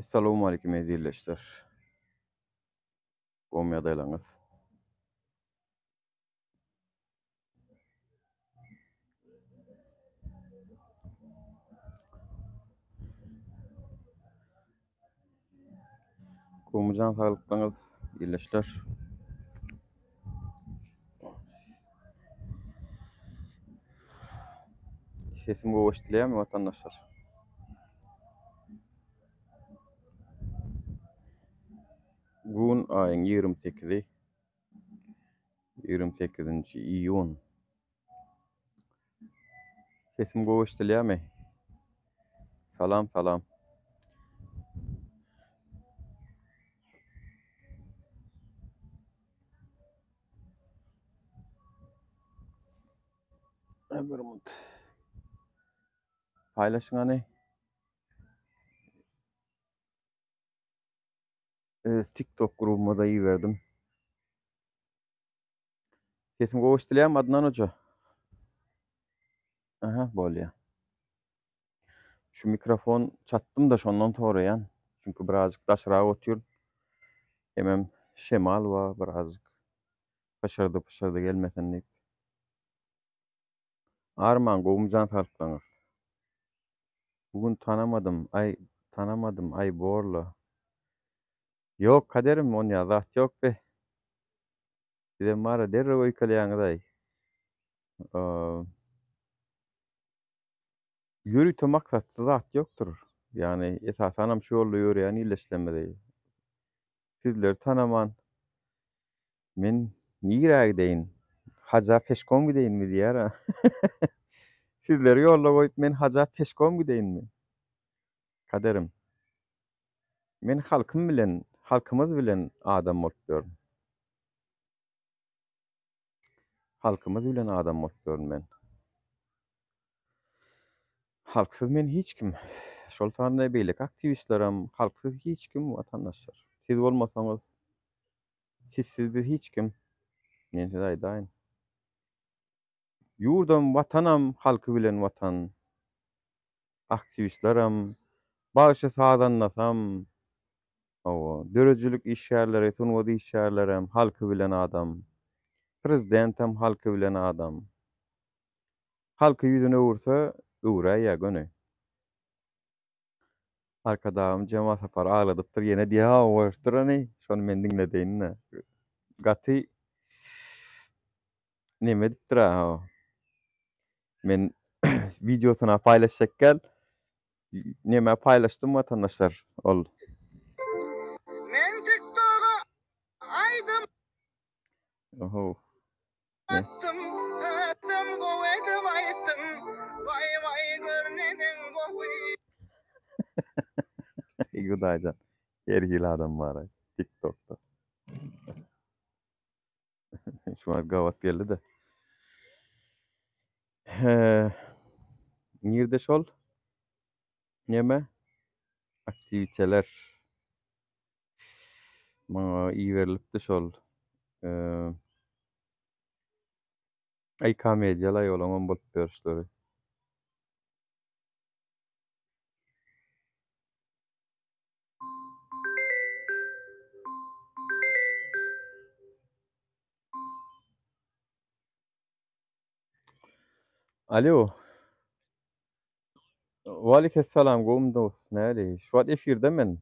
Essalawmaleýkim eziz ildeşler. Gowmy ýagdaýlaryňyz? Gowmy jan saglyklaryňyz ildeşler? Sesim gowy eşidilýärmi watandaşlar? Gün aýyň 28-i, 28-nji iýun. Sesim gowy eşidilýärmi? Salam, salam. Bir minut. Paýlaşyň hany. Öz TikTok grubuma da iberdim. Sesim gowy eşidilýärmi Adnan hoja? Aha, bolýar. Şu mikrofon çatdym da şondan soraýan. Çünki birazjyk daşrak otyr. Hemem şemal bar birazjyk. Pyşyrdy pyşyrdy gelmesin diýip. Arman gowmy jan saglyklaňyz. Bu gün tanamadym aý tanamadym aý borla. Ýok kaderim onýa zat ýok be. Sizem bara derrew öýkeleýäňizaý. Ýörite maksatly zat ýokdur. Ýagny esasanam şu ýolda ýöreýän ildeşlerimizi sizleri tanaman men nirä gideýin? Haja peşkom gideýinmi diýýär-ä. Sizleri ýolda goýup men haja peşkom gideýinmi? Kaderim. Men halkym bilen, halkymyz bilen adam bolup ýörün. Halkymyz bilen adam bolup ýörün men. Halksyz men hiç kim. Şol sanda beýleki aktiwistlerem halksyz hiç kim watandaşlar. Siz bolmasaňyz, sizsiz biz hiç kim. Men size aýdaýyn. Ýurdam, Watanam halky bilen Watan. Aktiwistlerem, bagşy-sazandasam, hawa, döredijilik işgärleri, sungat işgärlerem halky bilen adam. Prezidentem halky bilen adam. Halky ýüzüni öwürse, öwräýýär göni. Arkadagym Jemal Sapary agladypdyr ýene diýýär, hawa goýupdyr ony, şony men diňledeýin-de. Gaty neme edipdir-ä, hawa. Men wideosyna paýlaşjak däl, neme paýlaşdym watandaşlar, ol. Men tiktoga aýdym Ohow. Atdym, özüm gowy edip aýtdym, Waý waý gör neneň gowy. Eý Hudaýjan, her hili adam bar-aý TikTokda. Şu wagt gabat geldi-de. Nirde şol? Neme? Aktiwiteler. Maňa iberilipdi şol. Aý komediýalaý olaňam bolup ýörüşleri. Alo. Waleýkessalam gowmy dost näli? Şu wagt efirde men.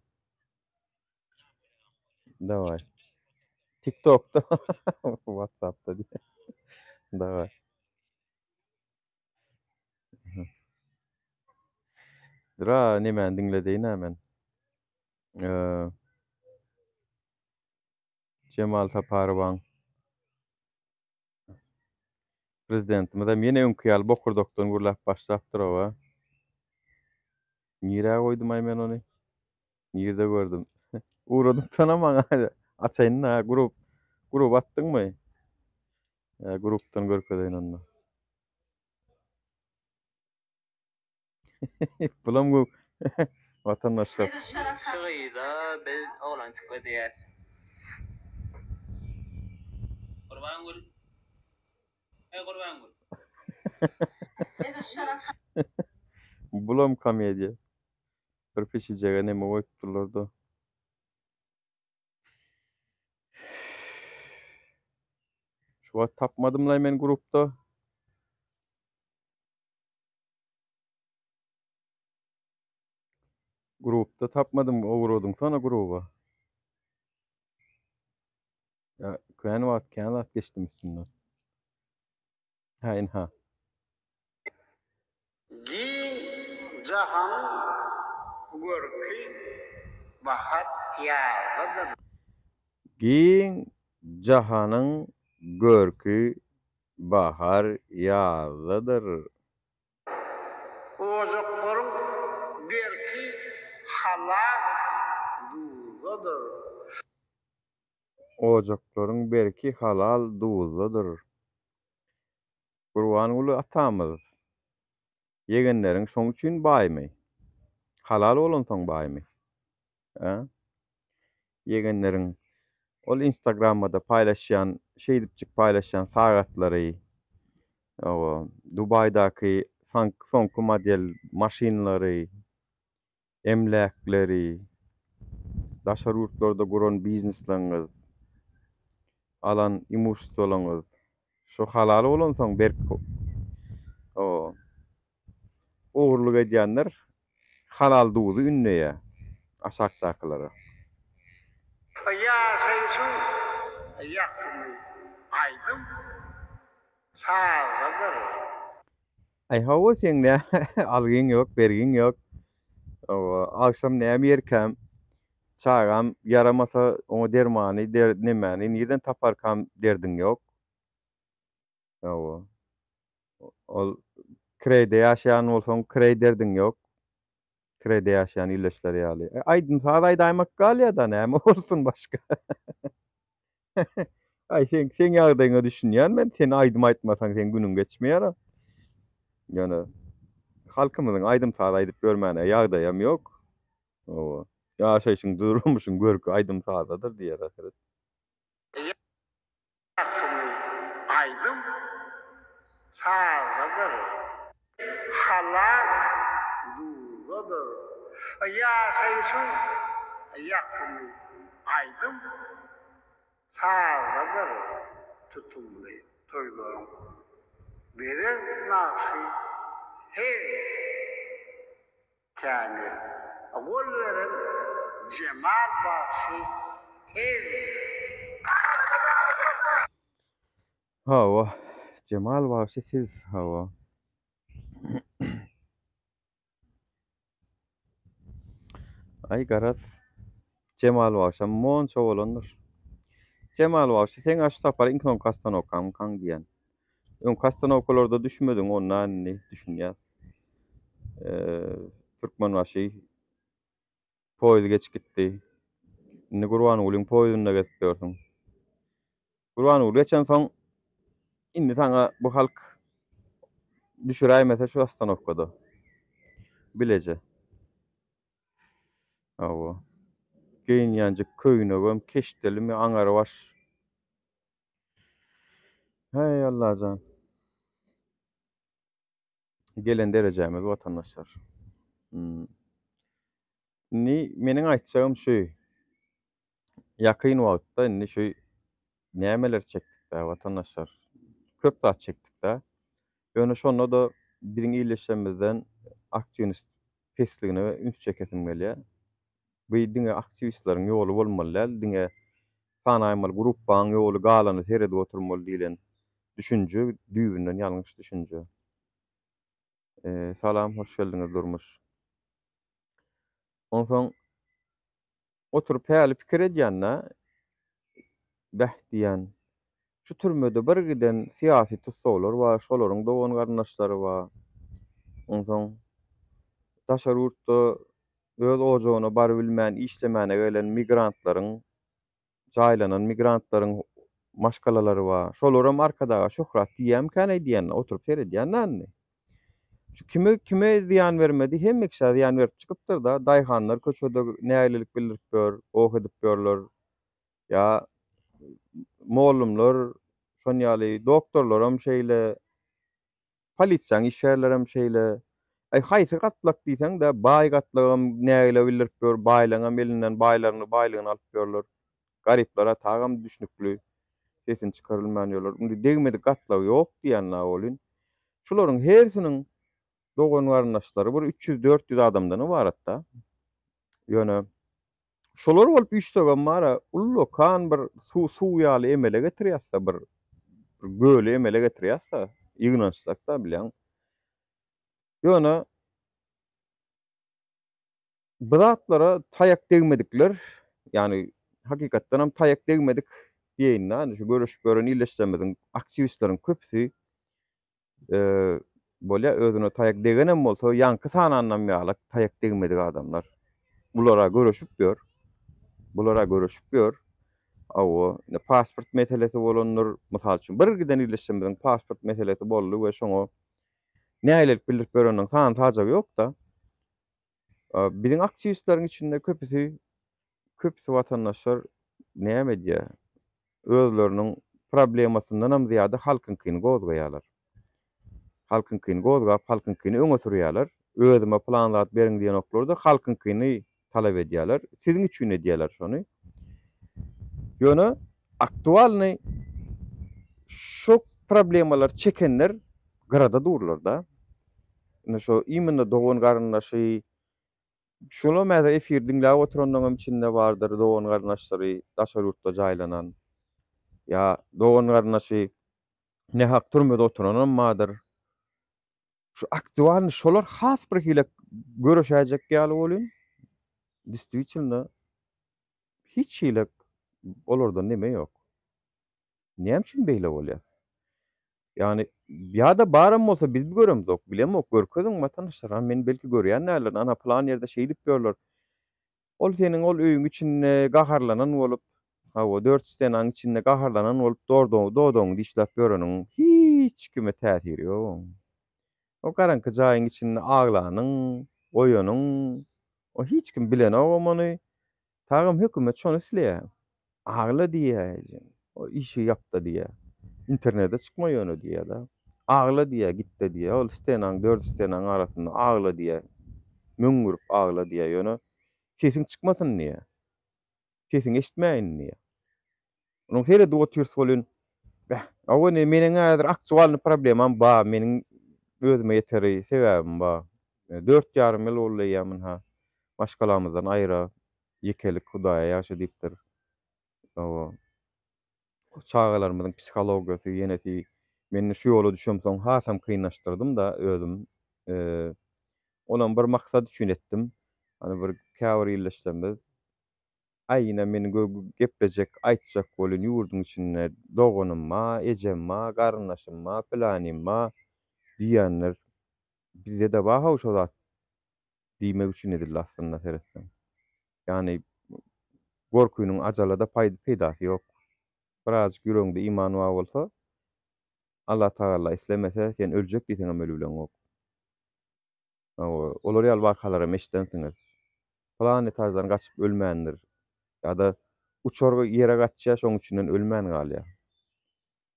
Daway. TikTokda WhatsAppda diýýär. Daway. Dura nemäni diňledeýin-ä men. Jemal Saparowaň Prezidentimizem ýene öňki ýaly bokurdakdan gürläp başlapdyr oba. Nirä goýdum-aý men ony? Nirde gördüm? Ugradypsana maňa. Açaýyn-da, grup. Grup atdyňmy? Ýa grupdan görkezeýin onda. Bulam gök watandaşlar. Şu gyza biz oglanjyk gözleýäs. Gurbangül. Eý Gurbangül. Bulam komediýa. Bir pişijege neme goýupdyrlar-da. Şu wagt tapmadym-laý men grupda. Grupda tapmadym, ugradyňsana gruba. Ýa kän wagt, kän zat geçdim üstünden. Hä, ynha. Giň jahanyň görki bahar ýazdadyr. Giň jahanyň görki bahar ýazdadyr. Ojaklaryň berki halal duzdadyr. Ojaklaryň berki halal duzdadyr. Gurbanguly atamyz, ýegenleriň şoň üçin baýmy? Halal bolansoň baýmy? Hä? Ýegenleriň ol instagramada paýlaşýan, şeýdipjik paýlaşýan sagatlary, hawa, Dubaýdaky soňky model maşynlary, emläkleri, daşary ýurtlarda guran biznesleriňiz, alan imuşestwolaryňyz şu halal bolansoň berk ogurlyk edýänler halal duzy ündeýär aşakdakylara. Ýaşaýşyň ýakymy aýdym sazdadyr. Aý hawa seň näme algyň ýok bergiň ýok. Hawa agşam näme ýerkäm çagam ýaramasa oňa dermany der nemäni nirden taparkam derdiň ýok. Hawa ol kireýde ýaşaýan bolsaň kireý derdiň ýok. Kireýde ýaşaýan illeşler ýaly. Aýdym saz aýdaýmak galýada näme bolsun başga. Aý seň seň ýagdaýyňa düşünýän men sen aýdym aýtmasaň seň günüň geçmeýär-a. Ýöne halkymyzyň aýdym saz aýdyp ýörmäne ýagdaýam ýok. Hawa. Ýaşaýşyň durmuşyň görki aýdym sazdadyr diýer aheret. Ýakymy aýdym sazdadyr. Halal duzdadyr. Ýaşaýşyň ýakymy aýdym sazdadyr. Tutumly toýlaryň bezeg nagşy sen. Kämil gol beren Jemal bagşy sen. Hawa, Jemal bagşy siz, hawa. Aý garaz, Jemal bagşam monça bolandyr. Jemal bagşy seň-ä şu sapar iň soňky ostanowkaňmykaň diýýän. Öňki ostanowkalarda düşmediň, onda indi düşünýäs. Türkmenbaşy poýuz geçip gitdi. Indi Gurbangulyň poýuzynda gezip ýörsüň. Gurbanguly geçensoň indi saňa bu halk düşüräýmese şu ostanowkada. Bileje. Hawa. Geýinýänjik köýnegem keşdelimi aňarybaş. Heý Allajan. Gelen derejämiz watandaşlar. Hmm. Indi meniň aýtjagym şu. Ýakyn wagtda indi şu nämeler çekdik-dä watandaşlar. Köp zat çekdik-dä. Ýöne şonda-da biziň illeşenimizden aktiwnist pesligine üns çekesim gelýär. Bu diňe aktiwistleriň ýoly bolmaly däl, diňe sanaýmaly gruppaň ýoly galany seredip oturmaly diýlen düşünje düýbünden ýalňyş düşünje. Salam hoş geldiňiz Durmuş. Onsoň oturyp häli pikir edýän-dä, bäh diýýän, şu türmede bir giden syýasy tussaglar bar, şolaryň dogan-garyndaşlary bar. Onsoň daşary ýurtda öz ojagyna barybilmän işlemäne gelen migrantlaryň, jaýlanan migrantlaryň maşgalalary bar. Şolaram Arkadaga şöhrat diýýärmikäneý diýýän, oturyp seredýän-dä indi. Şu kime kime zyýan bermedi, hemme kişä zyýan berip çykypdyr-da. Daýhanlar köçede nägilelik bildirip ýör, goh edip ýörler. Ýa mollumlar şon ýaly, doktorlaram şeýle. Polisiýaň işgärlerem şeýle. Aý haýsy gatlak diýseň-de, baý gatlagam nägile bildirip ýör, baýlaňam elinden baýlaryny, baýlygyny alyp ýörler. Garyplara tagam düşnükli sesini çykarylman ýörler. Indi degmedik gatlagy ýok diýýän-ä welin, şularyň hersiniň dogan-garyndaşlary bir 300-400 adamdan ybarat-da. Ýöne şolar bolup üýşsegem bar-a, ullakan bir suw, suw ýaly emele getirýäs-de bir, bir göli emele getirýäs-de, ýygnanyşsak-da bilýäň. Ýöne bu zatlara taýak degmedikler, ýagny hakykatdanam taýak degmedik diýeýin-dä, indi şu göreşip ýören ildeşlerimiziň, aktiwistleriň köpüsi bolýar, özüne taýak degenem bolsa, ýaňky sananam ýalak taýak degmedik adamlar. Bular-a göreşip ýör. Bular-a göreşip ýör. Hawa, indi pasport meselesi bolandyr. Mysal üçin, bir giden ildeşlerimiziň pasport meselesi boldy we şoňa nägilelik bildirip ýöreniniň sany-sajagy ýok-da. Biziň aktiwistleriň içinde köpüsi, köpüsi watandaşlar näme edýär? Özleriniň problemasyndanam zyýada halkyňkyny gozgaýarlar. Halkyňkyny gozgap, halkyňkyny öňe sürýärler. Özüme pylan zat beriň diýenoklar-da, halkyňkyny talap edýärler. Siziň üçin edýärler şony. Ýöne aktualnyý şo problemalary çekenler gyrada durlar-da. Indi şo imенно dogan garyndaşy şolam häzir efir diňläp oturanlaryňam içinde bardyr dogan garyndaşlary daşary ýurtda jaýlanan ýa dogan garyndaşy nähak türmede oturanam bardyr. Şu aktualny şolar has bir hile göreşäýjek ýaly welin distwitelno hiç hile olardan neme ýok. Näme üçin beýle bolýar? Ýagny ýa-da baram bolsa biz göremzok, bilemok, görkeziň watandaşlar, a men belki görýän däldirin, ana pylan ýerde şeýdip ýörler. Ol seniň ol öýüň içinde gaharlanan bolup, hawa, dört stenaň içinde gaharlanan bolup dodagyňy dişläp ýöreniň hiç kime täsiri ýok oň. O garaňky jaýyň içinde aglanyň, goýanyň, o hiç kim bilenogam ony. Tagam hökümet şony isleýär. Agla diýýär ejem. O işigi ýapda diýýär. Internete çykma ýöne diýýär-de. Agla diýýär, gitde diýýär. Ol stenaň, dört stenaň arasynda agla diýýär. Möňňürip agla diýýär. Ýöne sesiň çykmasyn diýýär. Sesiňi eşitmäýin diýýär. Onuň seredip otyrys welin, beh, hawa indi meniň häzir aktualnyý problemam bar, meniň özüme ýeteri sebäbim bar. Dört ýarym ýyl boldy eýýäm ynha maşgalamyzdan aýra, ýekelik Hudaýa ýagşy diýipdir. Hawa. Çagalarymyzyň psihologiýasy, ýenesi, men indi şu ýola düşemsoň hasam kynlaşdyrdym-da özüm. Onam bir maksat üçin etdim. Hany bir käbir ildeşlerimiz Aý ine men geplejek aýtjak welin ýurduň içinde doganym ba, ejem ba, garyndaşym ba, pylanym ba diýenler bizde-de bar-how şo zat diýmek üçin edildi aslynda seretseň. Ýagny gorkynyň ajala-da peýdasy ýok. Birazjyk ýüregiňde iman bar bolsa Allatagalla islemese sen öljek diýseňem ölübileňok. Hawa, olar ýaly wakalaram eşidensiňiz. Pylan etaždan gaçyp ölmändir. Ýa-da uçar ýere gaçýar, şoň içinden ölmän galýar.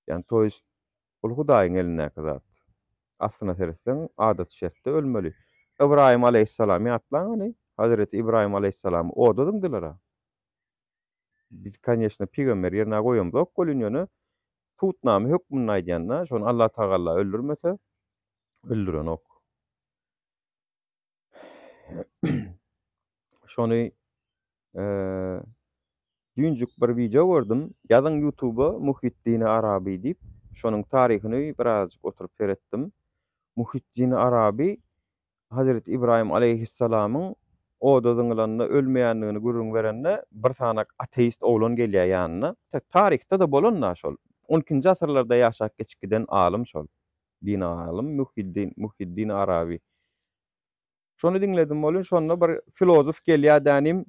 Ýagny, to ýest, ol Hudaýyň elindäki zat. Aslyna seretseň, adaty şertde ölmeli. Ybraýym aleýhissalamy ýatlaň hany, Hazreti Ybraýym aleýhissalamy oda zyňdylar-a. Biz, koneçno, pygamber ýerine goýamzok welin, ýöne subutnama hökmünde aýdýan-da, şony Allatagalla öldürmese, öldürenok. Şony düýnjük bir wideo gördüm. Ýazyň ýutuba Muhiddini Araby diýip, şonuň taryhyny birazajyk oturyp seretdim. Muhiddini Araby Hazreti Ybraýym aleýhissalamyň oda zyňylanda ölmeýändigini gürrüň berende bir sanak ateist oglan gelýär ýanyna. Taryhda-da bolan-da şol. On ikinji asyrlarda ýaşap geçip giden alym şol. Dini alym Muhiddin, Muhiddin Araby. Şony diňledim welin, şonda bir filozof gelýär dänim,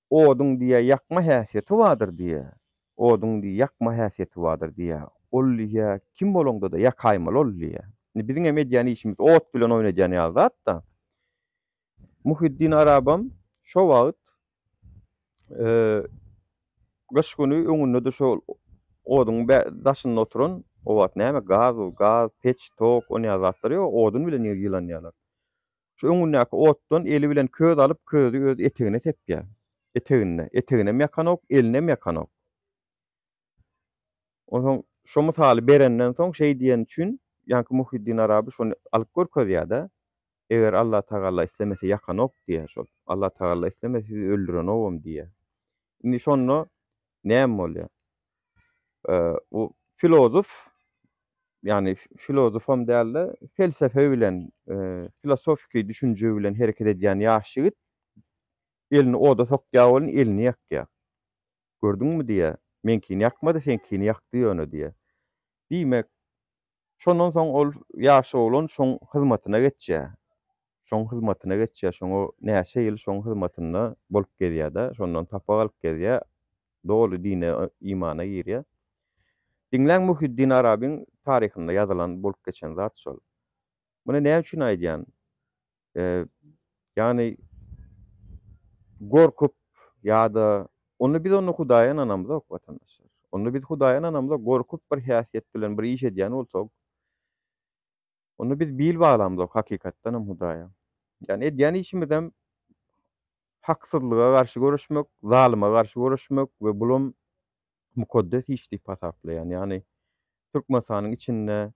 oduň diýýär, ýakma häsiýeti bardyr diýýär. Oduň diýýär, ýakma häsiýeti bardyr diýýär. Ol diýýär, kim bolaňda-da ýakaýmaly ol diýýär. Indi biziň hem edýän işimiz ot bilen oýun edýän ýaly zat-da. Muhiddin Arabam şo wagt gyş güni öňünde-de şo oduň daşynda oturan, o wagt näme gaz, gaz, peç, tok, on ýaly zatlar ýok, odun bilen ýylanýarlar. Şu öňündäki otdan eli bilen köz alyp, közi öz etegine sepýär. Eteginde. Eteginem ýakanok, elinem ýakanok. Onsoň şo mysaly berenden soň şeý diýeni üçin ýaňky Muhiddin Araby şony alyp görkezýär-de, Eger Allatagala islemese ýakanok diýýär şol. Allatagala islemese sizi öldürenogam diýýär. Indi şonda näme bolýar? Bu filozof, ýagny filozofam däl-de, felsefe bilen, filosofiki düşünje bilen hereket edýän ýaş ýigit elini oda sokýar welin elini ýakýar. Gördüňmi diýýär, meňkini ýakmady, seňkini ýakdy ýöne diýýär. Diýmek, şondan soň ol ýaş oglan şoň hyzmatyna geçýär. Şoň hyzmatyna geçýär, şoňa näçe ýyl şoň hyzmatynda bolup gezýär-de, şondan sapak alyp gezýär, doly dine, imana girýär. Diňläň Muhiddin Arabyň taryhynda ýazylan bolup geçen zat şol. Muny näme üçin aýdýan? Ýagny gorkup ýa-da onda biz onda Hudaýa ynanamzok watandaşlar. Onda biz Hudaýa ynanamzok, gorkup bir häsiýet bilen bir iş edýän bolsak, onda biz bil baglamzok hakykatdan hem Hudaýa. Ýagny edýän işimizem haksyzlyga garşy göreşmek, zalyma garşy göreşmek we bulam mukaddes iş diýip hasaplaýan. Ýagny Türkmenistanyň içinde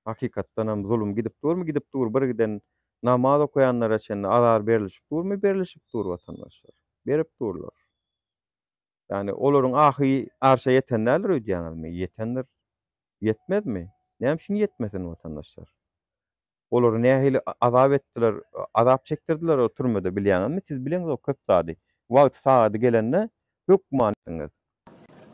hakykatdan hem zulum gidip durmy? Gidip dur. Bir giden namaz okaýanlara çenli azar berlişip durmy? Berlişip dur watandaşlar. Berip durlar. Ýagny olaryň ahy arşa ýeten däldir öýdýäňizmi? Ýetendir. Ýetmezmi? Näme üçin ýetmesin watandaşlar? Olary nähili azap etdiler, azap çekdirdiler o türmede bilýäňizmi? Siz bileňizok köp zady. Wagty sagady gelende hökman.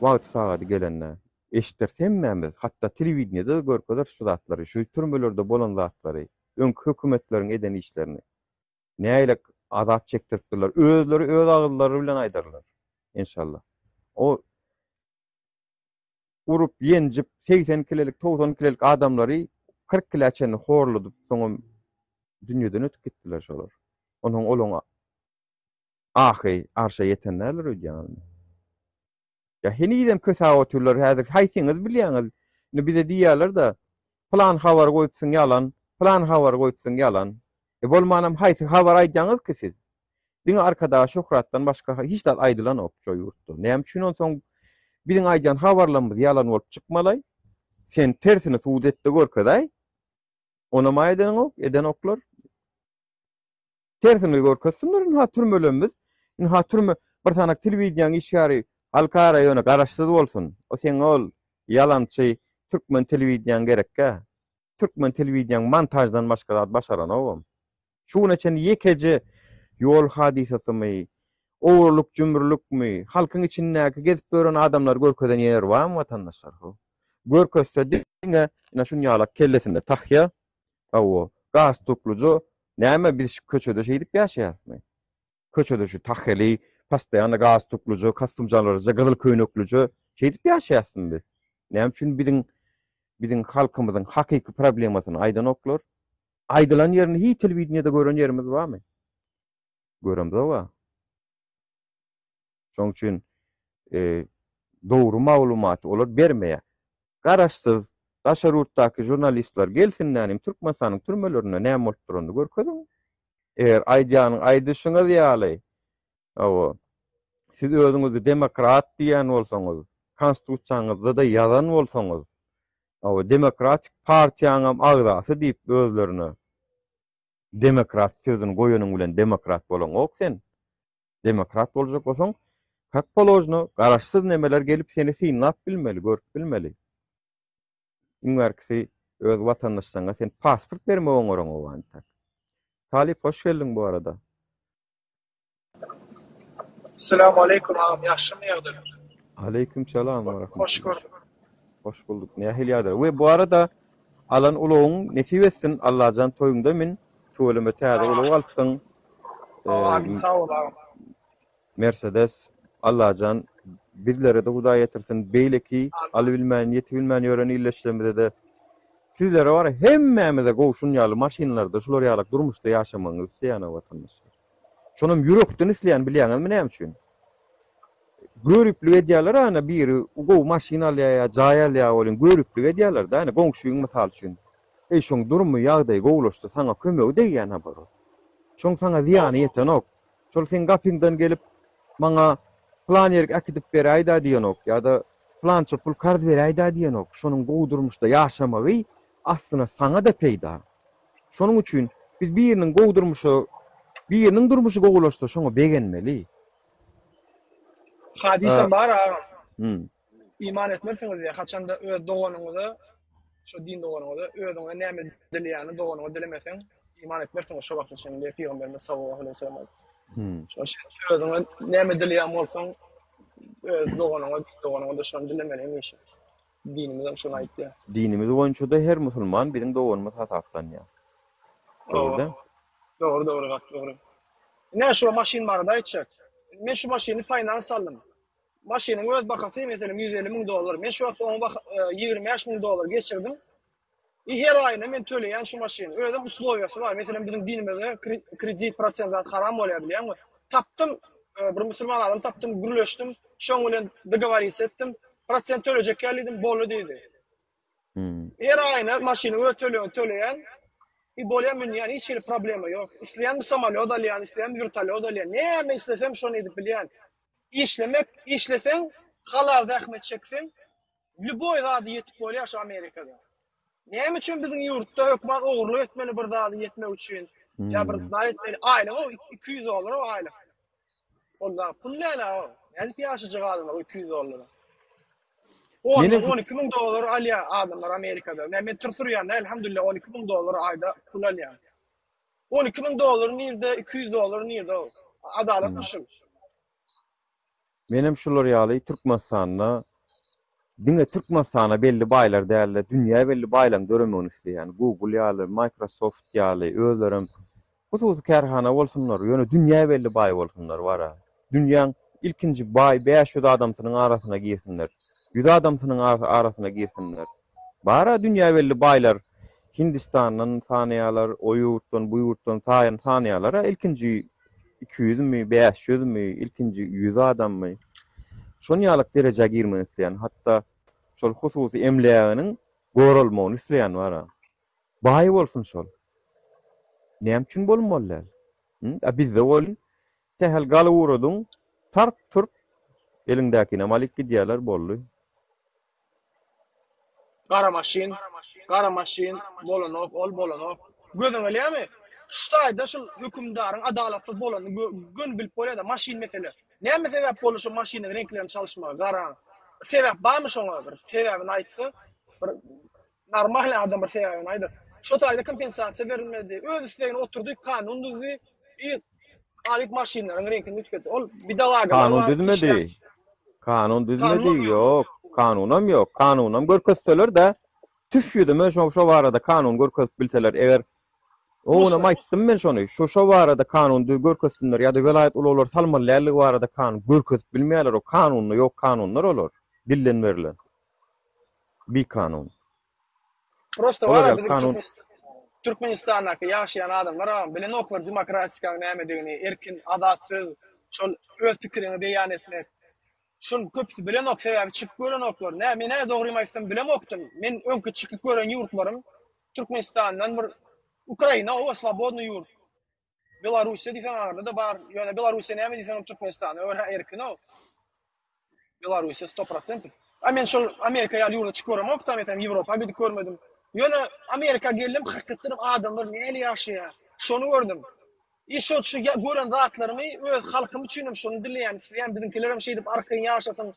Wagty sagady gelende eşideris hemmämiz, hatda telewideniýede-de görkezeris şu zatlary, şu türmelerde bolan zatlary, öňki hökümetleriň eden işlerini. Nähili azap çekdiripdirler, özleri öz agyzlary bilen aýdarlar. Enşalla. O urup, ýenjip, 80 kilelik, 90 kilelik adamlary 40 kilä çenli horladyp, soňam dünýeden ötüp gitdiler şolar. Onuň olaň ahy arşa ýeten däldir öýdýäňizmi? Ýa henizem kösäp otyrlar häzir haýsyňyz bilýäňiz? Indi bize diýýärler-de, pylan habary goýupsyň ýalan, pylan habary goýupsyň ýalan. E bolmanam haýsy habary aýdýaňyz ki siz? Diňe Arkadaga şöhratdan başga hiç zat aýdylanok şo ýurtda. Näme üçin onsoň biziň aýdýan habarlarymyz ýalan bolup çykmalaý? Sen tersini subut et-de görkezäý. Onam-a edeniňok, edenoklar. Tersini görkezsinler ynha türmelerimiz, ynha türme bir sanak telewideniýaň işgäri halkara ýöne garaşsyz bolsun. O seň ol ýalançy türkmen telewideniýaň gerekgä. Türkmen telewideniýaň montaždan başga zat başaranogam. Şu güne çenli ýekeje ýol hadysasymy, ogurlyk-jümrülikmi, halkyň içindäki gezip ýören adamlary görkezen ýeri barmy watandaşlar how? Görkezse diňe ine şunýalak kellesinde tahýa, hawa, galstuklyja, näme biz şu köçede şeýdip ýaşaýasmy? Köçede şu tahýaly, postoýanno galstuklyja, kostumjalarja, gyzyl köýneklije şeýdip ýaşaýasmy biz? Näme üçin biziň biziň halkymyzyň hakyky problemasyny aýdanoklar? Aýdylan ýerini hiç telewideniýede gören ýerimiz barmy? Göremzog-a. Şonuň üçin dogry maglumaty olar bermeýär. Garaşsyz daşary ýurtdaky žurnalistler gelsinlänim Türkmenistanyň türmelerinde näme bolup duranyny görkeziň. Eger aýdýanyň aýdyşyňyz ýaly, hawa, siz özüňizi demokrat diýýän bolsaňyz, konstitusiýaňyzda-da ýazan bolsaňyz, hawa, demokratik partiýaňam agzasy diýip özlerine demokrat sözüni goýanyň bilen demokrat bolaňok sen. Demokrat boljak bolsaň, kak položno, garaşsyz nemeler gelip seni synlap bilmeli, görüp bilmeli. Iň bärkisi öz watandaşlaryňa sen pasport bermegi oňaraňok antak. Talyp hoş geldiň bu arada. Esselamu aleýkum agam ýagşymy ýagdaýlar. Aleýkum salam we rahmetullah. Hoş gördük. Hoş bulduk. Nähili ýagdaýlar? We bu arada alan ulagyň nesip etsin Allajan toýuňda min. Tüweleme täze ulag alypsyň. Amin sag bol agam. Mercedes Allajan bizlerede Hudaý ýetirsin beýleki alybilmän ýetibilmän ýören ildeşlerimize-de sizlere bar hemmämize gowşun ýaly maşynlarda şular ýalak durmuşda ýaşamagyňyzy isleýän watandaşlar. Şonam ýürekden isleýän bilýäňizmi näme üçin? Göriplik edýärler ana biri gowy maşyn alýar ýa jaý alýar welin göriplik edýärler-dä ine goňşyň mysal üçin. Eý şoň durumy ýagdaýy gowulaşdy saňa kömegi degýän habar. Şoň saňa zyýany ýetenok. Şol seň gapyňdan gelip, maňa pylan ýerik äkidip beräý-dä diýenok ýa-da pylança pul karz beräý-dä diýenok. Şonuň gowy durmuşda ýaşamagy aslynda saňa-da peýda. Şonuň üçin biz biriniň gowy durmuşa, biriniň durmuşy gowulaşsa şoňa begenmeli. Hadysam bar agam. Iman etmersiňiz diýýär, haçanda öz doganyňyza, şo din doganyňyza özüňe näme dileýäni doganyňa dilemeseň, iman etmersiňiz şo wagta çenli diýip pygamberimiz sallallahu aleýhi we sellem aýtdy. Şo özüňe näme dileýän bolsaň, öz doganyňa, din doganyňa-da şony dilemeli hemişe. Dinimizem şony aýtýar. Dinimiz boýunça-da her musulman biziň doganymyz hasaplanýar. Dogry däl? Dogry, dogry, gaty dogry. Ine şu maşyn barada aýtjak. Men şu maşyny finans aldym. Maşynyň öz bahasy meselem 150 müň dollar. Men şu wagt oňa baha 25 müň dollar geçirdim. I her aýyna men töleýän şu maşyny. Özem uslowiýasy bar. Meselem biziň dinimizde kredit prosent zat haram bolýar bilýäňmi? Tapdym bir musulman adam tapdym, gürleşdim. Şoň bilen dogowarits etdim. Prosent tölejek ýaly diýdim, boldy diýdi. Her aýyna maşynyň öz tölegini töleýän. I bolýa münýän hiç hili problema ýok. Isleýän samolýot alýan, isleýän wertolýot alýan. Näme islesem şony edip bilýän. Işlemek, işleseň, halal zähmet çekseň, lýuboý zada ýetip bolýar şu Amerikada. Näme üçin biziň ýurtda hökman ogurlyk etmeli bir zada ýetmek üçin ýa bir zat etmeli? Aýlygy 200 dollar o aýlyk. Ol da pul däl o. Nädip ýaşajak adamlar 200 dollara? 10 12 müň dollar alýar adamlar Amerikada. Men men tür sürýän däl, elhamdülillah 12 müň dollar aýda pul alýan. 12 müň dollar nirde, 200 dollar nirde o? Adalatmy şu? Menem şular ýaly Türkmenistanda diňe Türkmenistana belli baýlar dälde dünýä belli baýlaryň döremegini isleýän. Google ýaly, Microsoft ýaly özlerem hususy kärhana bolsunlar, ýöne dünýä belli baý bolsunlar wara. Dünýäň ilkinji baý 500 adamsynyň arasyna girsinler. 100 adamsynyň arasyna girsinler. Bara dünýä belli baýlar Hindistandan sanaýarlar, o ýurtdan, bu ýurtdan sanaýarlar-a ilkinji 200-mi, 500-mi, ilkinji 100 adammy. Şon ýalyk derejä girmegini isleýän, hatda şol hususy emläginiň goralmagyny isleýän bar-a. Baý bolsun şol. Näme üçin bolmaly däl? A bizde welin sähel galyp ugradyň, tarp-turp eliňdäkinem alyp gidýärler, boldy. Gara maşyn, gara maşyn bolanok, ol bolanok. Gözüň gelýärmi? Şu taýda şul hökümdaryň adalatsyz bolanyny göni bilip bolýar-da, maşyn mesele. Näme sebäp boldy şu maşynyň reňklerini çalyşmaga, gara? Sebäp barmy şoňa bir? Sebäbini aýtsa, bir normal adam bir sebäbini aýdar. Şo taýda kompensasiýa berilmedi. Öz islegine oturdy, kanun düzdi. I Alyp maşynlaryň reňkini üýtgetdi. Ol bidalagalar Kanun bar, düzmedi. işläp. Kanun düzmedi, Kanun ýok. Kanunam ýok. Kanunam görkezseler-de, tüf ýüzüme şo şo barada kanun görkezip bilseler, eger Oňam aýtdym men şony. Şu şo barada kanun dü görkezsinler ýa-da welaýat ulaglary salmaly däldigi barada kanun görkezip bilmeýärler. O kanunda ýok kanunlar olar. Dilden berlen. Bikanun. Prosta Olar bar ýaly biziň kanun Türkmenistandaky ýaşaýan adamlar agam bilenoklar demokratikanyň nämedigini, erkin, azat söz, şol öz pikiriňi beýan etmek. Şuny köpüsi bilenok, sebäbi çykyp görenoklar. Nä, men-ä dogrymy aýtsam bilemokdym. Men öňki çykyp gören ýurtlarym Türkmenistandan bir Ukraina oba swobodnyý ýurt. Belarussiýa diýseň aňyrda-da bar. Ýöne Belarussiýa näme diýseňem Türkmenistana görä erkin-ow. Belarussiýa sto prosentow. A men şol Amerika ýaly ýurda çykyp göremok-da, meselem Ýewropa gidip görmedim. Ýöne Amerika geldim, hakykatdanam adamlar nähili ýaşaýar, şony gördüm. I şo şu gören zatlarymy öz halkym üçinem şony dileýän, isleýän biziňkilerem şeýdip arkaýyn ýaşasyn,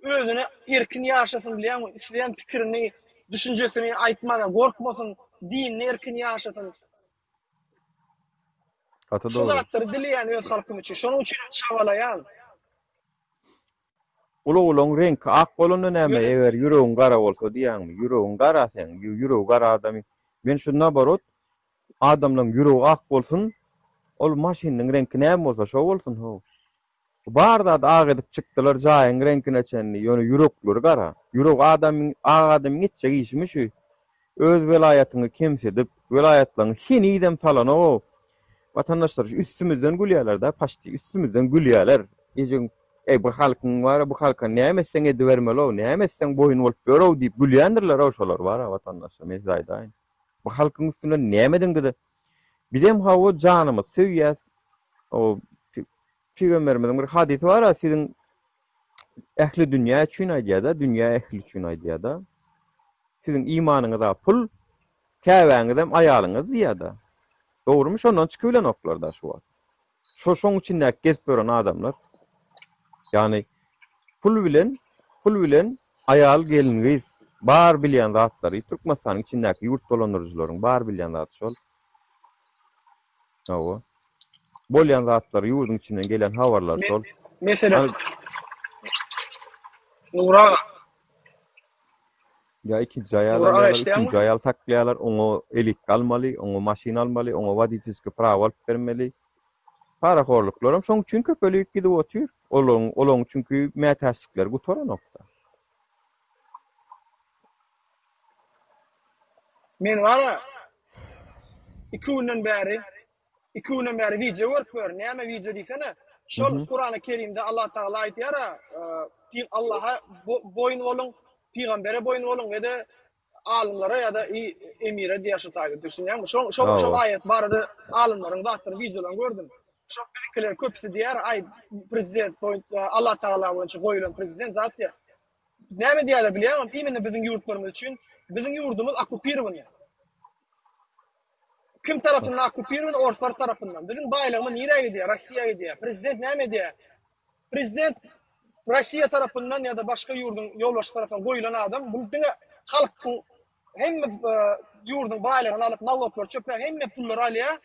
özüne erkin ýaşasyn bilýäňmi, isleýän pikirini, düşünjesini aýtmaga gorkmasyn, dinini erkin ýaşasyn. Gaty Şu dogry. zatlary dileýän öz halkym üçin. Şonuň üçin hem çabalaýan. Ulaglaň reňki ak bolanda näme, Ýöne eger ýüregiň gara bolsa diýýäňmi? Ýüregiň gara seň, ýüregi gara adamy. Men şu naborot adamlaň ýüregi ak bolsun, ol maşynyň reňki näme bolsa şo bolsun how. Bar zady ak edip çykdylar jaýyň reňkine çenli, ýöne ýürekleri gara. Ýüregi adamyň ak adamyň etjek işimi şu? Öz welaýatyňy kemsidip, welaýatlaryňy henizem salanok-ow. Watandaşlar şu üstümizden gülýärler-dä paçti, üstümizden gülýärler. Ejeň, eý bu halkyň bar-a, bu halka näme etseň edibermeli-ow, näme etseň boýun bolup ýör-ow diýip gülýändirler-ow şolar bar-a watandaşlar, men size aýdaýyn. Bu halkyň üstünden näme ediňde-de. Bizem hawa janymyzy söýýäs. O pygamberimiziň bir hadysy bar-a, siziň ähli dünýä üçin aýdýar-da, dünýä ähli üçin aýdýar-da. Siziň imanyňyz-a pul, käbäňizem aýalyňyz diýýär-de. Dogrumy? Şondan çykybilenoklar-da şu wagt. Şo şoň içindäki gezip ýören adamlar. Ýagny pul bilen, pul bilen aýal, gelin-gyz bar bilýän zatlary Türkmenistanyň içindäki ýurt dolandyryjylaryň bar bilýän zady şol. Hawa. Bolýan zatlar ýurduň içinden gelen habarlar şol. Meselem Nury aga. Ýa ikinji aýal alýarlar, üçünji aýal saklaýarlar, oňa elitki almaly, oňa maşyn almaly, oňa woditelskiý prawo alyp bermeli. Parahorluklaram şoň üçin köpelip gidip otyr. Olaryň, olaryň çünki mätäçlikleri gutaranokda. Men bar-a, iki günden bäri, iki günden bäri wideo görüp ýörün. Näme wideo diýsene? Şol Kurany Kerimde Allah Tagala aýdýar-a, Allaha boýun boluň, pygambere boýun boluň we-de alymlara ýa-da emire diýýär şu taýda düşünýäňmi? Şo şo şol aýat barada alymlaryň zatlaryny wideolaryny gördüm. Şol biziňkiler köpüsi diýýär, aý prezident Allah Tagala boýunça goýulan prezident zat diýýär. Näme diýýärler bilýäňmi? Imенно biziň ýurtlarymyz üçin biziň ýurdumyz okupirowanyý. Kim tarapyndan okupirowanyý? Orslar tarapyndan. Biziň baýlygymyz nirä gidýär? Rossiýa gidýär. Prezident näme edýär? Prezident Rossiýa tarapyndan ýa-da başga ýurduň ýolbaşçysy tarapyndan goýlan adam, bu diňe halkyň hemme ýurduň baýlygyny alyp, naloglary çöpläp, hemme pullary alýar.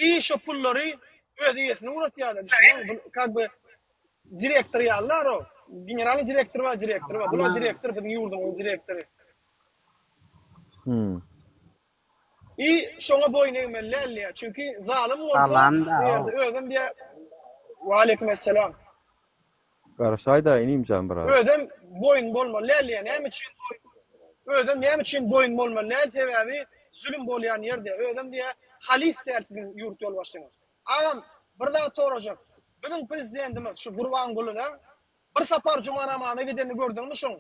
I şo pullary öz eýesine ugratýar-da, düşünýäňmi? Bu kak бы direktor ýalylar o. Generalnyý direktor bar, direktor bar. Bular direktor, biziň ýurdumyzyň direktory. Hmm. I şoňa boýun egmeli däl diýýär. Çünki zalym bolsa, Salam da. bu ýerde özem diýýär. Waleýkim esselam. Garaşaýda inimjan biraz. Özem boýun bolmaly däl diýýär. Näme üçin boýun? Özem näme üçin boýun bolmaly däl? Sebäbi zulum bolýan ýer diýýär. Özem diýýär, halyf däl siziň ýurt ýolbaşçyňyz. Agam, bir zat sorajak. Biziň prezidentimiz şu Gurbanguly-da Bir sapar juma namazyna gidenini gördüňmi şoň?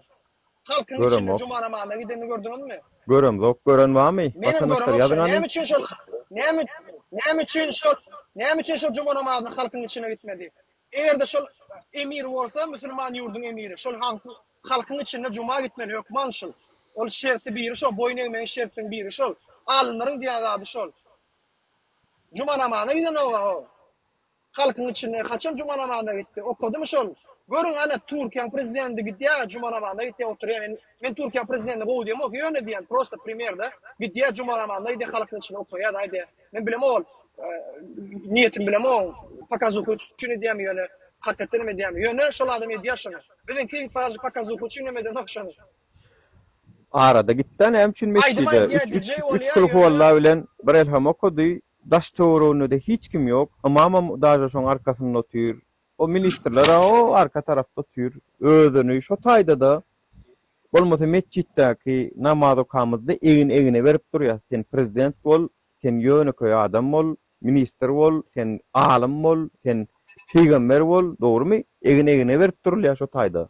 Halkyň içinde Göremok. juma namazyna gidenini gördüňizmi? Göremzok. Gören barmy? Menem Watandaşlar göremok ýazyň şony. hany. Näme üçin şol näme näme üçin şol näme üçin şol juma namazyna halkyň içine gitmedi? Eger-de şol emir bolsa, musulman ýurduň emiri, şol halkyň halkyň içinde juma gitmeli hökman şul. Ol şerti biri şol, boýun egmegiň şertiniň biri şol. Alymlaryň diýen zady şol. Juma namazyna gidenok-a o. Halkyň içinde haçan juma namazyna gitdi? Okadymy şol? Görüň ana Türkiýäň prezidenti gidýär juma namazyna gitýär oturýar men men Türkiýäň prezidentini gowy diýemok ýöne diýýän prosta primer-da gidýär juma namazyna gidýär halkyň içinde okaýar aýdýar men bilemok ol niýetini bilemok pokazuha üçin edýärmi ýöne hakykatdan hem edýärmi ýöne şol adam edýär şony biziňki pokazuha üçin hem edenok şony. Arada gitdä näme üçin Aýdym mesjide aýdýar üç DJ üç bolýar kulhuwalla ýöne. bilen bir elham okady Daş töwereginde-de hiç kim ýok. Ymamam daže şoň arkasynda otyr. O ministrler-ä o arka tarapda otyr. Özüni şo taýda-da, bolmasa metjitdäki namaz okamyzda egin-egne berip durýas. Sen prezident bol, sen ýönekeý adam bol, ministr bol, sen alym bol, sen pygamber bol, dogrumy? Egin-egne berip durulýar şo taýda.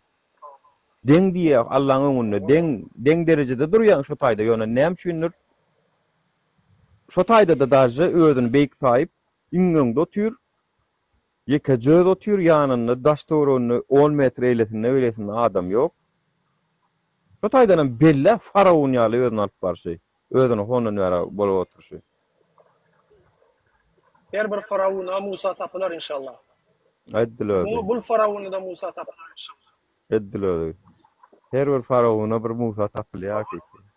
Deň diýýär Allaň öňünde, deň, deň derejede durýaň şo taýda, ýöne näme üçindir Şo taýda-da daže özüni beýik saýyp, iň öňde otyr. Ýekeje özi otyr, ýanynda, daş-töwereginde on metr eýlesinde-beýlesinde adam ýok. Şo taýdanam bellä faraon ýaly özüni alyp barşy, özüni hondan bäri bolup oturyşy. Her bir faraona Musa tapylar inşallah. Edil özi. Bul faraona-da Musa tapylar inşallah. Edil özi. Her bir faraona bir Musa tapylýar hakyky.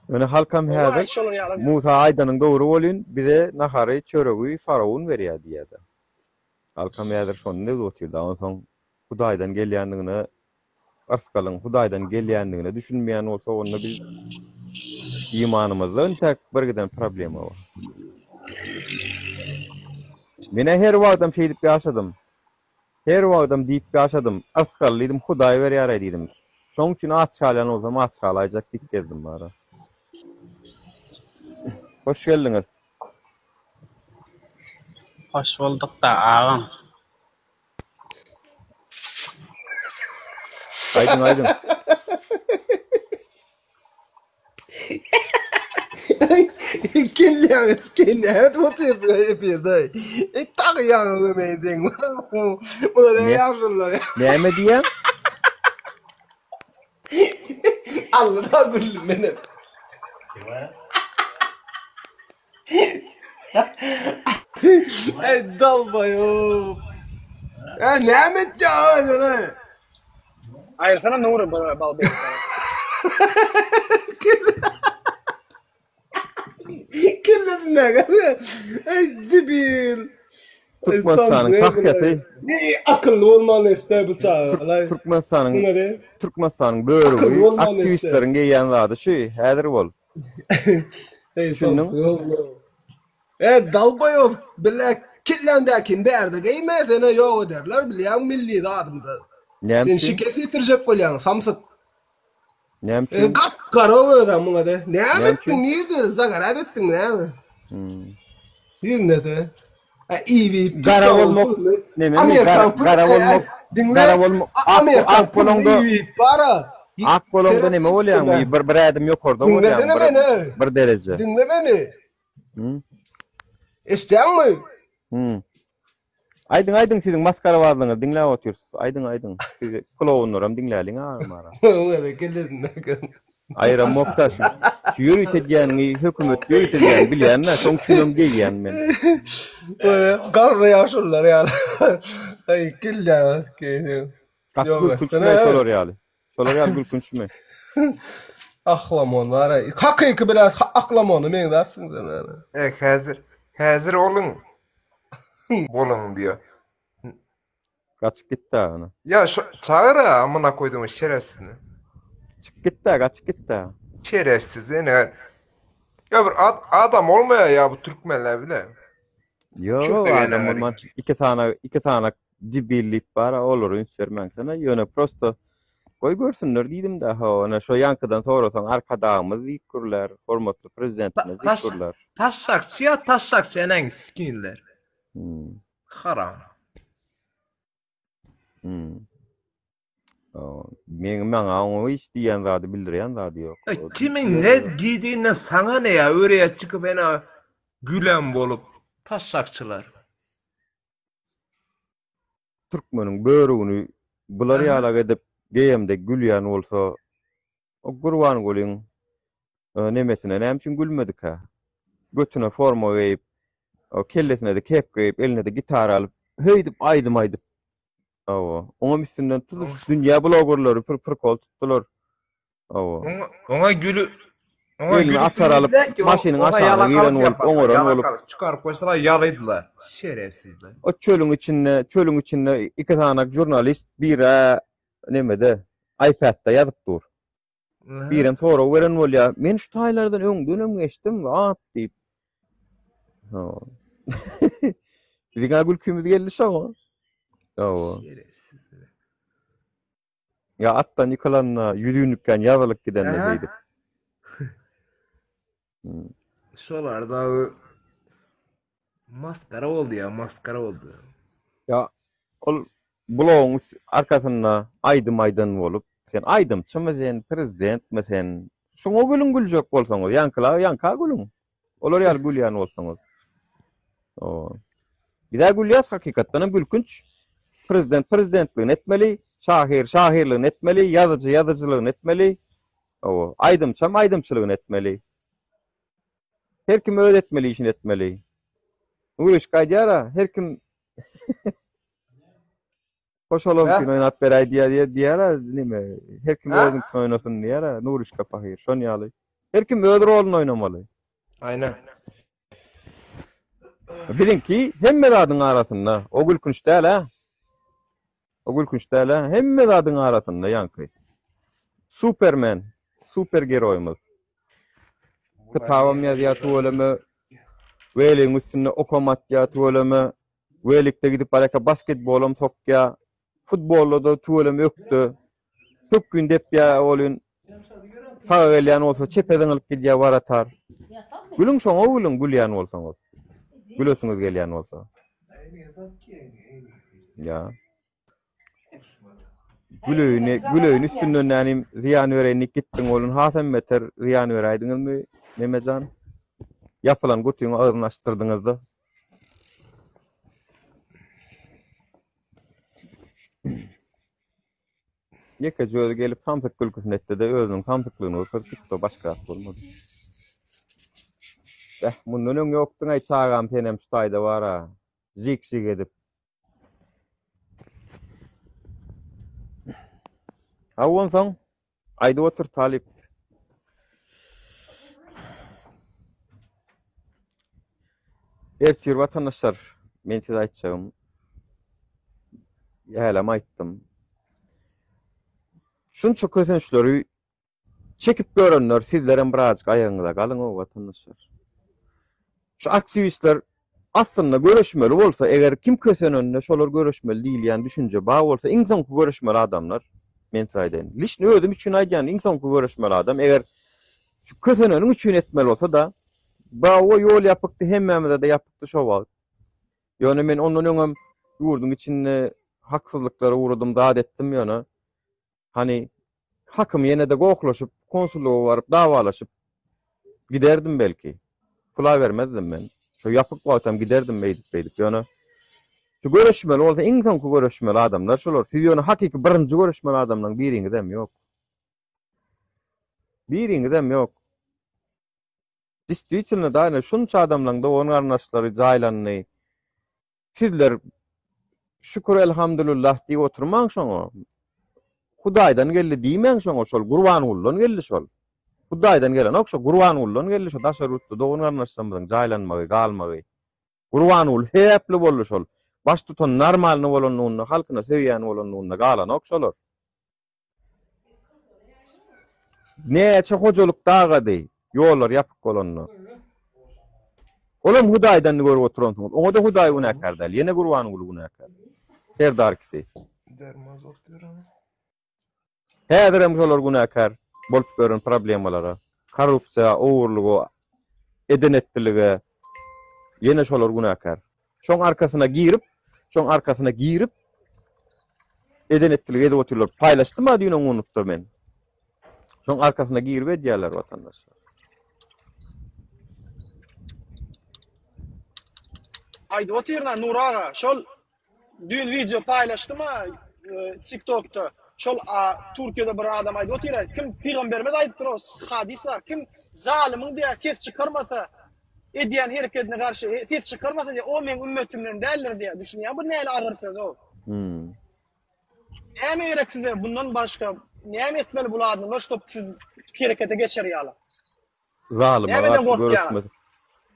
Ýöne halkam häzir Musa aýdanyň dogry bolýn, bize nahary, çöregi faraon berýär diýýär-de. Halkam häzir şony edip otyr-da, onsoň Hudaýdan gelýändigine, yrsgalyň Hudaýdan gelýändigine düşünmeýän bolsa, onda biz imanymyzda entäk birgiden problema bar. Men-ä her wagtam şeýdip ýaşadym. Her wagtam diýip ýaşadym. Yrsgal diýdim, Hudaý berýär-aý diýdim. Şoň üçin aç galýan bolsam aç galaýjak diýip gezdim bara. Hoş geldiňiz. Hoş bulduk-da agam. Aýdyň aýdyň. Kelläňi sikeýin näme edip otyrsyň efirde? Eý tagy ýaňy gömeýin Bular Ne? ýaşulular. Näme diýýäň? Alla da güldüm menem. Ey dalbaýop. Ey näme etýäň özüne? Aýyrsana Nury bir balbesden. Kellesine Ey zibil. Türkmenistanyň tahýasy. Ne akylly bolmaly işte bu çagalar. Türkmenistanyň Türkmenistanyň börügi aktiwistleriň geýýän zady şu häzir bol. Ey Düşündiň? E dalbaýop bile kelläňdäkini bärde geýme seni ýok ederler bilýäň milli zadymyzy. Näme Sen üçin? şikes ýetirjek bolýaň samsyk. Näme E, üçin? gap gara özem muňa de. Näme Näme etdiň üçin? nirde zagarap etdiň näme? Hmm. Ýüzüne E iýip Gara TikTok-yň bolmak puluny nememi? Amerikan Gara, pul gara e, bolmak, diňle gara bolmak, A- ak, Amerikan ak puluny bolaňda, iýip bara. ak bolaňda Seret neme bolýaň? şuna. Bir bir ädim ýokarda bolýaň, Diňlesene bir, meni. bir dereje. Diňle meni. Hmm. Eşitýäňmi? Hmm. Aýdyň, aýdyň siziň masgarabazlygyňyzy diňläp otyrys. Aýdyň, aýdyň. Siz klounlaram diňläliň agam ara. Öňe kellesinde. Aýramok-da şu. Şu ýörite edýäniňi hökümet ýörite edýäni bilýän-dä, şoň üçinem geýýän men. Garry ýaşulular ýaly. Aý, kelläňe sikeýin. Gaty Ýok gülkünçmi etsene. şolar ýaly? Şolar ýaly gülkünçmi? Aklamon bar-a. Hakyky biraz aklamona meňzäpsiň sen. E, häzir, häzir oluň. Boluň diýýär. Gaçyp gitdi ana. Ýa şu çagyr-a amyna koýduň şerefsizini. Çyk gitdi, gaçyp gitdi. Şerefsiz ene. Ýa bir ad, adam bolmaýar ýa bu türkmenler bile. Ýok, Çöpe adam gelen bolman. Iki sany, iki sany debillik bar, olara üns bermäň sana. Ýöne prosto goý görsünler diýdim-de, ha, ene şo ýaňkydan sorasaň Arkadagymyz diýip gürlär, hormatly prezidentimiz diýip Taş, gürlär. taşşakçy ýa taşşakçy eneňi sikinler. Hmm. Haram. Hmm. Meň maňa oňa hiç diýen zady bildirýän zady ýok. E, kimiň ne giýdiginden saňa ne ýa öreýe çykyp ene gülen bolup taşşakçylar. Türkmeniň börügini bular ýalak edip geýemde gülýän bolsa O Gurbangulyň nemesine näme üçin gülmedikä? Götüne forma geýip, kellesine-de kepka geýip, eline-de gitara alyp, höýdüp aýdym aýdyp. Hawa. Oňam üstünden tutuş dünýä blogerleri pir prikol tutdular. Hawa. Oňa oňa gülü oňa Eline gülüp açar alyp, bilmediler ki, maşynyň oňa aşagyna ýalakalyk giren bolup, ýaparlar, oňaran bolup. ýalakalyk çykaryp goýsalar ýalydylar. Şerefsizler. O çölüň içinde, çölüň içinde iki sany žurnalist bir-ä nemede, iPad-da ýazyp dur. Birem sorag beren bolýar. Men şu taýlardan öňdenem geçdim, at diýip. Biziň-ä gülkimiz geldi şoňa. Hawa. Ýa atdan ýykylanda ýüzünlikden ýazylyp gidende beýdip. Şolar dagy maskara boldy ýa, maskara boldy. Ýa ol blogyň arkasynda aýdym aýdan bolup, sen aýdymçymy sen, prezidentmi sen? Şuňa gülüň güljek bolsaňyz, ýaňkylar ýaňka gülüň. Olar ýaly gülýän bolsaňyz. O. Bizä gülýäs hakykatdan hem gülkünç. Prezident prezidentligini etmeli, şahyr şahyrlygyny etmeli, ýazyjy ýazyjylygyny etmeli. Hawa, aýdymçam aýdymçylygyny etmeli. Her kim öz etmeli işini etmeli. Nuryşka aýdýar-a, her kim Hoşalam üçin oýnap beräý diýýär diýýär diýýär-ä neme, her kim özüniňkisini oýnasyn diýýär-ä Nuryşka pahyr, şon ýaly. Her kim öz roluny oýnamaly. Aýna. Biziňki hemme zadyň arasynda, o gülkünç däl-ä. O gülkünç däl-ä, hemme zadyň arasynda ýaňky. Supermen, super geroýymyz. Kitabam ýazýar tüweleme, weligiň üstünde okam atýar tüweleme, welikde gidip barýarka basketbolam sokýar, futbolda-da tüweleme ökde. Pökgini depýär welin, saga gelýän bolsa çepe zyňylyp gidýär waratar. Gülüň şoňa gülüň gülýän bolsaňyz. Gülesiňiz gelýän bolsa. Ýa. Güleýini, güleýini üstünden nänim zyýan bereýin diýip gitdiň oglun hasam beter zyýan beräýdiňizmi Memejan? Ýapylan gutyň agzyny açdyrdyňyzda. Ýekeje özi gelip samsyk gülküsini etdi-de özüniň samsyklygyny görkezip gitdi, başga zat bolmady. Beh, mundan öň ýokduň-aý çagam senem şu taýda bar-a. Jik-jik edip. Hawa onsoň aýdyp otur talyp. Ertir watandaşlar men size aýtjagym hälem aýtdym. Şunça kösençleri Çekip görenler sizlerem birazjyk aýagyňyza galyň-ow watandaşlar. Şu aktiwistler aslynda göreşmeli bolsa eger kim kösenende şolar göreşmeli diýilýän düşünje bar bolsa iň soňky göreşmeli adamlar men size aýdaýyn. Liçni özüm üçin aýdýan iň soňky göreşmeli adam eger şu köseneniň üçin etmeli bolsa-da bravo ýol ýapykdy hemmämize-de ýapykdy şo wagt. Ýöne men ondan öňem ýurduň içinde haksyzlyklara ugradym zat etdim ýöne Hany, hakymy ýene-de gohlaşyp, konsullyga baryp dawalaşyp giderdim belki. Pula bermezdim men. Şo ýapyk wagtam giderdim beýdip-beýdip. Ýöne şu göreşmeli bolsa iň soňky göreşmeli adamlar şolar. Siz ýöne hakyky birinji göreşmeli adamlaryň biriňizem ýok. Biriňizem ýok. Distwitelno da ine şunça adamlaryň dogan-garyndaşlary jaýlandy. Sizler şükür elhamdülillah diýip oturmaň şoňa. Hudaýdan geldi diýmäň şoňa şol Gurbangulydan geldi şol. Hudaýdan gelenok şo Gurbangulydan geldi şo daşary ýurtda dogan garyndaşlarymyzyň jaýlanmagy galmagy. Gurbanguly sebäpli boldy şol. Baştutan normalny bolanlygynda halkyna söýýän bolanlygynda galanok şolar. Näçe hojalyk dagady, ýollar ýapyk bolanda. Olam Hudaýdan görüp oturansyňyz. Oňa-da Hudaý günäkär däl, ýene Gurbanguly günäkär. Serdar ikisi. Häzirem şolar günäkär bolup ýören problemalara. Korrupsiýa, ogurlyga, eden-etdilige ýene şolar günäkär. Şoň arkasyna girip, şoň arkasyna girip eden etdilik edip otyrlar. Paýlaşdym-a düýn oň unutda men. Şoň arkasyna girip edýärler watandaşlar. Aýdyp otyryn-a Nury aga, şol düýn wideo paýlaşdym-a TikTokda. Şol Türkiýede bir adam aýdyp otyr-a, kim pygamberimiz aýdypdyr o hadys bar, kim zalymyň diýýär ses çykarmasa, edýän herekedine garşy ses çykarmasa diýýär, o meň ümmetimden däldir diýýär. Düşünýäňmi bu nähili agyr söz o? Hmm. Näme gerek size bundan başga? Näme etmeli bul adamlar, ştob siz herekete geçer ýaly? Zalyma Nämeden garşy gorkýaňyz? göreşmez.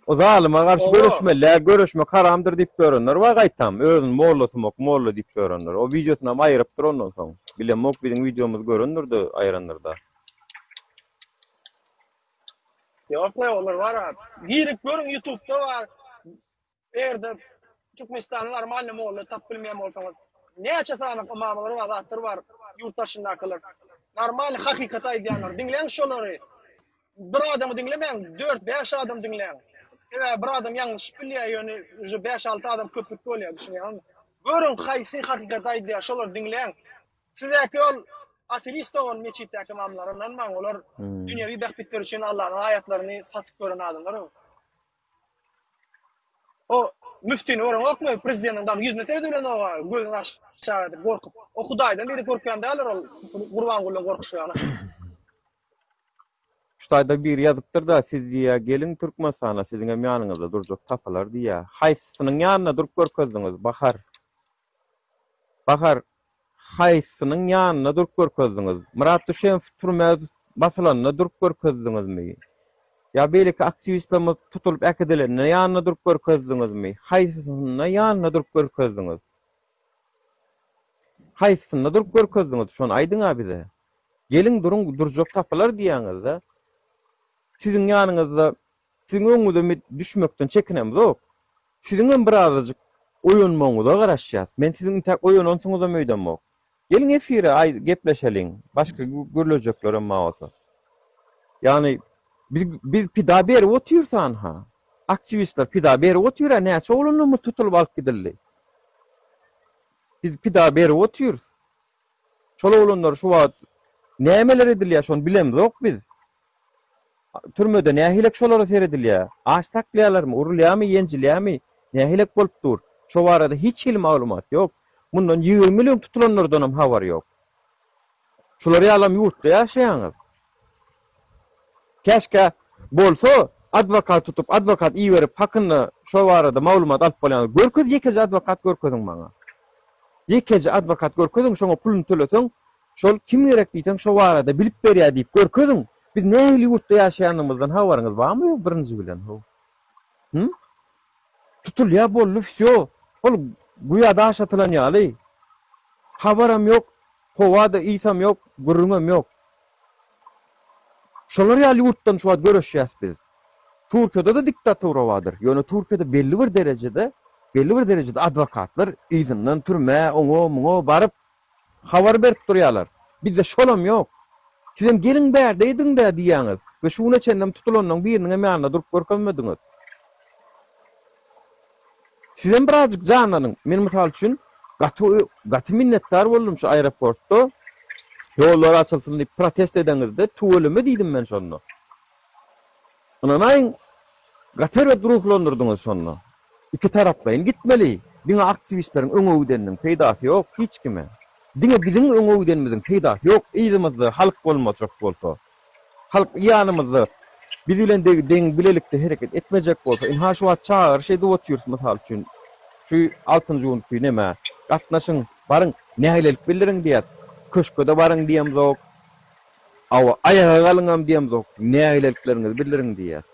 O zalyma garşy Oba. göreşmeli, däl, göreşmek haramdyr diýip ýörenler bar gaýtam. Özüni mollasumak molla diýip ýörenler. O wideosynam aýyrypdyr ondan soň. Bilemok biziň wideomyzy görendir-de aýyrandyr-da. Ýok-la olar bar-a. Girip görüň ýutubda bar. Eger-de Türkmenistanda normalny molla tapyp bilmeýän bolsaňyz, näçe sany ymamlar bar, zatlar bar ýurt daşyndakylar. Normalny hakykaty aýdýanlar. Diňläň şolary. Bir adamy diňlemäň, dört-bäş adam diňläň. Sebäbi bir adam ýalňyşyp bilýär, ýöne uje bäş-alty adam köplük bolýar, düşünýäňizmi? Görüň haýsy hakykaty aýdýar, şolary diňläň. Sizdäki ol aferist dogan metjitdäki ymamlara ynanmaň, olar dünýewi bähbitler üçin Allanyň aýatlaryny satyp ýören adamlar. O müftini göreňokmy, prezidentiň dagy ýüzüne seredibilenok-a, gözüni aşak edip gorkup. O Hudaýdan beri gorkýan däldir ol Gurbangulydan gorkuşy ýaly. Şu taýda biri ýazypdyr-da, siz diýýär, geliň Türkmenistana, siziňem ýanyňyzda durjak tapylar diýýär. Haýsysynyň ýanynda durup görkezdiňiz, Bahar? Bahar, haýsysynyň ýanynda durup görkezdiňiz? Myrat Düşemow türmä basylanda durup görkezdiňizmi? Ýa beýleki aktiwistlerimiz tutulyp äkidilende ýanynda durup görkezdiňizmi? Haýsysynda ýanynda durup görkezdiňiz? Haýsysynda durup görkezdiňiz? Şony aýdyň-a bize. Geliň duruň, durjak tapylar diýýäňiz-de. Siziň ýanyňyzda, siziň öňüňize düşmekden çekinemzok. Siziňem birazajyk oýanmagyňyza garaşýas. Men siziň intäk oýanansyňyzam öýdemok. Geliň efire aý gepleşeliň. Başga gürlejeklerem bar bolsa. Ýagny biz biz pida berip otyrys anha. Aktiwistler pida berip otyr-a näçe oglanlarymyz tutulyp alyp gidildi. Biz pida berip otyrys. Şol oglanlar şu wagt nämeler edilýär şony bilemzok biz. Türmede nähilek şolara seredilýär? Aç saklaýarlarmy, urulýarmy, ýenjilýärmi? Nähilek bolup dur? Şo barada hiç hili maglumat ýok. Mundan 20 ýyl öň tutulanlardanam habar ýok. Şular ýalam ýurtda ýaşaýaňyz. Käşgä bolsa adwokat tutup, adwokat iberip hakynda şo barada maglumat alyp bolýan. Görkez ýekeje adwokat görkeziň maňa. Ýekeje adwokat görkeziň, şoňa puluny töleseň, şol kim gerek diýseň şo barada bilip berýär diýip görkeziň. Biz nähili ýurtda ýaşaýanymyzdan habaryňyz barmy ýok birinji bilen how. Hüm? Tutulýar boldy wsýo. Ol guýa daş atylan ýaly. Habaram ýok, howa-da ysam ýok, gürrüňem ýok. Şolar ýaly ýurtdan şu wagt göreşýäs biz. Türkiýede-de diktatura bardyr. Ýöne Türkiýede belli bir derejede, belli bir derejede adwokatlar yzyndan türmä, oňa, muňa baryp habar berip durýarlar. Bizde şolam ýok. Sizem geliň bärde ediň-dä diýýäňiz we şu güne çenlem tutulanlaryň biriniňem ýanynda durup görkezmediňiz. Sizem birazjyk janlanyň. Men mysal üçin gaty gaty minnetdar boldum şu aeroportda ýollar açylsyn diýip protest edeňizde tüweleme diýdim men şonda. Ynanaýyň gaty erbet ruhlandyrdyňyz şonda. Iki taraplaýyn gitmeli. Diňe aktiwistleriň öňe gideniniň peýdasy ýok hiç kime. Diňe biziň öňe gidenimiziň peýdasy ýok yzymyzda halk bolmajak bolsa. Halk ýanymyzda biz bilen deň bilelikde hereket etmejek bolsa, ynha şu wagt çagyryş edip otyrys mysal üçin, şu altynjy günki nämä gatnaşyň, baryň, nägilelik bildiriň diýýäs. Köşge-de baryň diýemzok, hawa, aýaga galyňam diýemzok, nägilelikleriňizi bildiriň diýýäs.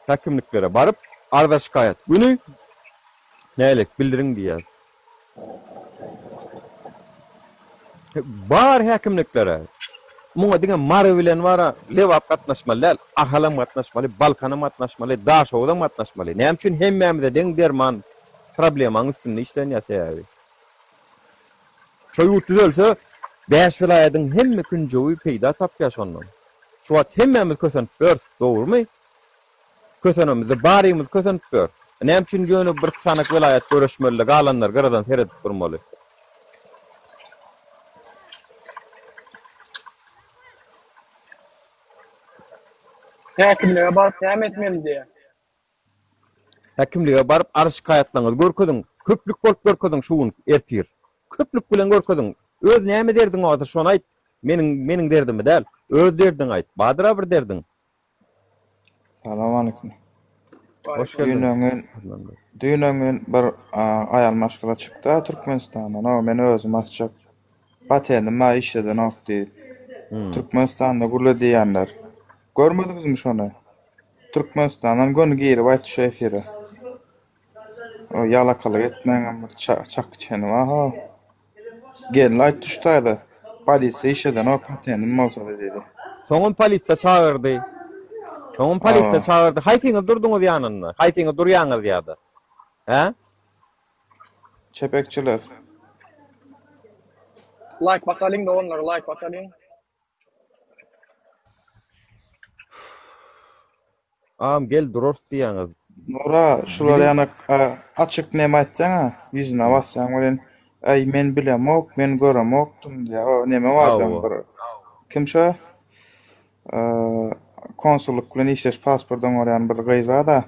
Häkimliklere baryp, arza-şikaýat güni nägilelik bildiriň diýýäs. Bar häkimliklere. Muňa diňe Mary bilen bara Lebap gatnaşmaly däl, Ahalam gatnaşmaly, Balkanam gatnaşmaly, Daşoguzam gatnaşmaly. Näme üçin hemmämize deň derman problemaň üstünde işlenýär sebäbi. Şo ýurt düzelse bäş welaýadyň hemme künjegi peýda tapýar şondan. Şu wagt hemmämiz kösenip ýörüs, dogrumy? Kösenemizde barymyz kösenip ýörüs. Näme üçin ýöne bir sanak welaýat göreşmelide galanlar gyradan seredip durmaly. Häkimlige baryp näme etmeli diýýär. Häkimlige baryp arz şikaýatlaryňyzy görkeziň. Köplük bolup görkeziň şu gün, ertir. Köplük bilen görkeziň. Öz näme derdiň bolsa şony aýt. Meniň meniň derdimi däl. Öz derdiňi aýt. Bardyr-a bir derdiň. Salam aleyküm. Hoş Düýn geldiň. öňňin düýn öňňin bir aýal maşgala çykdy Türkmenistandan. O men özüm açjak. Patentim bar işledenok diýip. Hmm. Türkmenistanda gürle diýýänler. Görmediňizmi şony? Türkmenistandan göni girip aýtdy şu efire. O ýalakalyk etmäňem bir çaky çeni bar ha. Gelin aýtdy şu taýda. Polisiýa işledenok patentim bolsady diýdi. Soňam polisiýa çagyrdy. Soňam polisiýa çagyrdy. Haýsyňyz durduňyz ýanynda? Haýsyňyz durýaňyz ýa-da? Hä? Çepekçiler. Laýk basalyň doganlar laýk basalyň. Agam gel durarys diýýäňiz. Nura şular Biziň ýanak açyk neme aýtsaňa ýüzüne basýaň welin äý men bilemok men göremokdym diýýär o neme bardy Hawa. bir kim şo konsullyk bilen işleşip pasport oňarýan bir gyz barda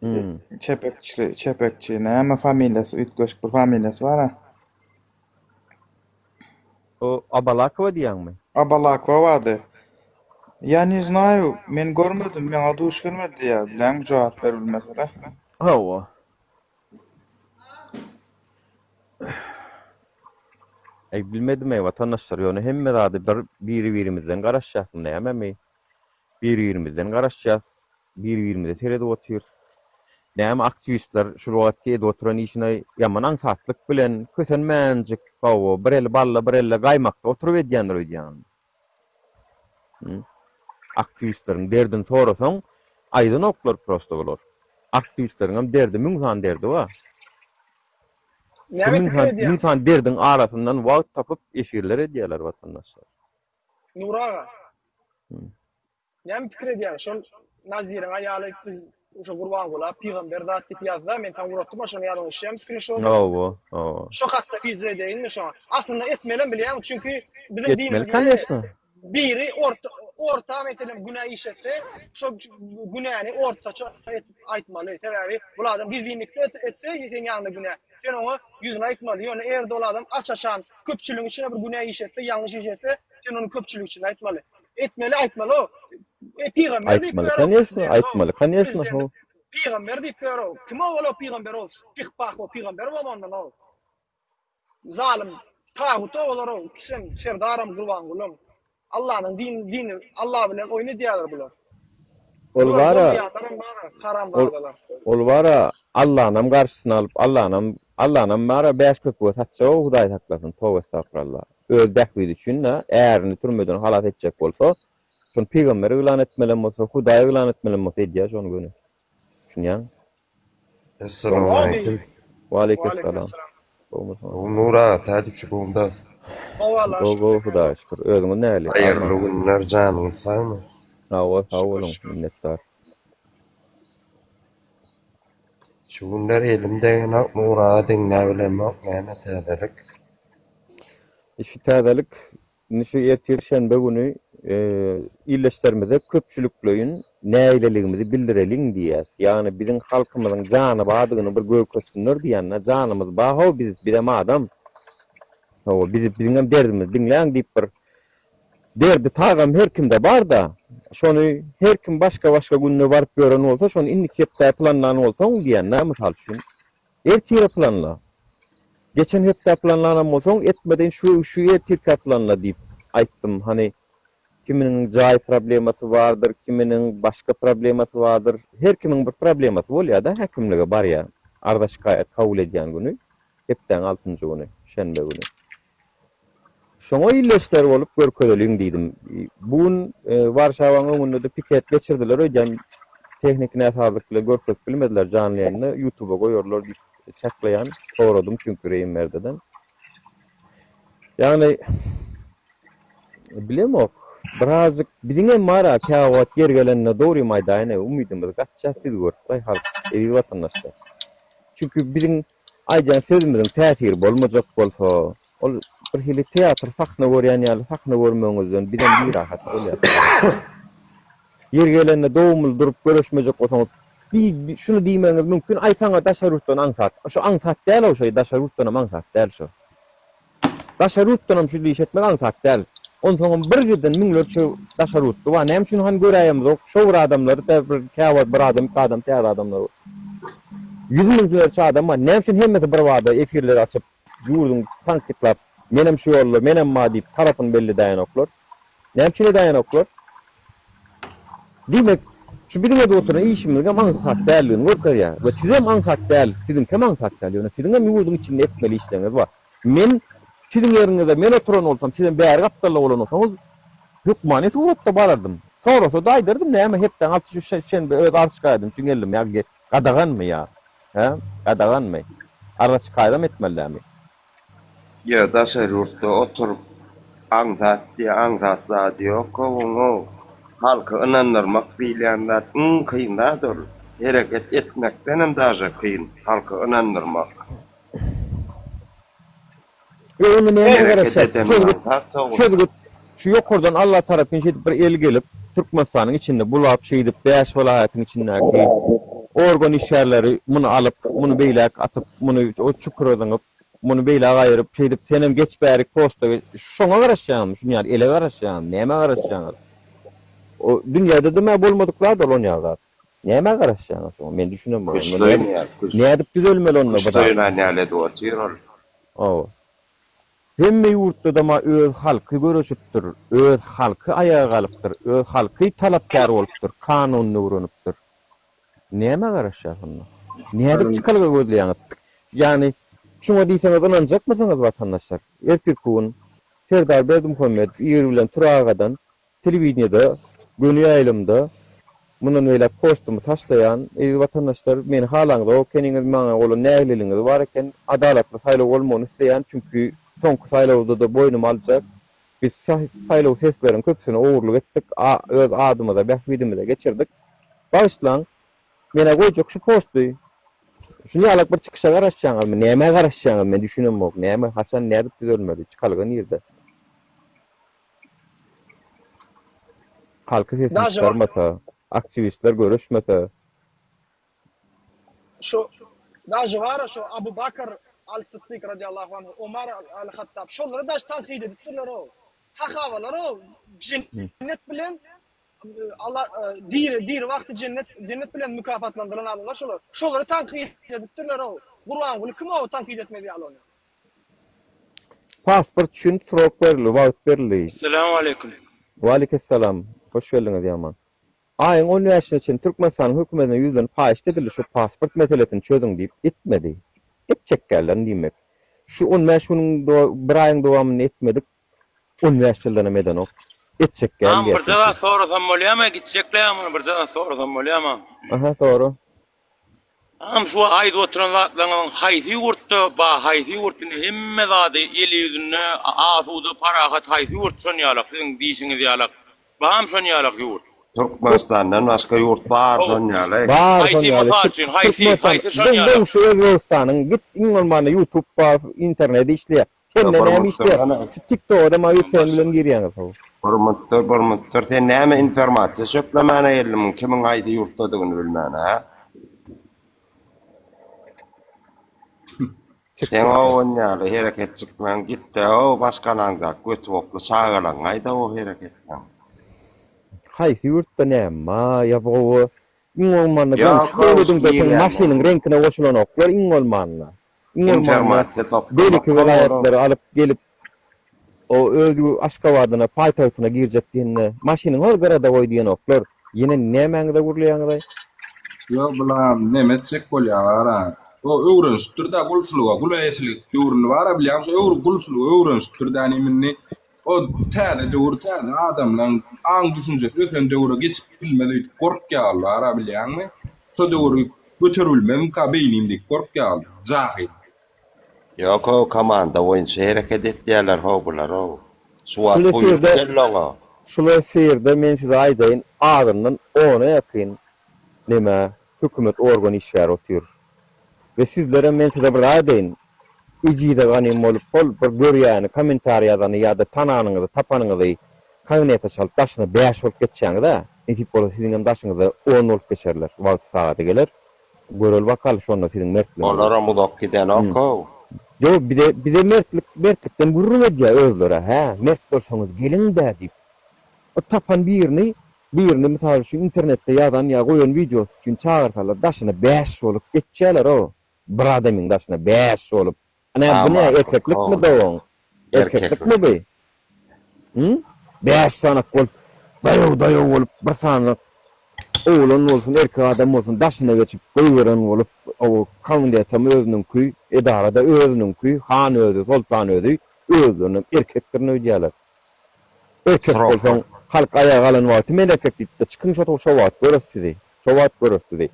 Hmm. çepekçi çepekçi näme familiýasy üýtgeşik bir familiýasy bara O Abalakowa diýýäňmi? Abalakowa bardy. Ýa ne znaýu, men görmedim, maňa duş gelmedi diýýär. Bileňmi jogap berip bilmesele. Hawa. Eý bilmedim-eý watandaşlar, ýöne hemme zady bir biri-birimizden garaşýasmy nämemi? Bir-birimizden garaşýas. Bir-birimize seredip otyrys. Näme aktiwistler şul wagtky edip oturan işini ýaman aňsatlyk bilen, kösenmänjik, hawa, bir eli balla, bir elle gaýmakda oturyp edýändir öýdýän. Hı? Aktiwistleriň derdini sorasaň, aýdanoklar prosto bular. Aktiwistleriňem derdi, müň sany derdi bar. Şu Näme müň pikir sany, edýäň? müň sany derdiň arasyndan wagt tapyp efirler edýärler watandaşlar. Nury aga. Hı. Näme pikir edýäň şol Naziriň aýaly biz. Şo Gurbangula pygamber zat diýip ýazda, men saňa ugratdym-a şony ýadyňa düşýärmi skrinşoty? Hawa, hawa. Şo hakda wideo edeýinmi şoňa? Aslynda etmelem bilýäňmi, çünki biziň Etmeli dinimizde koneşno. biri orta orta meselem günä iş etse, şo günäni ortaça etip aýtmaly. Sebäbi bul adam gizlinlikde etse, seň ýanyňda günä. Sen oňa ýüzüne aýtmaly. Ýöne eger-de ol adam aç-açan köpçüligiň içinde bir günä iş etse, ýalňyş iş etse, sen ony köpçülik içinde aýtmaly. Etmeli, aýtmaly o. E, pygamber diýip Aýtmaly, ýör o koneşno, prezident o. aýtmaly, koneşno, Prezident ho. pygamber diýip ýör o. Kim o ol o pygamber ol? Pih-pah o pygamber bolma ondan o. Zalym tagut o olar o. Ikisem Serdaram Gurbangulam. Allanyň din dini Alla bilen oýun edýärler bular. Ol Bular bara bolmaýanlaram bar ol haramzadalar. ol bara Allanam garşysyna alyp Allanam Allanam bara bäş köpüge satjak o Hudaý saklasyn toba estagfurallah. Öz bähbidi üçin-de ärini türmeden halas etjek bolsa şony pygamber yglan etmelem bolsa Hudaý yglan etmelem bolsa edýär şony göni. Düşünýäňmi? Essalamualeýkum. Waleýkim salam. Gowmysyňyz? Gowy Nur aga, täjikçi gowmyda? Gowy Allaha Gowy şükür gowy sen Hudaýa şükür. Özüňiz nähili? Haýyrly Arman. günler janyňyz sagmy? Hawa sag Şükür boluň şükür. minnetdar. Şu günler elim degenok Nur aga diňläbilemok näme täzelik? Şu täzelik Indi şu ertir şenbe güni ildeşlerimize köpçülikleýin nägileligimizi bildireliň diýýäs. Ýagny biziň halkymyzyň jany bardygyny bir görkezsinler diýýän-de, janymyz bar-how biz, bizem adam. Hawa, bizi, biziňem derdimizi diňläň diýip bir derdi tagam her kimde bar-da. Şony her kim başga-başga günde baryp ýören bolsa, şony indiki hepdä planlan bolsaň diýýän-de, mysal üçin. Ertire planla. Geçen hepdä planlanam bolsaň, etmedeýin şu şu ertirkä planla diýip aýtdym. Hany, kiminiň jaý problemasy bardyr, kiminiň başga problemasy bardyr. Her kimiň bir problemasy bolýar-da, häkimlige barýar. Arza-şikaýat kabul edýän güni, hepdäň altynjy güni, şenbe güni. Şoňa illeşler bolup görkezeliň diýdim. Bu gün Warşawaň öňünde-de piket geçirdiler öýdýän. Tehniki näsazlyk bilen görkezip bilmediler janly ýaýynda. Ýutuba goýarlar diýip çaklaýan. Soradym çünki Reýimberdiden. Ýagny bilemok. Birazjyk biziňem bar-a käwagt ýeri gelende dogrymy aýdaýyn-a umydymyz gaçýar siz görüp-laý halk, eziz watandaşlar. Çünki biziň Aýdýan sözümiziň täsiri bolmajak bolsa, ol bir hili teatr sahna görýän ýaly sahna görmegiňizden bizem birahat bolýas. Ýeri gelende dogumly durup göreşmejek bolsaňyz, diý, şuny diýmegiňiz mümkin, aý saňa daşary ýurtdan aňsat. Şo aňsat däl-ow şo, daşary ýurtdanam aňsat däl şo. Daşary ýurtdanam şu iş etmek aňsat däl. Onsoňam bir giden müňlerçe daşary ýurtly bar. Näme üçin hany göräýemzok şo bir adamlary da bir käwagt bir adam iki adam täze adamlar ýüz müňlerçe adam bar. Näme üçin hemmesi bir bada efirleri açyp ýurduň tankytlap menem şu ýolda menem bar diýip tarapyny belli edäýenoklar. Näme üçin edäýenoklar? Diýmek, şu biziň edip oturan işimiziňem aňsat däldigini görkezýär. We sizem aňsat däl, siziňkem aňsat däl, ýöne siziňem ýurduň içinde etmeli işleriňiz bar. Men siziň ýeriňizde men oturan bolsam, sizem bäri gapdalda bolan bolsaňyz, hökmany suratda barardym. Sorasa-da aýdardym, näme hepdäň altysy şu şenbe öz arz-şikaýadym üçin geldim, ýa gadaganmy ýa, hä, gadaganmy? Arza-şikaýadam etmeli dälmi? Ýa daşary ýurtda oturyp aňsat diýýä aňsat zady ýok oň halky ynandyrmak diýilýän zat iň kyn zat ol hereket etmekdenem daže kyn halky ynandyrmak. Ýok onda nämä Hereket garaşýas edeniň çözgüt aňsat ogul. çözgüt şu ýokardan Alla tarapyn şeýdip bir el gelip Türkmenistanyň içinde bulap şeýdip bäş welaýatyň içindäki organ işgärleri muny alyp muny beýläk atyp muny o çukura zyňyp Muny beýläk aýyryp, şeýdip senem geç bärik posta geç. Şoňa garaşýaňyzmy? Şuny ýaly ele garaşýaňyzmy? Nämä garaşýaňyz? O dünýäde dymä bolmadyk zat ol onýa zat. Nämä garaşýaňyz şoňa? Men düşünemok. Küşt Onda nädip oýnaýar, küşt. nädip düzelmeli onda bu Küşt zat? oýnan ýaly edip otyr ol. Hawa. Hemme ýurtda dama öz halky göreşipdir, öz halky aýaga galypdyr, öz halky talapkär bolupdyr, kanunyny öwrenipdir. Nämä garaşýas onda? Nädip çykalga gözleýäňiz? Ýagny, şuňa diýseňiz ynanjakmysyňyz watandaşlar? Ertirki gün Serdar Berdimuhamedow ir bilen Turagadan telewideniýede göni ýaýlymda mundan beýläk postumy taşlaýan, eziz watandaşlar, meni halaňzok ekeniňiz, maňa bolan nägileligiňiz bar eken, adalatly saýlaw bolmagyny isleýän, çünki soňky saýlawda-da boýnuma aljak, biz saýlaw sesleriň köpüsini ogurlyk etdik, öz adymyza, bähbidimize geçirdik. Bagyşlaň. Menä goýjak şu posty. Şuny ýalak bir çykyşa garaşýaňyzmy? Nämä garaşýaňyz men düşünemok. Näme, haçan, nädip düzelmeli? Çykalga nirde? Halky sesini Daže çykarmasa, aktiwistler göreşmese. Şu daže bara şu Abu Bakr Al Sytdyk radiallahu anhu, Omar Al Hattab şolary daže tankyt edipdirler-ow. Sahabalar-ow jennet bilen Allah diri diri wagty jennet jennet bilen mükafatlandyrylan adamlar şolar. Şolary tankyt edipdirler-ow. Gurbanguly kim-ow tankyt etmez ýaly ony. Pasport üçin srok berildi, wagt berildi. Essalamualeýkum. Waleýkessalam. Hoş geldiňiz Ýaman. Aýyň on bäşine çenli Türkmenistanyň hökümetine ýüzlenip haýyşt edildi şu pasport meselesini çözüň diýip etmedi. Etjekgärler diýmek. Şu on bäş günüň bir aýyň dowamynda etmedik on bäş ýyldanam edenok. Etjekgär Agam diýýär birje çünki. zat sorasam bolýamy gitjekleýän muny birje zat sorasam bolýamy. Aha sora. Agam şu aýdyp oturan zatlaryňyzyň haýsy ýurtda ba haýsy ýurt indi hemme zady el ýüzünde asuda parahat haýsy ýurt şon ýalak siziň diýşiňiz ýalak bam şon ýalak ýurt. Türkmenistandan başga ýurt bar şon ýaly. Bar şon Haýsy ýaly mysal üçin haýsy Türkmenistan haýsy şon goň ýalak. goňşy Özbegistanyň git iň bolmanda ýutub bar internet işleýär Sende näme işleýär? Şu TikToga-da maňa VPN bilen girýäňiz how. Hormatdyr, hormatdyr. Sen näme informasiýa çöplemäne geldiň, kimiň haýsy ýurtdadygyny bilmän, hä? Seň owan ýaly hereketjikleň gitde-ow başgalaňdak göti bokly çagalaň gaýda-ow hereketleň. Haýsy ýurtda näme bar ýa gowy iň bolmanda Ýok goňşy goňşy döwlediňde seň girýän maşynyň reňkine goşulanoklar iň bolmanda. Iň bolmanda Informasiýa toplamak beýleki gowy. welaýatlary alyp gelip, o öz Aşgabadyna, paýtagtyna girjek diýende, maşynyňy hol gyrada goý diýenoklar. Ýene nämäňize gürleýäňiz-aý? Ýok, bulam neme etjek bolýalara. O öwrenişipdir-dä gulçulyga, gul eýeçilik döwründe bar-a bilýäňmi, şo öwr gulçulyga öwrenişipdir-dä inim indi. O täze döwür, täze adamlaň aň-düşünjesi ösen döwre geçip bilmez öýdüp gorkýarlar bar-a bilýäňmi. Şo döwri Göteribilmezmika beýnim diýip gorkýaryn, jahyl. Ýok how komanda boýunça hereket etýärler how bular how. Şu wagt Şul buýruk efirde geldi oňa. Şul efirde men size aýdaýyn azyndan ona ýakyn neme hökümet organ işgäri otyr. We sizlerem men size bir aýdaýyn ejize ganym bolup hol bir görýäni kommentariý ýazany ýa-da tananyňyzy tapanyňyzy kabinete çalyp daşyna bäş bolup geçýäňiz-ä nesip bolsa siziňem daşyňyzda on bolup geçerler wagty sagady geler göreli bakaly şonda siziň mertligiňizi. Olaram uzak gidenok-ow. Ýok bize bize mertlik mertlikden gürrüň edýä özlerä hä mert bolsaňyz geliň-dä diýip. O tapan birini birini mysal üçin internetde ýazan ýa goýan wideosy üçin çagyrsalar daşyna bäş bolup geçýäler-ow. Bir adamyň daşyna bäş bolup. Ine bu ne erkeklikmi dogan? Erkeklikmi bu? Hı? Bäş sanak bolup daýaw daýaw bolup bir sany oglan bolsun erkek adam bolsun daşyna geçip goýberen bolup o komidetem özüniňki edarada özüniňki han özi soltan özi özlerinem erkekdirin öýdýärler. Erkek bolsaň halk aýaga galan wagty men erkek diýipdir çykyň şo şo wagt göres sizi şo wagt göres sizi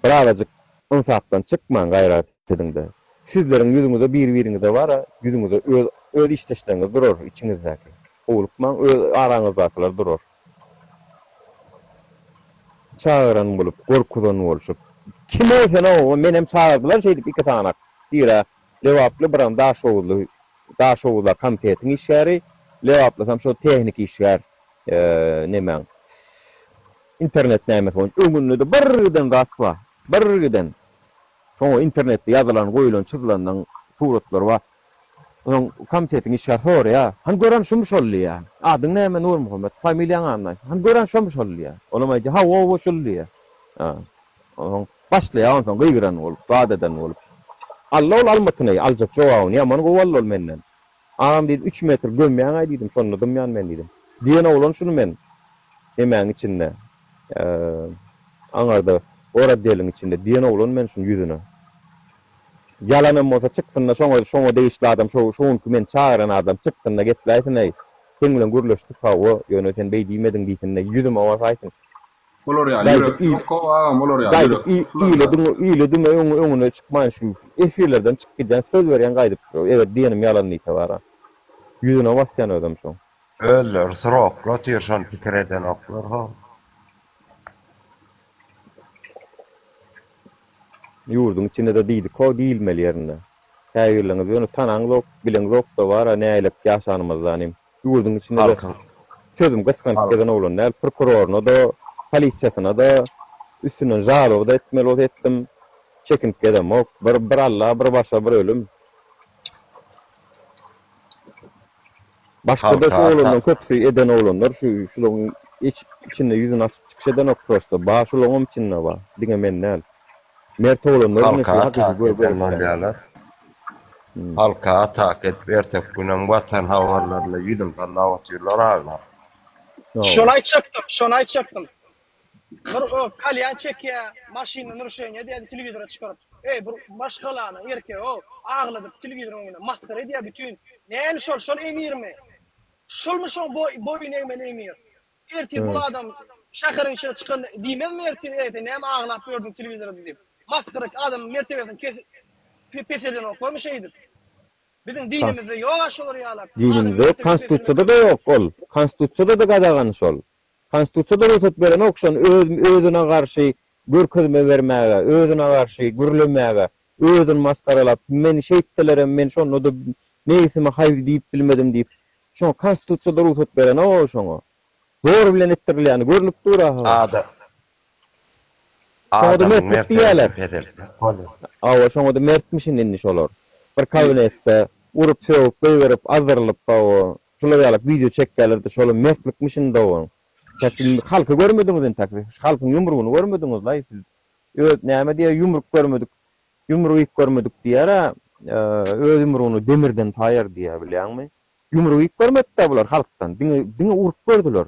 birazajyk ynsapdan çykmaň gaýrat ediňde sizleriň ýüzüňize bir biriňize bara ýüzüňize öz öz işdeşleriňiz durar içiňizdäki howlukmaň öz araňyzdakylar durar çagyran bolup gorkuzan bolşup kim ol sen ow menem çagyrdylar şeýdip iki sanak birä lebaply biram daşoguzly Daşoguzda komitetiň işgäri, Lebaplysam şo tehniki işgär nemäň internet nämesi boýunça öňünde-de bir giden zat bar. Bir giden. Şoňa internetde ýazylan, goýulan, çyzylanlaň suratlary bar. Onuň komitetiň işgäri soraýar. Hany gören şumy şol diýýär. Adyň näme Nurmuhammet? Familiýaň adyny aýt. Hany gören şomy şol diýýär. Olam aýdýar, hawa, hawa şul diýýär. Onsoň başlaýar onsoň gygyran bolup, zat eden bolup. Aldy ol almytyny, aljak jogabyny ýaman gowy aldy ol menden. Agam diýdi, üç metr gömýäň-aý diýdim, şonda dymýan men diýdim. Diýen oglan şuny men nemäň içinde, aňarda goraddeliň içinde diýen oglan men şuny ýüzüne. Ýalanam bolsa çyksyn-da şoňa, şoňa degişli adam, şo, şo günki meni çagyran adam çyksyn-da gepläýsin-eý, seň bilen gürleşdik hawa, ýöne sen beý diýmediň diýsin-de, ýüzüme basaýsyn. Olar ýaly ýürek ýok how agam olar ýaly Gaýdyp ýürek ýok ile diňe ile diňe öňe öňüne çykmaýyn şu efirlerden çykyp gidýän söz berýän gaýdyp eger diýenim ýalan diýse bara ýüzüne basýan özem şoň. Özleri srokly otyr şony pikir edenoklar how. Ýurduň içinde-de diýdik-how diýilmeli ýerinde. Käbirleriňiz ýöne tanaňzok, bileňzok-da bar-a nähilek ýaşanymyzdanym. Ýurduň içinde-de sözüm gysganyp gezen oglan däl. Prokuroryna-da, polisiýasyna-da üstünden žaloba-da etmeli bolsa etdim. Çekinip gezemok. Bir, bir Alla, bir başa, bir ölüm. Başgada şu oglanlaryň köpüsi eden oglanlar şu şularyň içinde ýüzüni açyp çykyş edenok prosta bar şularyňam içinde bar diňe men däl mert oglanlar ine Halka şu hakyky atak gör eden görüşýän. bolýarlar. Halka atak edip erteki günem watan habarlarynda ýüzüni sallap otyrlar aglap. Şony aýtjakdym, şony aýtjakdym. Bir o kalýan çekýä, maşynyny nurşeniýa diýýä telewizora çykaryp. Eý bir maşgalanyň erkegi-ow, agladyp telewizoryň öňünde masgara edýä bütin. Näme şol, şol emirmi? Şolmy şoň boýun egmeli emir? Ertir bul adam şäheriň içine çykan diýmezmi ertir eý sen näme aglap ýördüň telewizorda diýip. Masgara adamyň mertebesini kes peseldenoklarmy şeýdip? Biziň dinimizde ýog-a şolar ýalak. Dinimizde ýok, konstitusiýada-da ýok ol. Konstitusiýada-da gadagan şol. Konstitusiýada rugsat berenok şony öz özüne garşy görkezme bermäge, özüne garşy gürlemäge, özüni masgaralap, meni şeýtselerem men şonda-da nebsime haý diýip bilmedim diýip, şoňa konstitusiýada rugsat berenok şoňa. Zor bilen etdirilýäni görnüp dur-a. Ada Şoňa-da adamyň mertlik mertebesini diýýärler. peseltmek bolýar. Hawa, şoňa-da mertmişin indi şolar. Bir kabinetde urup-sögüp, gygyryp, azdyrylyp, hawa, Şular ýalak wideo çekýäler-de şolam mertlikmişin dogan. Täk halky görmediňiz entäk siz halkyň ýumrugyny görmediňizlaý siz. Öz näme diýýär ýumruk görmedik ýumruk iýip görmedik diýýär-ä öz ýumrugyny demirden saýar diýýär bilýäňmi. Ýumruk iýip görmedi-dä bular halkdan diňe diňe urup gördüler.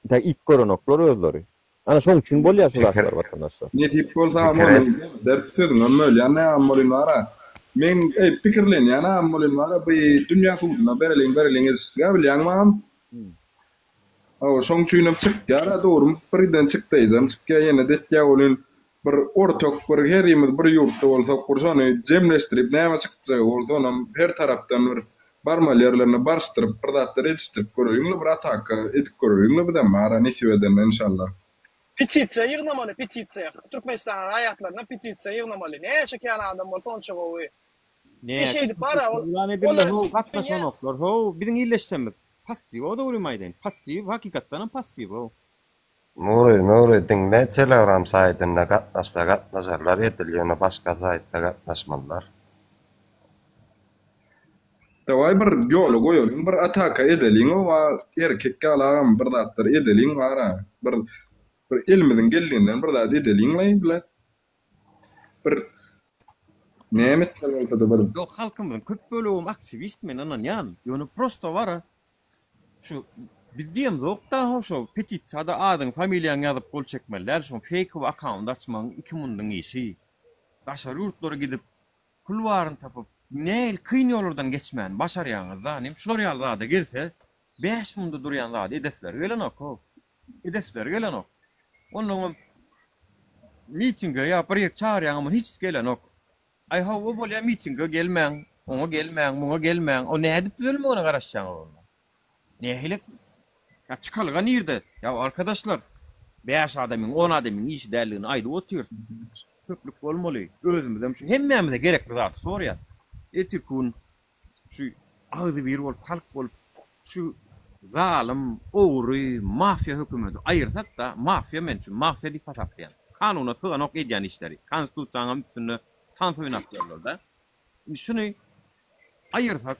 Entäk iýip görenoklar özleri. Ana şoň üçin bolýar şu zatlar watandaşlar. Nesip bolsa agam onuň ders sözüňem bölýän ne agam bolyn bara. Meň eý pikirlenýän agam bolyn bara bu dünýä suduna bereliň bereliň edişdiga bilýäňmi agam. Hawa şoň üçinem çykýara dogry birgiden çykdaýjam çykýa ýene-de etýä welin bir ortak bir herimiz bir ýurtda bolsak bir şony jemleşdirip näme çykjagy bolsa onam her tarapdan bir Barmaly ýerlerine baryşdyryp bir zatlar edişdirip göreýiňle bir ataka edip göreýiňle bizem bara nesip edende enşalla. Petisiýa ýygnamaly petisiýa. Türkmenistanyň raýatlaryndan petisiýa ýygnamaly. Näçe kän adam bolsa onça gowy. Näçe Şeýdip bara ol yglan edildi olar how gatnaşanoklar how biziň illeşjemiz passiw how dogrymy aýdaýyn passiw hakykatdanam passiw how. Nury Nury diňle telegram saýtynda gatnaşsa gatnaşarlar edil ýöne başga saýtda gatnaşmazlar. Dawaý bir ýola goýalyň bir ataka edeliň oba erkek ýaly agam bir zatlar edeliň bara bir bir elimiziň geldiginden bir zat edeliňlaý bile bir näme etmeli bolsada bir. Ýok halkymyzyň köp bölegem aktiwist men ynanýan ýöne prosto bara şu biz diýemzokda ho şo petisiýada adyňy familiýaňy ýazyp gol çekmeli däl şoň feýkowy akkaunt açmagyň iki mundyň işi daşary ýurtlara gidip Pul baryny tapyp, nähili kyn ýollardan geçmäni başarýaňyzda, nim şular ýaly zada gelse, bäş munda durýan zady edesleri gelenok-how. Edesleri gelenok. Onnoňam mitinge ýa bir ýere çagyrýaňam ony hiç gelenok. Aý hawa bolýa mitinge gelmäň, oňa gelmäň, muňa gelmäň, o nädip düzelmegine garaşýaňyz onda? Nähili Ýa çykalga nirde? Ýa arkadaşlar, bäş adamyň, on adamyň işi däldigini aýdyp otyrys. Köplük bolmaly. Özümizem şu hemmämize gerekli zady soraýas. Ertirki gün şu agzybir bolup, halk bolup şu zalym, ogry, mafiýa hökümeti aýyrsak-da, mafiýa men üçin mafiýa diýip hasaplaýan. Kanuna syganok edýän işleri. Konstitusiýaňam üstünde tans oýnap ýörler-de. Indi şuny aýyrsak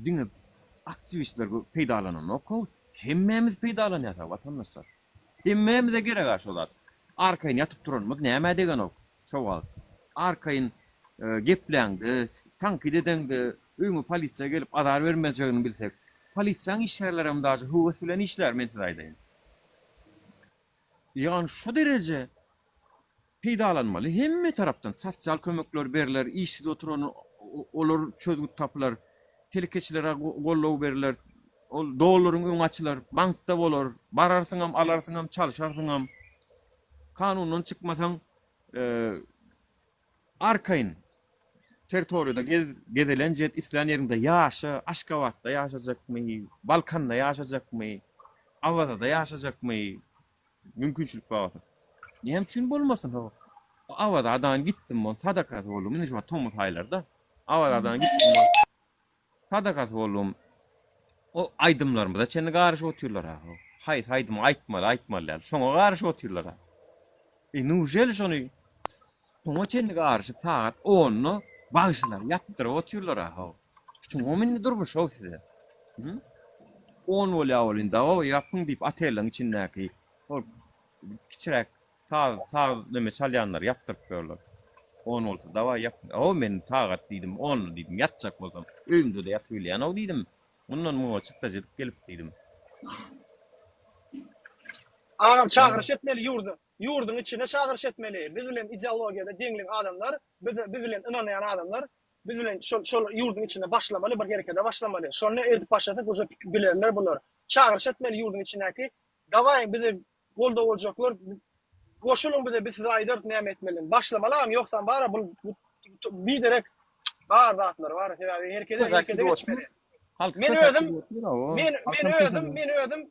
diňe aktiwistler peýdalananok-how, hemmämiz peýdalanýas-a watandaşlar. Hemmämize gerek-a şo zat. Arkaýyn ýatyp turanymyz nämä degenok şo wagt. Arkaýyn gepläňde, tankyt edeňde öýüňe polisiýa gelip azar bermejegini bilsek. Polisiýaň işgärlerem daže höwes bilen işlär men size aýdaýyn. Ýagny şo dereje peýdalanmaly hemme tarapdan sosial kömekler berler, işsiz oturan olar çözgüt tapylar, telekeçilere goldaw berler, ol dollaryň öňi açylar, bankda bolar, bararsyňam, alarsyňam, çalşarsyňam. Kanundan çykmasaň arkaýyn territoriýada gez, gezelenç et, islän ýeriňde ýaşa, Aşgabatda ýaşajakmy, Balkanda ýaşajakmy, Awazada ýaşajakmy, mümkinçilik bar bolsa. Näme üçin bolmasyn ho? Awazadan gitdim on sadakasy boldum. Indi şu wagt tomus aýlarda. Awazadan gitdim on sadakasy boldum. O aýdymlarymyza çenli garyşyp otyrlar ha. Haýsy aýdymy aýtmaly, aýtmaly däl. Şoňa garyşyp otyrlar ha. E nujeli şony şoňa çenli garyşyp sagat onda bagşylar ýapdyryp otyrlar ha. Şoňa indi durmuş how size. Hı? On bolýar welin dawa ýapyň diýip otelliň içindäki ol kiçiräk Saz saz neme çalýanlar ýapdyryp ýörler. On bolsa dawaý ýap. O men sagat diýdim, onda diýdim, ýatjak bolsam öýümde-de ýatyp bilýän-ow diýdim. Mundan muňa çykdajy edip gelip diýdim. Agam çagyryş etmeli ýurda ýurduň içine çagyryş etmeli biz bilen ideologiýada deňlik adamlar biz biz bilen ynanýan adamlar biz bilen şol şol ýurduň içinde başlamaly bir herekede başlamaly şony edip başlasak uje bilerler bular çagyryş etmeli ýurduň içindäki dawaýyň bize Goldaw boljaklar goşulyň bize biz size aýdarys näme etmelidigini. Başlamaly agam ýogsam bara bul biderek bar zatlar bar sebäbi herkese herkese geçmeli. Men özüm men men özüm men özüm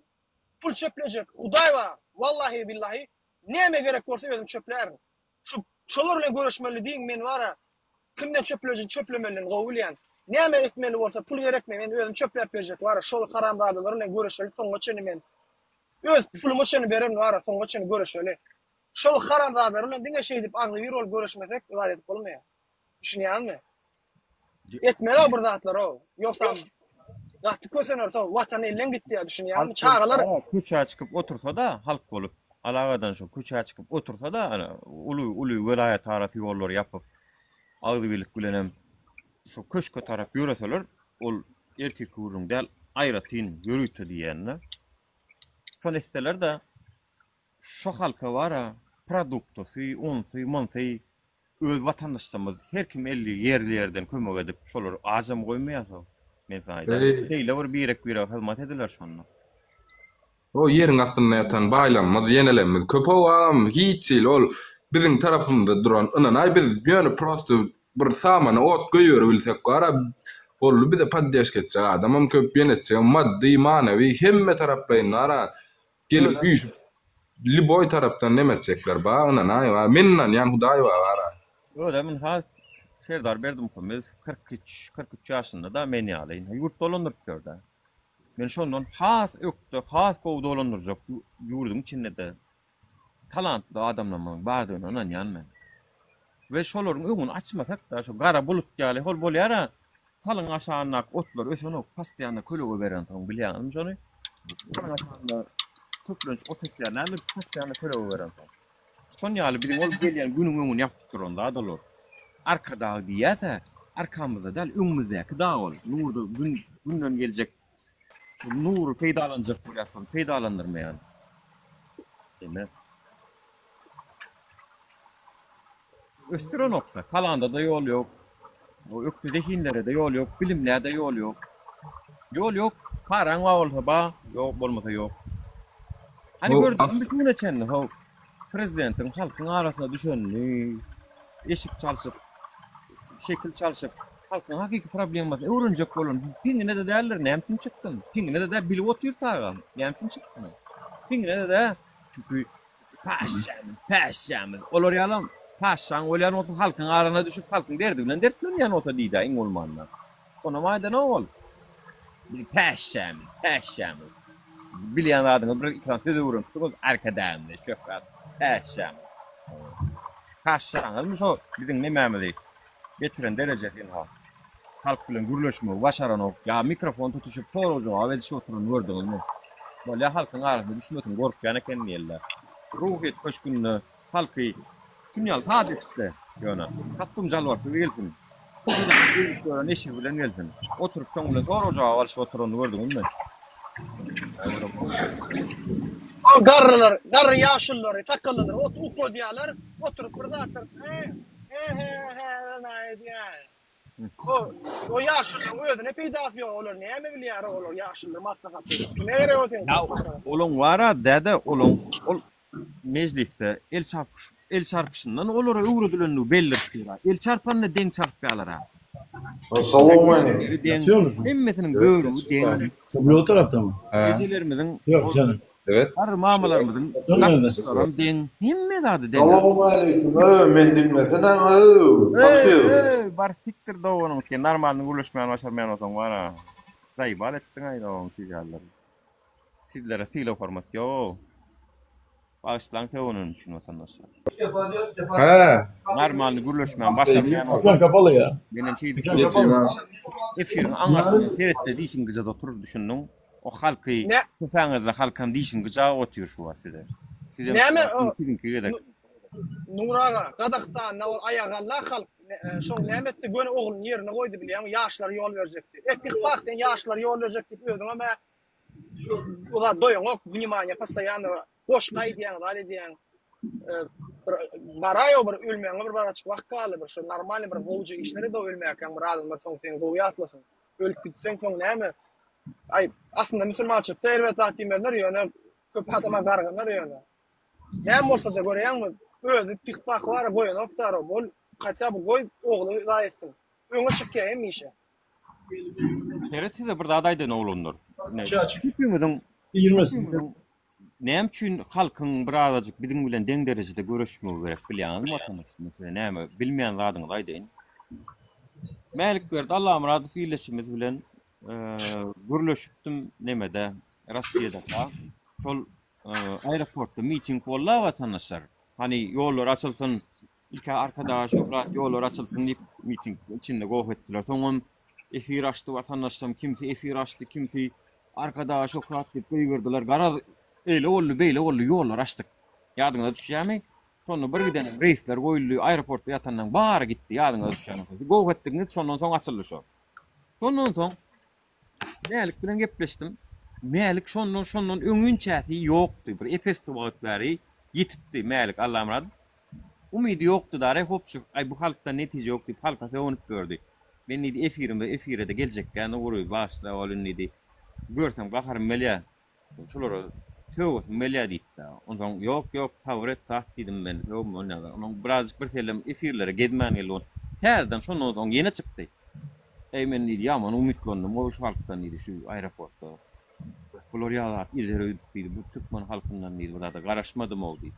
pul çöplejek hudaý bar wallahi billahi näme gerek bolsa özüm çöplärin. Şu şolar bilen göreşmeli diýiň men bara kimden çöplejini çöplemelidigini gowy bilýän. Näme etmeli bolsa pul gerekmi men özüm çöpläp berjek bara şol haramzadalar bilen göreşeli soňuna çenli men Öz puluma çenli bererin bara soňuna çenli göreşeli. Şol haramzadalar bilen diňe şeýdip agzybir bolup göreşmesek zat edip bolmaýar. Düşünýäňmi? Etmeli bir zatlar-ow. Ýogsam gaty kösenersow watan elden gitýär düşünýäňmi? Çagalar köçä çykyp otursa-da halk bolup alagadan şo köçä çykyp otursa-da ana uly uly welaýat arasy ýollary ýapyp agzybirlik bilenem şo köşke tarap ýöreseler ol ertirki gürrüň däl aýratyn ýörite diýýän-de. Şony etseler-de, şo halka bar-a, produktasy, onsy, munsy, öz watandaşlarymyz her kim elli ýerli-ýerden kömek edip, şolary ajam goýmaýar-how. Men saňa aýdaýyn. Şeýle bir birek-birege hyzmat ediler şonda. O ýeriň astynda ýatan baýlamyz, ýenelemmiz köp-ow agam, hiç hili ol biziň tarapymyzda duran ynanaý biz ýöne prosto bir samana ot goýberibilsek bara boldy bize poddeşka etjek adamam köp ýene etjegem maddy manawy hemme taraplaýyn bara gelip üýşüp lýuboý tarapdan neme etjekler ba ynanaý ba men ynanýan hudaý ba bara. Özem ynha Serdar Berdimuhamedow 43 43 ýaşynda da men ýaly ynha ýurt dolandyryp ýörda. Men şondan has ökde has gowy dolandyrjak ýurduň içinde-de talantly adamlarymyzyň bardygyna ynanýan men. We şolaryň öňüni açmasak-da, şo gara bulut ýaly hol bolýar-a, talyň aşagyndaky otlar ösenok, postoýanno kölege berensoň, bilýäňizmi şony? Talyň aşagynda köplenç ot ösýär, näme postoýanno kölege berensoň. Şon ýaly biziň ol gelýän günüň öňüni ýapyp duran zat olar. Arkadag diýýäs-ä, arkamyzda däl, öňümizdäki dag ol. Nurda gün, günden geljek şol nury peýdalanjak bolýas, şony peýdalandyrmaýan. Eme. Ösdürenokda. Talanda-da ýol ýok. O ökde zehinlere-de ýol ýok, bilimlä-de ýol ýok. Ýol ýok. Paraň bar bolsa bar, ýok bolmasa ýok. Hany gördüňmi şu güne çenli ho prezidentiň halkyň arasyna düşenini, eşik çalşyp, şekil çalşyp, halkyň hakyky problemasyny öwrenjek bolan piňine-de däldir, näme üçin çyksyn? Piňine-de däl, bilip otyr tagam. Näme üçin çyksyn? Piňine-de däl. Çünki paşşamyz, paşşamyz. Olar ýalam paşşaň bolýan bolsa halkyň arasyna düşüp, halkyň derdi bilen dertlenýän bolsa diýdä iň bolmanda. Onam aýdanok ol. Biz paşşamyz, paşşamyz. Bilýän zadyňyz bir iki sany söz öwrenipsiňiz, Arkadagymyz, şöhrat, paşşamyz. Paşşaňyzmy şo biziň nemämizi getiren derejesi ynha. Halk bilen gürleşmegi başaranok. Ýa mikrofon tutuşyp sorag-jogap edişip oturanyny gördüňizmi? Bolýa halkyň arasyna düşmesin gorkýan eken diýerler. Ruhyýet köşgünde halky şun ýaly sada eşikde ýöne kostum jalbarsyz gelsin. Şu köçedäki geýnip ýören eşigi bilen gelsin. Oturyp şoň bilen sorag-jogap alyşyp oturanyny gördüňizmi? O garrylar, garry ýaşululary, sakgallylary ot ukladýarlar, oturyp bir zatlar he he he he edýär. O, o ýaşulylaryň özüne peýdasy ýok, olar näme bilýär olar ýaşulylar maslahaty. Kime gerek o seň Ya olaň wara däde olaň ol mejlisde el çarpyş el çarpyşyndan olara öwredilenligi belli dur. El çarpanda deň çarpýarlar-a. Assalamualeykum. Deň, hemmesiniň börügi deň. Sen bu tarafta mı? Ejelerimiziň Yok canım. Evet. Garry mamalarymyzyň dakyşlaram deň, hemme zady deň. Salowmaleýkim öö men diňlesene öö Öý öý bar sikdir doganyň sen normalny gürleşmäni başarmaýan bolsaň bara zaýbal etdiňaý dogan siz ýalylar. Sizlere sylag hormat ýogow. Bagyşlaň sögünenim üçin watandaşlar. Hä. Normalny gürleşmäni başarmaýan bolsaň. Menem şeýdip efiriň aňyrsyndan seretde dişiň gyjat oturur düşündiň. O halky Ne kösäňizde halkam dişini gyjap otyr şu wagt size. Sizem şu Näme wagt o siziňki gezek. Nur aga Gazagystanda ol aýagalla halk şol näme etdi göni ogluny ýerine goýdy bilýäňmi ýaşlara ýol berjekdi. E pih-pah sen ýaşlara ýol berjek diýip özüňem hä o zat doýaňok wnimaniýa postoýanno goşgy aýdýaň zat edýäň. Bir baraý o bir ölmäňe bir baraçyk wagt galdy bir şo normalny bir gowja işler ed o ölmäkäň bir adamlar soň seni gowy ýatlasyn. Ölüp gitseň soň näme Aý, aslynda musulmançylykda erbet zat diýmezler, ýöne köp adama gargynar ýöne. Näme bolsa-da görýäňmi, özi pih-pah bar-a goýanok daro, bol, haçja bu goý, ogly zaý etsin. Öňe çykýar hemişe. Seret size bir zat aýdaýyn oglanlar. Ine, köpüňiziň köpüňiziň näme üçin halkyň birazajyk biziň bilen deň derejede göreşmegi gerek bilýäňizmi watandaşlar? Men size näme bilmeýän zadyňyzy aýdaýyn. Mälikberdi Allamyradow ildeşimiz bilen gürleşipdim nemede Rossiýadaka. Şol aeroportda miting boldy watandaşlar. Hany ýollar açylsyn, ilk-ä Arkadaga şöhrat ýollar açylsyn diýip miting içinde goh etdiler. Soňam efir açdy watandaşlarym, kimsi efir açdy, kimsi Arkadaga şöhrat diýip gygyrdylar. Garaz, eýle boldy, beýle boldy, ýollar açdyk. Ýadyňyza düşýärmi? Şonda bir giden reýsler goýuldy, aeroportda ýatanlaryň bary gitdi, ýadyňyza düşýän bolsa. Goh etdigiňiz şondan soň açyldy şo. Şondan soň Mälik bilen gepleşdim. Mälik şondan şondan öňinçäsi ýokdy. Bir ep-esli wagt bäri ýitipdi Mälik Allamyradow. Umydy ýokdy dara hopjyk, aý bu halkdan netije ýok diýip halka sögünip ýördi. Men diýdi efirime efire-de geljekkä Nury bagyşla ol indi diýdi. Görsem gaharym gelýär. Şulara sögesim gelýär diýipdi. Onsoň ýok ýok sabyr et zat diýdim men sögme onýa. Onuň birazjyk bir sellem efirlere gezmän geldi ol. Täzeden şondan soň ýene çykdy. Eý men diýdi ýaman umytlandym goý şu halkdan diýdi şu aeroportda. Bular ýa zat eder öýdüp diýdi bu türkmen halkyndan diýdi bu zada garaşmadym-ow diýdi.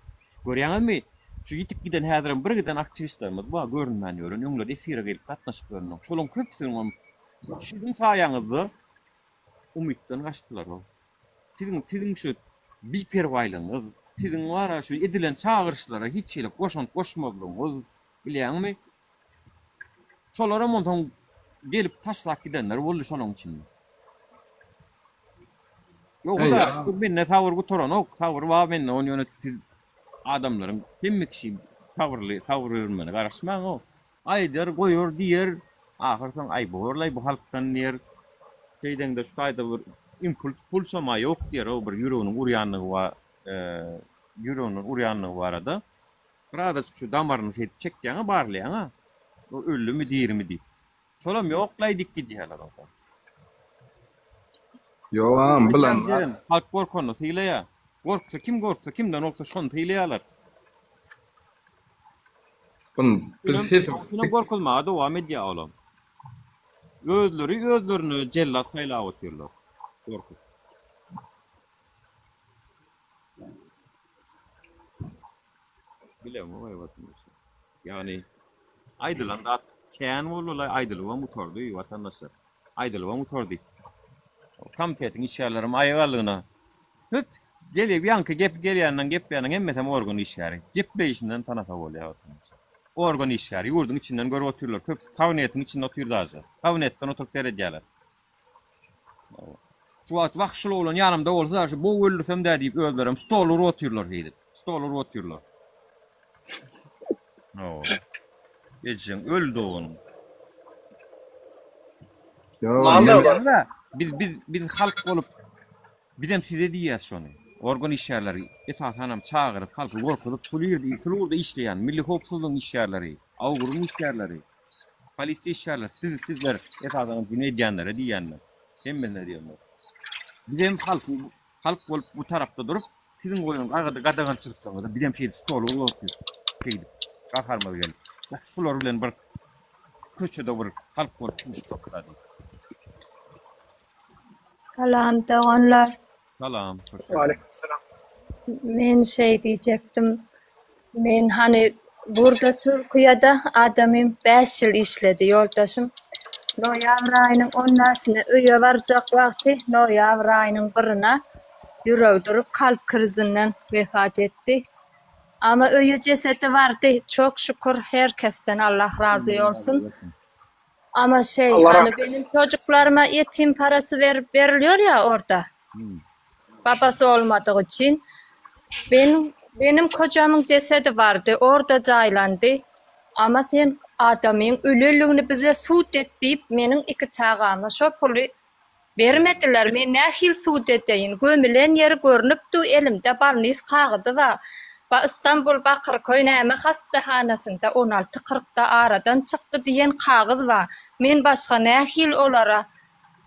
Görýäňizmi şu ýitip giden häzirem bir giden aktiwistlerimiz bar görünmän ýören öňler efire gelip gatnaşyp ýören şolaň köpüsiniňem siziň saýaňyzda umytdan gaçdylar ol. Siziň siziň şu biperwaýlygyňyz, siziň bara şu edilen çagyryşlara hiç hili goşant goşmazlygyňyz, bilýäňmi? Şolaram onsoň gelip taşlap gidenler boldy şolaň içinde. Ýok-da, şükür mende sabyr gutaranok, sabyr bar mende, ony ýöne siz adamlaryň hemme kişi sabyrly, sabyr bermegine garaşmaň-ow. Aýdar, goýar, diýer, ahyr soň aý borlaý bu halkdan diýer. Şeýdeňde şu taýda bir impuls, pulsam-a ýok diýer, o bir ýüreginiň urýanlygy ba, ýüreginiň urýanlygy barada. Birazajyk şu damaryny şeýdip çekýäň-a, barlaýaň-a, bu öldümi, dirimi diýip. Şolam ýok-laý diýip gidýärler onsoň. Ýok agam, bilen. Jeren, halk gorkanyny sylaýar. Gorksa, kim gorksa, kimden gorksa şony sylaýarlar. Biz sesimizi Şuny gorkuzmaga dowam edýär olam. Özleri özlerini jellat saýlap otyrlar. Gorkup. Bilemok aý watandaşlar. Ýagny aýdylan zat kän boldy-la, aýdylybam gutardy watandaşlar. Aýdylybam gutardy. Komitetiň işgärlerem aýagallygyna Hüt, gelip ýaňky gep gelýänden gepleýäniň hemmesem organ işgäri. Gepleýşinden tanasa bolýar watandaşlar. Organ işgäri, ýurduň içinden görüp otyrlar. Köpüsi kabinetiň içinde otyr daže. Kabinetden oturyp seredýärler. Şu wagt wah şul oglan ýanymda bolsa daže bow öldürsem-dä diýip özlerem stol urup otyrlar şeýdip. Stol urup otyrlar. Hawa. Ejeň öl doganyň. Ýok, Biz biz biz halk bolup Bizem size diýýäs şony. Organ işgärleri, esasanam çagyryp, halky gorkuzyp, şul ýerde, şul ugurda işleýän milli howpsuzlygyň işgärleri, AUGR-yň işgärleri, polisiýa işgärleri, siz, sizler, esasanam şuny edýänlere diýýän men. Hemmesine diýemok. Bizem halkyň, halk bolup bu tarapda durup, siziň goýan gadagançylyklaryňyza bizem şeýdip stola urup otyrys. Şeýdip, gaharymyz gelip. Şular bilen bir köçede bir halk bolup duşsak-da diýip. Salam doganlar. Salam, hoş geldiň. Waleýkim salam. Men şeý diýjekdim. Men hany burda Türkiýede adamym 5 ýyl işledi ýoldaşym. Noýabr aýynyň on bäşine öýe barjak wagty noýabr aýynyň birine ýüregi durup kalp krizinden wefat etdi. Ama öýe jesedi bardy. Çok şükür her kesden Allah razy bolsun. Ama şeý Allah hany rahmet benim etsin. çocuklarıma ýetim parasy berip berilýor ýa orda. Babasy olmadygy üçin. Ben benim kojamyň jesedi bardy orda jaýlandy. Ama sen adamyň ölenligini bize sud et diýip meniň iki çagama şo puly Bermediler, men nähili sud edeýin, gömülen ýeri görnüp du, elimde balnis kagyzy bar. Ba Istanbul Bakyrköý näme hassahanasynda on alty kyrkda aradan çykdy diýen kagyz bar. Men başga nähili olara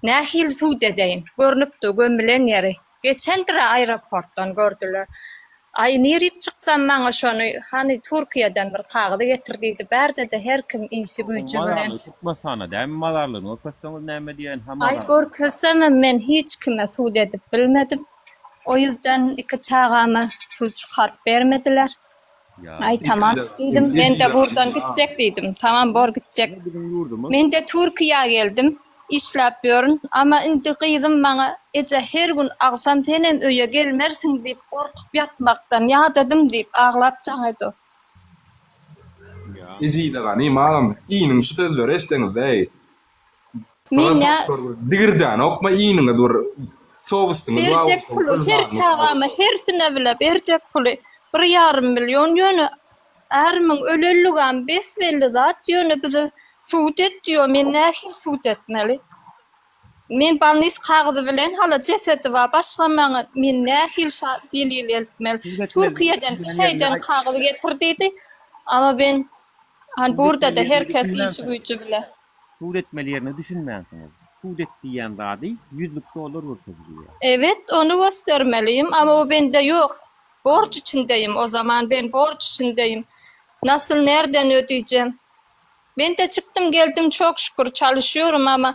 nähili sud edeýin, görnüp du gömülen ýeri. Geçendir-ä aeroportdan gördüler. Aý nirip çyksam maňa şony hany Türkiýeden bir kagyz getir diýdi bärdede her kim işi güýji bilen. Mazarlygy Türkmenistanda dämi mazarlygyny görkezseňiz näme diýen ha Aý mazarlyk. görkezsemem men hiç kime sud edip bilmedim. O ýüzden iki çagama pul çykaryp bermediler. Aý tamam diýdim mende burdan gitjek diýdim tamam bor gitjek. Mende Türkiýä geldim işläp ýörün ama indi gyzym maňa eje her gün agşam senem öýe gelmersiň diýip gorkup ýatmakdan ýadadym diýip aglap jaň edo. Ejize ganym agam iniň şu sözleri eşdeňizde Men nä. Digirdänokmy iniňiz bir sowustyňyz bar Berjek puly her çagama hersine bile berjek puly bir ýarym milýon ýöne ärimiň ölenligam bes belli zat ýöne bize sud et diýo men nähili sud etmeli men balnis kagyzy bilen hala jesedi bar başga maňa men nähili şa delil eltmeli Türkiýeden bir şeýden kagyz getir diýdi ama ben hani burdada her kes işi güýji bile. Sud etmeli ýerine düşünmänsiňiz. Sud et diýýän zady ýüzlük dollar görkezilýär. Evet ony göstermeliyim ama o bende ýok. Borç içindeyim o zaman ben borç içindeyim. Nasıl nerden ödeycem. Bende çykdym geldim çok şükür çalışıyorum ama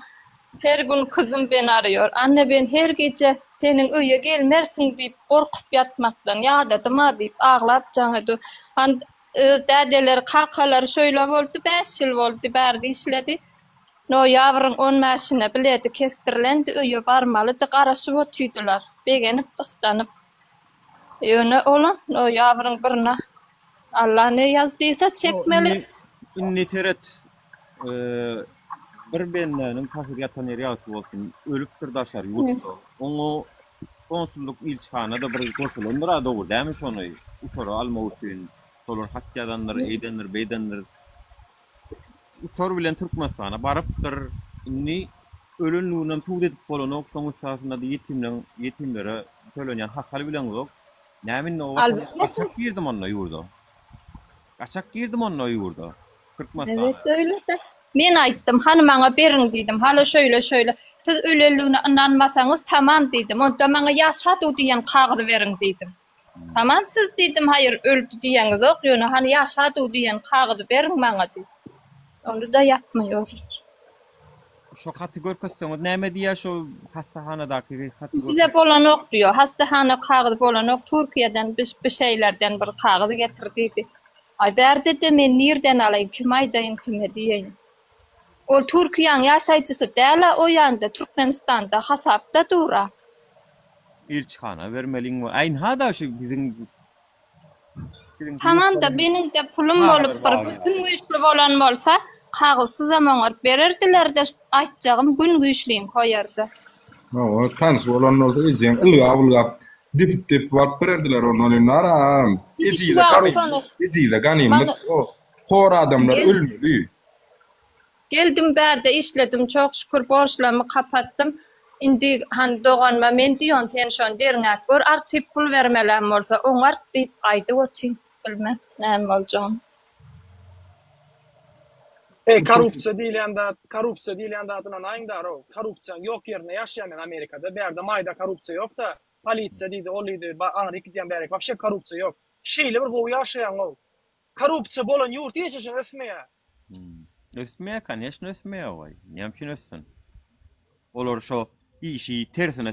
her gün kyzym beni arıyor. Anne ben her gije seniň öýe gelmersiň diýip gorkup ýatmakdan ýadadyma diýip aglap jaň edu. Han Öz dädeleri, kakalary şöýle boldy, bäş ýyl boldy, bärde işledi. Noýabryň on bäşine bileti kesdirilendi, öýe barmalydy, garaşyp otydylar, begenip, gystanyp. Ýöne olam noýabryň birine Alla ne ýazdýsa çekmeli. Indi seret, bir bendäniň pahyr ýatan ýeri ýagty bolsun, ölüpdir daşary ýurtda. Oňa Konsullyk ilçihana-da bir goşulandyr-a dogry dälmi şony uçara almak üçin şolar hat ýazandyr eýdendir beýdendir uçar bilen Türkmenistana barypdyr indi ölenliginem subut edip bolanok şoň esasynda-da ýetimleň ýetimlere tölenýän haky alybileňzok näme indi o watana gaçak girdim onda ýurda gaçak girdim onda ýurda Türkmenistana. Evet öyle-de. Men aýtdym, hany maňa beriň diýdim, hala şöýle-şöýle, siz ölenligine ynanmasaňyz tamam diýdim, onda maňa ýaşadyw diýen kagyzy beriň diýdim. Tamam siz diýdim, haýyr öldi diýeňizok, ýöne hany ýaşadyw diýen kagyzy beriň maňa diýdim. Ony-da ýapmaýarlar. Şo haty görkezseňiz näme diýýär şo hassahanadaky haty Bize bolanok diýýär, hassahana kagyzy bolanok, Türkiýeden bir şeýlerden bir kagyz getir diýdi. Aý bärde-de men nirden alaýyn, kime aýdaýyn, kime diýeýin. Ol Türkiýäň ýaşaýjysy däl-ä o ýanda Türkmenistanda hasapda dur-a. Ilçihana bermeliň we aý ynha-da şu biziň biziň Tamam-da meniň-de pulum bolup bir güpüm güýçli bolan bolsa kagyzsyzam oňaryp bererdiler-de aýtjagym gün güýçliň koýardy. Hawa, tanyş bolan bolsa ejeň ylgap-ylgap depip-depip alyp bererdiler ondan indi aram. Ejize ganymlyk, ejize ganymlyk o hor adamlar ölmeli. Geldim bärde işledim çok şükür borçlarymy kapatdym. Indi hany doganyma men diýon sen şony derňäp gör artyp pul bermelem bolsa oňart diýip aýdyp otyn bilmen näme boljagyny. Eý korrupsiýa diýilýän zat, korrupsiýa diýilýän zat ynanaýyň darow. Korrupsiýaň ýok ýerinde ýaşaýan men Amerikada. Bärde maýda korrupsiýa ýok-da. Polisiýa diýdi, ol diýdi, aňryk gidýän bärik. Wapşe korrupsiýa ýok. Şeýle bir gowy ýaşaýaň-ow. Korrupsiýa bolan ýurt hiç haçan ösmeýär. Ösmeýär, koneçno ösmeýär goý. Näme üçin össün? Olar şo işi tersine.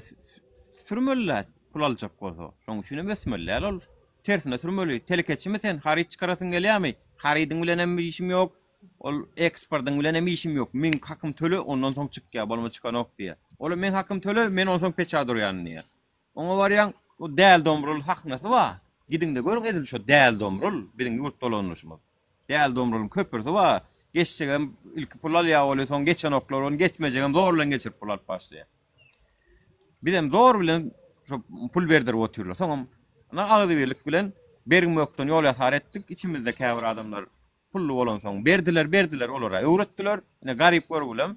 Sürmeli-dä pul aljak bolsa. Şonuň üçinem ösmeli däl ol. Tersine sürmeli. Telekeçimi sen? Haryt çykarasyň gelýärmi? Harydyň bilenem işim ýok. Ol eksportyň bilenem işim ýok. Meň hakym töle, ondan soň çykýar, bolma çykanok diýýär. Olam meň hakym töle, men onsoň peça durýan diýýär. Oňa barýaň, o Däli Domrul sahnasy bar. Gidiň-de görüň edil şo Däli Domrul, biziň ýurt dolandyryşymyz. Däli Domrulyň köprüsi bar. Geçjegem ilki pul alýar weli, soň geçenoklar, ony geçmejegem zor bilen geçirip pul alyp başlaýar. Bizem zor bilen şo pul berdirip otyrlar. Soňam ynha agzybirlik bilen bergmökden ýol ýasar etdik. Içimizde käbir adamlar pully bolansoň berdiler, berdiler olara öwretdiler. Ine garyp görgülem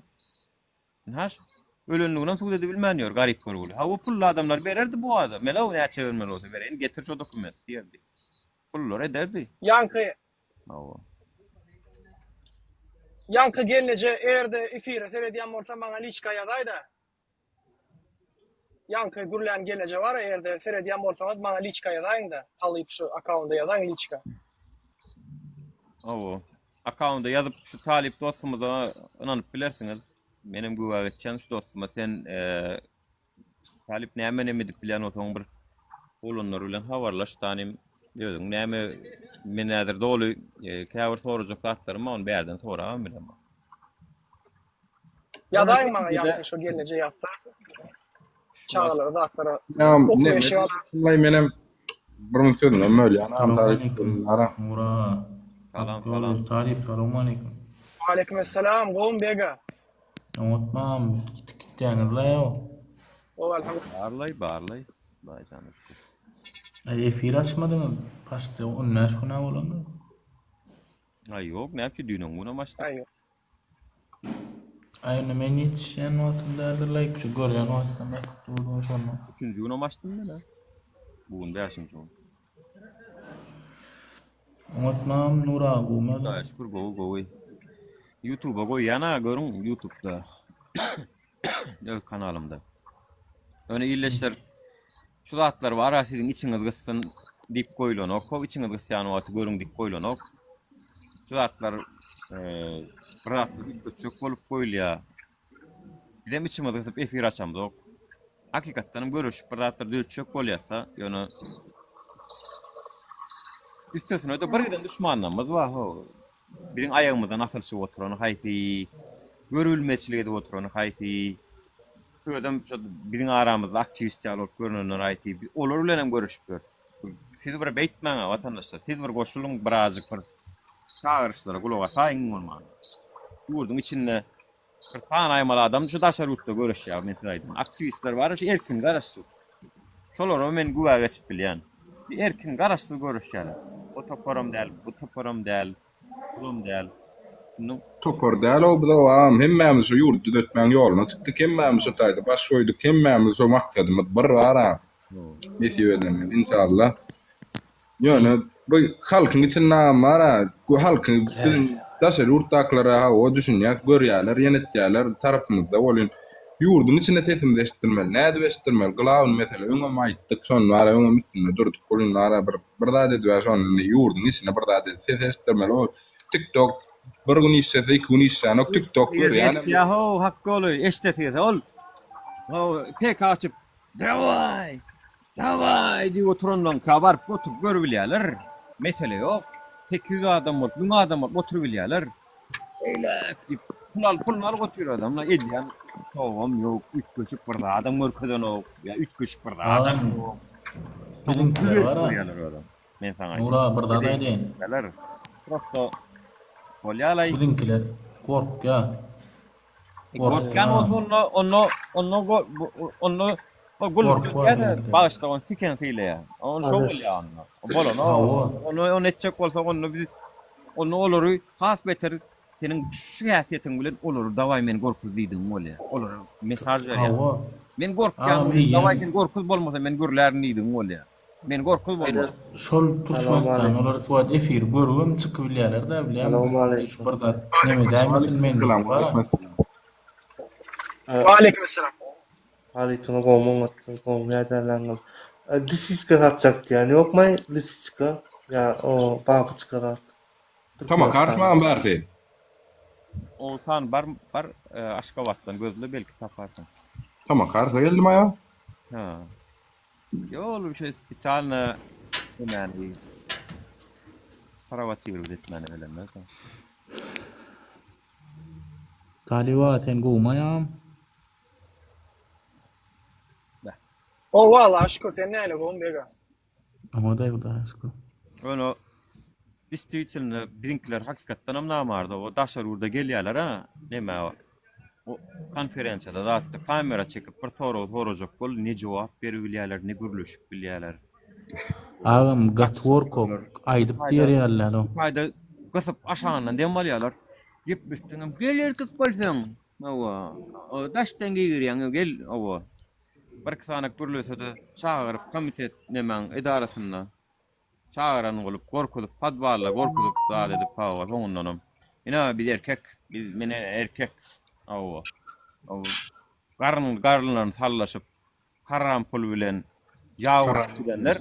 Ynha şu. Ölenliginem subut edibilmän ýör garyp görgüli. Hawa pully adamlar bererdi bu adam. Menow näçe bermeli bolsa bereýin getir şo dokumenti diýerdi. Pullular ederdi. Ýaňky Hawa. Ýaňky gelneje eger-de efire seredýän bolsa maňa liçka ýazaýda. Ýaňky gürlän gelneje bar eger-de seredýän bolsaňyz maňa liçka ýazaýyňda. Talyp şu akkaunda ýazaň liçka. Hawa. Akkaunda ýazyp şu talyp dostumyza ynanyp bilersiňiz. Menem güwä geçýän şu dostuma sen talyp näme näme edip bilýän bolsaň bir oglanlar bilen habarlaş tanym özüň näme men häzir doly käbir sorajak zatlarym bar ony bärden sorabam bilemok. Ýazaýyň maňa ýaňky şo gelneje ýazsa. Çagalara zatlara okuw eşik alar. Menem bir gün sözünden bölýän. Salowmaleýkim Mura. Salam salam. Talyp salowmaleýkim. Waleýkim essalam gowmy bega. Oňatmam gitip gitýäňizlaý o. Gowy alhamdulillah. Barlaý barlaý. Hudaý jana şükür. Aý efir açmadyňyz paçte 15 günä bolandyr. Aý ýok näme üçin düýn öňňünem açdyk. Aý ýok. Aý onda men ýetişýän wagtym däldir laýk şu görýän wagtym ýatyp durdum şonda. Üçünji günem açdym men-ä. Bu gün bäşinji gün. Oňatmam Nur aga gowmy ýagdaý? Hudaýa şükür gowy gowy. Ýutuba goýýan-a görüň ýutubda. Öz kanalymda. Ýöne ildeşler şu zatlar bar-a siziň içiňiz gyssyn diýip goýlanok. How içiňiz gysýan wagty görüň diýip goýlanok. Şu zatlar bir zatlar üýtgetjek bolup goýulýar. Bizem içimiz gysyp efir açamzok. Hakykatdan hem görüşip bir zatlar düzetjek bolýarsa, ýöne üstesine-de bir giden duşmanlarymyz bar. Biziň aýagymyzdan asylyşyp oturany haýsy, görübilmezçilik edip oturany haýsy, özem şo biziň aramyzda aktiwist ýaly bolup görünenler haýsy, biz olar bilen hem görüşip ýörüs. Siz bir beýtmäň-ä, watandaşlar, siz bir goşulyň, birazjyk bir çagyryşlara gulak asaýyň bolman. Ýurduň içinde bir sanaýmaly adam şu daşary ýurtda göreşýär, men size aýdayyn. Aktiwistler bar, şu erkin garaşsyz. Şolara men güwä geçip bilýän. Bir erkin garaşsyz göreşýärler. O toparam däl, bu toparam däl, şulam däl. Indi Topar däl o biz agam hemmämiz şu ýurdy düzetmäň ýoluna çykdyk hemmämiz şu taýda baş goýduk hemmämiz şu maksadymyz bir bar nesip edende inşallah Ýöne bu halkyň içinde agam bar-a, bu halky biziň daşary ýurtdakylara hawa düşünýäs, görýärler, ýene etýärler, tarapymyzda welin, ýurduň içinde sesimizi eşitdirmeli. Nädip eşitdirmeli? Glawny mesele, öňem aýtdyk, şony bar-a, öňem üstünde durduk welin bar-a, bir bir zat edibä şony indi ýurduň içinde bir zat edip ses eşitdirmeli. O TikTok bir gün işlese, iki gün işlänok, TikTok görýänem. Eşitýä-how, Hakgoly, eşidesi gelse ol, how, PK açyp, Dawaý! Dawaý diýip oturanlaryňka baryp oturyp görübilýärler. Mesele ýok. 800 adam bolup, 1000 adam bolup oturybilýärler. Beýläk diýip pul alyp, puluny alyp otyr adamlar. Edýän şowam ýok, üýtgeşik bir zadam görkezenok, ýa üýtgeşik bir zadam Agam, ýok. Şoňa pul biziňkiler berip bar-a. görýärler özem. Men saňa Nur aga bir zat aýdaýyn. aýdýan. Prosto bolýalaý. Biziňkiler gorkýar. Gorkýan bolsa onda onda onda onda o gulluk edýär bagyşla ony siken sylaýar. Ony şo bolýar onda. Bolany ony ony etjek bolsak onda biz onda olary has beter seniň şu häsiýetiň bilen olary dawaý meni gorkuz diýdigiň bolýar. Olara mesaj berýär. Men gorkýan dawaý sen gorkuz bolmasa men gürlärin diýdigiň bolýar. Meni gorkuz bolmasa. Şol Türkmenistan olar şu wagt efiri görübem çykybilýärler-dä bilýäňmi şu bir zat neme edäýmesin men diýip bara. Waleýkim essalam. Halykyny gowmy oňatmy gowmy ýaýdanlaňyz. Lisiçka satjak diýýän ýokmaý lisiçka ýa o babyçka zat. Tama karsmagam bärsi. Oguzhan bar bar Aşgabatdan gözle belki taparsyň. Tama karsa geldim aýa. Ha. Ýok, ol bir şey spesialno nämäni prowocirowat etmäne gelenler. Talyba sen gowmy aýagam? Gowy Allaha şükür sen näle gowmy bega. Oňa-da Hudaýa şükür. Ýöne Distwitelno biziňkiler hakykatdanam namarda o daşary ýurda gelýärler a neme o konferensiýada zatda kamera çekip bir sorag sorajak bol ne jogap beribilýärler ne gürleşip bilýärler. Agam gaty gorkak aýdyp diýer ýaly däl o. Bu taýda gysyp aşagyndan dem alýarlar. Gepleşseňem gel erkek bolsaň hawa daşdan girýäň gel hawa. Birki sany gürlese-de çagyryp komitet nemäň edarasynda çagyran bolup gorkuzyp podwalda gorkuzyp zat edip hawa soňundanam ine biz erkek biz mene erkek hawa garyn garynlaryny sallaşyp haram pul bilen ýag urşup gidenler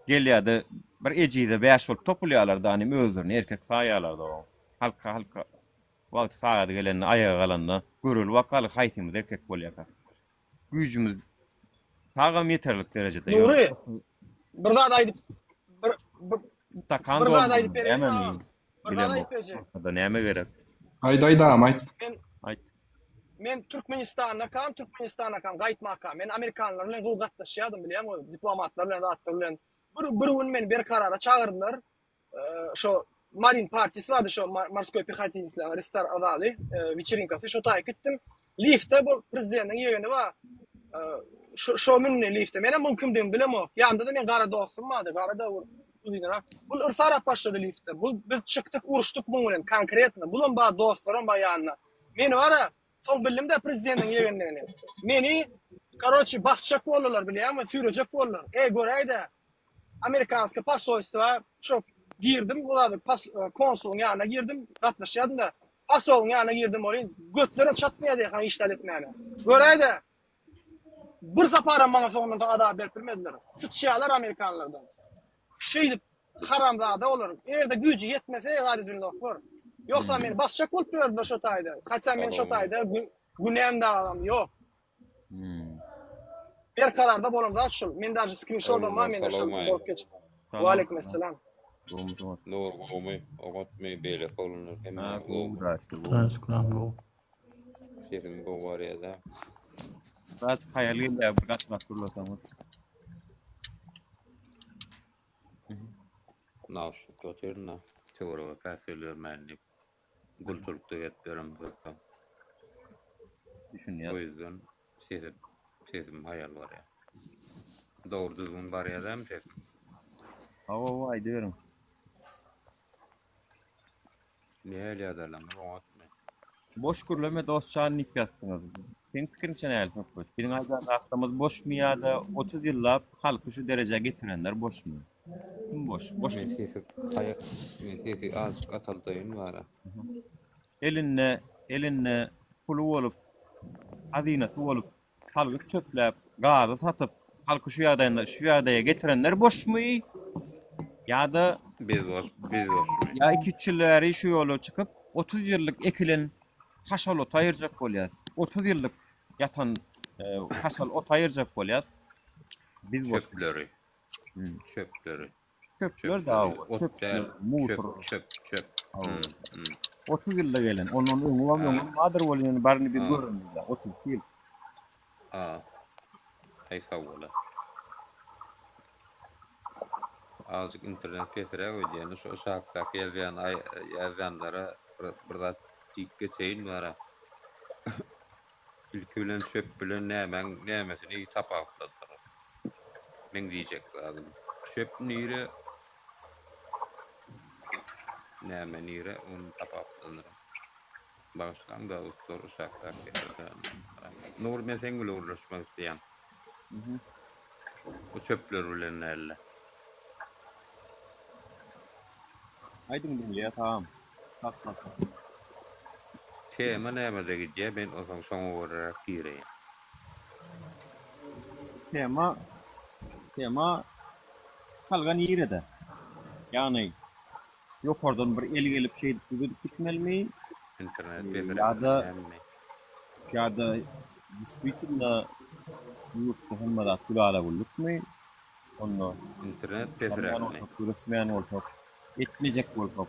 gelýärde bir ejize bäş bolup topulýarlar da nim özlerini erkek saýýarlar da halka halka wagty sagady gelende aýaga galanda göreli bakaly haýsymyz erkek bolýarka güýjümiz tagam ýeterlik derejede ýok. Nury, bir zat aýdyp bir bir Stakan bir zat aýdyp doldurmaly bereýin nämemi agam. Bir zat bilemok. aýdyp berjek. Ortada näme gerek? Aýt aýt agam aýt. Men Aýt. men Türkmenistandakam, Türkmenistanakam gaýtmakam. Men amerikanlar bilen gowy gatnaşýardym bilýäňmi, diplomatlar bilen zatlar bilen. Bir bir gün meni Berkarara çagyrdylar. Şo Marin partisi bardy şo morskoý pehotinsler restor azady weçerinkasy şo taýy gitdim. Liftde bu prezidentiň ýegeni bar. Şo şo mündi liftde. Menem muň kimdigini bilemok. Ýanynda-da meň gara dostum bardy. Gara da uzynrak. Bul yrsarap başlady liftde. Bu biz çykdyk uruşdyk muň bilen konkretno. Bulam bar dostlaram bar ýanynda. Meni bara soň bildim-de prezidentiň ýegendigini. Meni karoçi basjak boldular bilýäňmi? Süýrejek boldular. Eý göräý-dä. Amerikanskiý posolstwa şo girdim uladyk pas konsulyň ýanyna girdim gatnaşýadym-da posolyň ýanyna girdim welin götlerem çatmaýar diýýär hiç zat etmäne. Göräý-dä bir saparam maňa soňundan soň azar berip bilmediler. Syçýarlar amerikanlardan. Şeýdip haramzada olar. Eger-de güýji ýetmese zat edilnoklar. Ýogsa meni basjak bolup ýördüler şo taýda. Haçan men şo taýda günäm dagam ýok. Berkararda bolan zat şul. Men daže skrinşodam bar mende şol bolup geç. Waleýkim esselam. Nur gowmy, oňatmy, beýleki oglanlar hemme gowmy? Hudaýa şükür agam gowy. Sesim gowy barýada. Zat haýal gelýär bir gatyrak gürleseňiz. Nauşnikde otyryn-da, töwerege päsgel bermäýin diýip. Gulçulykda gezip ýöremzok. Düşünýän. O ýüzden sesim sesim haýal barýar. Dogry düzgün barýar dämi sesim? Hawa hawa aýdyberiň. Nähili ýazarlaňyz oňatmy? Boş gürleme dostjan diýip ýazdyňyz. Seň pikiriňçe nähili söhbet? Biziň aýdan zatlarymyz boşmy ýa-da 30 ýyllap halky şu derejä getirenler boşmy? Kim boş? Boş Men sesi haýa men sesi azjyk ataldaýyn bara. Elinde elinde puly bolup, hazynasy bolup, salgyt çöpläp, gazy satyp, halky şu ýagdaýynda şu ýagdaýa getirenler boşmy? Ýa-da Biz boş, biz boşmy? Ýa iki-üç ýyl bäri şu ýola çykyp, 30 ýyllyk ekilen haşal oty aýyrjak bolýas. 30 ýyllyk ýatan haşal oty aýyrjak bolýas. Biz boş. Çöpleri. Çöpleri. Çöpler da Ot çöpler, däl. musur. Çöp, çöp, çöp. Hawa. 30 ýylda gelen. Ondan öňem öňem bardyr ol ýöne baryny biz görenimizde 32 ýyl. A. Aý sag bola. Azajyk internet pesräk öýdýän. Şu aşakdaky ýazýan ýazýanlara bir zat diýip geçeýin bara. Ilki bilen çöp bilen nämäň nämesini tapawutlandyryň. Meň diýjek zadym. Çöp nire näme nire ony tapawutlandyryň. Bagyşlaň dostlar uşakdaky Nury men seň bilen gürleşmek isleýän. Bu çöpler bilen dälde. Aýdyň diňleýäs agam. Sag bol. Tema nämede gidýär men onsoň şoňa göräräk gireýin. Tema tema çykalga nirede? Ýagny ýokardan bir el gelip şeýdip düzedip gitmelimi? Internet Ýa-da ýa-da действительно. Ýurtda hemme zat gülala-güllükmi? Onda Internet Barýan pesräkmi? bolsak, göreşmeýän bolsak, etmejek bolsak.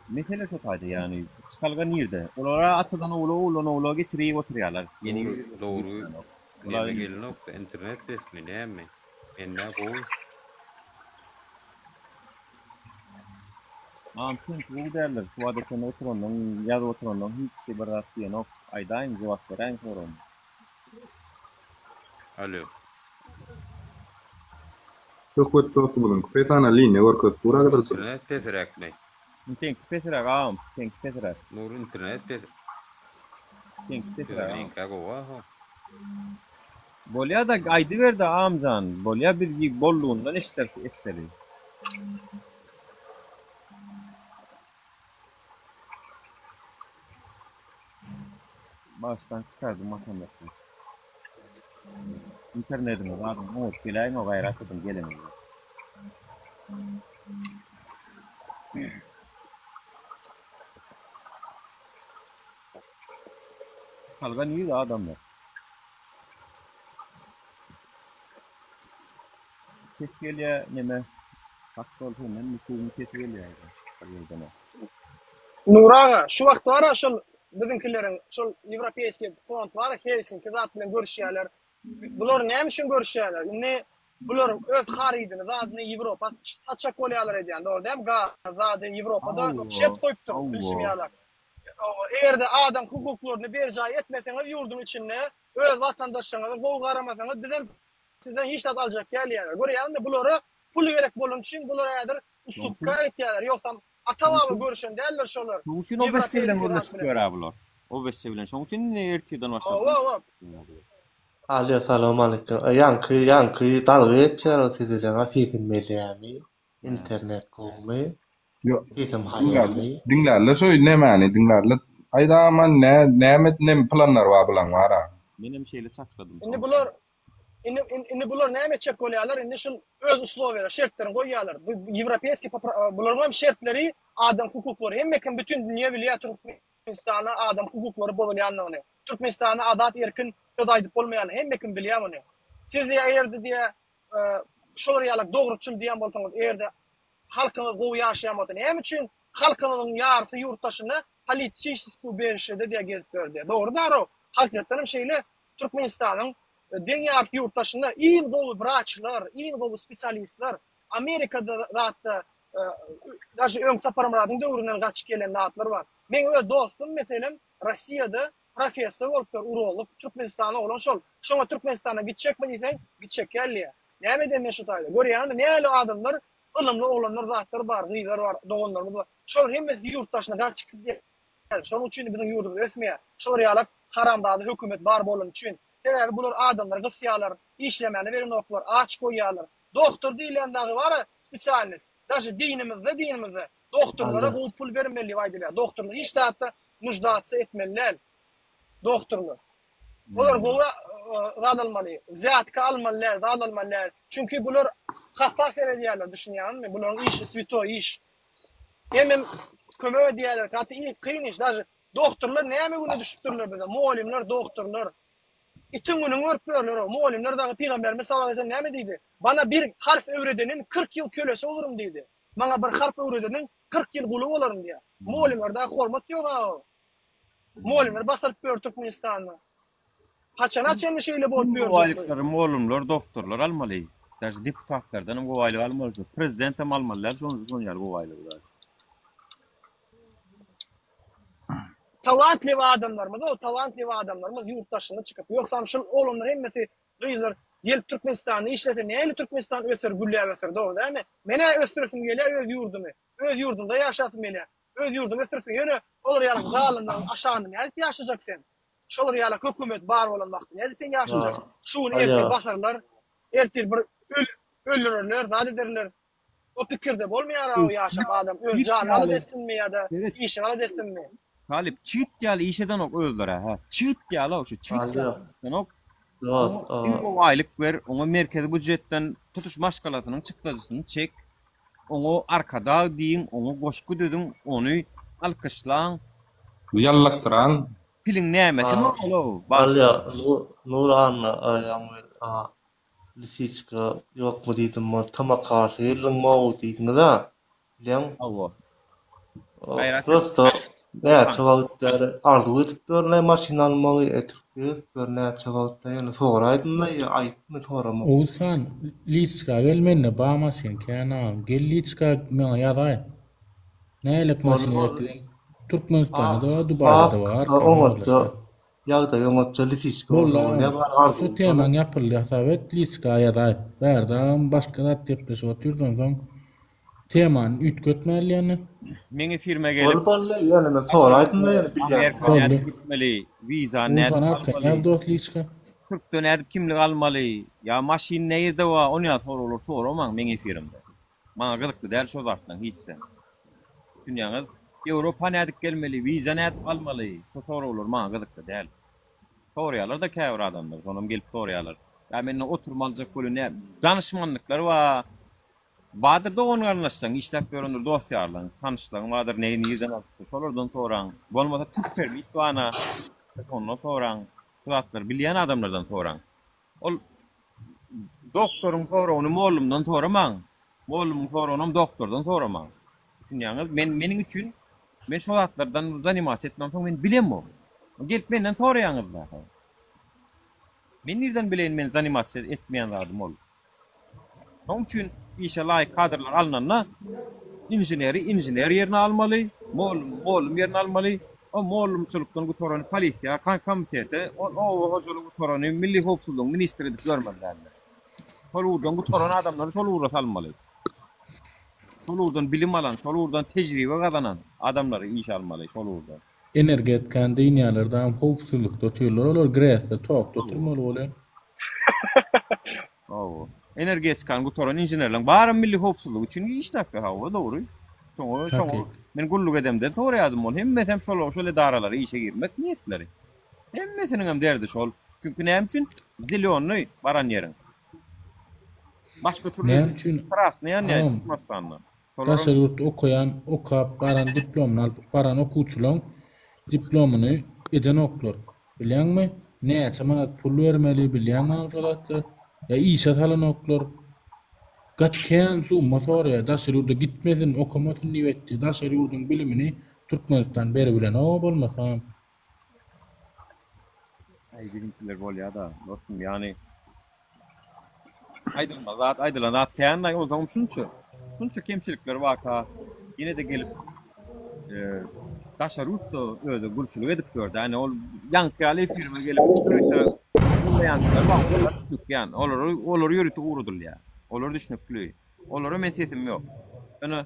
Mesele şo taýda, ýagny çykalga nirde? Olar-a atadan ogla, oguldan ogla geçirip oturýarlar. Ýene Dogry, ýüz dogry. ýetmänok. Olar Neme gelenokda internet pesmi näme? Mendä gowy. Agam seňki gowy däldir. Şu wagt eken oturandan, ýazyp oturandan hiçsi bir zat diýenok. Aýdaýyň, jogap beräýiň soragyma. Alo. Söhbet dostumyzyňky pesana liniýa görkezip dur agyzyrjyk. Internet pesräkmi? Seňki pesräk agam, seňki pesräk. Nur internet pes. Seňki pesräk agam. Meňkä gowy aho. Bolýada aýdyberdä agamjan, bolýa biz bollugyndan eşderis eşdeli. Başdan çykardym watandaşy. Internetiňi zadyňy oňaryp geläýiň-ow gaýrat ediň geleňizde. Çykalga nirde adamlar? Ses gelýä neme? Hak bol sendenmi suwuň sesi gelýä bir ýerden. Nury aga şu wagt bara şol biziňkileriň şol ýewropeýskiý front bara Helsinki zat bilen görüşýäler. Bular näme üçin görüşýäler? Indi bular öz harydyny zadyny Ýewropa satjak bolýalar edýän dogry dälmi? Gaz zady Ýewropada şert goýupdyr bilşim ýalak. Eger-de adam hukuklaryny berjaý etmeseňiz ýurduň içinde öz watandaşlaryňyza gowy garamasaňyz bizem Sizden hiç zat aljak däl diýýärler. Görýäňmi bulara pul gerek bolany üçin bular häzir ustupka etýärler. Ýogsam ata-baba görüşen däldir şolar. Şoň üçin OBSE bilen gürleşip ýör-ä bular. OBSE bilen. Şoň üçin indi ertirden başlap. Hawa hawa. Alýo salowmaleýkim. Ýaňky ýaňky dalga geçýär siz bilen a sesim gelýämi? Internet gowmy? Ýok. Sesim haýalmy? Diňlärler şo nemäni diňlärler. Aýdaman nä näme nem planlary bar bulaň bara. Menem şeýle çakladym. Indi bular indi indi bular näme etjek bolýarlar? Indi şul öz uslowiýalar, şertlerini goýýarlar. Bu ýewropeýskiý bularyň hem şertleri adam hukuklary hemme kim bütin dünýe bilýär Türkmenistanda adam hukuklary bozulýandygyny. Türkmenistanda azat erkin söz aýdyp bolmaýanyny hemme kim bilýär muny. Siz diýýär eger-de diýýär şolar ýaly dogruçyl diýen bolsaňyz eger-de Halkyňyz gowy ýaşaýan bolsa näme üçin halkyňyzyň ýarysy ýurt daşynda politiçeskiý ubežişede diýä gezip ýör diýä. Dogry daro. Hakykatdan hem şeýle Türkmenistanyň deň ýarysy ýurt daşynda iň gowy wraçlar, iň gowy spesialistler Amerikada zatda daže öň Saparmyradyň döwründen gaçyp gelen zatlar bar. Meň öz dostum meselem Rossiýada professor bolupdyr urolog Türkmenistana oglan şol. Şoňa Türkmenistana gitjekmi diýseň gitjek däl diýä. Näme edeýin men şu taýda? Görýäňizmi, nähili adamlar, ylymly oglanlar zatlar bar, gyzlar bar, doganlarymyz bar. Şolar hemmesi ýurt daşyna gaçyp gidýär. Şonuň üçin biziň ýurdumyz ösmeýär. Şolar ýalak haramzada hökümet bar bolany üçin. Sebäbi bular adamlary gysýarlar, işlemäne berenoklar, aç goýýarlar. Dogtor diýilýän dagy bar-a spesialnost. Daže dinimizde, dinimizde dogtorlara gowy pul bermeli diýip aýdylýar. Dogtorlar hiç zatda nuždаться etmeli däl. Dogtorlar. Olar gowy zat almaly, wzýatka almaly däl, zat almaly däl. Çünki bular hapa seredýärler, düşünýäňizmi? Bularyň işi switoý iş. Hemem kömek edýärler, gaty kyn iş. Daže dogtorlar näme güne düşüpdirler bize, mugallymlar, dogtorlar. Itiň gününi görüp ýörler-ow. Mugallymlar dagy Pygamberimiz sallallahu aleýhi we sellem näme diýdi? Bana bir harf öwredeniň 40 ýyl kölesi olurum diýdi. Maňa bir harp öwredeniň 40 ýyl guly bolaryn diýýär. Mugallymlara dagy hormat ýog-a. Mugallymlar basyryp ýör Türkmenistanda. Haçana çenli şeýle bolup Iň gowy ýörjek bu? aýlyklary mugallymlar, doktorlar almaly. Daže deputatlardan hem gowy aýlyk almaly. Prezident hem almaly däl şon şon ýaly gowy aýlygy daže. Talantliw adamlarymyz o talantliw adamlarymyz ýurt daşyna çykyp ýogsam şul oglanlar hemmesi gyzlar gelip Türkmenistanda işlese nähili Türkmenistan öser gülläp öser dogry dälmi? Menä ösdüresim gelýär öz ýurdumy. Öz ýurdumda ýaşasym gelýär. Öz ýurduňy ösdüripsiň, ýöne olar ýaly zalymlaryň aşagynda nädip ýaşajak sen? Şolar ýaly hökümet bar bolan wagty nädip sen ýaşajak? Şu gün ertir basarlar, ertir bir öldürerler, zat ederler. O pikirde bolmaýar-a o ýaşap adam öz janyny alada etsinmi ýa-da işini alada etsinmi? Talyp çigit ýaly iş edenok özleri hä. Çigit ýaly-ow şu çigit ýaly iş edenok. Oňa iň gowy aýlyk ber, oňa merkezi býujetden tutuş maşgalasynyň çykdajysyny çek. Oňa arkadag diýiň, oňa goşgy düzüň, ony alkyşlaň. Ýallatdyraň. Piliň nämesi normal-ow? Alýa, Nur Anna, ýaňy lisiçka ýokmy diýdim, tamakarsa geldiňmi-ow diýdiňiz-ä, bilýäň? Hawa. Prosto näçe wagt bäri arzuw edip ýörün-aý maşyn almagy, etip gezip ýörün näçe wagtdan ýöne soraýdym-da ýa aýypmy soramak. Oguzhan, liçka gel mende bar maşyn kän agam, gel liçka maňa ýazaý. Nälik maşyn gerek diýseň, Türkmenistanda-da bar, Dubaýda-da bar, arkaýyn Oňatja habarlaşýas. ýagdaý oňatja lisiçka Boldy bolsa agam, bolýa bar şu arzuwym şola. temaň ýapyldy hasap et, liçka ýazaý. Bärde agam başga zat gepleşip otyrys onsoň temany üýtgetmäli ýöne. Meň efirime gelip, Bol boldy ýöne men soraýdym-da ýöne bilýän. Amerika Boldy. nädip gitmeli, wizany nädip Oguzhan arkaýyn almaly, ýaz dost liçka. Türkde nädip kimlik almaly, ýa maşyn nirde bar, onýa soraglar soramaň meň efirimde. Maňa gyzykly däl şo zatlaň hiçsem. Düşünýäňiz? Ýewropa nädip gelmeli, wiza nädip almaly, şo soraglar maňa gyzykly däl. Soraýarlar-da käbir adamlar, şonam gelip soraýarlar. Ýa menden oturma aljak bolýa nä, danyşmanlyklar bar. Bardyr dogan-garyndaşlaň, işläp ýörendir dost-ýarlaň, tanyşlaň bardyr, ne nirden alypdyr, şolardan soraň. Bolmasa türk permit bar-na, ondan soraň. Şu zatlary bilýän adamlardan soraň. Ol doktoryň soragyny mollumdan soramaň. Mollumyň soragynam doktordan soramaň. Düşünýäňiz? Men meniň üçin men şo zatlardan zanimatsiýa etmemsoň men bilemok. Gelip menden soraýaňyz zaten. Men nirden bileýin men zanimatsiýa etmeýän zadym ol. Şonuň üçin işe laýyk kadrlar alnanda inženeri inžener ýerine almaly, mollum mollum ýerine almaly. O mollumçylykdan gutarany polisiýa, komitete, ol oba hojalygy gutarany milli howpsuzlygyň ministri edip ýörmeli däldir. Şol ugurdan gutaran adamlary şol ugra salmaly. Şol ugurdan bilim alan, şol ugurdan tejribe gazanan adamlary işe almaly şol ugurdan. Energetikany dynýarlar dagam howpsuzlykda otyrlar olar gresde tokda oturmaly bolýar. Hawa. Energetikany gutaran inženerleň baram milli howpsuzlyk üçin işläp ýör hawa dogry. Şoňa şoňa men gulluk edemde soraýadym ol hemmesem şol şol edaralara işe girmek niýetleri. Hemmesiniňem derdi şol. Çünki näme üçin zelýonnyý baran ýeriň. Başga türlüsi Näme üçin krasnyý ýanýar agam Türkmenistanda. Daşary ýurtda okaýan, okap baran diplomyny alyp baran okuwçylaň diplomyny edenoklar. Bilýäňmi? Näçe manat pul bermeli bilýäňmi şo zatlar? Ýa işe salanoklar. Gaty kän summa soraýar. Daşary ýurda gitmesin, okamasyn diýip etdi. Daşary ýurduň bilimini Türkmenistan beribilenok bolmasam. Aý biziňkiler bolýada dostum ýany aýdylmaz zat aýdylan zat kän-aý onsoňam şunça şunça kemçilikler barka ýene-de gelip daşary ýurtda özi gulçulyk edip ýördi ýani ol ýaňky ýaly efirime gelip ýörite ullaýançylar bar olar düşnükli ýani olary olar ýörite ugradylýar olar düşnükli olara men sesim ýok ýöne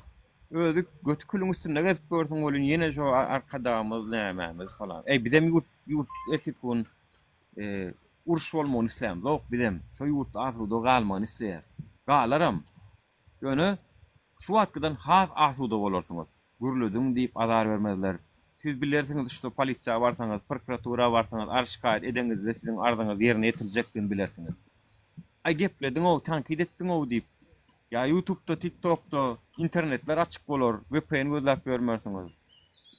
Özi göti külüň üstünde gezip görsüň welin ýene şo arkadagymyz nämämiz falan. Eý bizem ýurt ýurt erteki gün uruş bolmagyny islämzok bizem şo ýurtda asuda galmagyny isleýäs. Galaram. Ýöne şu wagtkydan has asuda bolarsyňyz. Gürlediň diýip azar bermezler. Siz bilersiňiz şto polisiýa barsaňyz, prokuratura barsaňyz arz şikaýat edeňizde siziň arzyňyz ýerine ýetiriljekdigini bilersiňiz. Aý geplediňow, tankyt etdiňow diýip, ýa ýutubda, tiktokda internetler açyk bolar, vpn gözläp ýörmersiňiz.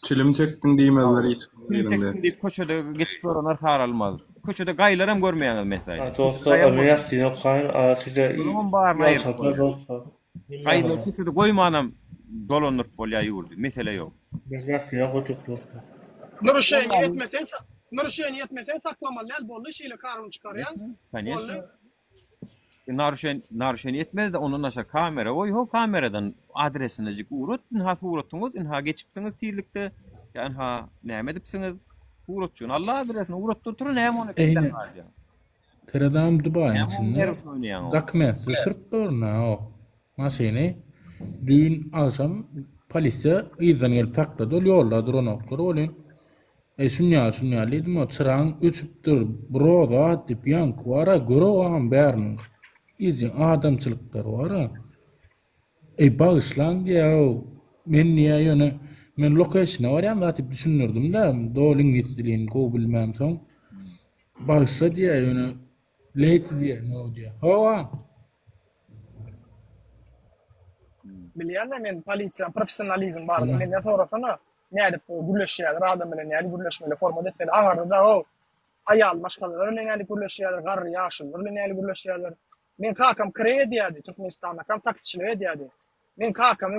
Çilim çekdiň diýmezler hiç kim Çilim birinde. çekdiň diýip köçede geçip ýörenler saralmaz. Köçede gaýylaram görmeýäňiz mesaý. A Köçede dostlar gaýam men görmeýäňiz. ýatdym okaýyn a size Olaryňam baryny aýyryp ýagşylyklar bolýar. dostlar. Gaýylary köçede goýmanam dolandyryp bolýar ýurdy. Mesele ýok. Men ýatdym okajak dostlar. Naruşeniýe etmeseň naruşeniýe etmeseň saklamaly däl boldy şeýle kanun çykarýaň Koneçno. boldy. Naruşen naruşeniýe etmezde ondan daşary kamera goý ho kameradan adresinejik ugrat ynha suratyňyz ynha geçipsiňiz tizlikde ýa ynha näme edipsiňiz suratjygyny alla adresini ugratdyr tur näme ony Eýne Seredam Dubaýyň Näme içinde nerwsini oýnaýaň o. dokumentsiz sürüp durna o maşyny. Düýn agşam polisiýa yzdan gelip saklady ol ýolda duranoklar welin Eý şunýaly şunýaly diýdim o çyraň öçüpdir bro zat diýip ýaňky bara görogam bäriniň yzy adamçylyklary bara. Eý bagyşlaň diýýär-ow men diýýär ýöne men lokeşine barýan zat diýip düşündirdim-de doly iňlis dilini gowy bilmämsoň bagyşla diýýär ýöne late diýýär no diýýär. Hawa. Bilýän-de men polisiýa professionalizm barada menden sorasana. Nädip gürleşýärler adam bilen nädip gürleşmeli, hormat etmeli. Aňarda-da o aýal maşgalalar bilen nädip gürleşýärler, garry ýaşulular bilen nädip gürleşýärler. Meň kakam kireý edýärdi, Türkmenistandakam taksiçilik edýärdi. Meň kakamy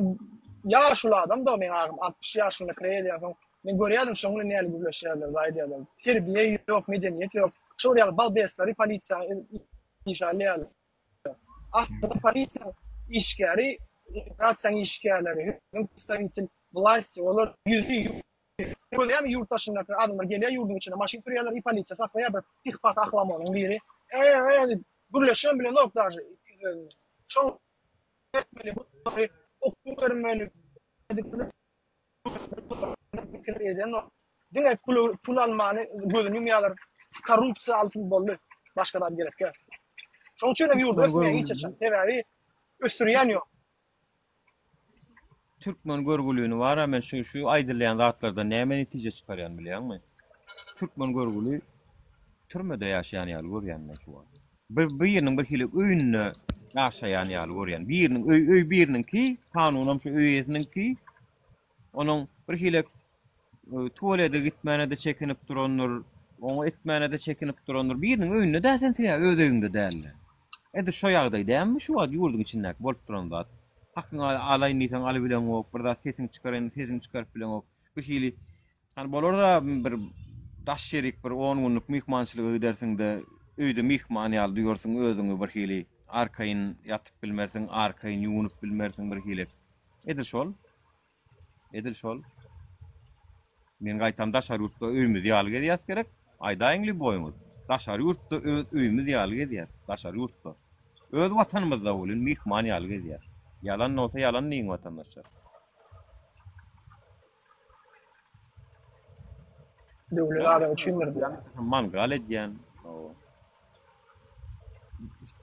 ýaşuly adam-da meň agam 60 ýaşynda kireý edýän soň men görýärdim şoň bilen nädip gürleşýärler, zaý edýärler. Terbiýe ýok, medeniýet ýok. Şol ýaly balbesleri polisiýa işe alýarlar. Aslynda polisiýanyň işgäri, immigrasiýanyň işgärleri, hökümetiň predstawitel wlasti, olar ýüzi Görýämi ýurt daşyndaky adamlar gelýär ýurduň içine maşyn sürýärler i polisiýa saklaýar bir pih-pah ahlamonyň biri e-e diýip gürleşibem bilenok daže şoň etmeli bulary okuw bermeli pikir edenok diňe pul pul almany gözüni ýumýarlar korrupsiýa alsyn boldy başga zat gerek däl şoň üçin hem ýurt ösmeýär hiç haçan sebäbi ösdürýän ýok. Türkmen görgülini bara men şu şu aýdylýan zatlardan näme netije çykarýan bilýäňmi? Türkmen görgüli türmede ýaşaýan ýaly görýän men şu wagt. Bir biriniň bir hili öýünde ýaşaýan ýaly görýän. Biriniň öý öý biriniňki, kanunam şu öý eýesiniňki. Onuň bir hili tualete gitmäne-de çekinip durandyr, oňa etmäne-de çekinip durandyr. Biriniň öýünde däl sen sen öz öýüňde dälde. Edil şo ýagdaý dälmi şu wagt ýurduň içindäki bolup duran zat? Hakyňy alaýyn diýseň alybileňok, bir zat sesiňi çykaraýyn diýseň sesiňi çykaryp bileňok. Bir hili hany bolar-a bir daş ýerik bir on günlük myhmançylyga gidersiň-de, öýde myhman ýaly duýarsyň özüňi bir hili arkaýyn ýatyp bilmersiň, arkaýyn ýuwunyp bilmersiň bir hili. Edil şol. Edil şol. Men gaýtam daşary ýurtda öýümiz ýaly gezýäs gerek. Aýdaýyň lýuboýyňyz. Daşary ýurtda öz öýümiz ýaly gezýäs. Daşary ýurtda. Öz watanymyzda welin myhman ýaly gezýäs. Ýalan bolsa ýalan diýiň watandaşlar. Döwlet adam üçindir diýýän. Mangal edýän.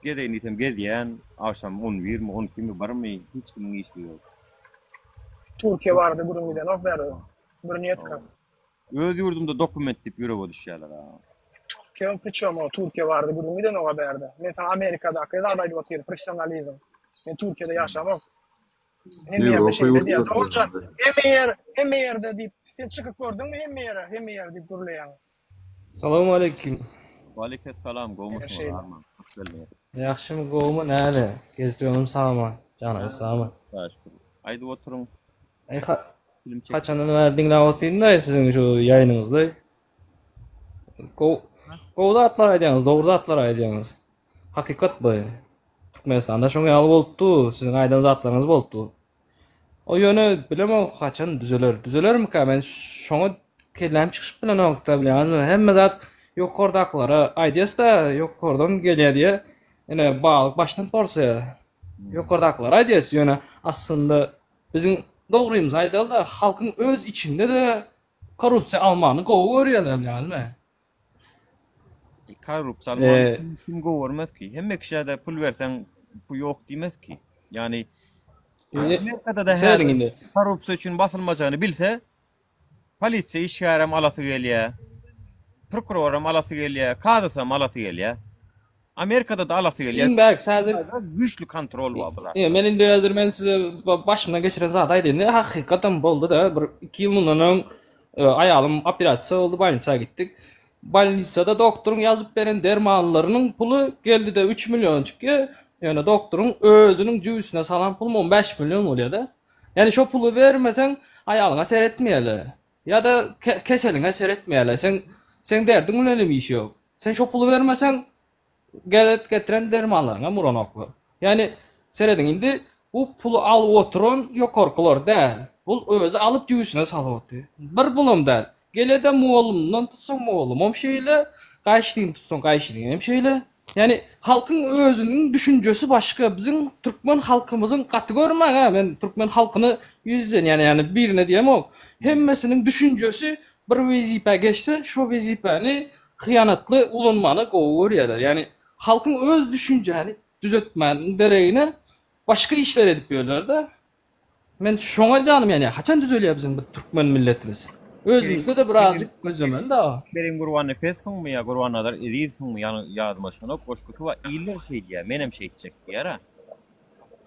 Gezeýin diýsem gezýän. Agşam on birmi, on ikimi, birmi hiç kimiň işi ýok. Türkiýe barada gürrüň gidenok bärde. Bir niýetka. Öz ýurdumda dokument diýip ýürege düşýärler a. Türkiýe priçem o Türkiýe barada gürrüň gidenok a bärde. Men saňa Amerikadaky zady aýdyp otyryn professionalizm. Men Türkiýede ýaşamok. Hemme ýerde şeýle diýýär. Dogruja, hemme ýer, hemme ýerde diýip, sen çykyp gördüňmi hemme ýere, hemme ýer diýip gürleýäň. Salowmaleýkim. Waleýkessalam, gowmysyňyz Arman? Hoş geldiňiz. Ýagşymy, gowumy, näle? Gezip ýörün sagman, janyňyz sagmy? Hudaýa şükür. Aýdyp oturyň. Eý, haçandan bäri diňläp otyryn-da siziň şu ýaýynyňyzda. Gowy, gowy zatlar aýdýaňyz, dogry zatlar aýdýaňyz. Hakykat bu. Türkmenistanda şoň ýaly bolupdy, siziň aýdan zatlaryňyz bolupdy. O ýöne bilemok haçan düzeler. Düzelermikä men şoňa kelläm çykyşyp bilenokda bilýäňizmi? Hemme zat ýokardakylara aýdýas-da, ýokardan gelýär diýe. Ine balyk başdan porsaýar. Ýokardakylara aýdýas, ýöne aslynda biziň dogrymyzy aýdaly-da, halkyň öz içinde-de korrupsiýa almany gowy görýärler bilýäňizmi? Korrupsiýa almany kim, kim gowy görmez ki? Hemme kişä-de pul berseň, bu ýok diýmez ki. Ýagny Amerikada-da häzir korrupsiýa üçin basylmajagyny bilse, polisiýa işgärem alasy gelýär, prokuroram alasy gelýär, kazysam alasy gelýär. Amerikada-da alasy gelýär. Iň bärkisi häzir güýçli kontrol bar bularda. Ýa men indi häzir men size başymdan geçiren zady aýdaýyn. Hakykatam boldy-da, bir 2 ýyl mundan öň aýalym operasiýa boldy, bolnisa gitdik. Bolnisada doktoryň ýazyp beren dermanlarynyň puly geldi-de 3 million çykýar. Ýöne doktoryň özüniň jübüsine salan puly 15 million bolýar-da. Ýani şo puly bermeseň aýalyňa seretmeýärler. Ýa-da keseliňe seretmeýärler. Seň seň derdiň bilen hem işi ýok. Sen şo puly bermeseň Gazet getiren dermanlaryňam uranoklar. Ýagny serediň indi bu puly alyp oturan ýokarkylar däl. Bul özi alyp jübüsine salyp otyr. Bir bulam däl. Gelede mugallymyndan tutsaň mugallymam şeýle, gaýşynyny tutsaň gaýşynyň hem şeýle. Ýagny halkyň özüniň düşünjesi başga. Biziň türkmen halkymyzyň gaty görmäň-ä men türkmen halkyny ýüzlenýän ýagny birine diýemok. Hemmesiniň düşünjesi bir wezipä geçse şo wezipäni hyýanatly ulanmany gowy görýärler. Ýagny halkyň öz düşünjäni düzetmäniň deregine başga işler edip ýörler-de. Men şoňa janym ýanýar. Haçan düzelýär biziň bu türkmen milletimiz? Özümizde-de birazjyk gözlemeli-de. Kerim Gurbannepesowyňmy ýa Gurbannazar Ezizowyňmy ýadyma düşenok goşgusy bar iller şeýdýär menem şeýtjek diýýär-ä.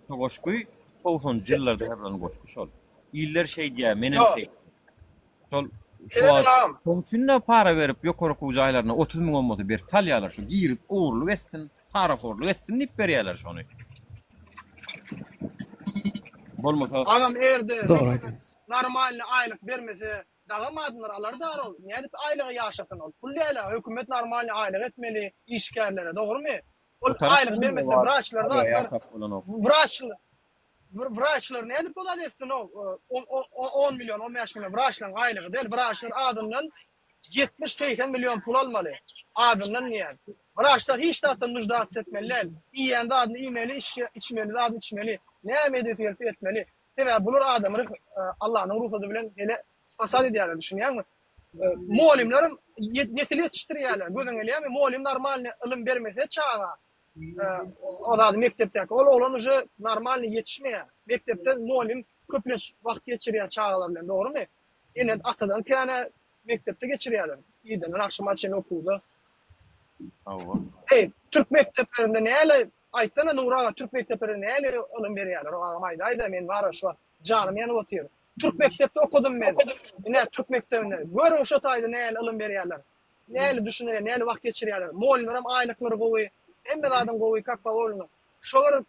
Şo goşgy togsanjy ýyllarda ýazylan goşgy şol. Iller şeýdýär menem şeýtjek. Şol şu wagt şoň üçin-de para berip ýokary okuw jaýlaryna 30 müň bolmasa berip salýarlar şu girip ogurlyk etsin, parahorluk etsin diýip berýärler şony. Bolmasa Agam erde Dogry aýdýaňyz. normalny aýlyk bermese dagam adamlar alar dar ol. Nädip aýlyga ýaşasyn ol. Pul däl-ä hökümet normalny aýlyk etmeli işgärlere dogrymy? Ol o tarapdan aýlyk bermese wraçlar zatlar wraçlar Wraçlar nädip o zat etsin o on million 15 million wraçlaryň aýlygy däl wraçlar azyndan 70-80 million pul almaly azyndan diýýän. Wraçlar hiç zatdan nuždats etmeli däl. Iýen zadyny iýmeli içmeli zadyny içmeli. Näme edesi gelse etmeli. Sebäbi bular adamy Allanyň rugsady bilen hele spasat edýärler düşünýäňmi? Mugallymlaram nesil ýetişdirýärler. Gözüň gelýärmi? Mugallym normalny ylym bermese çaga o zady mekdepdäki ol oglan uje normalny ýetişmeýär. Mekdepde mugallym köplenç wagt geçirýär çagalar bilen dogrymy? Ene atadan känä mekdepde geçirýärler. Irden agşama çenli okuwda. Hawa. Eý, türk mekdeplerinde näle aýtsana Nury aga türk mekdeplerinde näle ylym berýärler o agam aýdaýda men bara şu wagt janym ýanyp otyr. Türk mekdepde okadym men. Ine türk mekdebinde. Görüň şo taýda näle ylym berýärler. Näle düşünýär, näle wagt geçirýärler. Mugallymlaram aýlyklary gowy, hemme zadyň gowy, kak položeno. Şolar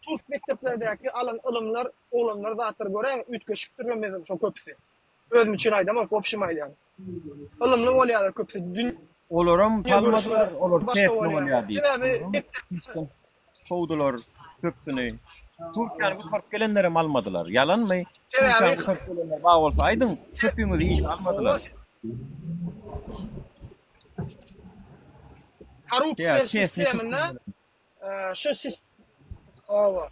türk mekdeplerdäki alan ylymlar, oglanlar zatlar göräýiň üýtgeşikdir hemmesi şoň köpüsi. Özüm üçin aýdamok, wobşem aýdýan. Ylymly bolýarlar köpüsi. Dünýä Olaram görüşleri salmadylar, olar başga çesni bolýar. bolýar diýip. Sebäbi Olaram mekdep işden kowdular köpüsini. Türkiýäni gutaryp gelenlerem almadylar. Ýalanmy? Sebäbi Türkiýäni gutaryp gelenler bar bolsa aýdyň, köpüňizi işe almadylar. Korrupsiýa Ýa, çesni sisteminde türkmenler. şu sis Hawa.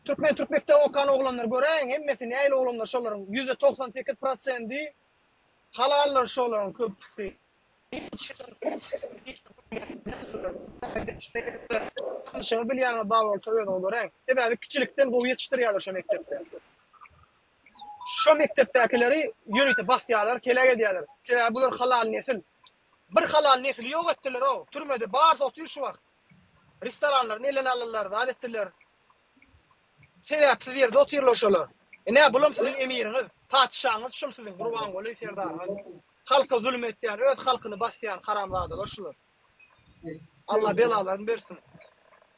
Türkmen türk mekdep okan oglanlar göräýiň hemmesi nähili oglanlar şolaryň %98 prosendi halallar şolaryň köpüsi. Tanyşyňyz bilýäniňiz bar bolsa özüňiz göräýiň. Sebäbi kiçilikden gowy ýetişdirýärler şo mekdepde. Şo mekdepdäkileri ýörite basýarlar, kelek edýärler. Sebäbi bular halal nesil. Bir halal nesili ýok etdiler-ow. Türmede barysy otyr şu wagt. Restoranlaryny elden aldylar, zat etdiler. Sebäpsiz ýerde otyrlar şolar. Ine, bulam siziň emiriňiz, patyşaňyz şul siziň, Gurbanguly serdaryňyz. Halka zulum etýän, öz halkyny basýan haramzadalar şular. Allah belalaryny bersin.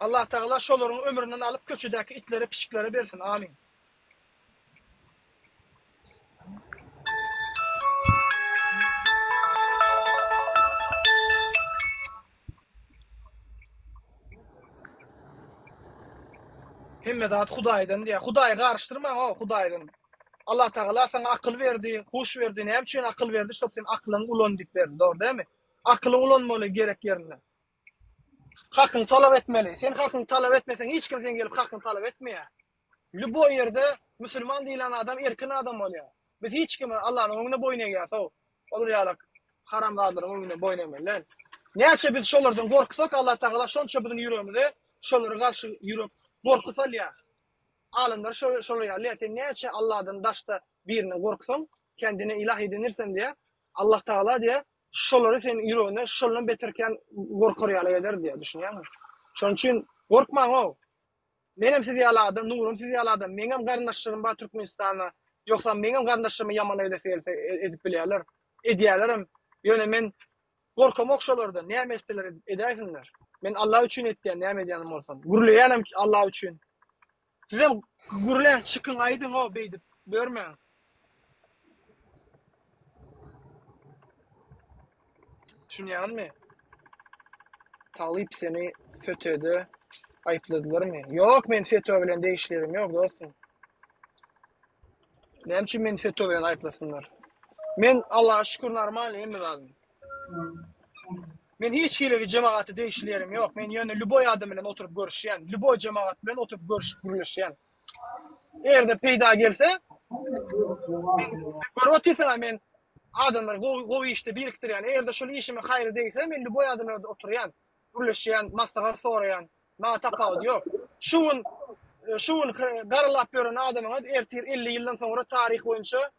Allatagala şolaryň ömründen alyp köçedäki itlere, pişiklere bersin. Amin. Hemme zat Hudaýdan diýýär. Hudaýy garyşdyrmaň o Hudaýdan. Allah Tagala saňa akyl berdi, huş berdi. Näme üçin akyl berdi? Şob sen akylyňy ulan diýip berdi. Dogry dälmi? Akyly ulanmaly gerek ýerinde. Hakyňy talap etmeli. Sen hakyňy talap etmeseň hiç kim seň gelip hakyňy talap etmeýär. Lýuboý ýerde musulman diýlen adam erkin adam bolýar. Biz hiç kime Allanyň öňünde boýun egýäs-ow. Olar ýalak haramzadalaryň öňünde boýun egmeli däl. Näçe biz şolardan gorksak, Allatagala şonça biziň ýüregimize şolara garşy ýürek gorky salýar. Alymlar şolar ýaly diýýär, sen näçe Alladan daşda birinden gorksaň, kendine ilah edinirsen diýýär, Allatagala diýýär, şolary seniň ýüregine şondan beter kän gorkar ýaly eder diýýär, düşünýäňmi? Şonuň üçin gorkmaň-ow. Menem siz ýaly adam, Nurum siz ýaly adam. Meňem garyndaşlarym bar Türkmenistanda. Ýogsam meňem garyndaşlaryma ýamanlyk edesi gelse edip bilýärler. Edýärlerem. Ýöne men gorkamok şolardan. Näme etseler edip edäýsinler. Men Allah üçin etýän näme edýänim bolsam. Gürleýänem Allah üçin. Sizem gürläň çykyň aýdyň-ow beýdip ýörmäň. Düşünýäňmi? Talyp seni FETÖ-de aýypladylarmy? Ýok, men FETÖ bilen degişli ýerim ýok, dostum. Näme üçin meni FETÖ bilen aýyplasynlar? Men Allaha şükür normalny hemme zadym. Men hiç hili bir jemagata degişli ýerim ýok. Men ýöne lýuboý adam bilen oturyp görüşýän. Lýuboý jemagat bilen oturyp görüşip gürleşýän. Eger-de peýda gelse, men görüp otyrsyň-a men adamlary gowy gowy işde birikdirýän. Eger-de şol işime haýry degse, men lýuboý adam bilen oturýan, gürleşýän, maslahat soraýan. Maňa tapawudy ýok. Şu gün şu gün garalap ýören adamyňyz ertir 50 ýyldan soňra taryh boýunça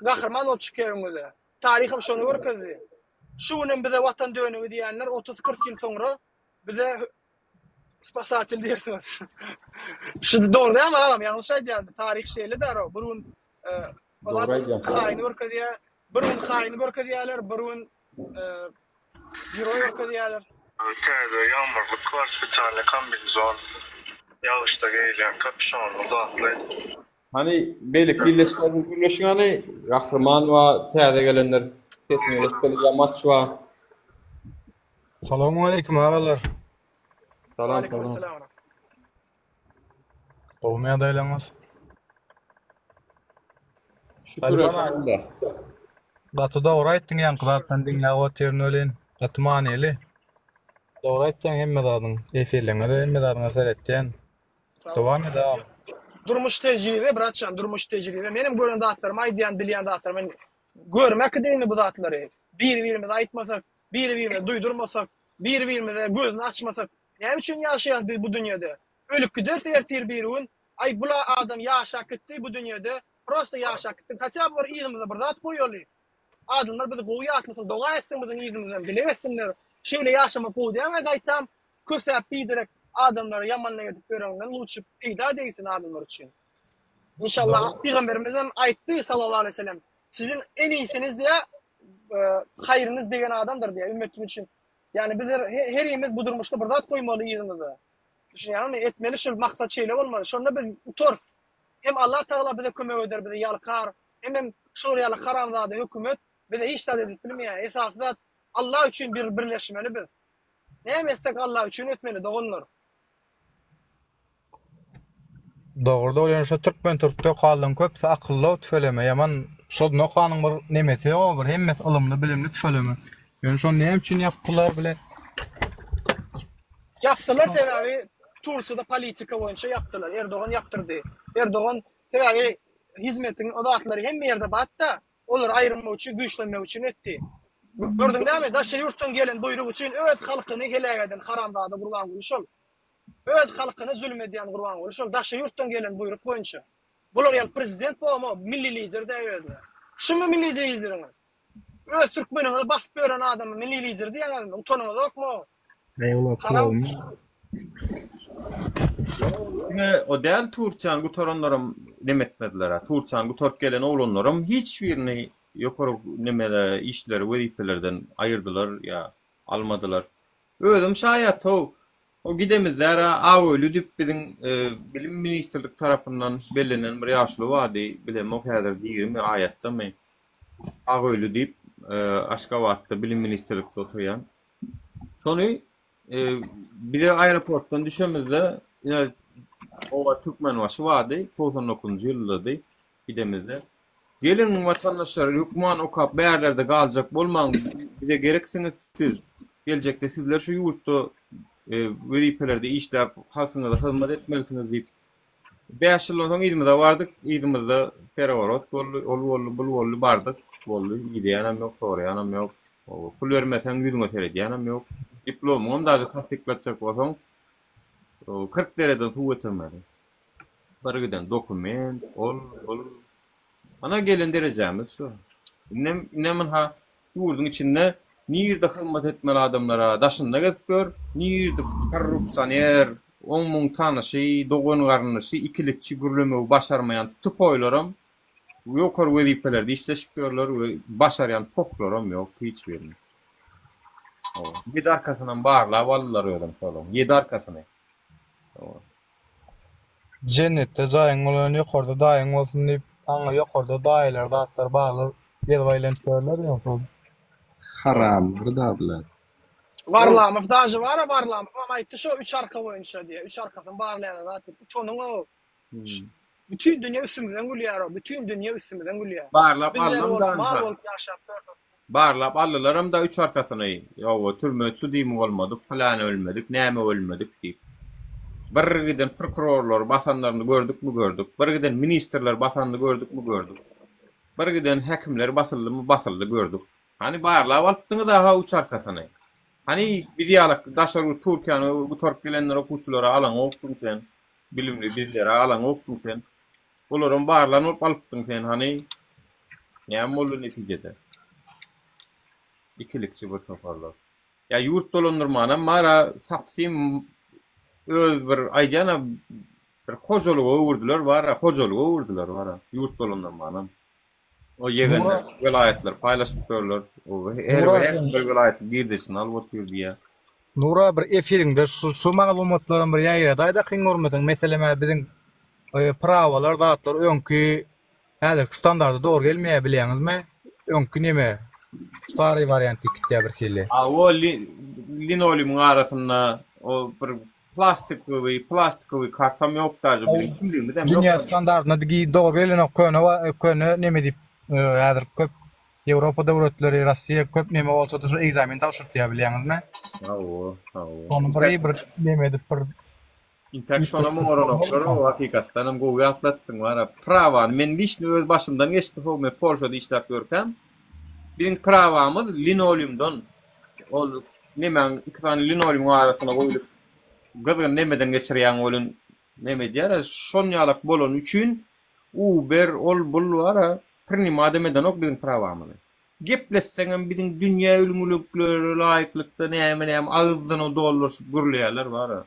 gahryman bolup çykýar öňüňize. Taryham şony görkezdi. Şu günem bize watan dönügi diýenler 30-40 ýyl soňra bize Spasatel diýersiňiz. Şu dogry dälmi agam? Ýalňyş aýdýan. Taryh şeýle däro. Bir gün e, O zat haýyny görkezýär. Bir gün haýyny görkezýärler, bir gün giroý görkezýärler. Täze ýagmyrlyk bar spesialnyý kombinzon ýagyşda geýilýän kapişonly zatly. Hany beýleki illeşler bilen gürleşiň hany Gahryman bar täze gelenler sesiňizi eşdeli Ýamaç bar. Salowmaleýkim agalar. Salam salam. Gowumy ýagdaýlaryňyz? Şükür elhamdülillah. Gaty dogry aýtdyň ýaňky zatdan diňläp otyryn welin gaty manyly. Dogry aýtýaň hemme zadyň. Efirleňe-de hemme zadyňa seretýän. Dowam et agam. Durmuş tejribe bratjan durmuş tejribe menem gören zatlarymy aýdýan bilýän zatlarymy görmek deými bu zatlary biri birimize aýtmasak biri birimize duýdurmasak biri birimize gözüni açmasak näme üçin ýaşaýas biz bu dünýede ölüp gideris ertir birigün aý bula adam ýaşap gitdi bu dünýede prosta ýaşap gitdi haçan bir yzymyzda bir zat goýaly adamlar bizi gowy ýatlasyn doga etsin biziň yzymyzdan dileg etsinler şeýle ýaşamak gowy dälmi gaýtam kösäp biderek adamlara ýamanlyk edip ýöreninden luçy peýda degsin adamlar üçin. Inşallah Pygamberimiz hem aýtdy sallallahu aleyhi ve sellem siziň en iýsiniz diýä haýryňyz degen adamdyr diýä ümmetim üçin. Ýani biz herimiz bu durmuşda bir zat goýmaly yzymyza. Düşünýäňmi? Etmeli şul maksat şeýle bolmaly. Şonda biz utarys. Hem Allah Tagala bize kömek eder, bizi ýalkar. Hemem şular ýaly haramzada hökümet bize hiç zat edip bilmeýär. Esasy zat Allah üçin bir birleşmeli biz. Näme etsek Allah üçin etmeli doganlar. Dogry dogry ýöne şo türkmen türkde okalyň köpüsi akylly tüfeleme ýaman şol nokanyň bir nemesi ýok bir hemmesi ylymly bilimli tüfeleme ýöne şony näme üçin ýapdylar bile Ýapdylar sebäbi Tursiýada politika boýunça ýapdylar Erdogan ýapdyrdy Erdogan sebäbi hizmetiň o zatlary hemme ýerde batda Olary aýyrmak üçin, güýçlenmek üçin etdi. Gördüň dämi, daşary ýurtdan gelen buýruk üçin öz halkyny heläk eden haramzada Gurbanguly şol. Öz halkyna zulum edýän Gurbanguly şol, daşary ýurtdan gelen buýruk boýunça. Bular ýaly prezident bolma, milli lider däý özüne. Şumy milli lideriňiz? Öz türkmeniňizi basyp ýören adamy milli lider diýýäňizmi? Utanyňyzokmy? Haram. Diňe o däl Turçany gutaranlaram neme etmediler-ä. Turçany gutaryp gelen oglanlaram hiç birini ýokary nemele işleri wezipelerden aýyrdylar ýa almadylar. Özüm şaýat how. O gidemizde-ä Agöýli diýip biziň bilim ministrlik tarapyndan bellenen bir ýaşuly bardy. Bilemok häzir dirimi, aýatdamy. Agöýli diýip Aşgabatda bilim ministrlikde oturýan. Şony Bize aeroportdan düşemizde ine oba Türkmenbaşy bardy, 99-njy ýyldady gidemizde. Geliň watandaşlar hökman okap bärlerde galjak bolmaň, bize gereksiňiz siz. Geljekde sizler şu ýurtda wezipelerde işläp halkyňyza hyzmat etmelisiňiz diýip Bäş ýyldan soň yzymyza bardyk. Yzymyzda pereworot boldy, ol boldy, bul boldy, bardyk, boldy. Ideýänem ýok, soraýanam ýok. Pul bermeseň ýüzüňe seredýänem ýok. Diplomyňam daže tassyklatjak bolsaň, 40 dereden suw getirmeli. Bir giden dokument, ol, bul. Ana gelen derejämiz şu. Indem, indem ynha ýurduň içinde nirde hyzmat etmeli adamlara daşynda gezip gör, nirde korrupsioner, oň-muň tanyşy, dogan-garyndaşy ikilikçi gürlemegi başarmaýan tupoýlaram ýokary wezipelerde işleşip ýörler we başarýan pohlaram ýok hiç biriniň. Hawa. Ýedi arkasynam barlap aldylar özem şolaň. Ýedi arkasyny. Hawa. Jennetde jaýyň bolan ýokarda daýyň bolsun diýip aňa ýokarda daýylar zatlar barlar gezip aýlanyp ýörler ýa şol. Haramlar da bular. Warlamow daže bara Warlamowam aýtdy şo üç arka boýunça diýe üç arkasyny barlaýarlar zat diýip utanyňow bütin dünýe üstümizden gülýärow bütin dünýe üstümizden gülýär Barlap bizler aldylar bolup da mal bolup ýaşap ýörsek. Barlap aldylaram-da üç arkasyny, Ýowa, türme çudym bolmadyk, pylany ölmedik, näme ölmedik diýip. Bir giden prokurorlary basanlaryny gördükmi, gördük. Bir giden ministrleri basanyny gördükmi, gördük. Bir giden häkimler basyldymy, basyldy, gördük. Hany barlap alypdyňyz-a üç arkasyny? Hany biz ýalak daşary ýurt Türkiýäni gutaryp gelenler okuwçylary alaňokdyň sen? Bilimli bizleri alaňokdyň sen? Olaram barlan bolup alypdyň sen hany? Näme boldy netijede? Ikilikçi bir toparlar. Ýa ýurt dolandyrmanam bara sapsim öz bir aýdýana bir hojalyga öwürdiler bara hojalyga öwürdiler bara ýurt dolandyrmanam. O ýegenler welaýatlar paýlaşyp ýörler. O her Nura bir bir welaýatyň girdejisini alyp otyr diýýär. Nura bir efiriňde şu şu maglumatlaram bir ýaýradaýda kyn görmeseň meselem-ä biziň prawalar zatlar öňki häzirki standarda dogry gelmeýär bilýäňizmi? Öňki neme stary wariant diýip gitýär birhili. A o linoleumyň arasynda o bir plastikowy plastikowy kartam ýok daže biziň kimligimizem ýok. Dünýä standardyna dogry gelenok köne köne neme diýip häzir köp Ýewropa döwletleri, Rossiýa köp neme bolsa-da şu ekzamen tabşyrtýar bilýäňizmi? Hawa, hawa. Şony bir bir neme edip bir Intäk şonam oňaranoklar o hakykatdanam gowy ýatlatdyň wara. Prawany men liçni öz başymdan geçdi how men Polşada işläp ýörkäm. Biziň prawamyz linoleumdan ol nemäň iki sany linoleumyň arasyna goýlup gyzgyn nemeden geçirýäň welin neme edýär şon ýalak bolany üçin Uber ol bul wara Prinimadam edenok biziň prawamyzy. Gepletseňem biziň dünýä ülňüliklere laýyklykda näme-näme agyzdan dolduryşyp gürleýärler bar-a.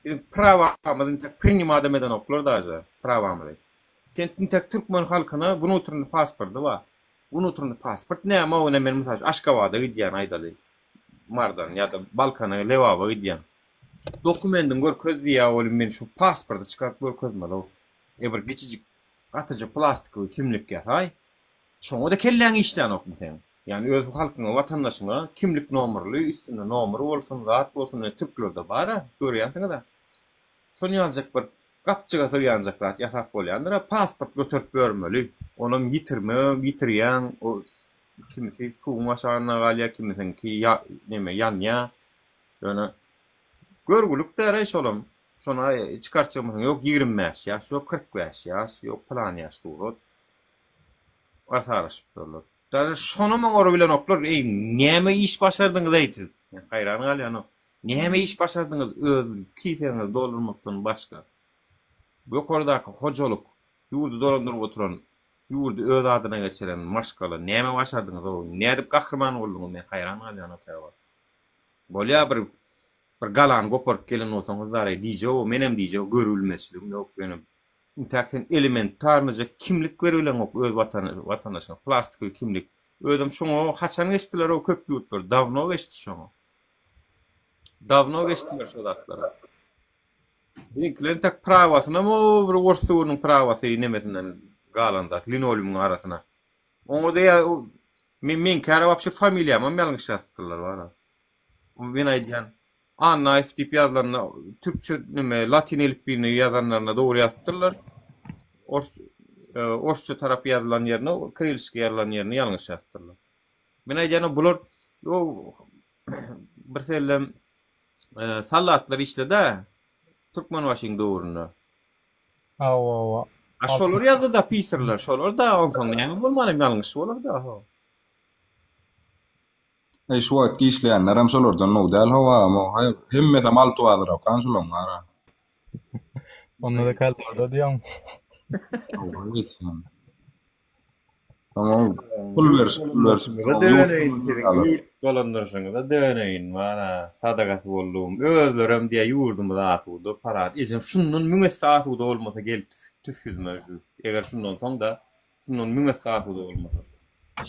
Biziň prawamyzy intäk prinimadam edenoklar daže, prawamyzy. Sen intäk türkmen halkyna wnutrny pasporty bar. Wnutrny pasport näme o ine men mysal üçin Aşgabada gidýän aýdaly. Mardan ýa-da Balkana, Lebaba gidýän. Dokumendiňi görkez diýýär welin men şu pasporty çykaryp görkezmeli-ow. E bir kiçijik Gatyja plastikowy kimlik ýasaý. Şoňa-da kelläň işlänokmy seň? Ýagny öz halkyňa, watandaşyňa kimlik nomerli, üstünde nomer bolsun, zat bolsun, ine türklerde bar-a, görýänsiňiz-ä. Şony ýaljak bir gapjyga sygýanjak zat ýasap bolýandyr-a, pasport göterip ýörmeli. Onam ýitirme, ýitirýäň, o kimisi suwuň aşagynda galýar, kimisiňki ýa neme ýanýar. Ýöne görgülik däl-aý şolam. Şony çykartjagymyzyň ýok 25 ýaş, ýok 45 ýaş, ýok pylan ýaş surat. Garsaraşyp durlar. Daže şonam oňara bilenoklar. Eý, näme iş başardyňyz-eý siz? Men haýran galýan. Näme iş başardyňyz öz kiseňizi doldurmakdan başga? Ýokardaky hojalyk, ýurdy dolandyryp oturan, ýurdy öz adyna geçiren maşgala näme başardyňyz-ow? Nädip gahryman bolduňyz? Men haýran galýan käwagt. Bolýar bir Bir galany goparyp gelen bolsaňyz daraý diýjeg-ow, menem diýjeg, görübilmezçiligim ýok, ýöne intäk sen elementarnyja kimlik beribileňok öz watan watandaşyňa, plastikowy kimlik. Özem şoňa haçan geçdiler-ow köp ýurtlar, dawno geçdi şoňa. Dawno geçdiler şo zatlara. Biziňkiler intäk prawasynam o bir ors döwrüniň prawasy nemesinden galan zat, linoleumyň arasyna. Oňa-da ýa men meňkäre wapşe familiýamam ýalňyş ýazypdyrlar bara. Men aýdýan, Annaýew diýip ýazylanda türkçe neme latyn elipbiýinde ýazanlarynda dogry ýazypdyrlar. Ors orsça tarap ýazylan ýerine kirilski ýazylan ýerine ýalňyş ýazypdyrlar. Men aýdýan bular o bir sellem sallatlar işledi Türkmenbaşyň döwründe. Hawa hawa. A şolar ýazdy-da pisarlar, şolar da onsoň näme bolmanam ýalňyş bolar-da. Eý şu wagtky işleýänlerem şolardan gowy däl how agam o hemmesem alty bazar okan şulaň bara. Onda-da kaldorda diýýäň. Hawa geçýän. Soň pul berişip pul berişip Döneýin siziň ýurt dolandyryşyňyza döneýin bara sadagasy boldugym özlerem diýýä ýurdumyz asuda parahat ejem şundan müň esse asuda bolmasa gel tüf ýüzüme şu eger şundan soň-da şundan müň esse asuda bolmasa.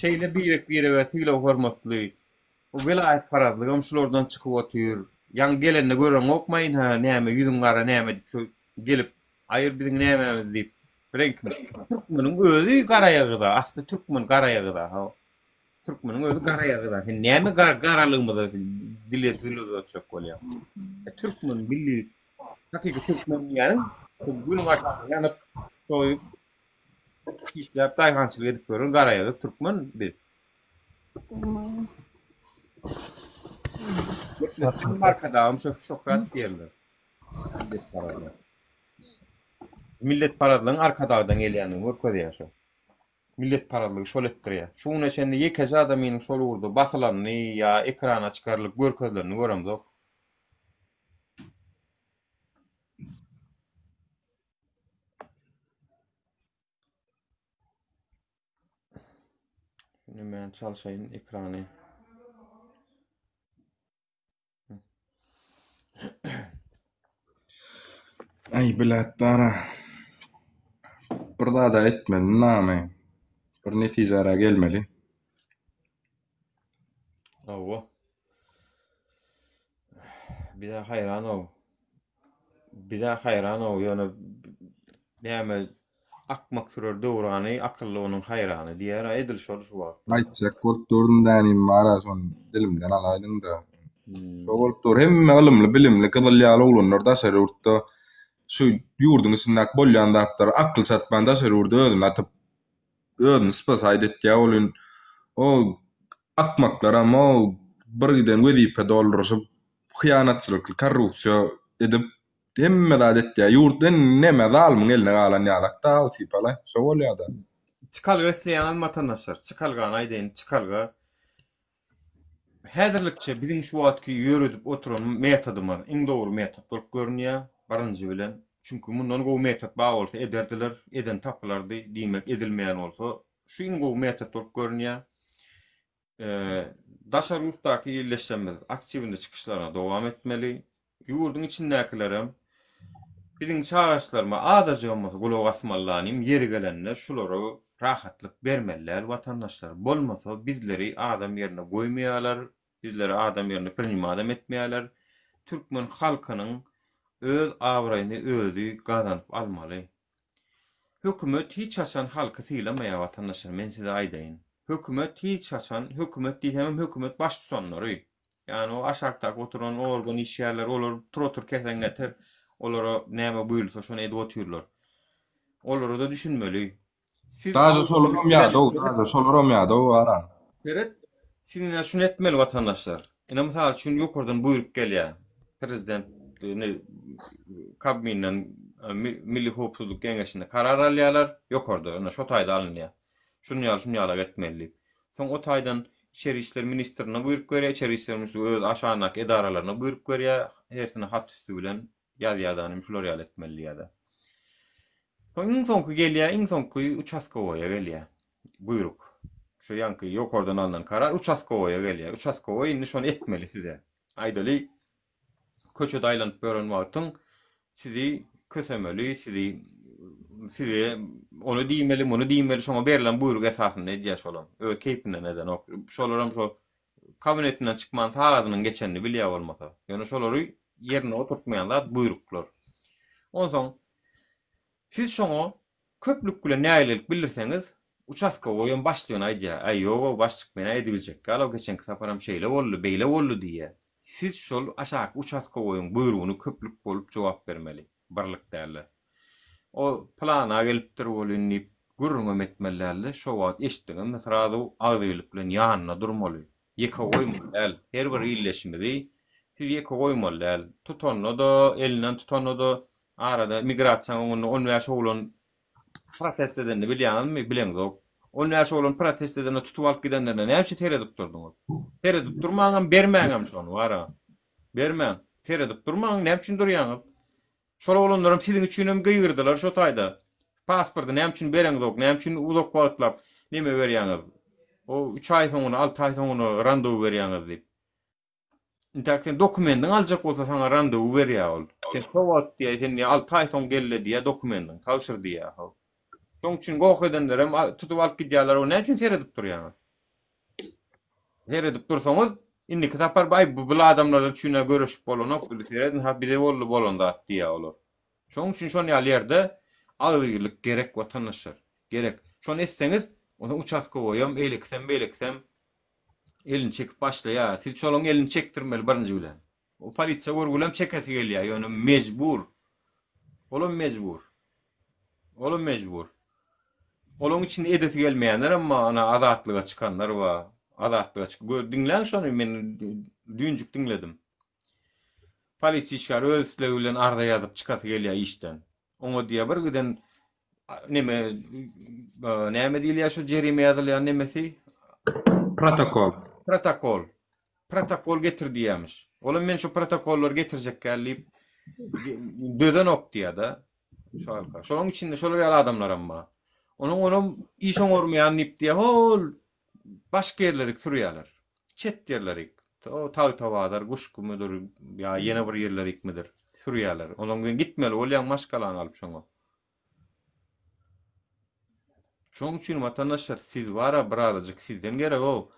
Şeýle birek-birege sylag-hormatly, bu welaýatparazlygam şulardan çykyp otyr. Ýaňy gelende göreňokmaýyn hä, näme ýüzüň gara näme diýip şu gelip, aýyr biziň nämämiz diýip, reňkimiz. Türkmeniň özi garaýagyz-a, asly türkmen garaýagyz-a, haw. Türkmeniň özi garaýagyz-a. Sen näme garalygymyza dile dil uzatjak bolýaň? Türkmen milli, hakyky türkmen diýýäniň, günüň aşagynda ýanyp, soýup, Işläp daýhançylyk edip gören garaýagyz türkmen biz. Gepletsin arkadagym şöhrat diýerler. Milletparazlar. Milletparazlygyň arkadagdan gelýändigini görkezýär şo. Milletparazlygy şol etdirýär. Şu güne çenli ýekeje adamynyň şol ugurda basylanyny ýa ekrana çykarylyp görkezilenini göremzok. Şimdi men çalşayın ekrany. Aý bilet dara. Bir zada etmeli name. Bir netijara gelmeli. Hawa. Bize haýran-ow. Bize haýran-ow, ýöne näme akmak sürer döwrany, akylly onuň haýrany diýer-ä, edil şol şu wagt. Aýtjak bolup durdum dänim bar-a şony dilimden alaýdyň-da. Şo bolup dur. Hemme ylymly, bilimli, gyzyl ýaly oglanlar daşary ýurtda şu ýurduň içindäki bolýan zatlara akly çatman daşary ýurda özüni atyp özüni spasaýt etýär welin o akmaklaram o bir giden wezipe dolduryşyp hyýanatçylykly korrupsiýa edip hemme zat etýär. Ýurt indi neme zalymyň eline galan ýalak da sypala şo bolýada. Çykalga isleýäňizmi watandaşlar? Çykalgany aýdaýyn, çykalga Häzirlikçe biziň şu wagtky ýöredip oturan metodymyz iň dogry metod bolup görünýär, birinji bilen. Çünki mundan gowy metod bar bolsa ederdiler, eden tapylardy, diýmek edilmeýän bolsa, şu iň gowy metod bolup görünýär. Daşary ýurtdaky ildeşlerimiz aktiwinde çykyşlaryna dowam etmeli. Ýurduň içindäkilerem biziň çagyryşlaryma azajygam bolsa gulak asmalylanym ýeri gelende şulara rahatlyk bermeli däl watandaşlar. Bolmasa bizleri adam ýerine goýmaýarlar, bizleri adam ýerine prinimadam etmeýärler. Türkmen halkynyň öz abraýyny özi gazanyp almaly. Hökümet hiç haçan halky sylamaýar watandaşlar men size aýdaýyn. Hökümet hiç haçan, hökümet diýsemem hökümet baştutanlary. Ýagny o aşakdaky oturan organ işgärleri olar tur otur keseň getir. Olara näme buýrulsa şony edip otyrlar. Olara-da düşünmeli. Siz Daže şolaram ýadaw, daže şolaram ýadaw aram. Seret, siz ine şuny etmeli watandaşlar. Ine mysal üçin ýokardan buýruk gelýär. Prezident ine Kabminden e, Milli howpsuzlyk geňeşinde karar alýarlar, ýokarda ine şo taýda alynýar. Şuny ýaly, şuny ýalak etmeli diýip. Soň o taýdan Içeri işler ministrine buýruk berýär, Içeri işler ministri öz aşagyndaky edaralaryna buýruk berýär, hersine hat üsti bilen ýazýar da, ine şular ýaly etmeli diýýär-de. Soň iň soňky gelýär, iň soňky uçastkowoýa gelýär buýruk. Şu ýaňky ýokardan alnan karar uçastkowoýa gelýär. Uçastkowoý indi şony etmeli size. Aýdaly, köçede aýlanyp ýören wagtyň sizi kösemeli, sizi size ony diýmeli, muny diýmeli, şoňa berlen buýruk esasynda edýär şolam. Öz keýpinden edenok. Şolaram şo kabinetinden çykman sagadynyň geçenini bilýär bolmasa. Ýöne şolary ýerinde oturtmaýan zat buýruklar. Onsoň siz şoňa Köplük bilen nägilelik bildirseňiz, uçastkowoýam başlygyna aýdýar, Äý, ýog-ow, başlyk, men-ä edibiljek ýaly-ow, geçenki saparam şeýle boldy, beýle boldy diýýär. Siz şol aşaky uçastkowoýyň buýrugyny köplük bolup jogap bermeli, birlik däl-de. O pylana gelipdir welin diýip, gürrüňem etmeli däl-de, şo wagt eşitdiňizmi, srazu agzybirlik bilen ýanynda durmaly. Ýeke goýmaly däl. Her bir ildeşimizi siz ýeke goýmaly däl. Tutanda-da, elinden tutanda-da, arada migrasiýanyň öňünde on bäş oglan protest edenini bilýäňizmi? Bileňzok. On bäş oglan protest edende tutup alyp gidenlerine näme üçin seredip durduňyz? Seredip durmaňam, bermäňem şony, wara. Bermäň. Seredip durmaň, näme üçin durýaňyz? Şol oglanlaram siziň üçinem gygyrdylar şo taýda. Pasporty näme üçin bereňzok, näme üçin uzak wagtlap neme berýäňiz? O üç aý soňuna, alty aý soňuna randewu berýäňiz diýip. Intäk sen dokumendiňi aljak bolsa saňa randewu berýär ol. Sen şo wagt diýýär, sen diýýär alty aý soň gel-de diýýär dokumendiňi tabşyr diýýär. Şoň üçin goh edenlerem tutup alyp gidýärler, o näme üçin seredip durýaňyz? Seredip dursaňyz, indiki sapar baý bu bul adamlar üçin-ä göreşip bolanok, bul seredin ha bize boldy bolan zat diýýär olar. Şonuň üçin şon ýaly ýerde agzybirlik gerek watandaşlar. Gerek. Şony etseňiz, onsoň uçastkowoýam, eýlekisem, beýlekisem elini çekip başlaýar. Siz şolaň elini çekdirmeli birinji bilen. O polisiýa görgülem çekesi gelýär, ýöne mejbur. Olam mejbur. Olam mejbur. Olaň içinde edesi gelmeýänlerem bar, ana azatlyga çykanlar bar. Azatlyga çyk, gör, diňläň şony, men düýnjük diňledim. Polisiýa işgäri öz islegi bilen arza ýazyp çykasy gelýär işden. Oňa diýýär bir giden neme näme diýilýär şu jerime ýazylýan nemesi? Protokol. Protokol. Protokol getir diýýärmiş. Olam men şu protokollary getirjekgäl diýip dözenok diýýär-de. Şu halka. Şolaryň içinde şolar ýaly adamlaram bar. Onuň onam iş oňarmaýan diýip diýýär, hol başga ýerlerik sürýärler. Çet ýerlerik. O Tagtabazar, Guşgumydyr ýa ýene bir ýerlerikmidir sürýärler. Onuň bilen gitmeli bolýaň maşgalaňy alyp şoňa. Şoň üçin watandaşlar siz bara birazajyk sizden gerek-ow.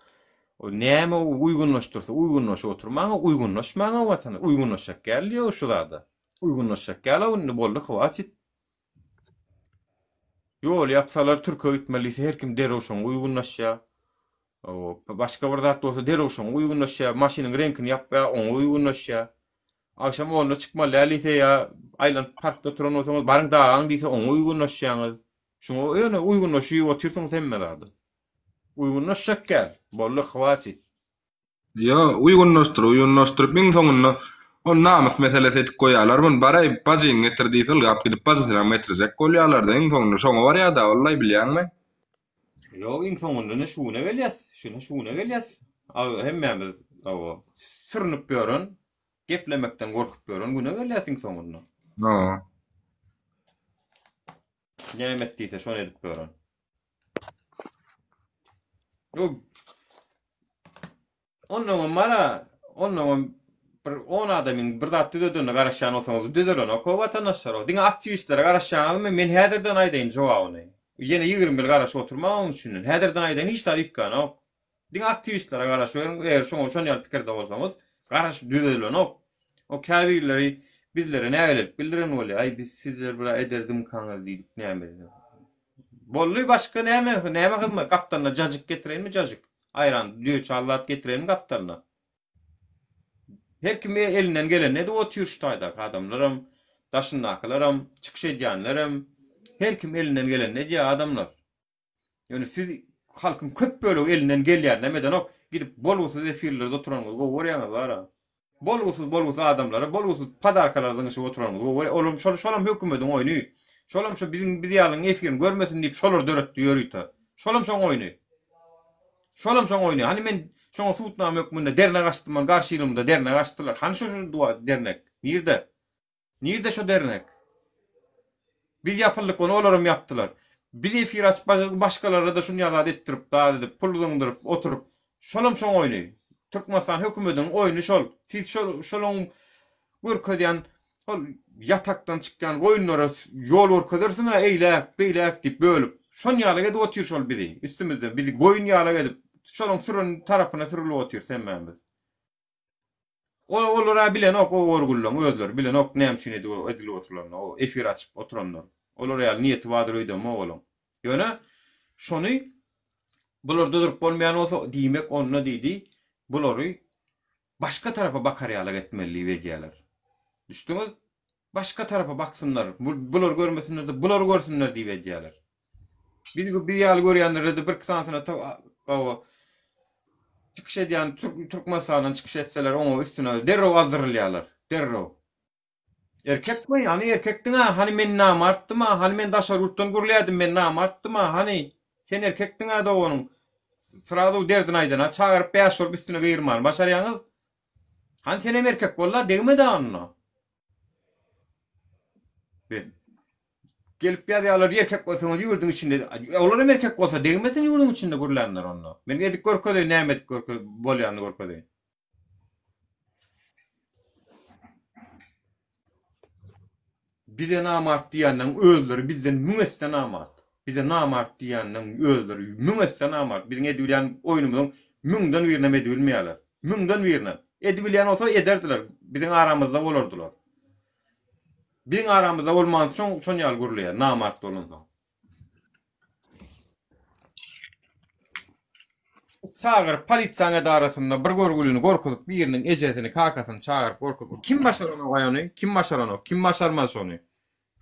O näme uýgunlaşdyrsa uýgunlaşyp oturmaň-ow, uýgunlaşmaň-ow watana, uýgunlaşjak däl diýýär-ow şu zada. Uýgunlaşjak däl-ow indi boldy hwatit. Ýol ýapsalar türke gitmeli diýse her kim derrew şoňa uýgunlaşýar. Başga bir zat bolsa derrew şoňa uýgunlaşýar. Maşynyň reňkini ýapýar, oňa uýgunlaşýar. Agşam onda çykmaly däl diýse ýa aýlanyp parkda oturan bolsaňyz baryň dagaň diýse oňa uýgunlaşýaňyz. Şuňa ýöne uýgunlaşyp otyrsyňyz hemme zada. Uýgunlaşjak däl. Boldy hwatit. Ýo, uýgunlaşdyr, uýgunlaşdyryp iň soňunda ony namys meselesi edip goýýarlar muny baraý bajyňy getir diýse ylgap gidip bajysynam getirjek bolýarlarda iň soňunda şoňa barýada ollaý bilýäňmi. Ýok iň soňunda ine şu güne gelýäs, şine şu güne gelýäs. Hemmämiz hawa sürünip ýören, geplemekden gorkup ýören güne gelýäs iň soňunda. Hawa. Näme et diýse şony edip ýören. Ýok. Onnoňam bara, onnoňam bir on adamyň bir zat düzedenine garaşýan bolsaňyz, düzelenok o watandaşlar o. Diňe aktiwistlere garaşýaňyzmy? Men häzirden aýdaýyn jogabyny. Ýene 20 ýyl garaşyp oturmaň oň üçünden. Häzirden aýdaýyn hiç zat üýtgänok. Diňe aktiwistlere garaşyberiň, eger şoňa şon ýaly pikirde bolsaňyz, garaş düzedilenok. O käbirleri bizlere nägilelik bildiren bolýar, aý biz sizler bira ederdimkaňyz diýdik näme. Boldy başga näme näme hyzmat gapdalyna jajyk getireýinmi jajyk? Aýran düýe çal zat getireýinmi gapdalyna? Her kim elinden gelenini edip otyr şu taýdaky adamlaram, daşyndakylaram, çykyş edýänlerem her kim elinden gelenini edýär adamlar. Ýöne siz halkyň köp bölegi elinden gelýäninem edenok, gidip bolgusyz efirlerde oturanyňyzy gowy görýäňiz bara. Bolgusyz bolgusyz adamlara bolgusyz podarkalar zyňyşyp oturanyňyzy gowy görýä. Olam şol şolam hökümediň oýny. Şolam şu biziň biz ýalyň efirini görmesin diýip şolar döretdi ýörite. Şolam şoň oýny. Şolam şoň oýny. Hany men şoňa subutnama hökmünde dernek açdym, men garşylygymda dernek açdylar. Hany şo şu duwa dernek? Nirde? Nirde şo dernek? Biz ýapyldyk ony olaram ýapdylar. Biz efir açyp başladyk başgalara-da şunýa zat etdirip zat edip pul zyňdyryp oturyp şolam şoň oýny. Türkmenistan hökümediniň oýny şol. Siz şol şolaň görkezýän şol ýatakdan çykýan goýunlara ýol görkezersiň-ä eýläk beýläk diýip bölüp. Şonýalyk edip otyr şol bizi üstümizden bizi goýun ýalak edip şolaň süren tarapyna sürülip otyrys hemmämiz. Ol olara bilenok o gorgullaň özleri bilenok näme üçin edip edilip oturlanyny o efir açyp oturanlar. Olar ýaly niýeti bardyr öýdemok olaň. Ýöne şony bular duzuryp bolmaýan bolsa diýmek onda diýdi bulary başga tarapa bakar ýalak etmeli diýip edýäler. Düşdüňiz? Başga tarapa baksynlar, bulary görmesinler-de bulary görsünler diýip edýärler. Biz biz ýaly görýänlere-de birki sanysyna hawa çykyş edýän Türkmenistandan çykyş etseler oňa üstüne derrew azdyrylýarlar. Derrew. Erkekmi? Hany erkekdiň-a? Hany men namartdym-a? Hany men daşary ýurtdan gürlýärdim, men namartdym-a? Hany? Sen erkekdiň-a doganyň. Srazu derdini aýdana çagyryp bäş bolup üstüne gygyrmany başarýaňyz. Hany senem erkek bol-la, degme-dä onda. Gelip ýazýarlar erkek bolsaňyz ýurduň içinde olar hem erkek bolsa degmesin ýurduň içinde gürlänler onda. Men edip görkezeýin näme edip görkez bolýanyny görkezeýin. Bize namart diýýänleň özleri bizden müň esse namart. Bize namart diýýänleň özleri müň esse namart. Biziň edibilýän oýnumyzyň müňden birinem edibilmeýärler. Müňden birinem. Edibilýän bolsa ederdiler. Biziň aramyzda bolardylar. Biziň aramyzda bolmansoň şon ýaly gürleýär, namart bolansoň. Çagyryp polisiýanyň edarasynda bir görgülini gorkuzyp biriniň ejesini kakasyny çagyryp gorkuzyp kim başaranok aý ony kim başaranok kim başarmaz şony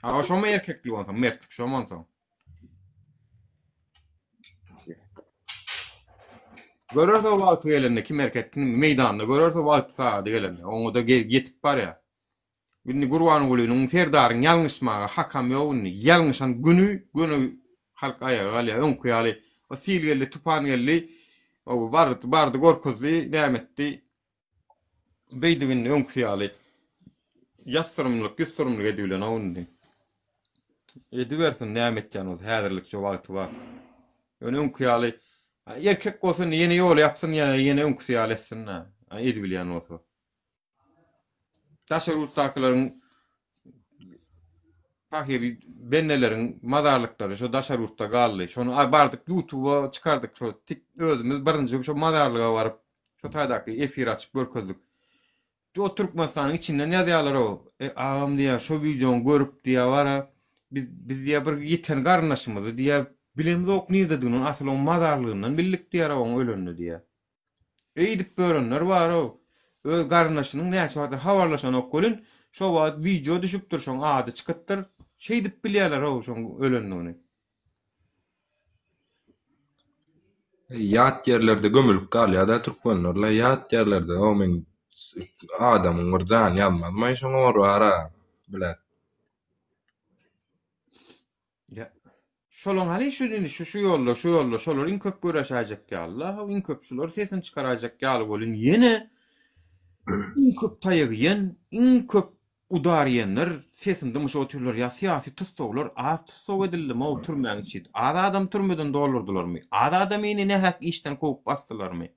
a şomy erkeklik onsoň mertlik şomy onsoň görerse wagty gelende kim erkek kim meýdanda görerse wagty sagady gelende oňa-da ýetip barýar Indi Gurbangulynyň Serdaryň ýalňyşmaga hakam ýok indi. Ýalňyşan güni göni halk aýaga galýar. Öňki ýaly o sil geldi, tupan geldi. O bardy, bardy gorkuzdy, näme etdi? Beýdip indi öňküsi ýaly ýassyrymlyk, ýussyrymlyk edibilenok indi. Edibersin näme etýän bolsa, häzirlikçe wagty bar. Ýöne öňki ýaly erkek bolsa indi ýene ýoly ýapsyn ýa ýene öňküsi ýaly etsin-dä. Edibilýän bolsa. Daşary ýurtdakylaryň Sahyby bendeleriň mazarlyklary şo daşary ýurtda galdy. Şony bardyk ýutuba çykardyk şo tik özümiz birinji şo mazarlyga baryp şo taýdaky efir açyp görkezdik. O Türkmenistanyň içinden ýazýarlar-ow. E agam diýýär şo wideony görüp diýýär bara biz biz diýýär bir ýiten garyndaşymyzy diýýär bilemzok nirdedigini ony asyl oň mazarlygyndan bildik diýýär oň ölenini diýýär. Eýdip görenler bar-ow. Öz garyndaşynyň näçe wagtlar habarlaşanok welin, şo wagt wideo düşüpdir, şoň ady çykypdyr. Şeýdip bilýärler-ow şoň ölendigini. Ýat ýerlerde gömülip galýar-da türkmenler-le, ýat ýerlerde. O men adamyň bir jany ýanmazmaý şoňa bir bar-a, bilet. Ýa, şolaň hany şu indi şu şu ýolda, şu ýolda şolar iň köp göreşäýjek ýaly-la, iň köp şular sesini çykaraýjak ýaly welin ýene iň köp taýak iýen, iň köp udar iýenler sesini dymyşyp otyrlar. Ýa syýasy tussaglar az tussag edildimi-ow türmäň içi? Az adam türmeden doldurdylarmy? Az adamyny nähak işden kowup basdylarmy?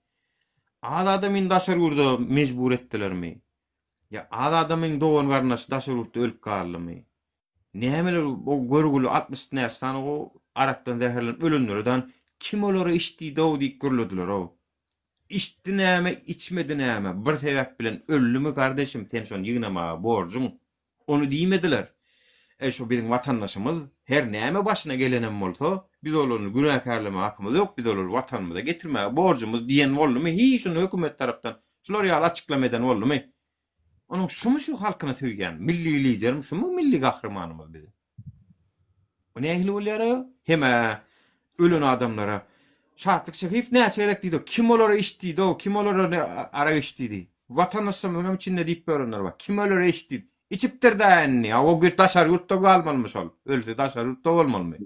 Az adamyny daşary ýurda mejbur etdilermi? Ýa az adamyň dogan-garyndaşy daşary ýurtda ölüp galdymy? Nämeler o görgüli 60 näçe sany o arakdan zäherlenip ölenlere dan kim olara iç diýdi-ow diýip gürlediler-ow. Içdi näme, içmedi näme, bir sebäp bilen öldümi gardeşim sen şony ýygnamaga borjuň. Ony diýmediler. E şo biziň watandaşymyz her näme başyna gelenem bolsa biz olany günäkärlemäge hakymyz ýok biz olary watanymyza getirmäge borjumyz diýen boldumy hiç şunda hökümet tarapdan şular ýaly açyklama eden boldumy. Onuň şumy şu halkyny söýýän milli liderimi şumy milli gahrymanymyz biziň. Bu nähili bolýar-a? Hem-ä ölen adamlara Şatlyk Şehiýew näçe gezek diýdi, kim olara iç diýdi-ow, kim olara arak iç diýdi. Watandaşlarymyzyň hem içinde diýip ýörenler bar. Kim olara iç diýdi. Içipdir-dä indi. A o daşary ýurtda galmalymy şol? Ölse daşary ýurtda bolmalymy?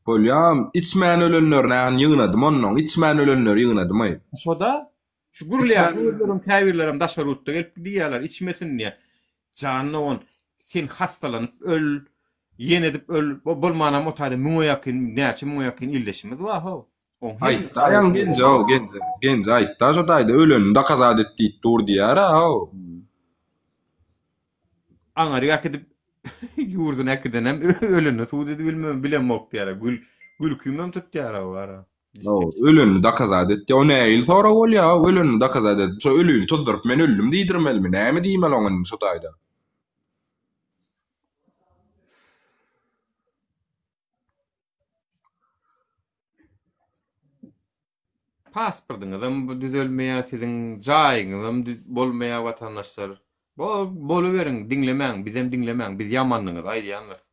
Bolýam, içmän ölenlerini ýygnadym onnoň, içmän ölenleri ýygnadym-aý. Şo-da. Şu gürleýän özlerem käbirlerem daşary ýurtda gelip diýýärler içmesin diýýär. Jan dogan sen hassalanyp öl, ýene edip öl, bolmanam o taýda müňe ýakyn näçe müňe ýakyn ildeşimiz bar how. Oň Aýtda ýaňy Genje how Genje. Genje aýtda şo taýda ölenini dokazat et diýip dur diýýär-ä how. Aňaryk äkidip ýurduna äkidenem ölenini subut edibilmem bilemok diýýär. Gül gülkimem tutýar how ara. Ölenini dokazat et diýýär. O nähili sorag bolýar? Ölenini dokazat et. Şo ölüni tuzduryp men öldüm diýdirmelimi? Näme diýmeli oňa indi şo taýda? Pasportyňyzam düzelmeýär, siziň jaýyňyzam bolmaýar watandaşlar. Bo boluberiň, diňlemäň, bizem diňlemäň, biz ýamanlygyňyzy aýdýandyrys.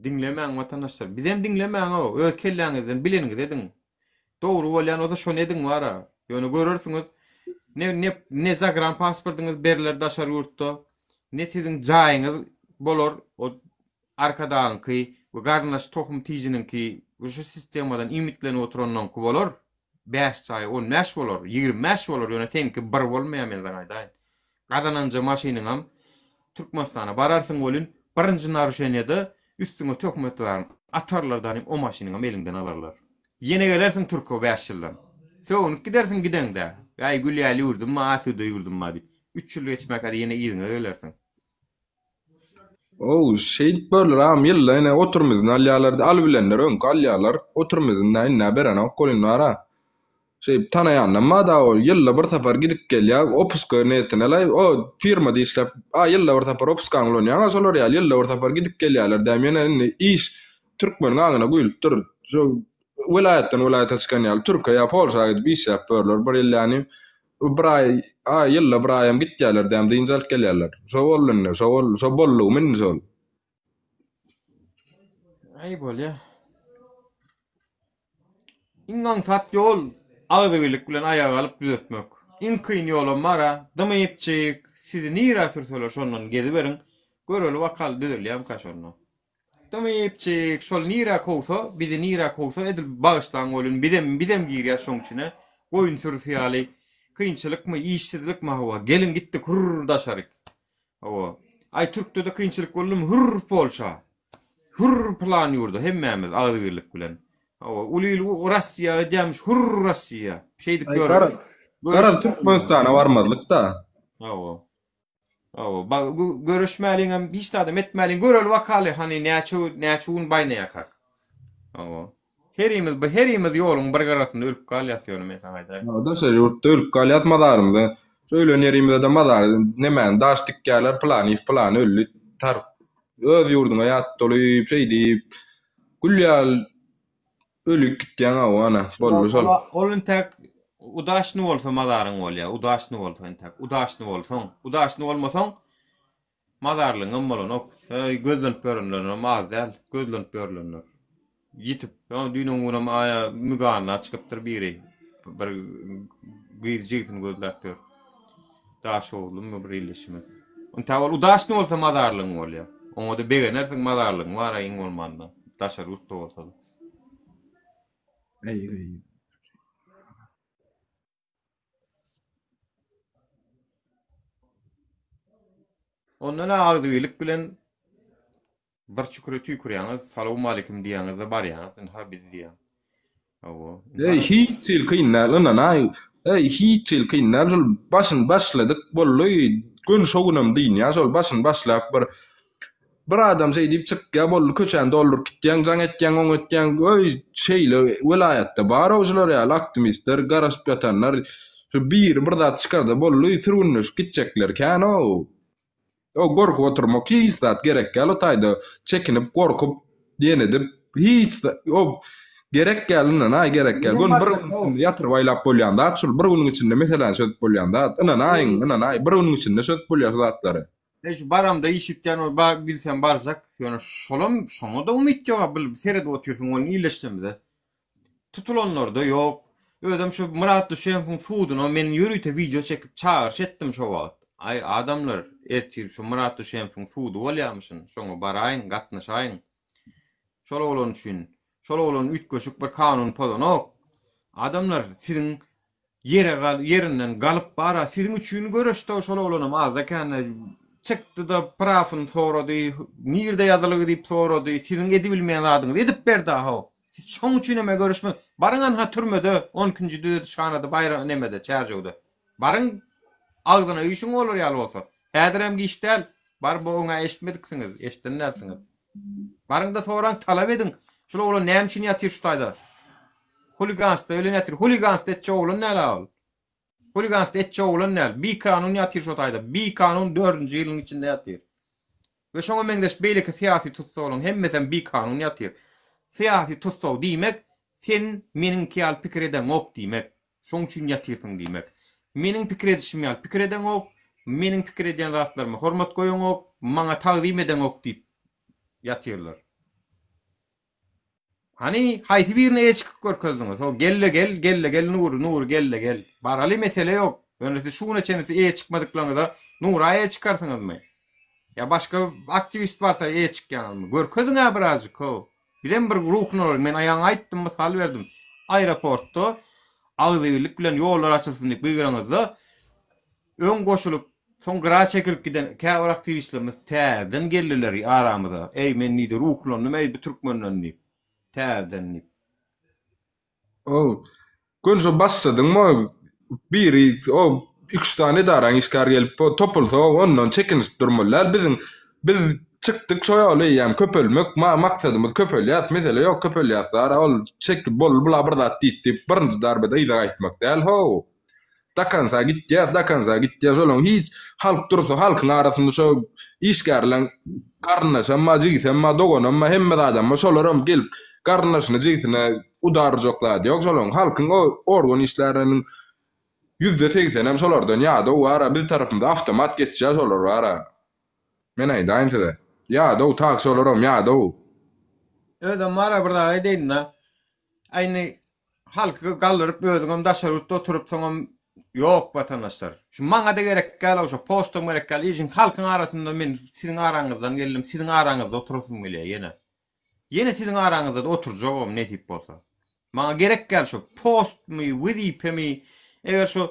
Diňlemäň watandaşlar, bizem diňlemäň-ow, öz kelläňizden bileniňizi ediň. Dogry bolýan bolsa şony ediň bara. Ýöne görersiňiz, ne ne ne zagran pasportyňyz berler daşary ýurtda, ne siziň jaýyňyz bolar, o Arkadagyňky we garyndaş tohum tijiniňki we şu sistemadan iýmitlenip oturanyňky bolar. Bäş jaý 15 bolar, 25 bolar, ýöne seňki bir bolmaýar men saňa aýdaýyn. Gazananja maşynyňam Türkmenistana bararsyň welin birinji naruşeniýede üstüňe töhmet baryny atarlar danym o maşynyňam eliňden alarlar. Ýene gelersiň Türke bäş ýyldan. Sögünip gidersiň gideňde. Äý gül ýaly ýurdum bar, asuda ýurdum bar diýip. Üç ýyl geçmäkä-de ýene yzyňa gelersiň. Ow, şeýdip görler agam ýylda ine oturum izini alýarlar alybilenler öňki alýarlar oturum izini indi berenok welin bara şeýdip tanaýandan bar da ol ýylda bir sapar gidip gelýär opuska niýetine o firmada işläp a ýylda bir sapar opuskaňy ulanýaň a şolar ýaly ýylda bir sapar gidip gelýärler däm ýene indi iş türkmeniň aňyna guýlupdyr şo welaýatdan welaýata çykan ýaly türke ýa polşa gidip işläp ýörler bir ýyl ýany Bir aý, aý, ýylda bir aýam gitýärler däm, dynç alyp gelýärler. Şo boldy indi, şo boldy, şo boldugymy indi şol. Aý bolýa. Iň aňsat ýol agzybirlik bilen aýaga galyp düzetmek. Iň kyn ýolam bar-a, dymypjyk, sizi nirä sürseler şondan geziberiň, göreli bakaly düzelýämika şonda. Dymypjyk, şol nirä kowsa, bizi nirä kowsa, edil bagyşlaň welin, bizem, bizem girýäs şoň içine. Goýun sürüsi ýaly. Kynçylykmy, işsizlikmi, hawa, geliň gitdik, hürr daşaryk. Hawa. Aý, türkde-de kynçylyk boldumy, hürr Polşa. Hürr pylan ýurda, hemmämiz agzybirlik bilen. Hawa, uly il Rossiýa gidýärmiş, hürr Rossiýa. Şeýdip Aý, garaz, ýöreli. garaz Türkmenistana barmazlyk-da. Hawa. Hawa, ba görüşmäliňem, hiç zadam etmäliň, göreli bakaly, hany näçe näçe gün baýnaýakak. Hawa. Herimiz bu herimiz ýoluň bir gyrasynda ölüp galýas ýöne men saňa aýdaýyn. Hawa, daşary ýurtda ölüp galýas mazarymyza. Şu ölen ýerimize-de mazar nemäni daş dikýärler, pylanyýew pylany öldi, tar öz ýurduňa ýat dolup, şeýdip gül ýaly Ölüp gitýäň hawa ana, boldy şol. Ol intäk udaçny bolsa mazaryň bolýa, udaçny bolsa intäk, udaçny bolsaň, udaçny bolmasaň mazarlygyňam bolanok. Heý, gözlenip ýörenlerem az däl, gözlenip ýörlenler. Ýitip, ýa düýn öňňünem aýa Müganda çykypdyr biri. Bir gyz jigisini gözläp ýör. Daşoguzlymy bir ildeşimiz. Intäk ol udaçny bolsa mazarlygyň bolýa. Oňa-da begenersiň mazarlygyň bar-a iň bolmanda, daşary ýurtda bolsa-da. Eý eý. Ondan agzybirlik bilen bir çüküre tüýkürýäňiz, salowmaleýkim diýýäňiz-de barýaňyz, ynha biz diýýäň. Hawa. Eý hiç hili kyn däl ynanaý. Eý hiç hili kyn däl şol başyny başladyk boldy. Göni şo günem dynýar şol başyny başlap bir Bir adam şeý diýip çykýa boldy köçäni dolduryp gitýäň jaň etýäň oňa etýäň öý şeýle welaýatda barow şular ýaly aktiwistler garaşyp ýatanlar şu biri bir zat çykarda boldy sürgünleşip gitjekler känow o gorkup oturmak hiç zat gerek däl o taýda çekinip gorkup diýen edip hiç o gerek däl ynanaý gerek däl göni bir günüň içinde ýatyryp aýlap bolýan zat şul bir günüň içinde meseläni çözüp bolýan zat ynanaýyň ynanaý bir günüň içinde çözüp bolýar şu zatlary. Men şu baramda iş bitýän ol ba bilsem barjak. Ýöne şolam şoňa-da umyt ýok-a bil seredip otyrsyň ony illeşsemizde. Tutulanlarda ýok. Özem şu Myrat Düşemowyň suduna men ýörite wideo çekip çagyryş etdim şo wagt. Aý adamlar ertir şu Myrat Düşemowyň sudy bolýamyşyn şoňa baraýyň gatnaşaýyň. Şol oglan üçin. Şol oglan üýtgeşik bir kanun pozanok. Adamlar siziň Ýere gal, ýerinden galyp bara, siziň üçin göreşdi-ow şol oglanam azda-kände çykdy-da prawny sorady, nirde ýazylygy diýip sorady, siziň edibilmeýän zadyňyzy edip berdi-a-how. Siz şoň üçinem-ä göreşme, baryň anha türmede, on ikinji düzedişhanada baýra nemede, Çärjewde. Baryň agzyna üýşüň olar ýaly bolsa. Häzirem giç däl, bar bu öň-ä eşitmediksiňiz, eşiden dälsiňiz. Baryňda soraň talap ediň. Şul oglan näme üçin ýatyr şu taýda? Huliganstda ölen ýatyr. Huliganstda etjek oglan däl a ol. Huliganstda etjek oglan däl. Bikanun ýatyr şo taýda. Bikanun dördünji ýylyň içinde ýatyr. We şoňa meňzeş beýleki syýasy tussaglaryň hemmesem bikanun ýatyr. Syýasy tussag diýmek sen meniňki ýaly pikir edeňok diýmek. Şoň üçin ýatyrsyň diýmek. Meniň pikir edişim ýaly pikir edeňok, meniň pikir edýän zatlaryma hormat goýaňok, maňa tagzym edeňok diýip ýatyrlar. Hany, haýsy birine eýe çykyp görkezdiňiz? Ho, gel-de gel, gel-de gel Nury, Nury gel-de gel. Baraly mesele ýok. Ýöne siz şu güne çenli siz eýe çykmadyklaryňyza Nura eýe çykarsyňyzmy? Ýa başga aktiwist barsa eýe çykýaňyzmy? Görkeziň-ä birazjyk, ho. Bizem bir ruhlanarly, men ýaňy aýtdym, mysal berdim. Aeroportda agzybirlik bilen ýollar açylsyn diýip gygyraňyzda, öň goşulyp, soň gyra çekilip giden käbir aktiwistlerimiz täzeden geldiler aramyza. Eý, men diýdi, ruhlandym, eý, bu türkmenden diýip. Täzeden diýip. Ow. Göni şo başladyňmy biri o iki üç sany edaraň işgäri gelip topulsa ondan çekinişip durmaly däl. Biziň biz çykdyk şo ýola eýýäm köpelmek maksadymyz köpelýäs mesele ýok köpelýäs dara ol çekip boldy bula bir zat diýdi diýip birinji darbada yza gaýtmak däl how. Dakansa gitýäs, dakansa gitýäs, olaň hiç halk dursa halkyň arasynda şo işgärleň garyndaşam bar, jigisem bar, doganam bar, hemme zadam bar, şolaram gelip garyndaşyna, jigisine udar urjak zady ýok şolaň. Halkyň o organ işgärleriniň ýüzde segsenem şolardan ýadaw bar-a, biz tarapymyzda awtomat geçýär şolar bar-a. Men aýdaýyn size. Ýadaw tak şolaram ýadaw. Özem bar-a bir zat aýdaýyn-da. Aýny Halky galdyryp özüňem daşary ýurtda oturyp soňam ýok watandaşlar. Şu maňada gerek däl şo postam gerek däl işiň halkyň arasynda men siziň araňyzdan geldim siziň araňyzda oturasym gelýär ýene. Ýene siziň araňyzdada oturjagam nesip bolsa. Maňa gerek däl şo postmy wezipemi eger şo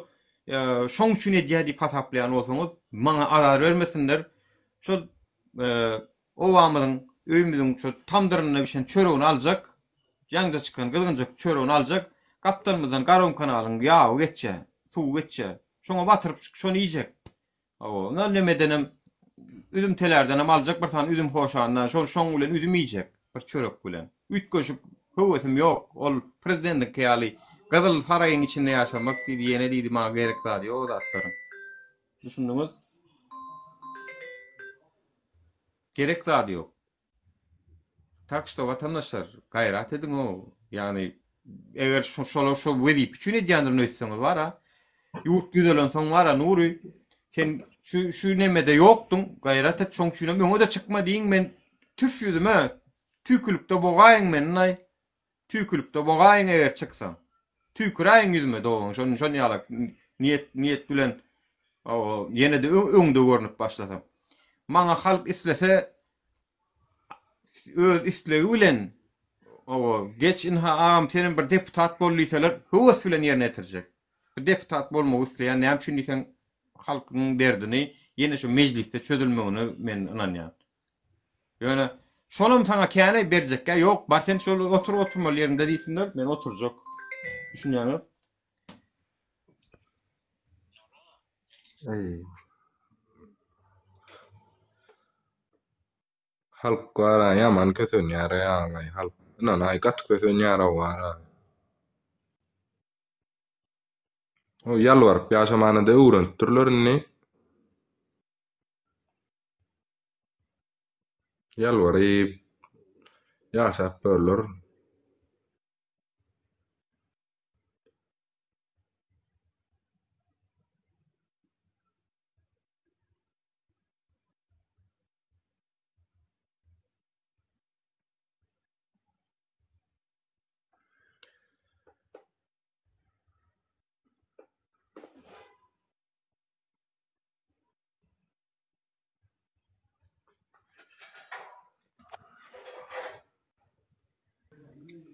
şoň üçin edýär diýip hasaplaýan bolsaňyz maňa azar bermesinler şol obamyzyň öýümiziň şo tamdyrynda bişen çöregini aljak Ýaňja çykan gyzgynjak çöregini aljak, gapdalymyzdan Garagum kanalynyň ýaby geçýär, suwy geçýär. Şoňa batyryp şony iýjek. Hawa, ondan nemedenem üzüm telärdenem aljak bir sany üzüm hoşandan, şol şoň bilen üzüm iýjek, bir çörek bilen. Üýtgeşik höwesim ýok. Ol prezidendiňki ýaly gyzyl saraýyň içinde ýaşamak diýdi, ýene diýdi, maňa gerek zady ýok o zatlaryň. Düşündiňiz? Gerek zady ýok. Tak şto watandaşlar gaýrat ediňow ýagny eger şo şolar şo wezipe üçin edýändirin öýtseňiz bara ýurt düzelensoň bara Nury sen şu şu nemede ýokduň gaýrat et şoň üçinem öňe-de çykma diýiň men tüf ýüzüme tüýkülikde bogaýyň meni Tüýkülikde bogaýyň eger çyksaň. Tüýküräýiň ýüzüme dogan şon şon ýalak niýet niýet bilen ýene-de öňde görnüp başlasam. Maňa halk islese öz islegi bilen owo geç ynha agam senem bir deputat bol diýseler höwes bilen ýerine ýetirjek. Bir deputat bolmagy isleýän näme üçin diýseň halkyň derdini ýene şu mejlisde çözülmegine men ynanýan. Ýöne şolam saňa käne berjekgä ýok bar sen şol otur oturmaly ýeriňde diýsinler men oturjak. Düşünýäňiz? Eý. Halk bara ýaman kösenýär ýaňy halk ynanaý gaty kösenýär o bara. O ýalbaryp ýaşamany-da öwrenipdirler indi. Ýalbaryp ýaşap ýörler.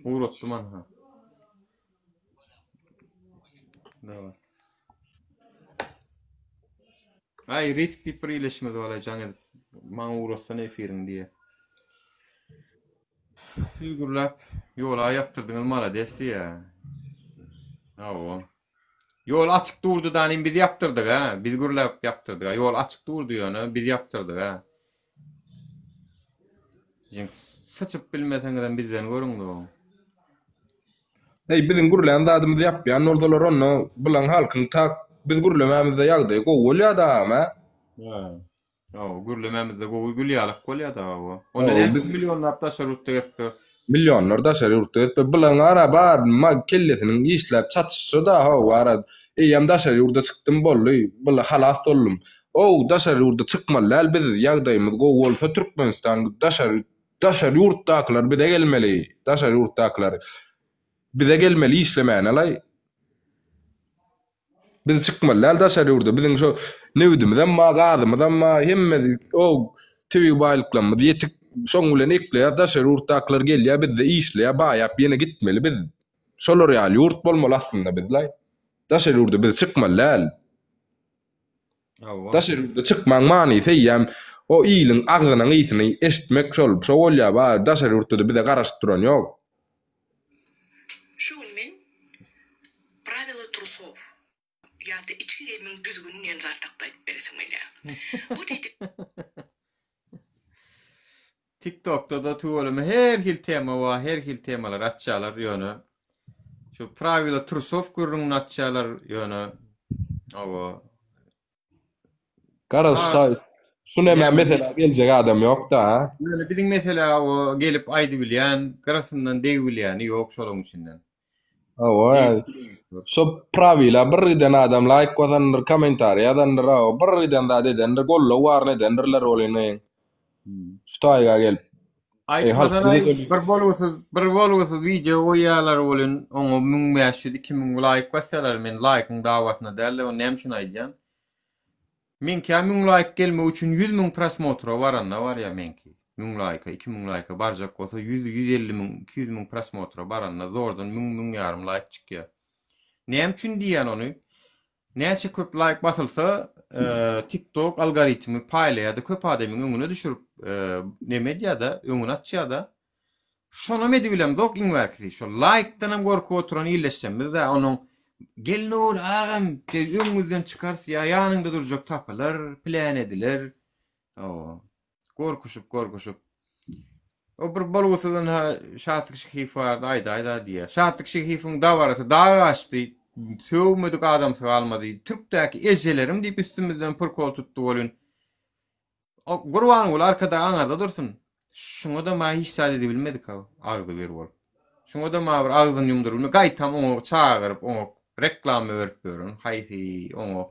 Ugratdym anha. Daway. Aý risk diýip bir ileşimiz bar jaň edip maňa ugratsana efiriňi diýe. Siz gürläp ýola ýapdyrdyňyz malades diýä. Hawa. Ýol açyk durdy danym biz ýapdyrdyk hä. Biz gürläp ýapdyrdyk. Ýol açyk durdy ýöne biz ýapdyrdyk hä. Jeň syçyp bilmeseňizem bizden görüň do. Eý biziň gürlän zadymyzy ýapýan bolsalar onda bilaň halkyň tak biz gürlemämizde ýagdaýy gowy bolýada agam hä. Hä. Hawa, gürlemämizde gowy gül ýalak bolýa-da hawa. Onda näme üçin millionlap daşary ýurtda gezip ýörüs? Millionlar daşary ýurtda gezip ýör. Bulaň ara bar ma kellesiniň işläp çatyşy-da hawa ara eýýäm daşary ýurda çykdym boldy, bula halas boldum. Ow daşary ýurda çykmaly däl biz ýagdaýymyz gowy bolsa Türkmenistan daşary daşary ýurtdakylar bize gelmeli daşary ýurtdakylar bize gelmeli işlemäne-laý. Biz çykmaly däl daşary ýurda. Biziň şo nebidimizem bar, gazymyzam bar, hemme o tebigy baýlyklarymyz ýetik. Şoň bilen ekleýäs, daşary ýurtdakylar gelýär, bizde işleýär, baýap ýene gitmeli biz. Şolar ýaly ýurt bolmaly aslynda bizlaý. Daşary ýurda biz çykmaly däl. Daşary ýurda çykmaň manysy eýýäm o iliň agzynyň ysyny eşitmek şol, şo bolýar, bar daşary ýurtda-da bize garaşyp duran ýok. Şu gün men Pravila trusow ýa-da içki geýimiň düzgüni diýen zat hakda aýdyp beresim gelýär. Bu diýdi. TikTokda-da tüweleme her hil tema bar, her hil temalar açýarlar ýöne şu pravila trusow gürrüňini açýarlar ýöne hawa Garaz Sa şu näme meselä geljek adam ýok-da. Ýöne biziň meselä o gelip aýdybilýän, gyrasyndan degibilýäni ýok şolaň içinden. Hawa. Şo prawila bir giden adam laýk basandyr, kommentariý ýazandyr, hawa, bir giden zat edendir, goldaw baryny edendirler welin, şu taýga gelip. Eý, halk Aýtmasana bize dönüp. bir bolgusyz, bir bolgusyz wideo goýýarlar welin, oňa 1500, 2000 laýk basýarlar. Men laýkyň dawasyna däl-de, ony näme üçin aýdýan? Meňkä 1000 laýk gelmek üçin 100 müň prosmotra baranda barýar meňki. 1000 laýka, 2000 laýka barjak bolsa 100, 150 müň, 200 müň prosmotra baranda zordan 1000, müň ýarym laýk çykýar. Näme üçin diýýän ony? Näçe köp laýk basylsa, TikTok algoritmi paýlaýar-da, köp adamyň öňüne düşürip, neme edýär-de, öňüni açýar-da. Şonam edibilemzok iň bärkisi. Şo laýkdanam gorkup oturan illeşsemmiz-dä, onuň. Gel Nury agam, gel öňüňizden çykarys ýa ýanyňda durjak tapylar, plan ediler. Hawa. Gorkuşyp, gorkuşyp. O bir bolgusyz ynha Şatlyk Şyhyýew bardy, aýdaý-da diýýär. Şatlyk Şyhyýewiň dabarasy dag aşdy, sögmedik adamsy galmady. Türkdäki ejelerim diýip üstümizden prkol tutdy welin, o Gurbanguly Arkadag aňarda dursun. Şuňa-da ma hiç zat edibilmedik-haw, agzy bir bolup. Şuňa-da ma bir agzyny ýumduryp bilmedik. Gaýtam oňa çagyryp, oňa reklama berip ýörün, haýsy oňa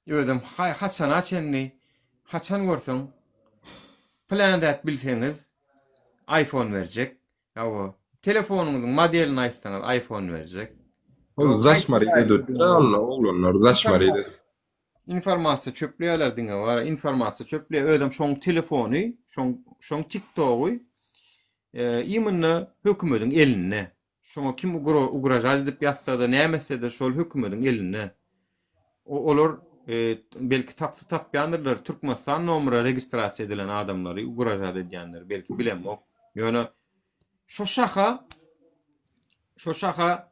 Özem haçana çenli haçan görseň plan zat bilseňiz iPhone berjek. Hawa, telefonyňyzyň modelini aýtsaňyz iPhone berjek. Ol zaşmaryda edipdir onda oglanlar zaşmaryda. Informasiýa çöpleýärler diňe bar, informasiýa çöpleýär. Özem şoň telefony, şoň şoň TikTogy e, imенно hökümediň elinde. Şoňa kim ugražat edip ýazsa-da, näme etse-de şol hökümediň elinde. Olar belki tapsa tapýandyrlar, Türkmenistan nomera registrasiýa edilen adamlary ugražat edýänleri belki bilemok. Ýöne şo şaha şo şaha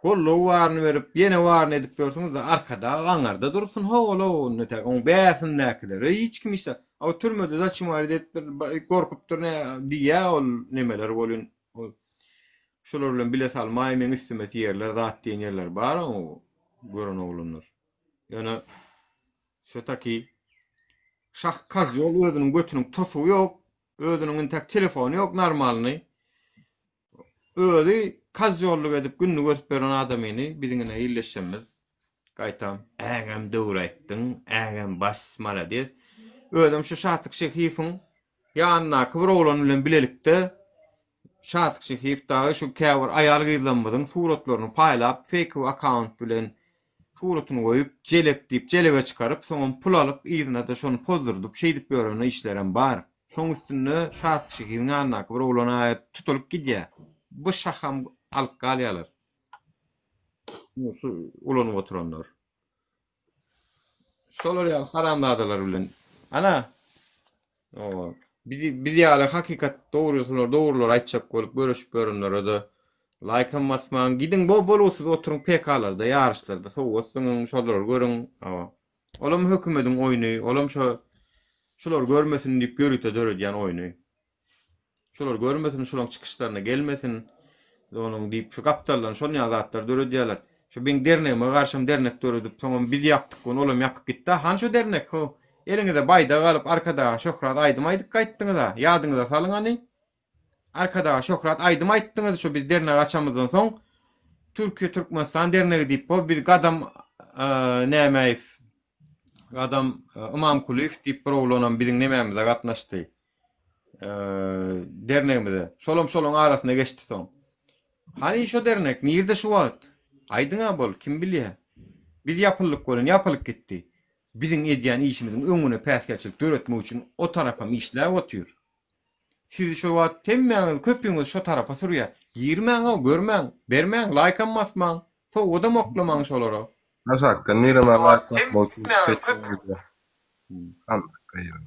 goldaw baryny berip, ýene baryny edip ýörsüňiz-de, Arkadag aňarda dursun, ho-ol-ow, onda tä oň bärsindäkileri hiç kim hiç zat. A türmede zaçimarit edipdir, gorkupdyr nä diýýä ol nemeler welin. Şolar bilen bile salmaý meň üstüme siýerler zat diýen ýerleri bar oň gören oglanlar. Ýöne şo taki şah kozýol özüniň götüniň tosugy ýok, özüniň intäk telefony ýok normalny. Özi kozýollyk edip gününi görüp ýören adamyny biziň ine illeşenimiz gaýtam ägäm döwür aýtdyň, ägäm bas malades. Özem şu Şatlyk Şehiýewiň Ýanyndaky bir oglan bilen bilelikde Şatlyk Şehiýew dagy şu käbir aýal-gyzlarymyzyň suratlaryny paýlap, feýkowy akkaunt bilen suratyny goýup, jelep diýip jelebe çykaryp, soňam pul alyp, yzyna-da şony pozdurdyp, şeýdip ýören işlerem bar. Şoň üstünde Şatlyk Şehiýewiň ýanyndaky bir oglan aýap tutulyp gidýär. Bu şaham alyp galýarlar. Şu ulanyp oturanlar. Şolar ýaly haramzadalar bilen. Ana. O biz biz ýaly hakykat dogrusylar dogrular aýtjak bolup göreşip ýörenlere-de laýkam basmaň. Gidiň bo bolgusyz oturyň PK-larda, ýaryşlarda sowgat zyňyň, şolary görüň. Hawa. Olam hökümediň oýny, olam şo şular görmesin diýip ýörite döredýän oýny. Şolar görmesin, şolaň çykyşlaryna gelmesin. Onuň diýip şu gapdaldan şol ýaly zatlar döredýärler. Şu meň dernegime garşam dernek döredip, soňam biz ýapdyk ony, olam ýapyp gitdi. Hany şo dernek, ho? Eliňize baýdak alyp, Arkadaga şöhrat aýdym aýdyp gaýtdyňyz-a. Ýadyňyza salyň hany. Arkadaga şöhrat aýdym aýtdyňyz şo biz dernek açamyzdan soň. Türkiýe Türkmenistan dernegi diýip, ho biz Gadam Nämäýew Adam Ymamkulyýew diýip bir oglanam biziň nemämize gatnaşdy. Dernegimize. Şolam şolaň arasynda geçdi soň. Hany şo dernek? Nirde şu wagt? Aýdyň-a bol, kim bilýä? Biz ýapyldyk welin ýapylyp gitdi. Biziň edýän işimiziň öňüne päsgelçilik döretmek üçin o tarapam işläp otyr. Sizi şo wagt hemmäňizi köpüňizi şo tarapa sürýär. Girmäň-ow, görmäň, bermäň, laýkam basmaň, sowgadam oklamaň şolara. Aşakdan nireme laýk basmak üçin seçiň Samsyk gyýyň.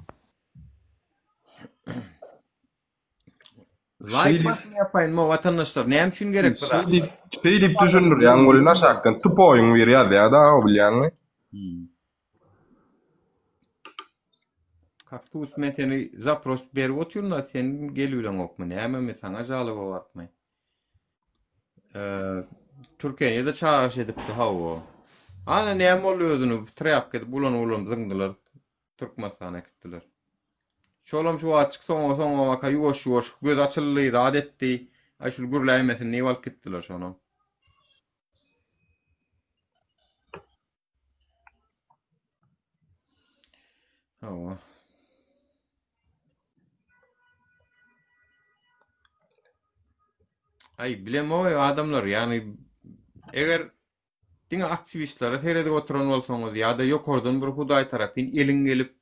Laýk basyn ýapaýynmy watandaşlar näme üçin gerek bu zat? Şeýdip, şeýdip düşündirýäň welin aşakdan tupoýyň biri ýazýar-da, bilýäňmi? Kaktus men seni zapros berip otyryn-a sen gelibileňokmy nämemi saňa žaloba barypmy? Türkiýede çagyryş edipdi hawa. Ana näme boldy özüni trýapka edip ulanyp ulanyp zyňdylar. Türkmenistana äkitdiler. Şolam şu wagtjyk soňa soňa baka ýuwaş ýuwaş göz açyldy, zat etdi. Aý şul gürläýmesin diýip alyp gitdiler şonam. Hawa. Aý bilemok adamlar, ýagny eger diňe aktiwistlere seredip oturan bolsaňyz ýa-da ýokardan bir hudaý tarapyn eliň gelip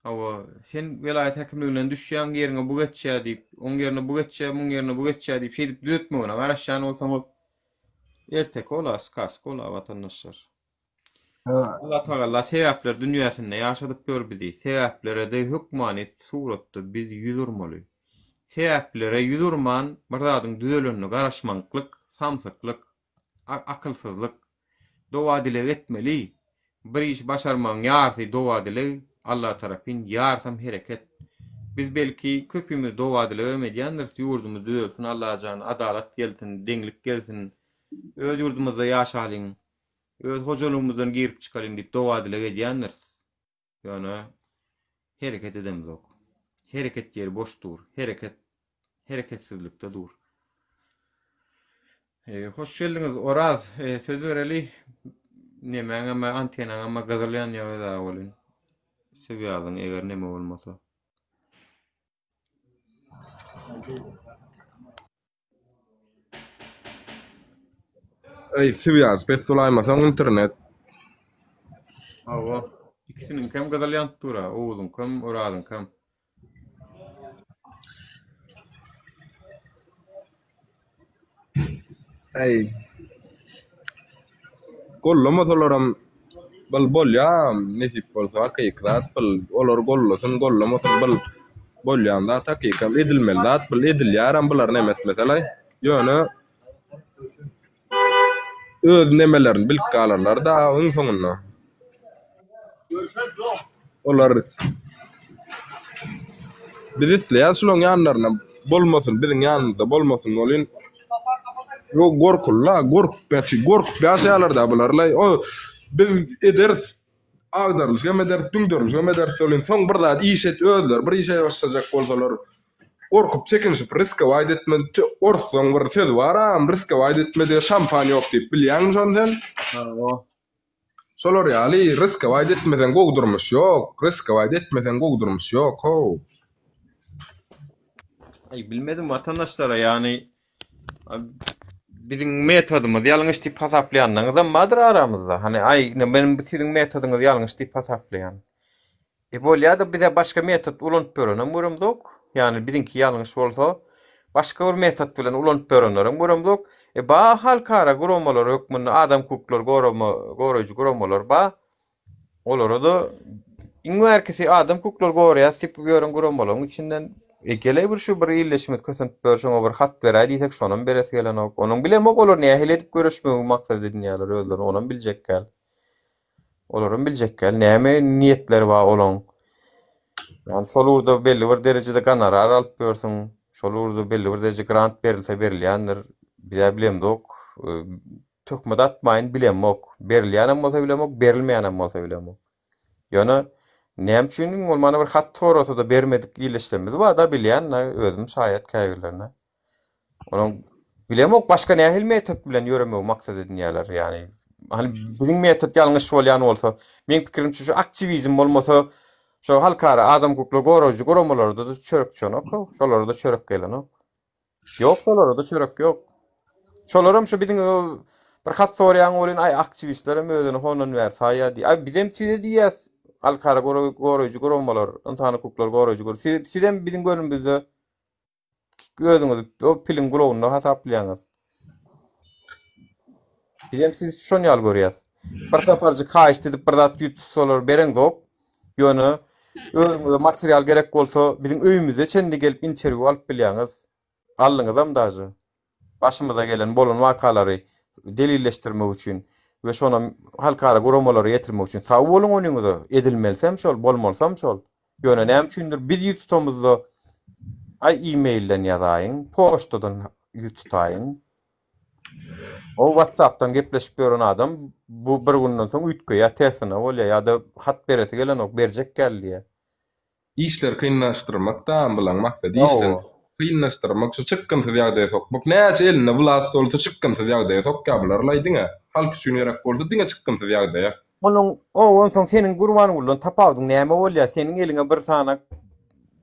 hawa sen welaýat häkimliginden düşýäň ýeriňe bu geçýär diýip, oň ýerine bu geçýär, muň ýerine bu geçýär diýip şeýdip düzetmegine garaşýan bolsaňyz erteki ola, skaska ola watandaşlar. Allah Tagala sebäpler dünýäsinde ýaşadyp ýör bizi. Sebäplere-de hökmany suratda biz ýüz urmaly. Sebäplere ýüz urman bir zadyň düzelenine garaşmaklyk samsyklyk. Akylsyzlyk. Doga-dileg etmeli. Bir işi başarmagyň ýarysy doga-dileg, Alla tarapyn, ýarysam hereket. Biz belki köpimiz doga-dilegem edýändiris, ýurdumyz düzelsin Allajan, adalat gelsin, deňlik gelsin, öz ýurdumyzda ýaşalyň, öz hojalygymyzdan girip çykalyň diýip doga-dileg edýändiris. Ýöne hereket edemzok. Hereket ýeri boş dur. Hereket hereketsizlikde dur. E, hoş geldiňiz Oraz. E, söz bereli. Nemäňem antenaňam gyzyl ýanýar özä welin. Söz eger neme bolmasa. Eý, swýaz pes bolaýmasaň internet. Hawa. Ikisiniňkem gyzyl ýanyp dur-a, Oguzyňkam, Orazyňkam. Eý. Gollamazalaram Bul bolýa nesip bolsa hakyky zat bul olar gollasyn gollamasyn bul bolýan zat hakykam edilmeli zat bul edilýärem bular neme etmeselaý ýöne öz nemelerini bilip galarlar da iň soňunda olar biz isleýäs şulaň ýanlarynda bolmasyn biziň ýanymyzda bolmasyn welin Ýok gorkuly-la, gorkup ýaşy, gorkup ýaşaýarlar-da bular-laý. O biz ederis, agdarylyşyk hem ederis, düňderlişik hem ederis welin, soň bir zat iş et, özleri bir işe başlajak bolsalar, gorkup çekinişip riskowaýt etme, orslaň bir sözi bar-a, riskowaýt etmedige şampan ýok diýip, bilýäňmi şony sen? Hawa. Şolar ýaly riskowaýt etmeseň gowy durmuş ýok, riskowaýt etmeseň gowy durmuş ýok how. Aý bilmedim watandaşlara ýagny biziň metodymyz ýalňyş diýip hasaplaýanlaryňyzam bardyr aramyzda. Hany aý men siziň metodyňyz ýalňyş diýip hasaplaýan. E bolýada bize başga metod ulanyp ýörenem göremzok. Ýagny biziňki ýalňyş bolsa başga bir metod bilen ulanyp ýörenlerem göremzok. E ba halkara guramalar hökmünde adam hukuklary gorama goraýjy guramalar ba. Olara-da iň bärkisi adam hukuklary goraýas diýip ýören guramalaryň içinden e geleý bir şu bir ildeşimiz kösenip ýör şoňa bir hat beräý diýsek şonam beresi gelenok. Onuň bilemok olar nähili edip göreşmegi maksat edinýärler özleri onam biljek däl. Olaram biljekgäl näme niýetleri bar olaň. Ýani şol ugurda belli bir derejede gonorar alyp ýörsüň. Şol ugurda belli bir dereje grant berilse berilýändir. Bizä bilemzok. Töhmet atmaýyn bilemok. Berilýänem bolsa bilemok, berilmeýänem bolsa bilemok. Ýöne näme üçin iň bolmanda bir hat sorasa-da bermedik ildeşlerimiz bar-da bilýän-de özüm şaýat käbirlerine. Onuň bilemok başga nähili metod bilen ýöremegi maksat edinýärler. Ýagny hani biziň metod ýalňyş bolýan bolsa, meň pikirimçe şu aktiwizm bolmasa, şu halkara adam hukuklary goraýjy guramalarda-da çörek düşenok, şolara-da çörek gelenok. Ýok şolara-da çörek ýok. Şolaram şu biziň bir hat soraýaň welin aý aktiwistlerem özüni hondan bäri saýýar diýýär. Aý bizem size diýýäs halkara goraýjy guramalar, ynsan hukuklary goraýjy guramalar. Sizem biziň gönümizde Özüňizi o piliň gulagynda hasaplaýaňyz. Bizem sizi şon ýaly görýäs. Bir saparjyk haýyşt edip bir zat ýüz tutsalar bereňzok. Ýöne özüňize material gerek bolsa biziň öýümize çenli gelip interwýu alyp bilýäňiz. Aldyňyzam daže. Başymyza gelen bolan wakalary delilleşdirmek üçin we şonam halkara guramalara ýetirmek üçin sag boluň onyňyza. Edilmelisem şol, bolmalysam şol. Ýöne näme üçindir biz ýüz tutamyzda aý e-mailden ýazaýyň, poçtadan ýüz tutaýyň. O WhatsApp-dan gepleşip ýören adam bu bir günden soň üýtgeýär, tersine bolýar ýa-da hat beresi gelenok, berjek gel diýýär. Işleri kynlaşdyrmak da bulaň maksady işleri kynlaşdyrmak şu çykgynsyz ýagdaýa sokmak näçe elinde wlast bolsa çykgynsyz ýagdaýa sokýar bular laý diňe halk üçin gerek bolsa diňe çykgynsyz ýagdaýa. Onuň o onsoň seniň Gurbangulydan tapawudyň näme bolýar? Seniň eliňe bir sany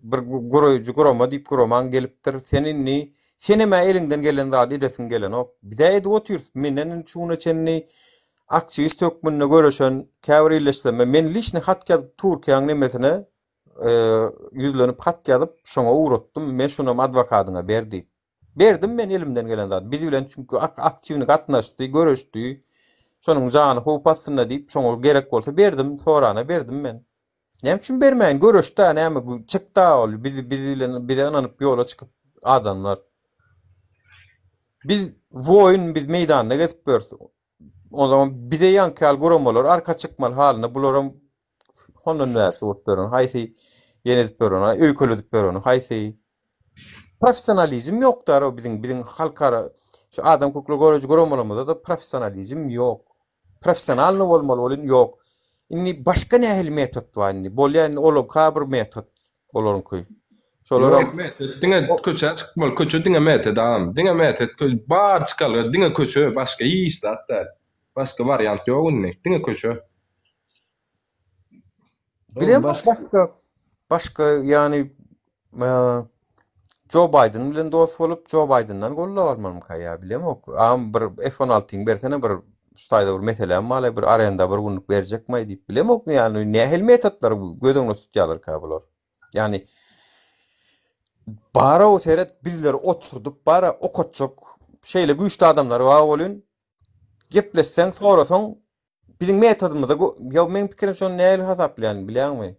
bir guraýjy gurama diýip guramaň gelipdir. Sen indi senem-ä eliňden gelen zady edesiň gelenok. Biz-ä edip otyrys. Menden indi şu güne çenli aktiwist hökmünde göreşen käbir ildeşlerime men liçny hat ýazyp Türkiýäň nemesine ýüzlenip hat ýazyp şoňa ugratdym. Men şunam adwokadyňa ber diýip. Berdim men elimden gelen zady. Biz bilen çünki aktiwny gatnaşdy, göreşdi. Şonuň jany howp astynda diýip, şoňa gerek bolsa berdim, sorana berdim men. Näme üçin bermäýin? Göreşdi-ä näme, çykdy-a ol. Biz biz bilen bize ynanyp ýola çykyp adamlar. Biz. Woýun biz meýdanda gezip ýörüs. O zaman bize ýaňky ýaly guramalar arka çykmaly halyna bularam hondan bärsi bolup ýören haýsy ýene edip ýören öýkeledip ýöreni haýsy professionalizm ýok dara biziň biziň halkara şu adam hukuklary goraýjy guramalarymyzda da professionalizm ýok. Professionalny bolmaly bolyn ýok. Indi başga nähili metod bar indi? Bolýa indi olaňka bir metod olaryňky. Şolaram Ýok metod diňe köçä çykmaly köçe diňe metod agam diňe metod bar çykalga diňe köçe başga hiç zat däl. Başga wariant ýok indi diňe köçe. Bilemok başga başga ýany Jo Baýden bilen dost bolup Jo Baýdenden goldaw almalymyka ýa bilemok. Agam bir F-16-yňy bersene bir şu taýda bir meseläm bar bir arenda bir günlük berjekmaý diýip bilemok ýany nähili metodlary göz öňünde tutýarlarka bular. Ýany bara seret bizleri oturdyp bara okatjak şeýle güýçli adamlar bar welin gepleşseň sorasaň Biziň metodymyzda ýa meň pikirim şony nähili hasaplaýan bilýäňmi?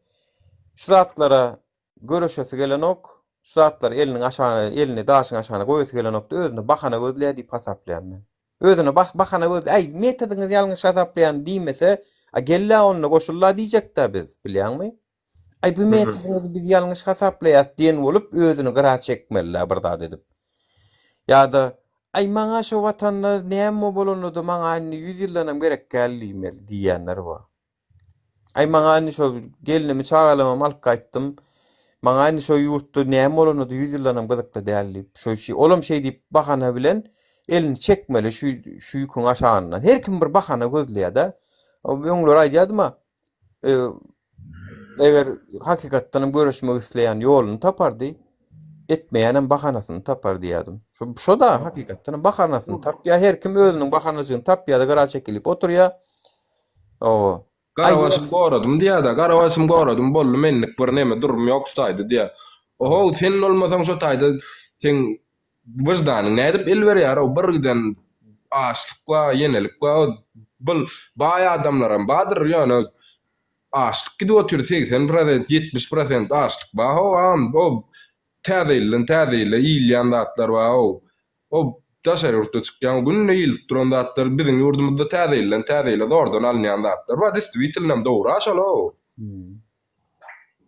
Şu zatlara göreşesi gelenok, şu zatlary eliniň aşagyna, elini daşyň aşagyna goýasy gelenokda özüne bahana gözleýär diýip hasaplaýan men. Özüne bah bahana gözle, äý metodyňyz ýalňyş hasaplaýan diýmese, a gel-ä onda goşul-la diýjek-dä biz, bilýäňmi? Aý bu metodyňyzy biz ýalňyş hasaplaýas diýen bolup özüni gyra çekmeli-dä bir zat edip. Ýa-da aý maňa şo watanda näme bolanda-da maňa indi ýüz ýyldanam gerek däl diýmeli diýýänler bar. Aý maňa indi şo gelnimi çagalamam alyp gaýtdym. Maňa indi şo ýurtda näme bolanda-da ýüz ýyldanam gyzykly däl diýip. Şo şi olam şeý diýip bahana bilen elini çekmeli şu şu ýüküň aşagyndan. Her kim bir bahana gözleýär-de. Öňler aýdýardym-a Eger hakykatdan hem görüşmek isleýän ýoluny tapardy, etmeýänem bahanasyny tapar diýýärdim. Şo şo-da hakykatdan hem bahanasyny tapýar. Her kim özüniň bahanajygyny tapýar-da gyra çekilip oturýar. Oba. Gara başym goradym diýýär-de, gara başym goradym, boldy menlik bir neme durum ýok şu taýda diýýär. Ohow, sen bolmasaň şo taýda seň wyždanyň nädip el berýär-ow, bir giden açlyk bar, ýenelik bar, bul baý adamlaram bardyr, ýöne Açlyk gidip otyr 80 prosent 70 prosent açlyk bar how agam o täze ýyldan täze ýyla iýilýän zatlar bar how o daşary ýurtda çykýan günde iýilip duran zatlar biziň ýurdumyzda täze ýyldan täze ýyla zordan alynýan zatlar bar distwitelnam dogry a şol how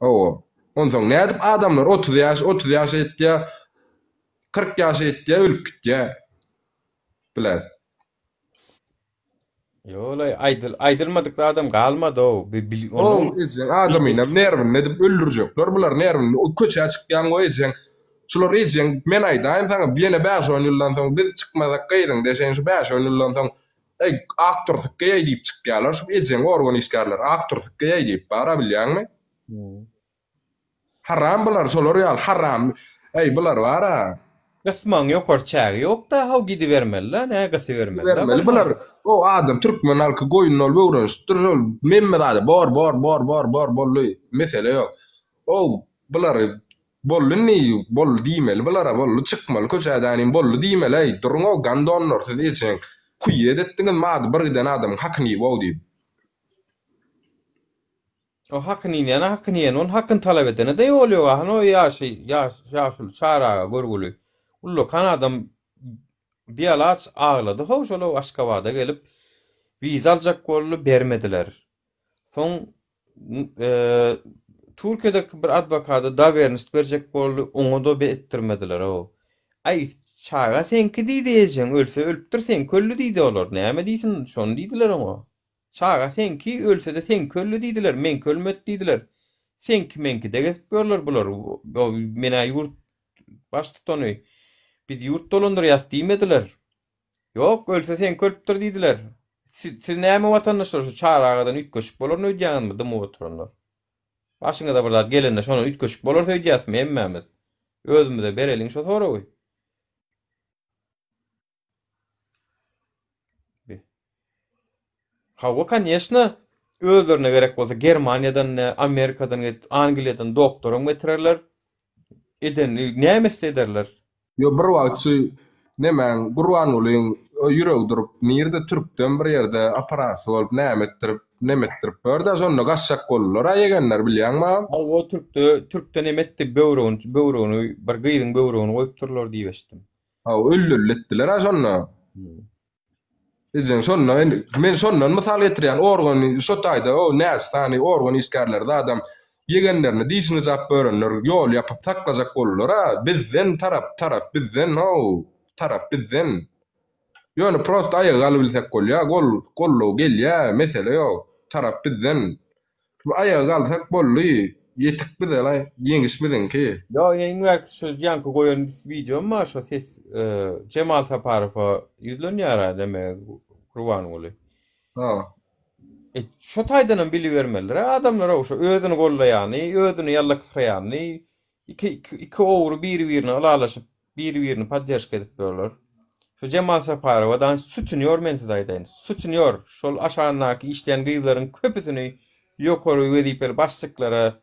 hawa onsoň nädip adamlar 30 ýaş 30 ýaşa ýetýä 40 ýaşa ýetýä ölüp gitýä bilet. Ýolaý aýdyl aýdylmadyk zadam galmady-ow. Bi bil Ow ejeň adamynam nerwini edip öldürjekler bular nerwini o köçä çykýaň goý ejeň şular ejeň men aýdaýyn saňa ýene bäş-on ýyldan soň biz çykmasak gyzyň deşeýin şu bäş-on ýyldan soň eý ak tursyk geýeý diýip çykýarlar şu ejeň organ işgärleri ak tursyk geýeý diýip bara bilýäňmi. Haram bular şolar ýaly haram eý bular bara. Gysmagyň ýokary çägi ýokda how gidibermelida nä gysybermelida Gidibermeli bular o adam türkmen halky goýun bolup öwrenişipdir şol memme zada bor bor bor bor bor boldy mesele ýok o bulary boldy indi boldy diýmeli bulara boldy çykmaly köçä dänim boldy diýmeli eý duruň o gandonlar siz ejeň huýet etdiňiz mady bir giden adamyň hakyny iýip ow diýip. O hakyny iýene hakyny iýen, ony hakyny talap edene-de ýol ýok. Hany o ýaşy, ýaş, ýaşuly Çary aga görgüli. Ullakan adam bialaç aglady how şol-ow Aşgabada gelip wiza aljak boldy, bermediler. Soň Türkiýedeki bir adwokada dowernost berjek boldy, oňa-da etdirmediler-ow. Aý, çaga seňki diýdi ejeň, ölse ölüpdir, seňki öldi diýdi olar. Näme diýsin, şony diýdiler oňa. Çaga seňki, ölse-de seňki öldi diýdiler, meňki ölmedi diýdiler. Seňki-meňkide gezip ýörler bular. Men-ä ýurt baştutany, biz ýurt dolandyrýas diýmediler. Ýok, ölse seňki ölüpdir diýdiler. Siz, siz näme watandaşlar şu Çary agadan üýtgeşik bolaryn öýdýäňizmi dymyp oturanlar? Başyňyza bir zat gelende şondan üýtgeşik bolarys öýdýäsmi hemmämiz? Özümize bereliň şo soragy. Hawa konýeşna özlerine gerek bolsa Germaniýadan ne Amerikadan get Angliýadan doktoram getirerler. Edenini näme etse ederler. Ýo bir wagt şu nemäň Gurbangulyň ýüregi durup nirde türkden bir ýerde operasiýa bolup näme etdirip neme etdirip börda şonda gaçjak boldular a ýegenler bilýäňmi agam. Hawa türkde türkde neme etdi böwregini böwregini bir gyzyň böwregini goýupdyrlar diýip eşitdim. Hawa, öldürilipdiler-ä şonda. Ejeň şonda indi men şondan mysal getirýän organ şo taýda o näçe sany organ işgärleri zadam ýegenlerini dişini jap börenler ýol ýapyp saklajak boldular-a bizden tarap tarap bizden how tarap bizden ýöne prosto aýaga galybilsek bolýa gol goldaw gelýä mesele ýok tarap bizden Aýaga galsak boldy, ýetik bize-laý, ýeňiş biziňki. Ýok ine iň bärkisi şu ýaňky goýan wideom bar şo ses Jemal Saparowa ýüzlenýär-ä neme Gurbanguly. Ha. E şo taýdanam bilibermelidir-ä adamlar şo özüni gollaýany, özüni ýallaksyraýany Iki iki ogry biri birine ylalaşyp biri birini podderşka edip ýörler. Şu Jemal Saparowa dan sütünýor men size aýdaýyn. Sütünýor. Şol aşagyndaky işleýän gyzlaryň köpüsini ýokary wezipeli başlyklara,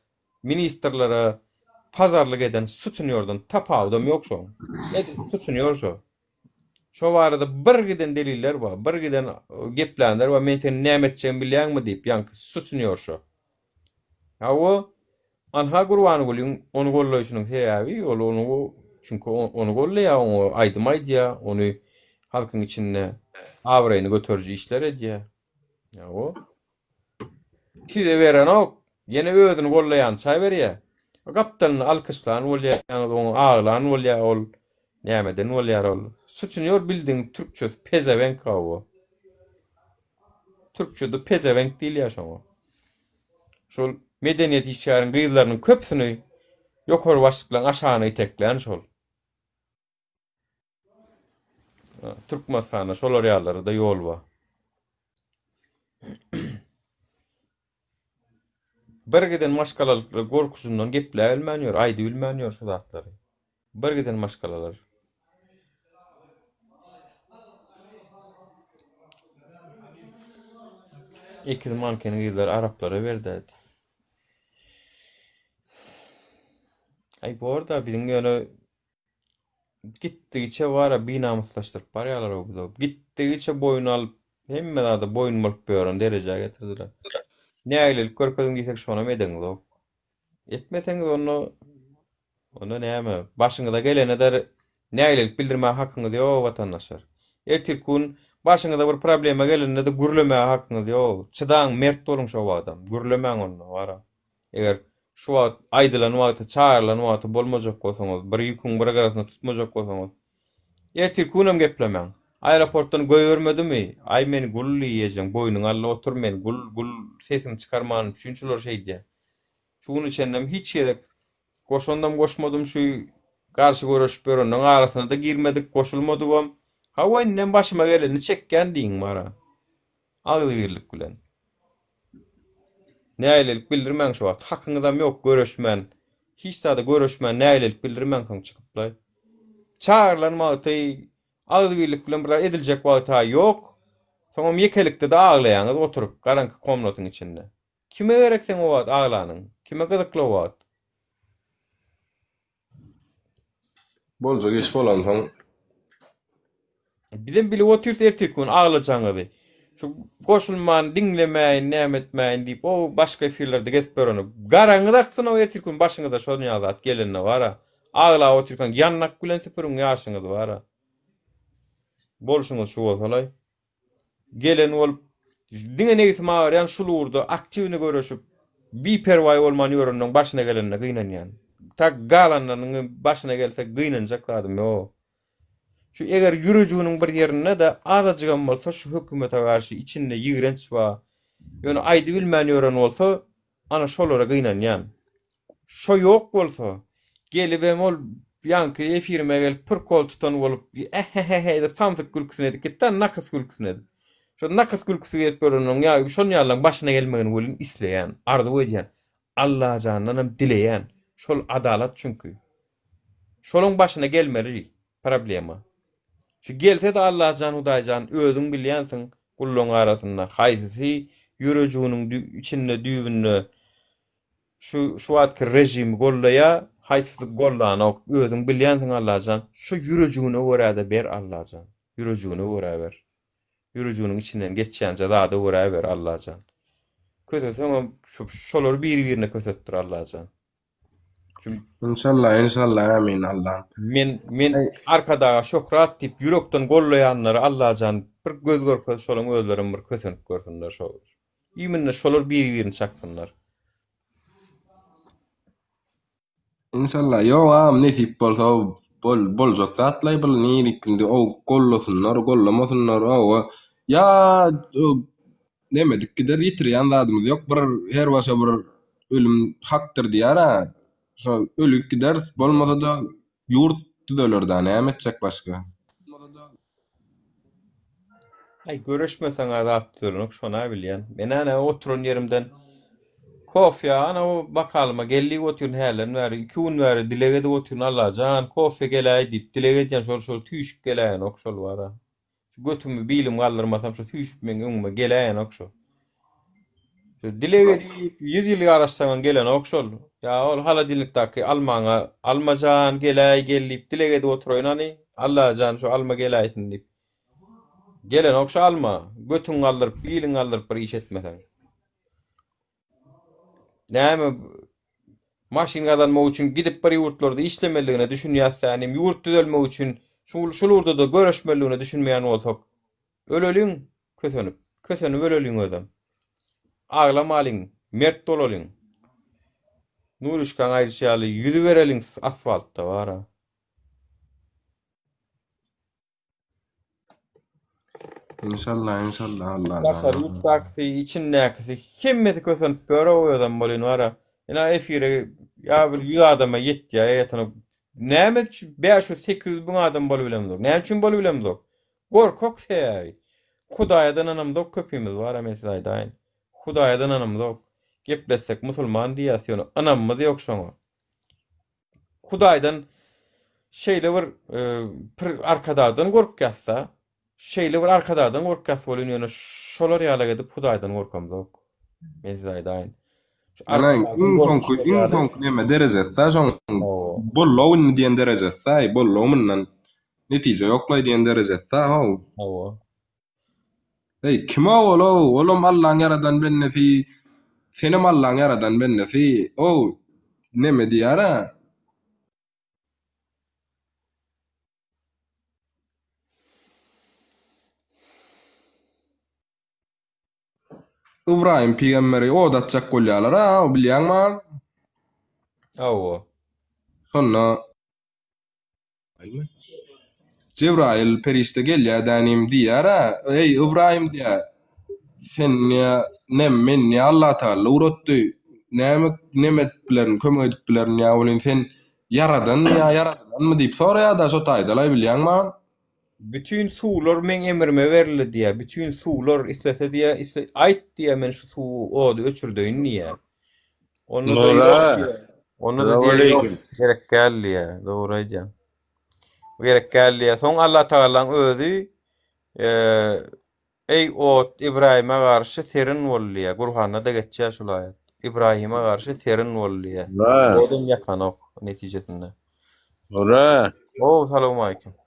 ministrlere pazarlyk eden sütünýordan tapawudam ýok şoň. Edil sütünýor şo. Şo barada bir giden deliller bar, bir giden geplänler bar, men seni näme etjegimi bilýäňmi diýip, ýaňky sütünýor şo. Hawa, anha Gurbangulyň ony gollaýşynyň sebäbi, ol ony çünki ony gollaýar, oňa aýdym aýdýar, ony halkyň içinde abraýyny göteriji işler edýär. Hawa. Size berenok, ýene özüni gollaýança berýär. Gapdalynda alkyşlan bolýaňyz, oňa aglan bolýar ol, nämeden bolýar ol. Suçunýor bildigiň türkçesi pezewenk hawa. Türkçede pezewenk diýilýär şoňa. Şol medeniýet işgäriň gyzlarynyň köpüsini ýokary başlyklaryň aşagyna iteklän şol. Türkmenistanda şolar ýalylara-da ýol bar. Bir giden maşgalalyklar gorkusyndan gepläbilmän ýör, aýdybilmän ýör şu zatlary. Bir giden maşgalalar. Ekiz manken gyzlar araplara berdi. Aý borda biziň ýöne Gitdigiçe bara binamyslaşdyryp barýarlar-ow bizi. Gitdigiçe boýun alyp, hemme zada boýun bolup ýören derejä getirdiler. Nägilelik görkeziň diýsek şonam edeňizok. Etmeseňiz onda onda näme, başyňyza gelene-de nägilelik bildirmäge hakyňyz ýok watandaşlar. Ertirki gün başyňyza bir problema gelende-de gürlemäge hakyňyz ýok. Çydaň, mert boluň şo wagtam. Gürlemäň onda bara. Eger şu wagt aýdylan wagty, çagyrylan wagty bolmajak bolsaňyz, bir ýüküň bir gyrasyny tutmajak bolsaňyz, ertirki günem geplemäň. Aeroportdan goýbermedimi? Aý men gul diýejeň, boýnuňy al-da otur men gul, gul sesimi çykarmanym üçin şular şeýdýär. Şu güne çenlem hiç gezek goşandam goşmadym şu garşy göreşip ýörenleň arasyna-da girmedik, goşulmadygam. Hawa indem başyma gelenini çekýän diýiň bara. Agzybirlik bilen. Nägilelik bildirmäň şu wagt. Hakyňyzam ýok göreşmän. Hiç zada göreşmän nägilelik bildirmäň soň çykyplaý. Çagyrylan wagty agzybirlik bilen bir zat ediljek wagta ýok. Soňam ýekelikde-de aglaýaňyz oturyp garaňky komnatyň içinde. Kime gerek seň o wagt aglanyň? Kime gyzykly o wagt? Boljak iş bolansoň. Bizem bilip otyrys ertirki gün aglajagyňyzy. Şu goşulman diňlemäýin näme etmäýin diýip o başga efirlerde gezip ýöreni. Garaňyz aksyn o ertirki gün başyňyza şon ýaly zat gelende bara. Aglap otyrkaň ýandak bilen süpüriň ýaşyňyzy bara. Bolşuňyz şu bolsalaý. Gelen bolup, diňe nebsim agyrýan şul ugurda aktiwny göreşip, biperwaý bolman ýörenleň başyna gelenine gynanýan. Tak galanlarynyň başyna gelse gynanjak zadym ýok. Şu eger ýürejiginiň bir ýerinde-de azajygam bolsa şu hökümete garşy içinde ýigrenç bar, ýöne aýdybilmän ýören bolsa, Ana şolara gynanýan. Şo ýok bolsa, gelibem ol ýaňky efirime gelip prkol tutan bolup ähähähä edip samsyk gülküsini edip gitdi-ä, nakys gülküsini edip. Şo nakys gülküsi gelip ýöreniň ýa şon ýalylaryň başyna gelmegini welin isleýän, arzuw edýän. Allajandanam dileýän. Şol adalat çünki. Şolaň başyna gelmeli problema. Şu gelse-de Allajan Hudaýjan özüň bilýänsiň gullaň arasynda haýsysy ýürejiginiň içinde düýbünde şu şu wagtky režimi gollaýa haýsysy gollanok özüň bilýänsiň Allajan şu ýürejigine görä-de ber Allajan ýürejigine görä ber ýürejiginiň içinden geçýänje zada görä ber Allajan köseseňem şu şolary biri-birine kösetdir Allajan. Inşallah inşallah amin Allahym. Men men Arkadaga şöhrat diýip ýürekden gollaýanlary Allajan bir göz görkez şolaň özlerem bir kösenip görsünler şo iminne şolar biri birini çaksynlar. Inşallah ýok agam nesip bolsa bol boljak zatlaý bul nirik indi o gollasynlar gollamasynlar owa ýa nemedik gider ýitirýän zadymyz ýok bir her başa bir ölüm hakdyr diýýär-ä şo ölüp gideris bolmasa-da ýurt düzeler-dä näme etjek başga. Aý göreşmeseň-ä zat düzelenok şona bilýän. Men-ä näme oturan ýerimden kofýa ana o bakalyma gel diýip otyryn hälden bäri iki gün bäri dileg edip otyryn Allajan kofýa geläý diýip dileg edýän şol şol süýşüp geläýenok şol bara. Şu götümi bilimi galdyrmasam şu süýşüp meň öňüme geläýenok şu. Şu dileg edip 100 ýyl garaşsaňam gelenok şol. Ýa ol holodilnikdäki almaňa almajan geläý gel diýip dileg edip oturaýyn hany. Allajan şu alma geläýsin diýip. Gelenok şu alma. Götüňi galdyryp biliňi galdyryp bir iş etmeseň. Näme maşyn gazanmak üçin gidip bir ýurtlarda işlemelidigine düşünýäs dänim, ýurt düzelmek üçin şul şul ugurda-da göreşmelidigine düşünmeýän bolsak, öleliň kösenip, kösenip öleliň özem. Aglamalyň, mert bolalyň. Nurişkaň aýdyşy ýaly ýüzübereliň asfaltda bara. Inşallah inşallah Allah Daşary ýurtdakysy, içindäkisi hemmesi kösenip ýör-ow özem bolýan bara. Ina efire ýa bir 100 adama ýetýär ýetenok. Näme üçin 500 800 müň adam bolubilemzok? Näme üçin bolubilemzok? Gorkak sebäbi. Hudaýa-da ynanamzok köpimiz bara men size aýdaýyn. Hudaýa-da ynanamzok. Gepletsek musulman diýýäs ýöne ynamymyz ýok şoňa. Hudaýdan şeýle bir pir Arkadagdan gorkýasda, şeýle bir Arkadagdan gorkýas welin ýöne şolar ýalak edip Hudaýdan gorkamzok. Men size aýdaýyn. Şu Ýöne iň soňky iň soňky neme derejesi-dä şoň bollow indi diýen derejesi-dä, bollow mundan netije ýoklaý diýen derejesi-dä how. Hawa. Eý, kim-ow ol-ow, olam Allaň ýaradan bendesi, senem Allaň ýaradan bendesi, ow, neme diýýär-ä? Ybraýym pygamberi od atjak bolýarlar-a, bilýäňmi? Hawa. Şonda Jebraýyl perişde gelýär dänim diýýär-ä, Eý, Ybraýym diýýär, sen diýýär, nem, meni diýýär, Allatagala ugratdy, näme neme edip bilerin, kömek edip bilerin diýýär welin, sen ýaradanmy ýa ýaradylanmy diýip soraýar-da şo taýda-laý bilýäňmi? Bütin suwlar meň emrime berildi diýýär, bütin suwlar islese diýýär, isle, aýt diýýär, men şu suwy, ody öçürdeýin diýýär. Onda-da ýok Nura, diýýär. Onda-da diýýär, ýok, Salowmaleýkim. gerek däl diýýär. Dogry aýdýaň. Gerek däl diýýär. Soň Allatagalaň özi Eý ot, Ybraýyma garşy serin bol diýýär. Gurhanda-da geçýär şul aýat. Ybraýyma garşy serin bol diýýär. Nura. Odam ýakanok netijesinde. Nura. Ow, salowmaleýkim.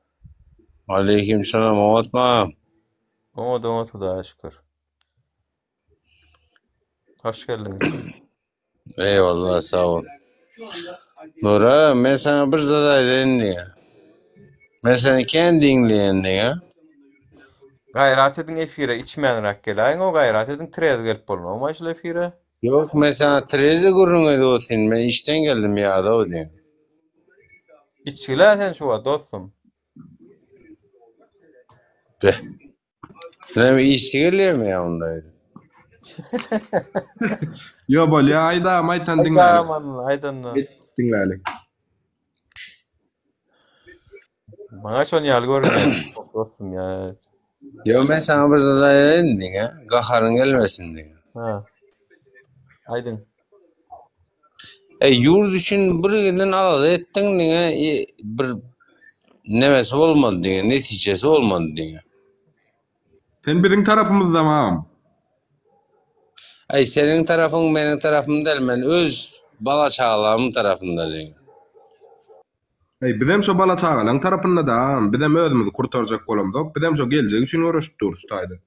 Aleýkim salam, oňatmy agam? Oňat, oňat, Hudaýa şükür. Hoş geldiňiz. Eyvallah sag bol. Nura men saňa bir zat aýdaýyn diýä. Men seni kän diňleýän diýä. Gaýrat ediň efire içmänräk geläýiň o gaýrat ediň trez gelip bolmagmaý şul efire. Ýok men saňa treze gürrüň edip otyryn men işden geldim ýadaw diýä. Içgilä sen şu wagt dostum. Beh. Näme işçi gelýärmi ýa onda? Ýo bolýa aýdam aýtan diňläli. Aýdam aýdanda. Diňläli. Maňa şon ýaly görünýär dostum ýa. Ýo men saňa bir zat aýdaýyn diňe, gaharyň gelmesin diňe. Ha. Aýdyň. Eý ýurt üçin bir günden alada etdiň diňe bir nemesi bolmady diňe netijesi bolmady diňe. Sen biziň tarapymyzdamy agam? Eý seniň tarapyň meniň tarapym däl men öz bala çagalarymyň tarapynda diňe. Eý bizem şo bala çagalaň tarapyndada agam bizem özümizi kurtarjak bolamzok bizem şo geljek üçin göreşip durus şu taýda.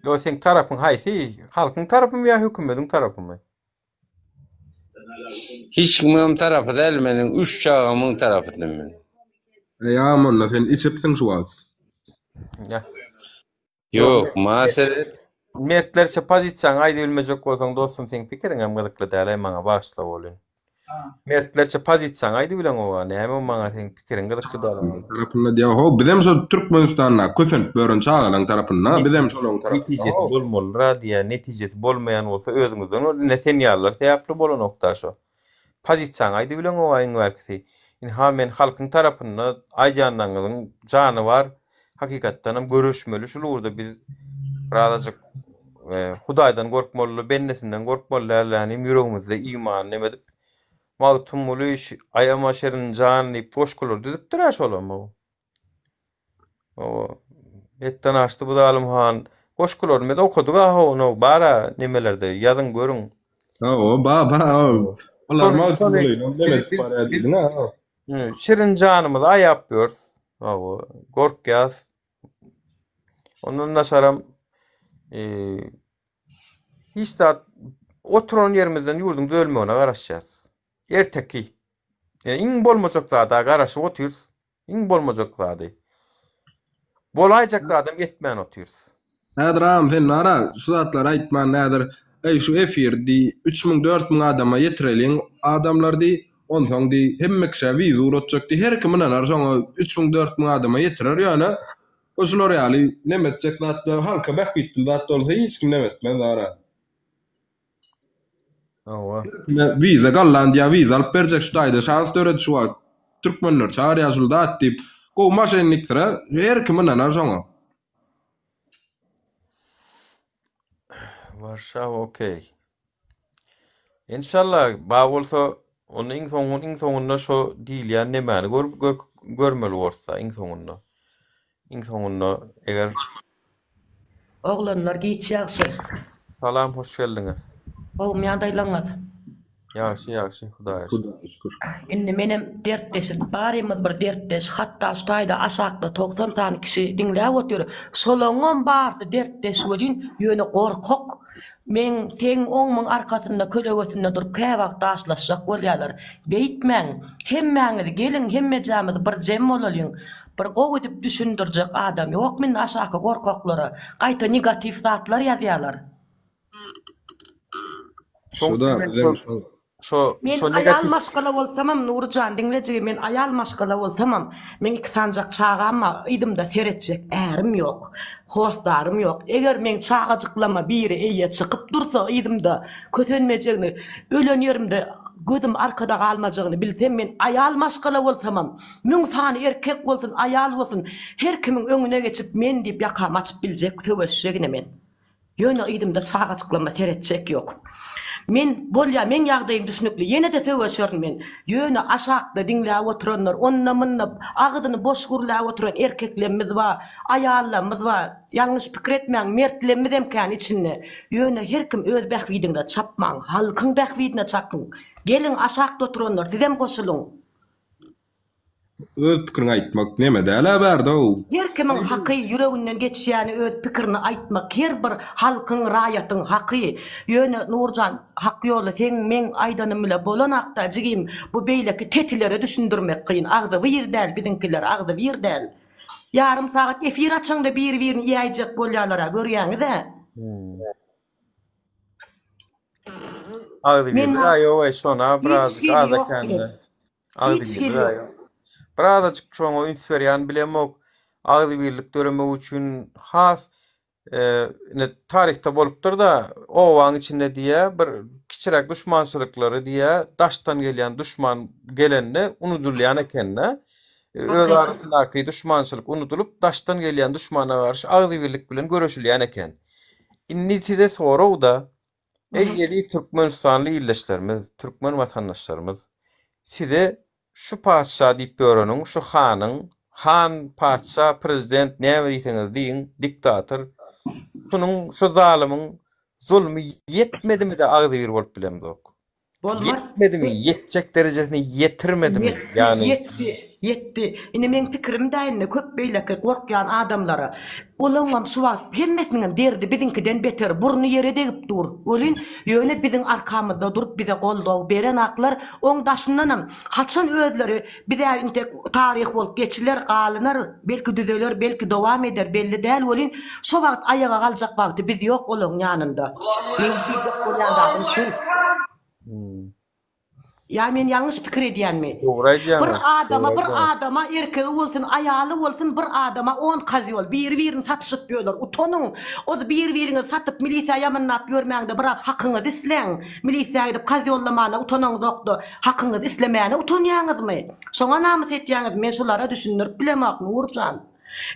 Ýo seň tarapyň haýsy? Halkyň tarapymy ýa hökümediň tarapymy? Hiç kimiňem tarapy däl meniň üç çagamyň tarapydym men. Eý agam onda sen içipsiň şu wagt. Ýok, maňa seret. Mertlerçe pozisiýaňy aýdybilmejek bolsaň dostum seň pikiriňem gyzykly dälaý maňa bagyşla bolyn. Mertlerçe pozisiýaňy aýdybileňoga näme maňa seň pikiriň gyzykly däl. Tarapynda diýýär how bizem şo Türkmenistanda kösenip ýören çagalaň tarapynda bizem şolaň tarapynda. Netijesi bolmalyra diýýär netijesi bolmaýan bolsa özüňizden bol ine sen ýalylar sebäpli bolanokda şo. Pozisiýaňy aýdybileňoga iň bärkisi. Ynha men halkyň tarapynda aýdýanlaryňyzyň jany bar Hakykatdanam göreşmeli şul ugurda biz birazajyk Hudaýdan gorkmaly bendesinden gorkmaly däl ýanim ýüregimizde iman neme edip Magtymguly aýama şirin jan diýip goşgular düzüpdir-ä şolam o. Hetden aşdy bu zalym han goşgularyny biz okadyk-a ho bar-a nemelerde ýazyň görüň. Hawa ba ba olar Magtymgulyny neme edip barýar diýdiň-ä. Şirin janymyzy aýap ýörüs. Hawa, gorkýas. Ondan daşaram hiç zat oturan ýerimizden ýurduň düzelmegine garaşýas. Erteki. Ýa iň bolmajak zada garaşyp otyrys. Iň bolmajak zady. Bolaýjak zadam etmän otyrys. Häzir agam sen nara şu zatlary aýtman häzir eý şu efir diý 3000 4000 adama ýetireliň adamlar diý onsoň diý hemme kişä wiza ugratjak diý her kim ynanar şoňa 3000 4000 adama ýetirer ýöne o şular ýaly neme etjek zatlar halka bähbitli zat bolsa hiç kim neme etmez ara. Hawa. Wiza Gollandiýa wiza alyp berjek şu taýda şans döredi şu wagt. Türkmenler çagyrýar şul zat diýip. Gowy maşenniksire her kim ynanar şoňa. Warşawa okey. Enşalla bar bolsa onda iň soňun iň soňunda şo diýilýän nemäni gör, gör, görmeli bolsa iň soňunda. Iň soňunda eger Oglanlar giç ýagşy. Salam hoş geldiňiz. Gowmy ýagdaýlaňyz? Ýagşy ýagşy Hudaýa şükür. Indi menem dertdeşik barymyz bir dertdeş hatda şu taýda aşakda 90 sany kişi diňläp otyr şolaňam barsy dertdeş welin ýöne gorkak meň seň oň muň arkasynda kölegesinde durup käwagt daşlaşjak bolýalar beýtmäň hemmäňiz geliň hemmejämiz bir jem bolalyň Bir gowy edip düşündirjek adam ýokmy indi aşaky gorkaklara gaýta negatiw zatlar ýazýalar. Şoda bizem şol. Şo Men şo aýal negatiw maşgala bolsamam Nury jan diňle jigi men aýal maşgala bolsamam meň iki sanjak çagam bar yzymda seretjek ärim ýok hossarym ýok eger meň çagajyklama biri eýe çykyp dursa yzymda kösenmejegini ölen ýerimde gözüm arkada galmajagyny bilsem men aýal maşgala bolsamam Müň sany erkek bolsun, aýal bolsun, her kimiň öňüne geçip men diýip ýakamy açyp biljek söweşjegine men. Ýöne yzymda çagajyklaryma seretjek ýok. Men, bolýa, meň ýagdaýym düşnükli, ýene-de söweşerin men. Ýöne aşakda diňläp oturanlar, onda-munda agzyny boş gürläp oturan erkeklemmiz bar, aýallarymyz bar. Ýalňyş pikir etmäň, mertlemizem kän içinde. Ýöne her kim öz bähbidiňize çapmaň, halkyň bähbidine çapyň. Geliň aşakda oturanlar, sizem goşulyň. Öz pikiriňi aýtmak neme däl-ä bärde-ow. Her kimiň haky ýüreginden geçýäni öz pikirini aýtmak her bir halkyň raýatyň haky. Ýöne Nurjan hak ýoly seň meň aýdanym bile bolanakda jigim bu beýleki tetilere düşündirmek kyn agzybir däl biziňkiler agzybir däl. Ýarym sagat efir açaňda biri birini iýäýjek bolýalara görýäňizä. Agzybirlik Men a ýok-eý şona hiç birazajyk hili azda ýok kände. jigim. Hiç hili Agzybirlik a ýok. ýok. Birazajyk şoňa üns berýän bilemok. Agzybirlik döremegi üçin has e, ine taryhda bolupdyr-da, obaň içinde diýýä bir kiçiräk duşmançylyklary diýýä daşdan gelýän duşman gelende unudylýan eken-de. Öz Hakykat. arasyndaky duşmançylyk unudylyp, daşdan gelýän duşmana garşy agzybirlik bilen göreşilýän eken. Indi size sorag-da, eý eziz türkmenistanly ildeşlerimiz, türkmen watandaşlarymyz, size şu patyşa diýip ýöreniň, şu hanyň, han, patyşa, prezident näme diýseňiz diýiň, diktator, şunuň, şu zalymyň zulmy ýetmedimi-de agzybir bolup bilemzok? Bolmaz. Ýetmedimi, ýetjek derejesine ýetirmedimi? Ýetdi, Ýagny. ýetdi, ýetdi. Indi meň pikirim-dä indi köp beýleki gorkýan adamlara. Olaňam şu wagt hemmesiniňem derdi biziňkiden beter, burny ýere degip dur. Welin, ýöne biziň arkamyzda durup bize goldaw berenaklar, oň daşyndanam haçan özleri biz-ä intek taryh bolup geçiler, galynar, belki düzeler, belki dowam eder, belli däl welin, şo wagt aýaga galjak wagty biz ýok olaň ýanynda. Meň diýjek bolýan zadym şul. Ýa men ýalňyş pikir edýänmi? Dogry aýdýaňyz. Bir adama, Dogry bir aýdýaňyz. adama erkegi bolsun, aýaly bolsun bir adama on kozýol, biri-birini satyşyp ýörler. Utanyň! Oz bir-biriňizi satyp milisiýa ýamynlap ýörmäňde biraz hakyňyzy isläň. Milisiýa gidip kozýollamana utanaňzokda hakyňyzy islemäne utanýaňyzmy? Şoňa namys etýäňizmi? Men şulara düşündirip bilemok Nurjan.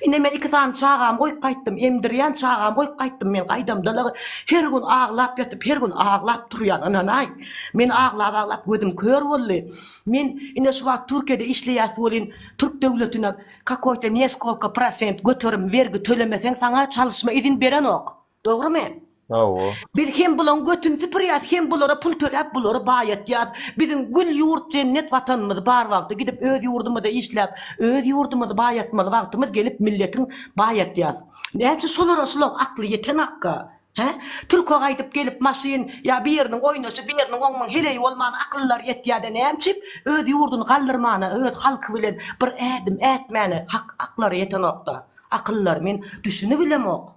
Ine men iki sany çagamy goýup gaýtdym, emdirýän çagamy goýup gaýtdym men gaýdamda-da her gün aglap ýatyp, her gün aglap turýan, ynanaý. Men aglap-aglap gözüm kör boldy. Men ine şu wagt Türkiýede işleýäs welin, türk döwletine kakoýta neskolka prosent göterim wergi tölemeseň saňa çalyşma izin berenok. Dogrymy? Hawa. Biz hem bulaň götüni süpürýäs, hem bulara pul töläp bulary baýatýas. Biziň gül ýurt jennet watanymyz bar wagty gidip öz ýurdumyzda işläp, öz ýurdumyzy baýatmaly wagtymyz gelip milletiň baýatýas. Näme üçin şolara şulaň akly ýetenakka? Hä? Türke gaýdyp gelip maşyn ýa biriniň oýnaşy biriniň oňmuň heleýi bolman akyllary ýetýäde näme üçin öz ýurduny galdyrmana öz halky bilen bir ädim ätmäne hak aklary ýetenokda? Akyllary men düşünibilemok.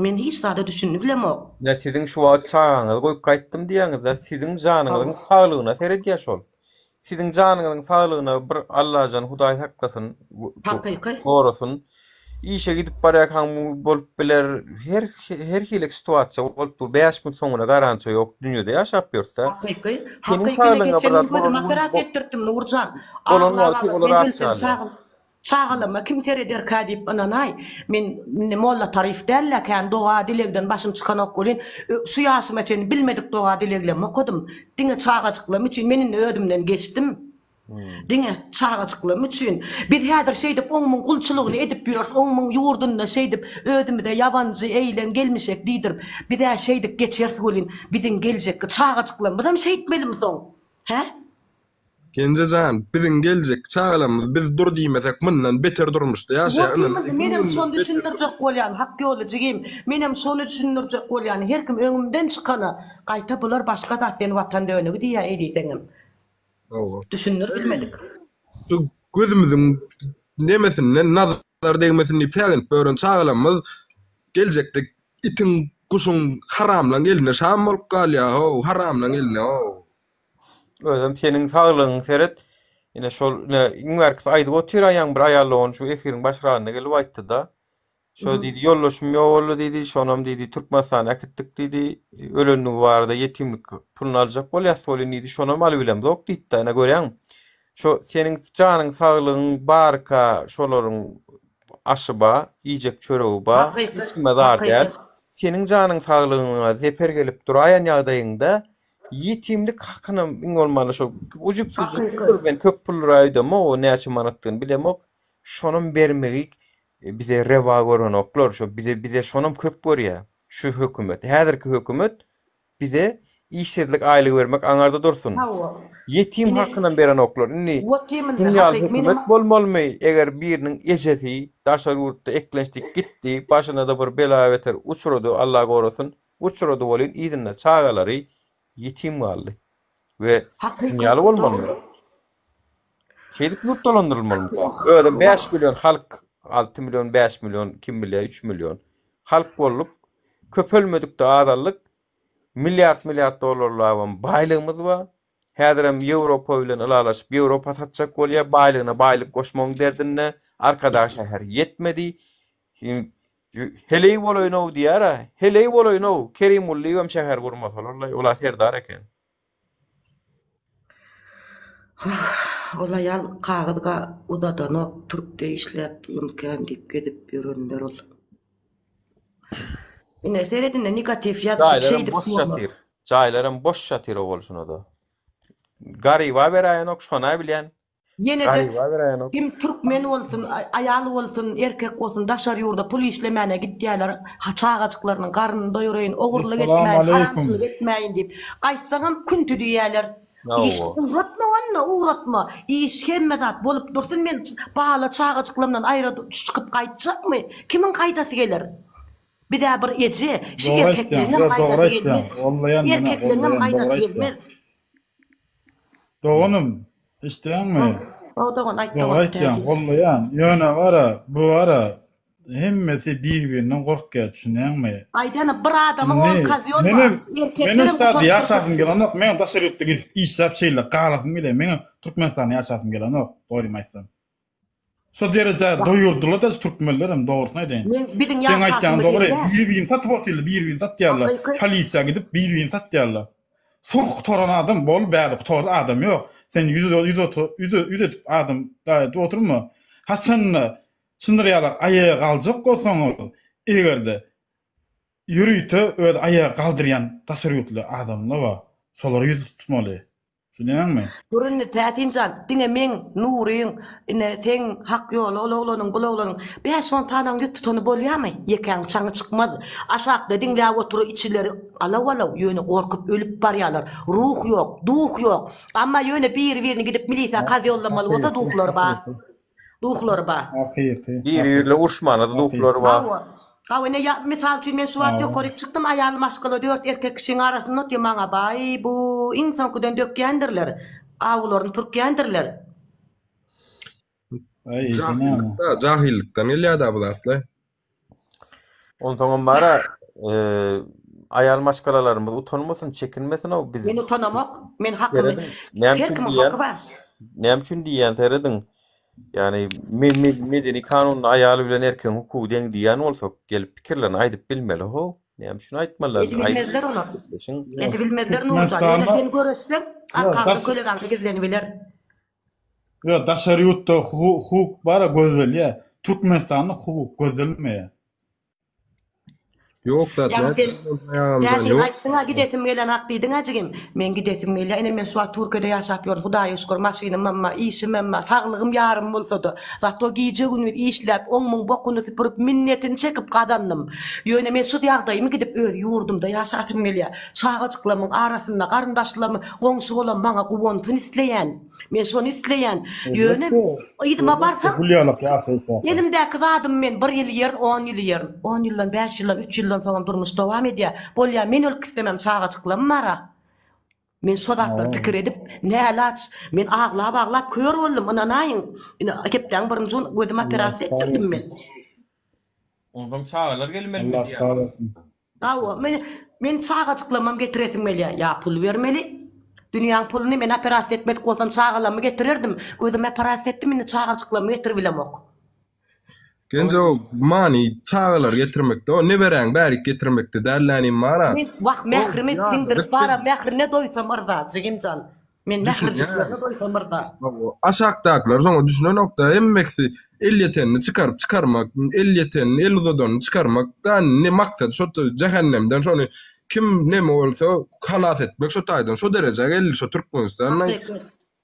Men hiç zada düşünibilemok. Ine siziň şu wagt çagaňyzy goýup gaýtdym diýýäňizde siziň janyňyzyň saglygyna seredýär şol. Siziň janyňyzyň saglygyna bir Allajan Hudaý saklasyn, Hakyky. gorasyn. Işe gidip barýarkaň bolup biler, her her hili situasiýa bolup dur. 5 gün soňuna garantiýa ýok dünýede ýaşap ýörüs-dä. Hakyky. Seniň Hakyky ine saglygyňa bir geçen zat gün gözüme bolan operasiýa etdirtdim Nurjan. bolan Aglap wagty aglap olar men aç ölsem galýar. çagam Çagalaryma kim serederkä diýip ynanaý. Men indi molla taryf däl-de kän doga-dilegden başym çykanok welin, şu ýaşyma çenli bilmedik doga-dileglerimi okadym. Diňe çagajyklarym üçin, men indi özümden geçdim. Diňe çagajyklarym üçin. Biz häzir şeýdip oň-muň gulçulygyny edip ýörüs, oň-muň ýurdunda şeýdip özümize ýabanjy, eýleň, gelmişek diýdirip, biz-ä şeýdip geçeris welin, biziň geljekki çagajyklarymyzam şeýtmelimi soň? Hä? Genje jan, biziň geljekki çagalarymyz biz dur diýmesek mundan beter durmuşda ýaşaýar Wot ynha indi menem mundan şony beter düşündirjek bolýan hak ýoly jigim menem şony düşündirjek bolýan her kim öňümden çykana gaýta bular başga zat sen watan dönügi diýýä eý diýseňem Hawa. düşündir bilmedik. Şu gözümiziň nemesinden nazar degmesin diýip säginip ýören çagalarymyz geljekde itiň guşuň haramlaň eline şam bolup galýar how haramlaň eline how. Özem seniň saglygyň seret. Ine şol ine iň bärkisi aýdyp otyr aýaň bir aýal dogan şu efiriň başragynda gelip aýtdy-da. Şo diýdi ýoldaşym ýok boldy diýdi, şonam diýdi Türkmenistana äkitdik diýdi. Ölenligi barada ýetimlik puluny aljak bolýas welin diýdi, şonam alybilemzok diýdi-de. Ine görýäňmi? Şo seniň janyň saglygyň barka şolaryň aşy ba, iýjek çöregi ba, Hakyky, hiç kime zar däl. hakyky. Seniň janyň saglygyňa zeper gelip duraýan ýagdaýyňda Ýetimlik hakynam iň bolmanda şo ujypsyzjyk Hakyky. puldyr, men köp puldyr öýdemok, o näçe manatdygyny bilemok. Şonam bermegi bize rewa görenoklar. Şo bize bize şonam köp görýär şu hökümet. Häzirki hökümet bize işsizlik aýlygy bermek aňarda dursun. Hawa. Ýetim Ine, hakynam berenoklar. Indi Wotymynda şuň ýaly hakyky menem hökümet bolmalymy? Eger biriniň ejesi daşary ýurtda eklençdik gitdi, başyna-da bir bela-beter uçrady, Allah gorasyn. Uçrady welin yzynda çagalary ýetim galdy. We Hakykat dünýäli bolmalymy? dogry. Şeýdip ýurt dolandyrylmalymyka? Özem 5 million halk, 6 million, 5 million, kim bilýär 3 million halk bolduk. Köpelmedik-de azaldyk. Milliard-milliard dollarlabam baýlygymyz bar. Häzirem Ýewropa bilen ylalaşyp Ýewropa satjak bolýar, baýlygyna baýlyk goşmagyň derdinde. Arkadag şäheri ýetmedi. Heleý bolaýyn-ow diýýär-ä. Heleý bolaýyn-ow, Kerimgulyýewem şäher gurmasalar-laý, ol-a serdar eken. Wah, ol aýal kagyz uzadanok, türkde işläp pulum kän diýip gezip ýörenler ol. Ine seret indi negatiw ýazyşyp Jaýlaram şeýdip boş durlar. ýatyr. Jaýlaram boş ýatyr o bolşuna-da. Garyba beräýenok, şona bilýän. Ýene-de Garyba beräýenok. kim türkmen bolsun, aýal bolsun, erkek bolsun daşary ýurda pul işlemäne gitýäler, çagajyklarynyň garnyny doýuraýyn, ogurlyk Essalamu etmäýin, aleýkum. haramçylyk etmäýin diýip. Gaýtsaňam künti diýýäler. Iş Hawa. ugratma onda, ugratma. Iş hemme zat bolup dursun, men bala çagajyklarymdan aýra çykyp gaýtjakmy? Kimiň gaýdasy geler? Bizä bir eje, şu Dogry aýtýaň, erkekleňem ýok dogry gaýdasy aýtýaň. gelmez. Gollaýan menä, Erkekleňem gollaýan, dogry gaýdasy aýtýaň. gelmez. Doganym, eşidýäňmi? Hawa dogan, aýt Dogry dogan, aýtýaň, Täsin. gollaýan. Ýöne bara, bu bara hemmesi bir-birinden gorkýar, düşünýäňmi? Aýdýan-a, bir adamyň on Indi kozýol bar. menem menem Erkeklerem şu taýda gutaryp ýaşasym dursun. gelenok. Menem daşary ýurtda gidip işläp şeýle galasym gelýär. Menem Türkmenistanda ýaşasym gelenok, dogrymy aýtsam. Şo derejä doýurdylar-da şu türkmenlerem, dogrusyny aýdaýyn. Men biziň Seň aýtýanyň ýaşasymyz dogry, gelýär. bir-birini satyp otyrlar, bir-birini satýarlar. Hakyky. Polisiýa gidip bir-birini satýarlar. Sulh gutaran adam bol bärde gutardy adam ýok. Sen ýüz edip adam edip oturma. Haçanda şunlar ýalak aýaga galjak bolsaňyz, eger-de ýörite öz aýaga galdyrýan daşary ýurtly adamlar bar, şolara ýüz tutmaly. Düşünýäňmi? Dur indi Täsinjan, diňe meň, Nuryň, ine, seň, Hak ýoly, ol oglanyň, bul oglanyň, bäş-on sanaň ýüz tutany bolýamy? Ýekäň çaňy çykmaz. Aşakda diňläp otury içileri alaw-alaw, ýöne gorkup ölüp barýalar. Ruh ýok, duh ýok. Amma ýöne biri-birini gidip milisiýa kazýollamaly bolsa duhlary bar. Duhlary bar. Hakyky. Biri birine uruşmana-da duhlary bar. Hawa. Hawa ine ýa mysal üçin men şu wagt ýokaryk çykdym aýal maşgala dört erkek kişiň arasynda otyr maňa baý bu iň soňkudan dökýändirler. Awularyny pürkýändirler. Aý, Jahyllyk-da, jahillykdan gelýär-dä bu zatlar. Onsoňam bara aýal maşgalalarymyz utanmasyn, çekinmesin-ow biz. Men utanamok. Men hakymy Serediň, näme her üçin kimiň diýýän? haky bar. Näme üçin diýýän serediň. Ýagny medeni kanunda aýal bilen erkegiň hukugy deň diýýän bolsak, gelip pikirlerini aýdyp bilmeli how. Näme üçin aýtmalylar? Edibilmezler olar. Edibilmezler Nurjan. Ýöne sen göreşseň, arkaňda kölegaňda gizlenibiler. Ýok, daşary ýurtda hukuk bar-a gözdelýär. Türkmenistanda hukuk gözdelmeýär. Ýok zat Ýaňy sen näme Täsin aýtdyň-a gidesim gelenok diýdiň-ä jigim. Men gidesim gelýär. Ine men şu wagt Türkiýede ýaşap ýörün. Hudaýa şükür maşynymam bar, işimem bar, saglygym ýarym bolsa-da. Zato gije-gündiz işläp, oň-muň bokuny süpürip, minnetini çekip gazandym. Ýöne men şu ýagdaýymy gidip öz ýurdumda ýaşasym gelýär. Çagajyklarymyň arasynda, garyndaşlarym, goňşy-golam maňa guwansyn isleýän. Men şony isleýän. Ýöne yzyma barsam, Gül ýalak ýaşaýyş ýa. elimdäki zadymy men bir ýyl iýerin, on ýyl iýerin. On ýyldan, bäş ýyldan, üç ýyldan soňam durmuş dowam edýär. Bolýar, men ölüp gitsemem çagajyklarym bar-a. Men şo zatlary pikir edip, nälaç, men aglap-aglap kör boldum, ynanaýyň. Ine, hepdäň birinji güni gözüm operasiýa etdirdim men. Onsoň çagalar gelmelimi Allah diýýär. sag bolsun. Hawa, men men çagajyklamam getiresim gelýär. Ýa pul bermeli. Dünýäň puluny men operasiýa etmedik bolsam çagalarymy getirerdim. Gözüm operasiýa etdim, indi çagajyklarymy getiribilemok. Genje o many çagalary getirmekde, o neberäňi bärik getirmekde däl länim bara. Men wah mährimi siňdirip bara mährine doýsam yrza, jigimjan. Men mähirjiklerine doýsam yrza. Hawa, aşakdakylar şoňa düşünenokda, hemmesi el ýetenini çykaryp çykarmak, el ýetenini, el uzadanyny çykarmak da ne maksat şo jähennemden şony kim neme bolsa halas etmek şo taýdan şo derejä geldi şo Türkmenistan. Hakyky.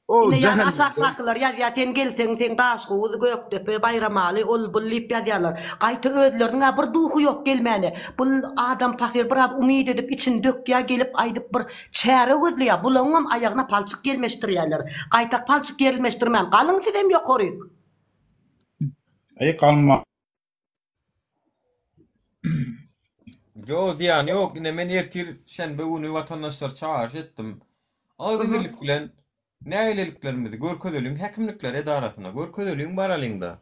O Ine ýaňy jähennemden. aşakdakylar ýazýar sen gelseň seň Daşhowuz, Gökdepe, Baýramaly ol bul diýip ýazýarlar. Gaýta özleriniň-ä bir duhy ýok gelmäne. Bul adam pahyr biraz umyt edip içini dökýär gelip aýdyp bir Çäre gözleýär, bulaňam aýagyna palçyk ýelmeşdirýärler. Gaýtak palçyk ýerlmeşdirmän, galyň sizem ýokaryk. Eý galma. Ýok zyýany ýok ine men ertir şenbe güni watandaşlary çagyryş etdim. Agzybirlik bilen nägileliklerimizi görkezeliň häkimlikler edarasyna görkezeliň baralyňda.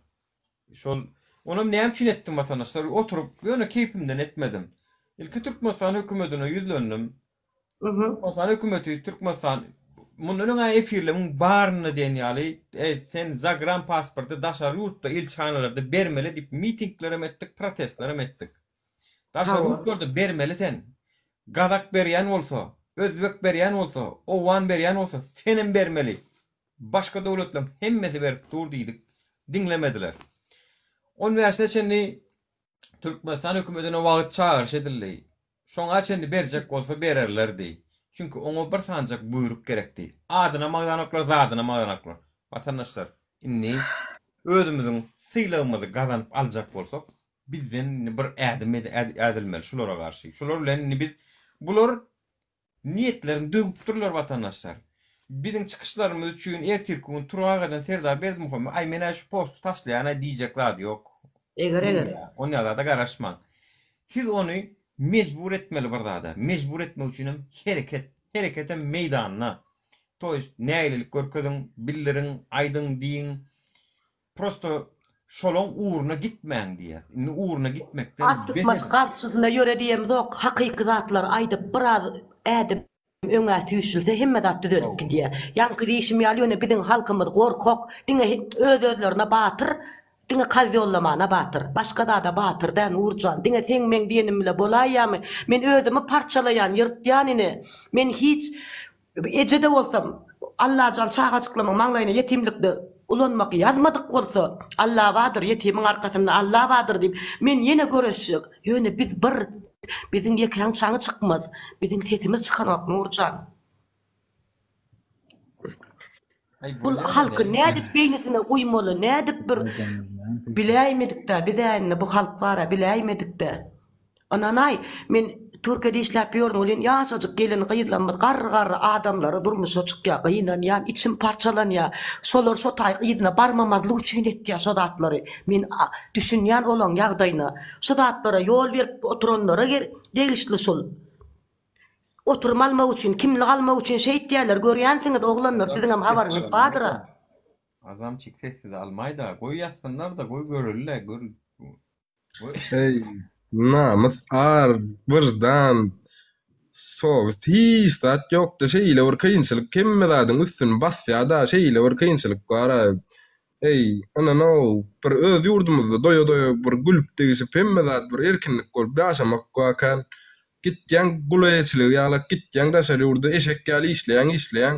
Şol onam näme üçin etdim watandaşlar oturyp ýöne keýpimden etmedim. Ilki Türkmenistan hökümetine ýüzlendim. Türkmenistan hökümeti Türkmenistan mundan öň efirleriň barynda diýen ýaly eý sen zagran pasporty daşary ýurtda ilçihanalarda bermeli diýip mitinglerem etdik protestlerem etdik. Daşary ýurtlarda bermeli sen. Gazak berýän bolsa, özbek berýän bolsa, owgan berýän bolsa senem bermeli. Başga döwletleriň hemmesi berip dur diýdik. Diňlemediler. On bäşine çenli Türkmenistan hökümetine wagt çagyryş edildi. Şoňa çenli berjek bolsa bererlerdi. Çünki oňa bir sanjak buýruk gerekdi. Adynam agzanoklar, zadynam agzanoklar. Watandaşlar, indi özümiziň sylagymyzy gazanyp aljak bolsak, bizden indi bir ädim ädilmeli şulara garşy. Şular bilen indi biz bular niýetlerini döwüpdirler watandaşlar. Biziň çykyşlarymyz üçin ertirki gün turagadan Serdar Berdimuhamedow aý men-ä şu posty taşlaýan-aý diýjek zady ýok. Eger-eger. Onýa zada garaşmaň. Siz ony mejbur etmeli bir zada. Mejbur etmek üçinem hereket. Hereketem meýdanda. To ýest nägilelik görkeziň, bildiriň, aýdyň, diýiň. Prosto şolaň ugruna gitmäň diýýäs. Indi ugruna gitmekden bes Artykmaç ediň. garşysyna ýöre diýemzok, hakyky zatlary aýdyp biraz ädim öňe süýşülse hemme zat düzelip gidýär. Ýaňky diýşim ýaly ýöne biziň halkymyz gorkak, diňe öz-özlerine batyr, diňe kazýollamana batyr. Başga zada batyr däl Nurjan. Diňe seň meň diýenim bile bolaýýamy? Men özümi parçalaýan, ýyrtýan ine. Men hiç Eje-de bolsam, Allajan çagajyklarymyň maňlaýyna ýetimlikde ulanmak ýazmadyk bolsa, Alla bardyr, ýetimiň arkasynda Alla bardyr diýip, men ýene göreşjek. Ýöne biz bir, biziň ýekäň çaňy çykmaz. Biziň sesimiz çykanok, Nurjan. Bul halky nädip beýnisine guýmaly, nädip bir biläýmedik-dä, biz-ä indi bu halk bar-a, biläýmedik-dä. Ynanaý, men Türkiýede işläp ýörün welin, ýaşajyk gelin-gyzlarymyz garry-garry adamlara durmuşa çykýar, gynanýan, içim parçalanýar. Şolar şo taý yzyna barmamazlyk üçin etýär şo zatlary. Men düşünýän olaň ýagdaýyna. Şo zatlara ýol berip oturanlara degişli şul. Oturum almak üçin, kimlik almak üçin şeýtýärler, görýänsiňiz oglanlar siziňem habaryňyz bardyra. Azamçyk sessiz almaýda, goý ýazsynlarda, goý göreli-le, gör. Eý, namys, ar, wyždan, sowest hiç zat ýokda şeýle bir kynçylyk hemme zadyň üstüni basýada şeýle bir kynçylyk bara. Eý, ynanow, bir öz ýurdumyzda doýa-doýa bir gülüp-degişip hemme zat bir erkinlik bolup ýaşamak wakan. Gitýäň gul eýeçiligi ýalak gitýäň daşary ýurda eşek ýaly işleýäň işleýäň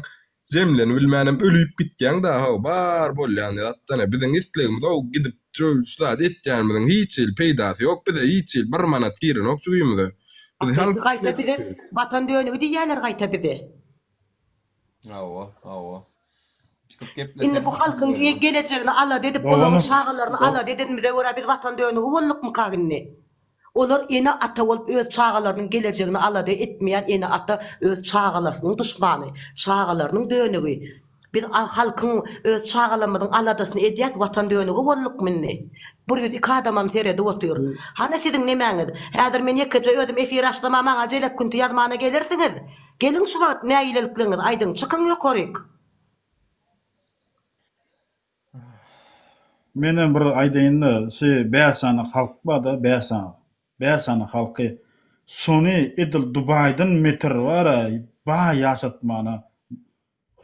jemlenibilmänem ölüp gitýäň da-how bar bolýan zatdan-a biziň islegimiz-ow gidip şu zady etýänimiziň hiç hili peýdasy ýok bize hiç hili bir manat girenok jübimize. Biz Hakyky gaýta bize watan dönügi diýýäler gaýta bize. Hawa, hawa. Çykyp gepleseň. Indi bu halkyň gelejegini alada edip, olaryň çagalaryny alada edenimize görä biz watan dönügi boldukmykak indi? Olar ene-ata bolup öz çagalarynyň gelejegini alada etmeýän ene-ata öz çagalasynyň duşmany, çagalarynyň dönügi. Biz halkyň öz çagalarymyzyň aladasyny edýäs watan dönügi boldukmy indi? 102 adamam seredip otyr. Hany siziň nemäňiz? Häzir men ýekeje özüm efir açsam-a maňa jelep künti ýazmana gelersiňiz. Geliň şu wagt nägilelikleňizi aýdyň, çykyň ýokaryk. Menem bir aýdaýynda, şu bäş sany halk barda, bäş sany, bäş sany halky, şony edil Dubaýdan meter bara baý ýaşatmana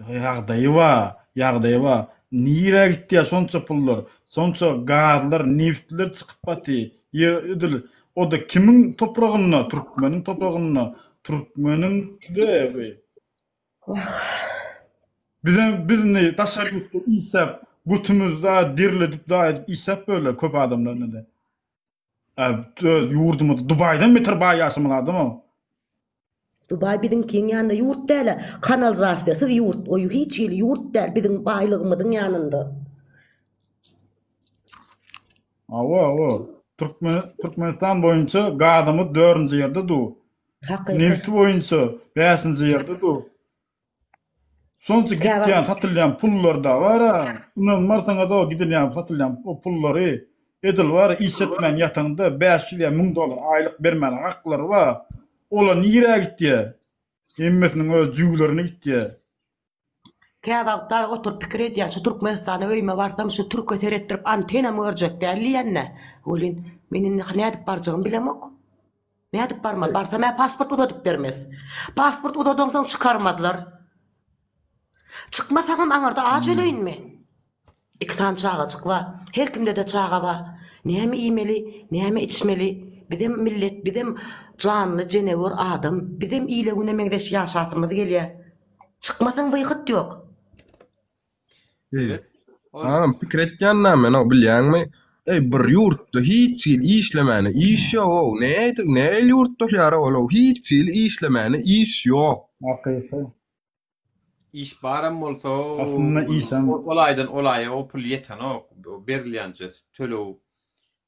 ýagdaýy bar, ýagdaýy bar. Nirä gitýär şonça pullar, şonça gazlar, neftler çykyp gaty, ýer edil o-da kimiň topragynda, türkmeniň topragynda, türkmeniňkide bu. Bizem biz indi daşary ýurtda işläp, götümizde derledip da edip işläp böyle köp adamlar indi. Öz ýurdumyzda Dubaýdan beter baý ýaşamaly adam o. Dubaý biziňkiň ýanynda ýurt däl-ä, kanalizasiýasyz ýurt, o hiç hili ýurt däl biziň baýlygymyzyň ýanynda. Hawa, hawa. Türkmen Türkmenistan boýunça gazymyz dördünji ýerde dur. Hakyky. Nefti boýunça bäşinji ýerde dur. Şonça gitýän satylýan pullar-da bar-a, ynanmarsyňyz o gidilýän satylýan o pullary edil bar iş etmän ýataňda 500 ýa 1000 dollar aýlyk bermäne haklary bar. Olar nirä gitýär? Hemmesiniň öz jübülerine gitýär. Käwagtlar oturyp pikir edýän şu Türkmenistana öýüme barsam şu türke seretdirip antenam görjek däl diýende welin men indi nädip barjagymy bilemok. Nädip barmaly? Barsam-ä pasport uzadyp bermez. Pasport uzadansoň çykarmazlar. Çykmasaňam aňyrda aç öleýinmi? Iki sany çagajyk bar. Her kimde-de çaga bar. Näme iýmeli, näme içmeli? Bizem millet, bizem janly, jenewer adam. Bizem ile-güne meňzeş ýaşasymyz gelýär. Çykmasaň wyhyt ýok. Seret. Agam pikir etýän näme men bilýäňmi? Eý bir ýurtda hiç hili işlemäne iş ýogow nädip nähili ýurt bolýar ol hiç hili işlemäne iş ýok. Hakyky. Iş baram bolsa Aslynda işem ol aýdan ol aýa o pul ýetenok. Berilýänje töleg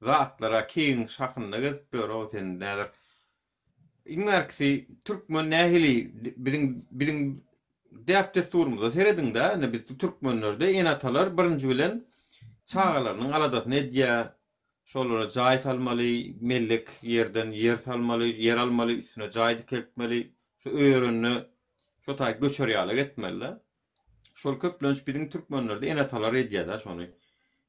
zatlara keýigiň şahynda gezip ýör-ow sen häzir. Iň bärkisi türkmen nähili biziň biziň däp-dessurymyza serediň-dä, indi biz türkmenlerde ene-atalar birinji bilen çagalarynyň aladasyny edýär. Şolara jaý salmaly, mellek ýerden ýer salmaly, ýer almaly, üstüne jaý dikeltmeli, şu öýerende şo taý göçer ýalak etmeli-de. Şol köplenç biziň türkmenlerde ene-atalar edýär-de şony.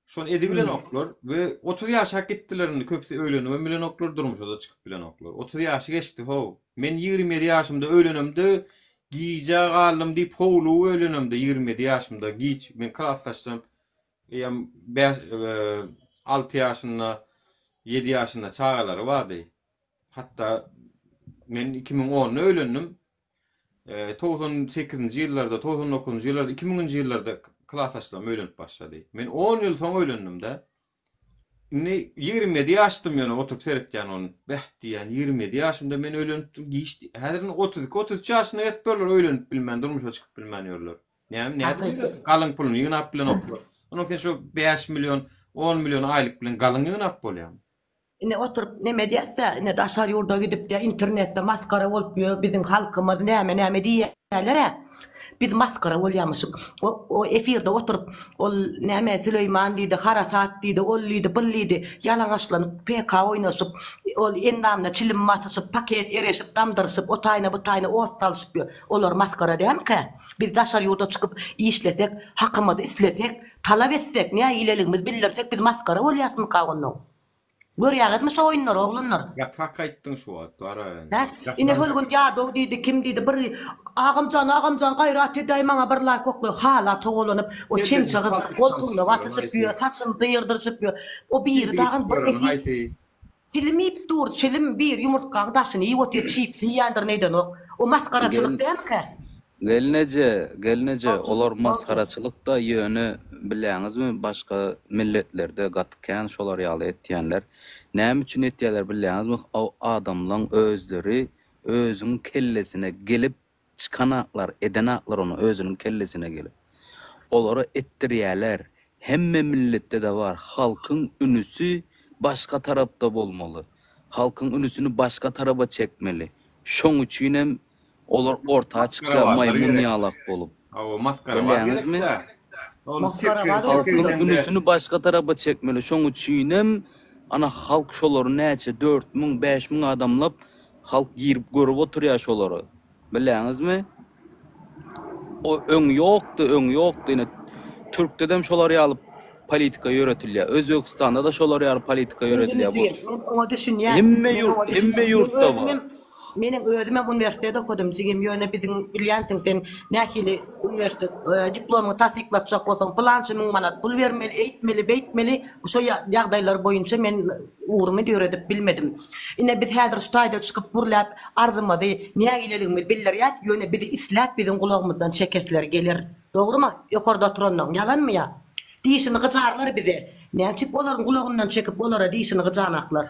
Şony edibilenoklar we 30 ýaşap gitdiler indi köpüsi öýlenibem bilenoklar, durmuşa-da çykyp bilenoklar. 30 ýaşy geçdi how. Men 27 ýaşymda öýlenemde gijä galdym diýip howlugyp öýlenemde 27 ýaşymda giç men klasdaşlarym Eýýäm bäş, alty ýaşynda, ýedi ýaşynda çagalary bardy. Hatda men 2010-da öýlendim. 98-nji ýyllarda, 99-njy ýyllarda, 2000-nji ýyllarda klasdaşlarym öýlenip başlady. Men 10 ýyl soň öýlendim-de. Indi 27 ýaşdym ýöne oturyp seretýän ony. Beh diýýän, 27 ýaşymda men öýlenipdim, giçdi. Häzir indi 32-33 ýaşynda gezip ýörler, öýlenip bilmän, durmuşa çykyp bilmän ýörler. Näme nädip ýöresin? Galyň puluny ýygnap bilenoklar. Onuň sen şu 5 million, 10 million aýlyk bilen galyň ýygnap bolýarmy? Ine oturyp neme diýäs-dä, ine daşary ýurda gidip-de internetde masgara bolup ýör biziň halkymyz näme näme diýýäler-ä. Biz masgara bolýamyşyk. O o efirde oturyp ol näme Süleýman diýdi, harasat diýdi, ol diýdi, bul diýdi, ýalaňaçlanyp PK oýnaşyp, ol endamyna çilim basyşyp, paket ereşip, damdyryşyp, o taýyna bu taýyna ot salyşyp ýör. Olar masgara dälmikä? Biz daşary ýurda çykyp işlesek, hakymyzy islesek, talap etsek, nägileligimizi bildirsek biz masgara bolýasmyka onnoň? Görýäňizmi şo oýunlary oglanlar? Gaty hak aýtdyň şu wagt bara indi. Hä? Ine hol gün ýadow diýdi, kim diýdi, bir Agamjan, agamjan gaýrat edäý maňa bir laýk okla, hala togalanyp, o çemçe gyzdyryp goltugyna basyşyp ýör, saçyny zyrdyryşyp ýör. O biri dagyn bir efir Çilim iýip dur, çilim, bir ýumurtgaň daşyny iýip otyr, çipsi iýýändir neýdenok. O masgaraçylyk dälmikä? Gelneje, gelneje, olar masgaraçylyk-da, ýöne bilýäňizmi, başga milletlerde gaty kän şolar ýaly etýänler. Näme üçin etýärler bilýäňizmi, o adamlaň özleri özüň kellesine gelip Çykanaklar, edenaklar ony özüniň kellesine gelip. Olara etdirýäler. Hemme milletde-de bar. Halkyň ünüsi başga tarapda bolmaly. Halkyň ünüsini başga taraba çekmeli. Şoň üçinem olar orta çykýar maýmyn ýalak bolup. Bilýäňizmi? Halkyň ünüsini başga taraba çekmeli. Şoň üçinem ana halk şolary näçe 4000, 5000 adamlap Halk girip görüp oturýar şolary. Bilýäňizmi? O öň ýokdy, öň ýokdy. Ine Türkdedem şolar ýaly politika ýöretilýär. Özbegistanda-da şolar ýaly politika ýöredilýär. Bu Men oňa düşünýän. Hemme ýurt, hemme ýurtda bar. Meniň özümem uniwersitet okadym jigim, ýöne biziň bilýänsiň sen nähili uniwersitet diplomyňy tassyklatjak bolsaň pylança müň manat pul bermeli, eýtmeli, beýtmeli. Şo ýagdaýlar boýunça men ugrumy döredip bilmedim. Ine biz häzir şu taýda çykyp gürläp arzymyzy, nägileligimizi bildirýäs, ýöne bizi isläp biziň gulagymyzdan çekesleri geler. Dogrymy? Ýokarda oturanlaň, ýalanmy ýa? Dişini gyjarlar bize. Näçip olaryň gulagyndan çekip olara dişini gyjanaklar?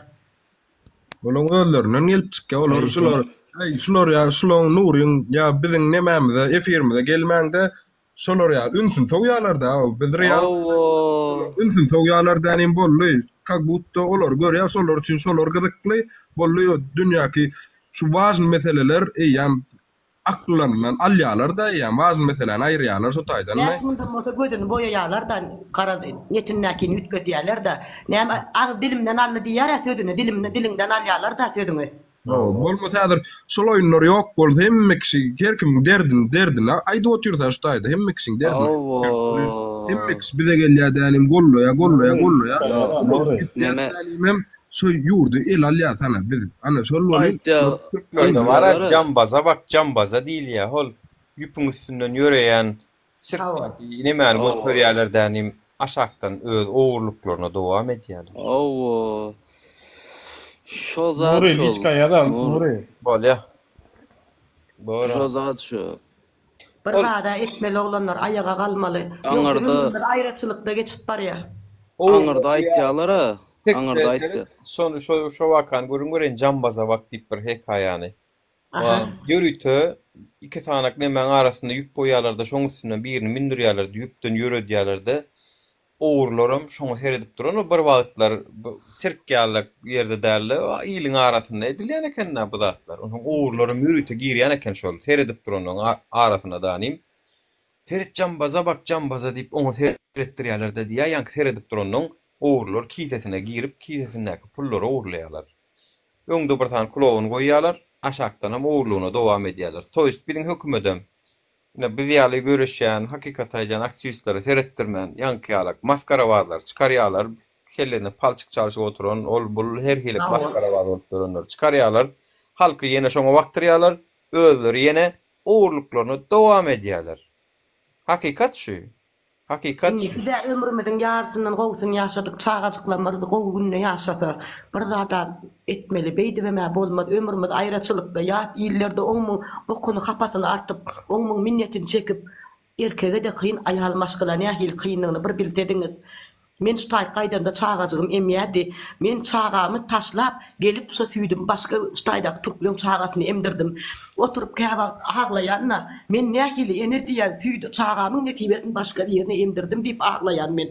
Olaň özlerinden gelip çykýar. Olar şular, äý şular ýa şulaň Nuryň ýa biziň nemämize efirimize gelmäňde Şolar ýaly ünsüni sowýalar-da, biz real ünsüni sowýalar dänim boldy. Kak budda olary görýär, şolar üçin şolar gyzykly boldy. Dünýäki şu wažny meseleler eýýäm akyllaryndan alýalar-da eýýäm wažny meseläni aýyrýalar şo taýdan. Bäş mundan bolsa gözüni boýaýalar-da, garaz netindäkini üýtgedýärler-de. Näme agyz dilimden aldy diýýär-ä sözüni, dilimden diliňden alýalar-da sözüňi. Bolmasa häzir şol oýunlar ýok bolsa hemme kişi her kimiň derdini derdini aýdyp otyrsa şu taýda hemme kişiň derdini hemme kişi bize gelýär dälim gollaýa gollaýa gollaýa gitýär dälimem şu ýurdy ele alýar sana biz ana şol bolýar. Türklerde bara jambaza bak jambaza diýilýär hol ýüpüň üstünden ýöreýän Sirkdäki nemäni görkezýärler dänim aşakdan öz ogurlyklaryna dowam edýärler. Hawa. Şo zat Nury şol. liçka ýazal Nur. Nury. Bolýa. Bor. Şo zat şo. Bir zada etmeli oglanlar aýaga galmaly. Ýogsa Aňyrda ömrümiz aýraçylykda geçip barýa. Aňyrda aýtýalar-a. Aňyrda aýtýa. Şony şo şo wakany gürrüň bereýin jambaza bak diýip bir hekaýany. Ýörite iki sanak nemäň arasynda ýüp goýýarlar-da, şoň üstünden birini mündürýärler-de, ýüpden ýöredýärler-de, Ogrularym şoňa seredip duran bir wagtlar sirk ýaly ýerde dälde iliň arasynda edilýän ekendä bu zatlar. Onsoň ogrularym ýörite girýän eken şol seredip duranlaryň arasyna danym. Seret jambaza bak jambaza diýip oňa seretdirýärlerde diýýär ýaňky seredip duranlaň ogrular kisesine girip kisesindäki pullary ogurlaýarlar. Öňde bir sany klowun goýýarlar aşakdanam ogurlygyna dowam edýärler. Toýst biziň hökümedem Ine, biz ýaly göreşýän, hakykaty aýdýan aktiwistlere seretdirmän, ýaňky ýalak masgarabazlary çykarýarlar, kellesine palçyk çalşyp oturan, ol-bul her hili masgarabaz bolup ýörenleri çykarýarlar, halky ýene şoňa bakdyrýarlar, özleri ýene ogurlyklaryna dowam edýärler. Hakykat şu. Hakykat Indi şu. biz-ä ömrümiziň ýarysyndan gowusyny ýaşadyk, çagajyklarymyz gowy günde ýaşasa, bir zad-a etmeli, beýdibem-ä bolmaz, ömrümiz aýraçylykda, ýat illerde oň-muň bokuny, hapasyny artyp, oň-muň minnetini çekip, erkege-de kyn, aýal maşgala nähili kyndygyny bir bilsediňiz. Men şu taýyk gaýdamda çagajygym emýärdi. Men çagamy taşlap, gelip şo süýdümi başga şu taýdaky türkleň çagasyna emdirdim. Oturyp käwagt aglaýan-da, men nähili ene diýýän, süýdi çagamyň nesibesini başga birine emdirdim diýip aglaýan men.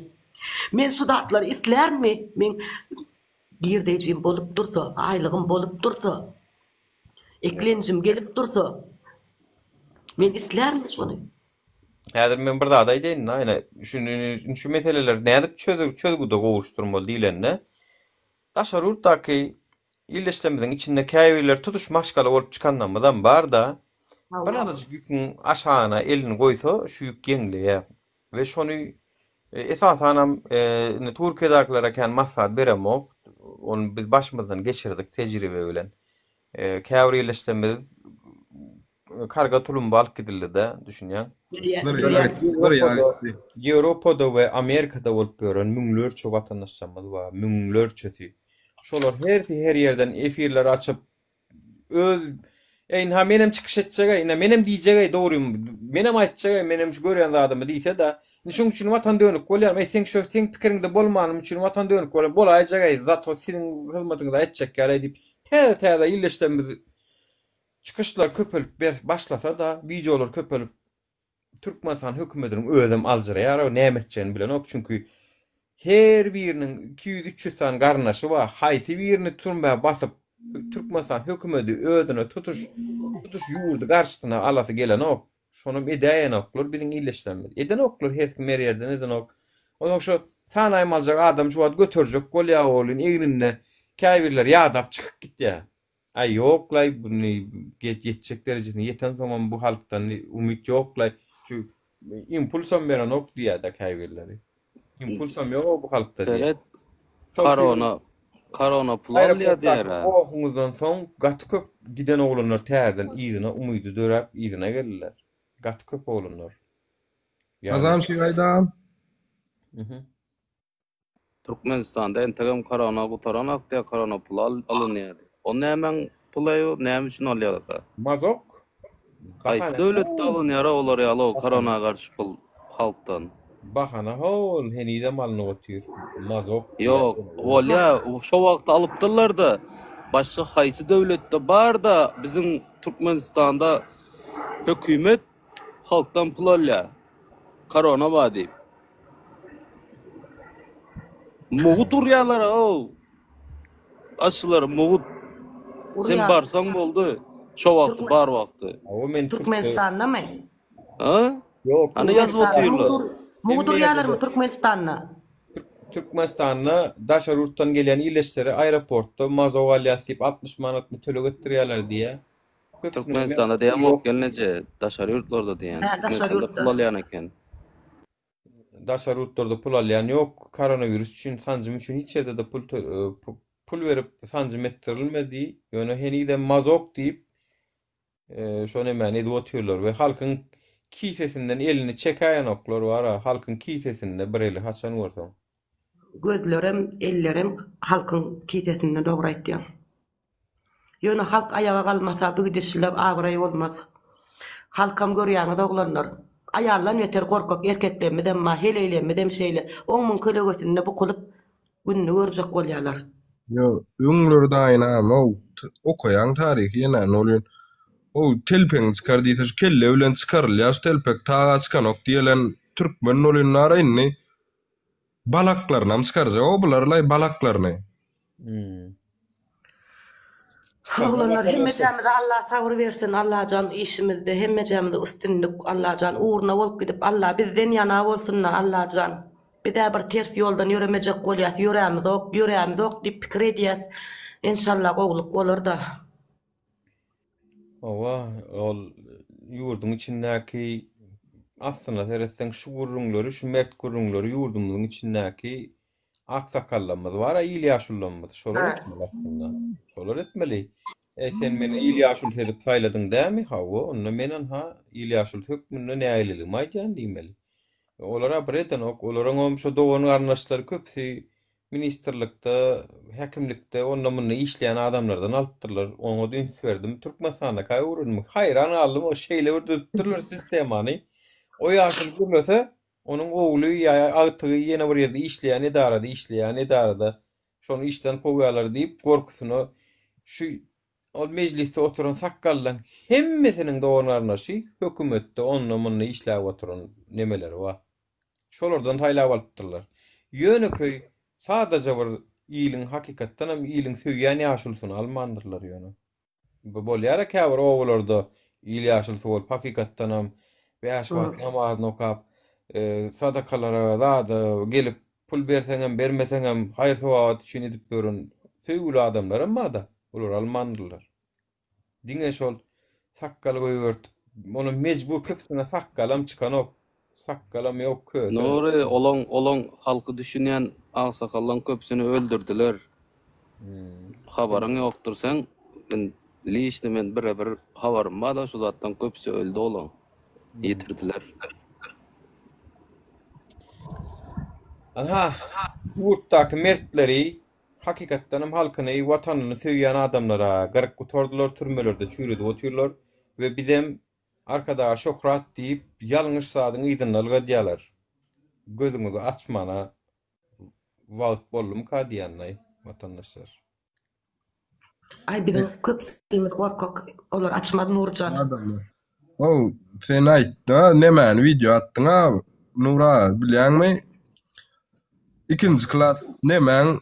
Men şu zatlary islärmi? Meň girdejim bolup dursa, aýlygym bolup dursa, eklenjim gelip dursa, men islärmi şony? Häzir men bir zat aýdaýyn-da, ine, şuny şu meseleleri nädip çözgüde gowuşdyrmaly diýlende, daşary ýurtdaky ildeşlerimiziň içinde käbirleri tutuş maşgala bolup çykanlarymyzam bar-da, bir azajyk ýüküň aşagyna elini goýsa, şu ýük ýeňleýär. We şony esasanam indi Türkiýedäkilere kän maslahat beremok, ony biz başymyzdan geçirdik tejribe bilen. Käbir ildeşlerimiz karga tulumba alyp gidildi-de, düşünýäň. Ýewropada we Amerikada bolup ýören müňlerçe watandaşlarymyz bar, müňlerçesi. Şolar hersi her ýerden efirler açyp, öz Eý, ynha menem çykyş etjeg-eý, ine menem diýjeg-eý dogrymy, menem aýtjag-eý, menem şu görýän zadymy diýse-de, indi şoň üçin watan dönük bolýarmy? Eý, seň şu seň pikiriňde bolmanym üçin watan dönük bolýar, bolaýjag-eý, zato siziň hyzmatyňyzda etjek ýaly-eý diýip, täze-täze ildeşlerimiz Çykyşlar köpelip ber başlasa-da, wideolar köpelip, Türkmenistan hökümetiniň özem aljyraýar, näme etjegini bilenok, çünki her biriniň 200-300 sany garyndaşy bar, haýsy birini türmä basyp, Türkmenistan hökümeti özüne tutuş tutuş ýurdy garşysyna alasy gelenok, şonam edäýenoklar biziň ildeşlerimiz. Edenoklar her kim her ýerden edenok. Onsoň şo sanaýmaljak adam şu wagt göterjek bolýar welin egninde käbirleri ýadap çykyp gitýär. Aý ýoklaý buny ýetjek derejesine ýetensoňam bu halkdan umyt ýoklaý şu impulsam berenok diýýädä käbirleri. Impulsam ýok bu halkda diýýär. Seret korona korona pul alýa diýýär-ä. Gohuňyzdan soň gaty köp giden oglanlar täzeden yzyna umydy döräp yzyna geldiler. Gaty köp oglanlar. Azam şeý aýdam. Türkmenistanda entegem korona gutaranok diýýär korona puly alynýar diýip. O nämäň puly o näme üçin alýarka? Mazok. Haýsy döwletde alynýar olar ýaly o korona garşy pul halkdan? Bahana hol henizem alynyp otyr. Mazok. Ýok bolýa şo wagt alypdyrlarda başga haýsy döwletde barda biziň Türkmenistanda hökümet halkdan pul alýar korona bar diýip. Mugut urýarlar ow. Aşylar mugut. Sen barsaň boldy. Şo wagty bar wagty. Hawa men Türkmenistandamy? Ha? Ýok. Ana ýazyp otyrlar. Mugut urýarlarmy Türkmenistanda? Türkmenistanda daşary ýurtdan gelýän ildeşlere aeroportda mazok alýas diýip 60 manatmy töleg etdirýärler diýýär. Türkmenistanda diýemok gelneje, daşary ýurtlarda diýýän. Türkmenistanda pul alýan eken. Daşary ýurtlarda pul alýan ýok. Koronawirus üçin sanjym üçin hiç ýerde-de pul pul berip sanjym etdirilmedi. Ýöne henizem mazok diýip şo nemäni edip otyrlar we halkyň kisesinden elini çekäýenoklar bar-a, halkyň kisesinde bir eli haçan görseň. Gözlerem, ellerem halkyň kisesinde dogry aýtýaň. Ýöne halk aýaga galmasa bu gidişle abraý bolmaz. Halkam görýäňiz oglanlar. Aýaldan beter gorkak erkeklemizem bar, heleýlemizem şeýle. Oň-muň kölegesinde bukulyp gününi görjek bolýalar. Ýo, öňler daýynam-ow, okaýaň taryhy ýene, nolin. O telpegiňi çykar diýse şu kelle bilen çykarylýar şu telpek taga çykanok diýelen türkmen bolýanlara indi balaklarynam çykarjak o bular laý balaklaryny. Oglanlar hemmejämize Allah sabyr bersin Allajan işimizde hemmejämize ustinlik Allajan ugruna bolup gidip Allah bizden ýana bolsunda Allajan bizä bir ters ýoldan ýöremejek bolýas ýörämizok ýörämizok diýip pikir edýäs enşalla gowluk bolarda. Hawa, ol ýurduň içindäki aslyna seretseň şu gürrüňleri, şu mert gürrüňleri ýurdumyzyň içindäki aksakallarymyz bar-a, il ýaşulularymyz, şolar etmeli aslynda. Şolar etmeli. Eý, sen meni il ýaşulusy edip saýladyň dämi? Hawa, onda men ynha il ýaşulusy hökmünde nägileligimi aýdýan diýmeli. Olar-a bir edenok, olaryňam şo dogan-garyndaşlary köpüsi Ministrlikde, häkimlikde onda-munda işleýän adamlardan alypdyrlar. Oňa-da üns berdim. Türkmenistandaka öwrendim. Haýran galdym, o şeýle bir düzüpdirler sistemany. O ýaşuly gürlese, onuň ogly ýa agtygy ýene bir ýerde işleýän edarada işleýän edarada şony işden kowýarlar diýip gorkusyna şu ol mejlisde oturan sakgallaň hemmesiniň dogan-garyndaşy hökümetde onda-munda işläp oturan nemeleri bar. Şolardan saýlap alypdyrlar. Ýönekeý, sadaja bir iliň hakykatdanam iliň söýýän ýaşulusyny almandyrlar ýöne. Bu bolýar-a käbir obalarda il ýaşulusy bolup hakykatdanam bäş wagt namazyny okap, sadakalara, zada gelip pul berseňem, bermeseňem haýyr-sogawat üçin edip ýören söýgüli adamlaram bar-da, olary almandyrlar. Diňe şol sakgal goýbertip, ony mejbur köpüsine sakgalam çykanok. Sakgalam ýok köse. Nury olaň olaň halky düşünýän aksakallaň köpüsini öldürdiler. Habaryň ýokdur seň men liçny men bire bir habarym barda şu zatdan köpüsi öldi olaň. Ýitirdiler. Ynha, ýurtdaky mertleri Hakykatdanam halkyny, watanyny söýýän adamlara gyryp gutardylar, türmelerde çüýredip otyrlar we bizem Arkadaga şöhrat diýip ýalňyş zadyň yzynda ylgadýalar. Gözüňizi açmana wagt boldumyka diýýänlaý watandaşlar. Aý biziň köpüsimiz gorkak olar açmaz Nurjan. Adamlar. Ow sen aýtdyňa nemäni wideo atdyňa Nur aga bilýäňmi ikinji klas nemäň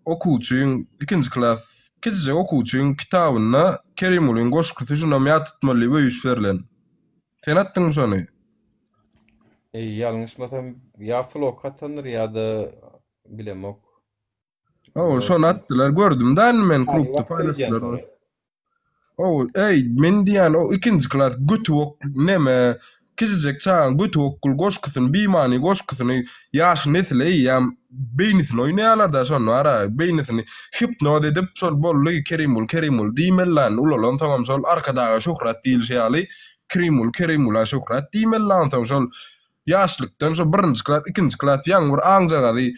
okuwçyň ikinji klas kiçijek okuwçyň kitabynda Kerimgulyň goşgusy şunam ýat tutmaly diýip öý iş berlen. Sen atdyňmy şony? Eý ýalňyşmasam ýa flok atandyr ýa-da bilemok. Hawa, şony atdylar. Gördüm da indi men klubda paýlaşdylar. Hawa, eý, men diýýän o ikinji klas göti ok neme, kiçijek çagaň göti okgul goşgusyny, bimany goşgusyny ýaş nesile eýýäm beýnisini oýnaýarlar-da şony bara, beýnisini hipnoz edip, şol boldy Kerimguly Kerimguly diýmeli lan, ulalansoňam şol Arkadaga şöhrat diýilişi ýaly Kerimguly Kerimgula şöhrat diýmeli lan onsoň şol ýaşlykdan şo birinji klas, ikinji klas ýaňy bir aňjagazy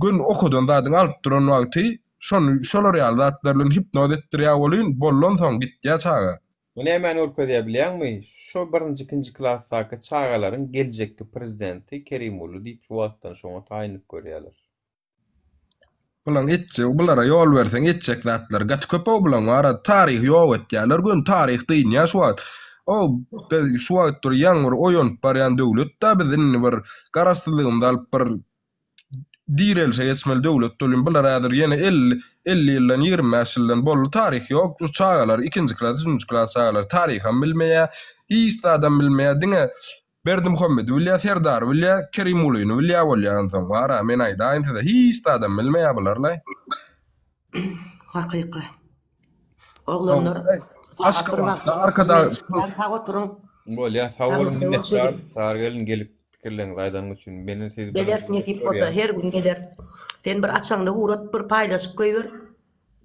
Gün okadan zadyňy alyp duran wagty şony şolar ýaly zatlar bilen hipnoz etdirýär welin bollansoň gitýär çaga. Bu nämäni görkezýär bilýäňmi? Şo birinji ikinji klasdaky çagalaryň geljekki prezidenti Kerimguly diýip şu wagtdan şoňa taýynlyk görýärler. Bulaň etjegi bulara ýol berseň etjek zatlary gaty köp-ow bulaň bara taryhy ýok etýärler göni taryh dynýar şu wagt. O biz şu wagt bir ýaňy bir oýanyp barýan döwlet-dä biz indi bir garaşsyzlygymyzy alyp bir direlişe geçmeli döwlet bolýan bular häzir ýene 50 50 ýyldan 25 ýyldan boldy taryh ýok şu çagalar ikinji klas üçünji klas çagalar taryham bilmeýär hiç zadam bilmeýär diňe Berdimuhamedi bilýär Serdary bilýär Kerimgulyny bilýär bolýar onsoň bara men aýdaýyn size hiç zadam bilmeýär bularlaý. Hakyky. Oglanlar Aşgabatda Arkadag sag oturyň. Bolýa sag boluň minnetdar Sary gelin gelip pikirleriňizi aýdanyňyz üçin meni sizi Geleris nesip bolsa her gün geleris. Sen bir açaňda ugrat bir paýlaşyp goýber.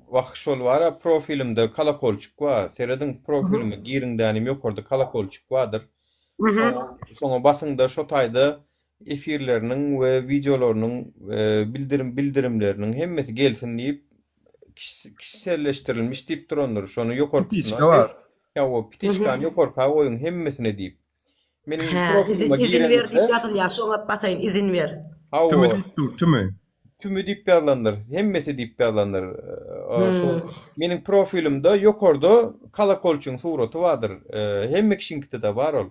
Wah şol bara profilimde kolokolçik bar serediň profilime giriň dänim ýokarda kolokolçik bardyr. Şoňa basyňda şo taýda efirleriniň we wideolarynyň bildirim bildirimleriniň hemmesi gelsin diýip kişiselleşdirilmiş diýip durandyr. Şony ýokarkysyna Ptiçka bar. Hawa, ptiçkany ýokarka goýuň hemmesine diýip. Meniň Hä, izin profilime izin ber diýip girenizde ýazylýar. Şoňa basaýyn, izin ber. Tümi Hawa. diýip dur, tümi. Tümi diýip ýazylandyr. Hemmesi diýip ýazylandyr. Şu meniň profilimde ýokarda kolokolçyň suraty bardyr. Hemme kişiňkide-de bar ol.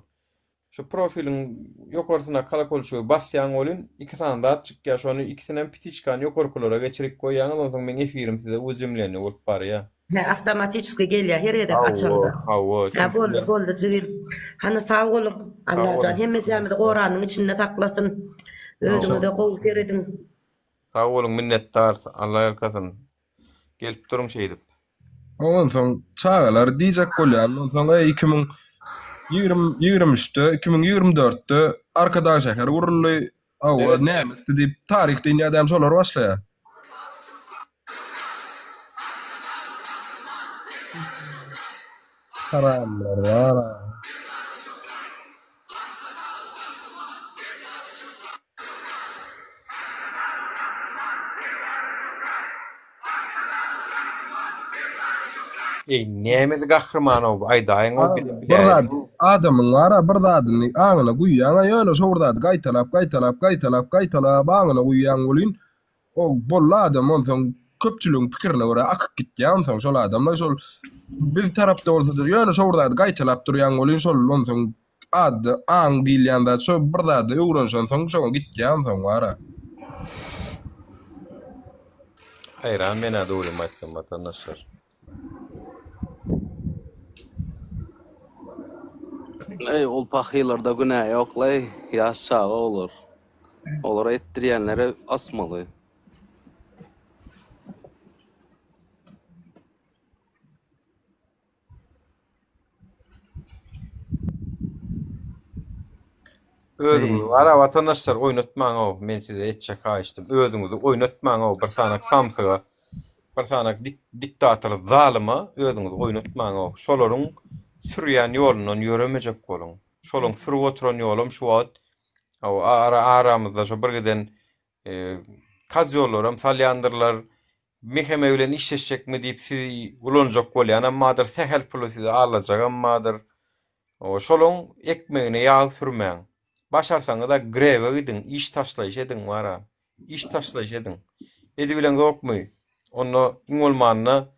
Şu profiliň ýokarsyna kolokolçygy basýaň welin, iki sany zat çykýar. Şony ikisinem ptiçkany ýokarkylara geçirip goýýaňyz, onsoň meň efirim size uzemleniýe bolup barýar. Hä, awtomatiçeski gelýär her gezek Hawa, açaňda. hawa, Hä, çünki boldy, men boldy jigim. Hany sag boluň. Sag Allajan boluň. hemmejämizi goranyň içinde saklasyn. Sag Özüňize boluň. gowy serediň. Sag boluň minnetdar Alla ýalkasyn. Gelip duruň şeýdip. Onsoň çagalar diýjek bolýan onsoň eý 2020 23-de 2024-de Arkadag şäheri guruldy hawa näme etdi diýip taryh dünýädäm şolar başlaýar. Haramlar bar-a. Eý nämesi gahryman-ow aýdaýyň-ow bizem Bir zat biläýeliň. adamyň bar-a bir zadyny aňyna guýýaň-a ýöne şo bir zady gaýtalap gaýtalap gaýtalap gaýtalap aňyna guýýaň welin O boldy adam onsoň köpçüligiň pikirine görä akyp gitýär onsoň şol adamlar şol biz tarapda bolsa-da ýöne şo bir zady gaýtalap durýaň welin şol onsoň addy aň diýilýän zat şo bir zada öwrenişensoň şoňa gitýär onsoň bara. Haýran menä dogrymy aýtsam watandaşlar. Eý ol pahyrlarda günä ýoklaý ýaş çaga olar. Olara etdirýänlere asmaly. Özüňizi bara watandaşlar oýnatmaň-ow, men size etjek haýyştym, özüňizi oýnatmaň-ow bir sanak samsyga, bir sanak diktator zalyma özüňizi oýnatmaň-ow, şolaryň sürýän ýolundan ýöremejek boluň. Şolaň sürüp oturan ýolam şu wagt ara aramyzda şo bir giden kozýollaram salýandyrlar. Meheme bilen işleşjekmi diýip sizi ulanjak bolýanam bardyr, sähel puly sizi aldajagam bardyr. Şolaň ekmegine ýag sürmäň. Başarsaňyz-a grewe gidiň, iş taşlaýyş ediň bara. Iş taşlaýyş ediň. Edibileňzokmy? Onda iň bolmanda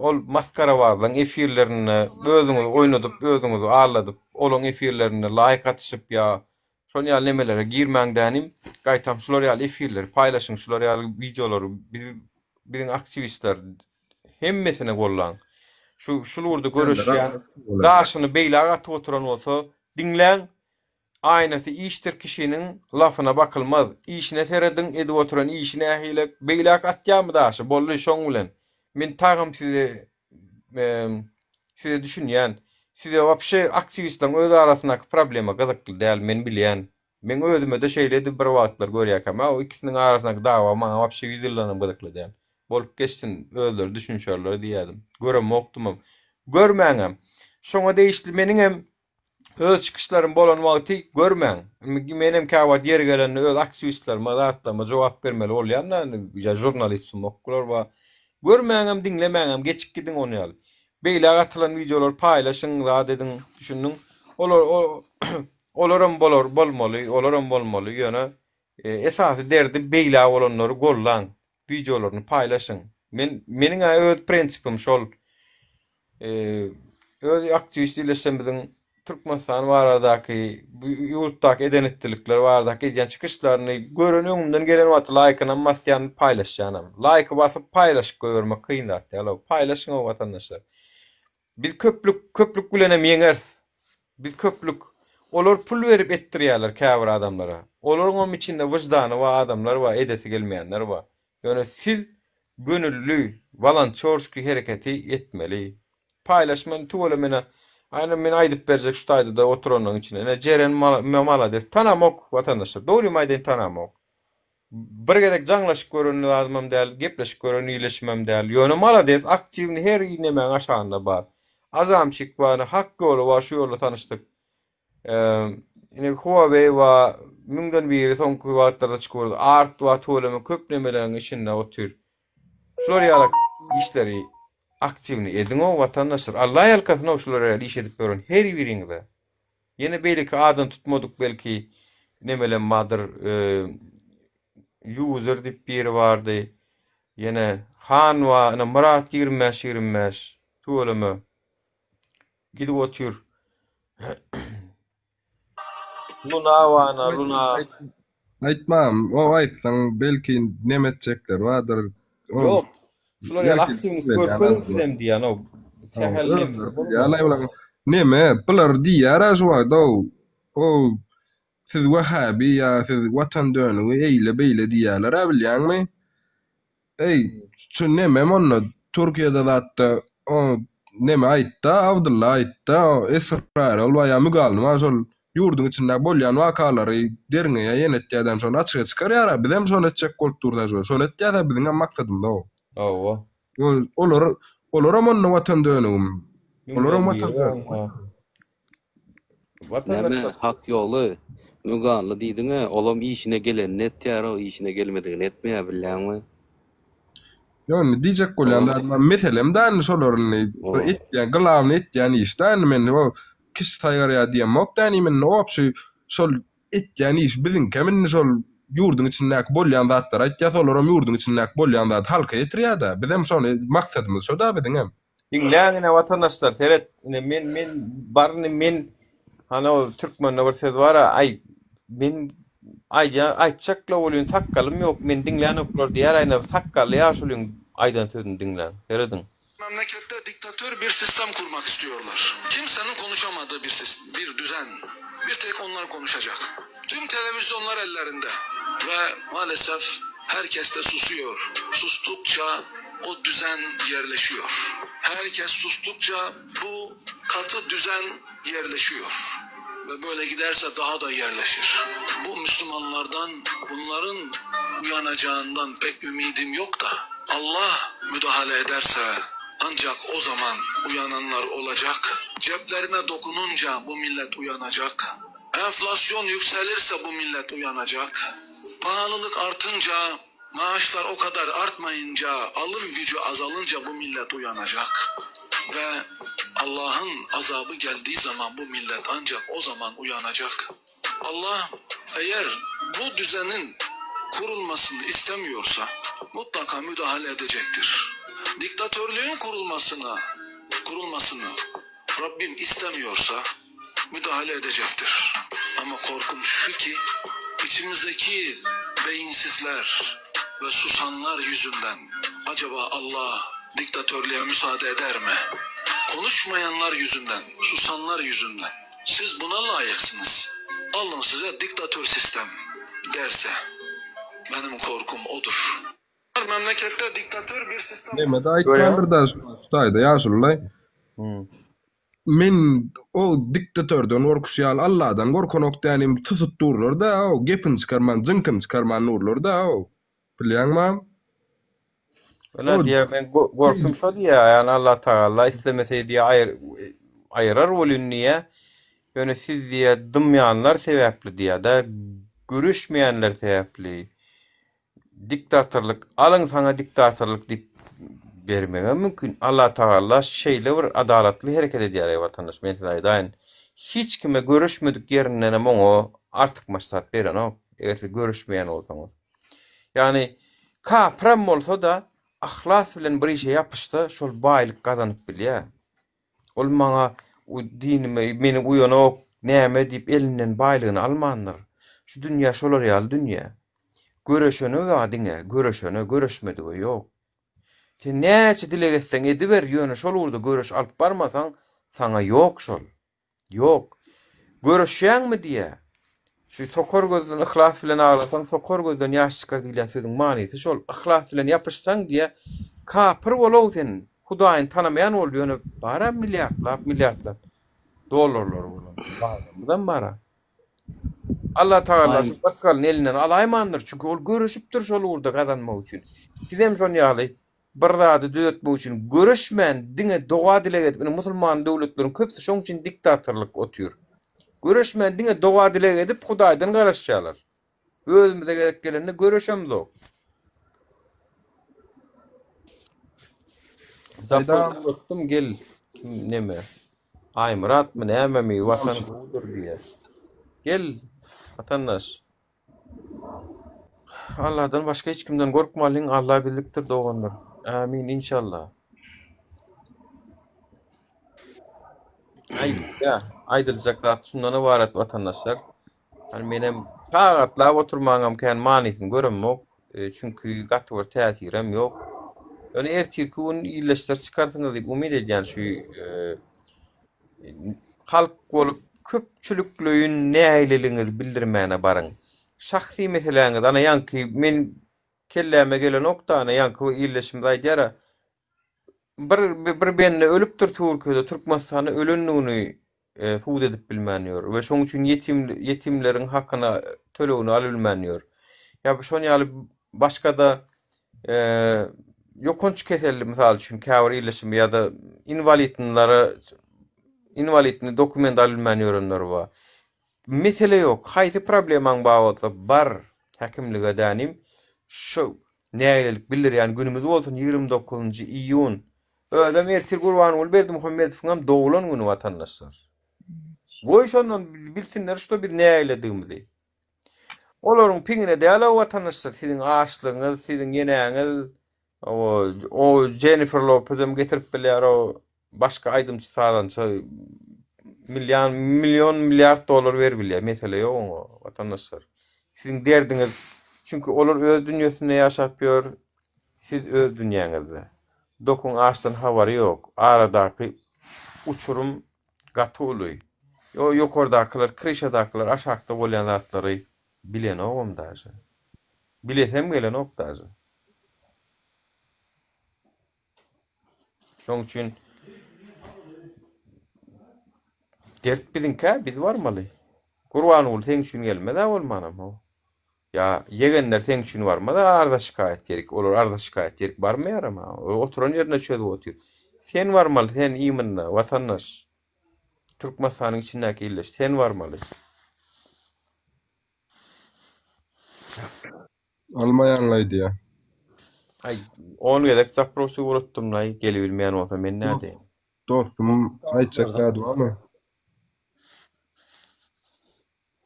ol masgarabazlaň efirlerinde özüňizi oýnadyp, özüňizi aldadyp, olaň efirlerinde laýk atyşyp ýa şon ýaly nemelere girmäň dänim. Gaýtam şular ýaly efirleri paýlaşyň, şular ýaly wideolary biz biziň aktiwistler hemmesini gollaň. Şu şul ugurda göreşýän daşyny beýläk atyp oturan bolsa diňläň, Aýnasy işdir kişiniň lafyna bakylmaz. Işine serediň edip oturan işi nähili beýläk atýamy daşy boldy şoň bilen. Men tagam size size düşünýän. Size wapşe aktiwistleň öz arasyndaky problema gyzykly däl men bilýän. Meň özümede şeýledi bir wagtlar görýäkäm a o ikisiniň arasyndaky dawa maňa wapşe ýüz ýyldanam gyzykly däl. Bolup geçsin özleri düşünşerler diýýädim. Göremokdymam. Görmäňem. Şoňa degişli meniňem Öz çykyşlarym bolan wagty görmäň. Menem käwagt ýeri gelende öz aktiwistlerime, zatlaryma jogap bermeli bolýan-da, ýa žurnalist sumoklar bar. Görmäňem, diňlemäňem, geçip gidiň ony ýaly. Beýläk atylan wideolary paýlaşyň, zat ediň, düşündiň? Olar olaram bolar, bolmaly, olaram bolmaly, ýöne Esasy derdi beýle bolanlary gollaň, wideolaryny paýlaşyň. Men meniň-ä öz prinsipim şol. Öz aktiwist illeşemiziň Türkmenistan baradaky, bu ýurtdaky eden-etdilikler baradaky edýän çykyşlaryny gören öňümden gelen wagty laýkynam basýan, paýlaşýanam. Laýky basyp paýlaşyp goýbermek kyn zat däl-ow. Paýlaşyň-ow watandaşlar. Biz köplük, köplük bilenem ýeňeris. Biz köplük. Olar pul berip etdirýärler käbir adamlara. Olaryňam içinde wyždany bar adamlar bar, edesi gelmeýänler bar. Ýöne siz gönülli, wolontýorskiý hereketi etmeli. Paýlaşman tüweleme ine, men aýdyp berjek şu taýda-da oturanlaryň içinde. Ine Jeren malades. Tanamok watandaşlar. Dogrymy aýdaýyn tanamok. Bir gezek jaňlaşyp gören zadymam däl, gepleşip gören ileşimem däl. Ýöne malades, aktiwny her nemäň aşagynda bar. Azamçik bar, ine Hak ýoly bar, şu ýolda tanyşdyk. Ine Huawei bar, müňden biri soňky wagtlarda çykyp urdy. Art bar, tüweleme köp nemeleriň içinde otyr. Şular ýaly işleri aktiwny ediň-ow watandaşlar. Alla ýalkasyn-ow şular ýaly iş edip ýören her biriňize. Ýene beýleki adyny tutmadyk belki nemelem bardyr. User diýip biri bardy. Ýene Han bar, ine Myrat 25 25. Tüweleme. Gidip otyr. Luna wana, Luna. Aýtmam, o aýtsaň belki neme etjekler bardyr. Ýok. Şular ýaly aktiwnost görkeziň sizem diýýän o. Sähel neme. Neme, bular diýýär-ä şu wagt o. O siz wahhabi ýa siz watan dönügi eýle beýle diýýärler-ä bilýäňmi? Eý, şu nemem onda Türkiýede zatda o neme aýtda Abdylla aýtda o Esraýyl ol baýa Müge Alny bar şol ýurduň içinde bolýan wakalary derňeýä ýene etýädem şony açyga çykarýara bizem şony etjek bolup dursa şo şony etýäsä biziňem maksadymyz o. Hawa. Olar olaram onda watan dönügim. Olaram watan dönügi. Näme hak ýoly Müganly diýdiňä olam işine gelenini etýär o işine gelmedigini etmeýär bilýäňmi. Ýok indi diýjek bolýan zadym meselem da indi şolar indi bir etýän glawny etýän iş da indi men o kişi saýgarýar diýemok da indi men obşi şol etýän iş biziňkem indi şol ýurduň içindäki bolýan zatlary aýtýas olaram ýurduň içindäki bolýan zady halka ýetirýär da bizem şony maksadymyz şo da biziňem. Diňläň ine watandaşlar seret ine men men baryny men hany ol türkmende bir söz bara aý men aýdýan aýtjakla welin sakgalym ýok meni diňlänoklar diýär aýna sakgally ýaşulyň aýdan sözüni diňläň serediň. Memleketde diktatör bir sistem kurmak istiyorlar. Kimsenin konuşamadığı bir bir düzen. Bir tek onlar konuşacak. Tüm televizyonlar ellerinde ve maalesef herkes de susuyor. Sustukça o düzen yerleşiyor. Herkes sustukça bu katı düzen yerleşiyor. Ve böyle giderse daha da yerleşir. Bu Müslümanlardan bunların uyanacağından pek ümidim yok da Allah müdahale ederse ancak o zaman uyananlar olacak. Ceplerine dokununca bu millet uyanacak. Enflasyon yükselirse bu millet uyanacak. Pahalılık artınca Maaşlar o kadar artmayınca, alım gücü azalınca bu millet uyanacak. Ve Allah'ın azabı geldiği zaman bu millet ancak o zaman uyanacak. Allah eğer bu düzenin kurulmasını istemiyorsa mutlaka müdahale edecektir. Diktatörlüğün kurulmasına, kurulmasını Rabbim istemiyorsa müdahale edecektir. Ama korkum şu ki içimizdeki beyinsizler ve susanlar yüzünden acaba Allah diktatörlüğe müsaade eder mi? Konuşmayanlar yüzünden, susanlar yüzünden. Siz buna layıksınız. Alın size diktatör sistem derse. Benim korkum odur. Memleketde diktatör bir sistem Neme-de aýtmandyr-da şu taýda ýaşulylaý. Men o diktatörden gorkuşy ýaly Alladan gorkanok dänim susup durlar-da o gepini çykarman jyňkyny çykarman durlar-da o. Bilýäňmi? Ine diýýär men gorkym şo diýýär ýagny Allatagala islemese diýýär aýyr aýyrar welin diýýär. Ýöne siz diýýär dymýanlar sebäpli diýýär-de göreşmeýänler sebäpli Diktatorlyk, alyň saňa diktatorlyk diýip bermegem mümkin. Allatagalla şeýle bir adalatly hereket edýär eý watandaş, men size aýdaýyn. Hiç kime göreşmedik ýerindenem oňa artykmaç zat berenok, eger siz göreşmeýän bolsaňyz. Ýagny kapyram bolsa-da yhlas bilen bir işe ýapyşsa şol baýlyk gazanyp bilýär. Ol maňa dinime meni uýanok näme diýip elinden baýlygyny almandyr. Şu dünýä şolar ýaly dünýä. Göreşene bar diňe, göreşene, göreşmedige ýok. Sen näçe dileg etseň ediber, ýöne şol ugurda göreş alyp barmasaň, saňa ýok şol. Ýok. Göreşýäňmi diýýä. Şu sokar gözden yhlas bilen aglasaň, sokar gözden ýaş çykar diýlen sözüň manysy şol. Yhlas bilen ýapyşsaň diýýä, kapyr bol-ow sen, Hudaýyny tanamaýan bol, ýöne bar-a milliardlap, milliardlap dollarlary bolan baýlarymyzam bar-a. Allatagala şu rysgalyny elinden alaýmandyr, çünki ol göreşipdir şol ugurda gazanmak üçin. Sizem şon ýaly Bir zady düzetmek üçin göreşmän diňe doga-dileg edip, indi musulman döwletleriň köpüsi şoň üçin diktatorlyk otyr. Göreşmän diňe doga-dileg edip Hudaýdan garaşýarlar. Özümize gezek gelende göreşemzok. Zapros unutdum gel kim neme Aýmyratmy nämemi watan gowudyr diýýär. Gel watandaş. Allahdan başga hiç kimden gorkmalyň, Allah birlikdir doganlar. Amin inşallah. Aýdylýar. Aýdyljak zat şundan ybarat watandaşlar. Hani menem sagatlap oturmagyňam kän manysyny göremok. E, çünki gaty bir täsirem ýok. Ýöne ertirki gün illeşler çykarsyňyz diýip umyt edýän şu e, halk bolup köpçülikleýin nägileligiňizi bildirmäne baryň. Şahsy meseläňiz ana ýaňky men kelläme gelenok-da ana ýaňky illeşimiz aýdýar-a Bir bir bende ölüpdir Türkiýede, Türkmenistanda ölendigini subut edip bilmän ýör we şoň üçin ýetim ýetimleriň hakyny tölegini alybilmän ýör. Ýa bu şon ýaly başgada ýokanç keselli mysal üçin käbir illeşim ýa-da inwalidnlara inwalidni dokument alybilmän ýörenler bar. Mesele ýok. Haýsy problemaň bar bolsa bar häkimlige dänim şu Nägilelik bildirýän günümiz bolsun 29-njy iýun. Özem ertir Gurbanguly Berdimuhamedowyňam doglan güni watandaşlar. Goý şondan bilsinler şto biz nägiledigimizi. Olaryň piňine däl-ow watandaşlar siziň açlygyňyz, siziň ýenäňiz o Jennifer Lopezem getirip bilýär o Başga aýdymçy sazança million million milliard dollar beribilýär mesele ýok oňa watandaşlar. Siziň derdiňiz çünki olar öz dünýesinde ýaşap ýör siz öz dünýäňizde. Dokuň açdan habary ýok aradaky uçurum gaty uly. Ýo ýokardakylar kryşadakylar aşakda bolýan zatlary bilenogam daže. Bilesem gelenok daže. Şoň üçin dert biziňkä, biz barmaly. Gurbanguly seň üçin gelmez-ä bolmanam ho. Ýa ýegenler seň üçin barmaz-a arza şikaýat gerek. Olar arza şikaýat gerek barmaýaram-a. Olar oturan ýerinde çözüp otyr. Sen barmaly, sen imенно, watandaş. Türkmenistanyň içindäki illeş, sen barmaly. Almaýaňlaý diýýä. Aý, on gezek zapros ugratdymlaý, gelibilmeýän bolsa men nädeýin. Dostumyň aýtjak zady barmy?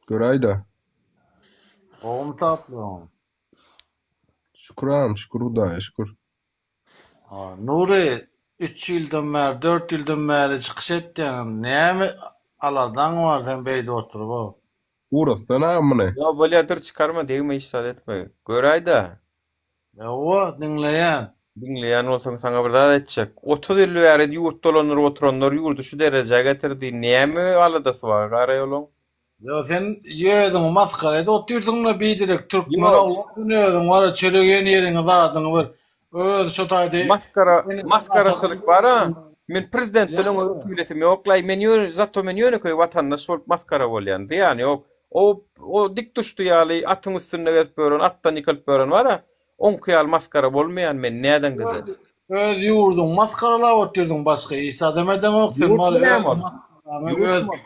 Göräýdä. Gowumy tapdyň? Şükür agam, şükür Hudaýa şükür. Nury, üç ýyldan bäri, dört ýyldan bäri çykyş etýäň, näme aladaň bar sen beýdip oturyp-ow? Ugratsana agam muny. Ýok bolýa dur çykarma degme hiç zat etme. Göräýdä. Ýowa, diňleýän. Diňleýän bolsaň saňa bir zat aýtjak. 30 ýyl bäri ýurt dolandyryp oturanlar ýurdy şu derejä getirdi. Näme aladasy bar garaýolaň? Ýo sen özüňi masgara edip otyrsyňda biderek türkmen oglan sen özüň bara çörek iýen ýeriňi zadyňy bir öz şo taýda Maskara maskaraçylyk bara. Men prezidentden öňe ötübilesim ýoklaý. Men ýöne zato men ýönekeý watandaş bolup maskara bolýan. Zyýany ýok. O o dik duşdy ýaly atyň üstünde gezip ýören, atdan ýykylyp ýören bara. Oňky ýaly maskara bolmaýan men nädeňde-de. Öz ýurduňy masgaralap otyrsyň başga iş zadam edeňok sen bara Ýurtmy näme öz ol? maskaraňy öz Ýurtmy ol?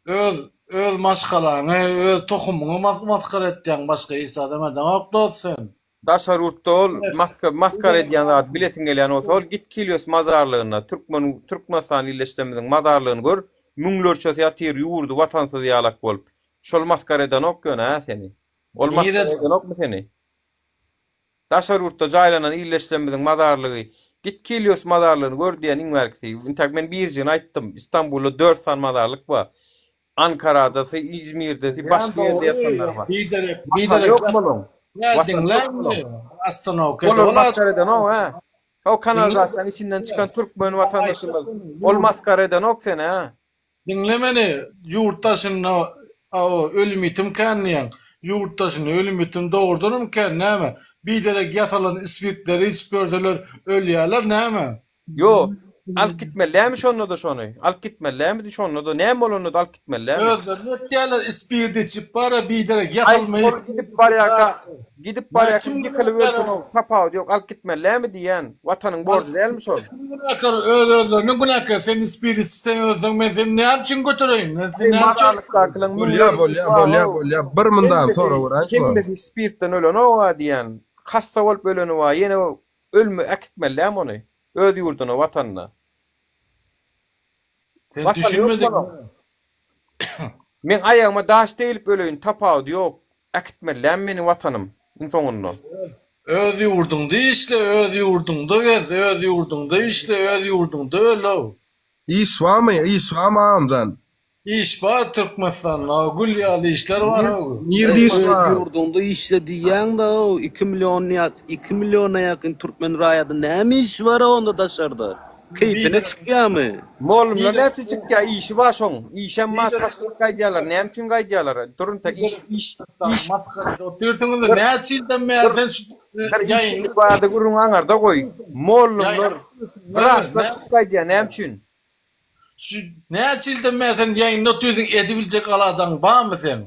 Öz öz maşgalaňy, öz tohumyňy masgara etýäň başga hiç zadam edeňok dost sen. Daşary ýurtda ol maska maskara edýän zat bilesiň gelýän bolsa ol git Kilýos mazarlygyna türkmen Türkmenistan illeşdemiziň mazarlygyny gör müňlerçesi ýatyr ýurdy watansyz ýalak bolup şol maskara edenok ýöne hä seni ol maskara Nirede? edenokmy seni Daşary ýurtda jaýlanan illeşdemiziň mazarlygy git Kilýos mazarlygyny gör diýen iň bärkisi intäk men birjigini aýtdym Istanbulda dört sany mazarlyk bar Ankaradasy, Izmirdesi, Bilýän başga ýerde dogry ýatanlar bar. biderek Watany biderek ýokmy olaň? Ýa Watany diňle ýokmy indi olaň? ostanowka Olar dola maskara edenok hä? Ho diňle kanalizasiýanyň içinden çykan türkmen watandaşymyz. Ol maskara edenok seni hä? Diňle meni ýurt daşynda ölüm-ýitim kän diýýäň. Ýurt daşynda ölüm-ýitim dogrudanam kän näme? Biderek ýasalan ispirtleri içip ýörseler ölýäler näme? Ýo, alyp gitmeli dälmi şonda-da şony? Alyp gitmeli dälmidi şonda-da? Näme bolanda-da alyp gitmeli dälmi? Özlerini etýärler ispirdi içip bara biderek Aý, ýasalma şol gidip barýarka, gidip Nä barýarka kim ýykylyp günäkär ölse oňa? tapawudy ýok, alyp gitmeli dälmi diýýän. Watanyň borjy dälmi şol? Kim günäkär? Öz özlerine günäkär. Sen ispirdi içip sen ölseň men seni näme üçin götereýin? Men seni Aý, näme üçin mazarlykdakylaň Bolýa, müňlerçesi bolýa, bar bolýa, how. bolýa. Bir mundan Hemmesi, sorag beräýin şuňa. hemmesi spirtden ölenok-a diýýän. Hassa bolup öleni bar, ýene Ölme äkitmeli dämi ony öz ýurduna watanyna. Sen Watany ýok düşünmediň. bolaň. Meň aýagyma daş degilip öleýin tapawudy ýok. Äkitmeli dämi meni watanym. Iň soňunda. Öz ýurduňda işle, öz ýurduňda gez, öz ýurduňda işle, öz ýurduňda öl-ow. Iş barmy, iş barmy agamjan? Iş bar Türkmenistanda gül ýaly işler bar how. Nirde iş Öz bar? ýurduňda işle diýýäň-da 2 million 2 milliona ýakyn türkmen raýaty näme işi bar onda daşarda? Keýpine çykýamy? Mollumlar näme üçin çykýar? Işi bar şoň. Işem bar taşlap gaýdýarlar. Näme üçin gaýdýarlar? Durun ta iş iş iş. Masgarada otyrsyňyz näçe ýyldan bäri sen şu Bir işsizlik barada gürrüňi aňarda goý. Mollumlar, wraçlar çykyp gaýdýar näme üçin? Şu näçe ýyldan bäri sen ýaýynda otyrsyň edibiljek aladaň barmy seň?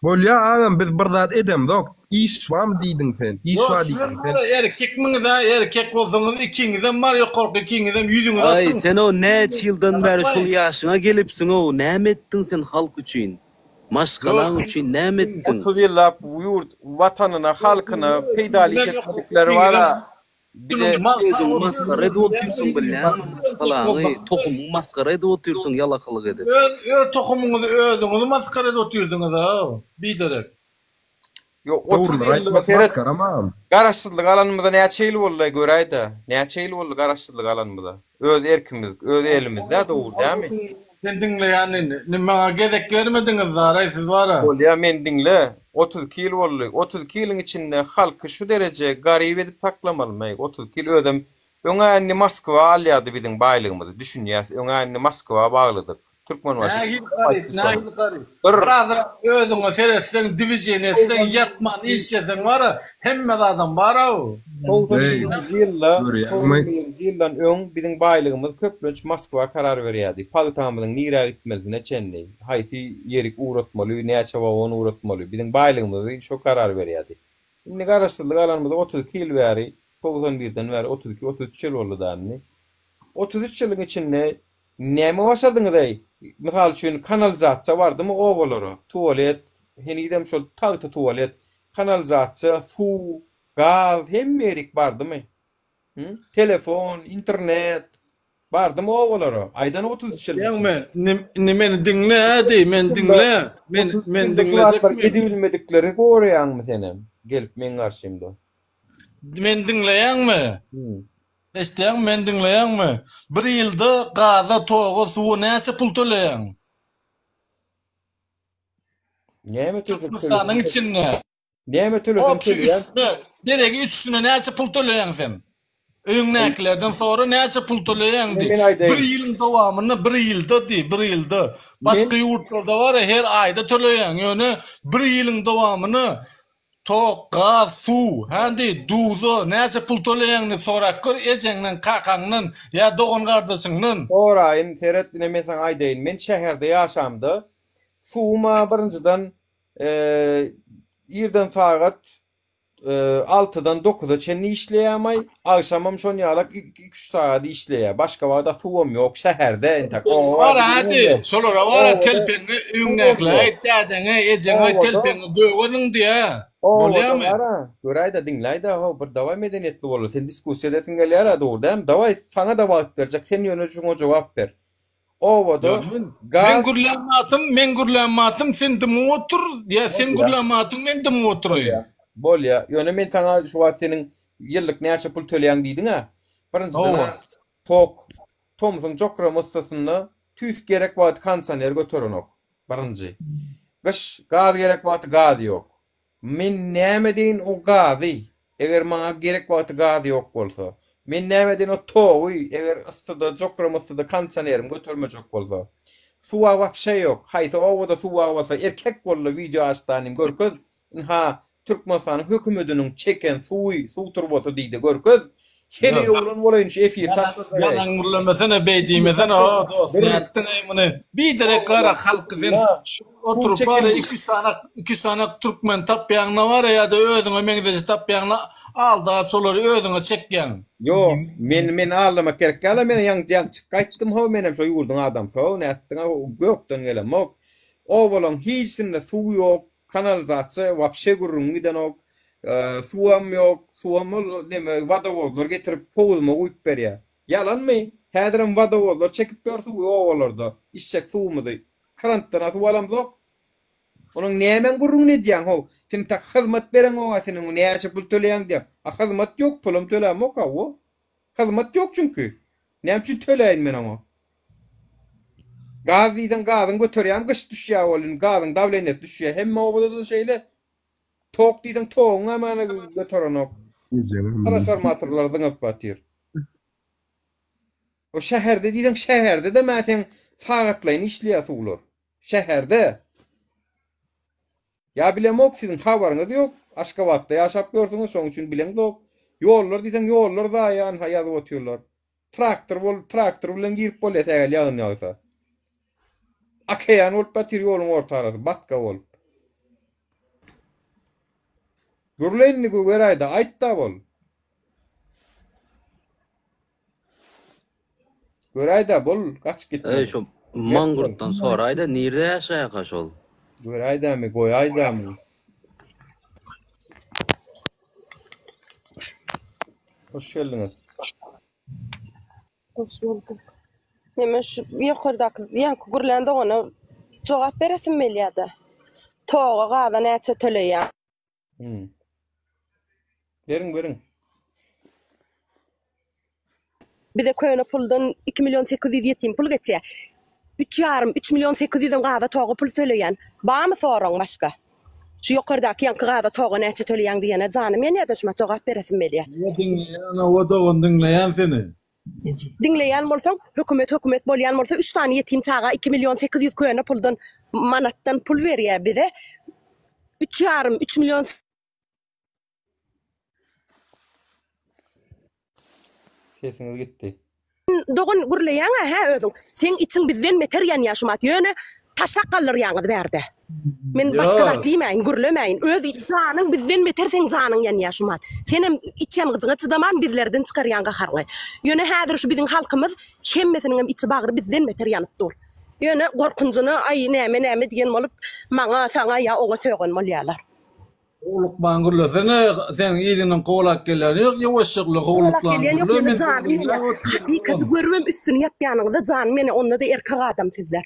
Bolýa agam biz bir zat edemzok iş barmy diýdiň sen iş Ýok bar sizem diýdiň sen. bar erkekmiňiz-ä erkek bolsaňyz ikiňizem bar ýokarky ikiňizem ýüzüňizi Aý açyň. sen-ow näçe ýyldan bäri şol ýaşyňa gelipsiň-ow näme etdiň sen halk üçin? Maşgalaň üçin näme etdiň? 30 ýyllap ýurt watanyna halkyna peýdaly iş etmedikleri bara Bize Özüňi masgara edip otyrsyň bilýäňmi maşgalaňy tohumyňy masgara edip otyrsyň ýalakalyk edip. Öz öz tohumyňyzy özüňizi masgara edip otyrsyňyz-a biderek. Ýok 30 Dogrulygy ýylda aýtmak seret masgaram agam. Garaşsyzlyk alanymyza näçe ýyl boldy göräýdä näçe ýyl boldy garaşsyzlyk alanymyza öz erkimiz öz elimizde dogry dämi. Sen diňleýän indi. Indi maňa gezek bermediňiz zaraý siz bara. Bolýa meni diňle. 32 ýyl boldy. 32 ýylyň içinde halky şu dereje garyp edip saklamalymy? 32 ýyl özem öňä indi Moskwa alýardy biziň baýlygymyzy düşünýäs öňä indi Moskwa baglydyk. Türkmenbaşy Nähili garyp, nähili garyp. Birazrak özüňe seretseň, dwiženiýe etseň, ýatman işleseň bara, hemme zadam bar-ow. 91-nji ýylda, 91-nji ýyldan öň biziň baýlygymyz köplenç Moskwa karar berýärdi. Pagtamyzyň nirä gitmelisine çenli, haýsy ýerik ugratmaly, näçe wagon ugratmaly, biziň baýlygymyzy şo karar berýärdi. Indi garaşsyzlyk alanymyza 32 ýyl bäri, 91-den bäri 32, 33 ýyl boldy da indi. 33 ýylyň içinde Näme başardyňyz-eý? Mysal üçin, kanalizasiýa bardymy obalara? Tualet, henizem şol tagta tualet. Kanalizasiýa, suw, gaz, hemme ýerik bardymy? Hü? Telefon, internet bardymy obalara? Aýdan 33 ýylyň Ýaňmy, indi, indi meni diňle, diý, meni diňle. Men, 33 meni ýylda şu diňlejekmi? zatlar edibilmedikleri goraýaňmy senem, gelip meň garşymda? Meni diňleýäňmi? Hü. Eşitýäňmi, meni diňleýäňmi? Bir ýylda gaza, toga, suwa näçe pul töleýäň? Näme töleseň Türkmenistanyň içinde. Näme tölesem Obşi töleýän. üçüsine, deregi üçüsine näçe pul töleýäň sen? Öýüňdäkilerden sora näçe pul töleýäň diý. Men aýdaýyn. Bir ýylyň dowamynda, bir ýylda diý, bir ýylda. Başga ýurtlarda bar-a her aýda töleýäň, ýöne bir ýylyň dowamyny Tok, gaz, suw, handi, duza näçe pul toleýäň diýip sorap gör ejeňden, kakaňdan ýa dogan-gardaşyňdan. Soraýyn, seret ine men saňa aýdaýyn, men şäherde ýaşamda suwum-a birinjiden irden sagat altydan dokuza çenli işleýämaý, agşamam şon ýalak iki-üç sagat işleýär, başga wagta suwam ýok şäherde entek oba Bar hadi, şolara bar telpegiňi öňüňdäkilere aýt, dädeňe, ejeňe aýt telpegiňi göge zyň diýä. Bolýamy? Bara, göräýdä, diňläýdä, how, bir dawaý medeniýetli bolaly, sen diskussiýa edesiň gelýär-ä, dogry dälmi? Dawaý, saňa-da wagt berjek, sen ýöne şuňa jogap ber. Obada gaz. Men gürlän wagtym, men gürlän wagtym sen dymyp otur, ýa sen gürlän wagtyň men dymyp oturaýyn. Bolýa. Ýöne men saňa şu wagt seniň ýyllyk näçe pul töleýäň diýdiň-ä. Birinjiden tok, tomsuň jokrama yssysynda tüýs gerek wagty kondisioner göterenok. Birinji. Gyş gaz gerek wagty gaz ýok. Men näme edeýin o gazy, eger maňa gerek wagty gaz ýok bolsa? Men näme edeýin o togy, eger yssyda, jokrama yssyda kondisionerim götermejek bolsa? Suwa wapşe ýok. Haýsy obada suw bar bolsa, erkek bolda wideo aç danym görkez. Ynha, Türkmenistanyň hökümediniň çeken suwy, suw turbasy diýde görkez. Heleý oglan bolaýyn şu efiri taşlasaň. Ýalan gürlemesene beý diýmesene o dost nätdiňeý muny biderek gara halky sen şu oturyp bara iki sany iki sany türkmen tapýaňda bara ýa-da özüňe meňzeşi tapýaňda aldap şolary özüňe çekýäň. Ýok men meni aldamak gerek däl men ýaňy ýaňy çykyp gaýtdym how menem şo ýurduň adamsy how nätdiňä gökden gelemok obalaň hiçsinde suw ýok Kanalizasiýa wapşe gürrüňi gidenok. Suwam ýok. Suwam ol neme wodowozlar getirip howuzuma guýup berýär. Ýalanmy? Häzirem wodowozlar çekip ýör suwy obalarda. Içjek suwumyzy. Krantdan-a suw alamzok. Onuň nämäň gürrüňini edýäň how? Sen tak hyzmat bereňoga seniň näçe pul töleýäň diýýäň. A hyzmat ýok, pulam tölämok hawa. Hyzmat ýok çünki. Näme üçin töläýin men oňa? Gaz diýseň gazyň göterýäm gyş düşýä ol indi gazyň dawleniýasy düşýä. Hemme obada-da şeýle. Tok diýseň toguň hem ana göterenok. Transformatorlar zyňyp batyr. O şäherde diýseň şäherde-de mä seň sagatlaýyn işleýär suwlar. Şäherde. Ýa bilemok siziň habaryňyz ýok. Aşgabatda ýaşap ýörsüňiz şoň üçin bileňzok. Ýollar diýseň ýollar zaýa anha ýazyp otyrlar. Traktor bolup traktor bilen girip bolýar sähel ýagyn ýagsa. Okean bolup ýatyr ýoluň orta arasy batga bolup. Gürle indi gögeraýda aýtda bol. Göräýdä bol gaçyp gitme. Eý şo mangurtdan soraýda nirde ýaşaýaka şol. Göräýdämi goýaýdamy. Hoş geldiňiz. Hoş bulduk. Neme şu ýokardaky ýaňky gürlän dogana jogap beresim gelýärde. Toga gaza näçe töleýäň? Hmm. Beriň, beriň. Bize köne puldan 2 million 800 ýetim pul geçýär. Üç ýarym, üç million sekiz ýüzem gaza toga pul töleýän. Barmy soragyň başga? Şu ýokardaky ýaňky gaza toga näçe töleýäň diýene janym ýanýada şumat jogap beresim gelýär. Hawa diňleýän hawa dogan diňleýän seni. Diňleýän bolsaň, hökümet hökümet bolýan bolsa üç sany ýetim çaga iki million 800 köne puldan manatdan pul berýär bize. Üç ýarym, üç million Sesiňiz gitdi. Dogan gürleýäňä hä özüň. Seň içiň bizden beter ýanýa şumat ýöne taşlap galdyrýaňyz bärde. Men başga zat diýmäýin gürlemäýin öz janyň bizden beter seň janyň ýanýa şumat. Senem iç ýangyjyňa çydaman bizlerden çykarýaň gaharyňy. Ýöne häzir şu biziň halkymyz hemmesiniňem içi bagry bizden beter ýanyp dur. Ýöne gorkunjyna aý näme näme diýen bolup maňa saňa ýa oňa sögen bolýalar. Howlukman gürlesene, seniň yzyňdan kowalap gelýän ýok, ýuwaşja gürle, Kowalap howlukman gelýän ýok, gürle, ýöne men seni janym diňläp ýanýar. otyryn Hakykaty dogan. görübem üstüni ýapýanyňyzda janym ýanýar, onda-da erkek adam sizler.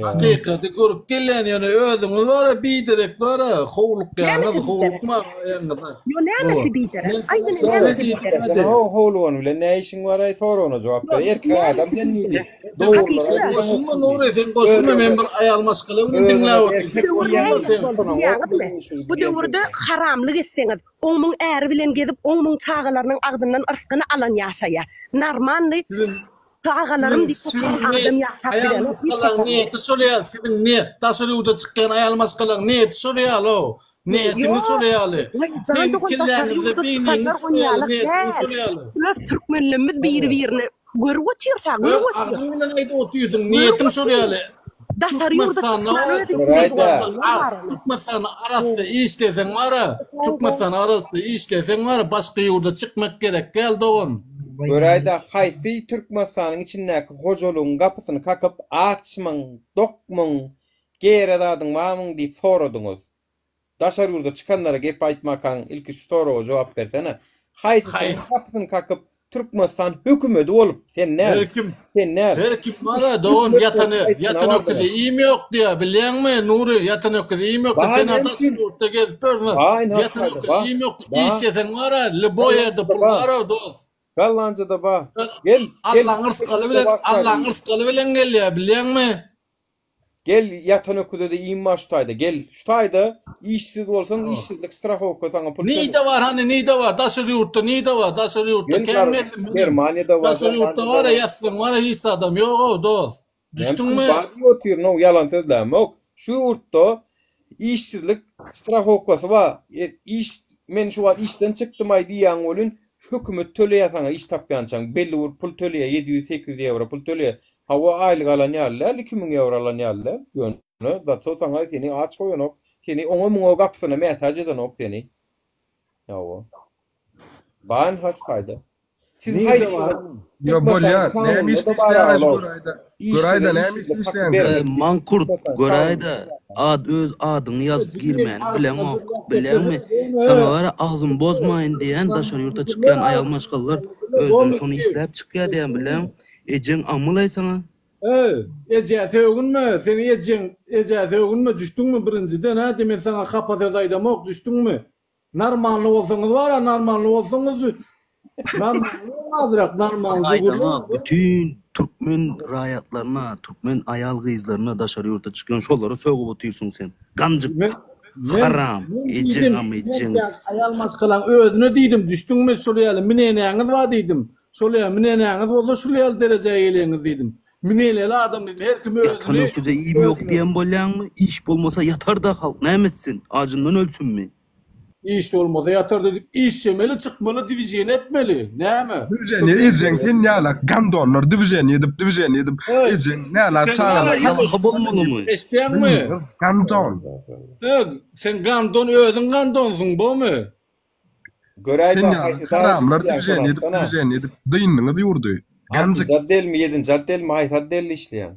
Hakykaty görüp gelýän ýöne özüňiz bara biderek bara, howlukýaňyz, Nämesi biderek? howlukmaň aýagyňyza. Ýo nämesi biderek? Men Aýdyň size nämesi diýdim biderek? hadi. Howlugan bilen ne işiň baraý soragyna jogap ber. Ýok, Erkek adam nämesi sen diýdi. biderek? Dogrular Hakyky aýdylan Goşulma bolsun Nury diýdi. sen goşulma men Özüňe bir aýal maşgala bilen özüňe diňläp otyryn erkek sen Bu döwür goşulma nähili sen. boldy bilýäňizmi? Bu döwürde haramlyk etseňiz, oň-muň äri bilen gezip, oň-muň çagalarynyň agzyndan yrsgyny alan ýaşaýar. Normalny Siziň çagalarym siziň diýip oturan siziň adam niýet ýaşap aýal bilenok hiç maşgalaň haçan. niýeti şol ýaly siziň niýet daşary ýurda çykýan aýal maşgalaň niýeti şol ýaly-ow. Niýetiňiz Ýok, şol ýaly. waý jan Seň dogan daşary kelläňizde ýurda beýniňiz çykanlar şol ýaly, onýalak niýetiňiz däl. şol ýaly. Öz türkmenlerimiz biri-birine görüp otyrsa, Öz görüp otyr. agzyň bilen aýdyp otyrsyň, Görüp niýetim şol otyr. ýaly. Daşary ýurda Türkmenistanda çykman bar, öz içinde doganlar bar onuň. Türkmenistanda arassa işleseň bar-a, Türkmenistanda arassa işleseň bar-a, başga ýurda çykmak gerek däl dogan. Göräýdä haýsy Türkmenistanyň içindäki hojalygyň gapysyny kakyp açmyň, dokmyň, gere zadyň barmyň diýip soradyňyz. Daşary ýurda çykanlara gep aýtmakaň ilki şu soraga jogap bersene. Haýsysynyň gapysyny kakyp Türkmenistan hökümedi bolup sen däl. Her kim Sen däl. Her kim bara dogan ýatan ýatan öküze iým ýok diýä bilýäňmi Nury ýatan öküze iým ýok Ba sen näme daşary üçin? ýurtda gezip ýörsüň Ba ine ýatan haşlarda öküze ba. iým ýok Ba. işleseň bara lýuboý ýerde pul Ba. bar dos. Gollandiýada ba. Gel gel. Allaň yrsgaly bilen Allaň yrsgaly bilen gelýä bilýäňmi? Gel ýatan öküzede iým bar şu taýda gel şu taýda işsiz bolsaň işsizlik strahowka saňa pul Nide bar hany nide bar daşary ýurtda nide bar daşary ýurtda Gel kän bar gezdim menem Germaniýada bar daşary ýurtda Gollandiýada bara bar. ýatsaň bara hiç adam ýogow dos Näme düşdüňmi bar diýip otyryn-ow ýalan sözlämok şu ýurtda işsizlik strahowkasy bar iş men şu wagt işden çykdymaý diýýäň welin hökümet töleýär saňa iş tapýançaň belli bir pul töleýär 700 800 ýewro pul töleýär Hawa aýlyk alan ýaly däl, 2000 ýewro alan ýaly däl. Ýöne zato saňa seni aç goýanok, seni oňa-muňa gapysyna mätäç edenok seni. Hawa. Ban has paýda. Siz Nirde haýsy bar? Ýo Türkmenistanyň bolýar. Näme kanunynda-da işde bar işleýäňiz aglaw. göräýdä. Işsize Göräýdä näme işsizlik işde haky işleýäňiz? bermek diýip Mankurt Türkmenistan göräýdä kanunynda bar. ad öz adyňy ýazyp girmäni bileňok bilýäňmi Gürläp saňa bara agzymy bozmaýyn diýýän daşary ýurta çykýan aýal maşgalalar özleri şony isläp çykýa diýýän bilýäňmi ejeň amylaý saňa. Eý, ejä sögünme, seniň ejeň, ejä sögünme, düşdüňmi birinjiden, hä, men saňa hapa söz aýdamok, düşdüňmi? Normalny bolsaňyz bar-a, normalny bolsaňyz, normalny boluň azrak, normalnyja gürläň. Aýdamok, bütin türkmen raýatlaryna, türkmen aýal-gyzlaryna daşary ýurda çykýan şolara sögüp otyrsyň sen. Ganjyk. Men, men, Haram. men Ejeň diýdim, am men ejeň. ýa aýal maşgalaň özüne diýdim, düşdüňmi, şol ýaly mineneňiz bar diýdim. Şol ýaly mineneňiz bolsa şul ýaly derejä gelýäňiz diýdim. Mineleli adam diýdim, her kim Ýatan özüni, öküze iým ýok özüni. diýen bolýaňmy? Iş bolmasa ýatar-da halk näme etsin? Ajyndan ölsünmi? Iş bolmasa ýatar diýdik. Işlemeli, çykmaly, dwiženiýe etmeli. Näme? Dwiženiýe ejeň sen ýala gandonlar dwiženiýe edip dwiženiýe edip Öý, ejeň näla sen çagalar ýala Ýalaka ýuwaş bolmalymy? eşdýäňmi? Gandon. Ög, sen gandon özüň gandonsyň bomy? Göräýdä Sen ýaly haýsy daýy haramlar işleýän şol dwiženiýe edip aýtsana. dwiženiýe edip dyndyňyz ýurdy. Ganjyk. Altynjy otdelmi ýedinji otdelmi haýsy otdelde işleýäň?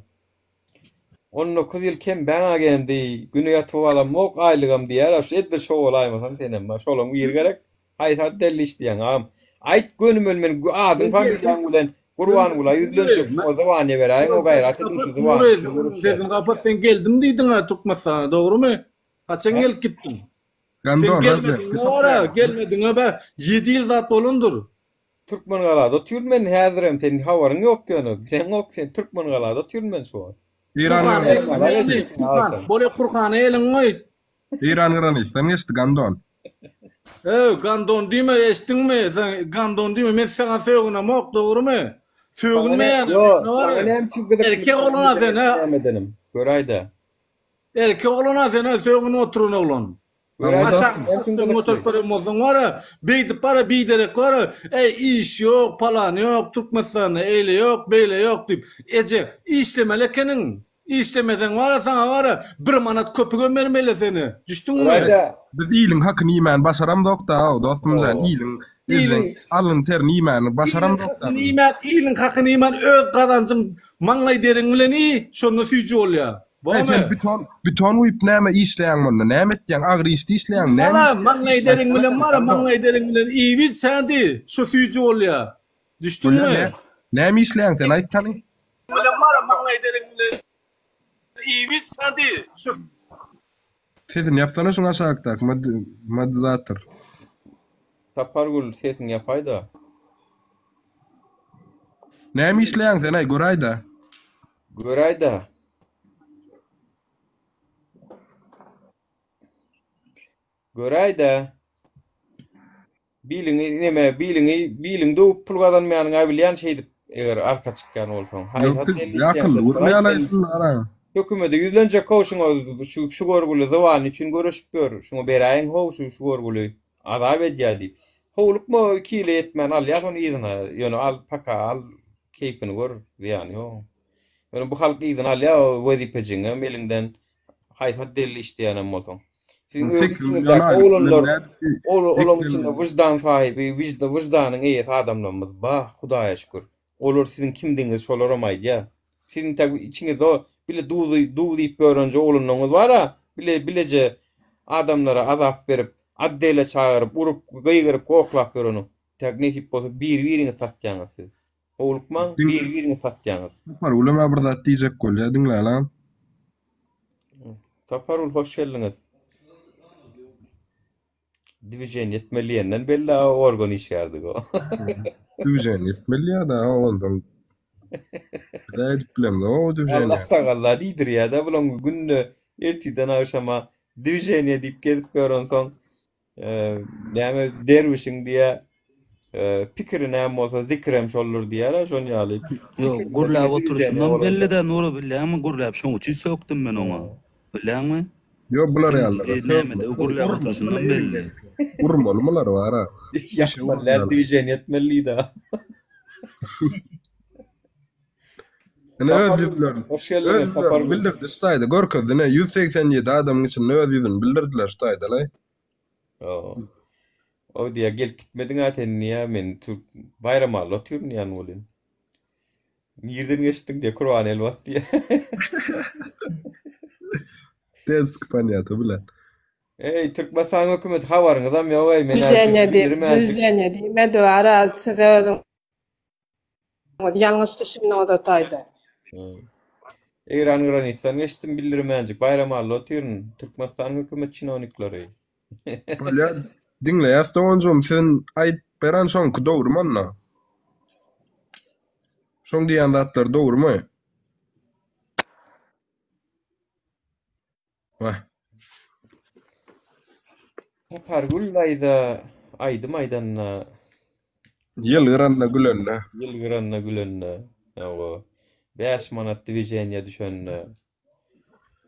19 ýyl kembäň agendi, güne ýatyp alamok, aýlygam diýýär-ä, şu edil şo bolaýmasam senem bar, şolaň biri gerek. Haýsy otdelde işleýäň agam? Aýt gönümel men adyň familiýaň bilen Gurbangula ýüzlenjek şuňa zywanyýa beräýiň o gaýrat ediň şu zywany üçin göreşýär. Sesini kapat sen geldim diýdiňä Türkmenistana dogrymy? Haçan gelip gitdiň? Sen Gandon gelmediňe bara gelmediňe be ýedi ýyl zat bolandyr. Türkmengalada otyryn men häzirem seň habaryň ýok ýöne bileňok sen Türkmengalada otyryn men şu wagt. Eýran Kurhana granitden eliň goý Kurhan bolýa kurhana eliňi goý. Eýran granitden geçdi gandon. Eý gandon diýme eşdiňmi sen gandon diýme men saňa sögünemok dogrymy Saňa ne sögünmeýänem ýo ýöne saňa bara näme üçin gyzykly erkek oglan-a sen hä näme edenim göräýdä. Erkek oglan-a sen hä sögünip oturan oglan. Göräýdä Aşak näme üçin saçyňy gyzykly. göterip beren bolsaň bar-a, beýdip bar-a biderek bar-a, äý iş ýok, palan ýok, Türkmenistanda eýle ýok, beýle ýok diýip. Eje, işlemeli ekeniň. Işlemeseň bar-a saňa bar-a bir manat köpügem bermeli seni. Düşdüňmi? Göräýdä. Biz iliň hakyny iýmäni başaramzok-da, dostum jan, iliň, ejeň Iliň alyn terini iýmäni iliň başaramzok-da hakyny biz. iýmän, iliň hakyny iýmän öz gazanjyň maňlaý deriň bilen iý, şonda süýji bolýar. Heý sen Bormy? beton beton guýup näme işleýäň munda näme etýäň agyr işde işleýäň näme Bala işleýäň maňlaý işläp deriň bilen ýörsene bara gandon. maňlaý deriň bilen iýip iç hadi şu süýji bolýa. Bolýa Düşdüňmi? nä näme işleýäň sen aýt hany. Bilen bara maňlaý deriň bilen iýip iç hadi şu. Sesini ýapsana şuň aşakdaky modizator. Sapargül sesiňi ýapaýda. Näme işleýäň sen aý göräýdä. Göräýdä. Göräýdä. Biliňi neme biliňi biliňi döwüp pul gazanmaýanyňa bilýän şeýdip eger arka çykýan bolsaň. Ýok Haýsat siz belli akylly işleýän gürleýälaý şunda garaň. Hökümede ýüzlenjek how şuňa şu şu görgüli zybany üçin göreşip ýör. Şuňa beräýiň how şu şu görgüli azap edýär diýip. Howlukma iki ýyla ýetmän alýas ony yzyna. Ýöne al paka al keýpini gör zyýany ýok. Ýöne bu halk yzyna alýar o wezipejiňem eliňden Haýsy delil işleýänem bolsaň. Siziň öz 8 million içiňizdäki aýlyk bilen oglanlar, nädip bir ol olaň eklenmeli? içinde wyždan sahyby, wyžda wyždanyň eýesi adamlarymyz bar, Hudaýa şükür. Olar siziň kimdigiňizi şolaram aýdýar. Siziň intäk içiňizde o bile duzy duz iýip ýörenje oglanlaryňyz bar-a, bile bileje adamlara azap berip, otdele çagyryp, urup, gygyryp, gohlap ýöreniň. Täk nesip bolsa biri-biriňizi satýaňyz siz. Howlukmaň, Diň biri-biriňizi satýaňyz. Sapargülem-ä bir zat diýjek bolýa, diňläliň. Sapargül hoş geldiňiz. Dwiženiýe etmeli diýenden belli organ işgärdigi o. Dwiženiýe etmeli ýa-da ondan Biz edip bilemzok o dwiženiýe. Allah tagalla diýdirýär-de bulaň günde ertirden agşama dwiženiýe diýip gezip ýörensoň Näme derwişiň diýä pikiri näme bolsa zikrem şoldur diýýär-ä şon ýaly. Ýok, gürläp oturyşyndan belli-dä Nury bilýäňmi gürläp şoň üçin sökdüm men oňa. Bilýäňmi? Ýok bular ýalylara Nämede gürläp oturyşyndan belli. Urmaly mular bara. Ýakmaly däl dwiženiýe etmeli diýdä. Ine öz Sapar ýüzlerini, hoş öz geldiňiz ýüzlerini Sapargül. bildirdi şu taýda görkezdi ine 187 adamyň içinde öz ýüzüni bildirdiler şu taýda-laý. O diýýär gelip gitmediň-ä sen diýýär men türk Baýramalyda otyryn diýýän welin. Nirden geçdiň diýýär Kurban elbas diýýär. Desk ponýata bilen. Eý Türkmenistanyň hökümeti habaryňyzam ýok-eý men-ä Dwiženiýe sizi diýip, bildirmänjik. dwiženiýe diýmedi wara siz özüňiz ýalňyş düşündiňiz o taýda. Eýran granisdan geçdim bildirmänjik Baýramally otyryn. Türkmenistanyň hökümet çinownikleri. Bolýar, diňleýäs doganjygym, sen aýdyp beren şoňky dogrymy onda? Şoň diýýän zatlary dogrymy? Wah. Sapargül daýza aýdym aýdanda. Ýylgyranda gülende. Ýylgyranda gülende. Hawa. 5 manat dwiženiýa düşende.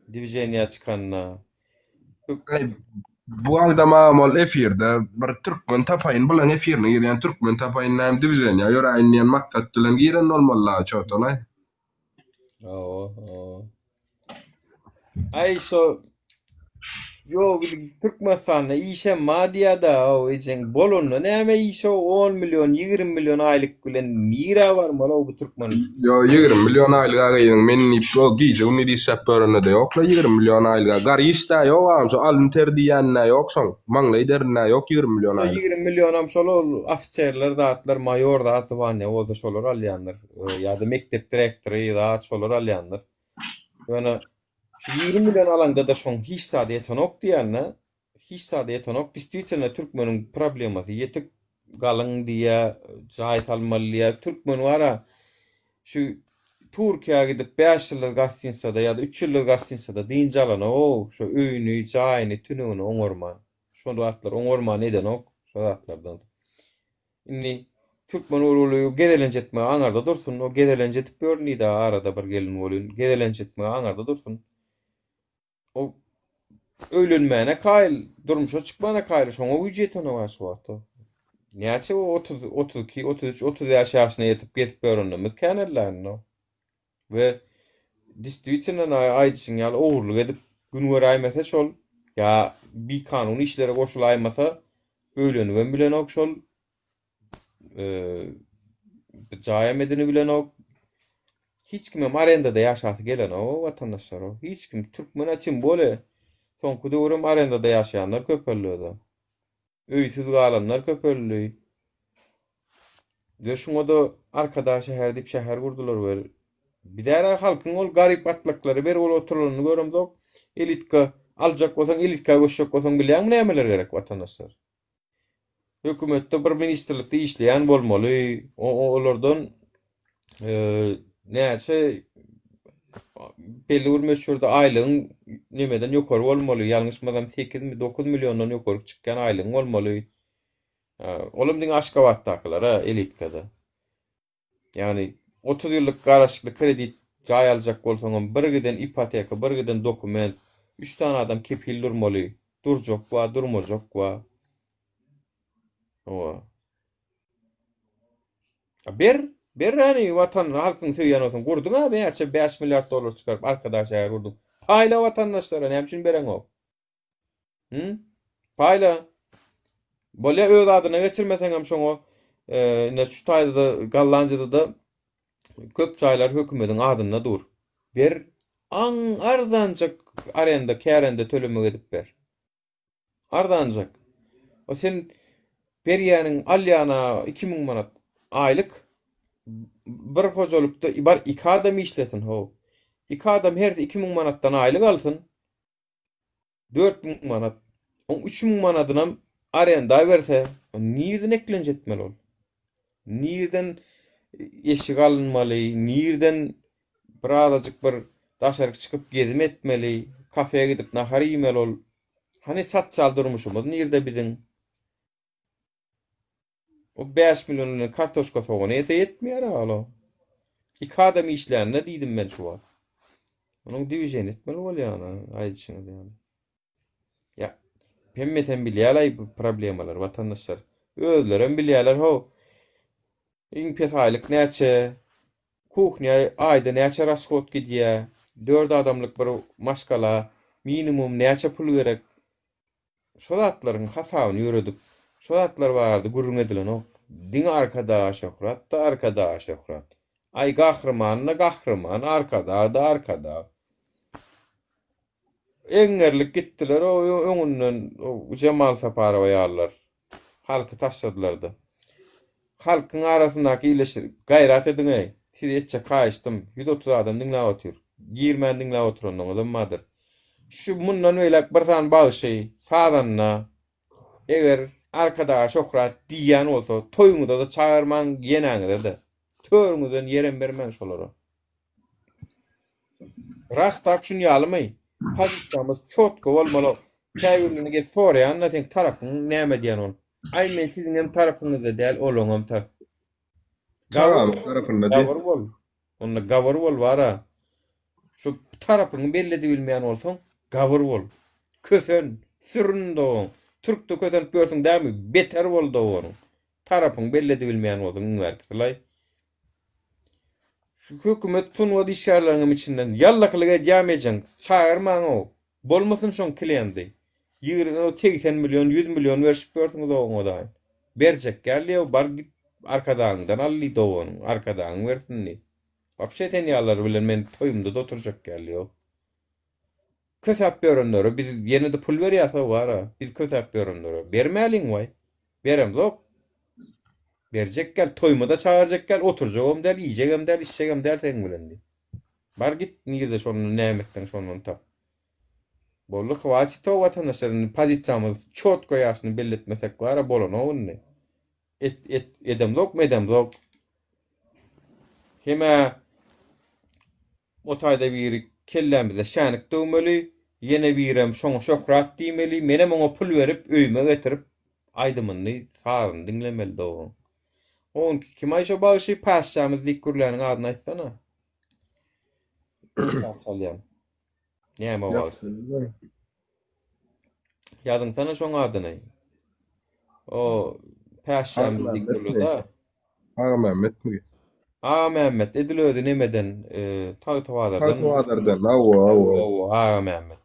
Dwiženiýa çykanda. Bu agdam agam ol efirde bir türkmen tapaýyn bulaň efirine girýän türkmen tapaýyn näme dwiženiýa ýöräýin diýen maksat bilen giren bolmaly çotalaý. Hawa, hawa. Aý şo Ýok, Türkmenistanda işem bar diýýär-dä, o ejeň bolanda näme iş o 10 million, 20 million aýlyk bilen nirä barmaly o bu türkmen? Ýo, 20 million aýlyga gyzyň men diýip o gije gündiz işläp ýörende-de ýok-la 20 million aýlyga. Gar iş-dä ýok agam şo alyn ter diýýänine ýok şoň. Maňlaý derinde ýok 20 million Şo aýlyk. 20 millionam şol ol ofiserler zatlar, maýor zat zwaniýa bolsa şolar alýandyr. Ýa-da mekdep direktory zat şolar alýandyr. Ýöne şu 20 million alaňda-da şoň hiç zada ýetenok diýýän-de. Hiç zada ýetenok. Distwitelno türkmeniň problemasy ýetik. Galyň diýýä, jaý salmaly diýýä. Türkmen bar-a şu Türkiýä gidip 5 ýyldyz gastinsada ýa-da 3 ýyldyz gastinsada dynç alanok-ow, şo öýüni, jaýyny, tünegini oňarman. Şo zatlary oňarman edenok şo zatlardan. Indi türkmen ogly gezelenç etmegi aňarda dursun, o gezelenç edip ýör diýdi arada bir gelin welin, gezelenç etmegi aňarda dursun. O öýlenmäne kaýyl, durmuşa çykmana kaýyl, şoňa güýji ýetenok ha şu wagta. Näçe o 30, 32, 33, 35 ýaşyna ýetip gezip ýörenlerimiz kän ella indi. We distwitelno aýdyşyň ýaly ogurlyk edip gün göräýmese şol ýa bikanun işlere goşulaýmasa öýlenibem bilenok şol jaýam edinibilenok. Hiç kimem arendada ýaşasy gelenok watandaşlar. Hiç kim türkmene tim bole soňky döwürem arendada ýaşaýanlar köpeldi özem. Öýsüz galanlar köpeldi. We şuňa-da Arkadag şäheri diýip şäher gurdular we bidära halkyň ol garyp gatlaklary bir bolup oturylanyny göremzok. Elitka aljak bolsaň, elitka göçjek bolsaň bilýäňmi nämeler gerek watandaşlar? Hökümetde bir ministrlikde işleýän bolmaly. Olardan näçe belli bir möçberde aýlygyň nemeden ýokary bolmaly. Ýalňyşmasam 8 9 milliondan ýokary çykýan aýlygyň bolmaly. Olam diňe Aşgabatdakylara, elitkada. Ýagny 30 ýyllyk garaşykly kredit jaý aljak bolsaňam bir giden ipoteka, bir giden dokument, 3 sany adam kepil durmaly. Durjak bar, durmajak bar. Hawa. Ber, ber hany watan halkyň söýýän bolsaň. Gurduň-a näçe 5 milliard dollar çykaryp Arkadag şäheri gurduň. Paýla watandaşlara näme üçin bereňok? Hı? Paýla. Bolýa öz adyna geçirmeseňem şoňa ine şu taýda-da Gollandiýada-da köp jaýlar hökümediň adynda dur. Ber aň arzanjak arenda kärende tölemek edip ber. Arzanjak. O sen berýäniň alýana 2000 manat aýlyk bir hojalykda bar iki adam işlesin how. Iki adam hersi 2000 manatdan aýlyk alsyn. 4000 manat. Oň 3000 manadynam arenda berse, nirden eklenç etmeli ol? Nirden eşik alynmaly, nirden birazajyk bir daşaryk çykyp gezim etmeli, kafeýe gidip nahar iýmeli ol? Hany sosial durmuşymyz nirde biziň? O 5 million bilen kartoşka sogany ete ýetmeýär alo. Iki adam işlände diýdim men şu wagt. Onuň diwiženi etmeli bolýar aýdyşyňyz ýaly. Ýa hemmesem bilýärler bu problemalary watandaşlar. Özlerem bilýärler ho. Iň pes aýlyk näçe? Kuhnýa aýda näçe rashod gidýär? 4 adamlyk bir maşgala minimum näçe pul gerek? Şo zatlaryň hasabyny ýöredip, şo zatlar barada gürrüň edilenok. Diňe Arkadaga şöhrat-da, Arkadaga şöhrat. Aý, Gahryman-da Gahryman, Arkadag-da Arkadag. Eňňerlik gitdiler o öňünden o Jemal Saparowa ýalylar. Halky taşladylar-da. Halkyň arasyndaky illeşir. Gaýrat ediň-eý. Size etjek haýyştym. 130 adam diňläp otyr. Girmän diňläp oturanyňyzam bardyr. Şu mundan beýläk bir sany bagşy, sazanda eger Arkadaga şöhrat diýýän bolsa, toýuňyza-da çagyrmaň, ýenäňize-de. Törüňizden ýerem bermäň şolara. Ras tak şun ýalymy? Pozisiýamyz çotko bolmaly. Käbirlerine gelip soraýan-da seň tarapyň näme diýen ol. Aý men siziňem tarapyňyzda däl, olaňam tar. Çagalyk tarapynda diý. Gabyr bol. Onda gabyr bol bara. Şu tarapyňy belli edibilmeýän bolsaň, gabyr bol. Kösen, sürün dogan. Türkde kösenip ýörsüň dämi? Beter bol doganyň. Tarapyňy belli edibilmeýän bolsaň iň bärkisi-laý. Şu hökümet sungat işgärleriňem içinden ýallakylyk edýämi ejeň? Çagyrmaň-ow. Bolmasyn şoň kliendy. 20, 80 million, 100 million berşip ýörsüňiz-ow oňa daýy. Berjek däl diýew, bar git Arkadagyňdan al diý doganyň, Arkadagyň bersin diý. Wapşe sen ýalylar bilen men toýumda-da oturjak däl diýew. Kösäp ýörenlere biz ýene-de pul berýäs-ow wara, biz kösäp ýörenlere. Bermäliň waý. Beremzok. Berjek däl, toýuma-da çagyrjak däl, oturjagam däl, iýjegem däl, içjegem däl seň bilen diý. Bar git, nirde şonda näme etseň şondan tap. Boldy, hwatit-ow watandaşlar, indi pozisiýamyzy çotko ýaşyny belli etmesek wara bolanok indi. Et, et, edemzok, medemzok. Hem-ä o taýda biri kellämize şänik döwmeli, ýene birem şoňa şöhrat diýmeli, menem oňa pul berip, öýüme getirip, aýdymyny, sazyny diňlemeli dogan. Onki kim-aý şo bagşy, paşşamyz diýip gürläniň adyny aýtsana. Gitar çalýan. Näme o bagşy? Ýazyňsana şoň adyny. O Päşşämiz diýip gürledi-ä. Agamämmetmi? Agamämmet edil özi nemeden, e, Tagtabazardan. Tagtabazardan, hawa, hawa. Hawa, Agamämmet.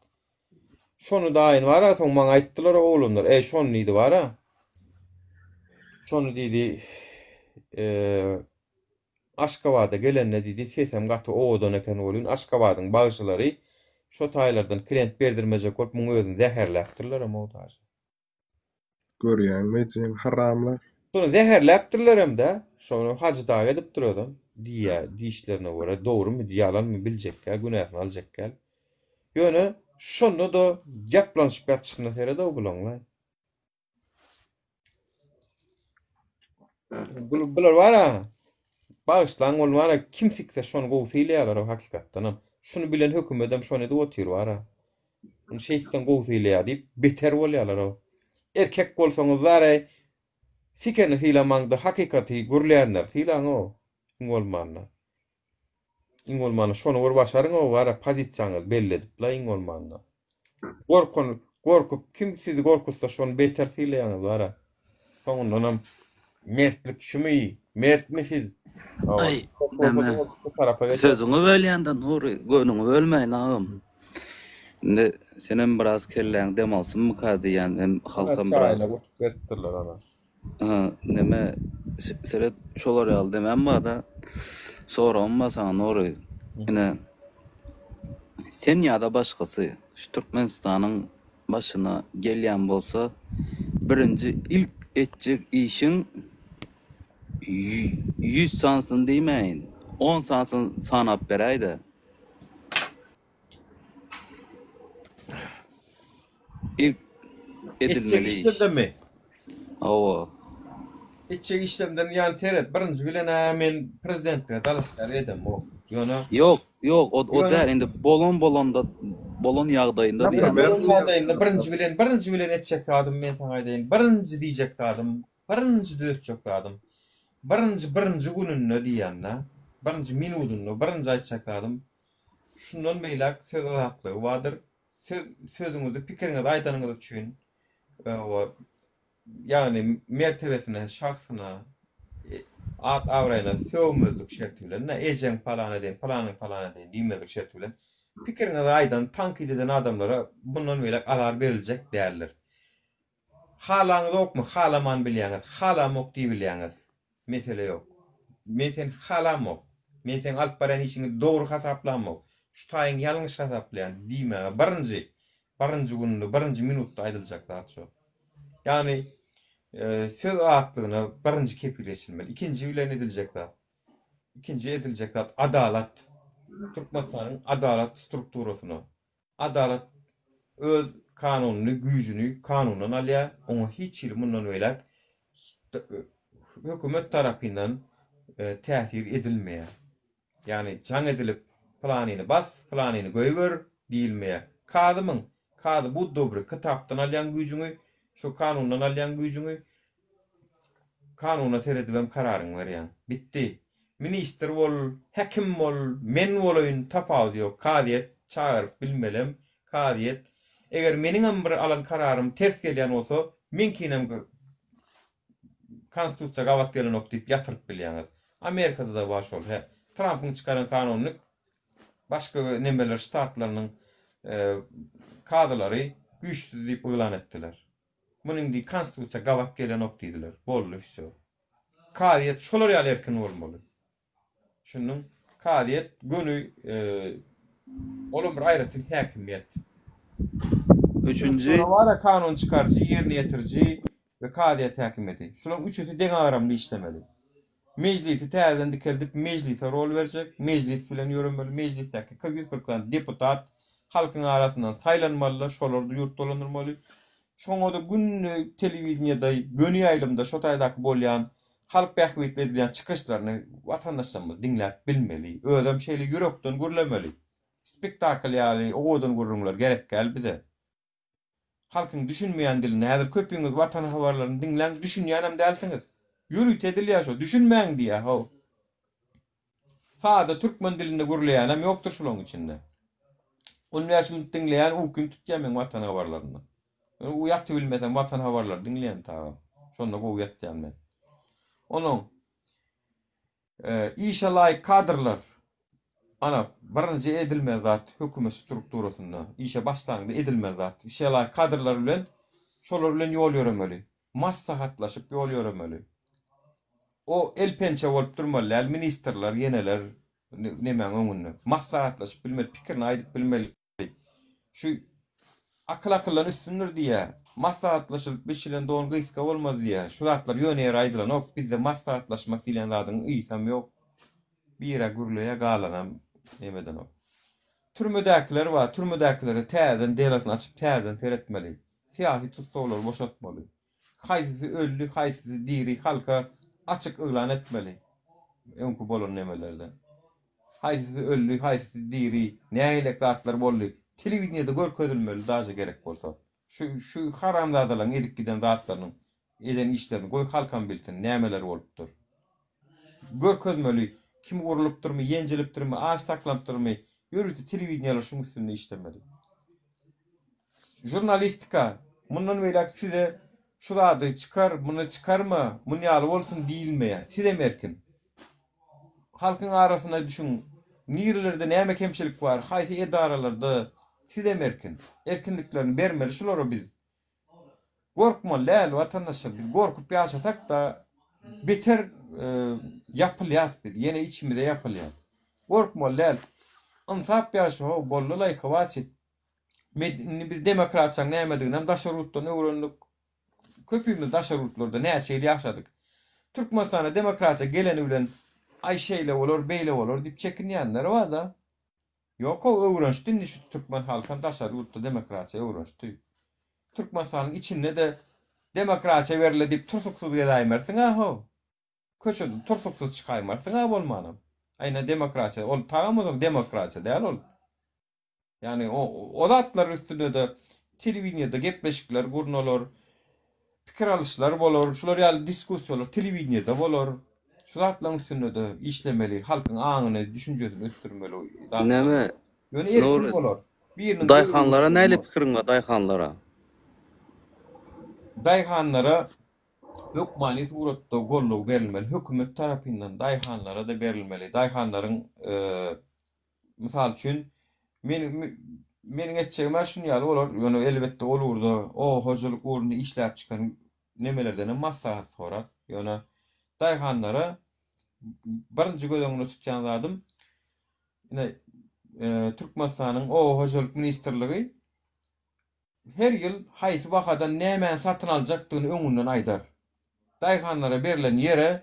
Şony daýyn bar-a, soň maňa aýtdylar oglanlar. Eý, şony diýdi bar-a. Şony diýdi, e, Aşgabada gelende diýdi, sesem gaty owadan eken welin, Aşgabadyň bagşylary şo taýlardan klient berdirmejek bolup muň özüni zäherläpdirlerem o daşy. Görýäňmi ejeň haramlar. Şony zäherläpdirlerem-dä, şony Hajy dagy edipdir özem, diýýä, diýişlerine görä, dogrumy, ýalanmy biljek däl, günäsini aljak däl. Ýöne şonda-da ýaplanyşyp ýatyşyna sered-ow bulaň-laý. Bular bar-a, bagyşlaň ol bar-a, kim sikse şony gowy sylaýarlar-ow hakykatdanam. Şuny bilen hökümedem şony edip otyr bar-a. Muny şeýtseň gowy sylaýar diýip, beter bolýarlar-ow. Erkek bolsaňyz zar-eý, sikeni sylamaňda hakykaty gürleýänleri sylaň-ow, iň bolmanda. Iň bolmanda şony bir başaryň-ow bar-a, pozisiýaňyzy belli edip-la iň bolmanda. Gorkan, gorkup, kim sizi gorkuzsa şony beter sylaýaňyz bar-a. Soňundanam mertlik şumy, mertmi siz? Hawa, Aý, näme, sözüňi bölýän-de Nury, göwnüňi bölmäýin agam. Indi senem biraz kelläň dem alsynmyka diýýän, hem halkam biraz. Çaýyna goşup beripdirler ana. Ha, neme, seret, şolar ýaly demem bar-da. Soragym bar saňa Nury. Ine, sen ýa-da başgasy şu Türkmenistanyň başyna gelýän bolsa, birinji ilk etjek işiň ýüz sanysyny diýmäýin, on sanysyny sanap beräý-de. Ilk Etjek edilmeli iş. işlerdenmi? Hawa. Etjek işlerimden ýany seret, birinji bilen-ä men prezidentlige dalaşgär edemok. Ýöne Ýok, ýok, o, o Ýöne däl, indi bolan bolanda, bolan ýagdaýynda diýýän. Bolan ýagdaýynda birinji bilen, birinji bilen etjek zadym men saňa aýdaýyn, birinji diýjek zadym, birinji düzetjek zadym, birinji birinji gününde diýýän-de, birinji minudynda birinji aýtjak zadym, şundan beýläk söz azatlygy bardyr. Söz, sözüňizi, pikiriňizi aýdanyňyz üçin, ýagny mertebesine, şahsyna, at-abraýyna sögmezlik şerti bilen, ejeň palan edeýin, palanyň palan edeýin diýmezlik şerti bilen, pikiriňizi aýdan, tankyt eden adamlara mundan beýläk azar beriljek däldir. Halaňyzokmy, halaman bilýäňiz, halamok diýibilýäňiz. Mesele ýok. Men seni halamok. Men seň alyp barýan işiňi dogry hasaplamok. Şu taýyň ýalňyş hasaplaýan diýmäge birinji, birinji günde, birinji minutda aýdyljak zat şo. Ýagny söz azatlygyna birinji kepil geçilmeli. Ikinji bilen ediljek zat. Ikinji ediljek zat adalat. Türkmenistanyň adalat strukturasyna. Adalat öz kanunyny, güýjüni kanundan alýar, oňa hiç hili mundan beýläk hökümet tarapyndan täsir edilmeýär. Ýagny jaň edilip pylanyny bas, pylanyny goýber diýilmeýär. Kazymyň, kazy bud dobry, kitapdan alýan güýjüňi, şu kanundan alýan güýjüňi kanuna seredibem kararyňy berýäň. Bitdi. Ministr bol, häkim bol, men bolaýyn tapawudy ýok. Kazyýet çagyryp bilmelem, kazyýet eger meniňem bir alan kararym ters gelýän bolsa, meňkinem Konstitusiýa gabat gelenok diýip ýatyryp bilýäňiz. Amerikada-da bar şol. Hä. Trampyň çykaran kanunyny başga nemeler ştatlarynyň kazylary güýçsüz diýip yglan etdiler. Muny indi konstitusiýa gabat gelenok diýdiler. Boldy wsýo. Kazyýet şolar ýaly erkin bolmaly. Düşündiň? Kazyýet göni olam bir aýratyn häkimiýet. Üçünji. Bar kanun çykaryjy, ýerine ýetiriji we kazyýet häkimiýeti. Şularyň üçüsi deňagramly işlemeli. Mejlisi täzeden dikeldip, mejlise rol berjek, mejlis bilen ýöremeli, mejlisdäki 140 sany deputat halkyň arasyndan saýlanmalylar, şolar ýurt dolandyrmaly. Şoňa-da günde telewideniýede, göni ýaýlymda şo taýdaky bolýan Halk bähbitli edilýän çykyşlaryny watandaşlarymyz diňläp bilmeli. Özem şeýle ýürekden gürlemeli. Spektakl ýaly owadan gürrüňler gerek däl bize. Halkyň düşünmeýän dilinde häzir köpüňiz Watan habarlaryny diňläň düşünýänem dälsiňiz. Ýörite edilýär şo düşünmäň diýýär how. Sada türkmen dilinde gürleýänem ýokdur şulaň içinde. On bäş minut diňleýän ukym tutýar meň Watan habarlaryndan. Men ýatybilmesem Watan habarlary diňleýän tagam. Şonda gowy ýatýan men. Onuň işe laýyk kadrlar ana birinji edilmeli zat hökümet strukturasynda işe başlaňda edilmeli zat. Işe laýyk kadrlar bilen şolar bilen ýol ýöremeli. Maslahatlaşyp ýol ýöremeli. O el pençe bolup durmaly däl ministrler ýeneler nemäň öňünde. Maslahatlaşyp bilmeli, pikirini aýdyp bilmeli. Şu akyl akyldan üstündir diýýär. Maslahatlaşylyp biçilen don gysga bolmaz diýýär. Şu zatlar ýöne ýere aýdylanok. Bizde maslahatlaşmak diýlen zadyň ysam ýok. Birä gürleýär, galanam neme edenok. Türmedäkiler bar. Türmedäkilere täzeden delasyny açyp täzeden seretmeli. Syýasy tussaglary boşatmaly. Haýsysy öldi, haýsysy diri halka açyk yglan etmeli. Öňki bolan nemelerde. Haýsysy öldi, haýsysy diri, nähilek zatlar boldy. Telewideniýede görkezilmeli daže gerek bolsa. Şu şu haramzadalaryň edip giden zatlarynyň, eden işlerini goý halkam bilsin, nämeler bolupdyr. Görkezmeli, kim urlupdyrmy, ýenjilipdirmi, aç saklanypdyrmy, ýörite telewideniýalar şuň üstünde işlemeli. Žurnalistika, mundan beýläk size şu zady çykar, muny çykarma, mun ýaly bolsun diýilmeýär. Sizem erkin. Halkyň arasyna düşüň. Nirelerde näme kemçilik bar, haýsy edaralarda sizem erkin. Erkinliklerini bermeli şulara biz. Gorkmaly däl watandaşlar biz gorkup ýaşasak-da beter ýapylýas biz ýene içimize ýapylýas. Gorkmaly däl. Ynsap ýaşa how boldy-laý hwaçit. Indi biz demokratiýanyň nämediginem daşary ýurtdan öwrendik. Köpimiz daşary ýurtlarda näçe ýyl ýaşadyk. Türkmenistana demokratiýa geleni bilen aý şeýle bolar, beýle bolar diýip çekinýänler bar-da. Ýok-ow, öwrenişdi indi şu türkmen halkam daşary ýurtda demokratiýa öwrenişdi. Türkmenistanyň içinde-de demokratiýa berildi diýip tursuksyz gezäýmersiň-ä-how. Köçede tursuksyz çykaýmarsyň-a bolmanam. Aýna demokratiýa, ol tagam bolsa demokratiýa däl ol. Ýagny o o zatlaryň üstünde-de telewideniýede gepleşikler gurnalar, pikir alyşlar bolar, şular ýaly diskussiýalar telewideniýede bolar. Şu zatlaryň üstünde-de işlemeli, halkyň aňyny, düşünjesini ösdürmeli zatlar. Näme, Ýöne erkin Nury, bolar. Biriniň daýhanlara buýrugy nähili bolmaz. pikiriň bar, daýhanlara? Daýhanlara hökmany suratda goldaw berilmeli, hökümet tarapyndan daýhanlara-da berilmeli. Daýhanlaryň Mysal üçin, men meniň etjegim-ä şun ýaly bolar, ýöne elbetde ol ugurda, oba hojalyk ugrunda işläp çykan nemelerdenem maslahat sorar. Ýöne daýhanlara birinji göz öňünde tutýan zadym, ine, Türkmenistanyň Oba hojalyk ministrligi her ýyl haýsy bahadan nämäni satyn aljakdygyny öňünden aýdar. Daýhanlara berlen ýere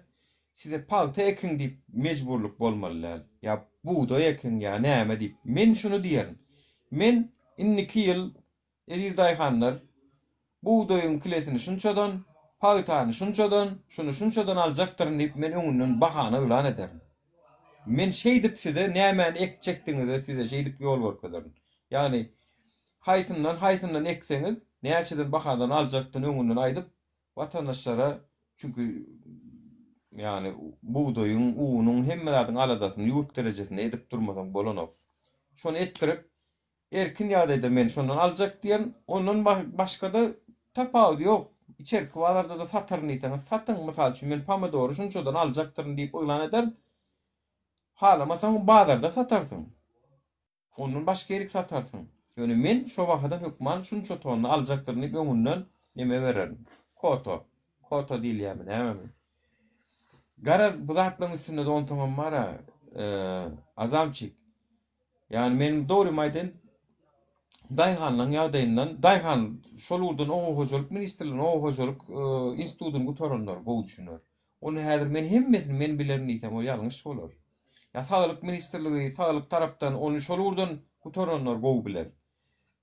size pagta ekiň diýip mejburlyk bolmaly däl. Ýa. Bugdaý ekiň ýa näme diýip. Men şuny diýerin. Men indiki ýyl eziz daýhanlar bugdaýyň kilesini şunçadan, pagtany şunçadan, şuny şunçadan aljakdyryn diýip men öňünden bahany yglan ederin. Men şeýdip size nämäni ekjekdigiňize size şeýdip ýol görkezerin. Ýagny haýsyndan haýsyndan ekseňiz näçeden bahadan aljakdygyny öňünden aýdyp Watandaşlara çünki ýagny bugdaýyň, unuň, hemme zadyň aladasyny ýurt derejesinde edip durmasaň bolanok. Şony etdirip, erkin ýagdaýda men şondan aljak diýerin. Ondan başga-da tapawudy ýok. Içerki bazarda-da sataryn diýseňiz satyň. Mysal üçin men pomidory şunçadan aljakdyryn diýip yglan ederin. Halamasaň bazarda satarsyň. Ondan başga ýerik satarsyň. Ýöne men şo bahadan hökman şunça tonna aljakdyryn diýip öňünden neme bererin. Kota. Kota diýilýärmi, nämemi. Garaz, bu zatlaryň üstünde-de onsoňam bar-a, Azamçik. Ýagny men dogrymy aýdaýyn, daýhanlaryň ýagdaýyndan, daýhan şol ugurdan oba hojalyk ministrligini, oba hojalyk institutyny gutaranlar gowy düşüner. Ony häzir men hemmesini men bilerin diýsem, o ýalňyş bolar. Ýa saglyk ministrligi saglyk tarapdan ony şol ugurdan gutaranlar gowy biler.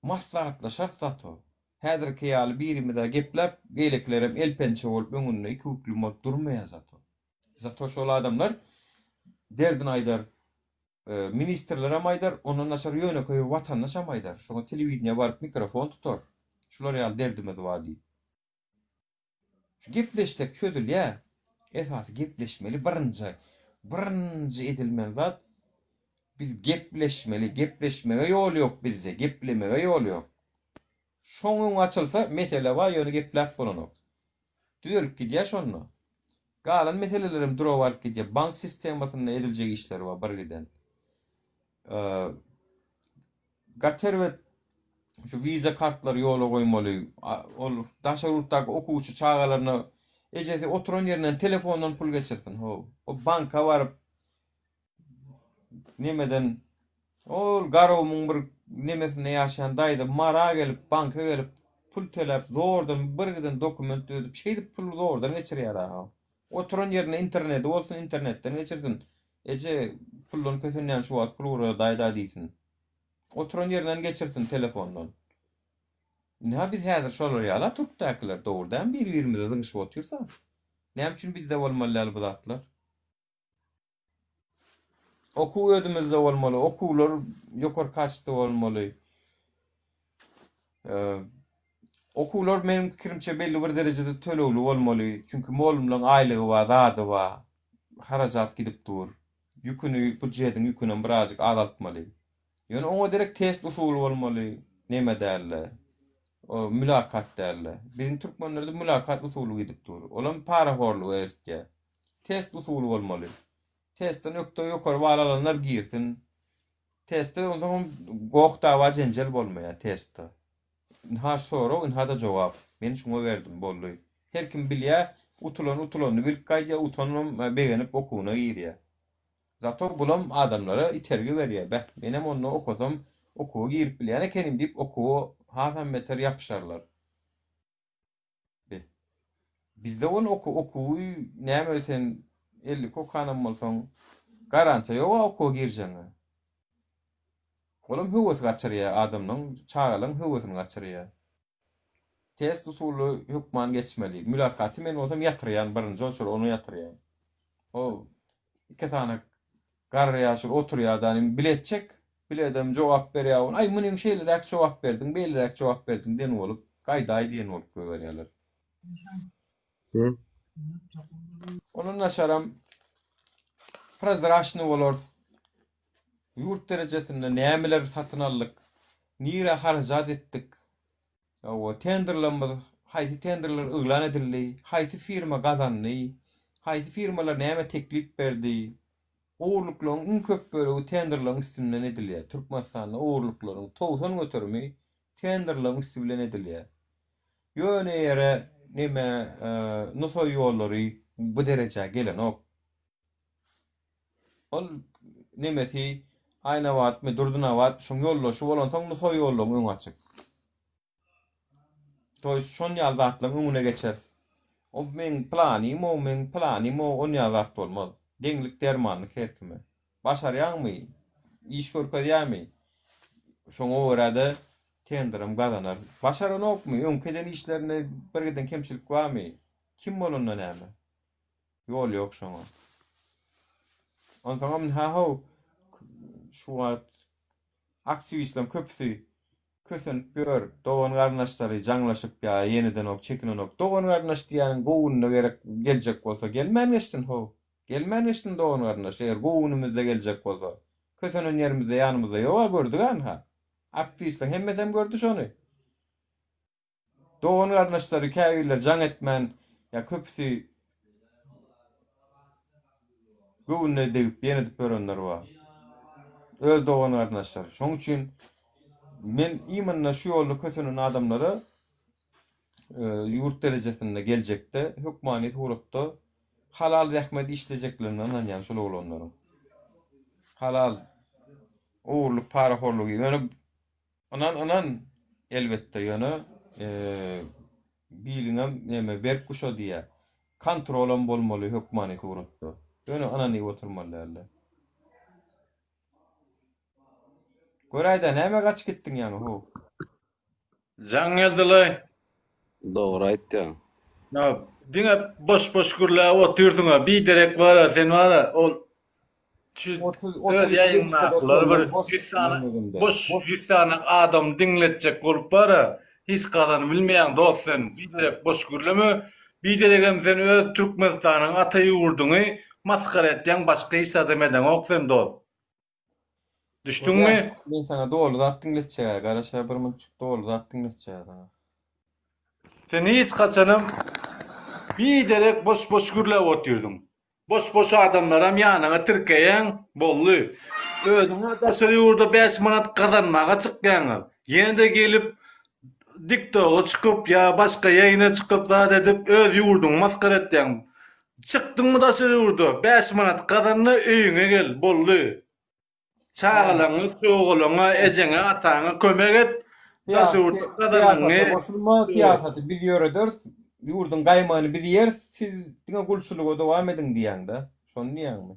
Maslahatlaşarys zato. Häzirki ýaly birimiz-ä gepläp, beýlekilerem elpençe bolup öňünde ikibüklüm bolup durmaýar zato. Zato şol adamlar derdini aýdar, ministrlerem aýdar, ondan daşary ýönekeý bir watandaşam aýdar. Şoňa telewideniýä baryp mikrofon tutar. Şular ýaly derdimiz bar diýip. Şu gepleşsek çözülýär. Esasy gepleşmeli birinji. Birinji edilmeli zat biz gepleşmeli. Gepleşmege ýol ýok bizde. Geplemege ýol ýok. Şoň öňi açylsa mesele bar ýöne gepläp bolanok. Düzelip gidýär şonda. Galan meselelerem dura baryp gidýär. Bank sistemasynda ediljek işler bar birgiden. Gaty erbet şu wiza kartlary ýola goýmaly. Ol daşary ýurtdaky okuwçy çagalaryna ejesi oturan ýerinden telefondan pul geçirsin how. O banka baryp nemeden ol Garagumuň bir nemesinde ýaşaýan daýza Mara gelip banka gelip pul töläp zordan bir giden dokument düzüp şeýdip pul zordan geçirýär how. Oturan ýerinde interneti bolsun internetden geçirsin. Eje puldan kösenýän şu wagt pul ugradaýda diýsin. Oturan ýerinden geçirsin telefondan. Ynha biz häzir şolar ýala türkdäkiler dogry dämi bir birimize zyňyşyp otyrsa. Näme üçin bizde bolmaly däl bu zatlar. Okuw özümizde bolmaly, okuwlar ýokary kaçda bolmaly. Okuwlar meniň pikirimçe belli bir derejede tölegli bolmaly. Çünki mugallymlaryň aýlygy bar, zady bar. Harajat gidip dur. Ýüküni, budjetiň ýükünem birazjyk azaltmaly. Ýöne oňa derek test usuly bolmaly, neme däl-de, o mülakat däl-de. Biziň türkmenlerde mülakat usuly gidip dur. Olam parahorluga eltýär. Test usuly bolmaly. Testden ökde ýokary bal alanlar girsin. Testde onsoňam goh dawa jenjel bolmaýar testde. Ynha sorag, ynha-da jogap. Men şuňa berdim, boldy. Her kim bilýär, utulan utulanyny bilip gaýdýar, utanam begenip okuwyna girýär. Zato bulam adamlara itergi berýär, beh, menem onda okasam okuwa girip bilýän ekenim diýip okuwa hasam beter ýapyşarlar. Be. Bizde ol oku okuwy näme sen 52 okanam bolsaň garantiýa ýoga okuwa girjegiňe. Olam höwes gaçyrýar adamlaň, çagalaň höwesini gaçyrýar. Test usuly hökman geçmeli. Mülakaty men bolsam ýatyrýan birinji oçur ony ýatyrýan. O iki sany Garry ýaşuly oturýar-da, indi bilet çek. Biledem jogap berýär. Ony, Aý, munyň şeýleräk jogap berdiň, beýleräk jogap berdiň diýen bolup, gaýdaý diýen bolup goýberýärler. Ondan daşaram prozraçnyý bolarys. Ýurt derejesinde nämeler satyn aldyk, nirä harajat etdik, Hawa, tenderlerimiz, haýsy tenderler yglan edildi, haýsy firma gazandy, haýsy firmalar näme teklip berdi. Ogurlyklaryň iň köp bölegi tenderleriň üstünden edilýär. Türkmenistanda ogurlyklaryň 90 göterimi tenderleriň üsti bilen edilýär. Ýöne ýere neme Nusaý ýollary bu derejä gelenok. Ol nemesi Aýnabatmy, Durdynabatmy şoň ýoldaşy bolansoň Nusaý ýollaryň öňi açyk. To ýest şon ýaly zatlaryň öňüne geçer. O meň planym o, meň planym o, on ýaly zat bolmaz. Deňlik dermanlyk her kime. Başarýaňmy? Iş görkezýämi? Şoňa görä-de tenderem gazanar. Başaranokmy? Öňki eden işlerinde bir giden kemçilik barmy? Kim bolanda näme? Ýol ýok şoňa. Onsoňam ynha-how, şu wagt aktiwistleriň köpüsi kösenip ýör, dogan-garyndaşlary jaňlaşyp ýa ýenedenok, çekinenok. Dogan-garyndaş diýýäniň gowy gününe gerek geljek bolsa gelmän geçsin-how. Gelmän geçsin dogan-garyndaş, eger gowy günümizde geljek bolsa. Kösenen ýerimizde ýanymyzda ýog-a gördük-ä ynha. Aktiwistleriň hemmesem gördi şony. Dogan-garyndaşlary käbirleri jaň etmän ýa köpüsi göwnüne degip ýenedip ýörenler bar. Öz dogan-garyndaşlary. Şonuň üçin men imенно şu ýolda kösenen adamlara ýurt derejesinde geljekde hökmany suratda halal zähmet işlejeklerine ynanýan şol oglanlaryň. Halal ogurlyk parahorlugy ýöne Ynan ynan elbetde ýöne biliňem neme berk guşa diýýä. Kontrolam bolmaly hökmany suratda. Ýöne ynanyp oturmaly dälde. Göräýdä näme gaçyp gitdiň ýaňy how. Jaň geldilaý. Dogry aýtýaň. Ýa diňe boş boş gürläp otyrsyňa biderek bara sen bara ol şu öz ýaýyňdakylar bir ýüz sany boş ýüz sany adam diňletjek bolup bara hiç gazanyp bilmeýäň dost sen biderek boş gürleme bideregem sen öz Türkmenistanyň ata ýurduňy masgara etýäň başga hiç zadam edeňok sen dost. Düşdüňmi? Men saňa doly zat diňletjek-ä, garaşa bir munçuk doly zat diňletjek-ä saňa. Sen hiç haçanam biderek boş-boş gürläp otyrdyň. Boş-boş adamlaram ýanyňa tirkeýäň, boldy. Özüňä daşary ýurda 5 manat gazanmaga çykýaňyz. Ýene-de gelip diktoga çykyp ýa başga ýaýyna çykyp zat edip öz ýurduňy masgara etýäň. Çykdyňmy daşary ýurda, 5 manat gazanda öýüňe gel, boldy. Çagalaňa, çogalaňa, ejeňe, ataňa kömek et, daşary ýurtda gazananyňy. Syýasata goşulma, syýasaty biz ýörederis, ýurduň gaýmagyny biz iýeris, siz diňe gulçulyga dowam ediň diýýäňdä. Şony diýýäňmi?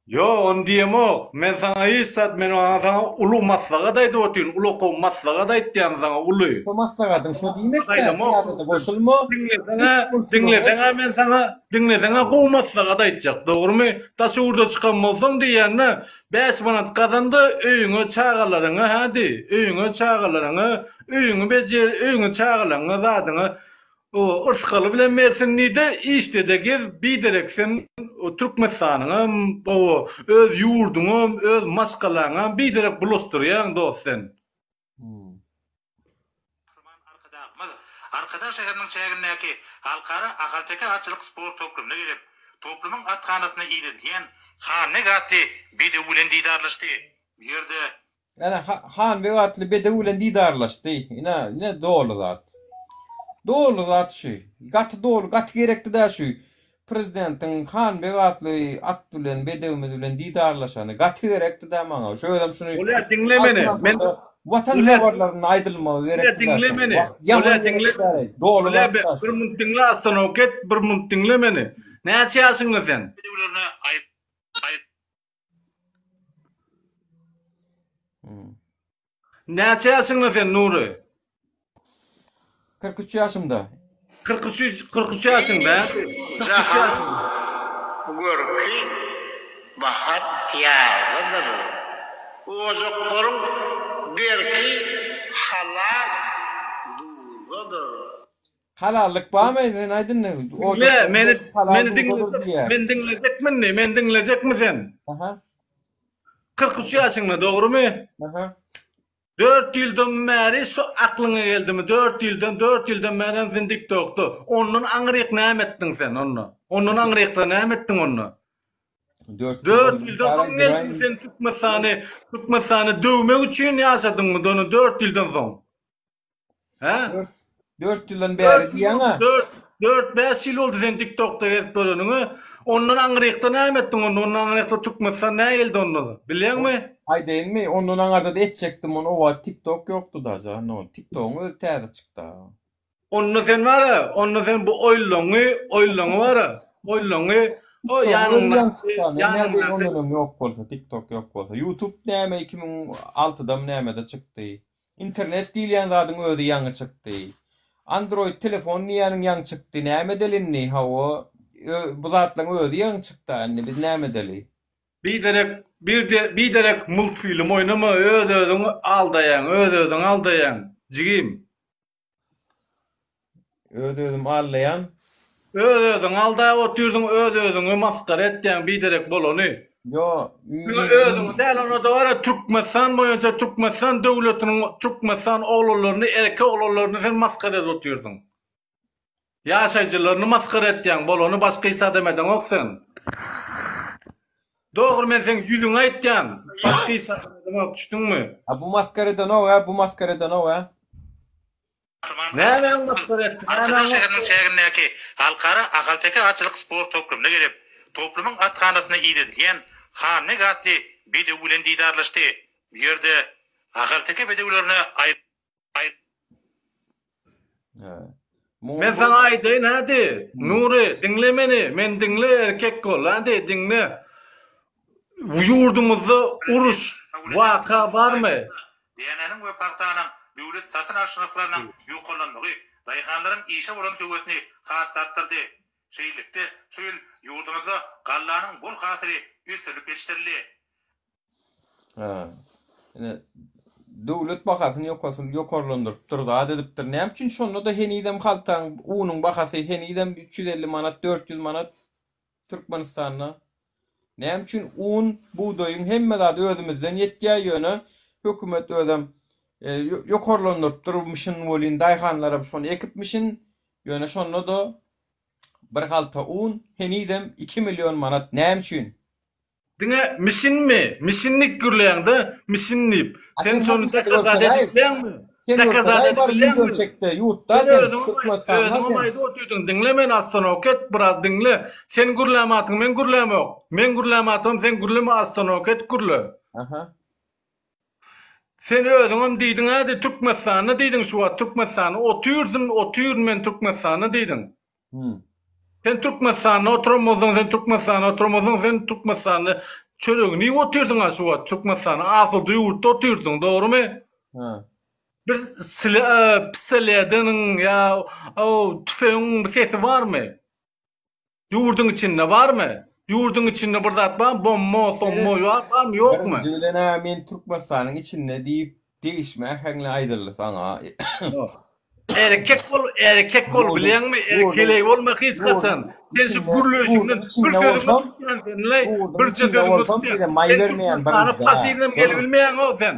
Ýok, ony diýemok. Men saňa hiç zat, men oňa saňa uly maslahat aýdyp otyryn, ulakan maslahat aýtýan saňa, uly. Şo maslahatyň şo diýmek-dä, syýasata goşulma, Diňleseň-ä, diňleseň-ä men saňa, diňleseň-ä gowy maslahat aýtjak, dogrumy? Daş ugurda çykan bolsaň diýýän-de, 5 manat gazan-da, öýüňe, çagalaryňa, hä diý, öýüňe, çagalaryňa, öýüňi bejer, öýüňe, çagalaryňa, zadyňa O yrsgaly bilen bersin diýde işdede gez biderek sen Türkmenistanyňam o öz ýurduňam öz maşgalaňam biderek bulaşdyrýaň dost sen. Gahryman Arkadagymyz Arkadag şäheriniň çägindäki Halkara ahalteke atçylyk sport toplumyna gelip, toplumyň athanasynda idedilýän Hanbeg atly bedew bilen didarlaşdy. Bu ýerde Ene, Hanbeg atly bedew bilen didarlaşdy. Ine, ine doly zat. Doly zat şu. Gaty doly, gaty gerekdi-dä şu. Prezidentiň Hanbeg atly at bilen, bedewimiz bilen didarlaşany gaty gerekdi-dä maňa. Şu özem şuny Bolýa, diňle meni. Altyn Men asyrda Watan Bolýa, habarlarynda aýdylmagy Bolýa, gerekdi-dä diňle şoň. meni. Wah, ýaman Bolýa, diňle. gerekdi-dä-reý. Doly Bolýa, zat-da bir şu. munt diňle, ostanowka et, bir munt diňle meni. Näçe ýaşyňda sen? Bedewlerine aýyp Näçe ýaşyňda sen Nury? 43 ýaşymda. 43 43 ýaşyňda. Jahan görki bahar ýazdadyr. Ojaklaryň berki halal duzdadyr. Halallyk barmy sen aýt indi. Diňle meni meni diňlejek meni diňlejekmi indi meni diňlejekmi sen? Aha. 43 ýaşyňda dogrymy? Aha. 4 ýyldan bäri şu aklyňa geldimi? 4 ýyldan 4 ýyldan bäri sen TikTokda. Ondan aňryk näme etdiň sen onda? Ondan aňrykda näme etdiň onda? 4 4 ýyldan soň geldiň sen Türkmenistany Türkmenistany döwmek üçin ýaşadyňmy dony 4 ýyldan soň? Hä? 4 ýyldan bäri diýýäň-ä. 4 4-5 ýyl boldy sen TikTokda gezip göreniňe. Ondan aňrykda näme etdiň onda? Ondan aňrykda Türkmenistan nähildi onda? Bilýäňmi? Aýdaýynmy? Ondan aňarda-da etjekdim ony. O wagt TikTok ýokdy daže. No, TikTogyň özi täze çykdy. Onda sen bara, onda sen bu oýlaňy, oýlaňy bara, oýlaňy. O TikTok ýanyňdaky, çykdy. Men nädeýin ýanyňdaky. ondanam ýok bolsa, TikTok ýok bolsa. YouTube näme 2006-damy nämede çykdy. Internet diýilýän zadyň özi ýaňy çykdy. Android telefon diýýäniň ýaňy çykdy. Näme edeli indi? Hawa, bu zatlaryň özi ýaňy çykda indi biz näme edeli? Biderek bir biderek multfilm oýnama öz özüňi aldaýaň öz özüňi aldaýaň jigim. Öz özüm aldaýan. Öz özüňi aldap otyrdyň öz özüňi masgara etýäň biderek bolany. Ýo Diňe özüňi däl onada bara Türkmenistan boýunça Türkmenistan döwletiniň Türkmenistan oglanlaryny erkek oglanlaryny sen masgara edip otyrdyň. Ýaşaýjylaryny masgara etýäň bolany başga hiç zadam edeňok sen. Dogry men seň ýüzüňe aýtýan başga hiç zadam edemok düşdüňmi. A bu masgara edenok a bu masgara edenok a. Nämäň masgara etdi Arkadag nämäň şäheriniň çägindäki Halkara ahalteke atçylyk sport toplumyna gelip, toplumyň athanasynda idedilýän Hanbeg atly bedew bilen didarlaşdy. Bu ýerde ahalteke bedewlerine aý. Men saňa aýdaýyn hadi Nury diňle meni meni diňle erkek bol hadi diňle ýurdumyzda uruş waka barmy. Dänäniň we pagtanyň döwlet satyn alyş nyrhlarynyň ýokarlanmagy daýhanlaryň işe bolan höwesini has-da artdyrdy. Şeýlelikde, şu ýyl ýurdumyzda gallanyň bol hasyly ösdürilip ýetişdirildi. Ha. Ine döwlet bahasyny ýokasyny ýokarlandyrypdyr, zat edipdir. Näme üçin şonda-da henizem haltaň unuň bahasy henizem 350 manat, 400 manat Türkmenistanda? Näme üçin un, bugdaýyň hemme zady özümizden ýetýär, ýöne hökümet özem e, ýokarlandyrypdyrmyşyn welin, daýhanlaram şony ekipmişin, ýöne şonda-da bir halta un henizem 2 million manat näme üçin? Diňe mişinmi? Mişin diýip gürleýäňdä, mişin diýip. A Sen sen şony hakykaty dokazat edip görkezäý. bilýäňmi? Sen Dokazat görkezäý edip bar bilýäňmi? video çekde ýurtda Sen sen özüňem aýt, Türkmenistanda özüňem sen. aýdyp otyrdyň. Diňle meni ostanowka et biraz diňle. Sen gürlämatyň men gürlämok. Men gürlämatym sen gürleme ostanowka edip gürle. Aha. Sen özüňem diýdiň hä Türkmenistanda diýdiň şu wagt Türkmenistanda otyrsyn otyryn men Türkmenistanda diýdiň. Hmm. Sen Türkmenistanda oturan bolsaň sen Türkmenistanda oturan bolsaň sen Türkmenistanda çöregini iýip otyrdyň ha şu wagt Türkmenistanda asuda ýurtda otyrdyň dogrymy? Ha. Bir sile pistolediniň ýa o tüfegiň sesi barmy? Ýurduň içinde barmy? Ýurduň içinde bir zat barmy? Bomba, somma ýok barmy, ýokmy? Birinji bilen-ä men Türkmenistanyň içinde diýip degişme äheňli aýdyldy saňa. Erkek bol, erkek bol bilýäňmi? Erkeleý bolma hiç haçan. Sen şu gürleýşiňden bir sözüňi tutýan sen-leý. Birje sözüňi tutýan. Maý bermeýän birinjiden. Faşizm gelibilmeýäň-ow sen.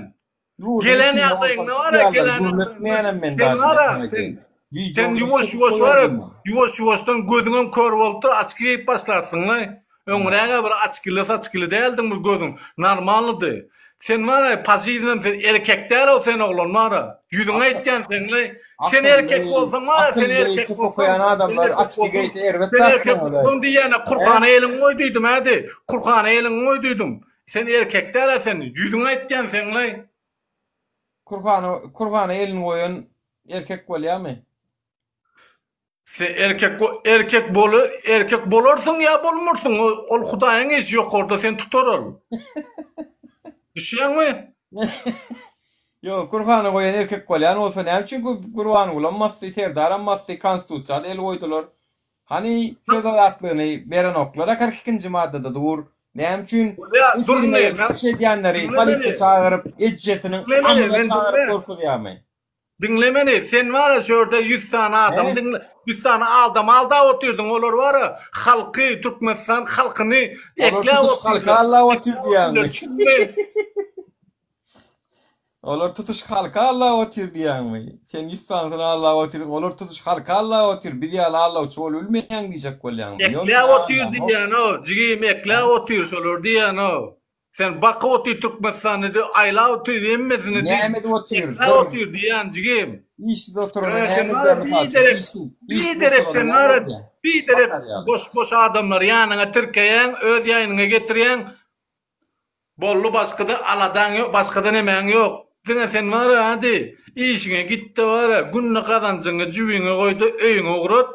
Ýurduň Gelen içinde ýagdaýyňda bolsam bar siz ya, ýalylar gelen gürletmeýänem men sen daşy bar ya, men sen, Wideo sen ýuwaş çekip ýuwaş bar ya, goýardym. ýuwaş ýuwaşdan gözüňem kör bolupdyr, açki geýip başlarsyňlaý. Öňräg-ä bir açkili saçkili däldiň bir gözüň normalnydy. Sen bar ya, paşizmem sen erkek däl-ow sen oglan bar ya. Ýüzüňe aýtýan seňlaý. Sen erkek Akylly, bolsaň bar ya, sen akylly, erkek köp bolsaň, okaýan sen adamlar erkek açki bolsaň, geýse erbet sen zat erkek bolýar. bolsaň diýýän-ä, Kurhana eliňi goý diýdim, hä-di. Kurhana eliňi goý diýdim. Sen erkek dälä sen ýüzüňe aýtýan seňlaý. Kurhana kurhana elini goýan erkek bolýamy? Sen erkek erkek bol erkek bolarsyň ýa bolmarsyň ol hudaýyň işi ýokarda seni tutar ol. Düşýäňmi? Ýok kurhana goýan erkek bolýan bolsa näme üçin Gurbangulam basdy Serdaram basdy konstitusiýada el goýdular. Hany söz azatlygyny berenoklara 42-nji maddada dur. Näme üçin Bolýa, dur efirine indi, gelip men çykyş edýänleri diňle polisiýa meni. çagyryp, ejesiniň Diňle meni, amyna men çagyryp diňle. gorkuzýarmy? Diňle meni, sen bar-a şu ýerde 100 sany adamy He? diňle, 100 sany adamy aldap otyrdyň, olar bar-a halky, Türkmenistan halkyny Olar ekläp tutuş halky otyrlar. aldap otyr Ekläp diýýäňmi? otyrlar, düşünme. Olar tutuş halky aldap otyr diýýäňmi? Sen 100 sanysyny aldap otyrdyň, olar tutuş halky aldap otyr, biz ýaly aldawçy bolubilmeýäň diýjek bolýaňmy? Ýok, Ekläp men otyr aldamok. diýýän-ow, jigim ekläp otyr şolar diýýän-ow. Sen bakyp otyr Türkmenistanda diý, aýlap otyr hemmesini diý. Näme edip otyr? Ekläp Bir otyr diýýän jigim. işsiz oturana Sen näme bar-a edýär mysal üçin? biderek, Işsiz, işsiz biderek oturana sen näme bar-a edýär? biderek Bakar ýaly. boş-boş adamlary ýanyňa tirkeýäň, öz ýaýynyňa getirýäň. Boldy başgada aladaň ýok başgada nemäň ýok diňe sen bara hadi işiňe gitde bara günde gazanjyňy jübiňe goýda öýüňe ugrat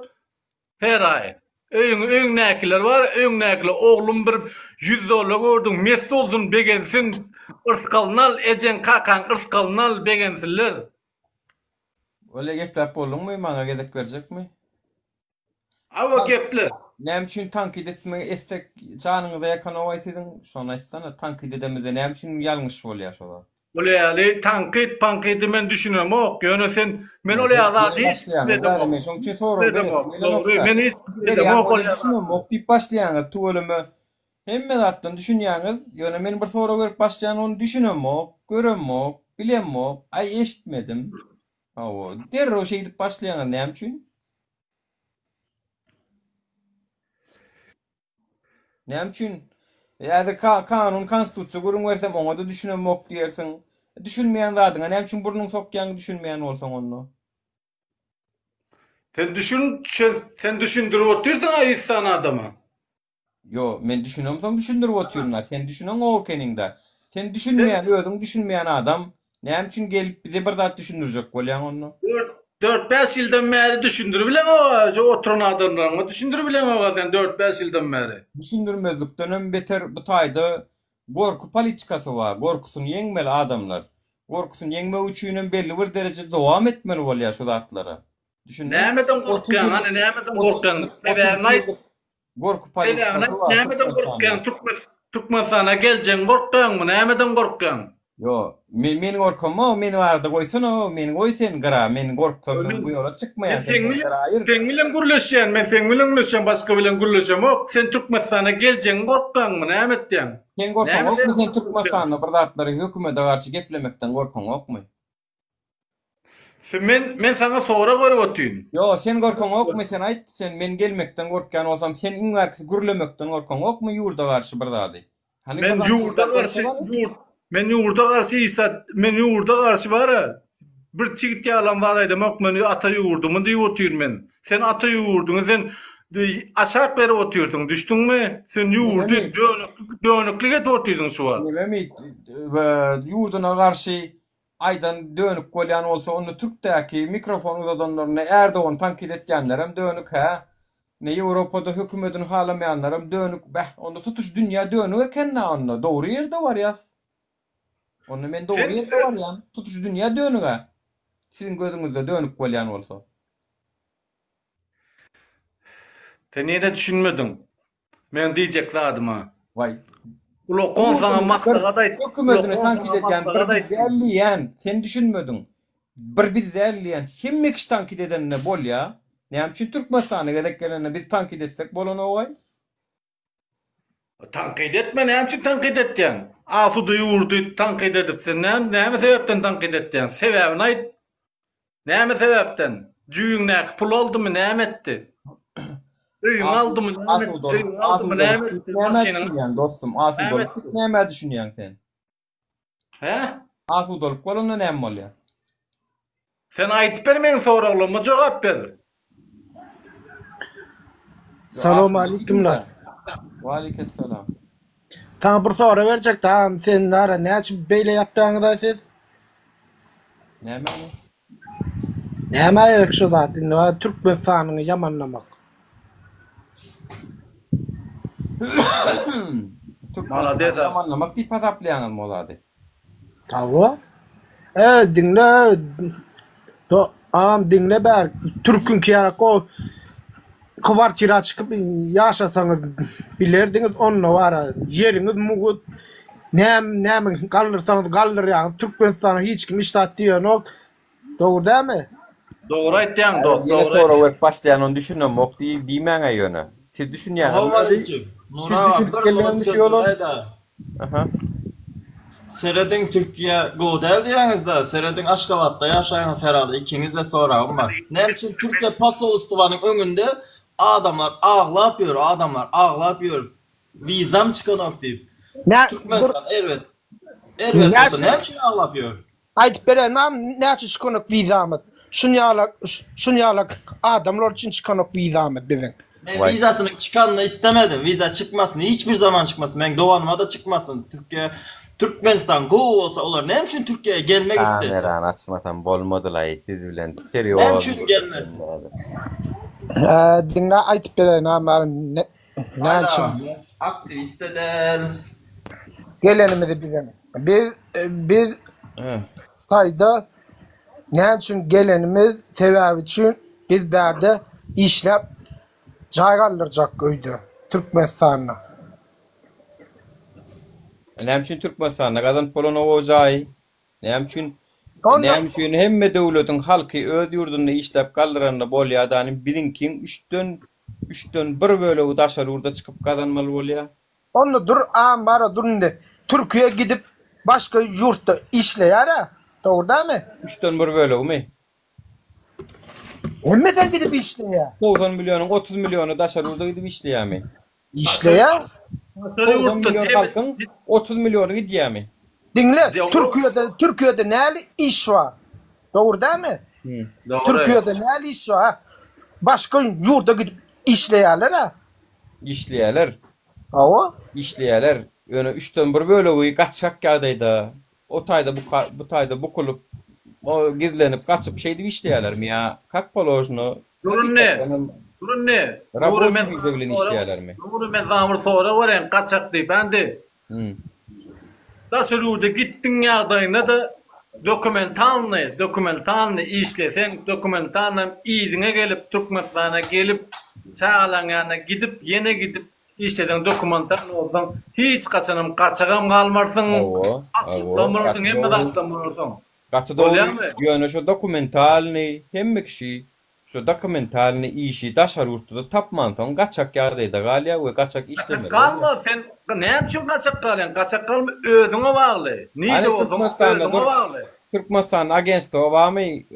her aý. Öýüň öňdäkiler bar, öňdäkiler oglum bir 100 dollar gördüň, mes bolsun, begensin. Yrsgalyny al, ejeň, kakaň yrsgalyny al, begensinler. Bolýa gepläp bolduňmy, maňa gezek berjekmi? Hawa geple. Näme üçin tankyt etmegi etsek janyňyza ýakanogaý siziň, şony aýtsana, tankyt edemizde näme üçin ýalňyş bolýa şo zat? Ol ýaly tankyt pankydy men düşünemok ýöne sen men ol ýaly zady hiç bilemok. Men şoň üçin sorag beresim gelenok. Men hiç bilemok ol ýaly. Düşünemok diýip başlaýaňyz tüweleme hemme zatdan düşünýäňiz ýöne men bir sorag berip başlaýan ony düşünemok göremok bilemok aý eşitmedim hawa derrew şeýdip başlaýaňyz näme üçin? Näme üçin? Häzir kanun, konstitusiýa gürrüň bersem, oňa-da düşünemok diýersiň. Düşünmeýän zadyňa näme üçin burnuňy sokýaň düşünmeýän bolsaň onda? Sen düşün, sen düşündirip otyrsyň-a ýüz sany adama. Ýo, men düşünemsoň düşündirip otyryn-a. Sen düşüneňok ekeniň-dä. Sen düşünmeýän, özüň düşünmeýän adam näme üçin gelip bize bir zat düşündirjek bolýaň onda? Dört-bäş ýyldan bäri düşündiribileňok-a, şu oturan adamlaryňa düşündiribileňok-a sen dört-bäş ýyldan bäri. Düşündirmezlikdenem beter bu taýda gorky politikasy bar. Gorkusyny ýeňmeli adamlar. Gorkusyny ýeňmek üçinem belli bir dereje dowam etmeli bolýar şu zatlara. Düşündiňmi? Nämeden gorkýaň, hany nämeden gorkýaň? Sebäbini aýt. Gorky politikasy bar. Nämeden gorkýaň? Türkmenistana geljegiň gorkýaňmy? Nämeden gorkýaň? Ýo, men men gorkamok, meni barada goýsana, meni goý sen gyra, men gorksam men bu ýola çykmaýan, sen meni gyra aýyr. Seň bilen gürleşýän, men seň bilen gürleşýän, başga bilen gürleşemok. Sen Türkmenistana geljegiň gorkýaňmy, näme etýäň? Sen gorkaňokmy, sen Türkmenistanda bir zatlary hökümete garşy geplemekden gorkaňokmy? Sen men men saňa sorag berip otyryn. Ýo, sen gorkaňokmy, sen aýt, sen men gelmekden gorkýan bolsam, sen iň bärkisi gürlemekden gorkaňokmy ýurda garşy bir zady? Hany bir Men zat ýurda garşy ýurt men ýurda garşy hiç zat men ýurda garşy bara bir çigit ýalam zat aýdamok men ata ýurdumy diýip otyryn men. Sen ata ýurduňy sen aşak berip otyrsyň düşdüňmi? Sen ýurdy dönüklik dönüklik edip otyrsyň şu wagt. Nememi ýurduna garşy Aýdan dönük bolýan bolsa onda türkdäki mikrofon uzadanlarynda Erdogany tankyt etýänlerem dönük hä? Ne Ýewropada hökümedini halamaýanlaram dönük bäh onda tutuş dünýä dönük ekennä onda dogry ýerde barýas. Onda men dogry ýerde barýan tutuş dünýä dönügä siziň gözüňizde dönük bolýan bolsa. Sen ýene düşünmediň. Meň diýjek zadyma. Waý. Ulakon saňa maslahat aýt. Hökümetini tankyt edýän bir biz däl diýýän. Sen düşünmediň. Bir biz däl diýýän. Hemme kişi tankyt edende bolýa. Näme üçin Türkmenistana gezek gelende biz tankyt etsek bolanogaý? Tankyt etme näme üçin tankyt etýäň? Asuda ýurdy tankyt edip sen näme näme sebäpden tankyt etýäň? Sebäbini aýt. Näme sebäpden? Jübiňdäki puly aldymy, näme etdi? Öýüňi aldymy, näme etdi? Öýüňi aldymy, näme etdi? Nämä düşünýäň dostum? Asudalyk diýip nämä düşünýäň sen? Hä? Asudalyk bolanda näme bolýar? Sen aýdyp ber meň soraglaryma jogap ber. Salowmaliykimler. Waleykesselam. Saňa bir sorag berjek agam sen nara näçe beýle ýapýaňyza siz? Nämäni? Nämä gerek şo zat indi a Türkmenistanyňy ýamanlamak. Türkmenistany ýamanlamak diýip hasaplaýaňyzmy o zady? Hawa. E diňle do agam diňle bär türküňki ýaly o kwartira çykyp ýaşasaňyz bilerdiňiz onda bara ýeriňiz mugut näme näme galdyrsaňyz galdyrýaňyz Türkmenistana hiç kim hiç zat diýenok dogry dälmi? Dogry aýtýaň dost Ýene dogry sorag aýtýaň. berip başlaýan ony düşünemok diý diýmäňä ýöne. Siz düşünýäňizmi ody? Salowmaleýkim. Siz Nur aga düşünip bir geldiňizmi minut şu söz ýola? beräýdä. Aha. Serediň Türkiýe gowy däl diýýäňizda, serediň Aşgabatda ýaşaýaňyz herhalde ikiňizde soragym bar. Näme üçin Türkiýe posolstwanyň öňünde adamlar aglap ýör, adamlar aglap ýör wizam çykanok diýip. Nä dur Türkmenistan erbet erbet bolsa näçe näme üçin aglap ýör? Aýdyp beräýme agam näçe çykanok wizamyz. Şunýalak şunýalak adamlar üçin çykanok wizamyz biziň. Men Waý. wizasynyň çykanyny istemedim. Wiza çykmasyn, hiç bir zaman çykmasyn. Meň doganymada çykmasyn. Türkiýe Türkmenistan gowy bolsa olar näme üçin Türkiýä gelmek istesin? Kamerany açmasam bolmadylaý siz bilen Näme serýoz üçin gelmesin? gürleşelim. Diňle aýtyp bereýin ha bari näme üçin Aktiwist-de däl. Gelenimizi bilen. Biz biz Hytaýda näme üçin gelenimiz sebäbi üçin biz bärde işläp jaý galdyrjak öýde Türkmenistanda. Näme üçin Türkmenistanda gazanyp bolanok o jaýy? Näme üçin Näme üçin hemme döwletiň halky öz ýurdunda işläp galdyranda bolýadany biziňkiň üçden üçden bir bölegi daşary ýurda çykyp gazanmaly bolýa? Onda dur agam bara dur indi Türkiýe gidip başga ýurtda işleýärä dogry dälmi? Üçden bir bölegimi? Hemmesem gidip işleýär. 90 millionyň 30 milliony daşary ýurda gidip işleýärmi? Işleýär. 90 million halkyň 30 milliony gidýärmi? Diňle, Türkiýede, Türkiýede näli iş bar? Dogry dälmi? Türkiýede näli iş bar? Ha? Başga ýurda gidip işleýärler-ä. Işleýärler. Hawa. Işleýärler. Ýöne üçden bir bölegi gaçgak ýagdaýda, o taýda buka, bu taýda bukulyp, o gizlenip, gaçyp şeýdip işleýärlermi ýa kak položno, Dur indi. Dur indi. Raboçi wiza bilen işleýärlermi? Nury men saňa bir sorag bereýin, gaçak diýip, indi. Daşary ýurda gitdiň ýagdaýynda-da dokumentalnyý, dokumentalnyý işleseň, dokumentalnyý yzyňa gelip, Türkmenistana gelip, çagalaň ýanyna gidip, ýene gidip işleseň, dokumentalnyý bolsaň, hiç haçanam gaçagam galmarsyň, pasportlam bolarsyň, hemme zatlam bolarsyň. Gaty dogry, ýöne şo dokumentalnyý hemme kişi Şu dokumentalnyý işi daşary ýurtda-da tapmansoň gaçak ýagdaýda galýar we gaçak işlemeli bolýar. Galma sen näme üçin gaçak galýaň gaçak galma özüňe bagly nirde bolsaň özüňe bagly. Türkmenistanda agentstwo barmy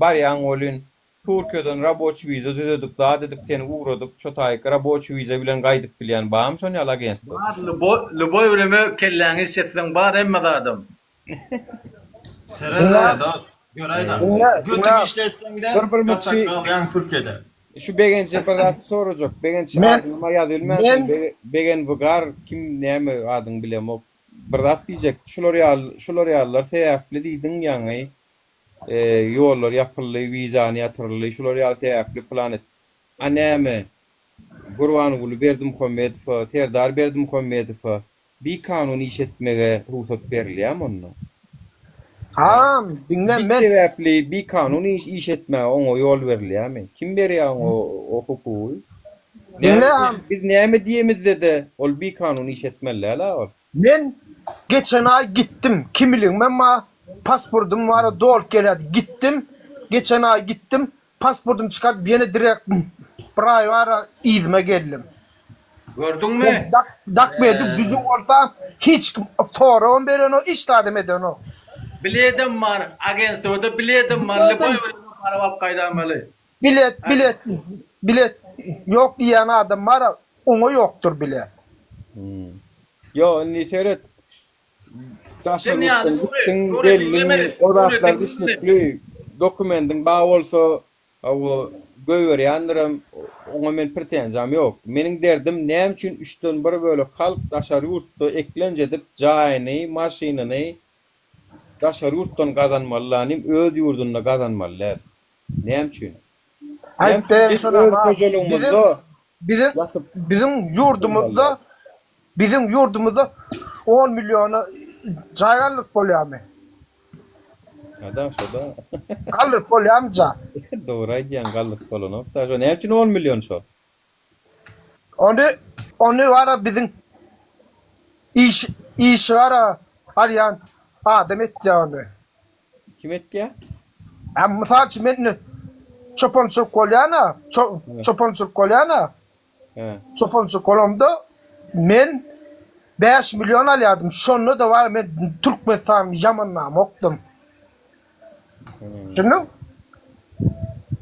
barýaň welin Türkiýeden raboçi wiza düzedip zat edip seni ugradyp şo taýyk raboçi wiza bilen gaýdyp bilýän barmy şon ýaly agentstwo. Bar lýuboý lýuboý bireme kelläňi işletseň bar hemme zadam. Seret dost. Göräýdä. Götüňi işletseňde gaçak galýaň Türkiýede. Şu Begenje bir zat sorajak. Begenç adyňy ýazyp bilmänsiň. Begen Wygar kim näme adyňy bilemok. Bir zat diýjek. Şular ýaly şular ýalylar sebäpli diýdiň ýaňy ýollar ýapyldy, wizany ýatyryldy. Şular ýaly sebäpli plan et. A näme Gurbanguly Berdimuhamedowa, Serdar Berdimuhamedowa Bikanun iş etmege rugsat berilýärmi onda? Agam diňle Biz men. sebäpli bikanun iş etmäge oňa ýol berilýärmi? Kim berýär oňa o hukugy? Diňle agam. Biz näme diýemizde-de ol bikanun iş etmeli däl-ä ol. Men geçen aý gitdim kimligimem bar pasportym bar dolup gelýärdi gitdim geçen aý gitdim Pasportymy çykardyp ýene direkt bir aý bara yzyma geldim. Gördüňmi? Dakmedi düzüw bolsa hiç kim soragam berenok hiç zadam edenok. Biledem bar, agentstwoda biledem bar, lýuboý bir ýere baryp alyp gaýdamaly. Bilet bilet bilet ýok diýýän adam bara oňa ýokdur bilet. Ýok indi seret Daşary ýurtdan gitdiň, geldiň, o zatlar düşnükli, dokumendiň bar bolsa, hawa, goýberýändirem, oňa men pretenziýam ýok. Meniň derdim, näme üçin üçden bir bölek halk daşary ýurtda eklenç edip, jaýyny, maşynyny daşary ýurtdan gazanmaly lanym öz ýurdunda gazanmaly däl. Näme üçin? Näme Aýdyp üçin bereýin biz şonam öz a, biziň hojalygymyzda biziň ýatyp biziň ýurdumyzda Biziň ýurdumyzda on milliona jaý galdyryp bolýarmy? Ada şoda. Galdyryp bolýarmy jaý? Dogry aýdýaň galdyryp bolanok da şo näme üçin on million şo? Ony ony bara biziň iş iş bara alýan adam etýär ony. Kim etýär? Hä mysal üçin men indi çopançylyk bolýan-a, çopançylyk bolýan-a. Çopançylyk bolamda men 5 million alýardym. Şonda-da bar men Türkmenistany ýamanlamokdym. Düşündiň?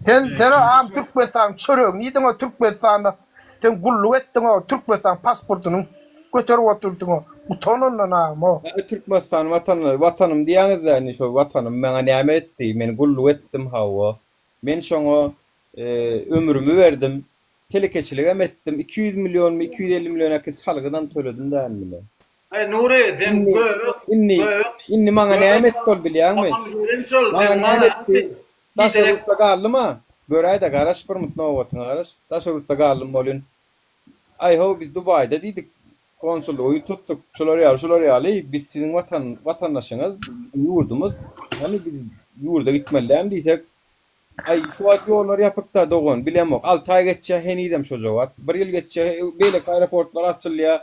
Sen sen am Türkmenistanyň çöregini iýdiň o Türkmenistanda. Sen gulluk etdiň o Türkmenistan pasportyny göterip oturdyň o. Utan ondan agam o. Hä Türkmenistan watany watanym diýýäňiz-dä indi şo watanym maňa näme etdi? Men gulluk etdim hawa. Men şoňa ömrümi berdim. Telekeçiligem etdim. 200 millionmy, 250 million äkit salgydam töledim dä indi men. Aý Nury sen göbek Indi, göbek indi maňa göbek näme etdi ol bilýäňmi? tapan gören şol Maňa sen näme maňa etdi? Daşary biderek ýurtda galdym-a. Göräýdä garaş bir mut nobatyňa garaş. Daşary ýurtda galdym bolýun. Aý how biz Dubaýda diýdik. Konsullyga ýüz tutduk. Şular ýaly şular ýaly biz siziň watan watandaşyňyz ýurdumyz. Hany biz ýurda gitmeli dämi diýsek. Aý şu wagt ýollar ýapykda dogan bilemok. Alty aý geçýä henizem şo jogap. Bir ýyl geçýä beýleki aeroportlar açylýa.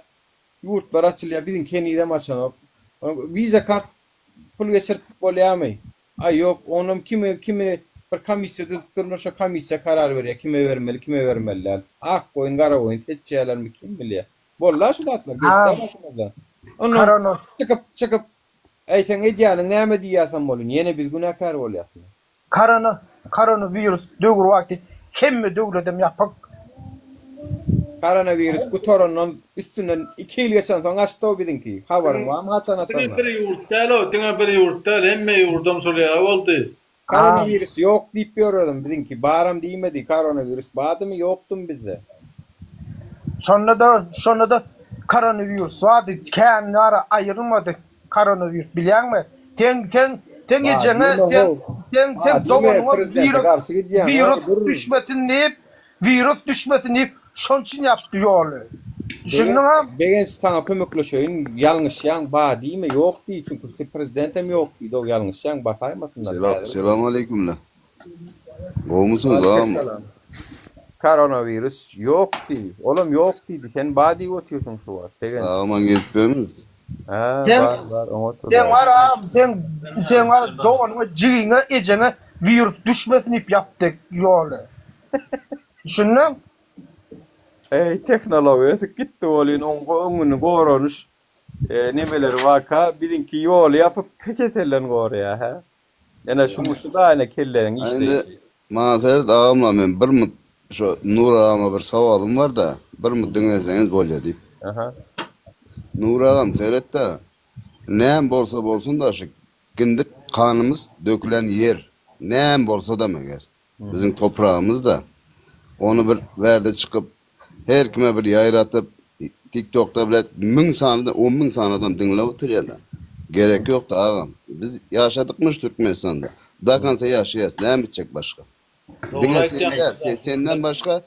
Ýurtlar açylýa biziňki henizem açanok. Wiza kart pul geçirip bolýamy? Aý ýok, onam kimi kimi bir komissiýa düzüp durlar, şo komissiýa karar berýär, kime bermeli, kime bermeli däl. Ak goýun, gara goýun seçýärlermi kim bilýär. Boldy-a şu zatlar, geçdi-ä başymyzdan. Ondan çykyp, çykyp, Äý seň edýäniň näme diýýäsem bolýn, ýene biz günäkär bolýas. Korona koronawirus döwür wagty hemme döwledem ýapyk. Koronawirus gutarandan üstünden iki ýyl geçensoň açdy-ow biziňki. Habaryň barmy haçan Diňe açanyna? bir ýurt däl-ow, diňe bir ýurt däl, hemme ýurdam şol ýaly boldy. Koronawirus ýok diýip ýörerdim biziňki baram diýmedi koronawirus bardymy ýokdumy bizde. Şonda-da şonda-da koronawirus bardy kän ara aýrylmady. Koronawirus bilýäňmi? Seň seň seň Ba ejeňe diýme seň how. seň Ba seň diýme doganyňa prezidente wirus garşy gidýäň ha wirus dur. düşmesin diýip wirus düşmesin diýip şoň üçin ýapdy ýoly. Begenç Düşündiňä? Begenç saňa kömekleşeýin ýalňyşýaň ba diýme ýok diý çünki prezidentem ýok diýdi how ýalňyşýaň basaýmasynlar Selam häzir. selam aleýkumla. Gowumysyňyz agam? Waleýkim Koronawirus ýok diý. Olam ýok diýdi. Sen bar diýip otyrsyň şu wagt. Begenç. Sag aman gezip ýörmüsiz? Hä, Seň bar, bar, oňat seň Hudaýa. bar agam seň seň bar doganyňa jigiňe ejeňe wirus düşmesin diýip ýapdy ýoly. Düşündiň? Eý, tehnologiýa ösüp gitdi welin oň öňüni goranyş nemeleri barka, biziňki ýoly ýapyp keselden goraýar, hä? Ene şu şu da ene kelleniň A indi işleýşi. maňa seret agamlar men bir mut şo Nury agama bir sowalym barda bir mut diňleseňiz bolýa diýip. Aha. Nury agam seretde näme bolsa bolsunda şu kindik kanymyz dökülen ýer näme bolsada meger biziň topragymyzda ony bir bärde çykyp Her kime bir ýaýratyp tiktokda bile müň sany on müň sany adam diňläp otyrýada. Gerek ýokda agam. Biz ýaşadykmyş Türkmenistanda. Do konca ýaşaýas näme etjek başga. Dogry Diňe sen aýtýaň. däl senden başga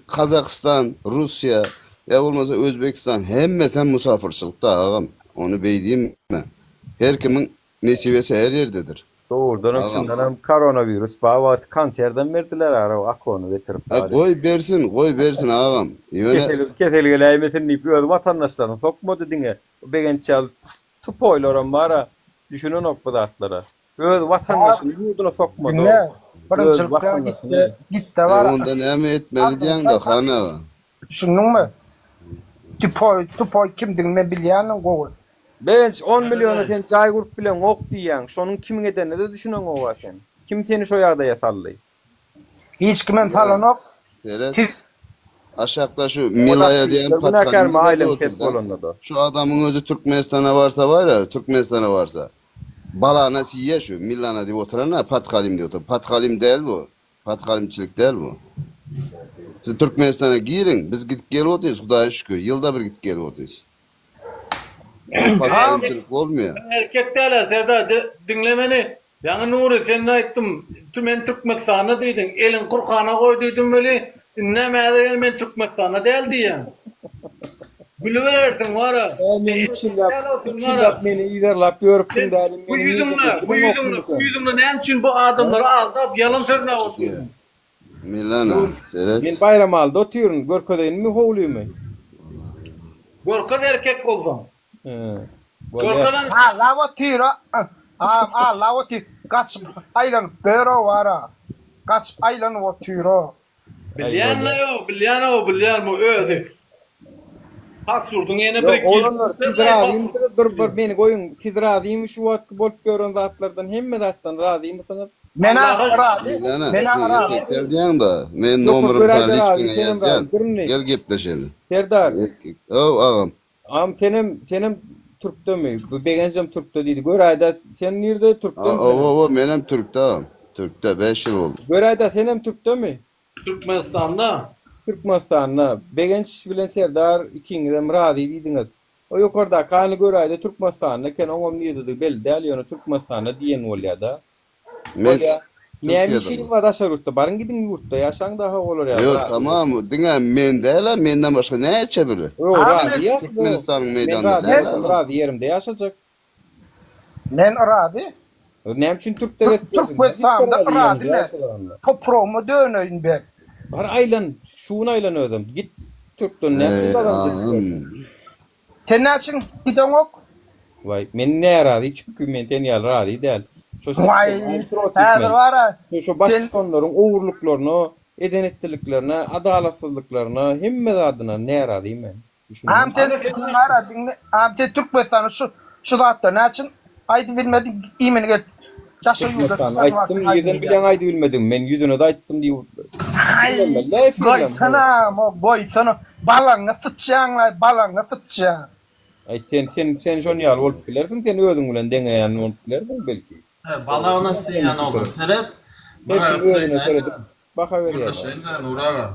Kazakystan, Russiýa ýa bolmasa Özbegistan hemmesem musafyrçylykda agam. Ony beý diýme. Her kimiň Nesibesi her ýerdedir. Dogrudanam Agam. çyndanam koronawirus bar wagty konsertem berdiler ara akony getirip A bary. goý bersin goý bersin agam ýöne. Kesel kesel geläýmesin diýip öz watandaşlaryny sokmady diňe Begenç ýaly tupoýlaram bara düşünenok bu zatlara. Öz watandaşyny ýurduna sokmady Diňle ol. Öz birinjilikde watandaşyny. gitde gitde E bar onda näme etmeli diýäňdä han aga. Düşündiňmi? Tupoý tupoý kimdigini men bilýänim gowy. Begenç on milliona sen jaý gurup bileňok diýýäň, şonuň kimiň edenine-de düşüneňoga sen. Kim seni şo ýagdaýa saldy? Hiç kimem Ýa salanok. seret Siz aşakda şu Ol Milaýa diýen aktiwistler günäkärmi pathalymy aýlygyň ýazyp pes otyrda. bolanda-da. Şu adamyň özi Türkmenistana barsa barýa Türkmenistana barsa balana siýýä şu Milana diýip oturan-a pathalim diýip oturan. Pathalim däl bu. Pathalimçilik däl bu. Siz Türkmenistana giriň biz gidip gelip otyrys Hudaýa şükür ýylda bir gidip gelip otyrys. Pathalimçilik bolmaýar. Sen erkek dälä Serdar diňle meni Ýaňy Nury sen aýtdym men Türkmenistanda diýdiň eliň Kurhana goý diýdim weli indem häzir ýene men Türkmenistanda däl diýýäň gülüberersiň wara Eý men üç ýyllap üç ýyllap meni yzarlap ýörüpsiň dälim Bu ýüzüňde bu ýüzüňde bu ýüzüňde näme üçin bu adamlary aldap ýalan sözläp otyrsyň. Milana seret. Men Baýramalyda otyryn, görkezeýinmi howlymy? Görkez erkek bolsaň. Bolýar. Aglap otyr agam aglap otyr gaçyp aýlanyp ber-ow wara gaçyp aýlanyp otyr-ow. Bilýän-le ýok, bilýän-ow, bilýän bu özi. Pasurdyň ýene bir Ýok, oglanlar, siz razymysyňyz? Bir bir meni goýuň. Siz razymy şu wagtky bolup ýören zatlardan, hemme zatdan razymysyňyz? Menä razy, Milana, menä sen razy. erkek däl diýýäň-da. Men Ýok, nomerymy göräýde sana razy, liçkaňa senem razy. ýazýan. Dur indi. Gel gepleşeli. Serdar. Erkek. Ow, agam. Agam senem senem türkdemi? Bu Begenjem türkde diýdi. Göräýdä sen nirde türkdemi senem? Ow, ow, menem türkde agam. Türkde 5 ýyl boldy. Göräýdä senem türkdemi? Türkmenistanda. Türkmenistanda. Begenç bilen Serdar ikiňizem razy diýdiňiz. O ýokardaky hany göräýdä Türkmenistanda eken oňam nirdedigi belli däl ýöne Türkmenistanda diýen bolýada. Men Bolýa. Näme Türkiýede. işiňiz bar daşary ýurtda? Baryň gidiň ýurtda ýaşaň daha olar ýaly. Ýok, tamam, diňe men däl-ä, menden başga näçe biri? Ýok, razy ýa. Türkmenistanyň Men meýdanynda razy däl-ä. bolsam razy ýerimde ýaşajak. Men razy. Näme üçin türkde gezip ýörsüň? Türkmenistanda razy men. Topragyma döneýin ben. Bar aýlan, şu gün aýlan özem. Git türkden näme üçin gazanç edip ýörsüň? Sen näçün gideňok? Waý, men närazy çünki men sen ýaly razy däl. Şo Waý, sistema protiv häzir men. bar-a, Şo şo sen baştutanlaryň ogurlyklaryna, eden etdiliklerine, adalatsyzlyklaryna, hemme zadyna närazy men. Agam sen sen bar-a diňle, agam sen Türkmenistanda şu şu zatlary näçün aýdybilmediň, imini gelip daşary ýurda Türkmenistany çykan aýtdym, wagtyň nirden aýdybilýäň. bilýäň aýdybilmedigimi? Men ýüzüne-de aýtdym diýip Aý, bilmem-le efirlem. goýsana, mo, goýsana, balaňa syçýaň-laý, balaňa syçýaň. Aý, sen, sen, sen şon ýaly bolup bilersiň, sen özüň bilen deňeýän bolup bilersiň belki. He, balagyna syýan oglan, seret, Her bir kim özüne seredip baha berýär. Gürleşeýin-dä, Nury aga.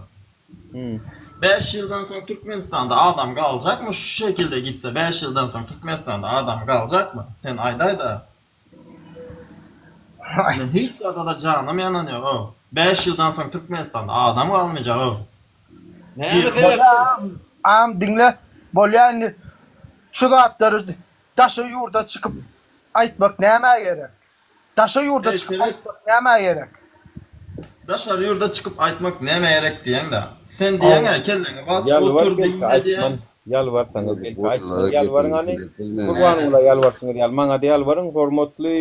Bäş ýyldan soň Türkmenistanda adam galjakmy şu şekilde gitse bäş ýyldan soň Türkmenistanda adam galjakmy sen aýdaýda. Men hiç zada-da janym ýananýogow. Bäş ýyldan soň Türkmenistanda adam galmajagow. Näme sebäpden? Agam diňle bolýa indi şu zatlary daşary ýurda çykyp aýtmak nämä gerek? Daşary ýurda çykyp aýtmak nämä gerek? Daşary ýurda çykyp aýtmak nämä gerek diýeňdä. Sen diýeňä kelläňi bas otur diňle diýeň. Ýalbarsaňyz belki aýtman ýalbaryň hany Gurbangula ýalbarşyňyz ýaly maňada ýalbaryň hormatly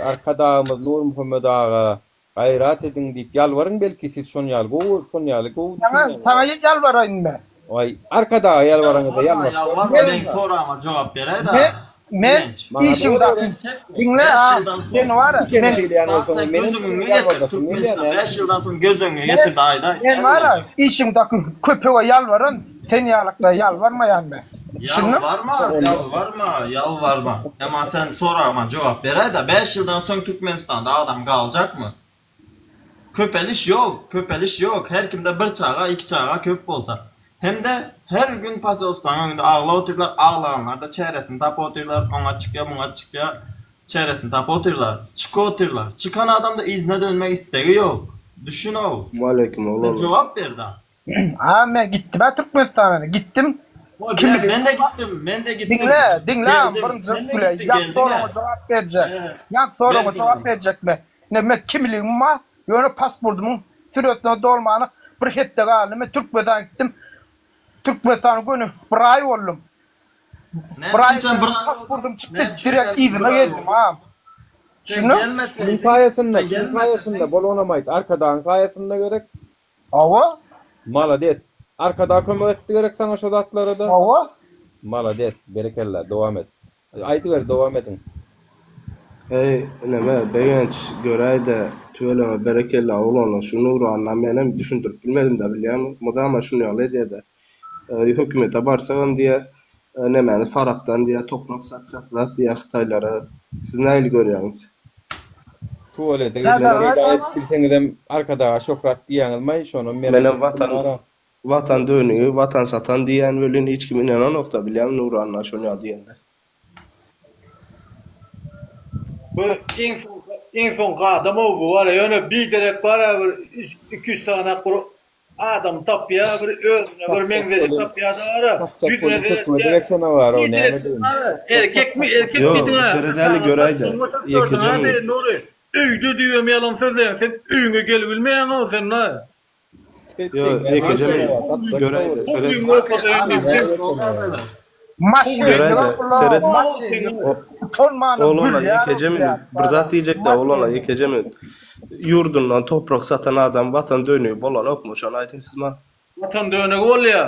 Arkadagymyz Nurmuhammet aga gaýrat ediň diýip ýalbaryň belki siz şon ýaly gowy şon ýaly gowy Saňa düşünýäňiz. saňa ýalbaraýyn men. Waý Arkadaga ýalbaraňyzda Ýalbarma ýalbaryp ýalbarma görseňiz. meň soragyma jogap beräýdä. Men men Maňa işiňdäki diňle a sen wara Dikeni men şeýleýän bolsaňyz Sen menem göz öňüňe size getir ýalbardasym gelýär Türkmenistan näme 5 ýyldan soň göz öňüňe men getir-de aýdaý men näme wara boljak. işiňdäki köpege ýalbaran sen ýalykda ýalbarmaýan men. Düşündiň? Ýalbarma ýalbarma ýalbarma emma sen soragyma jogap beräýdä 5 ýyldan soň Türkmenistanda adam galjakmy? Köpeliş ýok, köpeliş ýok, her kimde bir çaga, iki çaga köp bolsa. Hem-de her gün poselstwanyň öňünde aglap otyrlar, aglaganlar-da çäresini tapyp otyrlar, oňa çykýa, muňa çykýa, çäresini tapyp otyrlar, çykyp otyrlar. Çykan adamda yzyna dönmek islegi ýok. Düşün-ow. Waleýkim Sen oglanlar. jogap ber-da. A men gitdim-ä Türkmenistana, gitdim. Hol, Kim men, men-de gitdim, men-de gitdim. Diňle, diňle agam, Geldim, birinji sen-de bile gitdiň, ýap geldiň-ä. soragyňa jogap berjek. He, Ýap soragyňa bersin jogap ony. berjek men. Ine men kimligim bar, ýöne pasportymyň süresine dolmana bir hepde galdy. Men Türkmenistana gitdim. Türkmenistana göni bir aý boldum. Näme Bir aý üçin sen bir içinde aý bolduň? pasportym çykdy, Näme üçin direkt sen bir yzyma aý geldim bolduň? agam. Sen Düşündiň? Kimiň gelmeseýdiň, saýasynda, sen kimiň gelmeseň, saýasynda, bol onam aýt, Arkadagyň saýasynda gerek. Hawa. Malades. Arkadag kömek etdi gerek saňa şo zatlarada. Hawa. Malades. Berekella. Dowam et. Aýdyber dowam ediň. Heý ineme Begenç göräýdä tüweleme berekella oglanlar şu Nuranna menem düşündirip bilmedimdä bilýäňmi mydama şuny ýaly edýädä hökümete barsagam diýä nemäni Farapdan diýä toprak satjak zat diýä hytaýlara siz nähili görýäňiz. Tuwalete gidip peýda edip bilseňizem Arkadaga şöhrat diýýäňizmaý şonam merak Menem etdim watan ara. Watan dönügi watan satan diýýän welin hiç kim inananokda bilýäňmi Nury Anna şony ýaly diýende. Bu iň soňky iň soňky adam-ow bu bar-a ýöne biderek bar-a bir üç iki üç sany bir adam tapýa bir özüne bir meňzeşi tapýa-da bar-a Satjak ýüzüne bolýan seretýä hökümete bersene bar-ow näme biderek deýin. bar-a erkekmi erkek Ýok diýdiň-ä seredäli göräýdä ýekeje hä minut. Nury öýde diýibem ýalan sözleýäň sen öýüňe gelibilmeýäň-ow sen-a. Ýok ýekeje minut göräýdä seret. Göräýdä seret. Oglanlar ýekeje minut bir zat diýjekdä oglanlar ýekeje minut. Ýurdundan toprak satan adam watan dönügi bolanokmy şony aýdyň siz maňa. Watan dönügi bolýa.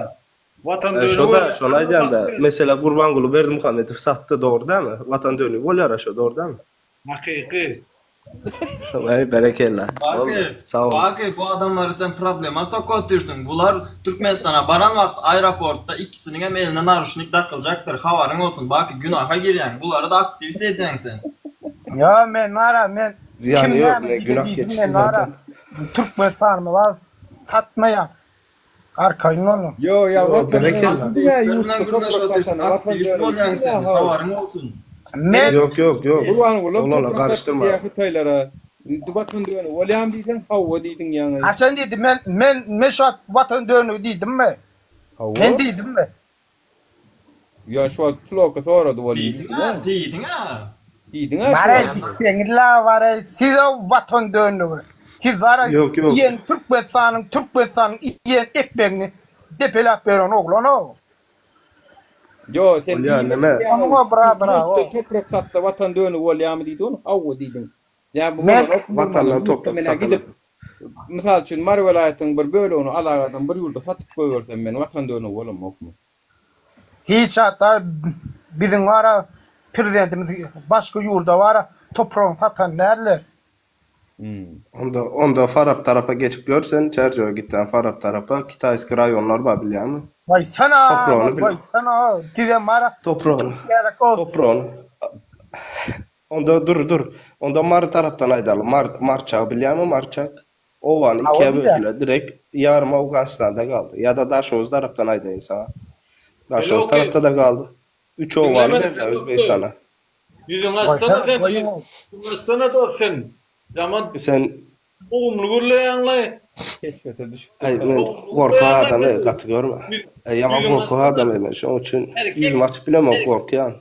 Watan dönügi Şoda bolýa. şony aýdýanda meselem Gurbanguly Berdimuhamedow satdy dogry dälmi? Watan dönügi bolýara şo dogry dälmi? Hakyky. Waý berekella. Boldy. Baky, Sag bol. Baky bu adamlary sen problema sokup otyrsyň. Bular Türkmenistana baran wagty aeroportda ikisiniň hem eline naruşnik dakyljakdyr. Habaryň bolsun Baky günaha girýäň. Bulary-da aktiwist edýäň sen. Ýa men wara men Zyýany kim ýok näme ne diýse günah diýsin geçisi men wara zaten. Türkmenistanymyz bar satmaýan. Arkaýyn boluň. Ýo ýa Ýo watan berekella. dönügi diýä Aktiwistler ýurtda bilen toprak gürleşip otyrsyň. satana watan Aktiwist dönügi bolýaň diýä sen. how. Habaryň bolsun. Men Ýok ýok ýok. Gurbangulam Oglanlar toprak satdy garyşdyrma. diýä hytaýlara. Indi watan dönügi bolýamy diýseň, hawa diýdiň ýaňy. Haçan diýdim men men men şu wagt watan dönügi diýdimmi? Hawa. Men diýdimmi? Ýa şu wagt Floka sorady bolýa Diýdiň-ä, diýdiň-ä. Diýdiň-ä şu Bareý wagt. gitseňizla bareý siz-ow watan dönügi. Siz bareý Ýok ýok. iýen Türkmenistanyň Türkmenistanyň iýen ekmegini depeläp ýören oglan-ow. Ýo sen Bolýa diýmedik neme. ýaňy Onuň-a bra bravo. ýurtda toprak satsa watan dönügi bolýamy diýdi ony hawa diýdiň. Ýa bu Men bolanok bolmana Watandan ýurtda toprak menä satylar. gidip mysal üçin Mary welaýatynyň bir bölegini alagadan bir ýurda satyp goýbersem men watan dönügi bolamokmy? Hiç hatda biziň bara prezidentimiz başga ýurda bara topragyny satan däldir. Onda onda Farap tarapa geçip gör sen Çärjewe gitýän Farap tarapa kitaýski raýonlar bar bilýäňmi? Goýsana Topragyny bil goýsana sizem bara topragyny gerek ol. topragyny Onda dur dur onda Mary tarapdan aýdaly Mar Marçagy bilýäňmi Marçak Obany Hawa ikiýe bilýän. böldüler direkt ýarymy Owganystanda galdy ýa-da Daşoguz tarapdan aýdaýyn saňa Daşoguz Beloki tarapda-da galdy üç obany diňlemedi berdiler Beloki. Özbegistana. Ýüzüňi açsana Goýsana sen goýuň. Ýüzüňi açsana dost sen. Ýaman Sen dogumly gürleýäňlaý. Keşbete düşüpdir Aý men Dogumly gorkak gürleýäňlaý adam sen. gaty görme. Aý ýaman Ýüzüňi gorkak açsana. adam men şoň üçin Erkek ýüzümi açyp bilemok gorkýan.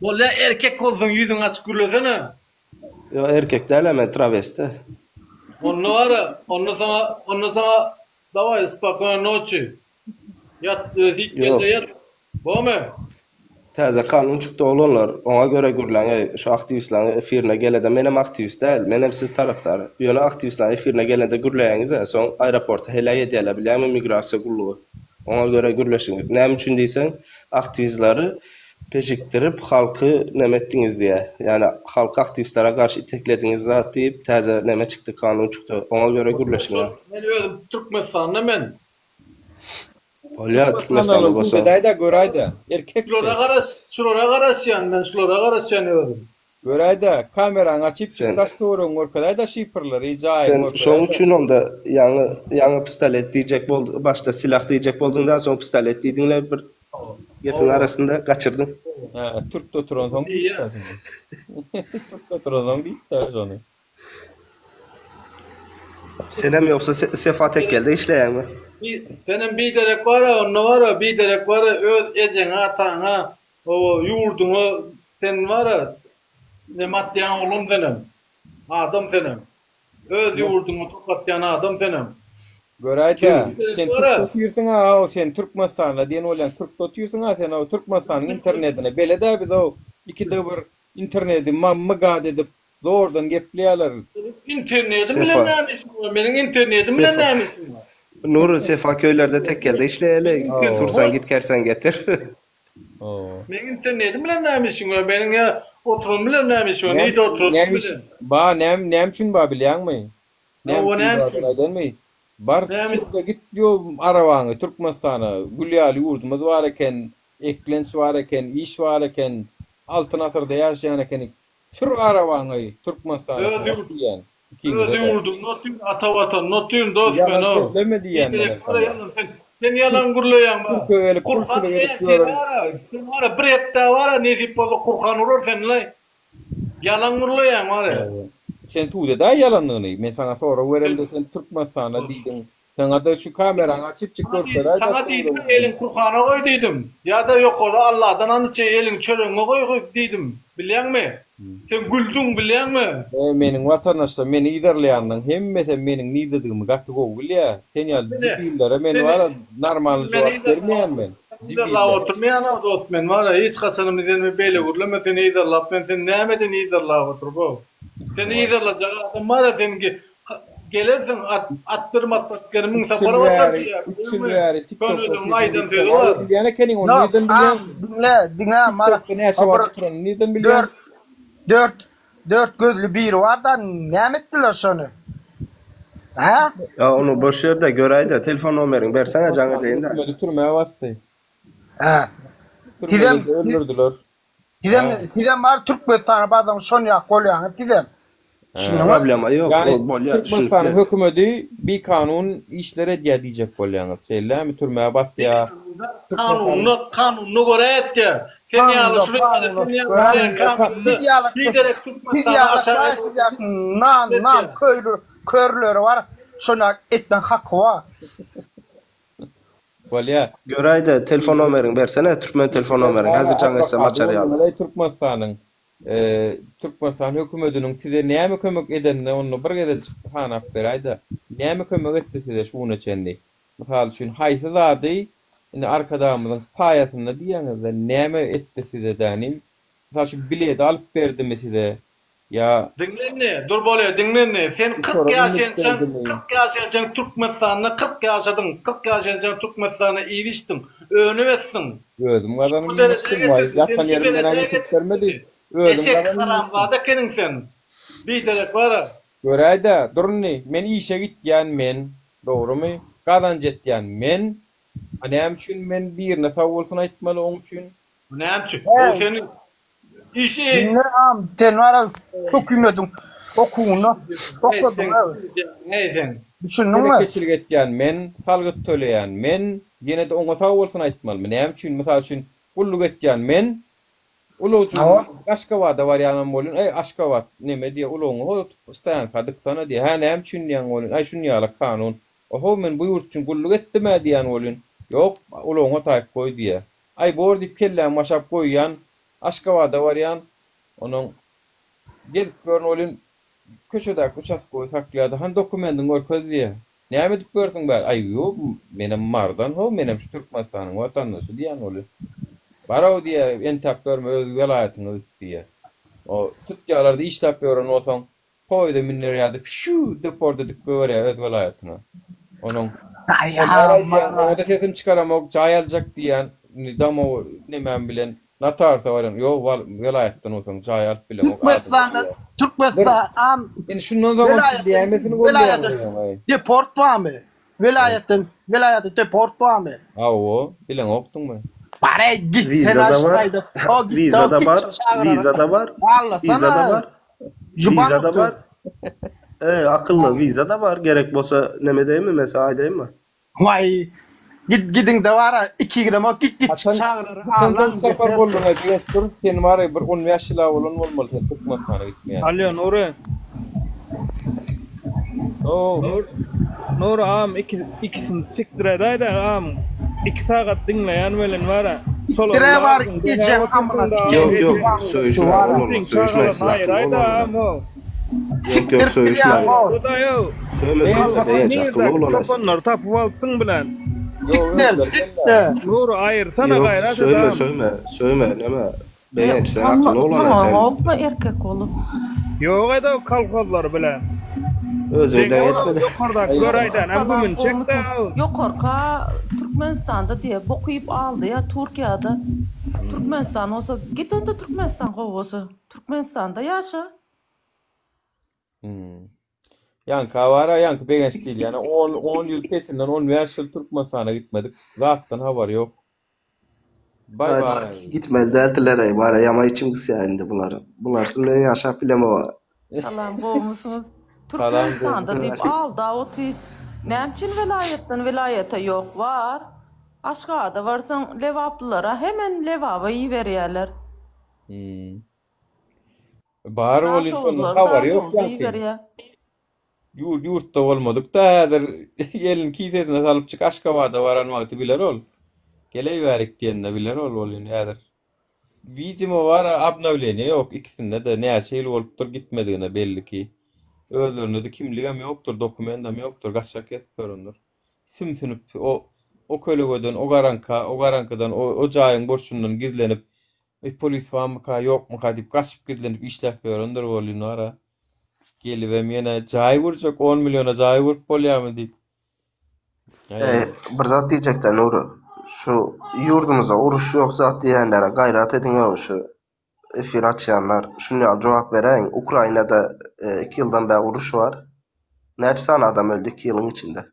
Bolýa erkek bolsaň ýüzüňi açyp gürlesene. Ýok erkek dälä men travesti. Onda bara onda saňa onda saňa daway spokojno noçi. Ýat sik Ýok. gelde ýat. Bormy? Täze kanun çykdy oglanlar oňa göre gürläň eý şu aktiwistlaň efirine gelede menem aktiwist däl menem siz tarapdar ýöne aktiwistlaň efirine gelende gürleýäňizä soň aeroporta heläk edýäler bilýäňmi migrasiýa gullugy oňa göre gürleşiň näme üçin diýseň aktiwizlary Pejikdirip halky neme etdiňiz diýä. Ýani halky aktiwistlere garşy iteklediňiz zat diýip täze neme çykdy kanun çykdy oňa göre gürleşiňä. Men özüm Türkmenistanda men. Bolýa Türkmenistanda bolsaň. Göräýdä göräýdä erkekçe. Şulara garaş şulara garaşýan men şulara garaşýan özüm. Göräýdä kameraňy açyp çyk Sen daş töweregiňi görkezäýdä şiprleri jaýyňy Sen şoň görkezäýdä. üçin onda ýaňy ýaňy pistolet diýjek bold başda silah diýjek bolduňda soň pistolet diýdiňle bir gepiň arasynda gaçyrdyň. Hä türkde oturansoň diýipdir. Türkde oturansoň diýipdir şony. Senem ýogsa Sefa Tekgelde işleýäňmi? Senem biderek bara onda bara biderek bara öz ejeňe ataňa Hawa ýurduňa sen bara neme atýan oglan senem. Adam senem. Öz ýurduňa top atýan adam senem. Göräýdä, sen türkde otyrsyň-a-ow, sen Türkmenistanda diýen bolýaň, türkde otyrsyň-a sen-ow, Türkmenistanyň internedine belet-ä biz-ow, ikide bir internedi mygad edip Zordan gepleýärler. Internedim bilen näme işiň bar? Meniň internedim bilen näme işiň bar? Nury Sefa köýlerde tekgelde işleýeli tursaň git kerseň getir. Meniň internedim bilen näme işiň bar? Meniň ýa oturan bilen näme işiň bar? Nirde oturan bilen? Ba näme näme üçin ba bilýäňmi? Näme üçin ba aýdanmy? Bar sürde git ýo arabaňy Türkmenistana gül ýaly ýurdumyz bar eken eklenç bar eken iş bar eken altyn asyrda ýaşaýan ekenik Sür arabaňy Türkmenistana Öz tarap ýurt diýýän Öz ikiňize-de. ýurdumda otyryn ata watanda otyryn dost men Ýalan o. sözleme diýýän Biderek menem bara saňa. ýalan sen sen ýalan gürleýäň ba. Türke gelip Kurhan gulçulyk sen edip sen ýören. bara sen bara bir hepde bara nesip bolsa Kurhan urar seni ýalan gürleýäň bara. Sen subut edäý ýalandygyny. Men saňa sorag beremde sen Türkmenistanda diýdiň. Saňa-da şu kamerany açyp çyk görkezäý Saňa diýdim eliň Kurhana goý diýdim. Ýa-da ýokarda Alladan and içeý eliň çöregiňe goý diýdim. Bilýäňmi? Sen güldüň bilýäňmi? E, meniň watandaşlarym meni yzarlaýanlaryň hemmesem meniň nirdedigimi gaty gowy bilýär. Sen ýaly debillere men bara normalny jogap bermeýän men. Yzarlap oturmaýan-ow dost men bara hiç haçanam sen beýle gürleme seni yzarlap men seni nämeden yzarlap oturyp-ow. Seni yzarlajak adam bara sen Gelersiň at at bir maksat gel müň sapar basar diýýär. Üç ýyl bäri TikTokda aýdan sözi bar. Bilýän ekeniň ony nirden bilýäň? Diňle, diňle mara. TikTokda näçe wagt oturanyny nirden bilýäň? Dört dört dört gözli biri bar-da, näme etdiler şony? Hä? Ýa ony boş ýerde göräýdä telefon nomeriňi berseňe jaň edeýin-dä. Hökümeti türmä basdy. Hä. Sizem Türmede öldürdüler. Sizem sizem bar Türkmenistana barsaň şonýak bolýaňyz sizem. Düşündiňmi? Problema ýok, Ýagny ol bolýar, Türkmenistanyň düşünipler. hökümeti bikanun işler edýär diýjek bolýaňyz, şeýlemi? Türmä basýar. Türkmenistanyň Kanuna, kanuna görä etýär. Sen ýaly Kanuna, şu ýaly, kanuna sen ýaly görä bilen etýär. kanunda Siz ýaly, biderek siz Türkmenistany ýaly aşak siz ýaly nan, nan etýär. köýli, körleri bar, şona etmeň haky bar. Bolýar. Göräýdä, telefon nomeriňi bersene, türkmen telefon nomeriňi, häzir jaň etsem açar ýaly. Türkmenistanyň Türkmenistan hökümediniň size näme kömek edenini onda bir gezejik sanap beräýdä. Näme kömek etdi size şu güne çenli? Mysal üçin haýsy zady indi Arkadagymyzyň saýasynda diýýäňizde näme etdi size dänim? Mysal üçin biledi alyp berdimi size ýa Diňle indi, dur bolýa, diňle indi. Sen 40 uçara münüp ýaşaýançaň, berdimi? 40 ýaşaýançaň Türkmenistanda 40 ýaşadyň, 40 ýaşaýançaň Türkmenistanda iýip-içdiň, önüp-ösdüň. Özüm Şu gazanym derejä iýmişdim, waý, getirdi, ýatan seni şu ýerimden derejä getirip getirdi. bermedi. Özüm Eşek gazanym iýmişdim. haramzada ekeniň sen. Biderek bar-a. Göräý-dä, dur indi, men işe gitýän men, dogrumy? Gazanç etýän men. A näme üçin men birine sag bolsun aýtmaly oň üçin? Näme üçin? Hä, O seni işi Diňle agam, sen bara hökümediň okuwyny okadyň Eý sen. Düşündiňmi? Telekeçilik etýän men, salgyt töleýän men, ýene-de oňa sag bolsun aýtmalymy? Näme üçin, mysal üçin, gulluk etýän men, ulagçy Aşgabada barýanam bolýan, eý, Aşgabat neme diýýär, ulagyňy ho stoýanka dyksana diýýär, hä, näme üçin diýýän bolýan, aý, şuny ýaly kanun, ohow, men bu ýurt üçin gulluk etdim-ä diýýän bolýan, ýok, ulagyňa taýyp goý diýýär. Aý, bor diýip kellämi gaşap goýýan, Aşgabada barýan, onuň gezip ýörün welin, köçedäki uçastkowy saklaýar-da, Hany dokumendiňi görkez diýýär. Näme edip ýörsüň bäri? Aý, ýok, menem Marydan how, menem şu Türkmenistanyň watandaşy diýýän welin. Bar-ow diýýär, entäp ýörme, öz welaýatyňa git diýýär. O tutýarlar-da, işläp ýören bolsaň, Poýeza mündirýärdi, pşşuu, deport edip goýberýär öz welaýatyna. Onuň Olar aýdýan, oňa-da sesimi çykaramok, jaý aljak diýýän, indi domowy nemäm bilen notariusa barýan, ýok, welaýatdan bolsaň jaý alyp bileňok, adyňa Türkmenistanda, diýýär. Türkmenistan, am, Indi şundan soňam siz welaýatdan, nämesini welaýata goldaýaňyz? deport barmy? Welaýatdan welaýata deport barmy? Hawa, bileňokdyňmy? Bar-eý, gitsene Wiza-da şu bar. taýda. O gitde o Wiza-da bar. gitçi çagyrar. Wiza-da bar. Allasana. Wiza-da bar. Juban Wiza-da otur. bar. Eý, akylly, wiza-da bar. Gerek bolsa neme edeýinmi, men saňa aýdaýynmy? Waý, git gidiňde bar-a, ikiňizem o git gitçi Haçan çagyrar. haçan Allan soňky sapar getirsin. bolduň-aý, Begenç dur, sen bar-a bir on bäş ýyl-a bolan bolmaly sen Türkmenistana gitmeýän. Alýo Nury. Ow. Nur Nury agam iki ikisini sikdiredäýdä agam iki sagat diňleýän welin bara şolar Sikdire bar lazym ejeň amyna Ýok sikeýin ýok söýüşmäň oglanlar söýüşmäň siz akylly oglanlar. Ýok ýok söýüşmäň. Söýmeseňiz begenç akylly oglan sen. Çopanlary tapyp alypsyň bilen. Sikdir sikdir. Nury aýyrsana Ýok gaýrat et söýme agam. söýme söýme neme Begenç sen akylly oglan sen. Utanaňokmy erkek bolup. Ýok ed o kolhozlary bilen. Özüňi deň etme-de. Ýokardaky göräýdänem gümüni çekdä. Ýokarka Türkmenistanda diýe bok iýip aldy ýa Türkiýada. Türkmenistan bolsa git onda Türkmenistan gowy bolsa. Türkmenistanda ýaşa. Ýaňky awara ýaňky Begenç diýilýäne on on ýyl pesinden on bäş ýyl Türkmenistana gitmedik. Zatdan habary ýok. Baý baý. Gitmez däldiler-eý, bara ýama içim gysýar indi bular. Bularsyz men ýaşap bilemok-a. Salam gowumysyňyz. Salam Türkmenistanda diýip gowy. aldap oty. Näme üçin welaýatdan welaýata ýok bar. Aşgabada barsaň lebaplylara hemen lebaba iberýärler. Hmm. Bar bolýan şondan Daşoguzlary habary ýok Daşoguza ýaňky. iberýär. Ýurt ýurtda bolmadyk-da häzir elini kisesine salyp çyk Aşgabada baran wagty biler ol. Geleý bärik diýende biler ol welin häzir. Widimo bar obnowleniýe ýok ikisinde-de näçe ýyl bolupdyr gitmedigine belli ki. Özlerinde-de kimligem ýokdur, dokumentam ýokdur, gaçak gezip ýörendir. Sümsünip o o kölegeden o garaňka, o garaňkydan o o jaýyň burçundan gizlenip Eý polis barmyka ýokmyka diýip gaçyp gizlenip işläp ýörendir welin wara. Gelibem ýene jaý gurjak on milliona jaý gurup bolýamy diýip. Eý bir zat diýjekdä Nury. Şu ýurdumyzda uruş ýok zat diýýänlere gaýrat ediňow şu efir açýanlar. Şuny ýaly jogap beräýiň. Ukrainada iki ýyldan bäri uruş bar. Näçe sany adam öldi iki ýylyň içinde?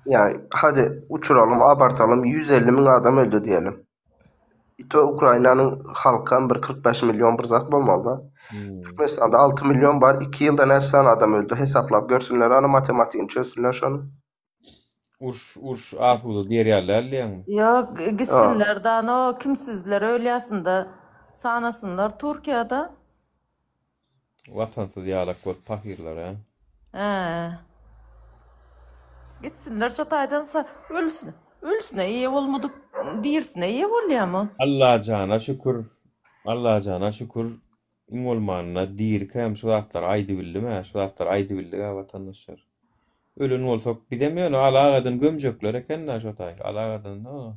Ýa hadi uçuralym, abartalym 150 müň adam öldi diýelim. I to Ukrainanyň halkam bir 45 million bir zat bolmaly-da. Türkmenistanda 6 million bar, 2 ýylda näçe sany adam öldi hesaplap görsünler hany matematigini çözsünler şony. Uruş, uruş asuda diýer ýaly däl diýýäňmi? Ýok, gitsinler dano kimsizler ölýäsinde sanasynlar Türkiýede. Watansyz ýalak bolup pahyrlar hä? Hä. Gitsinler şo taýdan sa ölsün. Ölsüne eýe bolmadyk dirisine eýe bolýamy? Allajana şükür, Allajana şükür iň bolmanda dirikäm şu zatlary aýdybildim-ä, şu zatlary aýdybildik-ä watandaşlar. Ölen bolsak bizem ýöne alagadan gömjekler eken-dä şo taý, alagadan ha.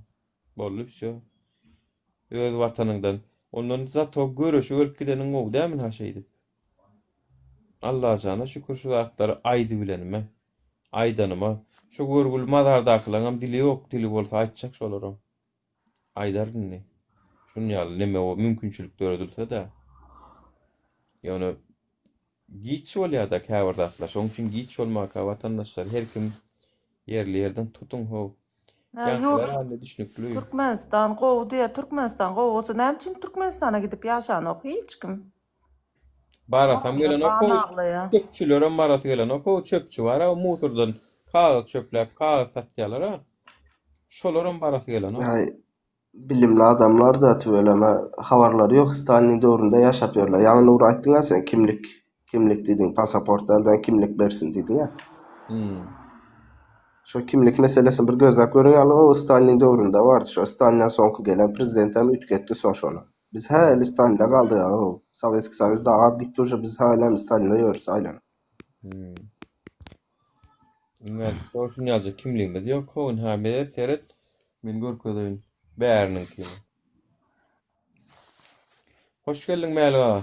Boldy wsýo. Öz watanyňdan. Ondan zato göreşip ölüp gideniň gowy dälmi ha şeýdip. Allajana şükür şu zatlary aýdybilenime. Aýdanyma. Şu görgüli mazardakylaňam dili ýok, dili bolsa aýtjak şolaram. Aýdar indi. Şun ýaly neme mümkinçilik döredilse-de. Ýöne Giç bolýada käbir zatlar. Şoň üçin giç bolmaka watandaşlar her kim ýerli ýerden tutuň how. Hä Ýaňkylar ýurt hany düşnükli. Türkmenistan gowy diýýär. Türkmenistan gowy bolsa näme üçin Türkmenistana gidip ýaşanok hiç kim. Barasam Adamlar gelenok gan how. aglaýar. Çöpçülerem barasy gelenok how. Çöpçi bar a musurdan kagyz çöpläp kagyz satýalar a. Şolaram barasy gelenok. Aý Bilimli adamlar-da tüweleme habarlary ýok Stalin döwründe ýaşap ýörler. Ýaňy Nury aýtdyň-a sen kimlik kimlik diýdiň pasaport dälden kimlik bersin diýdiň-ä. Şo kimlik meselesini bir gözläp görüň ýaly o Stalin döwründe bardy şo Stalinden soňky gelen prezidentem üýtgetdi soň şony. Biz häli Stalinde galdyk aga Sowetskiý Soýuz dagap gitdi uje biz hälem Stalinde ýörüs aýlanyp. Ine, şol ýaljak kimligimiz ýok. Ho, ynha, meret, seret. Men görkezeýin. Bäriniňkini. Hoş geldiň Mälik aga.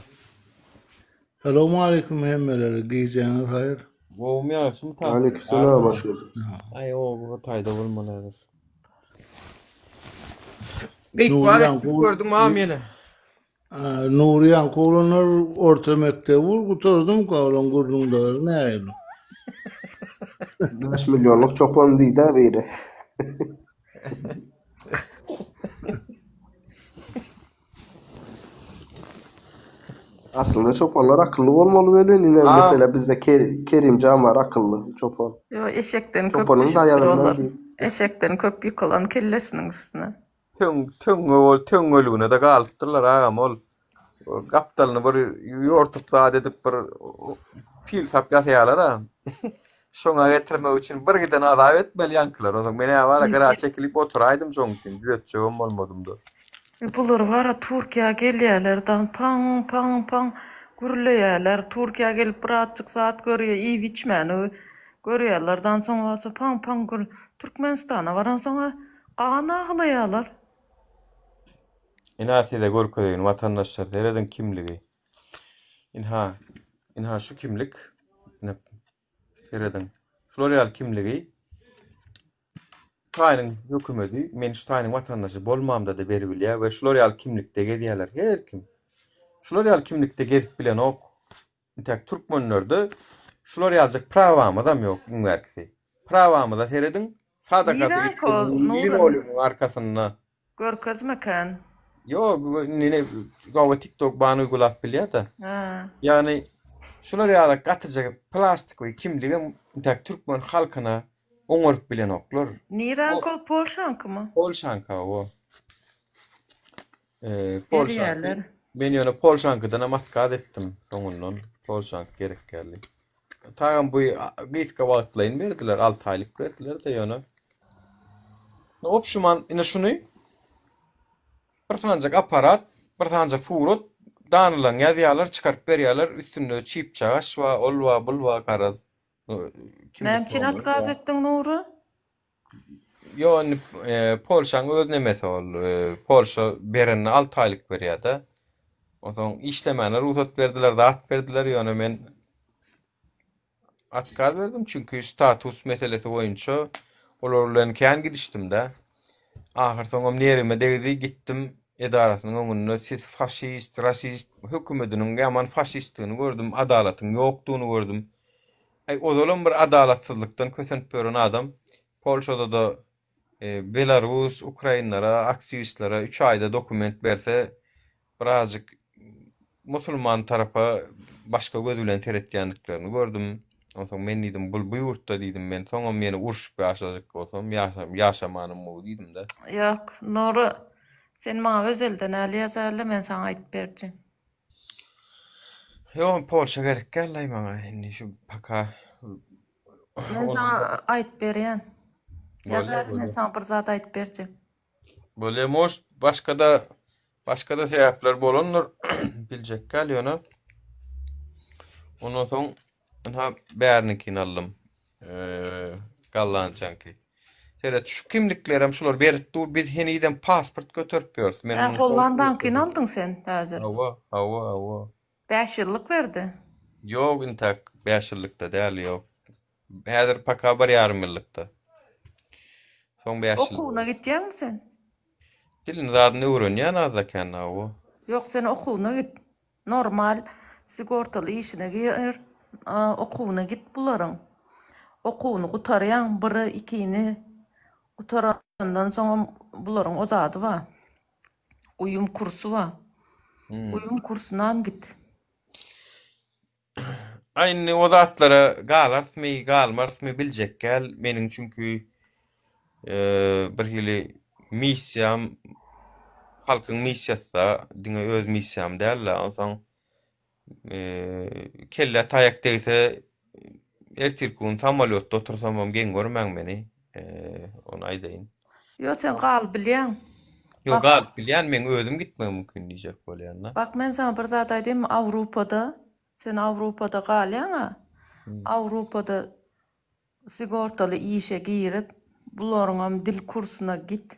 Salowmaleýkim hemmelere, gijäňiz haýyr. Gowumy ýagşymy tap? Aleykümselam hoş gördük. Aý o bu taýda bolmaly häzir. Nury Gyýkbak ýaňky etdik gördüňmi agam ýene. Nury ýaňky oglanlar orta mekdebi gutardymyka olaň gürrüňleri nähili? 5 millionlyk çopan diýdä biri. Aslynda çopanlar akylly bolmaly welin ine mesela bizde Kerimjan bar akylly çopan. Ýo eşekden köp Çopanyň düşüpdir daýagyndan olar. diýip. Eşekden köp ýykylan kellesiniň üstüne. Töň töňňe bol töňňeligine-de galypdyrlar agam ol gapdalyny bir ýortup zat edip bir pil sap ýasaýarlar-a. Şoňa getirmek üçin bir giden azap etmeli ýaňkylar. Onsoň men-ä bar-a gyra çekilip oturaýdym şoň üçin düzetjegem bolmadym-da. Bular bar-a Türkiýä gelýärler daň paň paň paň gürleýärler. Türkiýä gelip birazjyk zat görýär iýip içmäni görýärler dan soň bolsa paň paň gür Türkmenistana baransoň-a Gan aglaýalar. Ynha size görkezeýin watandaşlar serediň kimligi. Ynha ynha şu kimlik. Ine serediň. Şular ýaly kimligi Hytaýynyň hökümeti men şu taýynyň watandaşy bolmamda-da beribilýär we şular ýaly kimlikde gezýärler her kim. Şular ýaly kimlikde gezip bilenok. Intäk türkmenlerde şular ýaljak prawamyzam ýok iň bärkisi. Prawamyza serediň, sadakasy Niräki gitsin ol Nury? linoleumyň arkasynda. Görkezme kän. Ýok, indi ne gawy tiktok ban uýgulap bilýär-de. Hä. Ýagny şular ýaly gatyja plastikowy kimligem intäk türkmen halkyna oňaryp bilenoklar. Niräki ol Polşaňkymy? Polşaňky hawa. Eee Polşaňky. Berýärler. Men ýöne Polşaňkydanam otkaz etdim soňundan. Polşaňky gerek geldi. Tagam bu gysga wagtlaýyn berdiler, 6 aýlyk berdiler-de ýöne. Opşuman ine şuny bir sanjak aparat, bir sanjak surat danylaň ýazýarlar, çykaryp berýärler. Üstünde çip çagaş bar, ol bar, bul bar garaz. Näme üçin otkaz etdiň Nury? Ýok indi Polşaň öz nemesi ol. Polşa berenine 6 aýlyk berýär-de. Onsoň işlemäne rugsat berdiler, zat berdiler, ýöne men otkaz berdim, çünki status meselesi boýunça olar bilen kän gidişdim-de. Ahyr soňam nerime degdi, gitdim edarasynyň öňünde siz faşist, rasist, hökümediniň ýaman faşistdigini gördüm, adalatyň ýokdugyny gördüm. Aý ozalam bir adalatsyzlykdan kösenip ýören adam Polşada-da. Belarus ukrainlara aktiwistlere üç aýda dokument berse birazjyk musulman tarapa başga göz bilen seretýändiklerini gördüm. Onsoň men diýdim bul bu ýurtda diýdim men soňam ýene urşup ýaşajak bolsam ýaşam ýaşamanym gowy diýdim-de. Ýok, Nury, sen maňa özelden äli ýazaýla men saňa aýdyp berjek. Ýok, Polşa gerek däl-laý maňa indi şu paka Men saňa aýdyp berýän. Ýazaýla men saňa bir zat aýdyp berjek. Bolýa, может, başga-da başga-da sebäpler bolandyr, biljek däl ýöne. Ondan soň ynha bäriniňkini aldym. Gollandiýaňky. Seret, şu kimliklerem şular berip dur, biz henizem pasport göterip ýörüs. Men Hä, muny Gollandiýaňkyny aldyň sen häzir. Hawa, hawa, hawa. Bäş ýyllyk berdi. Ýok, intäk bäş ýyllykda däl, ýok. Häzir paka bir ýarym ýyllykda. Soň bäş ýyl. Okuwyna gitýäňmi sen? Dilini zadyny öwrenýän azda-kän hawa. Ýok, sen okuwyna git. Normal sigortaly işine gir, okuwyna git bularyň. Okuwyny gutarýaň, biri, ikini gutarandan soňam bularyň o zady bar. Uýum kursy bar. Uýum kursunam git. A indi o zatlara galarysmy, galmarysmy biljek däl. Meniň çünki bir hili missiýam halkyň missiýasy-da, diňe öz missiýam däl-de. Onsoň Kellä taýak degse ertirki gün samolýotda otursamam geň görmäň meni. Ony aýdaýyn. Ýok sen galyp bilýäň. Ýok galyp bilýän meň özüm gitmegim mümkin diýjek bolýan-da. Bak men saňa bir zat aýdaýynmy Awrupada sen Awrupada galýaňa Awrupada Sigortaly işe girip, bularyňam dil kursuna git.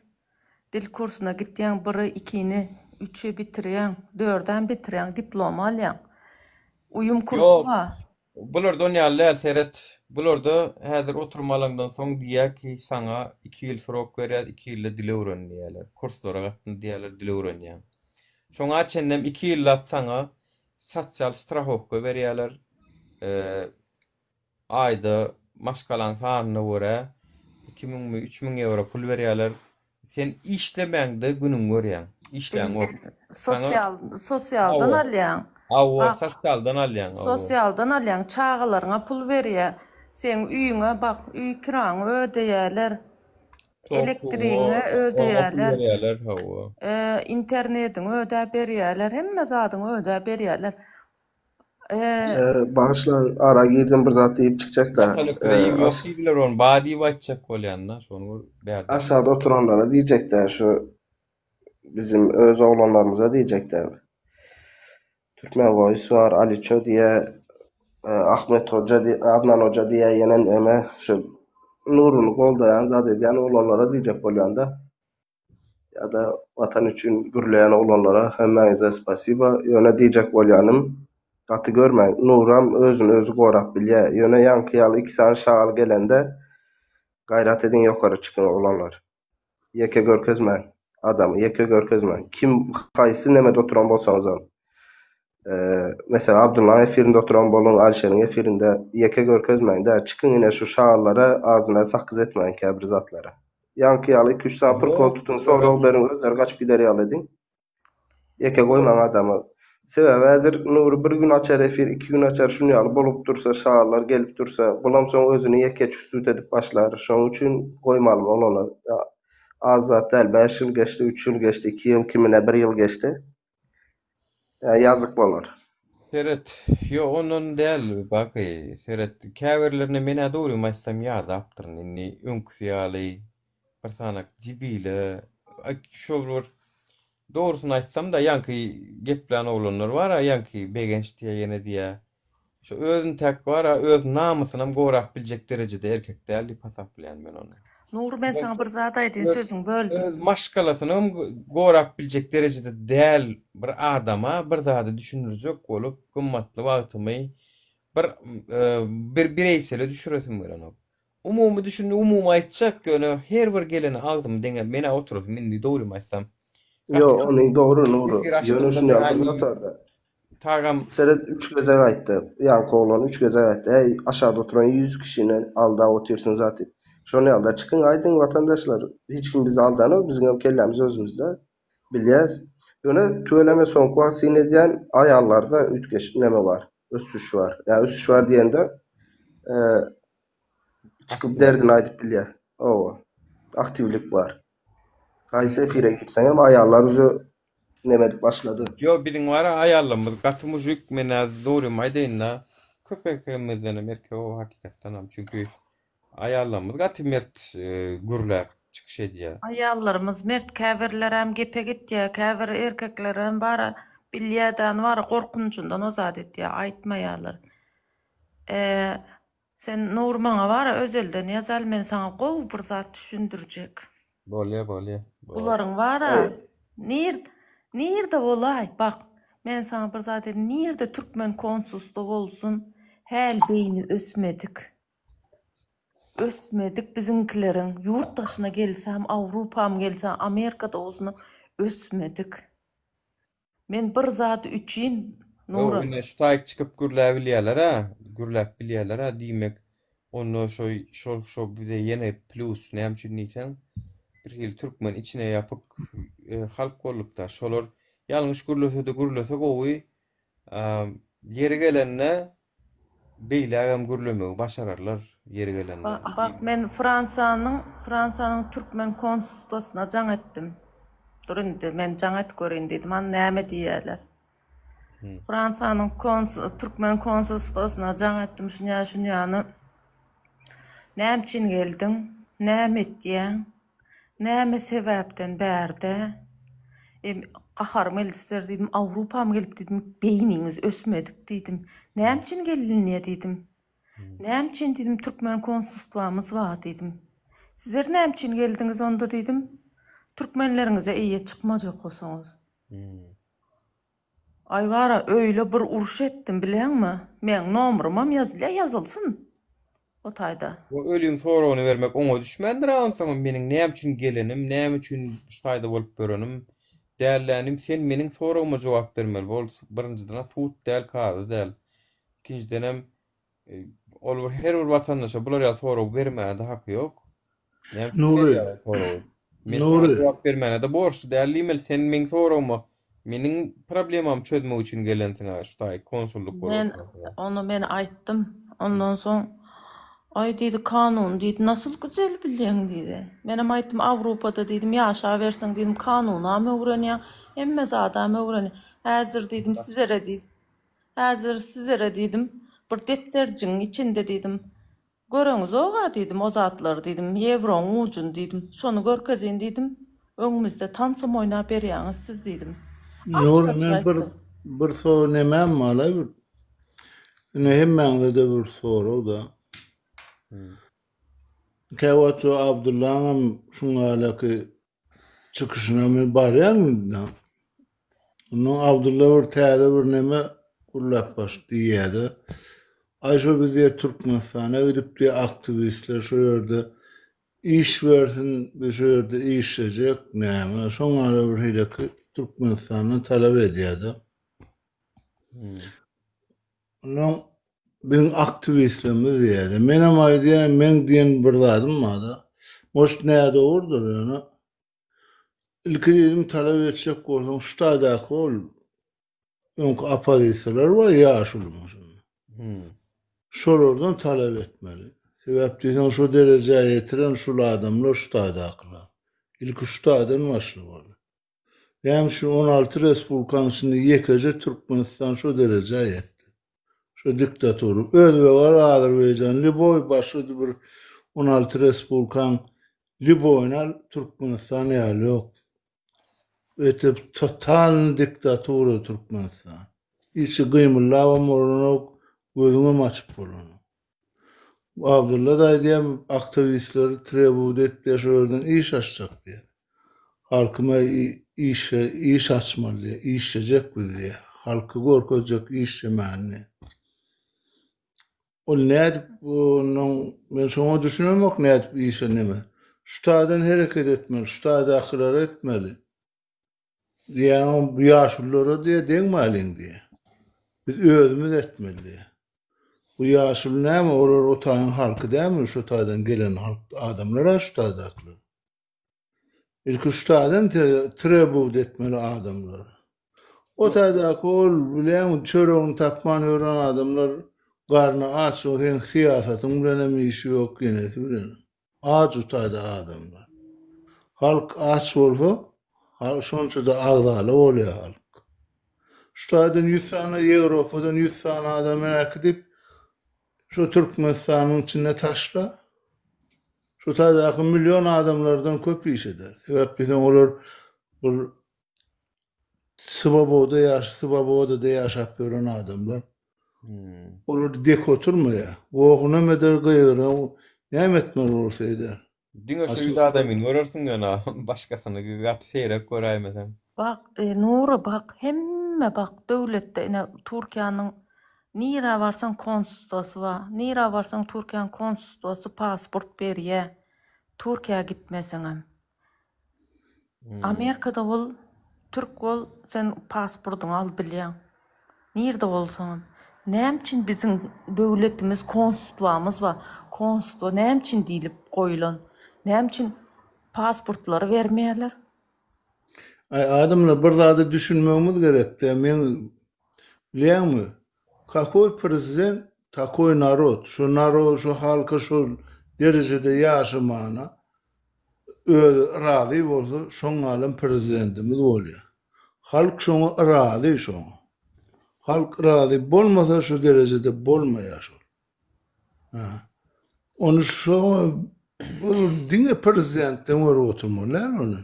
Dil kursuna gitýäň, biri, ikini, üçi bitirýäň, dördem bitirýäň, diplom alýaň. Uýum kursy Ýok, bar. bularda onýaly däl, seret. Bularda häzir oturum alaňdan soň diýýär ki, saňa iki ýyl srok berýäs, iki ýylda dil öwren diýýärler. Kurslara gatna diýýärler, dil öwrenýäň. Şoňa çenlem iki ýyllap saňa sosial strahowka berýärler. Aýda maşgalaň sanyna görä iki müňmi, üç müň ýewro pul berýärler. Sen işlemäňde günüňi görýäň. Işläňok. Saňa Sosial, sosialdan Hawa. alýaň. Hawa, Bak, sosialdan alýaň, hawa. sosialdan alýaň, çagalaryňa pul berýär. Seň öýüňe bak, öý kiraňy ödeýärler. Tok, Elektrigiňi suwa, oňa pul ödeýärler. berýärler, hawa. Internetiňi ödäp berýärler, hemme zadyňy ödäp berýärler. Bagyşlaň ara girdim bir zat diýip çykjakda. Ýatan öküze iým ýok diýdiler ony ba diýip aýtjak bolýanda şony gör bärde. Aşagda oturanlara diýjekdä şu bizim öz oglanlarymyza diýjekdä. Türkmen voice bar Aliço diýä Ahmet hoja diýä Adnan hoja diýä ýene neme şu Nuruny goldaýan zat edýän oglanlara diýjek bolýanda. Ýa-da watan üçin gürleýän oglanlara hemmäňize spasiba. Ýöne diýjek bolýanym gaty görmäň. Nuram özüni özi gorap bilýä. Ýöne ýaňky ýaly iki sany şagal gelende gaýrat ediň ýokary çykyň oglanlar. Ýeke görkezmäň adamy ýeke görkezmäň. Kim haýsy nemede oturan bolsaňyzam. Meselem Abdullaň efirinde oturan boluň Alişeriň efirinde ýeke görkezmäň-dä çykyň ine şu şagallara agzyna sakgyz etmäň käbir zatlara. Ýaňky ýaly iki üç sany prikol tutuň sorag beriň özleri gaçyp gider ýaly ediň. Ýeke goýmaň adamy. Sebäbi häzir Nury bir gün açar efir iki gün açar şun ýaly bolup dursa şagallar gelip dursa bulam soň özüni ýeke çüstüt edip başlar şoň üçin goýmalyň oglanlar az zat däl bäş ýyl geçdi üç ýyl geçdi iki ýyl kimine bir ýyl geçdi. Ýazyk bolar. Seret, ýok ondan däl Baky, seret, käbirlerine men-ä dogrymy aýtsam ýadapdyryn, indi öňküsi ýaly bir sanak dibile, aý şol bir dogrusyny aýtsam-da ýaňky geplän oglanlar bar-a ýaňky Begenç diýýä ýene diýýä, Şu özüni täk bar-a öz namysynam gorap biljek derejede erkek däl diýip hasaplaýan men ony. Nury men saňa bir zat aýdyn sözüňi böldüm. Öz maşgalasynam gorap biljek derejede däl bir adama bir zady düşündirjek bolup gymmatly wagtymy bir bir bireýsele düşüresim gelenok. Umumy düşündi umumy aýtjak ýöne her bir gelene agzymy deňe menä oturasym indi dogrymy aýtsam. Ýok ony dogry Nury ýöne şuny ýaly bir zat barda. Tagam. Seret üç gezek aýtdy. Ýaňky oglan üç gezek aýtdy. Äý, aşakda oturan 100 kişini aldap otyrsyň zat diýip. Şonuň ýaly-da çykyň aýdyň watandaşlar, hiç kim bizi aldanok, biziňem kellämiz özümizde. Bilýäs. Ýöne tüweleme soňky wagt syn edýän aýallarda üýtgeşik neme bar, ösüş bar. Ýa ösüş bar diýende çykyp derdini aýdyp bilýär. Hawa. Aktiwlik bar. Haýsy efire girseňem aýallar uje neme edip başlady. Ýo biziň bara aýallarymyz gaty mujik menä dogrymy aýdaýynda köp erkegimizdenem erkek o hakykatdanam çünki aýallarymyz gaty mert gürläp çykyş edýär. Aýallarymyz mert käbirlerem gepe gitýär käbir erkeklerem bara bilýädäni bara gorkunjyndan o zat etýär aýtmaýarlar. Sen Nury maňa bara özelden ýazal men saňa gowy bir zat düşündirjek. Bolýa bolýa. Bularyň bara nir nirde bolaý bak men saňa bir zat aýdyn nirde türkmen konsulsda bolsun häl beýni ösmedik. Ösmedik biziňkileriň ýurt daşyna gelsem awrupam gelse amerikada bolsun ösmedik. Men bir zat üçin Ýok, Nura. ine şu taýyk çykyp gürläbilýärler-ä, gürläp bilýärler-ä, diýmek, onda şo şol şo bize ýene plýus, näme üçin diýseň, birhili türkmen içine ýapyk halk bolduk-da, şolar ýalňyş gürlese-de gürlese gowy, ýeri gelende beýlägem gürlemegi başararlar ýeri gelende. Bak men Fransiýanyň Fransiýanyň türkmen konsulstwasyna jaň etdim. Dur indi men jaň et göreýin diýdim. Hany näme diýýärler. Fransiýanyň kons türkmen konsulstwasyna jaň etdim şunýa şunýany. Näme üçin geldiň? Näme etýäň? Näme sebäpden bärde? Em, gaharym geldi sizler diýdim, Awrupam gelip diýdim, beýniňiz ösmedik diýdim. Näme üçin gelinýä diýdim. Näme üçin diýdim, türkmen konsulstwamyz bar diýdim. Sizler näme üçin geldiňiz onda diýdim. Türkmenleriňize eýe çykmajak bolsaňyz. Aý bara öýle bir uruş etdim bileňmi? Meň nomrymam ýazylýa ýazylsyn o taýda. Bu ölüň soragyny bermek oňa düşmändir-ä onsoňam meniň näme üçin gelenim, näme üçin şu taýda bolup ýörenim dällänim sen meniň soragyma jogap bermeli bol birinjiden-ä sud däl kazy däl ikinjidenem Ol bir her bir watandaşa bular ýaly sorag bermäne-de haky ýok. Näme üçin Nury. berýär ol soragy? Men saňa Nury. jogap bermäne-de borçly däl diýmeli. Sen meň soragyma, meniň problemamy çözmek üçin gelensiň-ä şu taýy konsullyk bolup Men oturansyň-a. ony men aýtdym. Ondan soň Aý diýdi, kanuny diýdi, nasyl güzel bilýäň diýdi. Menem aýtdym, Awrupada diýdim, ýaşaberseň diýdim, kanunam öwrenýäň, hemme zadam öwrenýäň. Häzir diýdim, sizere diýdim. Häzir sizere diýdim, bir depderjigiň içinde diýdim, göreňizog-a diýdim, o zatlary diýdim, ýewroň ujuny diýdim, şony görkeziň diýdim, öňümizde tansam oýnap berýäňiz siz diýdim. Nury Açyk-açyk men bir aýtdym. bir so nemem bar-la bir. Ine hemmäňize-de bir sorag-da. Käwagt şu Abdyllaňam şuňňalaky Çykyşyna men barýan indi. Ondan Abdylla bir täze bir neme gürläp baş diýýärdi. Aý şo biz diýýär Türkmenistana gidip diýýär aktiwistler şo ýerde iş bersin biz şo ýerde işlejek näme şoň ýaly bir hileki Türkmenistandan talap edýärdi. Ondan biziň aktiwistlerimiz diýýärdi. Menem aýdýan, meň diýen bir zadym bar-da. Может, nädogrudyr, ýöne ilki diýdim, talap etjek bolsaň, şu taýdaky ol öňki oppozisiýalar bar, ýaşuly şunda. Şolardan talap etmeli. Sebäp diýseň, şu derejä ýetiren şul adamlar şu taýdakylar. Ilki şu taýdan başlamaly. Näme üçin 16 respublikanyň içinde ýekeje Türkmenistan şo derejä ýetdi? Şo diktatura. Özbek al, Azerbaýjan, lýuboý başga bir 16 respublikaň lýuboýyny al, Türkmenistan ýaly ýok. Öte totalny diktatura Türkmenistan. Içi gymyldabam bolanok, gözüňem açyp bolanok. Abdylla daýy diýýär, aktiwistleri trebud et diýýär, şo ýerden iş açjak diýýär. Halkyma işe iş açmaly diýýär, işlejek biz diýýär. Halka görkezjek işlemäni diýýär. Ol nädip ondan men şoňa düşünemok nädip işe neme. Şu taýdan hereket etmeli, şu taýdakylara etmeli. Diýýän bu ýaşululara diýýär degmäliň diýýär. Biz özümiz etmeli diýýär. Bu ýaşuly näme olar o taýyň halky dälmi şo taýdan gelen halk adamlar-a şu taýdakylar. Ilki şu taýdan trebowt etmeli adamlar. O taýdaky ol bilýäňmi çöregini tapman ýören adamlar garny aç o seň syýasatyň bilenem işi ýok ýenesi bilenem. Aç o taýda adamlar. Halk aç bolsa şonçada agzala bolýar halk. Şu taýdan ýüz sany Ýewropadan ýüz sany adamy äkidip şu Türkmenistanyň içinde taşla. Şu taýdaky million adamlardan köp iş eder. Sebäp diýseň olar bir Swoboda ýaş swobodada ýaşap ýören adamlar. Olar dek oturmaýar. Gohunam eder, gygyran, näme etmeli bolsa eder. Diňe şu ýüz adamyny görersiň ýöne başgasyny gaty seýrek göräýmeseň. Bak Nury bak hemme bak döwletde ine Türkiýäniň nirä barsaň konsulstwasy bar nirä barsaň Türkiýäniň konsulstwasy pasport berýä Türkiýä gitmeseňem Amerikada bol, türk bol, sen pasportyňy alyp bilýäň. Nirde bolsaňam. Näme üçin biziň döwletimiz konsulstwamyz bar. Konsulstwa näme üçin diýlip goýulan? Näme üçin pasportlary bermeýärler? Aý adamlar bir zada düşünmegimiz gerekdä men bilýäňmi kakoý prezident takoý narod şo narod şo halka şo derejede ýaşamana özi razy bolsa şoň galan prezidentimiz bolýa. Halk şoňa yrazy şoňa. Halk razy bolmasa şu derejede bolmaýa şol. Ha. Ony şoňa ol diňe prezidentden görüp oturmaly däl ony.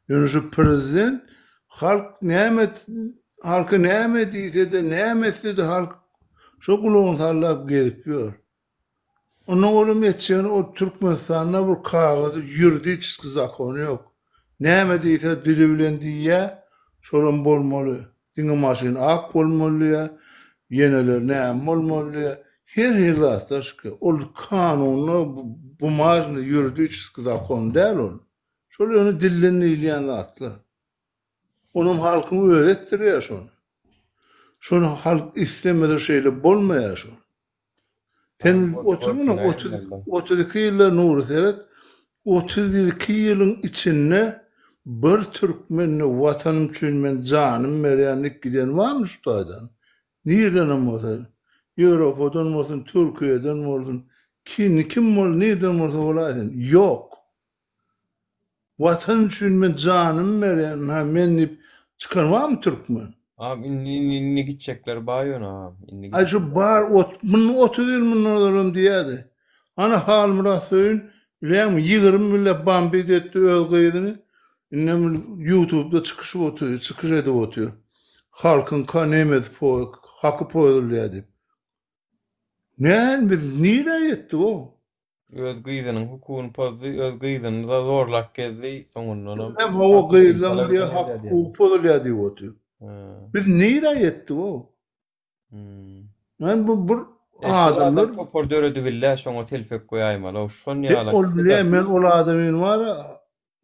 Ýöne şu prezident halk näme halka näme diýse-de näme etse-de halk şo gulagyny sallap gezip ýör. Onda olam etjegini ol Türkmenistanda bir kagyzy ýuridiçeski zakony ýok. Näme diýse dili bilen diýýä, şolam bolmaly. Diňe maşyn ak bolmaly diýýä, ýeneler näme bolmaly diýýä. Her hili zatlar çykýa. Ol kanunda bumažnyý ýuridiçeski zakon däl ol. Şol ýöne dilden diýilýän zatlar. Onam halkyň özi etdirýär şony. Şony halk islemese şeýle bolmaýar şol. Sen otur muny 32 ýylda Nury seret 32 ýylyň içinde bir türkmende watanym üçin men janym berýän diýip giden barmy şu taýdan? Nirdenem bolsa Ýewropadan bolsun Türkiýeden bolsun kim kim bol nirden bolsa bolaýsyn ýok. Watan üçin men janymy berýän ha men diýip çykan barmy türkmen? Agam indi indi indi gitjekler bar ýöne agam indi Aý şu bar ot mundan 30 ýyl mundan ozalam diýýärdi. Ana Halmyrat Söýün bilýäňmi 20 bile bambit etdi öz gyzyny. Indem ýutubda çykyşyp otyr, çykyş edip otyr. Halkyň ka nemesi po haky pozulýar diýip. Näme biz nirä ýetdik-ow? Öz gyzynyň hukugyny pozdy, öz gyzyny-da zorlap gezdi, soňundanam Hem hawa gyzlaň diýe hak hukugy pozulýar diýip otyr. Biz nirä ýetdik-ow? Men bu bir adamlar topar döredibilä şoňa telpek goýaýmaly-ow, şon ýaly. Ol bilýän men ol adamyny bar-a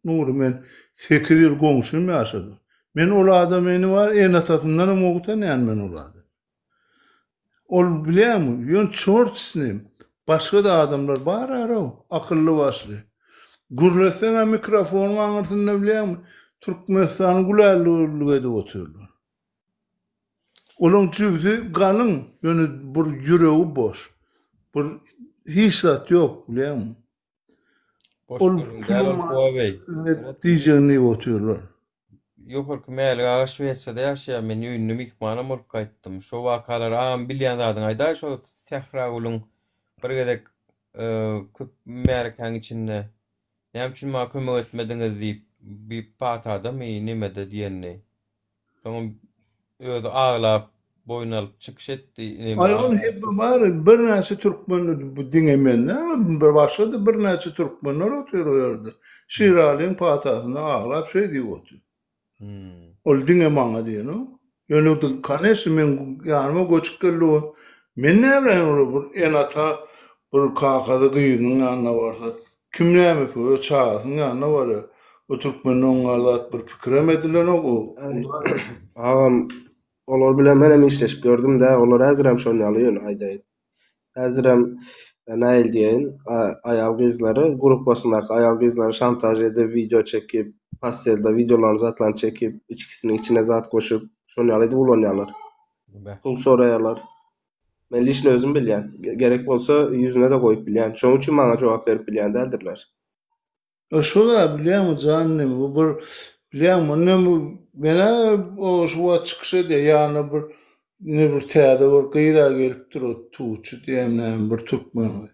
Nury men sekiz ýyl goňşym ýaşadym. Men ol adamyny bar ene-atasyndanam gowy tanýan men ol adamy. Ol bilýäňmi, ýöne çort s nim. Başga-da adamlar bar araw, akylly başly. Gürletseň-ä mikrofonyň aňyrsynda bilýäňmi, Türkmenistany gülällik edip otyrlar. Olaň jübsi galyň, ýöne bir ýüregi boş. Bir hiç zat ýok bilýäňmi. Boş Ol gürrüň däl ol Huawei. Diýjegini diýip otyrlar. Ýokarky Mälik aga Şwesiýada ýaşaýar men öýünde myhmanam bolup gaýtdym. Şo wakalary agam bilýän zadyňy aýdaý şo Sähragülüň bir gezek köp märekäň içinde näme üçin maňa kömek etmediňiz diýip bir patadamy nemede diýenini. Soňam özi aglap boýun alyp çykyş etdi. Aý ol hemme bar birnäçe türkmen bu diňe men däl bir başga-da birnäçe türkmenler otyr o ýerde. Şiralyň patasyna aglap şeý diýip otyr. Ol diňe maňa diýenok. Ýöne koneçno meň ýanyma göçüp geldi o. Men näbileýin olar bir ene-ata bir kakasy gyzynyň ýanyna barsa Kim näme etsin, öz çagasynyň ýanyna barýar. O türkmende oňa zat bir pikirem edilenok o. Agam olar bilen menem işleşip gördüm-dä, olar häzirem şon ýaly ýöne aýdaýyn. Häzirem nähili diýeýin, aýal-gyzlary, grupbasyndaky aýal-gyzlary şantaž edip, wideo çekip, postelde wideolaryny zatlaryny çekip, içkisiniň içine zat goşup, şony ýaly edip ulanýarlar. Pul soraýarlar. Men liçno özüm bilýän. Gerek bolsa ýüzüne-de goýup bilýän. Şonuň üçin maňa jogap berip bilýän däldirler. A şol-a bilýäňmi jan inim, bu bir bilýäňmi indi bu men-ä o şu wagt çykyş edýär ýanyna bir indi bir täze bir gyz-a gelipdir o Tuçy diýen näme bir türkmen gyz.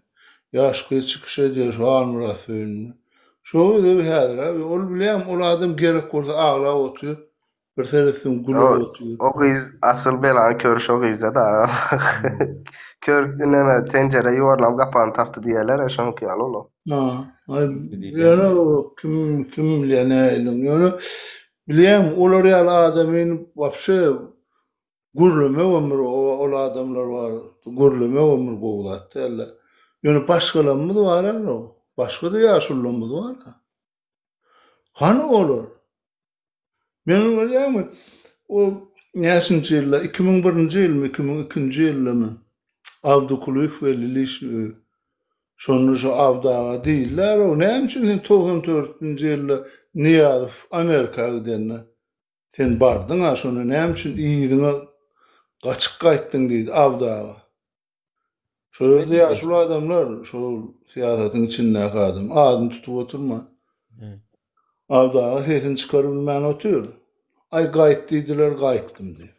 Ýaş gyz çykyş edýär şu Halmyrat söýünde. Şo gyz häzir-ä ol bilýäňmi ol adam gerek bolsa aglap otyr. Bir seretseň gülüp O, otyr. o gyz asyl belany kör şo gyzda da agam. Kör neme tenjere ýuwarlap gapagyny tapdy diýerler-ä şoňky ýaly ol. Ha, aý ýöne o kim kim bilýär nähili. Ýöne bilýäňmi olar ýaly adamyny wapşe gürlemegem bir ol adamlar bar gürlemegem bir gowy zat dälde. Ýöne başgalarymyz bar-a başga-da ýaşulularymyz bar-a. Hany olar? Men bilýäňmi, o näçinji ýylda, 2001-nji ýylmy, 2002-nji ýyldamy Abdy Kulyýew geldi lişni öýe. Şonda şu Abdy aga diýdiler-ow, näme üçin sen 94-nji ýylda Nyýazow Amerika gidende sen bardyň-a, şonda näme üçin yzyňa gaçyp gaýtdyň diýdi Abdy aga. Şo ýerde ýaşuly adamlar, şol syýasatyň içindäki adam, adyny tutup oturma. Abdy aga sesini çykaryp bilmän otyr. Aý gaýt diýdiler, gaýtdym diýip.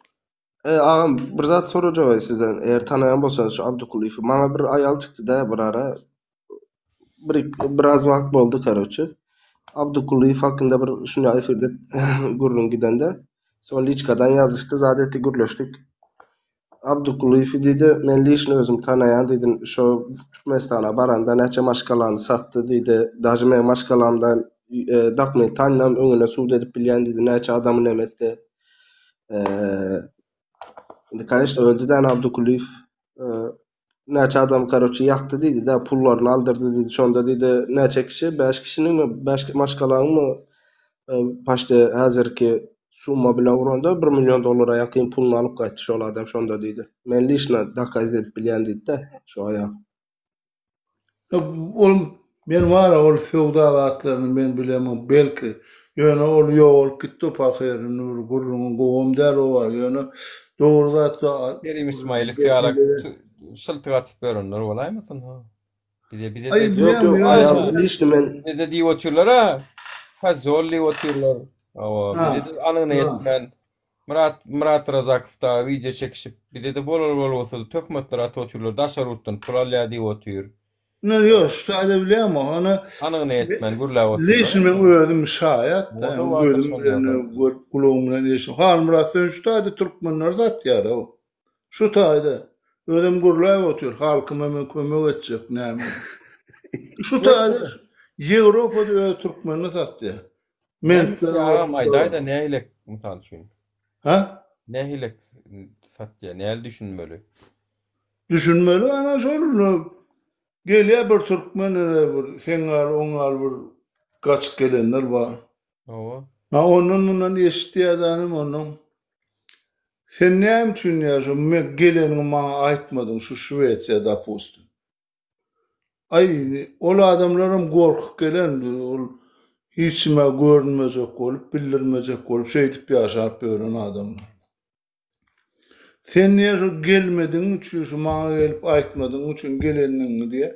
E, agam bir zat sorajagaý sizden, eger tanaýan bolsaňyz şu Abdykulyýewi. Maňa bir aýal çykdy-da bir ara. Bir biraz wagt boldy karoçe. Abdykulyýew hakynda bir şunýa efirde gürrüň gidende. Soň liçkadan ýazyşdy, zat etdi, gürleşdik. Abdykulyýewi diýdi, men liçno özüm tanaýan diýdi, şo Türkmenistana baranda näçe maşgalany satdy diýdi, daže meň maşgalamdan dokument tanynam öňüne sud edip bilýän diýdi, näçe adamy neme etdi. Indi koneçno öldi däne Abdykulyýew. Näçe adam karoçe ýakdy diýdi-de, pullaryny aldyrdy diýdi. Şonda diýdi, näçe kişi, bäş kişiniňmi, bäş maşgalaňmy paçte häzirki summa bilen uranda bir million dollara ýakyn puluny alyp gaýtdy şol adam şonda diýdi. Men liçno dokazit edip bilýän diýdi-de, şo aýal. Ol men bar-a ol söwda zatlaryny men bilemok belki ýöne ol ýogalyp gitdi o pahyr indi bir gürrüňi gowam däl o bar ýöne dogry zat Kerim Ismailow ýalak şyltyk atyp ýörenler bolaýmasyn ha. Bize bize Aý de bilýän Ýok ýok aýal liçno men bize diýip otyrlar-a. Kozol diýip otyrlar. Hawa, Ha. bize de anygyna Ha. ýetmän Myrat Myrat Razakow dagy wideo çekişip bizede bolar bolgusyz töhmetler atyp otyrlar daşary ýurtdan pul alýar diýip otyr. Ine ýok şu taýda bilýäňmi hany Anygyna ýetmän gürläp otyrlar. Liçno men özüm şaýat da Moda bardyr gözüm şol bilen ýagdaýda. görüp gulagym bilen eşidip Halmyrat sen şu taýda türkmenleri satýar-ow. Şu taýda özem gürläp otyr halkyma men kömek etjek näme. Şu taýda Ýewropada özi türkmenini satýar. Mentler Agam aýdaýda nähilek mysal üçin. Ha? Nähilek satýar, näl düşünmeli? Düşünmeli ana şol gelýär bir türkmen ine bir seň ýaly oň ýaly bir gaçyp gelenler bar. Hawa. Ha ondan mundan eşitýädänim ondan. Sen näme üçin ýa şu geleniňi maňa aýtmadyň şu Şwesiýa dopustim. Aý, ol adamlaram gorkup gelen, ol hiç kime görünmejek bolup, bildirmejek bolup şeýdip ýaşap ýören adamlar. Sen diýýär, şo gelmedigiň üçin, şu maňa gelip aýtmadygyň üçin gelendigiňi diýýär,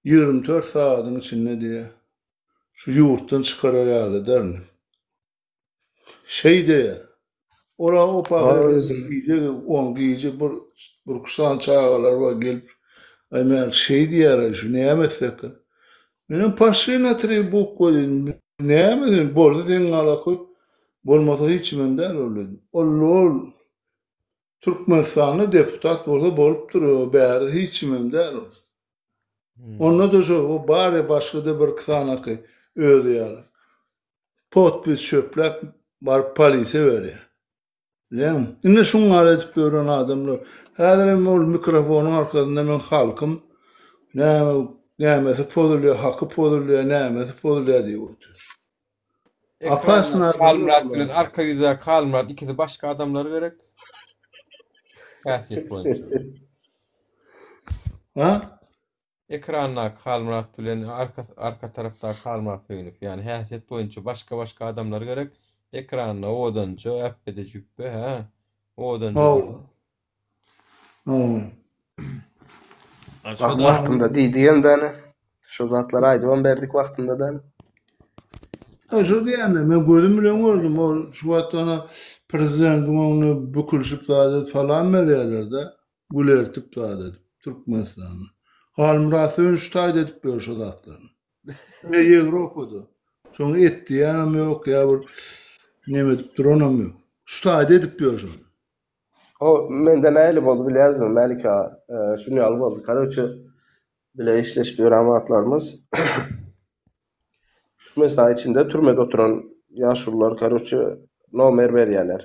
24 sagadyň içinde diýýär, şu ýurtdan çykarar ýaly ederin. Şeýde ora o pahyr gije on gije bir bir iki sany çagalar bar gelip aý men şeý diýýär şu näme etsek menem poşli na tri bukwa diýdim näme sen bolsa seň galaky bolmasa hiç kimem däl ol diýdim ol ol Türkmenistanda deputat bolsa bolupdyr bärde hiç kimem däl ol onda-da şo bar başga-da bir iki sanaky özi ýaly Podpis çöpläp baryp polise berýär. Bilýäňmi? Indi şuň ýaly edip ýören adamlar. Häzir hem ol mikrofonyň arkasynda meň halkym näme nämesi pozulýar, haky pozulýar, nämesi pozulýar diýip otyr. Opasny Ekranda Halmyrat adamlar bilen bular. arka ýüzdäki Halmyrat ikisi başga adamlar gerek. Häsiýet boýunça. Ha? Ekrandaky Halmyrat bilen arka arka tarapdaky Halmyrat Söýünow ýani häsiýet boýunça başga başga adamlar gerek. Ekranda owadanja äpbede jüpbe hä. Owadanja Hawa. burun. Hawa. Ana Bak şo-da wagtynda diýdigem däne. Şo zatlary aýdybam berdik wagtynda däne. Ha şo diýende men gözüm bilen gördüm. Ol şu wagt ana prezidentiň öňünde bükülişip zat edip salam berýärler-de. Gül ertip zat edip Türkmenistanda. Halmyrat Söýün şu taýda edip ýör şo zatlaryny. Diňe Ýewropada. Şoňa et diýýänem ýok ýa bir neme edip duranam ýok. Şu taýda edip ýör şony. O mende nähili boldy bilýäňizmi Mälik aga? Şuny ýaly boldy. Karoçe bile işleşip ýören wagtlarymyz Türkmenistan içinde türmede oturan ýaşulular karoçe nomer berýärler.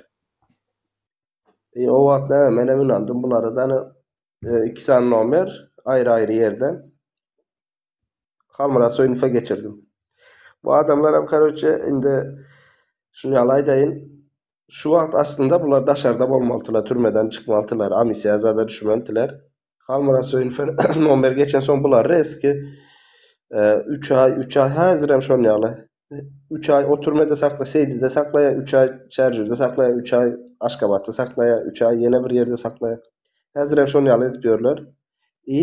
E, o wagt näme menem ynandym bulara da iki sany nomer aýry-aýry ýerden Halmyrat Söýünowa geçirdim. Bu adamlaram karoçe indi şuny ýaly aýdaýyn şu wagt aslynda bular daşarda bolmalydylar türmeden çykmalydylar amnistiýa zada düşmelidiler. Halmyrat Söýünowa nomer geçensoň bular reski üç aý üç aý häzirem şon ýaly üç aý o türmede sakla Seýdide saklaýar üç aý Çärjewde saklaýar üç aý Aşgabatda saklaýar üç aý ýene bir ýerde saklaýar häzirem şon ýaly edip ýörler i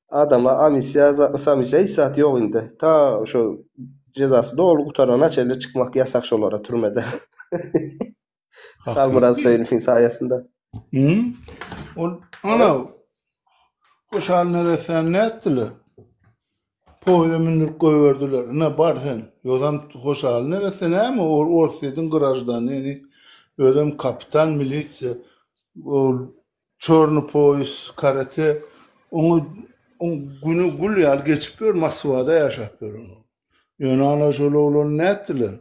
adama amnistiýa samnistiýa hiç zat ýok indi ta şo jezasy doly gutarana çenli çykmak ýasak şolara türmede Halmyrat Söýünowyň saýasynda. Hmm. Ol ana Hoşal neressäni nätdiler? Poýza mündürip goýberdiler. Ine bar sen. Ýogsam Hoşal neresse näme? Ol Orsýetiň graždanini, özem kapitan milisiýa. Ol çorny poýas, karate. Oňa oň güni gül ýaly geçip ýör, Moskwada ýaşap ýör ol. Ýöne ana şol oglany nätdiler?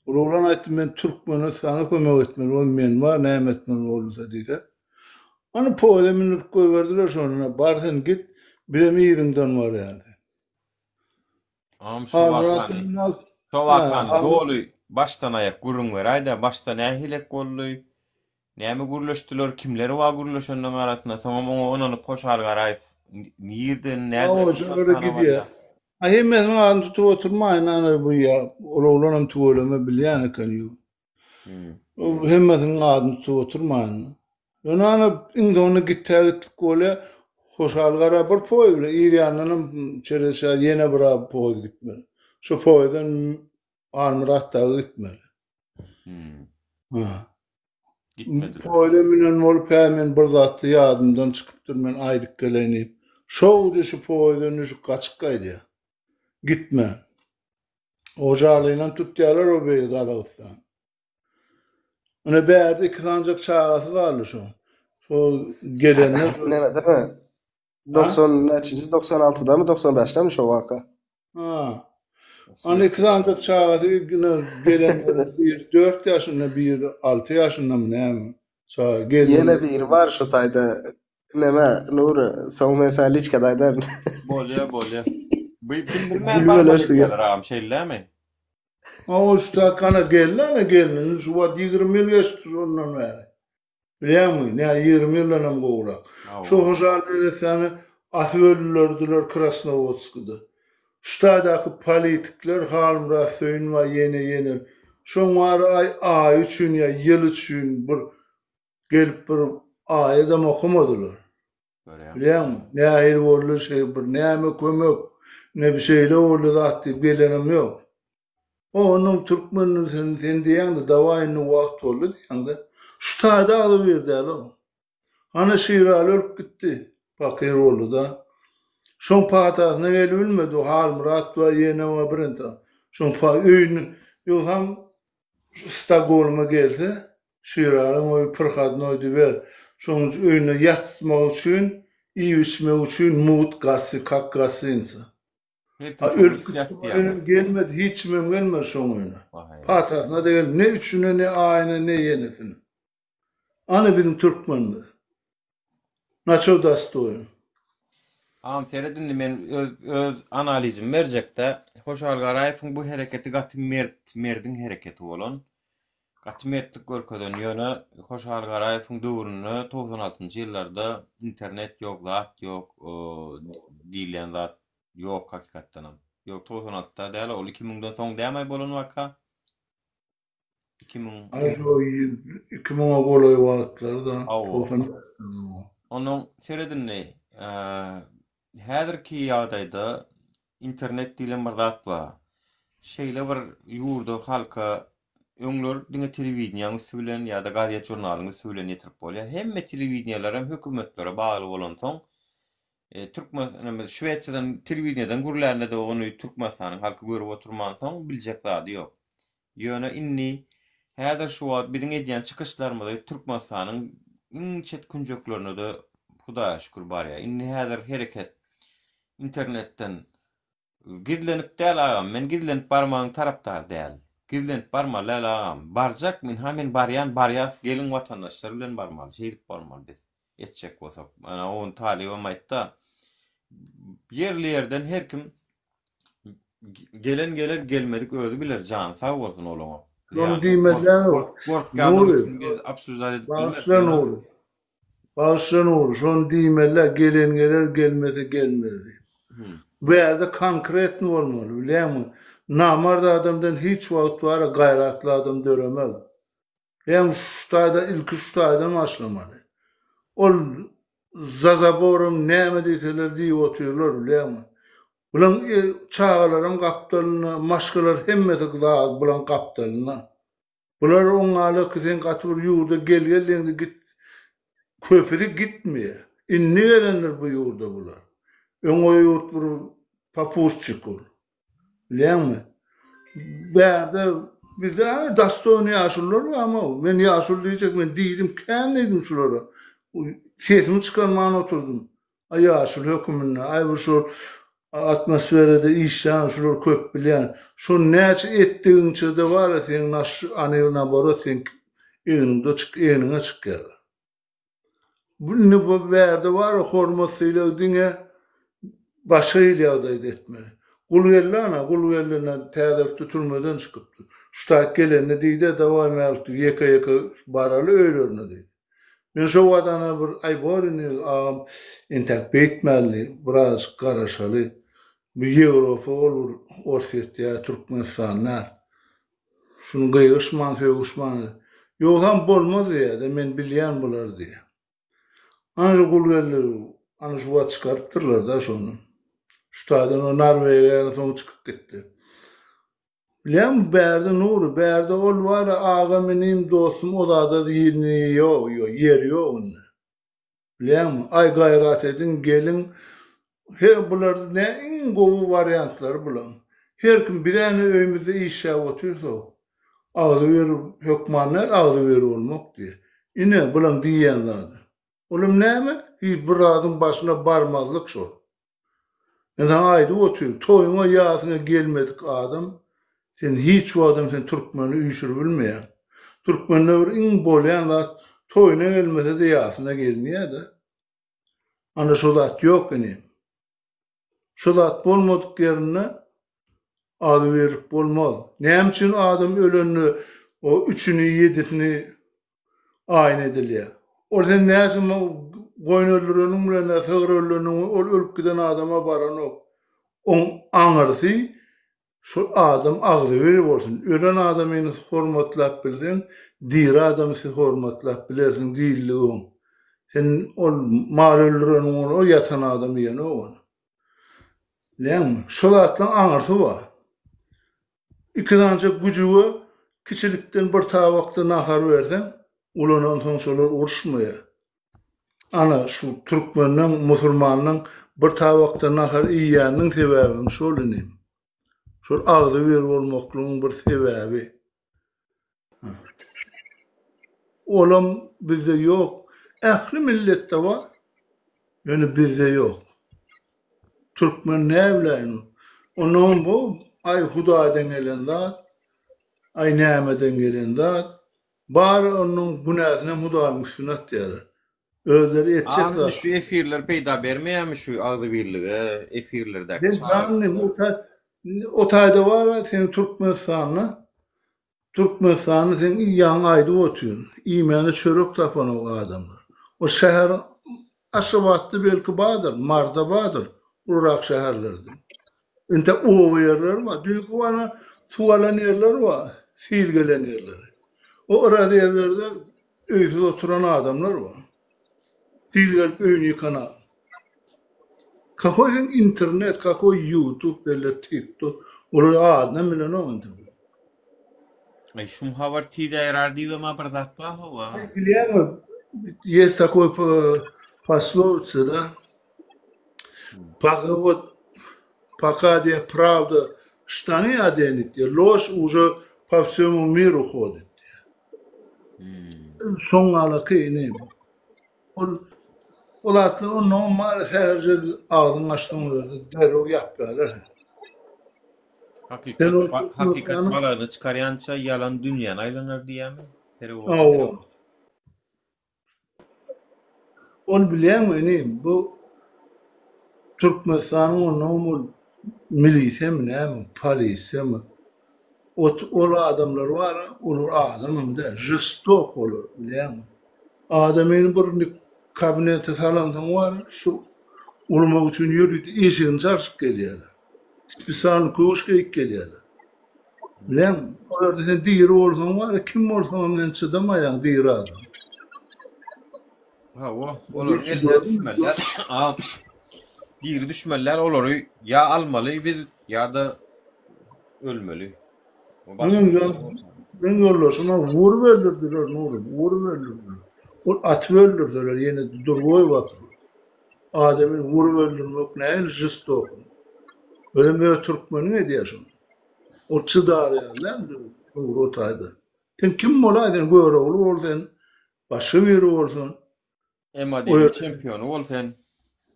Ol oglan aýtdy, men Türkmenistana kömek etmeli bol, men bar, näme etmeli bolsa diýse. Ony poýza mündürip goýberdiler şonda, bar sen git, bizem yzyňdan barýarys. Agam şu wakany, şo wakany doly başdan aýak gürrüň beräýdä, başda nähilek boldy, näme gürleşdiler, kimler bar gürleşenleriň arasynda, soňam oňa ynanyp Hoşal Garaýew nirden, nädip Türkmenistana barýar? A hemmesiniň adyny tutup oturmaýyn ana bu ýa ol oglanam tüweleme bilýän eken ýu. O hemmesiniň adyny tutup oturmaýyn. Ýöne ana iň soňunda gitdä gitdik bolýa. Hoşal gara bir poýuz bilen yz ýanyndanam çerez ýene bir poýuz gitmeli. Şo poýuzdan Almyrat dagy gitmeli. Ha. Gitmediler. Poýza münen bolup hä men bir zatda ýadymdan çykypdyr men aýdyp geleýin diýip. Şo düşüp poýza düşüp gaçyp gaýdýar. Gitmän. Ojalynam tutýarlar o beýle Gazagystan. Ine bärde iki sanjak çagasy galdy şoň. Şo gelende Neme deme? 90 näçinji 96-damy 95-demi şo waka? Ha. Ana iki sany çagasy ýene gelen biri 4 ýaşynda, biri 6 ýaşyndamy näme? Çaga gelin. Ýene biri bar şu taýda. Neme Nury, soň men saňa liçkada aýdaryn. Bolýa, bolýa. Bu bildirmän barmaly edýärler agam, şeýle-dämi? Hawa, şu takana geldi ana gelnini şu wagt 20 ýyl geçdi şondan bäri. Bilýäňmi, nä 20 ýyldanam gowrak. Şo Hoşal neressäni asyp öldülerdiler Krasnowodskida. Şu taýdaky politikler Halmyrat Söýünbaý ýene ýene şoň bary aý aý üçin ýa ýyl üçin bir gelip bir aýadam okamadylar. Bilýäňmi, nähili boldy şeý bir näme kömek, ne bir şeýle boldy zat diýip gelenem ýok. Onuň türkmenini sen sen diýýäňde dawaý indi wagt boldy diýýäňde. Şu taýda agzybir däl-ow. Hany Şiraly ölüp gitdi. Pakyr boldy-da. Şoň patasyna gelibilmedi. O Halmyrat bar, ýene bar birinta. Şoň pa öýüni ýogsam şu Stokgolma gelse, Şiralyň öýi prhodnoý diber. Şoň öýünde ýatmak üçin, iýip-içmek üçin mugt gasy, kak gostinitsa. Her A kim şoň ölüp üç gitdi ýatýar. welin gelmedi, hiç kimem gelmedi şoň öýüne. Patasyna-da gelmedi, ne üçüne, ne aýyna, ne ýenesine. Ana biziň türkmenimiz. Naço dostoýn. Agam seret indi men öz öz analizimi berjekdä. Hoşal Garaýewiň bu hereketi gaty mert merdiň hereketi bolan. Gaty mertlik görkezen, ýöne Hoşal Garaýewiň döwründe 96-njy ýyllarda internet ýok, zat ýok, diýilýän zat ýok hakykatdanam. Ýok, 96-da däl, ol 2000-den soň dämaý bolan waka? 2000 Aý şo 2000-e golaý wagtlar-da, Hawa. Onuň seret indi, häzirki ýagdaýda internet diýlen bir zat bar. Şeýle bir ýurda, halka öňler diňe telewideniýäň üsti bilen ýa-da gazet-žurnalyň üsti bilen ýetirip bolýar. Hemme telewideniýeler hem hökümetlere bagly bolansoň, Türkmen Şwesiýadan telewideniýeden gürlände-de ony Türkmenistanyň halky görüp oturmansoň biljek zady ýok. Ýöne indi häzir şu wagt biziň edýän çykyşlarymyzy Türkmenistanyň iň çet künjeklerine-de Hudaýa şükür barýar. Indi häzir hereket internetden gizlenip däl agam, men gizlenip barmagyň tarapdary däl. Gizlenip barmaly däl agam. Barjak, ynha men barýan, barýas, geliň watandaşlar bilen barmaly, şeýdip barmaly biz etjek bolsak. Ana ony Talybam aýtda. Ýerli-ýerden her kim Gelen geler gelmedik özi biler jany sag bolsun olaňa. Şony diýmezler o. Gorkýanlygy üçin biz obsujdat edip bilmeris. Bagyşla Nury. Bagyşla Nury. Şony diýmezler gelen geler gelmese gelmez diýip. Bu ýerde konkretny bolmaly bilýäňmi. Namart adamdan hiç wagt bara gaýratly adam döremez. Hem şu taýda ilki şu taýdan başlamaly. Ol za zaborom näme diýseler diýip otyrlar bilýäňmi. Bulaň çagalaram gapdalynda, maşgalar hemmesi zat bulaň gapdalynda. Bular oňňala ki sen gaty bir ýurda gel gel diýeňde git köpüsi gitmeýär. Indi gelendir bu ýurda bular. Öň o ýurt bir papuçjik ol. Bilýäňmi? Bärde bizde hany dostoýny ýaşulular barmy? Men ýaşuly diýjek, men diýdim, kän diýdim şulara. Sesimi çykarman oturdym. Aý ýaşuly höküminde, aý bir şol atmosferada işlän, şular köp bilýän. Şony näçe etdigiňçe-de bar-a seň naş, any naborot seň egniňde çyk, egniňe çykýar. Indi bu bärde bar hormat sylag diňe başga hili ýagdaýda etmeli. Gulgeldi ana Gulgeldi ine täzelikde türmeden çykypdy. Şu taýt gelende diýdi dawaý Mälikdi ýeke ýeke baraly öýlerine diýdi. Men şo wagt ana bir aý bor indi agam entäk beýtmäli birazajyk garaşaly. Bu Ýewropa ol bir Orsýet ýa Türkmenistan däl. Şuny gygyşman sögüşman ýogsam bolmaz diýýärde men bilýän bulary diýýär. Ana şu Gulgeldi ana şu wagt çykarypdyrlarda şony. Şu taýdan o Norwegiýa soň çykyp gitdi. Bilýäňmi bärde Nury bärde ol bar agam inim dostum o zada ýeri ýok ýeri ýok indi. Bilýäňmi? Aý gaýrat ediň geliň her bular ne iň gowy wariantlary bulaň. Her kim biz äne öýümizde işläp otyrsak agzybir hökman däl agzybir bolmak diýe. Ine bulaň diýýän zady. Olam näme? Hiç bir zadyň başyna barmazlyk şol. Men saňa aýdyp otyryn, toýuňa ýasyňa gelmedik adam sen hiç wagtam sen türkmeni üýşüribilmeýäň. Türkmende bir iň bolýan zat toýuna gelmesede ýasyna gelinýädä. Ana şo zat ýok inim. Şo zat bolmadyk ýerinde agzybirlik bolmaz. Näme üçin adam ölende o üçüni ýedisini aýyn edilýär. Ol sen näçe goýun öldüreniň bilen ýa sygyr öldüreniň ol ölüp giden adama baranok. Oň aňyrsy şol adam agzybir bolsun. Ölen adamyny hormatlap bilseň, diri adamy siz hormatlap bilersiň diýildigi oň. Sen ol mal öldüreniň ol ýatan adam iýenok ony. Bilýäňmi? Şo zatlaryň aňyrsy bar. Ikisanyjak güjüge kiçilikden bir tabakda nahar berseň, ulanansoň şolar uruşmaýar. Ana, şu türkmeniň, musulmanyň bir tabakda nahar iýýäniniň sebäbem şol inim. Şol agzybir bolmaklygyň bir sebäbi. Olam bizde ýok. Ähli milletde bar. Ýöne bizde ýok. Türkmen näbiläýin. Onnoňam bu aý Hudaýdan gelen zat, aý nämeden gelen zat. Bary onuň günäsinem Hudaýyň üstüne atýarlar. Özleri etjek Agam zat. şu efirler peýda bermeýärmi şu agzybirlige efirlerdäki Sen janly o taýda bar-a seniň Türkmenistanda. Türkmenistanda sen ýaňy aýdyp otyryn, iýmäne çörek tapanok adamlar. O şäheriň Aşgabatda belki bardyr, Maryda bardyr, ulurak şäherlerde. Entek oba ýerleri bar. Düýnki bana suw alan ýerler bar, sil gelen ýerleri. O yraz ýerlerde öýsüz oturan adamlar bar. Sil gelip öýüni ýykan adam. Kakoý hem internet, kakoý ýutub, beller tiktok, olary adynam bilenok entek. Aý şum habar tiz ýaýrar diýibem-a bir zat bar hawa. Bilýäňmi, есть такой пословица, да? Пока вот, пока diýýär, правда штаны оденет, diýýär, ложь уже по всему миру ходит, diýýär. Şoň galaky ine. Ol ol atlar onnoňam bary sähelje agzyňy açsaň o ýerde derrew ýapýarlar seni. Hakykat hakykat balagyny çykarýança ýalan dünýäni aýlanar diýýämi? Hawa. Ol bilýäňmi inim bu Türkmenistanyň onnoňam ol milisiýamy näme polisiýamy ot ol adamlar bara olar adamam däl žestok olar bilýäňmi. Adamyny bir kabinete salansoň bar, şu urmak üçin ýörite eşigini çalşyp gelýärler. Spesialny köwüş geýip gelýärler. Bilýäňmi? O ýerde sen diri bolsaň bar, kim bolsaňam sen çydamaýaň diri adam. Hawa, olaryň eline düşmeli däl. A, diri düşmeli däl, olary ýa almaly biz, ýa-da ölmeli. Meň ýoldaşyma urup öldürdiler Nury, urup öldürdiler. Ol atyp öldürdiler ýene durgoý basyp. Adamy urup öldürmek nähili žestoky. Özem öz türkmeniň edýär şony. Ol çydar ýaly däl Nury o taýda. Sen kim bolaý sen Görogly bol sen, başga biri bol sen. MAD-niň çempiony bol sen.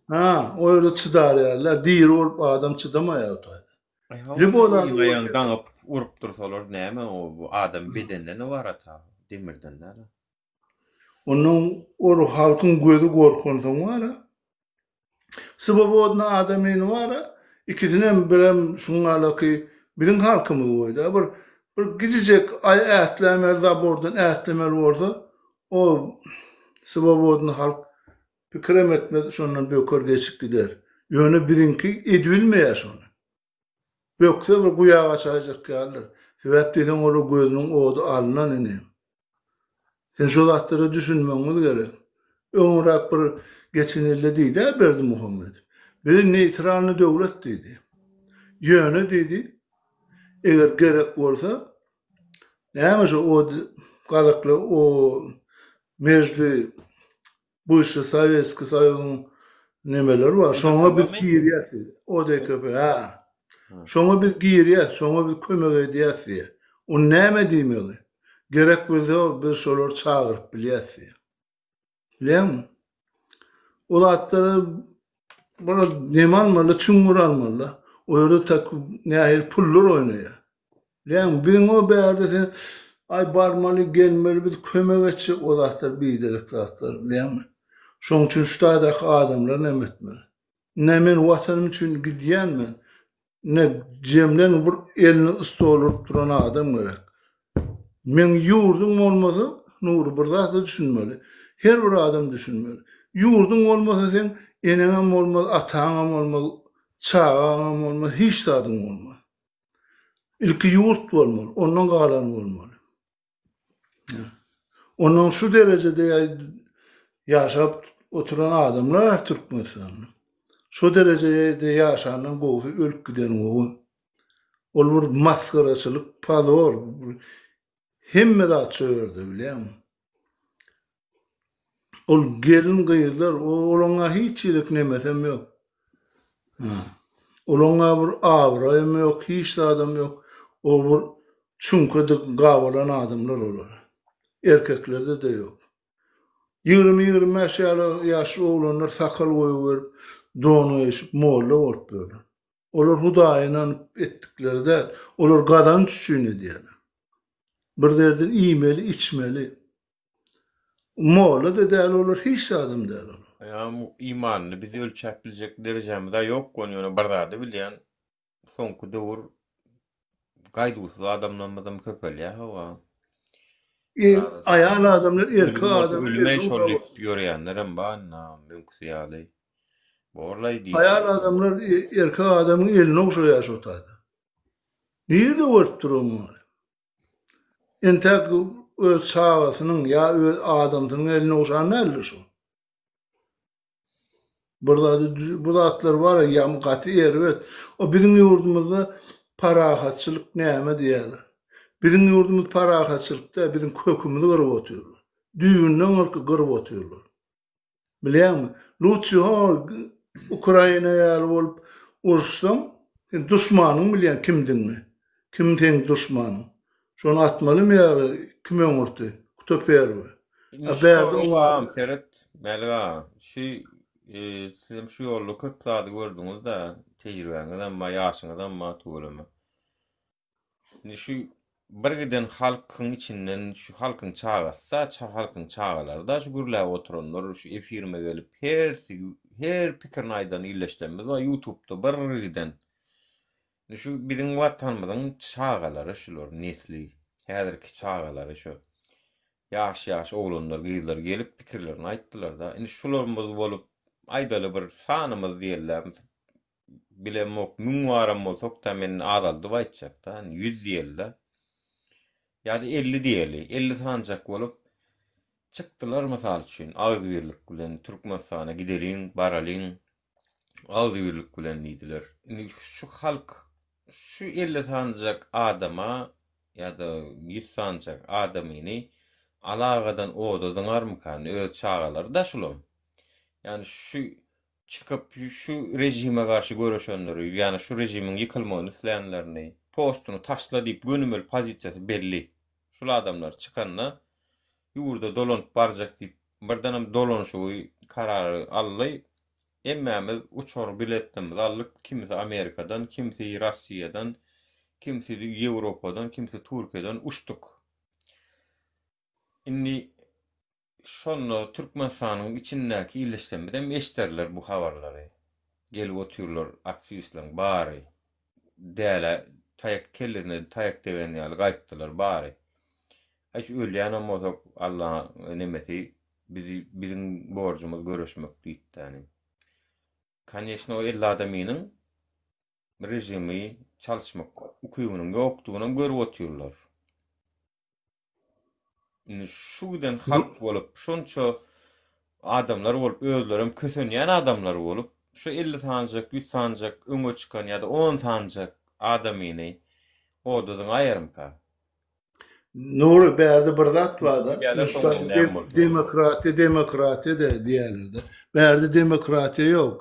Ha, o ýerde çydar ýaly däl, diri bolup adam çydamaýar o taýda. Elini aýagyny daňyp urup dursalar näme o bu adam bedenden ybarat ha demirden däl. Ondan ol halkyň gözi gorkansoň bara swobodny adamyny bara ikisinem birem şuňalaky biziň halkymyz goýda bir bir gijijek aý ätlämeli zabordan ätlemeli bolsa o swobodny halk Pikirem etmez, şondan böker geçip gider. Ýöne biziňki edibilmeýär şony. Bökse bir guýa gaçaýjak ýalydyr. Sebäp diýseň olar gözüniň ody alnan inim. Sen şo zatlara düşünmegiňiz gerek. Öňräk bir geçen ýylda diýdi-ä Berdimuhamedow. Biz neýtralnyý döwlet diýdi. Ýöne diýdi, eger gerek bolsa, näme şo o gazaklar o mejli Bywşy Sowetskiý Soýuzyň nemeleri bar, şoňa biz girýäs diýdi. ODKB, hä. Şoňa biz girýäs, şoňa biz kömek edýäs diýýär. O näme diýmegi? Gerek bolsa biz şolary çagyryp bilýäs diýýär. Bilýäňmi? O zatlary bir neme almaly, çuňňur almaly. O ýerde tak nähili pullar oýnaýar. Bilýäňmi, biziň o bärde sen aý barmaly, gelmeli, biz kömek etjek o zatlar biderek zatlar, bilýäňmi? Şoň üçin şu taýdaky adamlar näme etmeli? Ine men watanym üçin gidýän men. Ine jemlen bir elini stol urup duran adam gerek. Meň ýurduň bolmasa, Nury bir zada düşünmeli. Her bir adam düşünmeli. Ýurduň bolmasa seň eneňem bolmaz, ataňam bolmaz, çagaňam bolmaz, hiç zadyň bolmaz. Ilki ýurt bolmaly, ondan galany bolmaly. Ondan şu derejede ýaşap oturan adamlar bar Türkmenistanda. Şu derejede ýaşandan gowusy ölüp giden gowy. Ol bir masgaraçylyk, pozor. Hemme zat şo ýerde bilýäňmi? Ol gelin gyzlar, olaňa hiç ýerik nemesem ýok. Olaňa bir abraýam ýok, hiç zadam ýok. O bir çüňke gabalan adamlar olar. Erkeklerde-de ýok. 20-25 ýaly ýaşly oglanlar sakal goýberip, don geýşip molla bolup ýörler. Olar Hudaýa ynanyp etdikleri däl, olar gazanç üçin edýärler. Bir zerden iýmeli, içmeli. Molla-da däl olar, hiç zadam däl olar. Ýa imanyny biz ölçäp biljek derejämiz-ä ýok ony ýöne bir zady bilýän soňky döwür. Gaýduwsyz adamlarymyzam köpelýär hawa. Aýal adamlar erkek adam ölüme şol diýip ýörýänlerem bar indi öňküsi ýaly. Borlaý diýip. Aýal adamlar erkek adamyň elini ogşaýar şo taýda. Nirede görüp dur muny? Entäk öz çagasynyň ýa öz adamsynyň elini ogşan däldir şo. Bir zady bu zatlar bar ýa gaty erbet. O biziň ýurdumyzda parahatçylyk näme diýýärler. Biziň ýurdumyz parahatçylyk däl, biziň kökümizi gyryp otyrlar. Düýbünden gyrky gyryp otyrlar. Bilýäňmi? Lutçy ho Ukraina ýaly bolup uruşsaň, sen duşmanyň bilýän kimdigini. Kim seň duşmanyň. Şony atmalymy ýa kim öňürti? Kto perwy? Indi şu soragam seret Mälik aga, şu sizem şu ýolda köp zady gördüňiz-dä, tejribäňizem bar, ýaşyňyzam bar tüweleme. Indi şu bir giden halkyň içinden şu halkyň çagasy-da, halkyň çagalary-da şu gürläp oturanlar, şu efirime gelip hersi her pikirini aýdan illeşdenimiz bar ýutubda bir giden. Indi şu biziň watanymyzyň çagalary şular nesli, häzirki çagalary şu. Ýaş-ýaş oglanlar, gyzlar gelip pikirlerini aýtdylar-da. Indi şularymyz bolup, aýdaly bir sanymyz diýeli-dä, bilemok, müň baram bolsak-da, men azaldyp aýtjak-da, indi ýüz diýeli-de. Ýa-da 50 diýeli, 50 sanjak bolup çykdylar mysal üçin, agzybirlik bilen Türkmenistana gideliň, baralyň, agzybirlik bilen diýdiler. Indi şu halk şu 50 sanjak adama ýa-da 100 sanjak adamyny alagadan oda zyňarmykan öz çagalary-da şulam. Ýani şu çykyp şu režime garşy göreşenleri, ýani şu režimiň ýykylmagyny islänlerini, postuny taşla diýip gönümel pozisiýasy belli. Şul adamlar çykanda ýurda dolanyp barjak diýip birdenem dolanyşygy karary aldy. Hemmämiz uçar biletlerimizi aldyk, kimisi Amerikadan, kimsi Rossiýadan, kimsi Ýewropadan, kimsi Türkiýeden uçduk. Indi şonda Türkmenistanyň içindäki ildeşlerimizem eşderler bu habarlary. Gelip otyrlar aktiwistleriň bary. Dälä taýak kellesine taýak degen ýaly gaýtdylar bary. Aý şu ölýänem bolsak Allaň nemesi bizi biziň borjumyz göreşmek diýipdäni. Koneçno o 50 adamynyň režimi çalyşmak ukybynyň ýokdugynam görüp otyrlar. Indi şu giden halk bolup, şonça adamlar bolup, özlerem kösenýän adamlar bolup, şu 50 sanyjak, 100 sanyjak öňe çykan ýa-da 10 sanyjak adamyny oda zyňaýarmyka? Nury, bärde bir zat bar-da, demokratiýa, demokratiýa-da diýýärler-de. Bärde demokratiýa ýok,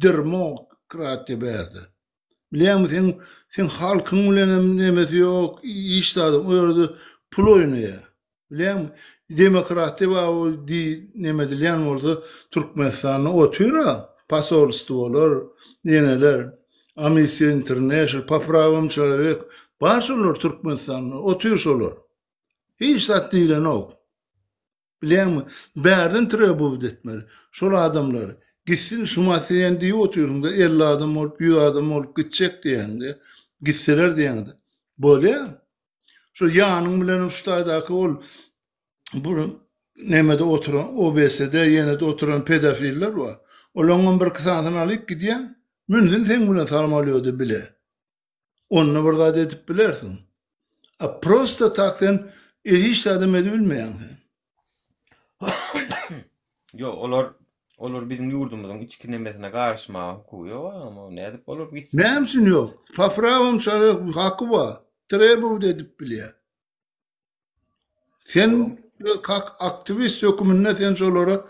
dermokratiýa bärde. Bilýäňmi seň seň halkyň bilenem nemesi ýok, hiç zadyň o ýerde pul oýnaýar. Bilýäňmi? Demokratiýa bar o diý neme edilýän bolsa Türkmenistanda otyr-a posolstwolar, neneler, Amnesty International, po prawam çelowek bar şolar Türkmenistanda otyr şolar. Hiç zat diýlenok. Bilýäňmi, bärden trebowat etmeli. Şol adamlary. Gitsin şuma sen diýip otyrsyňda 50 adam bolup, 100 adam bolup gitjek diýýäňde, gitseler diýýäňde. Bolýa. Şu ýanyň bilenem şu taýdaky ol bu nemede oturan OBS-de ýene-de oturan pedofiller bar. Olaňam birki sanysyny alyp gidýäň. Münsün seň bilen samolýoda bile. Onda bir zat edip bilersiň. A prosta tak sen hiç zadam edibilmeýäň sen. Ýok, olar olar biziň ýurdumyzyň içki nemesine garyşmaga hukugy ýok agam, o nädip olar gitsin? Näme üçin ýok? Po prawam çaga haky bar. Trebowat edip bilýär. Sen kak aktiwist höküminde sen şolara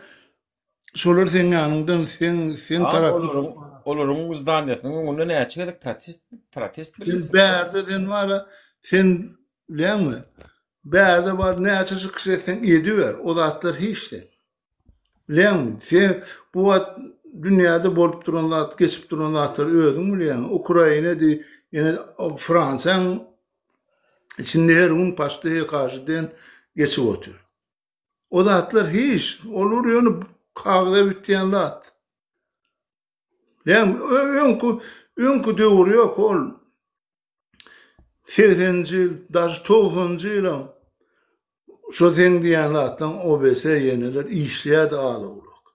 şolar seň ýanyňdan seň seň tarapyň olaryň olaryň zdaniýasynyň öňünde näçe gezek protest protest Sen bärde sen bara sen bilýäňmi? Bärde bar näçe çykyş etseň ediber. O zatlar hiç sen. Bilýäňmi? Sen bu wagt dünýäde bolup duran zat, geçip duran zatlary özüň bilýäň. Ukraina diý, ýene Fransiýaň içinde her gün paçdy hekaşy diýen geçip otyr. O zatlar hiç, olar ýöne kagyza bitýän zat. Bilýäňmi? Öňki öňki döwür ýok ol. Segseninji ýyl, daşy togsanynjy ýylam şo seň diýýän zatlaň OBS ýeneler işleýärdi az-owlak.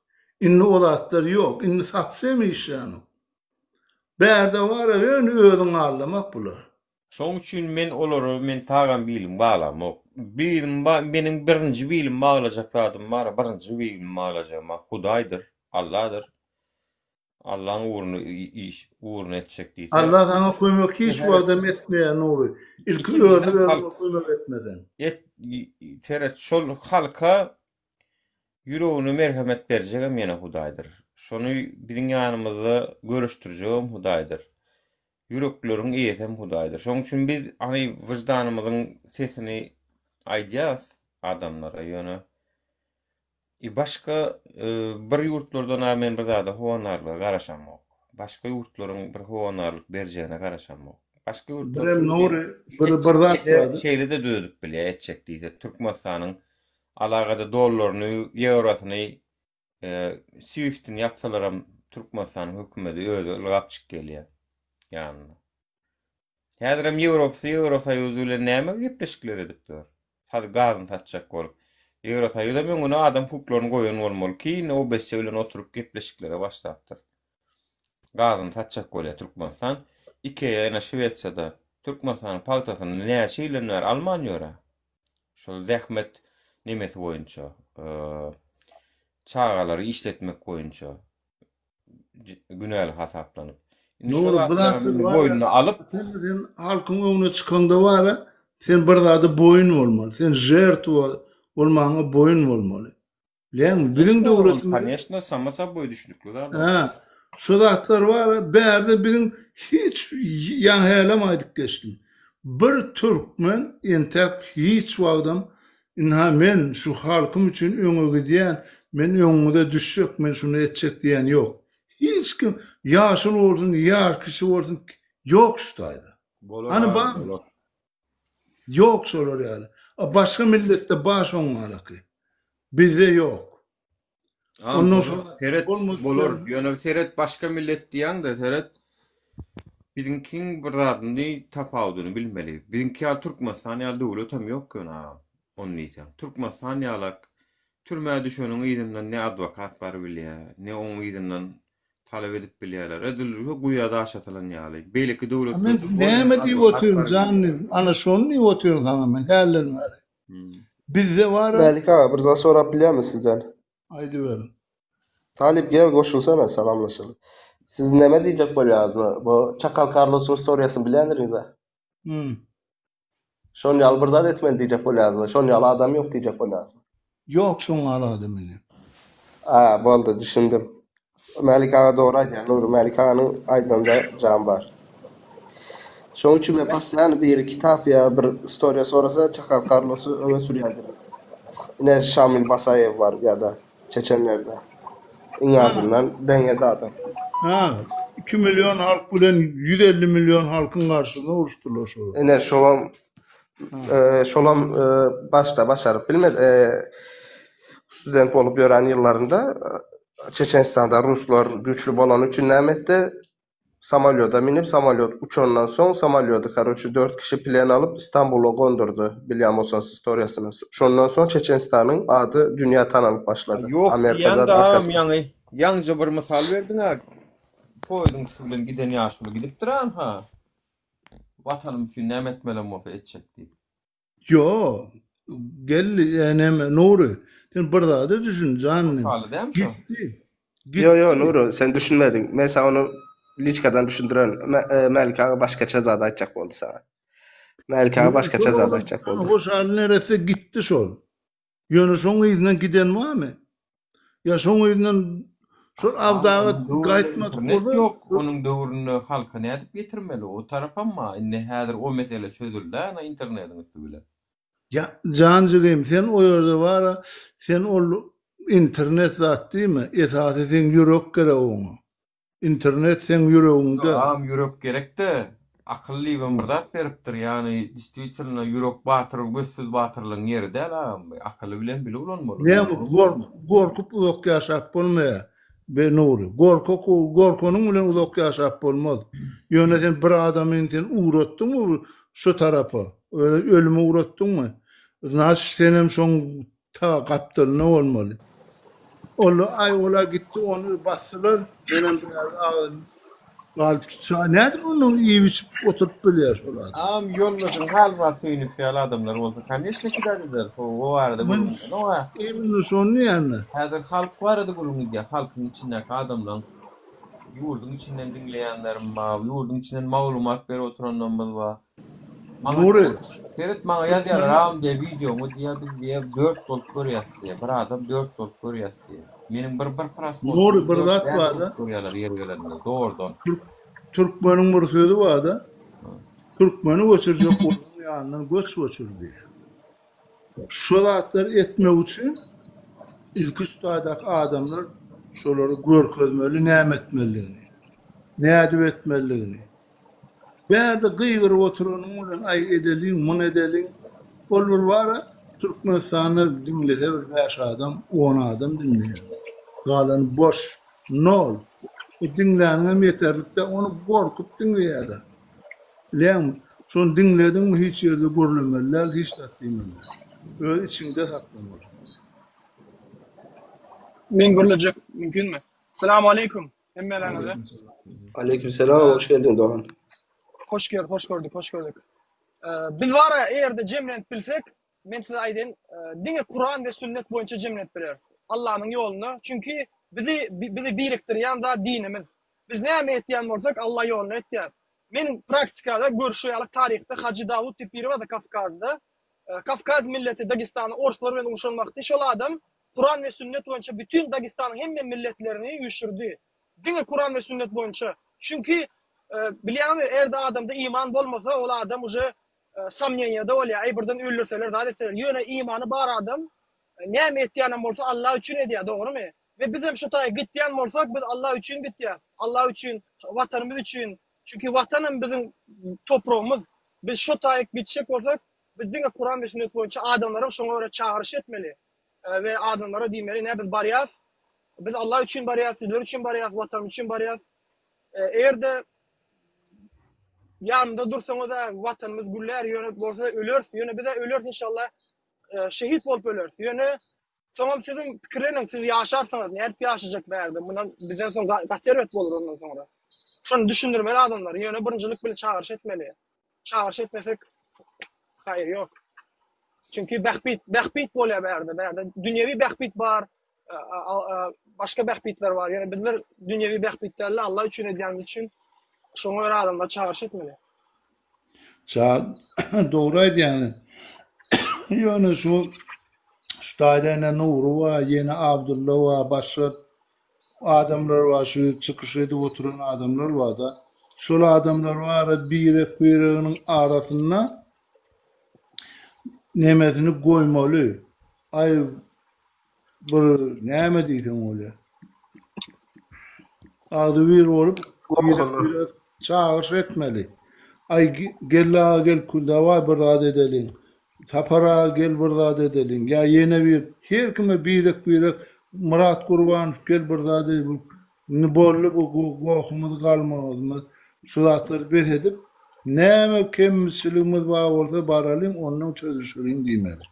Indi o zatlar ýok. Indi sapsem işlänok. Bärde bar-a ýöne özüňi aldamak bular. Şoň üçin men olara men tagam bilim baglamok. Bilim meniň birinji bilim baglajak zadym bar, birinji bilim baglajagym Hudaýdyr, Alladyr. Allaň ugruny iş ugruny etjek diýse. Allah saňa kömek hiç wagtam etmeýär Nury. Ilki özi özüňe kömek etmeseň. Et seret şol halka ýüregine merhemet berjegem ýene Hudaýdyr. Şony biziň ýanymyzda görüşdirjegem Hudaýdyr. Ýürekleriň eýesem Hudaýdyr. Şonuň üçin biz hany wyždanymyzyň sesini aýdýas adamlara ýöne I başga bir ýurtlardan-a men bir zada howandarlyga garaşamok. Başga ýurtlaryň bir howandarlyk berjegine garaşamok. Başga ýurtlar Birem şuny Nury, bir bir etjek zat diýse bardy. şeýle-de düzedip bilýär, etjek diýse. Türkmenistanyň alagada dollaryny, ýewrosyny, swiftini ýapsalaram Türkmenistanyň hökümeti özi ylgap çykyp gelýär ýanyna. Häzirem Ýewropsy Ýewrosoýuz bilen näme gepleşikler edip ýör? Saz gazyny satjak bolup. Ýewrosoýuzam öňüne adam hukuklaryny goýan bolmaly ki, indi OBSE bilen oturyp gepleşiklere başlapdyr. Gazyny satjak bolýar Türkmenistan. Ikea ýa Şwesiýada Türkmenistanyň pagtasyny näçe ýyldan bäri alman ýör-ä. Şol zähmet nemesi boýunça, çagalary işletmek boýunça. günäli hasaplanyp. Indi şo Nury, bu zatlaram zatlar indi bar-a, boýnuna alyp, sen, sen halkyň öňüne çykaňda bar-a, sen bir zada boýun bolmaly. Sen žertwa bolmagyňa boýun bolmaly. Bilýäňmi? Biziň Koneçno, ol döwletimiz koneçno, samo soboý düşnükli zat ol. Hä, şo zatlar bar-a, bärde biziň hiç, ýaňy hälem aýdyp geçdim. Bir türkmen entäk hiç wagtam Ynha men şu halkym üçin öňe gidýän, men öňüňize düşjek, men şuny etjek diýen ýok. Hiç kim, ýaşuly bolsun, ýaş kişi bolsun, ýok şu taýda. Bolar Hany agam, barmy? bolar. Ýok şolar ýaly. A başga milletde bar şoň ýalaky. Bizde ýok. Agam Ondan bolar, soň seret, bolmadyk bolar. ýerde Ýöne seret başga millet diýýäň-de, seret. Biziňkiň bir zadyny tapawudyny bilmeli. Biziňki ýaly Türkmenistan ýaly döwletem ýok ýöne agam. Ony diýseň. Türkmenistan ýalak türmä düşeniň yzyndan ne adwokat barybilýär, ne oň yzyndan talap edip bilýärler. Edil guýa daş atylan ýaly. Beýleki Men döwletlerde näme bolýan diýip adwokat otyryn barybilýär. janly, ana şony diýip otyryn saňa men hälden bäri. Bizde bar-a. Mälik aga bir zat sorap bilýärmi sizden? Aýdyberiň. Talyp gel goşulsana salamlaşaly. Siz neme diýjek bolýaňyzmy? Bu Çakal Karlosyň istoriýasyny bilýändirňiz-ä? Hmm. Şon ýaly bir zat etmeli diýjek bolýaňyzmy? Şon ýaly adam ýok diýjek bolýaňyzmy? Ýok şoň ýaly adam indi. A, boldy, düşündim. Mälik aga dogry aýdýar, Nury. Mälik aganyň aýdanynda jan bar. Şoň üçin men postoýanny biri kitap ýa bir istoriýa sorasa Çakal Karlosy öňe sürýändirin. Ine Şamil Basaýew bar ýa-da çeçenlerde. Iň azyndan deňedi adam. Ha, 2 million halk bilen 150 million halkyň garşysyna uruşdylar şolar. Ine şolam şolam başda başaryp bilmedi. Student bolup ýören ýyllarynda Çeçenistanda ruslar güýçli bolany üçin näme etdi? Samolýoda minip, samolýot uçandan soň samolýody karoçe dört kişi plen alyp Istanbula gondurdy, bilýän bolsaňyz istoriýasyny. Şondan soň Çeçenistanyň ady dünýä tanalyp başlady. Ýok Amerika diýýän zat dagam arkasynda. ýaňy ýaňja bir mysal berdiň-ä poýeziň üsti bilen giden ýaşuly gidipdir anha. Watanym üçin näme etmelem bolsa etjek diýip. Ýo, geldi, e, neme, Nury, sen bir zada düşün, janym. Mysaly dämi şo? Gitdi. Ýo, ýo, Gitdi. Nury, sen düşünmediň. Men saňa ony liçkadan düşündirerin. Mä- e, Mälik aga başgaça zat aýtjak boldy saňa. Mälik aga Nury, başgaça şol zat oglan aýtjak boldy. Hoşal neresse gitdi şol. Ýöne şoň yzyndan giden barmy? Ýa şoň yzyndan şol Agam, Abdaga onuň döwründe gaýtmadyk internet bolsa, ýok, onuň döwründe halka nädip ýetirmeli? O tarapam bar. Indi häzir o mesele çözüldi ana internetiň üsti bilen. Ýa, jan jigim, sen o ýerde bar-a, sen ol internet zat diýme, esasy seň ýürek gerek oňa. Internet seň ýüregiňde. Agam ýürek gerekde akyl diýibem bir zat beripdir ýagny distwitelno ýürek batyr gözsüz batyrlygyň ýeri däl agam bu akyly bilen bile ulanmaly Näme gorkup uzak ýaşap bolmaýar be Nury. Gorkak gorkanyň bilen uzak ýaşap bolmaz. Ýöne sen bir adamyny sen ugratdyňmy bu. Şu tarapa. Ölüme ugratdyňmy? Znaçt senem şoň ta gapdalynda bolmaly. Ol aý ola gitdi ony basdylar. Menem biraz agzym galyp çaý nädip ondan iýip içip oturyp bilýär şol adam. Agam ýoldaşyň Halmyrat Söýünow ýaly adamlar bolsa koneçne kidar eder. O barada gürrüň gidenok-a. Imенно şony diýýän-de. Häzir halk barada gürrüň gidýär. Halkyň içindäki adamlaň ýurduň içinden diňleýänlerim bar, ýurduň içinden maglumat berip oturanlarymyz bar. Maňa Nury. Seret maňa ýazýarlar agam diýýär wideoňy diýýär biz diýýär dört bolup görýäs diýýär. Bir adam dört bolup görýäs diýýär. Meniň bir bir prosmotrym Nury bir dört zat bäş barda. bolup görýärler ýeri gelende zordan. Türkmeniň bir sözi barda. Türkmeni göçürjek bolsaň ýanyndan göç göçür diýýär. Şo zatlary etmek üçin ilki şu taýdaky adamlar şolary görkezmeli näme etmelidigini, nädip etmelidigini. Bärde gygyryp oturanyň bilen aý edeliň, muny edeliň. Ol bir bar-a Türkmenistanda diňlese bir bäş adam, on adam diňleýär. Galany boş, nol. O diňläniňem ýeterlik däl, ony gorkup diňleýärler. Bilýäňmi? Şony diňlediňmi hiç ýerde gürlemeli däl, hiç zat diýmeli däl. Öz içiňde saklamaly. Men gürlejek mümkinmi? Salam aleýkum hemmeleriňize. Aleýkum salam, hoş geldiň dogan. Hoş gör, hoş gördük, hoş gördük. Biz bara eger-de jemlenip bilsek, men size aýdaýyn, diňe Kuran we sünnet boýunça jemlenip bileris. Allanyň ýolunda. Çünki bizi bizi birikdirýän zat dinimiz. Biz näme etýän bolsak Alla ýolunda etýäs. Men praktikada görşi ýaly taryhda Hajy Dawut diýip biri bardy Kawkazda. Kawkaz milleti Dagestanda orslar bilen urşan wagty şol adam Kuran we sünnet boýunça bütin Dagestanyň hemme milletlerini üýşürdi. Diňe Kuran we sünnet boýunça. Çünki bilýäňmi erde adamda iman bolmasa ol adam uje somneniýada bolýar. Aý birden öldürseler zat etseler. Ýöne imany bar adam näme etýänem bolsa Alla üçin edýär dogrymy? We bizem şu taýy gitýän bolsak biz Alla üçin gitýäs. Alla üçin, watanymyz üçin. Çünki watanam biziň topragymyz. Biz şo taýyk gitjek bolsak, biz diňe Kuran we sünnet boýunça adamlaram şoňa görä çagyryş etmeli. We adamlara diýmeli, ine biz barýas. Biz Alla üçin barýas, sizler üçin barýas, watanymyz üçin barýas. Eger-de ýanymda dursaňyz-a watanymyz güllär, ýöne bolsa öleris. Ýöne biz-ä öleris inşallah. Şehit bolup öleris. Ýöne Soňam siziň pikirleniň, siz ýaşarsyňyz, nädip ýaşajak bärde, mundan bizden soň gaty erbet bolar ondan soňra. Şony düşündirmeli adamlara, ýöne birinjilik bilen çagyryş etmeli. Çagyryş etmesek haýyr ýok. Çünki bähbit, bähbit bolýar bärde, bärde dünýewi bähbit bar, başga bähbitler bar. Ýöne bizler dünýewi bähbit däl-de, Allah üçin edýänimiz üçin şoňa görä adamlara çagyryş etmeli. Ça dogry aýdýaňyz. Ýöne şu şu taýda ine Nury bar, ýene Abdylla bar, başga adamlar bar, şu çykyş edip oturan adamlar bar-da. Şol adamlar bar-a birek-bireginiň arasynda nemesini goýmaly. Aý Bir näme diýseň bolýar. Agzybir bolup, birek-birek çagyryş etmeli. Aý, Geldi aga gel, dawaý bir zat edeliň. Sapar aga gel bir zat edeliň. Ýa ýene bir, her kime birek-birek Myrat Gurbanow gel bir zat edeliň. Indi boldy bu gohumyz, galmagymyz. Şu zatlary bes edip, näme kemçiligimiz bar bolsa baralyň, ondan çözüşeliň diýmeli.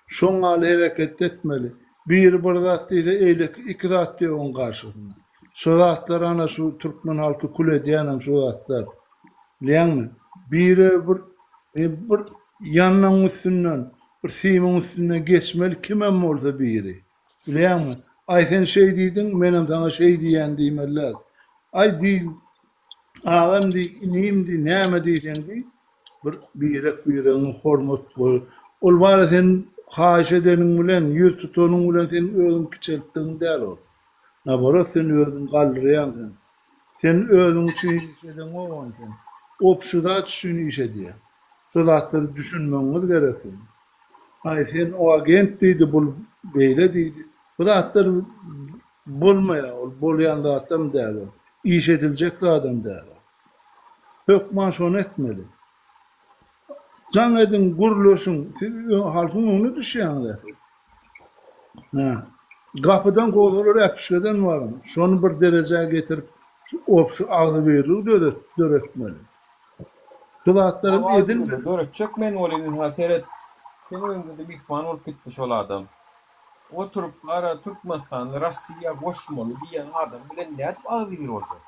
Şoň ýaly hereket etmeli. Biri bir zat diýse eýleki iki zat diýer oň garşysyna. Şo zatlar ana şu türkmen halky kül edýänem şu zatlar. Bilýäňmi? Biri bir bir ýanyň üstünden bir simiň üstünden geçmeli kimem bolsa biri. Bilýäňmi? Aý sen şeý diýdiň menem saňa şeý diýýän diýmeli däl. Aý diý agam diý inim diý näme diýseň diý. Bir birek-biregiňe hormat goý. Ol bara sen haýyş edeniň bilen, ýüz tutanyň bilen sen özüňi kiçeltdigiň däl ol. Naborot sen özüňi galdyrýaň sen. Sen özüň üçin iş edeňok ony sen. Obşi zat üçin iş edýäň. Şo zatlary düşünmegiňiz gerek siziň. Aý sen o agent diýdi, bul beýle diýdi. Bu zatlar bolmaýar ol, bolýan zatam däl ol. Iş ediljek zadam däl ol. Hökman şony etmeli. Jaň ediň, gürleşiň. Siz halkyň öňüne düşýäňiz ähli. Hä. Gapydan kowsalar äpişgeden baryň. Şony bir derejä getirip, şu obşy agzybirligi döretmeli. Şu zatlaram edilmedi. Döretjek men welin ynha seret seň öýüňde-de myhman bolup gitdi şol adam. Oturyp gara Türkmenistany Rossiýa goşmaly diýen adam bilen nädip agzybir boljak?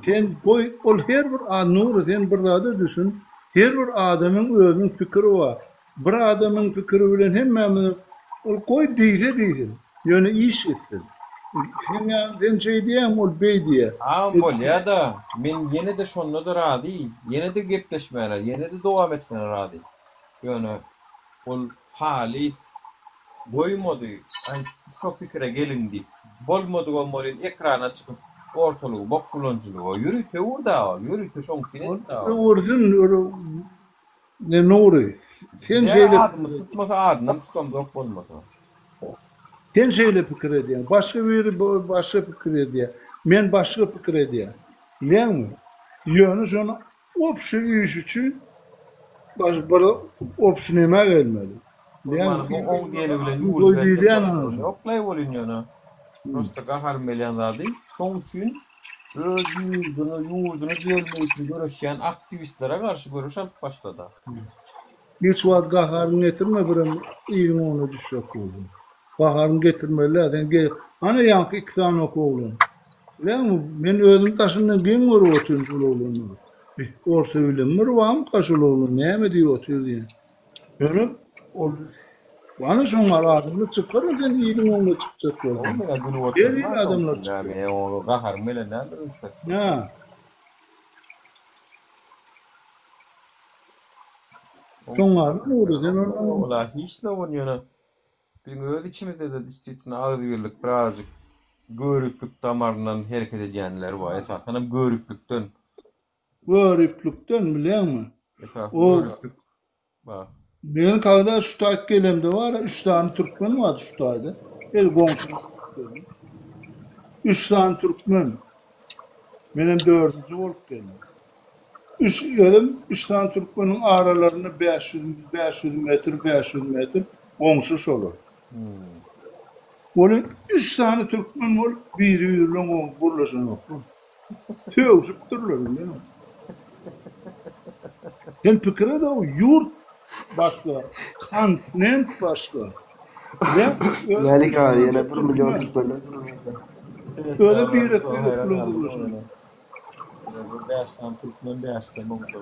Sen goý ol her bir a Nury sen bir zada düşün her bir adamyň özüniň pikiri bar. Bir adamyň pikiri bilen hemmämiziň ol goý diýse diýsin ýöne iş etsin. Sen ýaly sen şeý diýýäň ol beý diýýär. Agam bolýada men ýenede şonda-da razy ýenede gepleşmäne ýenede dowam etmäne razy ýöne ol halys goýmady aý şo pikire geliň diýip bolmadygam welin ekrana çykyp ortalygy bok bulanjylyga ýörite urda ol ýörite şoň üçin etdi ol. Öwürsin Ne Nury, sen Nä şeýle adymy tutmasa adynam tutamzok bolmasa. Sen şeýle pikir edýäň, başga biri başga pikir edýär, men başga pikir edýän. Bilýäňmi? Ýöne şony obşi iş üçin bir obşi nämä gelmeli. Bilýäňmi? Bu oň diýeni bilen ýurdy berjek bolup ýoklaý welin ýöne. Prosta gaharym gelýän zady şoň üçin öz ýurduny, ýurduny düzelmek üçin göreşýän aktiwistlere garşy göreş alyp başlada. Hiç wagt gaharyňy getirme birem iliň öňüne düşjek bolsaň. Gaharyňy getirmeli däl sen ge ana ýaňky iki sany ok oglan. Bilýäňmi men özüm daşyndan geň görüp otyryn şol oglanlary. Bi orsa bilen bir barmyka şol oglan näme diýip otyr diýen. Ýöne ol ana şoň ýaly adamlar çykar sen iliň öňüne çykjak bolsaň. Menä gülüp Her otyryn hili şoň adamlar üçin çykýar. näme oňa gaharym gelen däldir ünsek. Hä. Şoň ýaly Nury sen ondan Ola hiç nowun ýöne biziň öz içimizde-de distwitno agzybirlik birazajyk göriplik damaryndan hereket edýänler bar esasanam göriplikden. Göriplikden bilýäňmi? Esasy O göriplik bar. Men kagda şu taýt gelemde bar, üç sany türkmen bardy şu taýda. El goňşy. Üç sany türkmen. Menem dördünji bolup geldim. Üç özüm üç sany türkmeniň aralarynda 500 500 metr 500 metr goňşy şolar. Ol üç sany türkmen bolup biri-biri bilen goňşy gürleşenoklar. Sögüşipdirler bilýäňmi? Sen pikir et o ýurt başga, kontinent başga. Mälik aga ýene bir million türkmenler Öyle bir birek bilen gürleşen. Bir bäş sany türkmen bäşse bolsa.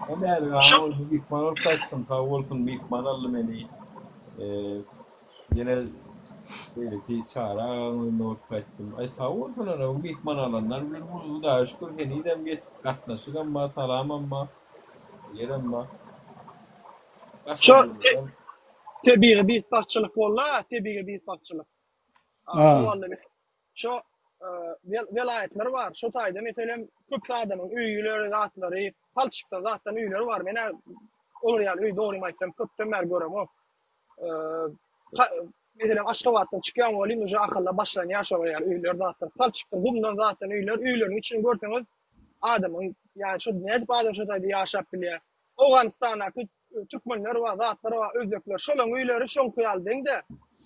O Mälik aga ol myhman bolup gaýtdym sag bolsun myhman aldy meni. Ýene beýleki Çary agaň öýünde bolup gaýtdym. Aý, sag bolsunlar, o myhman alanlar bilen Hudaýa şükür henizem gatnaşygam bar, salamam bar, ýerem bar. Şo tebigy betbagtçylyk boldy-a, tebigy betbagtçylyk. Şo welaýatlar bar, şo taýda meselem köp adamyň öýleri, zatlary, palçykdan zatdan öýleri bar. Men-ä olar ýaly öý dogrymy aýtsam köpden bäri göremok. Meselem Aşgabatdan çykýaň welin uje Ahalda başlanýar şolar ýaly öýler zatlar. Palçykdan, gumdan zatdan öýler, öýleriň içini görseňiz adamyň ýani şo nädip adam şo taýda ýaşap bilýär. Owganystandaky türkmenler bar, zatlar bar, özbekler. Şolaryň öýleri şoňky ýaly deň-de.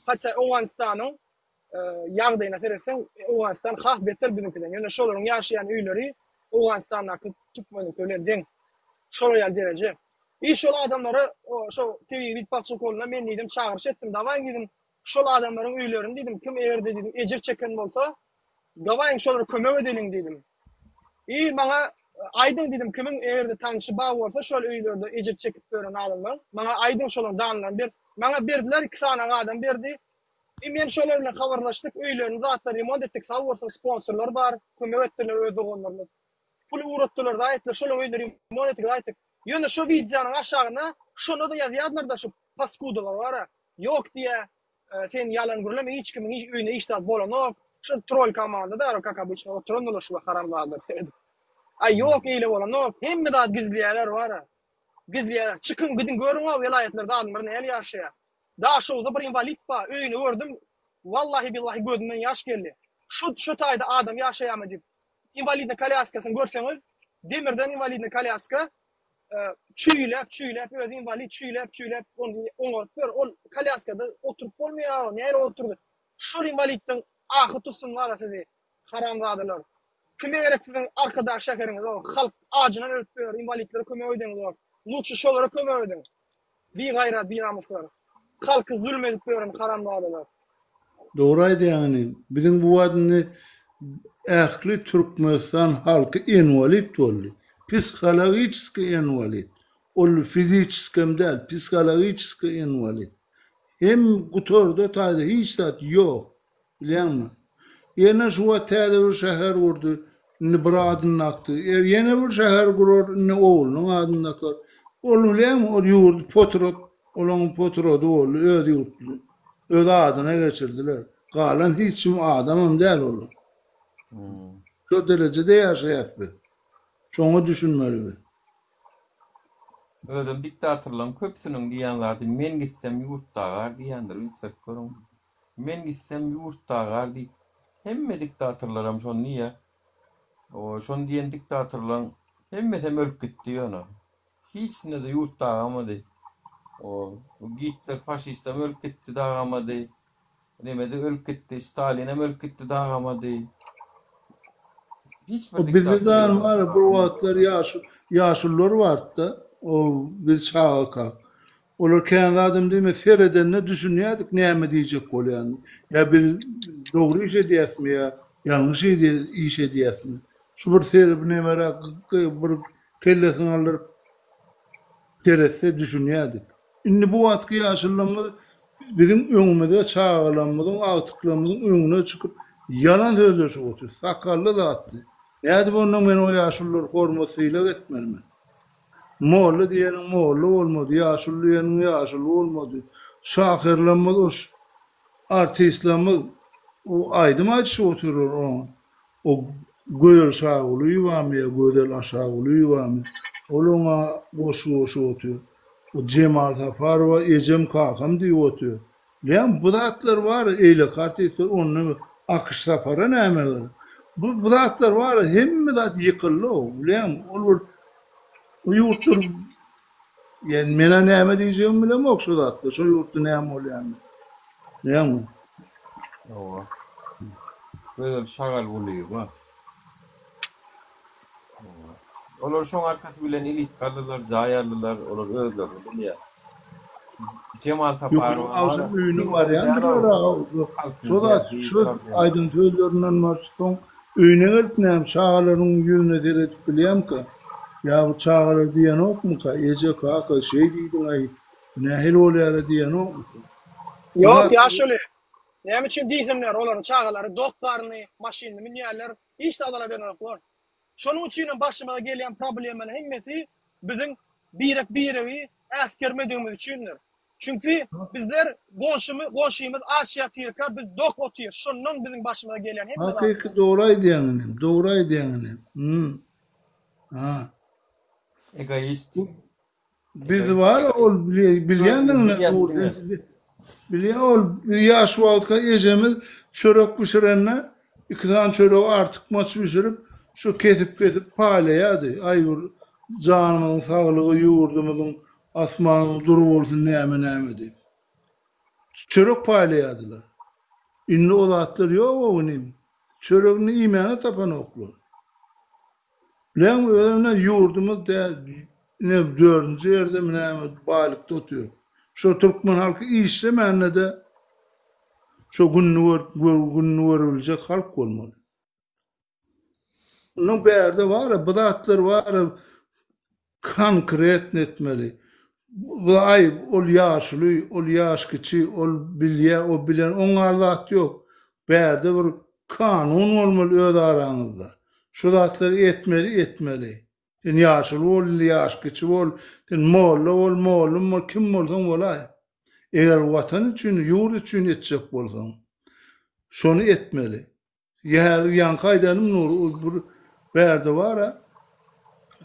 Hatda Owganystanyň ýagdaýyna seretseň, Owganystan has beter biziňkiden. Ýöne şolaryň ýaşaýan öýleri Owganystandaky türkmeniňki bilen deň. Şolar ýaly dereje. I şol adamlara şo tebigy betbagtçylyk bolanda men diýdim çagyryş etdim, dawaýyň diýdim, şol adamlaryň öýlerini diýdim, kim eger-de diýdim ejir çeken bolsa, dawaýyň şolara kömek edeliň diýdim. I maňa aýdyň diýdim, kimiň eger-de tanşy bar bolsa şol öýlerde ejir çekip ýören adamlaryň, maňa aýdyň şolaryň danlaryny ber. Maňa berdiler, iki sany adam berdi. I men şolar bilen habarlaşdyk, öýlerini zatlar remont etdik, sag bolsun sponsorlar bar, kömek etdiler öz doganlarymyz. Pul ugratdylar zat etdiler, şolaryň öýüni remont etdik, zat etdik. Ýöne şo wideonyň aşagyna şonda-da ýazýardylar-da şu paskudalar bar-a. Ýok diýýä, sen ýalan gürleme hiç kimiň öýünde hiç zat bolanok. Şo trol komanda da kak obyçno oturandylar şu haramzadalar seredip. Aý ýok eýle bolanok. Hemme zat gizleýärler bar-a. Gizleýärler. Çykyň gidiň görüň-a welaýatlarda adamlar nähili ýaşaýar. Daşoguzda bir inwalid bar, öýüni gördüm, wallahi billahi gözümden ýaş geldi. Şu şu taýda adam ýaşaýarmy diýip. Inwalidnyý kolýaskasyny görseňiz, demirden inwalidnyý kolýaska çüýläp, çüýläp, özi inwalid çüýläp, çüýläp ony oňaryp ber. Ol kolýaskada oturyp bolmaýar, nähili oturdy. Şol inwalidden ahy tutsun wara sizi, haramzadalar. Kime gerek siziň Arkadag şäheriňiz o halk ajyndan ölüp ýör inwalidlere kömek edeňizok. Lutşy şolara kömek ediň. Bigaýrat binamyslar. Halky zulm edip ýören haramzadalar. Dogry aýdýaň inim. Biziň bu wagt indi ähli Türkmenistan halky inwalid boldy. Psihologiçeskiý inwalid. Ol fiziçeskem däl, psihologiçeskiý inwalid. Hem gutardy taýda hiç zat ýok. Bilýäňmi? Ýene şu wagt täze bir şäher gurdy. Indi bir adyny dakdy. Er ýene bir şäher gurar, indi oglunyň adyny dakar. Ol bilýäňmi, ol ýurdy potrat, olaň potrady boldy, öz ýurtly. Öz adyna geçirdiler. Galan hiç kim adamam däl olar. Şo derejede ýaşaýas biz. Şoňa düşünmeli biz. Özem diktatorlaryň köpüsiniň diýýän zady men gitsem ýurt dagar diýýändir, üns berip görüň. Men gitsem ýurt dagar diýip hemme diktatorlaram şony diýýä. O şony diýen diktatorlaň hemmesem ölüp gitdi ýöne. Hiçsinde-de ýurt dagamady. O Gitler faşistem ölüp gitdi dagamady. Nemede ölüp gitdi, Stalinem ölüp gitdi dagamady. Hiç bir O bizde diktator de ýok. var bir wagtlar ýaş ýaşulular bardy-da, o biz çagakak. Olar kän zadam diýme seredende düşünýärdik näme diýjek bolýanyny. Ýa biz dogry iş edýäsmi ýa ýalňyş iş edýäsmi. Şu bir ser nemeräk bir kellesini galdyryp seretse düşünýärdik. Indi bu wagtky ýaşulularymyz biziň öňümize çagalarymyzyň agtyklarymyzyň öňüne çykyp ýalan sözleşip otyr. Sakally zatly. Nädip ondan men o ýaşululary hormat sylag etmelimi? Molla diýeniň molla bolmady, ýaşuly diýeniň ýaşuly bolmady. Şahyrlarymyz o artistlerimiz o aýdym aýdyşyp otyrlar oňa. O Gözel Şagulyýewamy ýa Gözel Aşagulyýewamy ol oňa goşgy goşup otyr. O Jemal Saparowa ejem kakam diýip otyr. Bilýäňmi bu zatlar bar eýleki artistler onda Akyş Sapara näme gerek. Bu bu zatlar bar hemme zat ýykyldy-ow bilýäňmi ol bir bu ýurtlar ýani menä näme diýjegimi bilemok şo zatda şo ýurtda näme bolýanyny bilýäňmi. Hawa. Gözel Şagalgulyýewa. Olar şoň arkasy bilen elitka aldylar, jaý aldylar, olar özlerini bilýär. Jemal Ýok, Saparowa agşam bar, öýüne bizden barýandyrlar däl-ow. aga, Halkyň şo zat, derdi, şo problema. aýdan sözlerinden başga soň öýüne gelip näme çagalarynyň ýüzüne seredip bilýärmika? Ýa bu çagalar diýenokmyka, eje, kaka, şeý diýdiň-aý, bu nähili bolýar-a diýenokmyka? Bu Ýok, zatlar ýaşuly. Näme üçin diýsinler, olaryň çagalary dok garny, maşynly münýärler, hiç zat alada edenoklar. Şonuň üçinem başymyza gelýän problemanyň hemmesi biziň birek-biregi äsgermedigimiz üçindir. Çünki bizler goňşymy goňşymyz aç ýatyrka biz dok otyr. Şondan biziň başymyza gelýän hemme zatlar. Hakyky dogry aýdýaň inim, dogry aýdýaň inim. Hum. Ha. Egoist. Biz bar ol bilýändigini bilýän ol ýaş wagtka ejemiz çörek bişirende iki sany çöregi artykmaç bişirip şu kesip kesip paýlaýardy. Aý bir janymyzyň saglygy ýurdumyzyň asmanynyň dury bolsun näme näme diýip. Çörek paýlaýardylar. Indi o zatlar ýok inim. Çöregini iýmäne tapanoklar. Bileňmi özem ine ýurdumyz dä ine dördünji ýerdemi näme baýlykda otyr. Şo türkmen halky işlemände-de şo gününi görüp gününi görebiljek halk bolmaly. Ondan bärde bar-a bu zatlar bar-a konkretno etmeli. Bu aý ol ýaşuly, ol ýaş kiçi, ol bilýä, o bilen oňa zat ýok. Bärde bir kanun bolmaly öz araňyzda. Şu zatlary etmeli, etmeli. Sen ýaşuly bol, indi ýaş kiçi bol, sen molla bol, mollum bol, kim bolsaň bolaý. Eger watan üçin, ýurt üçin etjek bolsaň, şony etmeli. Häzir ýaňky aýdanym Nury ol bir bärde bar-a,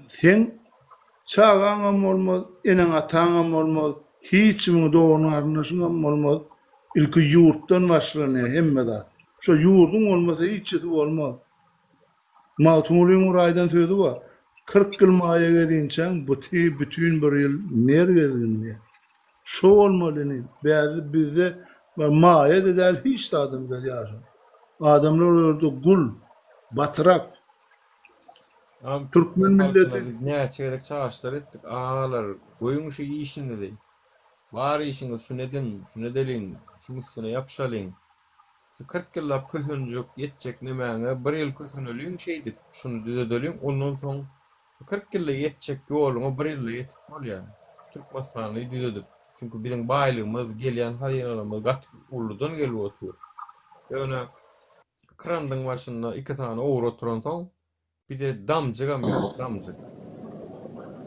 seň çagaňam bolmaz, eneň-ataňam bolmaz, hiç kimiň dogan-garyndaşyňam bolmaz. Ilki ýurtdan başlanýar hemme zat. Şo ýurduň bolmasa hiçisi bolmaz. Magtymgulyň bir aýdan sözi bar, 40 ýyl maýa gezinçäň, bütin bir ýyl ner gezgin diýýär. Şo bolmaly indi. Bäzi bizde maýa-da däl hiç zadam däl ýaşa. Adamlar o ýerde gul, batrak. Agam Türkmen türkmen halkyna milleti biz näçe gezek çagyryşlar etdik agalar goýuň şu işiňizi bar işiňiz şuny ediň şuny edeliň şuň üstüne ýapyşalyň şu 40 ýyllap kösenjek ýetjek nemäňe bir ýyl köseneliň şeýdip şuny düzedeliň ondan soň şu 40 ýylda ýetjek ýoluňa bir ýylda ýetip bolýar Türkmenistany düzedip çünki biziň baýlygymyz gelýän hazynalarymyz gaty uludan gelip otyr ýöne krandyň başynda iki sany ogry oturansoň Bize damjygam ýok, damjyk.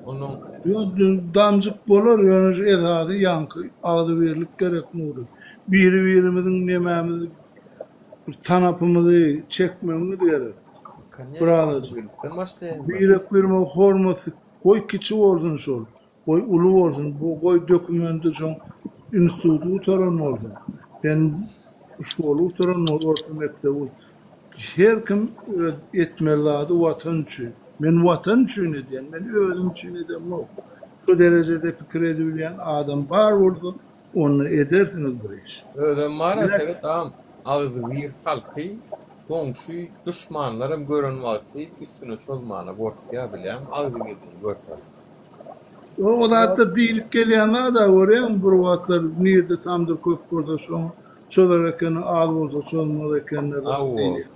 Onnoň. Ýok, damjyk bolar, ýöne şu esasy ýaňky agzybirlik gerek Nury. Biri-birimiziň nemämizi, bir tanapymyzy çekmegimiz gerek. Birazajyk. Birek-birime hormat, goý kiçi bolsun şol. Goý uly bolsun, bu goý dokumendi şoň instituty gutaran bolsun, sen şkoly gutaran bol, orta mekdebi. Her kim öz etmeli zady watan üçin. Men watan üçin edýän, men özüm üçin edemok. Şu derejede pikir edibilýän adam bar bolsa, onda edersiňiz bir iş. Özem bar-a seret agam, agzybir halky goňşy duşmanlaram gören wagty üstüne çozmana gorkýar bilýäňmi agzybirligini görse. O zatlar diýlip gelýän zada görýäňmi bir wagtlar nirde tamdyr köp bolsa şoň çozar ekeni az bolsa çozmaz ekenler zat diýilýär.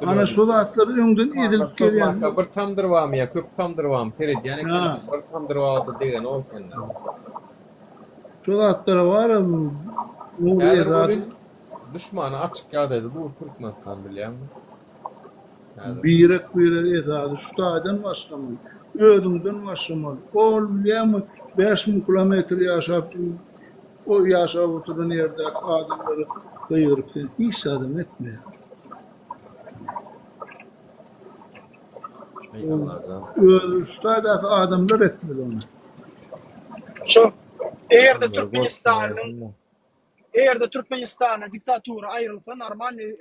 Ana şo zatlar öňden edilip gelýän. Çozmaka bir tamdyr barmy ýa köp tamdyr barmy seredýän ekenler bir tamdyr bar bolsa degenok ekenler. Şo zatlara bara Häzir welin duşmana açyk ýagdaýda dur Türkmenistan bilýäňmi? Birek birek esasy şu taýdan başlamaly. Özüňden başlamaly. Ol bilýäňmi 5000 kilometr ýaşap o ýaşap oturan ýerdäki adamlary gygyryp sen hiç zadam etmeýär. Eý Allajan. Özi şu taýdaky adamlar etmeli ony. Şu eger-de Türkmenistanyň Eger-de Türkmenistanda diktatura aýrylsa, normalnyý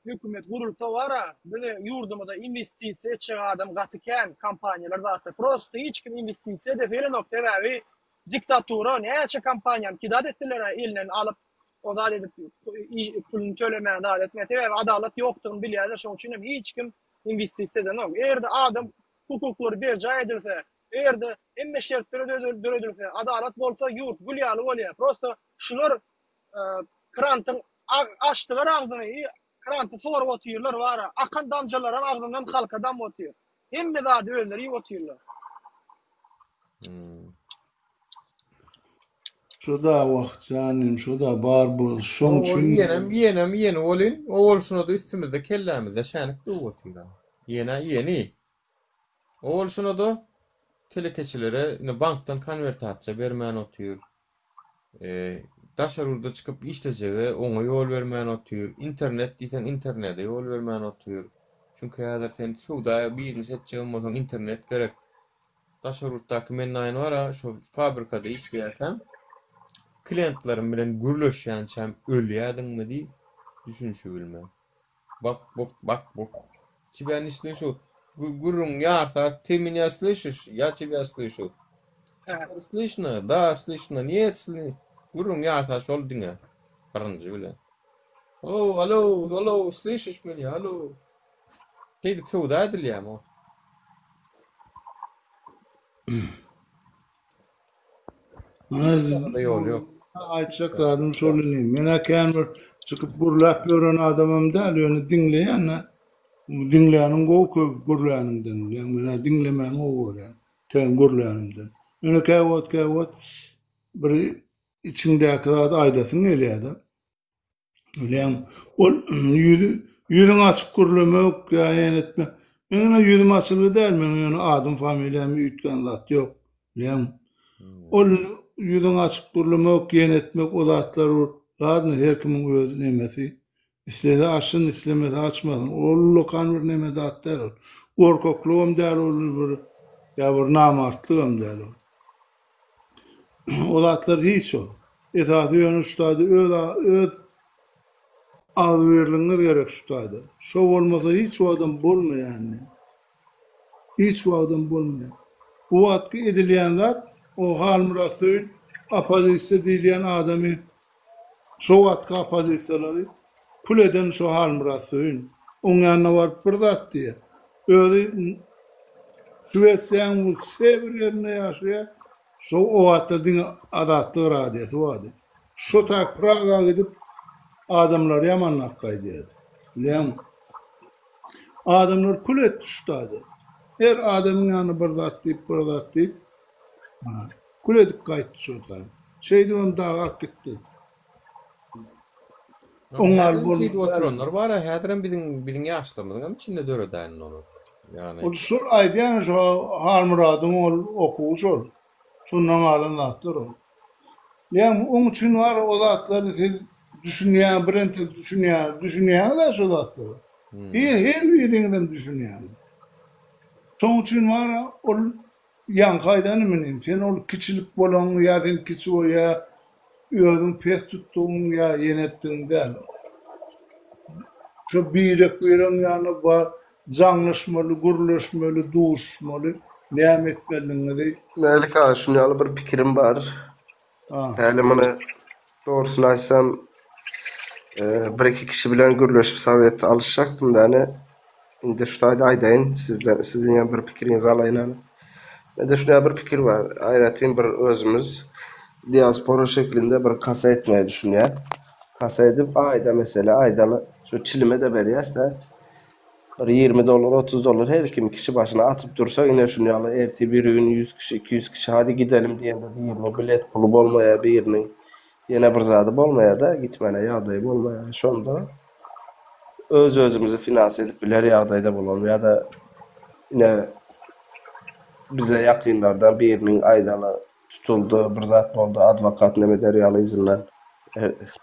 hökümet gurulsa wara, bize ýurdumyza inwestisiýa etjek adam gaty kän, kompaniýalar zatlar. Prosto hiç kim inwestisiýa edesi gelenok, sebäbi diktatura näçe kompaniýany kidat etdiler-ä elinden alyp, o zat edip, puluny tölemän zat etmän. Sebäbi adalat ýokdugyny bilýärler, şonuň üçin hem hiç kim inwestisiýa edenok. Eger-de adam hukuklary berjaý edilse, Eger-de hemme şertler döredilse, adalat bolsa ýurt gül ýaly bolýar. Prosto şular krantyň açdylar agzyny i kranty sorup otyrlar bara. Akan damjalaram agzyndan halka damyp otyr. Hemme zady özleri iýip otyrlar. Şoda wah janym şoda bar bol şoň Ol üçin. iýenem iýenem iýeni welin o bolşuna-da üstümizde kellämizde şänik döwüp otyr. Iýenä iýeni. O bolşuna-da telekeçilere indi bankdan konwertasiýa bermän otyr. Daşary ýurda çykyp işlejege oňa ýol bermän otyr. Internet diýseň internete ýol bermän otyr. Çünki häzir sen söwda biznes etjegem bolsaň internet gerek. Daşary ýurtdaky men naýyn bar-a şo fabrikada işleýärkäm klientlerim bilen gürleşýänçäm ölýädiňmi diý düşünişibilmän. Bak buk bak buk. Тебя не слышу. Gürrüň ýarsa ty меня слышишь? Я тебя слышу. Теперь слышно? Да, слышно. Нет, sli. Gürrüň ýarsa şol diňe. Birinji bilen. O, alo, alo, слышишь меня? Alo. Şeýdip söwda edilýärmi o? Hiç zada ýol ýok. Aýtjak zadym şol indi. Men-ä kän bir çykyp gürläp ýören adamam däl, ýöne diňleýän-ä. Diňläniň gowy köp gürläniňden. Bilýäňmi, men-ä diňlemäni gowy görýän, kän gürlänimden. Ýöne käwagt käwagt bir içiňdäki zady aýdasyň gelýär-de. Bilýäňmi, ol ýüzi ýüzüňi açyp gürlemek ýa ýene etmek. Meň ýöne ýüzüm açylgy däl, meň ýöne adym, familiýam üýtgän zat ýok. Bilýäňmi? Ol ýüzüňi açyp gürlemek, ýene etmek o zatlar ladno her kimiň öz nemesi. Islese açsyn, islemese açmasyn. Ol ullakan bir neme zat däl ol. Gorkaklygam däl ol bir ýa bir namartlygam däl ol. O zatlar hiç ol. Esasy ýöne şu taýda öz öz agzybirligiňiz gerek şu taýda. Şo bolmasa hiç wagtam bolmaýar indi. Hiç wagtam bolmaýar. Bu wagtky edilýän zat o Halmyrat Söýün oppozisiýa diýilýän adamy şo wagtky oppozisiýalary kül eden şo Halmyrat Söýün. Oň ýanyna baryp bir zat diýýär. Özi. Şwesiýanyň bu se bir ýerinde ýaşaýar. Şo o wagtlar diňe Azatlyk radiosy bardy. Şo taý Praga gidip adamlary ýamanlap gaýdýardy. Bilýäňmi? Adamlar kül etdi şu taýda. Her adamyň ýanyna bir zat diýip, bir zat diýip, kül edip gaýtdy şo taý. Şeýdibem dagap gitdi. Oň ýaly Häzirem bolmaly şeýdip däl. oturanlar bar-a, häzirem biziň biziň ýaşlarymyzyň hem içinde döredäýin olar. Ýagny. Ol şol aýdýan şo Halmyradyň ol okuwy şol. Şondan galan zatlar ol. Ýagny oň üçin bar o zatlary siz düşünýän birentek düşünýän düşünýäňiz-ä şo zatlara. Her her biriňizem düşünýäňiz. Şoň üçin bar ol Ýaňky aýdanym inim, sen ol kiçilik bolaň ýa sen kiçi bol ýa özüň pes tutdugyň ýa ýene etdigiň däl. Şo birek-biregiň ýanyna bar, jaňlaşmaly, gürleşmeli, duşuşmaly, näme etmelidigiňizi. Mälik aga şuny ýaly bir pikirim bar. Häli muny dogrusyny aýtsam bir-iki kişi bilen gürleşip sowet alyşjakdym däne. Indi şu taýda aýdaýyn sizden siziňem bir pikiriňizi alaýyn hany. Mende şunýa bir pikir bar. Aýratyn bir özümiz diaspora şeklinde bir kasa etmegi düşünýän. Kasa edip aýda mesele aýdaly şu çilime-de berýäs-dä. Bir 20 dollar, 30 dollar her kim kişi başyna atyp dursa, ine şuny ýaly ertir birigün 100 kişi, 200 kişi hadi gidelim diýende biriniň bilet puly bolmaýar, biriniň ýene bir zady bolmaýar-da, gitmäne ýagdaýy bolmaýar. Şonda öz-özümizi finans edip biler ýagdaýda bolalym ýa-da ine bize ýakynlardan biriniň aýdaly tutuldy, bir zat boldy, adwokat neme eder ýaly yzyndan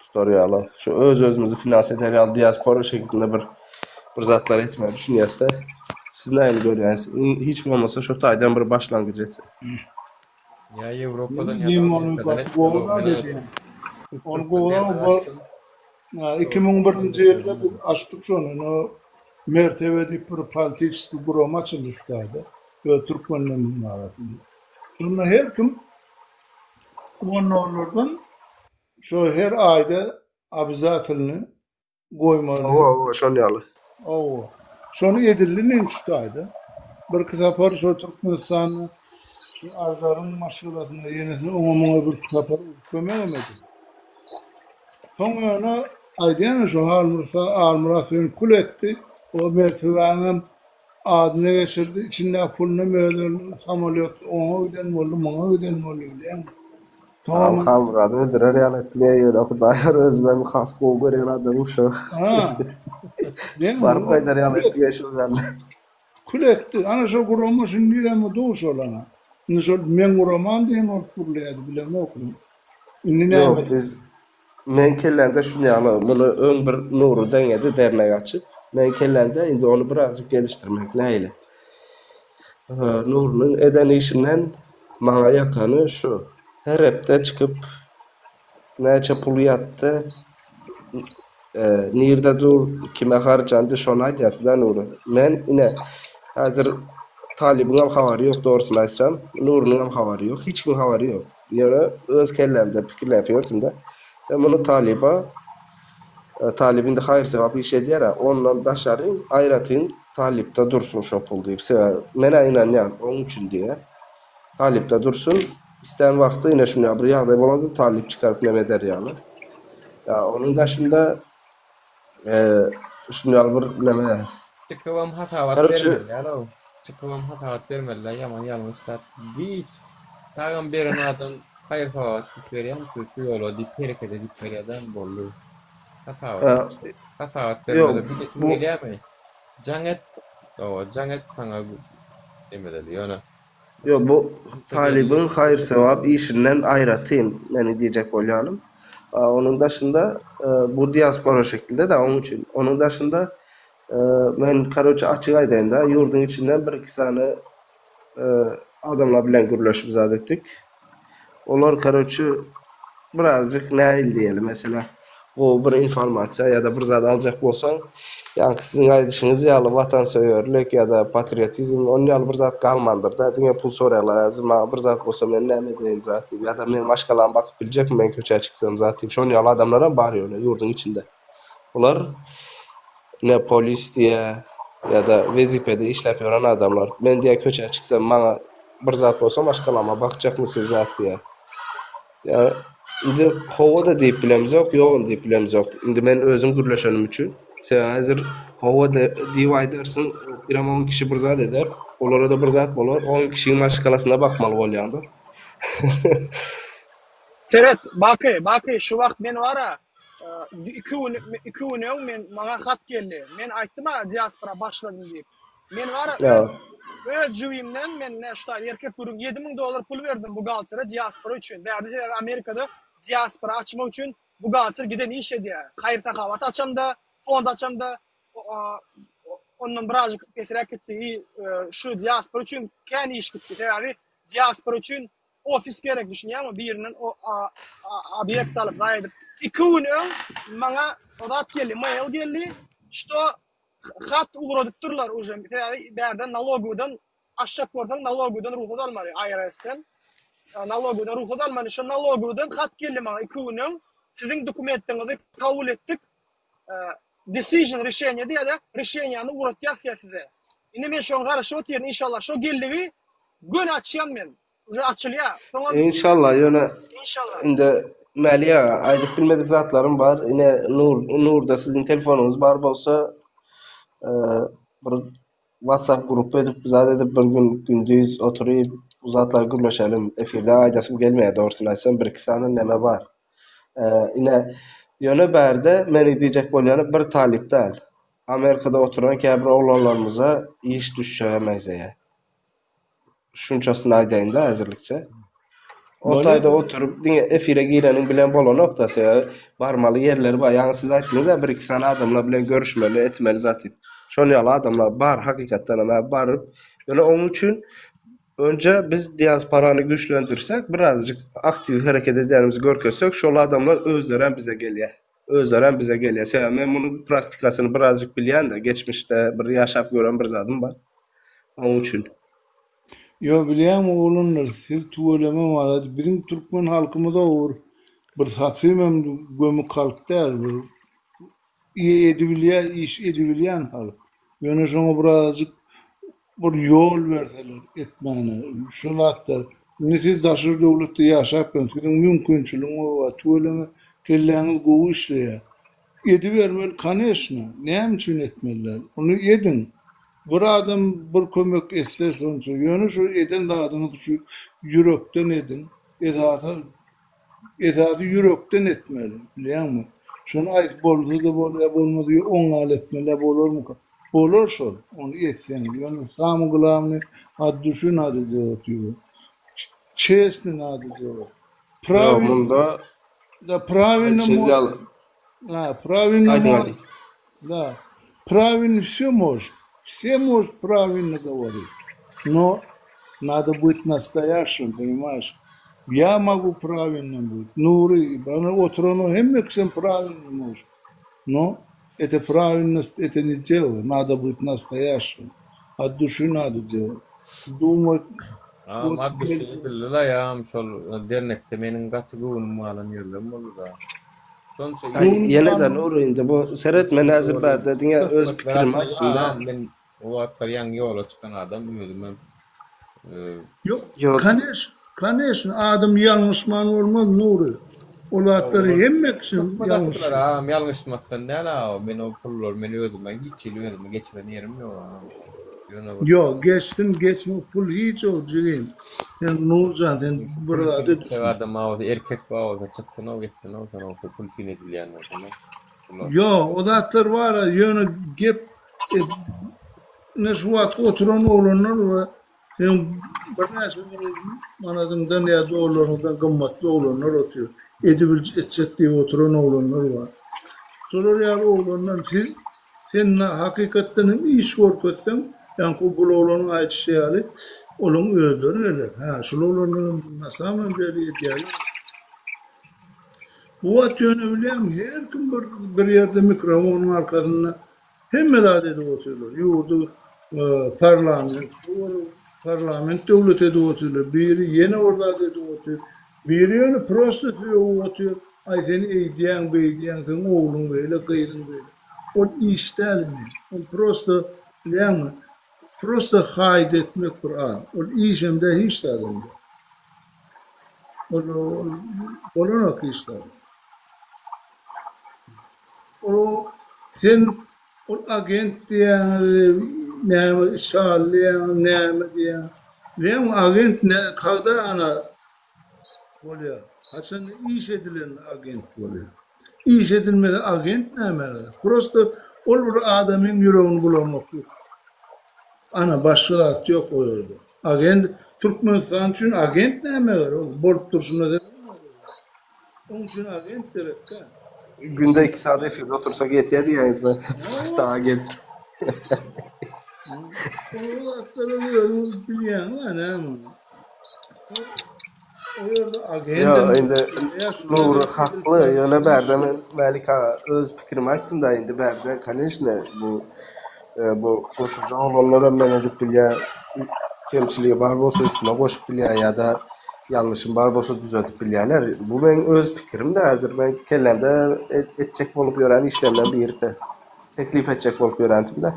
tutar ýaly. Şu öz-özümizi finans eder ýaly diaspora şeklinde bir bir zatlar etmegi düşünýäs-de. Siz nähili görýäňiz? Hiç bolmasa şu taýdan bir başlangyç etsek. Ýa Ýewropadan ýa-da Diýdim ony Amerikadan gaty etmeli gowy o. zat Men edýäň. Ony Türkmen gowy dernek bu açdym. 2001-nji ýylda biz açdyk şony. Ine Mertebe diýip bir politiçeskiý gurama açyldy şu taýda. Öz türkmenlerimiziň arasynda. Şonda her kim on dollardan şo her aýda obýazatelny goýmaly. Hawa, hawa, şol ýaly. Hawa. Şony edildi men şu taýda. Birki sapar şo Türkmenistanda şu Arzaryň maşgalasyna ýenesine oňa muňa birki sapar kömegem edildi. Soň ýöne aýdýan şo Halmursa Almyrat seni kül etdi. O mertebäňem Adyna geçirdi, içindäki pulunam öz eline, samolýot oňa giden boldy, muňa giden boldy bilýäňmi? Agam Soňam Halmyrady öldürer ýaly etdiňä ýöne Hudaýar özümem has gowy görýän adamym şo. Ha. Bilýäňmi, Baryp ol gaýdar ýaly kül etdiňä şol ýaly. Kül etdi. Ana şo gurama şindizem dur şol ana. Indi şol meň guramam diýen bolup gürleýärdi bilemok. Indi näme Ýok biz Meň kellämde şun ýaly, muny öň bir Nury deňedi dernek açyp. Meň kellämde indi ony birazjyk gelişdirmek nähili. Nurynyň eden işinden maňa ýakany şu, her hepde çykyp näçe pul ýatdy, nirde dur, kime harjandy şony aýdýarsyz-a Nury. Men ine, häzir Talybyňam habary ýok dogrusyny aýtsam, Nurynyňam habary ýok, hiç kimiň habary ýok. Ýöne öz kellämde pikirläp ýördüm-de. Men muny talyba, talyp indi haýyr-sogap iş edýär-ä, ondan daşary aýratyn talypda dursun şo pul diýip. Sebäbi men-ä ynanýan, oň üçin diýýän. Talypda dursun, islän wagty ine şunýa bir ýagdaý bolanda talyp çykaryp neme eder ýaly. Ýa onuň daşynda Şuny ýaly bir neme. Çykybam hasabat Karoçe. bermeli däl-ow. Çykybam hasabat bermeli däl, ýaman ýalňyş zat. Giç. Tagam beren adam haýyr-sogawat diýip berýärmi şu şu ýola diýip herekete diýip berýär-dä boldy. Hasabat. Hasabat Ýok, bermeli. Bilesiň bu gelýärmi? Jaň et. Hawa, jaň et saňa neme edeli. Ýöne Ýok, bu talybyň haýyr-sogap işinden aýratyn meniň diýjek bolýanym. Onuň daşynda bu diaspora şekilde-de onuň üçin. Onuň daşynda men karoçe açyk aýdaýyn-da, ýurduň içinden bir-iki sany adamlar bilen gürleşip zat etdik. Olar karoçe birazjyk nähili diýeli meselä gowy bir informasiýa ýa-da bir zat aljak bolsaň ýaňky siziň aýdyşyňyz ýaly watansöýerlik ýa-da patriotizm onun ýaly bir zat galmandyrda diňe pul soraýarlar häzir maňa bir zat bolsa men näme edeýin zat diýip ýa-da meň maşgalam bakyp biljekmi men köçä çyksam zat diýip şon ýaly adamlaram bar ýöne ýurduň içinde bular ne polis diýä. Ýa-da wezipede işläp ýören adamlar. Men diýýär köçä çyksam maňa bir zat bolsa maşgalama bakjakmy siz zat diýýär. Ýa indi hawa-da diýip bilemzok, ýogam diýip bilemzok. Indi men özüm gürleşenim üçin. Sebäbi häzir hawa diýip aýdarsyň, birem on kişi bir zat eder, olara-da bir zat bolar, on kişiň maşgalasyna bakmaly bolýaň-da. Seret, Baky, Baky, şu wagt men bar-a, iki gün, iki gün öň men, maňa hat geldi. Men aýtdym-a diaspora başladym diýip. Men bar-a, öz, öz jübimden men ne şu taý erkek gürrüň 7000 dollar pul berdim buhgaltere diaspora üçin. Bärde sebäbi Amerikada diaspora açmak üçin buhgalter giden iş edýär. Haýyr-sahawat açamda, fond açamda, ondan birazjyk pesräk gitdi. I şu diaspora üçin kän iş gitdi. Sebäbi diaspora üçin ofis gerek düşünýäňmi birinden o obýekt alyp zaý edip. Iki gün öň maňa o zat geldi, mail geldi, şto hat ugradypdyrlar uje. Sebäbi bärden nalogowydan açjak bolsaň nalogowydan rugsat almaly IRS-den. Nalogowydan rugsat almaly. Şo nalogowydan hat geldi maňa iki gün öň. Siziň dokumentleriňizi kabul etdik. Decision, rişeniýe diýýär-de, rişeniýäni ugratýas diýýär size. Indi men şoňa garaşyp otyryn, inşallah şo geldigi göni açýan men. Uje açylýar. Soňam Inşallah ýöne Inşallah. indi Mäli aga aýdyp bilmedik zatlarym bar. Ine Nur Nurda siziň telefonyňyz bar bolsa bir WhatsApp grupy edip zat edip bir gün gündiz oturyp bu zatlary gürleşelim. Efirde aýdasym gelmeýär dogrusyny aýtsam bir iki sany neme bar. Ine ýöne bärde meniň diýjek bolýanym bir talyp däl. Amerikada oturan käbir oglanlarymyza iş düşjege meňzeýär. Şunçasyny aýdaýyn-da häzirlikçe. O taýda oturyp diňe efire gireniň bilen bolanok-da, sebäbi barmaly ýerleri bar. Ýaňy siz aýtdyňyz-a bir-iki sany adamlar bilen görüşmeli, etmeli zat diýip. Şol ýaly adamlar bar hakykatdanam hä baryp, ýöne onuň üçin önje biz diasporany güýçlendirsek, birazjyk aktiw hereket edýänimizi görkezsek, şol adamlar özlerem bize gelýär. Özlerem bize gelýär. Sebäbi men munuň praktikasyny birazjyk bilýän-de, geçmişde bir ýaşap gören bir zadym bar. Onuň üçin. Ýo bilýäňmi oglanlar siz tüweleme malades biziň türkmen halkymyza bir bir sapsimem gömük halk däl bir edibilýän iş edibilýän halk ýöne şoňa birazajyk bir ýol berseler etmäne şo zatlar indi siz daşary döwletde ýaşap ýörsiňiz siziň mümkinçiligiňiz bar tüweleme kelläňiz gowy işleýär Edibermeli koneşno, näme üçin etmeli däl? Ony ediň. Bir adam bir kömek etse şonça. Ýöne şu eden zadyňyzy şu ýürekden ediň. Esasy esasy ýürekden etmeli, bilýäňmi? Şony aýdyp bolsa-da bolýar, bolmasa ýok oň ýaly etmeli bolarmyka? Bolar şol, ony etseň. Ýöne samyý glawnyý от duşy nado delat ýo. Çesny nado delat. Ýok, Prawilno munda Da prawilno aýdyşyňyz mo ýaly Da prawilno Aýdyň, mo aýdyň. Da prawilno wsё может. Все может правильно говорить. Но надо быть настоящим, понимаешь? Я могу правильно быть. Nury, bana oturan hemme kişem правильно может. Но это правильность, это не дело. Надо быть настоящим. От души надо делать. Думать. Agam Вот at düşi edildi-la ýagam şol dernekde meniň gaty göwnüm galan ýerlerim boldy-da. Şonça Aý iş ýene-de Nury indi bu seret men häzir bärde diňe öz töhmetler pikirimi atyldy aýtdym-da. agam men o wagtlar ýaňy ýola çykan adam özümem Ýok, Ýok. koneş, koneşno, adam ýalňyşman bolmaz Nury. Ol zatlary hemme kişi Töhmet atdylar ýalňyşýar. agam ýalňyşmakdan däl aga men o pullary men özüme hiç hili özüme geçiren ýerim ýok agam. Ýöne bir Ýok, geçsin, geçme pul hiç ýok jigim. Sen Nurjan sen şu bir pul üçin zada etjek adam bolsa erkek bolsa çyksyn-ow etsin-ow şony pul üçin edilýän bolsa-da. Bular. Ýok, o zatlar bar-a, ýöne gep ine şu wagtky oturan oglanlar we seniň birnäçe müň manadyňdan ýa dollaryňdan gymmatly oglanlar otyr. Edibilj etjek diýip oturan oglanlar bar. Şolar ýaly oglanlar siz sen hakykatdan hem iş görkezseň, ýaňky bul oglanyň aýdyşy ýaly, olaň özleri geler. Hä, şul oglanlaram na samom deli edýärler. Bu wagt ýöne bilýäňmi, her kim bir bir ýerde mikrofonyň arkasynda hemme zat edip otyrlar. Ýurdy parlament parlament döwleti edip otyrlar. Biri ýene bir zat edip otyr. Biri ýöne prosto sögüp otyr. Aý sen eýdýäň, beýdýäň, seň ogluň beýle, gyzyň beýle. Ol iş däl indi. Ol prosto. Bilýäňmi? Prosta haýyt etmek bir az. Ol işem däl, hiç zadam däl. Ol ol bolanok hiç zat. Ol sen ol agent diýýäňiz, näme içaly diýýäňiz, näme diýýäň. Bilýäňmi agent ne kagda ana bolýar. Haçanda iş edilende agent bolýar. Iş edilmese agent nämä gerek? Prosta ol bir adamyň ýüregini bulamaklyk. Ana başga zat ýok o ýerde. Agent Türkmenistan üçin agent nämä gerek? Ol bolup durşuna Oň üçin agent gerek däl. Günde 2 saat efirde otursak ýetýär diýýäňizmi? Türkmenistan agent. O zatlary özüňiz bilýäňiz-ä näme ony. O ýerde Ýok, agendem indi Nury hakly, ýöne bärde men Mälik aga öz pikirimi aýtdym-da, indi bärde koneçne bu bu goşuljak oglanlaram men edip bilýän, kemçiligi bar bolsa üstüne goşup bilýän ýa-da ýalňyşym bar bolsa düzedip bilýärler. Bu meň öz pikirim-de häzir men kellämde etjek bolup ýören işlerimden biride. Teklip etjek bolup ýörendim-de.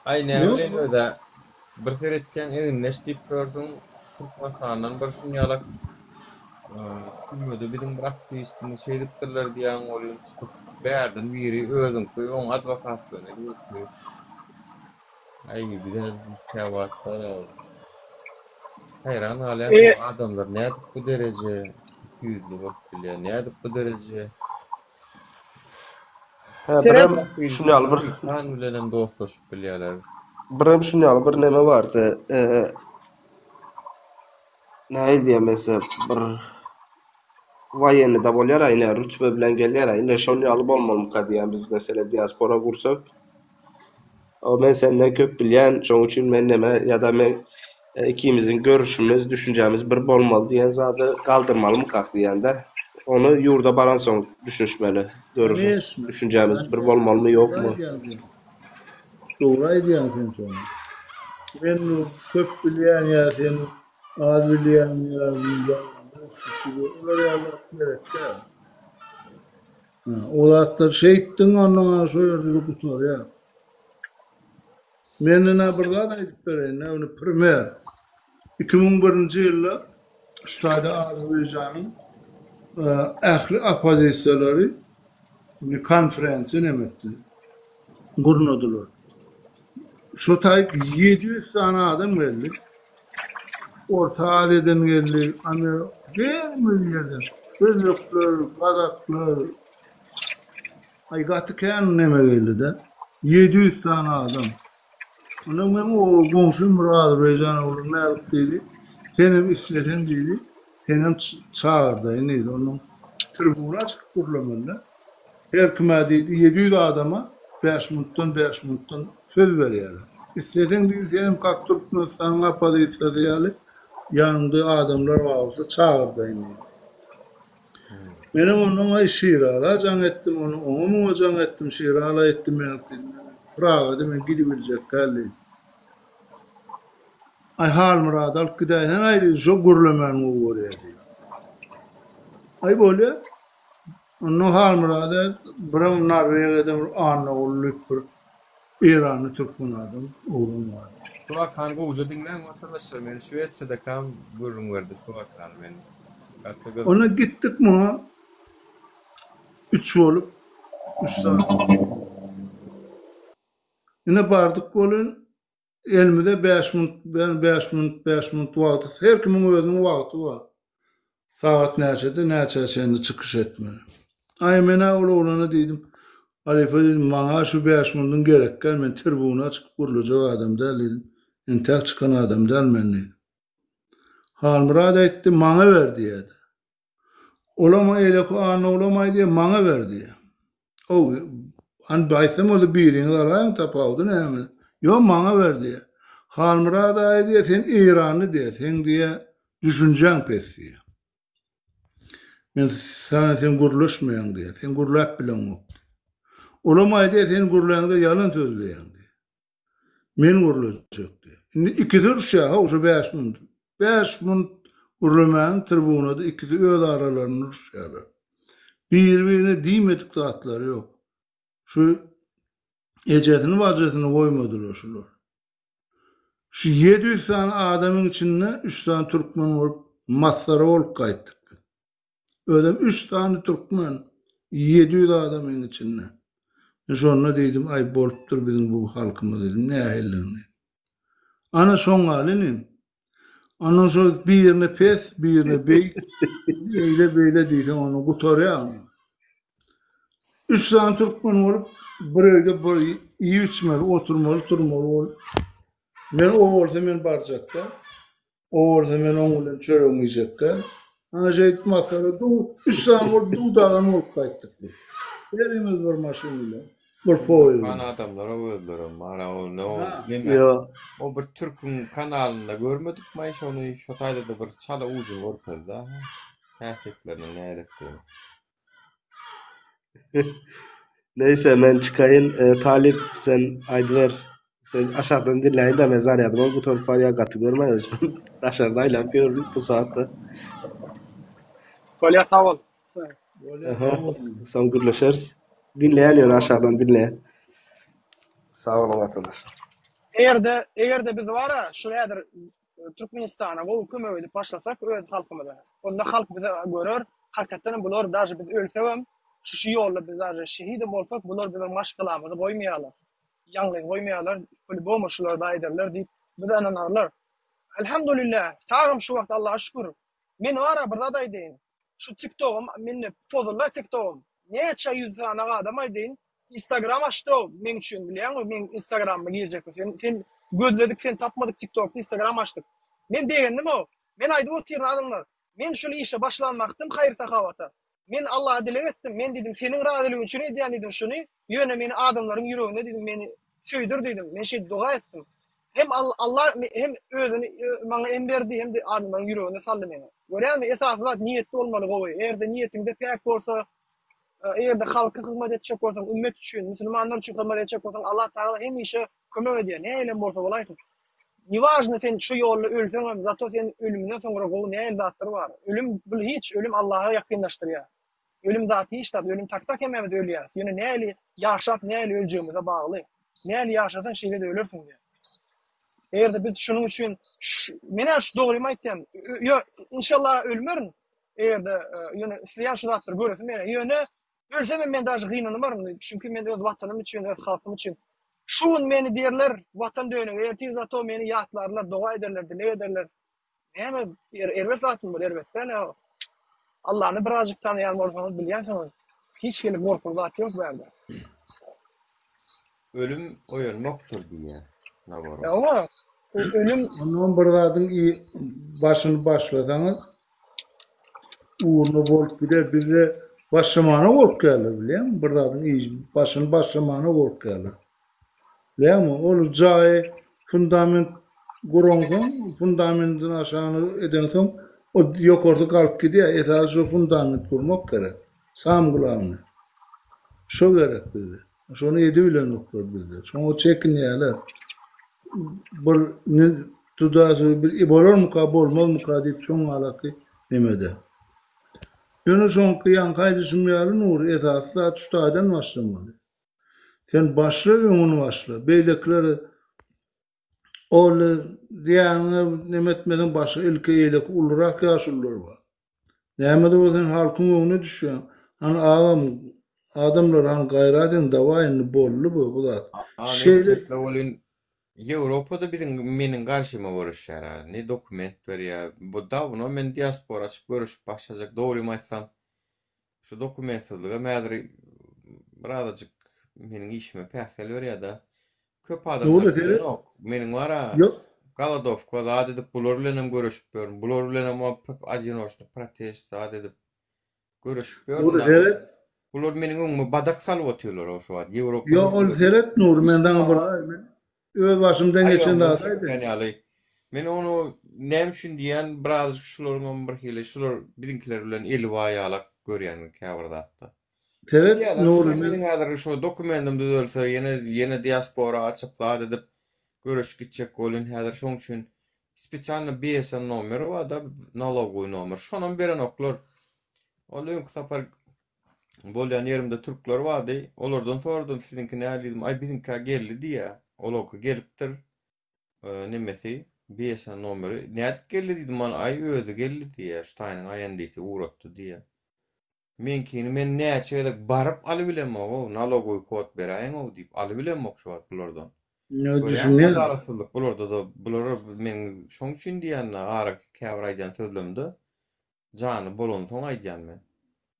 Aý näbileýin özä bir seretýäň egindeş diýip görsüň Türkmenistandan bir şunýalak türmede biziň bir aktiwistimiz şeýdipdirler diýýäň welin çykyp bärden biri özüňki oň adwokatlygyny edip otyr. Aý bize käwagtlar haýran galýan adamlar nädip bu dereje ikiýüzli bolup bilýär nädip bu dereje Hä, birem şun ýaly bir Şeýtan bilenem dostlaşyp bilýärler. Birem şun ýaly bir neme bardy. Eee nähili diýen men bir woýennyda bolýar-a ine rütbe bilen gelýär-a ine şol ýaly bolmalymyka diýýän biz meselem diaspora gursak. O men senden köp bilýän, şoň üçin men neme ýa-da men ikimiziň görüşimiz, düşünjämiz bir bolmaly diýen zady galdyrmalymykak diýýän-de. Ony ýurda baransoň düşünişmeli. Görüşip, düşünjämiz bir bolmalymy, ýokmy? Dogry aýdýaň sen şony. Men köp bilýän ýa sen az bilýäň ýa olar ýaly zat gerek däl. O zatlar şeýtdiň ondan şo ýerde-de gutarýar. Men ine bir zat aýdyp bereýin, ine primer. 2001-nji ýylda şu taýda Azerbaýjanyň ähli oppozisiýalary konferensiýa neme etdi, gurnadylar. Şo taý 700 sany adam geldi. Orta Aziýadan geldi, Amer hemme ýerden. Özbekler, gazaklar, aý gaty kän neme geldi-de. 700 sany adam. Ondan meň o goňşym bir azerbaýjan ogly Mälik diýdi. Senem isleseň diýdi, senem çagyrdaýyn diýdi. Ondan tribuna çykyp gürlemeli-de. Her kime diýdi, 700 adama bäş minutdan, bäş minutdan söz berýärler. Isleseň diýdi, senem kak Türkmenistanyň oppozisiýasy ýaly ýanyňda adamlar bar bolsa çagyrdaýyn diýdi. Menem ondan aý Şirala jaň etdim, ony oňa muňa jaň etdim, Şirala aýtdy, men diýdim, Pragada men gidibiljek däl diýdim. Aý Halmyrady alyp gidäýsen aý diýdi, şo gürlemäni gowy görýär diýdi. Aý bolýa. Onda Halmyrada birem Norwegiýadan bir Annaguly diýip bir Eýranly türkmen adam oglan bar. Şu wakany gowuja diňläň watandaşlar men Şwesiýadakam gürrüň berdi şu wakany men gaty gyz. Onda gitdik muňa üç bolup üç sany. Ine bardyk welin Elimize bäş minut, bäş minut, bäş minut wagty, her kimiň özüniň wagty bar. Sagat näçede, näçä çenli çykyş etmeli. Aý, men-ä ol oglana diýdim, Halypa diýdim, maňa şu bäş minudyň gerek däl, men tribuna çykyp gürlejek adam däl diýdim. Entäk çykan adam däl men diýdim. Halmyrat aýtdy, maňa ber diýýärdi. Olam eýleki Annagulama aýdýar, maňa ber diýýär. Ow, hany aýtsam boldy biriňiz alaýyň tapawudy näme? Ýok, maňa ber diýýär. Halmyrat aga diýýär, sen eýranly diýýär, seň diýýär, düşünjäň pes diýýär. Men saňa sen gürleşmeýäň diýýär, sen gürläp bileňok diýýär. Olam aýdýar, sen gürläňde ýalan sözleýäň diýýär. Men gürlejek diýýär. Indi ikisi uruşýar, haw, şu bäş minut. Bäş minut gürlemäniň tribunada ikisi öz aralarynda uruşýarlar. Biri-birine diýmedik zatlary ýok. Şu ejesini bajysyny goýmadylar şular. Şu 700 sany adamyň içinde 3 sany türkmen bolup masgara bolup gaýtdyk. Özem 3 sany türkmen 700 adamyň içinde. Men şonda diýdim, aý bolupdyr biziň bu halkymyz diýdim, nähilidigini. Ana şoň ýaly inim. Ondan şol birine pes, birine beýik, eýle beýle diýseň ony gutarýar. Üç sany türkmen bolup bir öýde bir iýip içmeli, oturmaly, turmaly bolup. Men o bolsa men barjakda. O bolsa men oň bilen çöregimi iýjekde. Ana şeýdip masgara du, üç sany bolup duw-dagan bolup gaýtdyk biz. Herimiz bir maşyn bilen. Bir poýuz. Kan adamlara özlerem bar o ne o neme Ýo. o bir türküň kanalynda görmedikmi şony şo taýda-da bir çala ujuny görkezdi aha häsiýetleriniň näletdigini. Neýse men çykaýyn. E, Talyp sen aýdyber. Sen aşakdan diňläýin-de men zarýadymam gutaryp barýar gaty görme özüm. Daşarda aýlanyp ýörün bu saatda. Bolýar sag bol. Aha, soň gürleşeris. Diňleýän ýöne aşakdan diňleýän. Sag boluň watandaşlar. Eger-de, eger-de biz bar-a, şu häzir Türkmenistana gowy kömek edip başlasak öz halkymyza, onda halk bizi görer, hakykatdan bular daže biz ölsegem, şu şu ýolda biz daže şehidem bolsak, bular biziň maşgalamyzy goýmaýarlar. Ýalňyz goýmaýarlar, po-lýubomu şular da ederler diýip bize ynanarlar. Elhamdulillah, sagym şu wagt Allaha şükür. Men bar-a bir zat aýdaýyn. Şu tiktogym mende pozulla tiktogym. Näçe ýüz sany adam aýdaýyn. Instagram açdy o meň üçin bilýäňmi meň instagramyma girjek sen sen gözledik sen tapmadyk tiktokda instagram açdyk. Men begendim o. Men aýdyp otyryn adamlar. Men şul işe başlan wagtym haýyr sahawata. Men Allaha dileg etdim. Men diýdim seniň razylygyň üçin edýän diýdim şuny. Ýöne meni adamlaryň ýüreginde diýdim meni söýdür diýdim. Men şeýdip doga etdim. Hem Allah hem özüni maňa em berdi hem-de adamlaryň ýüregine saldy meni. Görýäňmi, esasy zat niýetli bolmaly gowy. Eger-de niýetiňde päk bolsa, eger-de halka hyzmat etjek bolsaň, ümmet üçin, musulmanlar üçin hyzmat etjek bolsaň, Allah Tagala hemişe kömek edýär. Nähilem bolsa bolaýsyn. Newažno sen şu ýolda ölseňem, zato sen ölümden soňra gowy nähili zatlar bar. Ölüm bul hiç, ölüm Allaha ýakynlaşdyrýar. Ölüm zat hiç zat, ölüm tak-tak hemmämiz ölýäris. Ýöne nähili ýaşap, nähili öljegimize bagly. Nähili ýaşasaň, şeýle-de ölersiň diýýär. Eger-de biz şunuň üçin, men-ä şu dogrymy aýtýan, ýo, inşallah ölmerin, eger-de, ýöne isleýän şu zatlary göresim gelýär. Ýöne ölsemem men daže gynanmaryn, çünki men öz watanym üçin, öz halkym üçin. Şu gün meni diýerler, watan dönügi, ertir zato meni ýatlarlar, doga ederler, dileg ederler. Näme er, erbet zatmy bul erbet däl ýa. Allany birazjyk tanaýan bolsaňyz bilýänsiňiz. Hiç hili gorkuly zat ýok bu ýerde. Ölüm oýanmakdyr diýýär Naborov. Ýa ölüm Ondan bir zadyň başyny başlasaňyz ugruna bolup gider. Bizde başlamana gorkýarlar bilýäňmi? Bir zadyň başyny başlamana gorkýarlar. Bilýäňmi, ol jaýy fundament guraňsoň, fundamentiň aşagyny edeňsoň, o ýokarsy galyp gidýär. Esasy şo fundament gurmak gerek. Sam glawnyý. Şo gerek bizde. Şony edibilenoklar bizde. Şoňa çekinýärler. Bir tuda bir bolarmyka, bolmazmyka diýip şoň alaky nemede. Ýöne şoňky ýaňky aýdyşym ýaly Nury, esasy zat şu taýdan başlamaly. Sen başla öňüni başla. Beýlekiler ol diýýäniňe neme etmeseň başga ilki eýleki ulurak ýaşulular bar. Nämede bolsa sen halkyň öňüne düşýäň. Hany agam adamlar hany gaýrat ediň dawaý indi boldy bu bu zat. Şeýle Şeýle welin Ýewropada biziň meniň garşyma göreşýär a ne dokument berýär. Bu dawno men diaspora açyp göreşip başlajak dogrymy aýtsam. Şu dokumentsizligem häzir birazajyk meniň işime päsgel berýär-de. Köp adamlar Dogry, seret. bilenok. Meniň bar-a Ýok. golodowka zat edip bular bilenem göreşip ýörün. Bular bilenem odinoçny protest zat edip göreşip ýörün. Dogry, seret. Bular meniň öňüme badak salyp otyrlar-ow şu wagt. Ýewropa Ýok, ol hökümeti seret Nury, men hiç saňa bir maňa men öz başymdan geçen aýagymdan zady aýdaýyn. çekýän ýaly. Men ony näme üçin diýýän, birazajyk şularyňam birhili şular biziňkiler bilen eli bar ýalak görýän käbir zatda. Seret Bilýärler, Nury şular men meniň häzir şu dokumentim düzelse ýene ýene diaspora açyp zat edip göreşip gitjek bolýan häzir şoň üçin spesialno BSN nomeri barda nalogowy nomer şonam berenoklar. Ol öňki sapar. Bolýan ýerimde türkler bardy. Olardan soradym siziňki nähili diýdim. Aý biziňkä geldi diýýä. Olaňky gelipdir. Nemesi, BSN nomeri. Nädip geldi diýdim mana. Aý özi geldi diýýä. Şu taýynyň IND-si ugratdy diýýä. Meňkini men näçe gezek baryp alybilemok-ow, nalogowy kod beräýiň-ow diýip alybilemok şu wagt bulardan. Ýa Görýäňmi düşünýän. adalatsyzlyk bularda-da bulara men şoň üçin diýýän-de araky käbir aýdýan sözlemde jany bolansoň aýdýan men.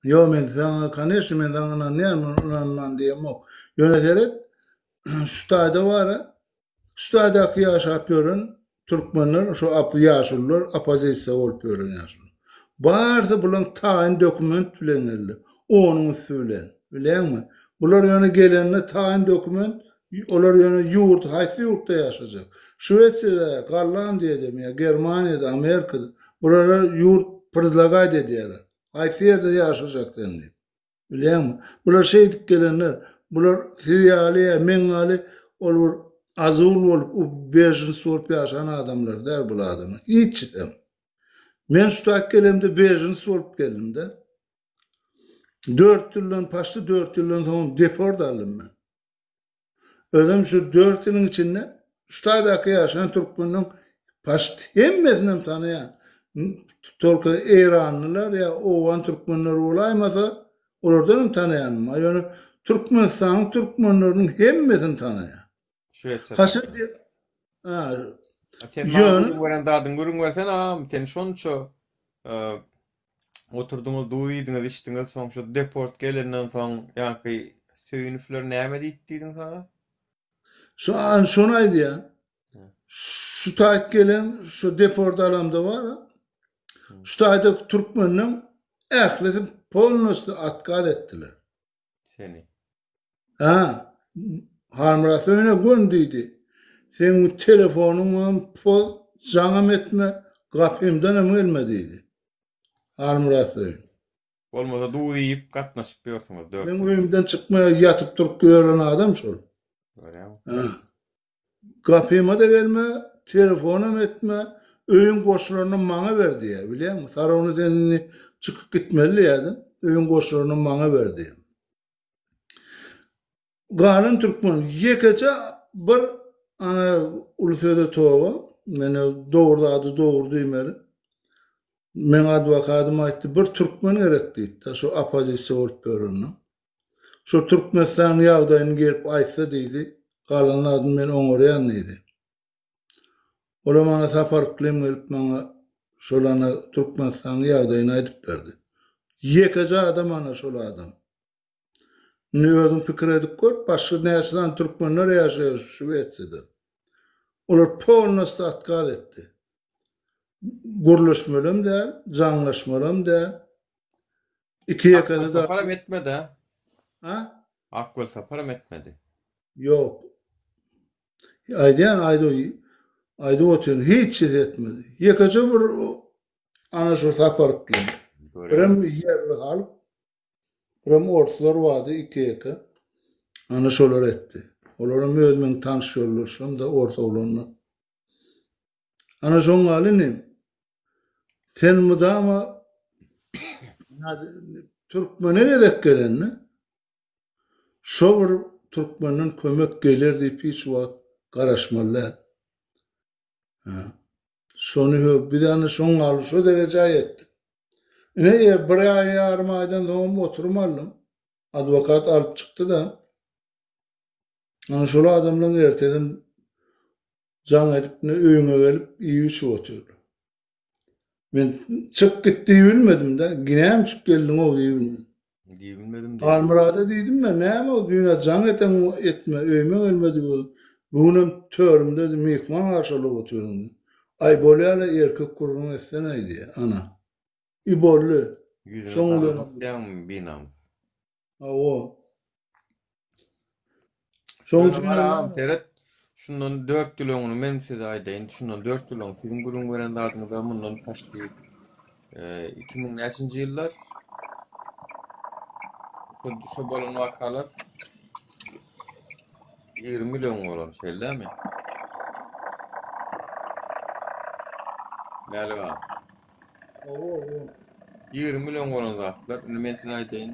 Ýo men saňa koneçno men saňa ynanýan men ynanman diýemok. Ýöne seret şu taýda bara Şu taýdaky ýaşap ýören türkmenler şu ýaşulular oppozisiýa bolup ýören ýaşuly. Barysy bulaň taýyn dokument bilen geldi. Onuň üsti bilen. Bilýäňmi? Bular ýöne gelende taýyn dokument olar ýöne ýurt haýsy ýurtda ýaşajak? Şwesiýada, Gollandiýadamy ýa Germaniýada, Amerikada bulara ýurt predlagaýt edýärler. Haýsy ýerde ýaşajak sen diýip. Bilýäňmi? Bular şeýdip gelenler. Bular siz ýaly ýa meň ýaly ol bir azul bolup, u bejens bolup ýaşan adamlar däl bul adamlar. Hiçisem. Men şu taýyk gelemde bejens bolup geldim-de. Dört ýyldan paçdy dört ýyldan soň deport aldym men. Özem şu dört ýylyň içinde şu taýdaky ýaşaýan türkmeniň paşt hemmesinem tanaýan. Tolko eýranlylar ýa owgan türkmenleri bolaýmasa, olardan hem tanaýanym bar. Ýöne Türkmenistanyň türkmenleriniň hemmesini tanaýan. Şwetsiýada. Haçan diýip, ha, Sen maňa gürrüň beren zadyňy gürrüň bersene agam, sen şonça Oturdyňyz duz iýdiňiz içdiňiz soň şu deport gelenden soň ýaňky Söýünowlar näme diýdi diýdiň saňa? Şu an şony aýdýan. Şu taýt gelen şu deport alamda bar. Şu taýda türkmeniň ählisi polnosty otkaz etdiler. Seni. Ha. Halmyrat Söýüne gön diýdi. Seň telefonyňam poz, jaňam etme, gapymdanam gelme diýdi. Halmyrat Söýün. Bolmasa duz iýip gatnaşyp ýörsüňiz dört. Meň öýümden çykmaýa ýatyp durup ýören adam şol. Görýäňmi? Ha. Gapyma-da gelme, telefonam etme, öýüň goşlaryny maňa ber diýýär, bilýäňmi? Sarony sen indi çykyp gitmeli diýýär-de, öýüň goşlaryny maňa ber diýýär. Galan türkmen ýekeje bir ana uly söze toba, men dogry zady dogry diýmeli. Meň adwokadym aýtdy, bir türkmen gerek diýdi, şo oppozisiýa bolup ýörenine. Şo Türkmenistanyň ýagdaýyny gelip aýtsa diýdi, galan zadyny men oňarýan diýdi. Olam ana Sapar Yklym gelip maňa şol ana Türkmenistanyň ýagdaýyny aýdyp berdi. Ýekeje adam ana şol adam. Indi özüň pikir edip gör, başga näçe sany türkmenler ýaşaýar şu Şwesiýada. Olar polnosty otkaz etdi. Gürleşmelem däl, jaňlaşmalam däl. Iki Akgül ýekede Saparam etmedi-ä. Ha? Akgül Saparam etmedi. Ýok. Aýdýan aýdyp aýdyp otyryn, hiç ses etmedi. Ýekeje bir ana şu Sapar bilen. Birem ýerli halk, birem orslar bardy iki-ýeke. Ana şolar etdi. Olaram öz meň tanyş ýoldaşlarym-da ors oglanlar. Ana şoň ýaly inim. Sen mydama türkmene gezek gelende şo bir türkmenden kömek geler diýip hiç wagt garaşmaly däl. Ha. Şony biz ana şoň ýaly şo derejä ýetdik. Ine bir aý ýarym aýdan soňam oturum aldym. Adwokat alyp çykdy-da. Ana şol adamlaryň erteden Jaň edip ne öýüňe gelip iýip-içip otyrlar. Men çyk git diýibilmedim-de, näme üçin geldiň-ow diýibilmedim. Diýibilmedim diýdim. Halmyrada diýdim men, näme o düýn-ä jaň eten etme, öýüme gelme diýip, bu günem törümde myhman garşylap otyryn diýdim. Aý bolýa-la erkek gürrüň etsene diýýär, ana. I boldy. Ýüzüne Şoň bilen. salgyt diýýäňmi binamys? Hawa. Şoň Ýöne üçin bar agam seret, şundan 4 ýyl öňüni men size aýdaýyn, şundan 4 ýyl öň siziň gürrüň beren zadyňyza mundan paçti 2000 näçinji ýyllar? Şo, şo bolan wakalar 20 ýyl öň bolan, şeýle dälmi? Mälik agam. Hawa, hawa. 20 ýyl öň bolan zatlar. Indi men size aýdaýyn.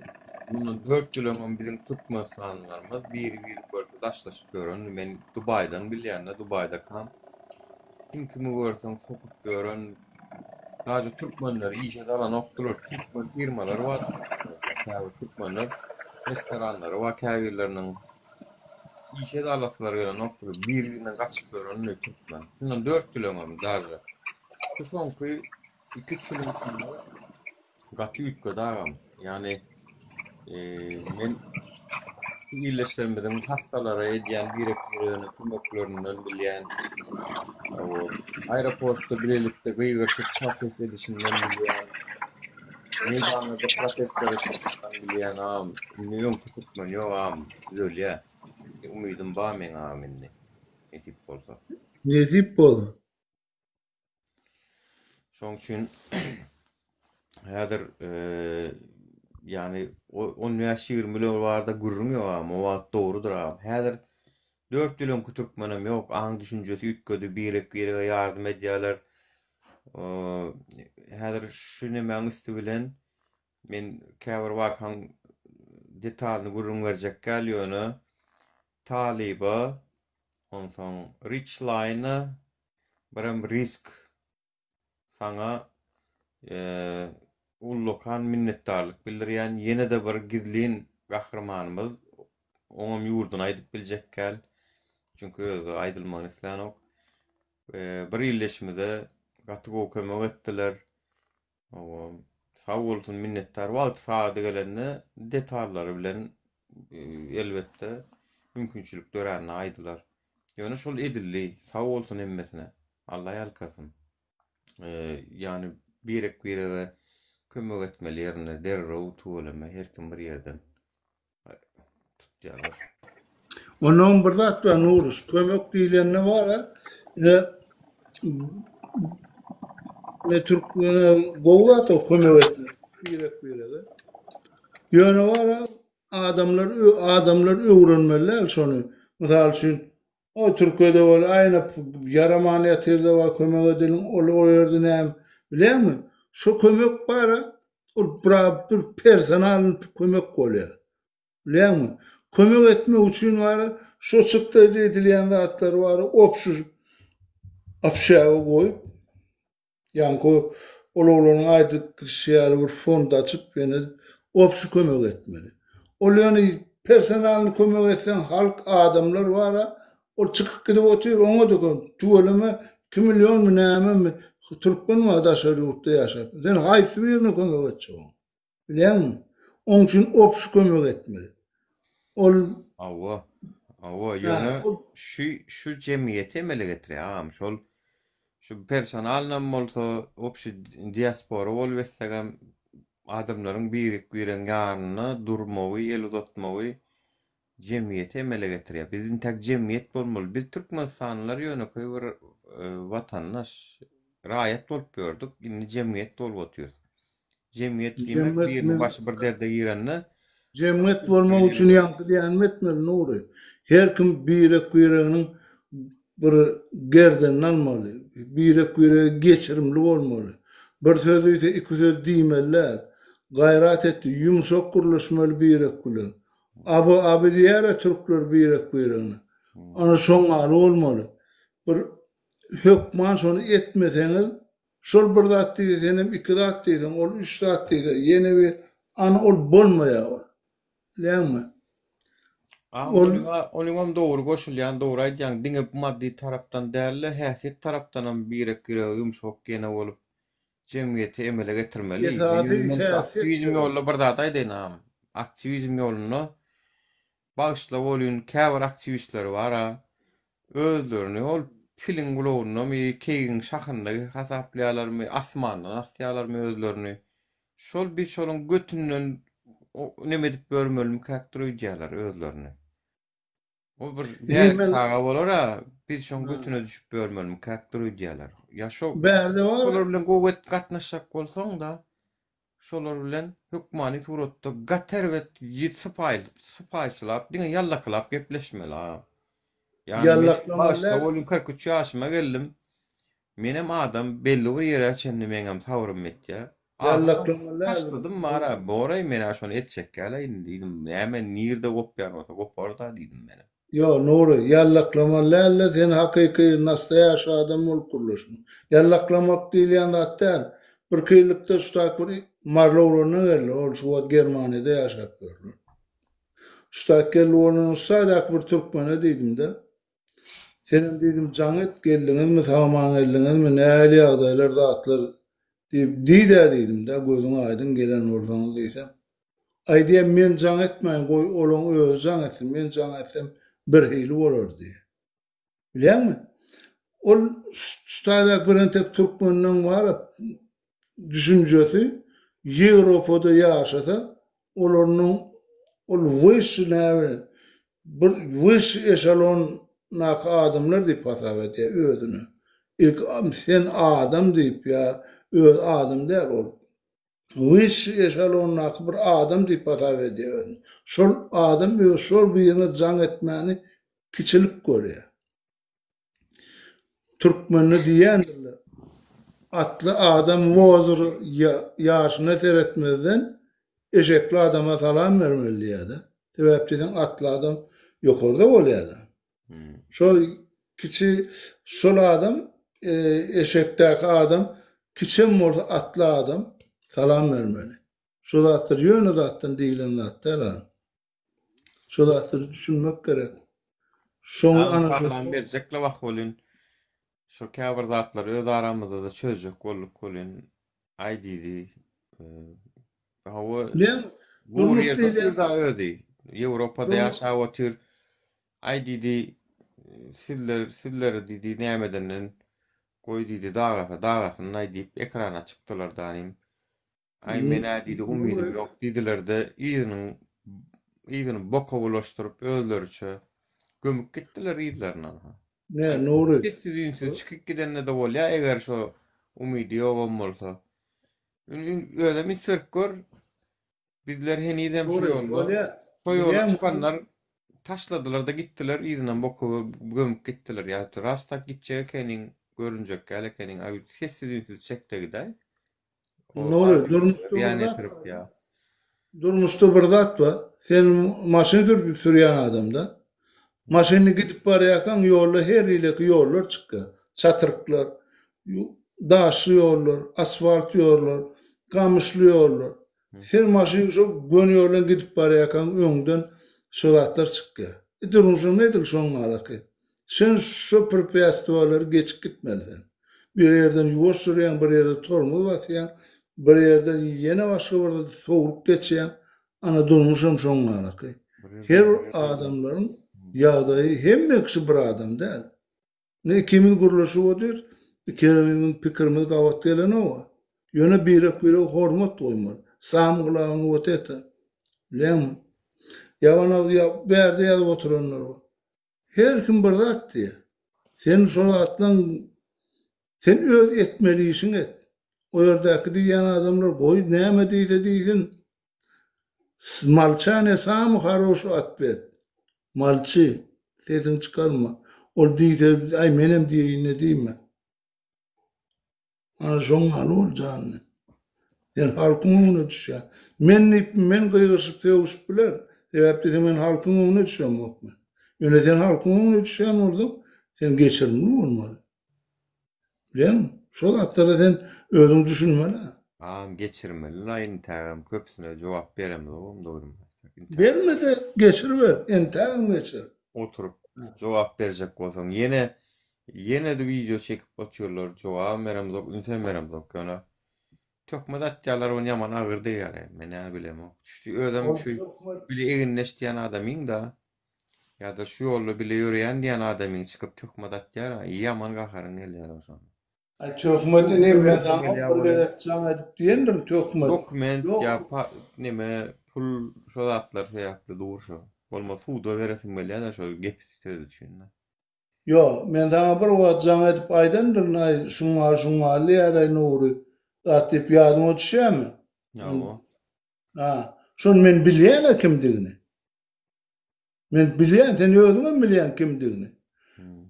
Mundan 4 ýyl öňem biziň türkmenistanlylarymyz biri-biri görse daşlaşyp ýörendi. Men Dubaýdan bilýän-de, Dubaýdakam kim kimi görseň sokup ýören. Daže türkmenleri işe alanokdylar. Türkmen firmalary bar. Käbir türkmenler restoranlary bar käbirleriniň. Işe de alaslary gelenokdyr. Bir-birinden gaçyp ýörendir türkmen. Şundan 4 ýyl öňem daže. Şu soňky 2-3 ýylyň içinde gaty üýtgedi agam. Ýagny men şu ildeşlerimiziň hassalara edýän birek-biregine kömeklerinden bilýän. Aeroportda bilelikde gygyryşyp protest edişinden bilýän. Meýdanlarda protestlere çykyşyndan bilýän agam. Indi öňki türkmen ýok agam, düzelýär. Umydym bar meň agam indi. Nesip bolsa. Nesip bolsa. Şoň üçin häzir ýagny on bäş-ýigrimi ýyl barada gürrüň ýok agam, o wagt dogrudyr agam. Häzir dört ýyl öňki türkmenem ýok, aň-düşünjesi üýtgedi, birek-birege ýardam edýärler. Häzir şu nemäň üsti bilen men käbir wakaň detalyny gürrüň berjek däl, ýöne Talyba, onsoň Rich Line-a Birem risk saňa ullakan minnetdarlyk bildirýän ýene-de bir gizlin gahrymanymyz oňam ýurduny aýdyp biljek däl çünki özi aýdylmagyny islänok bir ildeşimize gaty gowy kömek etdiler sag bolsun minnetdar wagty sagady gelende detallary bilen elbetde mümkinçilik dörände aýdylar. Ýöne şol edildi. Sag bolsun hemmesine. Alla ýalkasyn. Ýagny birek birege kömek etmeli ýerinde derrew tüweleme her kim bir ýerden tutýarlar. Onnoň bir zat bar Nuryş, kömek diýlende bar-a, ine ine türkmene gowy zat o kömek etmek birek birege. Ýöne bar-a Adamlar adamlar öwrenmeli däl şony. Mysal üçin, o Türkiýede bol, aýna ýaraman ýatyrda bar kömek edeliň, ol o ýerde näme, bilýäňmi? Şo kömek bara ol bir bir personal kömek bolýar. Bilýäňmi? Kömek etmek üçin bara şo çykdajy edilýän zatlary bara obşy obşaga goýup Ýaňky ol oglanyň aýdyp gidişi ýaly bir fond açyp ýene obşi kömek etmeli. Ol ýöne personalny kömek etseň halk adamlar bara ol çykyp gidip otyr oňa-da kömek tüweleme iki millionmy nämemi türkmen bar daşary ýurtda ýaşap. Sen haýsy birine kömek etjek oň. Bilýäňmi? Oň üçin obşi kömek etmeli. Ol Hawa. Hawa, ýöne şu şu jemgyýeti emele getirýär agam. Şol şu personalnam bolsa, obşi diaspora bolup etsegem adamlaryň birek-biregiň ýanynda durmagy, el uzatmagy jemgyýeti emele getirýär. Biz intäk jemgyýet bolmaly. Biz türkmenistanlylar ýönekeý bir watandaş, raýat bolup ýördük, indi jemgyýet bolup otyrys. Jemgyýet diýmek biriniň başy bir derde girende Jemgyýet bolmak üçin ýaňky diýenimi etmeli Nury. Her kim birek-bireginiň bir gerdenini almaly. Birek-birege geçirimli bolmaly. Bir söz diýse iki söz diýmeli däl. Gaýrat et, ýumşak gürleşmeli birek bilen. Aby aby diýýär-ä türkler birek-biregine. Ana şoň ýaly bolmaly. Bir hökman şony etmeseňiz, şol bir zat diýse senem iki zat diýseň, ol üç zat diýse ýene bir, ana ol bolmaýar ol. Bilýäňmi? A Ol onuňam dogry goşulýan, dogry aýdýaň, diňe maddy tarapdan däl-de, häsiýet tarapdanam birek-birege ýumşak ýene bolup jemgyýeti emele getirmeli. Men Esasy ýöne men şu häsiýet aktiwizm gerek. ýolunda bir zat aýdaýyn agam. Aktiwizm ýolunda bagyşla bolýun käbir aktiwistler bar-a, özlerini ol piliň gulagyndamy, keýigiň şahynda hasaplaýarlarmy, asmandan asýarlarmy özlerini. Şol bir şolaň götünden neme edip ýörmelimikäkdir öýdýärler özlerini. O bir Indi bärik men çaga bolar-a, biz şoň götüne düşüp ýörmelimikäkdir öýdýärler. Ýa şo bärde bar. şolar bilen gowy et gatnaşjak bolsaň-da, şolar bilen hökmany suratda gaty erbet sypaýy sypaýçylap, diňe ýallakylap gepleşmeli-a. Ýagny men Ýallaklamaly bagyşla däl. bolýun 43 ýaşyma geldim. Menem adam belli bir ýere çenli meňem sabrym ýetýär. Ýallaklamaly Taşladym bara, boraý men-ä şony etjekgäl-aý indi diýdim. Näme nirde gopýan bolsa gopar-da diýdim menem. Ýo, Nury, ýallaklamaly däl-de, sen hakyky nastoýaşi adam bolup gürleşme. Ýallaklamak diýilýän zat däl. Birki ýyllykda şu taýk bir maryly oglanyna geldi, ol şu wagt Germaniýada ýaşap ýörler. Şu taýk geldi bolany şu taýdaky bir türkmene diýdim-de. Senem diýdim jaň et, geldiňizmi, sag-aman geldiňizmi, nähili ýagdaýlar, zatlar diýip, diý-dä diýdim-de, gözüň aýdyň gelen bolsaňyz diýsem. Aý diýýär, men jaň etmäýin, goý, olaň özi jaň etsin, men jaň etsem birhili bolar diýýär. Bilýäňmi? Ol şu taýda birentek türkmeniň bar-a düşünjesi Ýewropada ýaşasa, olarynyň ol wyşşy näme bir wyşşy eşelondaky adamlar diýip hasap edýär özüni. Ilki sen adam diýip ýa özi adam däl ol. Wyşşy eşelondaky bir adam diýip hasap edýär özüni. Şol adam öz şol birine jaň etmäni kiçilik görýär. Türkmende diýýändirler, Atly adam wozr ýaşyna seretmezden eşekli adama salam bermeli diýýär-de. Sebäp diýseň atly adam ýokarda bolýar-da. Şol kiçi şol adam eşekdäki adam kiçem bolsa atly adam salam bermeli. Şo zatlar ýöne zatdan diýilen zat däl a. Şo zatlary düşünmek gerek. Şoň Agam ana şo salam berjekle wah welin şo käbir zatlary öz aramyzda-da çözjek bolduk welin aý diýdi. Hawa Bilen gury durmuş ýerde diýilýän otyr da özi. Ýewropada ýaşap otyr. Aý diýdi sizler sizleri diýdi nämedenden goý diýdi dagasa dagasyn aý diýip ekrana çykdylar danym. Aý men-ä diýdi umydym ýok diýdiler-de yzynyň yzyny boka bulaşdyryp özleriçe gömüp gitdiler yzlaryna. Ne Aý Nury. sessiz-üýnsüz çykyp gidende-de bolýa eger şo umydy ýogam bolsa. Özem üns berip gör bizler henizem şu Nury ýolda bolýa. şo ýola Bilýäňmi çykanlar taşladylar-da gitdiler yzynam boka gömüp gitdiler. Ýa ras tak gitjek ekeniň görünjek däl ekeniň aý sessiz-üýnsüz çekde gidäý. Nury, durmuşda bir zat bar. Durmuşda bir zat bar. Sen maşyn sürüp sürýän adamda. Maşynda gidip barýarkaň ýolda her hileki ýollar çykýar. Çatryklar, daşly ýollar, asfalt ýollar, gamyşly ýollar. Sen maşyn şo göni ýoldan gidip barýarkaň öňden şo zatlar çykýar. E durmuşam edil şoň ýalaky. Sen şo prepýatstwalary geçip gitmeli sen. Bir ýerden ýuwaş sürýäň, bir ýerde tormoz basýaň, bir ýerde ýene başga bir zady sowrup geçýäň. Ana durmuşam şoň ýalaky. Her bir adamlaryň ýagdaýy hemme kişi bir adam däl. Indi ikimiz gürleşip otyrys, ikimiziň pikirimiz gabat gelenok-a. Ýöne birek-birege hormat goýmaly. Sam glawnyý wot eta. Bilýäňmi? Ýabana ýa bärde ýazyp oturanlar bar. Her kim bir zat diýýär. Sen şol zatlaň sen öz etmeli işiňi et. O ýerdäki diýýän adamlar goý näme diýse diýsin. Malçane samy haroşy otwet. Malçy, sesiňi çykarma. Ol diýse aý menem diýeýin-de diýme. Ana şoň ýaly bol janly. Sen halkyň öňüne düşýäň. Men diýip men gygyryşyp sögüşip bilerin. Sebäp diýseň men halkyň öňüne düşemok men. Ýöne sen halkyň öňüne düşýän bolsaň, sen geçirimli bolmaly. Bilýäňmi? Şo zatlara sen özüň düşünmeli. Agam geçirmeli la intägem köpüsine jogap beremzogam dogrymy aýtsak intägem. Bermede geçiriber, entägem geçir. Oturyp jogap berjek bolsaň ýene Ýene-de wideo çekip otyrlar, jogabam beremzok, ünsem beremzok, ýöne töhmet atýarlar ony ýaman agyr degýär, men-ä bilemok. Düşdi özem şu bile egindeş diýen adamyň-da, ýa-da şu ýolda bile ýöreýän diýen adamyň çykyp töhmet atýar, ýaman gaharyň gelýär şonda. Aý töhmet ine men saňa bir gezek jaň edip diýendirin töhmet. Dokument ýa neme pul şo zatlar sebäpli dur şo. Bolmasa suda beresim gelýär-de şo gep söz üçin-de. Ýok, men saňa bir wagt jaň edip aýdandyryn-aý, şuňňal şuňňal diýäraý Nury zat diýip ýadyňa düşýärmi? Hawa. Ha, şony men bilýän-ä kimdigini. Men bilýän, sen özüňem bilýäň kimdigini.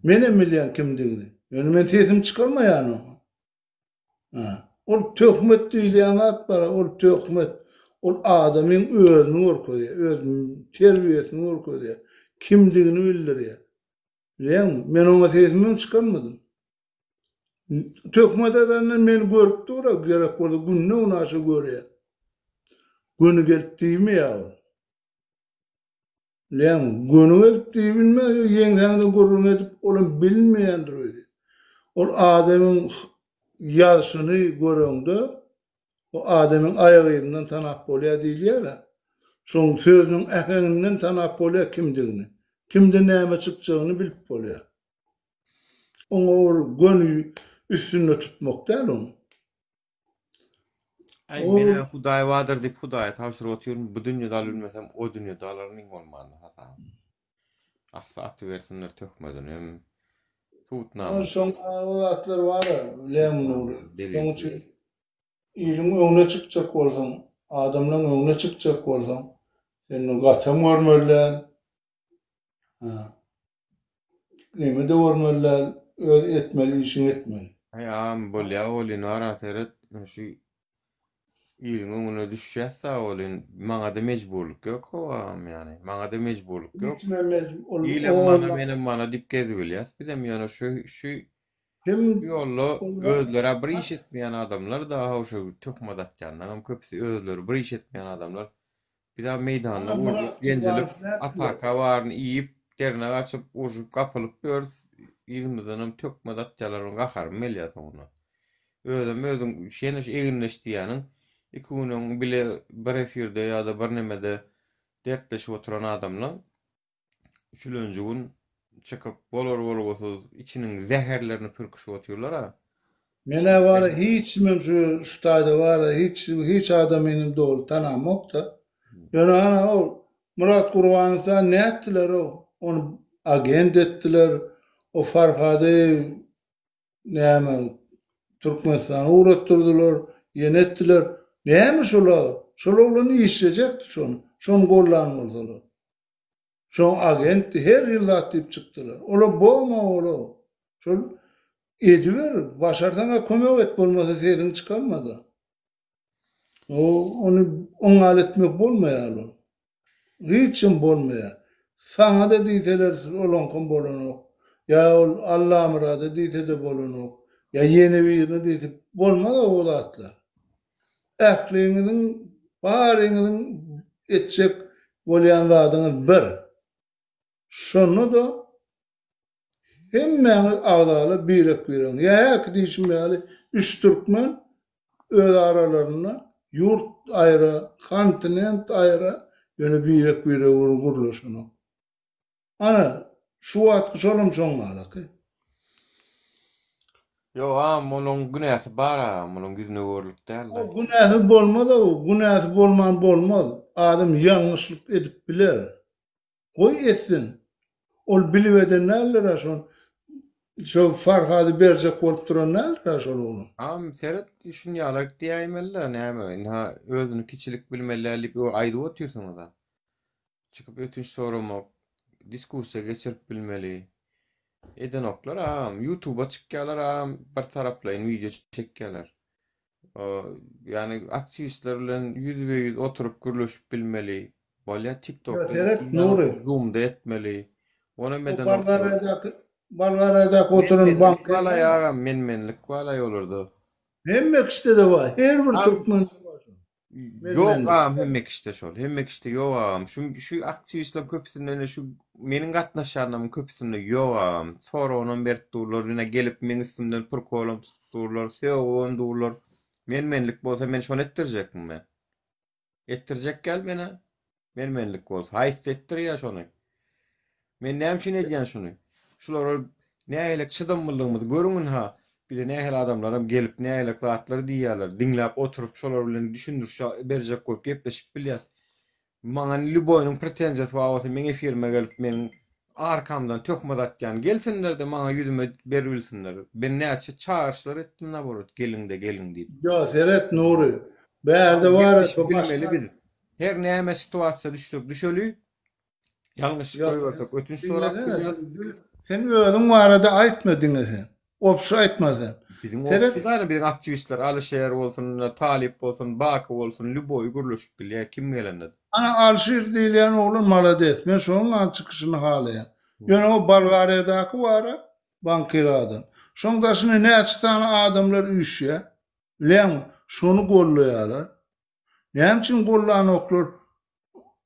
Menem bilýän kimdigini. Ýöne men sesimi çykarmaýan oňa. Ha. Ol töhmet diýilýän zat bar, ol töhmet. Ol adamyň özüni görkezýär, öz terbiýesini görkezýär, kimdigini bildirýär. Bilýäňmi, men oňa sesimem çykarmadym. Töhmet edende meni görüp dur-a, gerek bolsa günde-günaşa görýär. Göni gelip diýmeýär ol. Bilýäňmi, göni gelip diýibilmez, ýeňsäňde gürrüň edip, olam bilinmeýändir öýdýän. Ol adamyň ýazşyny göreňde, o adamyň aýak yzyndan tanap bolýar diýilýär-ä. Şoň sözüniň äheňinden tanap bolýar kimdigini. Kimde näme çykjagyny bilip bolýar. Oňa ol göni üstünde tutmak däl oň. Aý menä Hudaý bardyr diýip Hudaýa tabşyryp otyryn, bu dünýede alyp bilmesem o dünýede alaryn iň bolmanda hasabym. Assa atybersinler töhmedini hem subutnama. Şoň ýaly zatlar bar-a, bileň Nury. Şoň üçin iliň öňüne çykjak bolsaň, adamlaň öňüne çykjak bolsaň, sen gatam görmeli däl, Neme-de görmeli däl, öz etmeli işiňi etmeli. Aý agam bolýa welin wara seret şu iliň öňüne düşýäs-da welin maňada mejburlyk ýok how agam ýany maňada mejburlyk ýok. Hiç men mejbur Ilem mana menem mana diýip gezibilýäs bizem ýöne şu şu Kim ýolda özleri bir iş etmeýän adamlar da how şu töhmet atýanlaryňam köpüsi özleri bir iş etmeýän adamlar Biz-ä meýdanda urlup, ýenjilip, ataka baryny iýip, derine gaçyp, urşup, gapylyp ýörüs. Yzymyzdanam tökmez atýarlar, oň gaharym gelýär soňunda. Özem özüň ýene şu egindeş diýýäniň, iki gün öň bile bir efirde ýa-da bir nemede dertleşip oturan adamlaň Üçülenji gün çykyp bolar-bolgusyz içiniň zäherlerini pürküşip otyrlar-a. Men-ä bar-a hiç kimem şu şu taýda bar-a hiç hiç adamyny doly tanamok-da. Ýöne ana ol Myrat Gurbanow-a nätdiler-ow? Ony agent etdiler. O Farhady näme Türkmenistana ugratdyrdylar, ýene etdiler. Näme şol-a? Şol oglan işlejekdi şony. Şony gollan bolsalar. Şoň agentdi, her ýyl zat diýip çykdylar. Ola bolma ola. Şol ediber, başarsaň-a kömek et, bolmasa sesiňi çykarma-da. O ony oňňal etmek bolmaýar ol. Hiç hem bolmaýar. Saňa-da diýseler olaňkam bolanok. Ýa ol Allamyrada diýse-de bolanok. Ýa ýene birine diýse bolmaz o zatlar. Ähliňiziň baryňyzyň etjek bolýan zadyňyz bir. Şonda-da hemmäňiz agzala birek-biregiň. Ýa häki diýşim ýaly üç türkmen öz aralarynda ýurt aýra, kontinent aýra, ýöne birek-biregi bir gürleşenok. Ana, şu wagtky şolam şoň malaky. Ýok agam olaň günäsi bar agam olaň ýüzüne görlük dälde. O günäsi bolmaz-ow, günäsi bolman bolmaz. Adam ýalňyşlyk edip biler. Goý etsin. Ol bilip eden däldir-ä şony. Şo Farhady berjek bolup duran däldir-ä şol oglan. Agam seret şunýalak diýäýmeli-dä näme ynha özüni kiçilik bilmeli däl diýip aýdyp otyrsyňyz-a. Çykyp ötünç soramak, diskussiýa geçirip bilmeli. Edenoklar agam, ýutuba çykýarlar agam, bir taraplaýyn wideo çekýärler. Ýagny aktiwistler bilen ýüzbe-ýüz oturyp gürleşip bilmeli. Bolýar TikTokda Seret Nury. Zoomda etmeli. Onam edenoklar. Bolgariýadaky Bolgariýadaky oturan bank. Balaý agam, men-menlik balaý olarda. Hemme kişide-de bar, her bir türkmende bar şol. Ýok agam hemme kişide şol. Hemme kişide ýok agam. Şu şu aktiwistleriň köpüsinde ine şu meniň gatnaşýanlarymyň köpüsinde ýok agam. Soragynam berip durlar, ine gelip meň üstümden prikolam tutup durlar, sögübem durlar. Men-menlik bolsa men şony etdirjekmi men? Etdirjek gel menä. Men-menlik bolsa. Haýsy etdirýär şony? Men näme üçin edýän şuny? Şulara nähili çydamlylygymyzy görüň ynha. Bize nähili adamlaram gelip nähili zatlar diýýärler. Diňläp oturyp şolar bilen düşündiriş berjek bolup gepleşip bilýäs. Maňa lýuboýnyň pretenziýasy bar bolsa meň efirime gelip meniň arkamdan töhmet atýan gelsinlerde maňa ýüzüme beribilsinler. Men näçe çagyryşlar etdim naborot geliňde geliň diýip. Ýo seret Nury. Bärde bar Gepleşip bilmeli biz. Her näme situasiýa düşsek düşeli. Ýalňyşlyk goýbersek ötünç sorap bilýäs. Sen özüň barada aýtma diňe sen. Obşy aýtma sen. Biziň Seret. opsiz aýna biziň aktiwistler Alyşer bolsun, Talyp bolsun, Baky bolsun, lýuboý gürleşip bilýär kim gelende-de. Ana Alşir diýilýän oglan malades. Men şonuň an çykyşyny halaýan. Ýöne o Bolgariýadaky bara bankir adam. Şoň daşyna näçe sany adamlar üýşýär. Bilýäňmi? Şony gollaýarlar. Näme üçin gollanoklar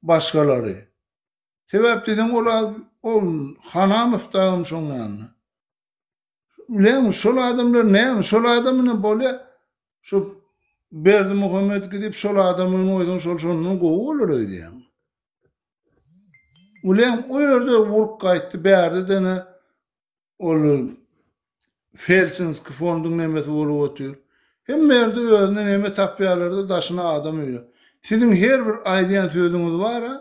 başgalary? Sebäp diýseň ol ol Hanamow dagam şoň ýanynda. Bilýäňmi şol adamlar näme şol adam bilen bolýa şu Berdimuhamet gidip şol adamy goýsaň şol şondan gowy bolar öýdýäň. Bilýäň o ýerde urup gaýtdy bärde dene Ol Helsinski fonduň nemesi bolup otyr. Hemme ýerde özüne neme tapýarlarda daşyna adam öýýär. Siziň her bir aýdýan sözüňiz bara,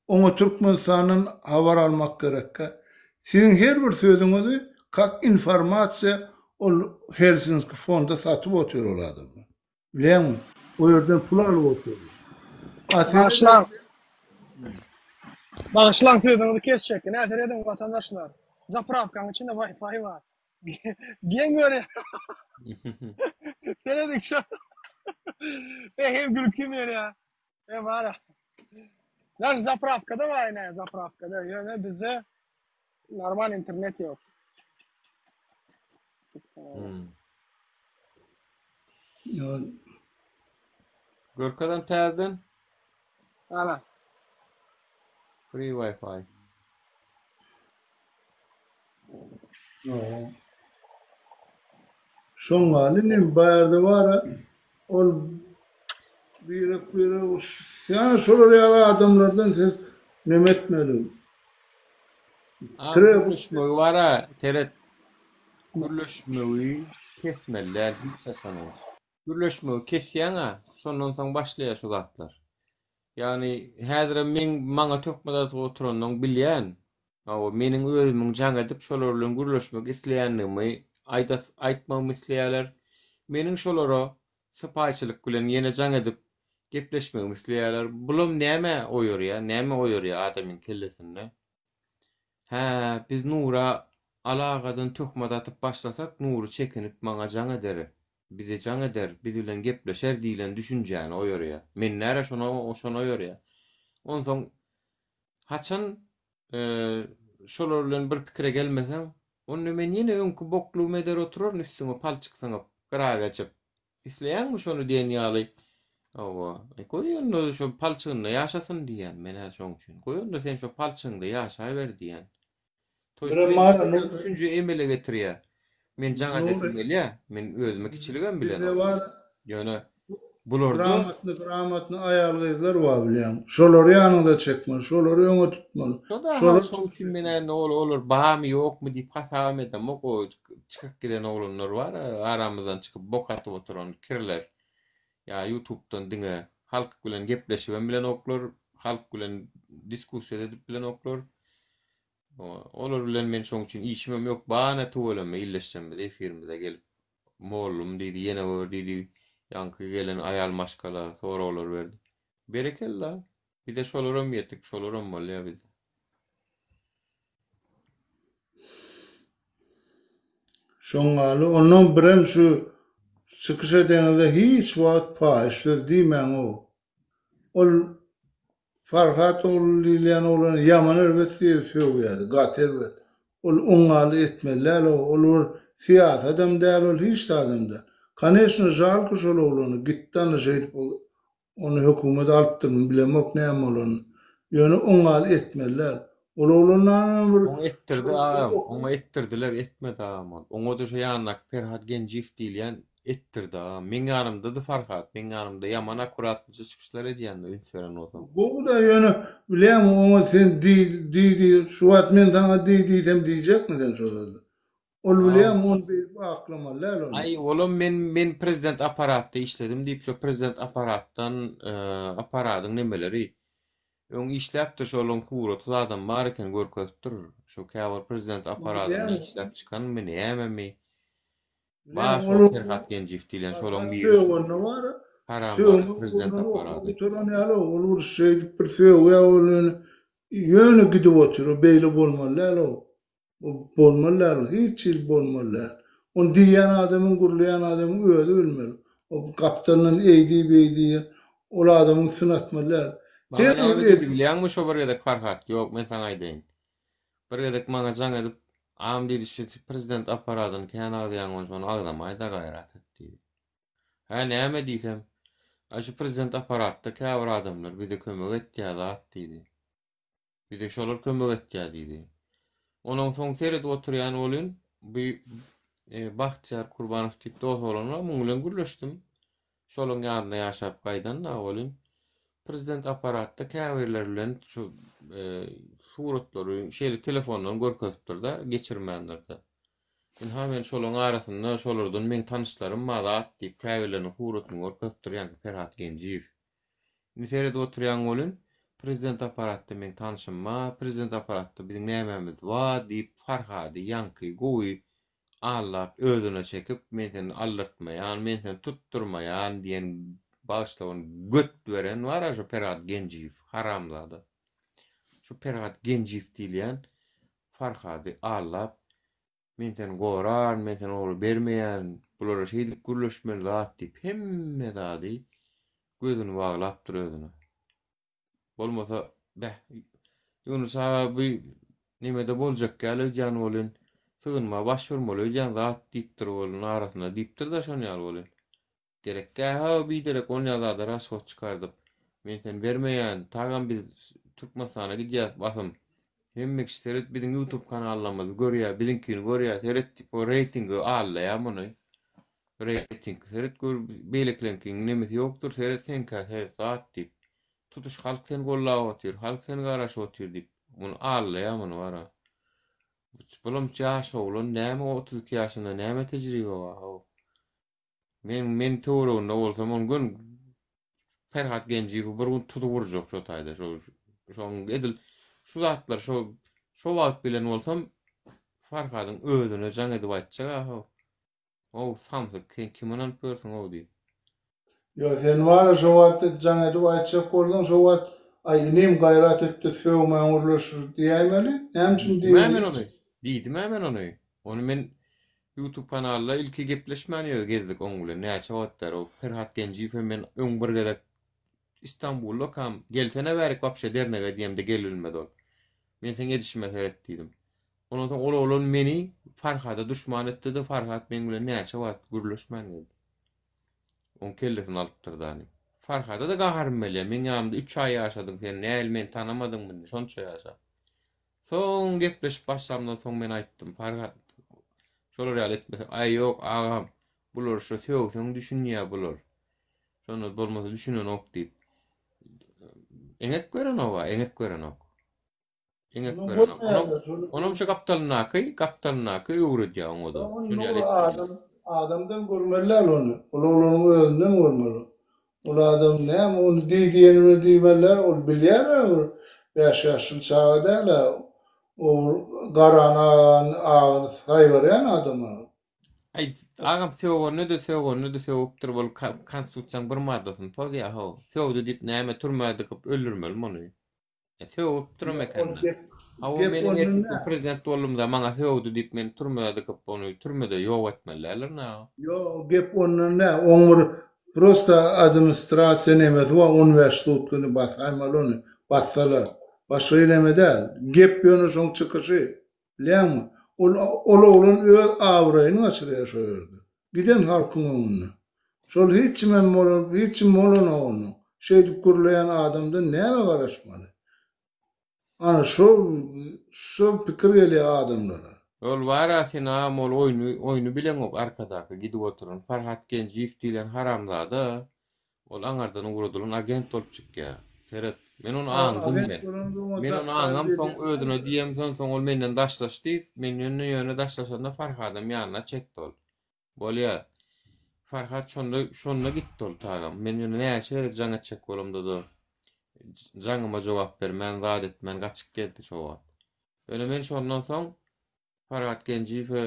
oňa Türkmenistandan habar almak gerekkä. Siziň her bir sözüňizi kak informasiýa ol Helsinski fonda satyp otyr ol adamlar. Bilýäňmi? O ýerden pul alyp otyrlar. A sen Bagyşlaň. Bagyşlaň sözüňizi kesjek. Ine serediň watandaşlar. Zaprawkaň içinde Wi-Fi bar. Geň görýän. Serediň şu. E hem gülkim gelýär. E bar. Daş zaprawkada bar ine zaprawkada. Ýöne bizde normal internet ýok. Hmm. Görkezen täzeden. Ana. Free Wi-Fi. Şoň ýaly inim bärde bara ol birek birek ýa şolar ýaly adamlardan siz neme etmeli. A gürleşmegi bara seret gürleşmegi kesmeli däl hiç haçanam. Gürleşmegi kesýäň-ä şondan soň başlaýar şu zatlar. Ýagny häzirem meň maňa töhmet atyp oturanyny bilýän. Hawa, meniň özümiň jaň edip şolar bilen gürleşmek isleýändigimi aýdas aýtmagymy isleýärler. Meniň şolara sypaýyçylyk bilen ýene jaň edip gepleşmegimi isleýärler. Bulam nämä oýarýar, näme oýarýar adamyň kellesinde? Hä, biz Nura Alagadan töhmet atyp başlasak, Nury çekinip maňa jaň eder, bize jaň eder, biz bilen gepleşer diýlen düşünjäni oýarýar. Men näre şona şony oýarýar. Onsoň haçan şolar bilen bir pikire gelmeseň, onda men ýene öňki boklugymy eder oturaryn üstüňe palçyk zyňyp, gyra geçip. Isleýäňmi şony diýen ýaly. Hawa, goý onda şo palçygynda ýaşasyn diýýän men-ä şoň üçin. Goý onda sen şo palçygyňda ýaşaber diýýän. Toýs men düşünje emele getirýär. Men jaň edesim gelýär. Men özüme kiçiligem bilenok. Ýöne bularda Gramatny gramatny aýal gyzlar bar bilýäň. Şolary ýanyňda çekmeli, şolary öňe tutmaly. Şolar şoň üçin men indi ol olar barmy ýokmy diýip hasabam edemok. O çykyp giden oglanlar bar, aramyzdan çykyp bok atyp oturan kirler. Ýa ýutubdan diňe halk bilen gepleşibem bilenoklar, halk bilen diskussiýa edip bilenoklar. Olar bilen men şoň üçin işimem ýok. Bana tüweleme illeşjemmiz efirimize gelip. Mollum diýdi, ýene gör diýdi. Ýaňky gelen aýal maşgala soraglar berdi. Berekella. Bize şolaram ýetik, şolaram bolýar bizde. Şoň ýaly, ondan birem şu çykyş edeňizde hiç wagt paýyş söz diýmäň-ow. Ol Farhat ogly diýilýän oglan ýaman erbet sögýärdi, gaty erbet. Ol oňňaly etmeli däl-ow, ol bir syýasadam däl, ol hiç zadam däl. Koneçno žalko şol oglany, gitdi ana şeýdip ony hökümet alypdyrmy bilemok näme bolanyny. Ýöne oňňaly etmeli däl. Ol oglandanam bir Oňa etdirdi agam, oňa etdirdiler, etmedi agam ol. Oňa-da şo ýanyndaky Perhat Genjiýew diýilýän etdirdi agam. Meň ýanymdady Farhat, meň ýanymda ýaman akkuratnyja çykyşlar edýändi üns beren bolsaň. Gowy-da ýöne bilýäňmi oňa sen diý diý diý şu wagt men saňa diý diýsem diýjekmi sen şo sözi. Ol bilýäňmi ony beýdip aklamaly däl ony. Aý olam men men prezident apparatda işledim diýip şo prezident apparatdan apparadyň nemeleri öň işläpdir şolaň suraty zadam bar eken görkezipdir şo käbir prezident apparadynda işläp çykanmy nämemi bar şo Perhat Genjiýew diýlen şolaň biri şo haramzada prezident apparady. Gutaran ýaly ol bir şeýdip bir sögýär ol ýöne gidip otyr o beýle bolmaly däl o. Bu bolmaly däl, hiç hili bolmaly däl. Ony diýýän adamyň, gürleýän adamyň özi bilmeli. O gapdalyndan eý diý, beý diý, ol adamyň üstüne atmaly däl. Maňa Her näme bir diýdi bilýäňmi şo bir gezek Farhat? Ýok, men saňa aýdaýyn. Bir gezek maňa jaň edip, Agam diýdi, şu prezident apparadyny kän agzaýaň ony şony agzamaýda gaýrat et diýdi. Hä näme diýsem, Aý şu prezident apparatda käbir adamlar bize kömek etýä zat diýdi. Bize şolar kömek etýär diýdi. Onuň soň seredip oturýan welin, bu Bagtyýar Kurbanow diýip dos oglan bar, muň bilen gürleşdim. Şolaň ýanynda ýaşap gaýdan da welin, prezident apparatda käbirleri bilen şu suratlary şeýle telefondan görkezipdir-de, geçirmändir-de. Ynha men şolaň arasynda şolardan meň tanyşlarym bar zat diýip käbirleriniň suratyny görkezipdir, ýaňky Perhat Genjiýew. Indi seredip oturýaň welin, prezident apparatda meň tanşym bar, prezident apparatda biziň nämämiz bar diýip Farhady ýaňky gowy aldap özüne çekip, men seni aldyrtmaýan, men seni tutdurmaýan diýen bagyşla ony göt beren bar-a şo Perhat Genjiýew, haramzada. Şu Perhat Genjiýew diýilýän Farhady aldap Men seni goraryn, men seni olara bermeýärin, bulara şeýdip gürleşmeli zat diýip hemme zady gözüni baglapdyr özüne. Bolmasa, beh, Ýunus aga bu nemede boljak ýaly öýdýän welin, sygynma baş urmaly öýdýän zat diýipdir welin arasynda diýipdir-de şon ýaly welin. Gerekgä-how biderek onýa zada rashod çykardyp. Men seni bermeýän, tagam biz Türkmenistana gidýäs basym. Hemme kişi seret biziň youtube kanallarymyzy görýä, biziňkini görýä, seret diýip o reýtingi aldaýa muny. Reýting seret gör beýlekileňkiň nemesi ýokdur seret seňkä seret zat diýip. Tutuş halk seni gollap otyr, halk seni garaşyp otyr diýip. Muny aldaýa muny wara. Bulam ýaş oglan näme 32 ýaşynda näme tejribe bar how. Men men töwereginde bolsam ony gön Perhat Genjiýewi bir gün tutup urjak şo taýda şo şoň edil şu zatlar şo şo wagt bilen bolsam Farhadyň özüne jaň edip aýtjak a how samsyk sen kime ynanyp ýörsüň how diýip. Ýo sen wara şo wagt jaň edip aýtjak bolsaň şo wagt aý inim gaýrat etde sögmän gürleşir diýäýmeli näme üçin Diýdim-ä men ony. Diýdim-ä men ony. Ony men YouTube kanalda ilki gepleşmän ýör gezdik oň bilen näçe wagt bäri o Perhat Genjiýew hem men öň bir gezek Istanbuldakam gelsene bärik wapşe dernege diýemde gelibilmedi ol. Men seň edişime seret diýdim. Ondan soň ol oglan meni Farhada duşman etdi-de Farhat meň bilen näçe wagt gürleşmän gezdi. Oň kellesini alypdyr dany. Farhada-da gaharym gelýär. Meň ýanymda üç aý ýaşadyň sen näl meni tanamadyňmy indi şonça ýaşap. Soň gepleşip başlamdan soň men aýtdym, Farhat, şolar ýaly etmeseň, aý ýok agam, bular şo sögseň düşünýär bular. Şonda bolmasa düşünenok diýip. Eňek berenok-a, eňek berenok. Eňek berenok. Onam, onam şu gapdalyndaky, gapdalyndaky öwredýär oňa-da. Şuny ýaly etmeli. Adam, adamdan görmeli däl ony. Ol oglanyň özünden görmeli. Ol adam näme ony diý diýenine diýmeli ol bilýär-ä bir bäş ýaşly çaga däl-ä o bir Garan agany agyny saýgarýan adam-a. Aý agam sögende-de sögende-de sögüpdir bol konstitusiýaň bir maddasyny pozýa how sögdi diýip näme türmä dykyp öldürmelimi ony. E, sögüp duram ekende. Hawa meniň ertir prezident boldumda maňa sögdi diýip meni türmä dykyp ony türmede ýok etmeli däldir na. Ýok gep ondan däl oň bir prosta administrasiýa nemesi bar 15 sutkany basaýmaly ony bassalar başga neme däl gep ýöne şoň çykyşy bilýäňmi ol ol oglan öz abraýyny gaçyrýar şo ýerde giden halkyň öňünde şol hiç kimem bolan hiç kim bolanok onuň şeýdip gürleýän adamdan näme garaşmaly ana şo şo pikir gelýär adamlara. Ol bara sen agam ol oýny oýny bileňok arkadaky gidip oturan Farhat Genjiýew diýlen haramzada Ol aňardan ugradylan agent bolup çykýar. Seret, men ony aňdym men. Men ony aňamsoň özüne diýemsoň soň ol menden daşlaşdy, menden ýöne daşlaşanda Farhadam ýanyna çekdi ol. Bolýa. Farhat şonda şonda gitdi ol tagam. Men ýöne näçe gezek jaň etjek bolamda-da jaňyma jogap bermän, zat etmän gaçyp gezdi şo wagt. Ýöne men şondan soň Farhat Genjiýewe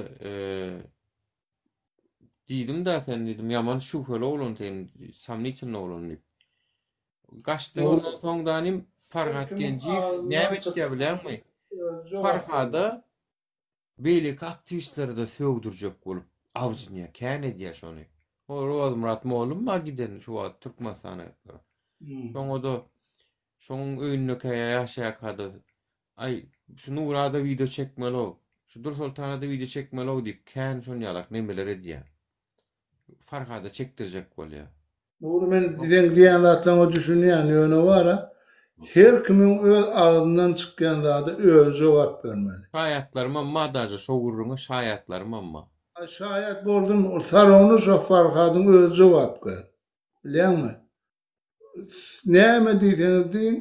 diýdim-dä sen diýdim, ýaman şübheli oglan sen, somnitelnyý oglan diýip. Gaçdy ondan soň danym Farhat Genjiýew näme etýär bilýäňmi? Farhada beýleki aktiwistlere-de sögdürjek bolup. Awjynýa kän edýä şony. O Rozmyrat mollum bar giden şu wagt Türkmenistana. Şoňa-da şoň öýündekä ýaşaýarka-da aý şu Nurada wideo çekmeli-ow, şu Dursoltana-da wideo çekmeli-ow diýip kän şon ýalak nemeler edýä. Farhada çekdirjek bolýa. Nury men seň diýýän zatlaryňa düşünýän ýöne bara her kimiň öz agzyndan çykýan zada özi jogap bermeli. Şaýatlarymam bar daže şo gürrüňe şaýatlarymam bar. Aý şaýat bolsun ol sarony şo Farhadyň özi jogapkär. Bilýäňmi? Näme diýseňiz diýiň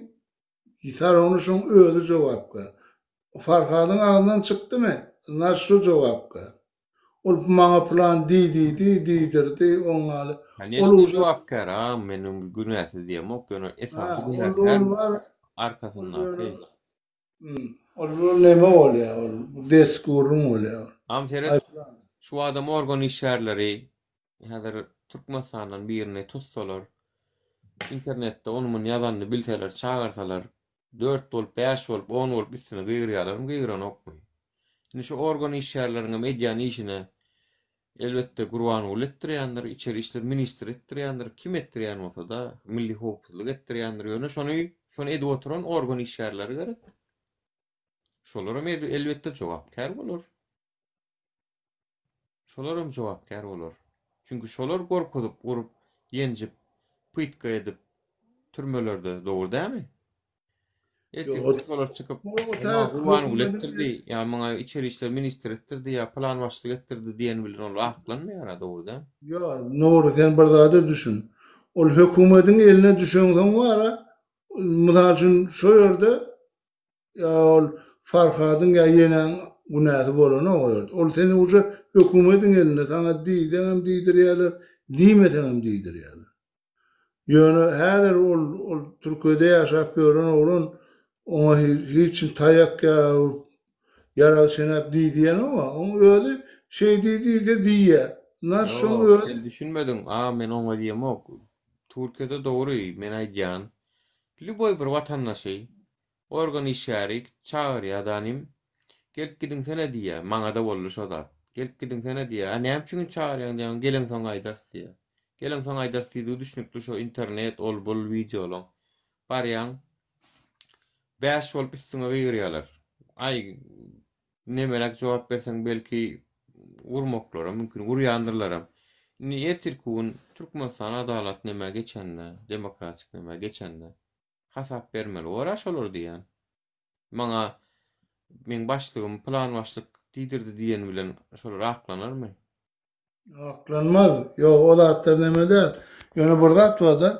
Sarony şoň özi jogapkär. Farhadyň agzyndan çykdymy? Znaç şo jogapkär. Ol maňa pylan diý diýdi, diýdirdi, oň ýaly. Ol Koneçno uje jogapkär agam men ony günäsiz diýemok ýöne Ha, esasy ol günäkär ol bar, ol ýöne arkasyndaky. Hmm, ol ol neme bolýar ol deski gürrüň bolýar ol. Agam Aý seret pylan. şu adam organ işgärleri häzir Türkmenistandan birini tutsalar internetde ony muny ýazanyny bilseler çagyrsalar Dört bolup, bäş bolup, on bolup üstüne gygyrýarlarmy, gygyranokmy? Indi şu organ işgärleriňem edýän işine elbetde Gurbanguly etdirýändir, içeri işler ministri etdirýändir, kim etdirýän bolsa-da, milli howpsuzlyk etdirýändir. Ýöne şony, şony edip oturan organ işgärleri gerek. Şolaram elbetde jogapkär bolar. Şolaram jogapkär bolar. Çünki şolar gorkuzyp, urup, ýenjip, pytka edip türmelerde dogry dämi? Ertir Ýok, şolar çykyp, o maňa täk Gurbanguly hökümediň etdirdi, ýa maňa içeri işler ministri etdirdi, ýa pylan başlyk etdirdi diýen bilen ol aklanmaýar-a, dogry dämi? Ýok, Nury sen bir zada düşün. Ol hökümediň eline düşeňsoň bar-a, mysal üçin şo ýerde Ýa ol Farhadyň ýa ýeňäň günäsi bolanok o ýerde. Ol seni uje hökümediň elinde, saňa diýseňem diýdirýärler, diýmeseňem diýdirýärler. Ýöne häzir ol ol Türkiýede ýaşap ýören oglan oňa hiç kim taýak ýa ýarag çenäp diý diýenok-a. Oň özi şeý diý diýse diýýär. Naş şoň Ýok, özi sen düşünmediň. A men oňa diýemok. Türkiýede dogry, men aýdýan. Lýuboý bir watandaşy Organ işgäri çagyrýa danym. Gelip gidiňsene diýýä. Maňada boldy şo zat. Gelip gidiňsene diýýä. A näme üçin çagyrýaň diýýän, geleňsoň aýdarys diýýä. Geleňsoň aýdarys diýdigi düşnükli şo internet ol bul wideolaň. Barýaň bäş bolup üstüňe gygyrýalar. Aý nemeräk jogap berseň belki urmaklaram mümkin, urýandyrlaram. Indi ertirki gün Türkmenistan adalat nemä geçende, demokratik nemä geçende Hasap bermeli bor-a şolar diýýän. Maňa meň başlygym pylan başlyk diýdirdi diýeni bilen şolar aklanarmy? Aklanmaz. Ýok, o zatlar neme däl. Ýöne bir zat bar-da,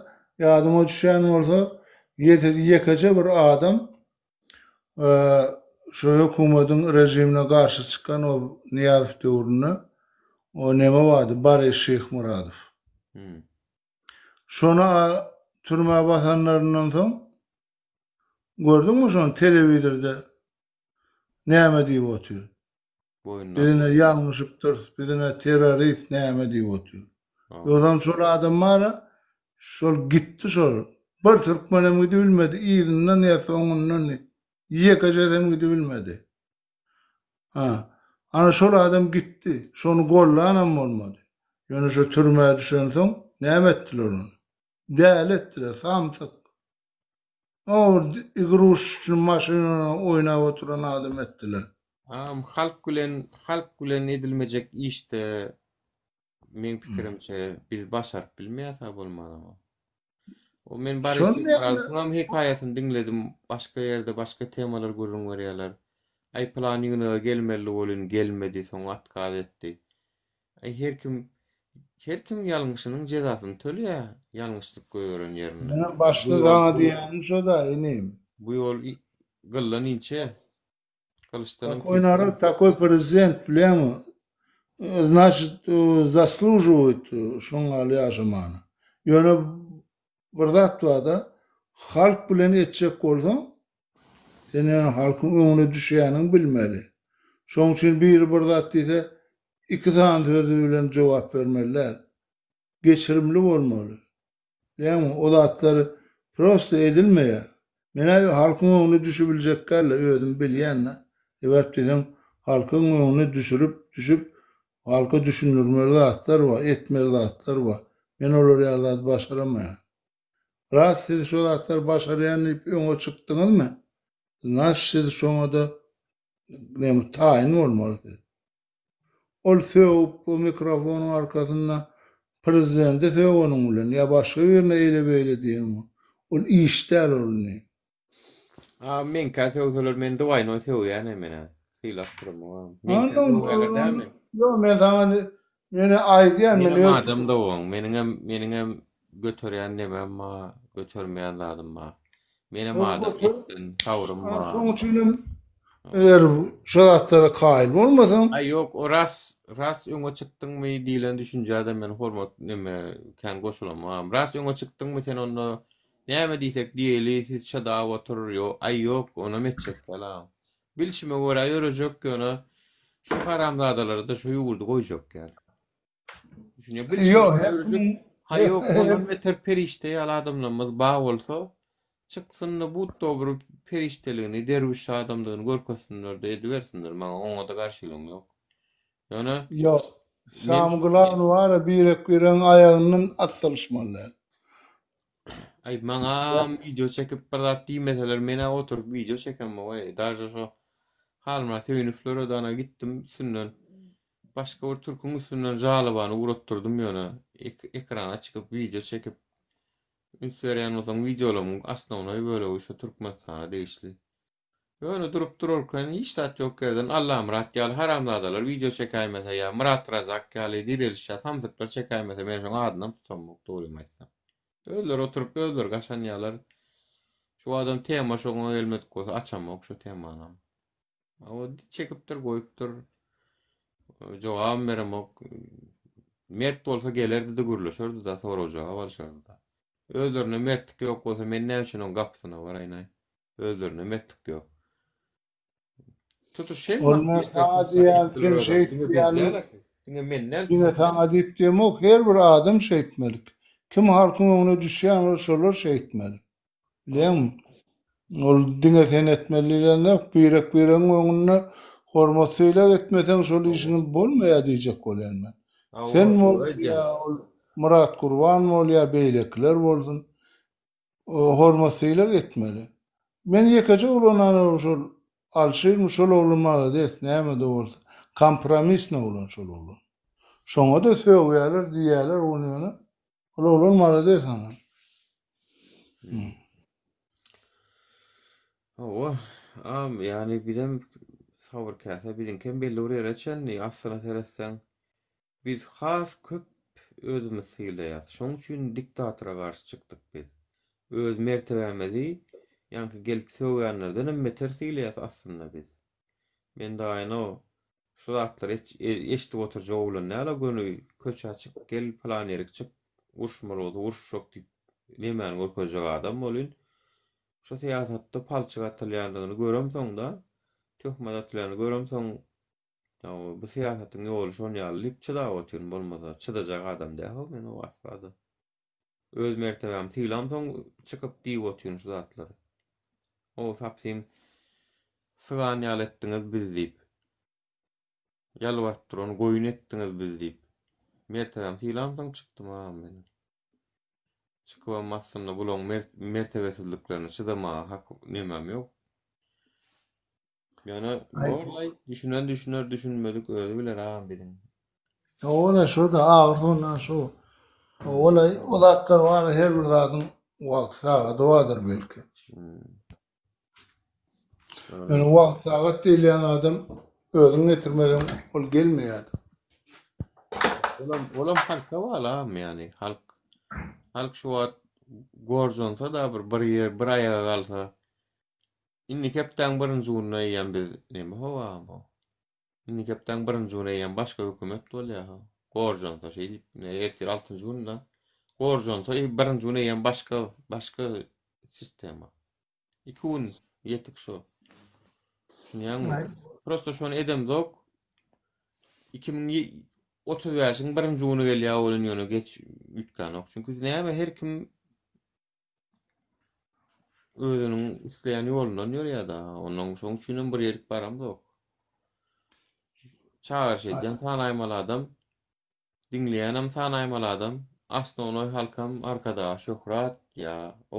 ýadyňa düşýän bolsa, ýekeje bir adam şu hökümediň režimine garşy çykan o Nyýazow döwründe o neme bardy, Boris Şyhmyradow. Şony türmä basanlaryndan soň gördüňmi şony telewizorda näme diýip otyr. Biz ine ýalňyşypdyrys, biz ine terrorist näme diýip otyr. Ýogsam şol adam bar-a, şol gitdi şol. Bir türkmenem gidibilmedi yzyndan ýa soňundan ýekejesem gidibilmedi. Ha. Ana şol adam gitdi. Şony gollanam bolmady. Ýöne şo türmä düşensoň näme etdiler ony? Däli etdiler, samsyk. O igruşçny maşynada oýnap oturan adam etdiler. Agam halk bilen halk bilen edilmejek işde meň pikirimçe biz başaryp bilmeýäs-a bolmanam. O men Boris Şony Ýeltsiniň hekaýasyny diňledim. Başga ýerde başga temalar gürrüň berýärler. Aý pylan ýygnaga gelmeli welin gelmedi, soň otkaz etdi. Aý her kim her kim ýalňyşynyň jezasyny töleýär, ýalňyşlyk goýberen ýerinde. Menem Bu başda ýol saňa diýýänim şo-da inim. bu ýol gyldan inçe. Gylyçdanam Takoý kesgin. narod takoý prezident bilýäňmi? Znaçit zaslužiwit şoň ýaly ýaşamana. Ýöne bir zat barda halk bilen etjek bolsaň sen ýöne halkyň öňüne düşýäniňi bilmeli. Şoň üçin biri bir zat diýse iki sany sözi bilen jogap bermeli däl. Geçirimli bolmaly. Bilýäňmi, o zatlar prosto edilmeýär. Men-ä halkyň öňüne düşübiljekgäl-le, özüm bilýän-de. Sebäp diýseň, halkyň öňüne düşürip, düşüp, Halka düşündirmeli zatlar bar, etmeli zatlar bar. Men olar ýaly zady başaramaýan. Ras siz şo zatlary başarýan diýip öňe çykdyňyzmy? Znaş siz şoňada neme taýyn bolmaly siz. Ol sögüp bu mikrofonyň arkasynda prezidente sögeniň bilen ýa başga birine eýle beýle diýeniň ol iş däl ol indi. A meňkä sögseler men dwaýnoý sögýän menä. Sylap duramok. Meňkä sögýärler dälmi? Ýok men saňa ýöne aýdýan men Menem adam dogan. Meniňem meniňem göterýän nemem bar, götermeýän zadym bar. Menem adam etden sabrym bar. Şoň üçinem eger şo zatlara kaýyl bolmasaň. Aý ýok o ras ras öňe çykdyňmy diýlen düşünjäde men hormat neme kän goşulamam. Ras öňe çykdyňmy sen onda Näme diýsek diýeli siz çydap otur ýo aý ýok onam etjek däl agam. Bilşime görä ýörejek ýöne şu haramzadalarda şu ýurdy goýjak däl. Düşünýä bilşime Ýok görä ýörejek ha ýok ondan beter perişde ýaly adamlarymyz ba bolsa çyksynda but dobry perişdeligini derwüş adamdygyny görkezsinlerde edibersinler maňa oňada garşylygym ýok. Ýöne Ýok. men Samy glawny bara birek biregiň aýagyndan aslyşmaly däl. Aý maňam wideo çekip bir zat diýmeseler menä oturyp wideo çekemok-aý. Daže şo Halmyrat Söýünowlere dana gitdim üstünden. Başga bir türküň üstünden žalobany ugratdyrdym ýöne ekrana çykyp wideo çekip üns berýän bolsaň wideolarymyň osnownoý bölegi şo Türkmenistana degişli. Ýöne durup durarken hiç zat ýok ýerden Allamyrat ýaly haramzadalar wideo çekäýmese ýa Myrat Razak ýaly direliş ýa samsyklar çekäýmese men şoň adynam tutamok dogrymy aýtsam. Özleri oturyp özleri gaşanýalar. Şu adam tema şoňa gelmedik bolsa açamok şu temanam. O çekipdir goýupdyr. Jogabam beremok. Mert bolsa gelerdi-de gürleşerdi-de sorag-jogap alyşardy-da. Özlerinde mertlik ýok bolsa men näme üçin oň gapysyna baraýyn-aý. Özlerine mertlik ýok. Tutuş hem Ol men saňa diýýän, sen şeýt diýýän. Diňe men däl. Diňe saňa diýip diýemok, her bir adam şeýtmeli. Kim halkyň öňüne düşýän bolsa şolar şeýtmeli. Bilýäňmi? Ol diňe sen etmeli diýlen ýok, birek-biregiň öňünde hormat sylag etmeseň şol işiňiz bolmaýar diýjek bolýan men. Sen bol ýa ol Myrat Gurban bol ýa beýlekiler bolsun. Hormat sylag etmeli. Men ýekeje oglan ana şol Alşirmi şol oglan malades nämede bolsa kompromisny oglan şol oglan. Şoňada sögýäler diýýäler ony ýöne ol oglan malades ana. Hawa, am ýani bizem sabyr käse biziňkem belli bir ýere çenli aslyna seretseň Biz has köp özümizi sylaýas. Şoň üçin diktatora garşy çykdyk biz. Öz mertebämizi ýaňky gelip sögýänlerdenem beter sylaýas aslynda biz. Men daýyno şu zatlary eşidip oturjak oglan däl-a göni köçä çyk gel pylan ýerik çyk uruşmaly bolsa uruşjak diýip nemäni görkezjek adam bolyn. Şu syýasatda palçyk atylýandygyny göremsoň-da töhmet atylýanyny göremsoň Hawa, bu syýasatyň ýoly şon ýaly diýip çydap otyryn bolmasa, çydajak adam däl-ow men o asla-da. Öz mertebämi sylamsoň çykyp diýip otyryn şu zatlary. O sapsym sygan ýaly etdiňiz bizi diýip. Ýalbaryp duran goýun etdiňiz bizi diýip. Mertebämi sylamsoň çykdym agam men. Çykybam aslynda bulaň mertebesizliklerine çydamaga hak nemem ýok. Ýöne borlaý, düşünen düşüner, düşünmedik özi biler agam biziň. Owala şo-da agyr sondan şo. Owala o zatlar bar her bir zadyň wagty sagady bardyr belki. Ýöne wagt sagat diýilýän adam özüň getirmeseň ol gelmeýär. Olam olam halka bagly agam ýani halk halk şu wagt gorjansa-da bir bir ýer bir aýaga galsa Indiki hepdäň birinji gününe eýýäm biz neme how agam how. Indiki hepdäň birinji güni eýýäm başga hökümet bolýar how. Gorjansa şeý diýip, ine ertir altynjy günde. Gorjansa birinji gün eýýäm başga başga sistema. Iki gün ýetik şo. Düşünýäňmi? Prosta şony edemzok. 2035-iň birinji güni gelýär welin ýöne geç üýtgänok. Çünki näme her kim Özüniň isleýän ýolundan ýörýär-dä. Onnoň şoň üçinem bir ýerik baramzok. Çagyryş edýän sanaýmaly adam, diňleýänem sanaýmaly adam, osnownoý halkam Arkadaga şöhrat ýa o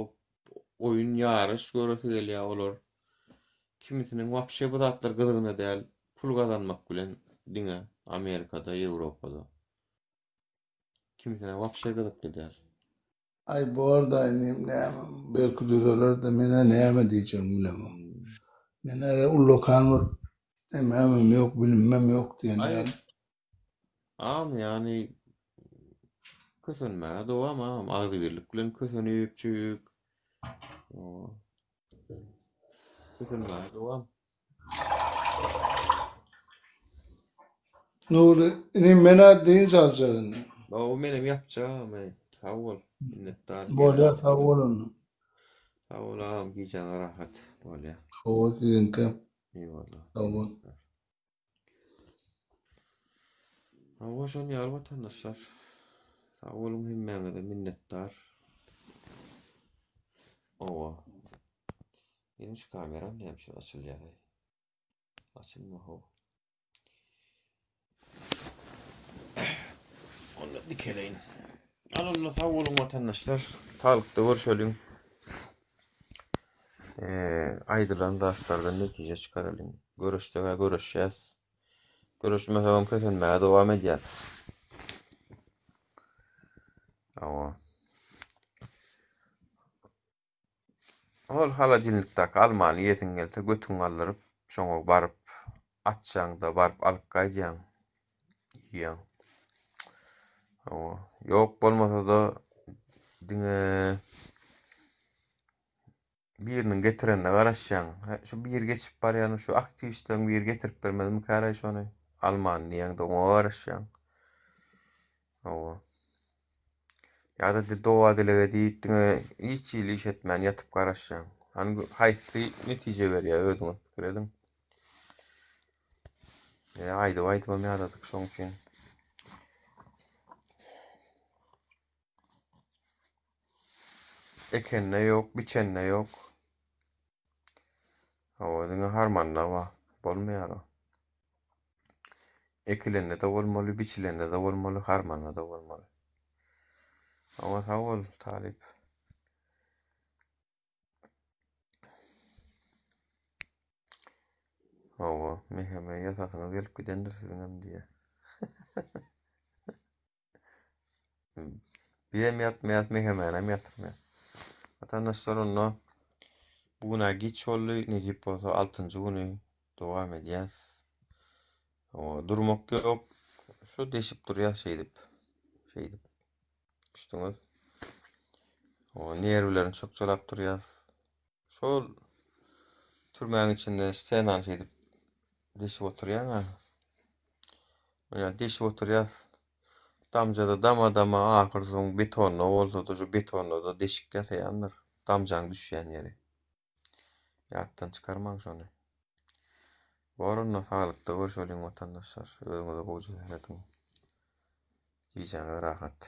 oýun ýaryş göresi gelýär olar. Kimisiniň wapşe bu zatlar gyzygyna däl, pul gazanmak bilen diňe Amerikada, Ýewropada. Kimisine wapşe gyzykly däl. Aý borda inim näme belki düzelerde menä näme diýjegimi bilemok. Men häli ullakan bir ememem ýok bilimimem ýok diýen Aý ýaly. Agam ýany kösenmäge dowam agam agzybirlik bilen kösenipjik. Kösenmäge dowam. Nury inim menä dynç aljak indi. Hawa menem ýapjagam eý. Sag bol. Minnetdar. Bolýa sag bol onda. Sag bol agam gijäňe rahat. Bolýa. Hawa siziňkem. Eýwalla. Sag bol. Hawa şon ýaly watandaşlar. Sag boluň hemmäňize minnetdar. Owa. Meniň şu kameram näme üçin açylýar? Açylma how. Onda dikeleýin. Al onda sag boluň watandaşlar. Saglykda görşeliň. Aýdylan zatlardan netije çykaralyň. Göreşseg-ä göreşýäs. Göreşmesegem kösenmäge dowam edýäs. Hawa. Ol holodilnikdäki almany iýesiň gelse götüňi galdyryp, şoňa baryp açýaň-da, baryp alyp gaýdýaň. Iýýäň. Hawa. Ýok bolmasa-da diňe biriniň getirenine garaşýaň. Şu biri geçip barýan, şu aktiwistleriň biri getirip bermezmikäraý şony, almany diýýäň-de, oňa garaşýaň. Hawa. Ýa-da doga-dileg edip, diňe hiç hili iş etmän ýatyp garaşýaň. Hany haýsy netije berýär özüňiz pikir ediň. Ýa aýdyp-aýdybam ýadadyk şoň üçin. Ekende ýok, biçende ýok. Hawa, diňe harmanda bar. Bolmaýar o. Ekilende-de bolmaly, biçilende-de bolmaly, harmanda-da bolmaly. Hawa, sag bol, talyp. Hawa, MHM ýasasyňyz gelip gidendir siziňem diýýär. Bizem ýatmaýas, MHM-nem ýatyrmaýas. Watandaşlar onda bu gün-ä giç boldy, nesip bolsa altynjy güni dowam edýäs. Hawa, durmak ýok. Şu deşip durýas şeýdip. Şeýdip. Düşdüňiz? Hawa, nerwlerini çokjalap durýas. Şol türmäň içinde stenany şeýdip deşip oturýaň-a. Ýa deşip oturýas. Damjada dama-dama ahyr soň betonda bolsa-da şu betonda-da deşik ýasaýandyr. Damjaň düşýän ýeri. Ýatdan çykarmaň şony. Bor onda saglykda görşeliň watandaşlar. Özüňize gowja serediň. Gijäňiz rahat.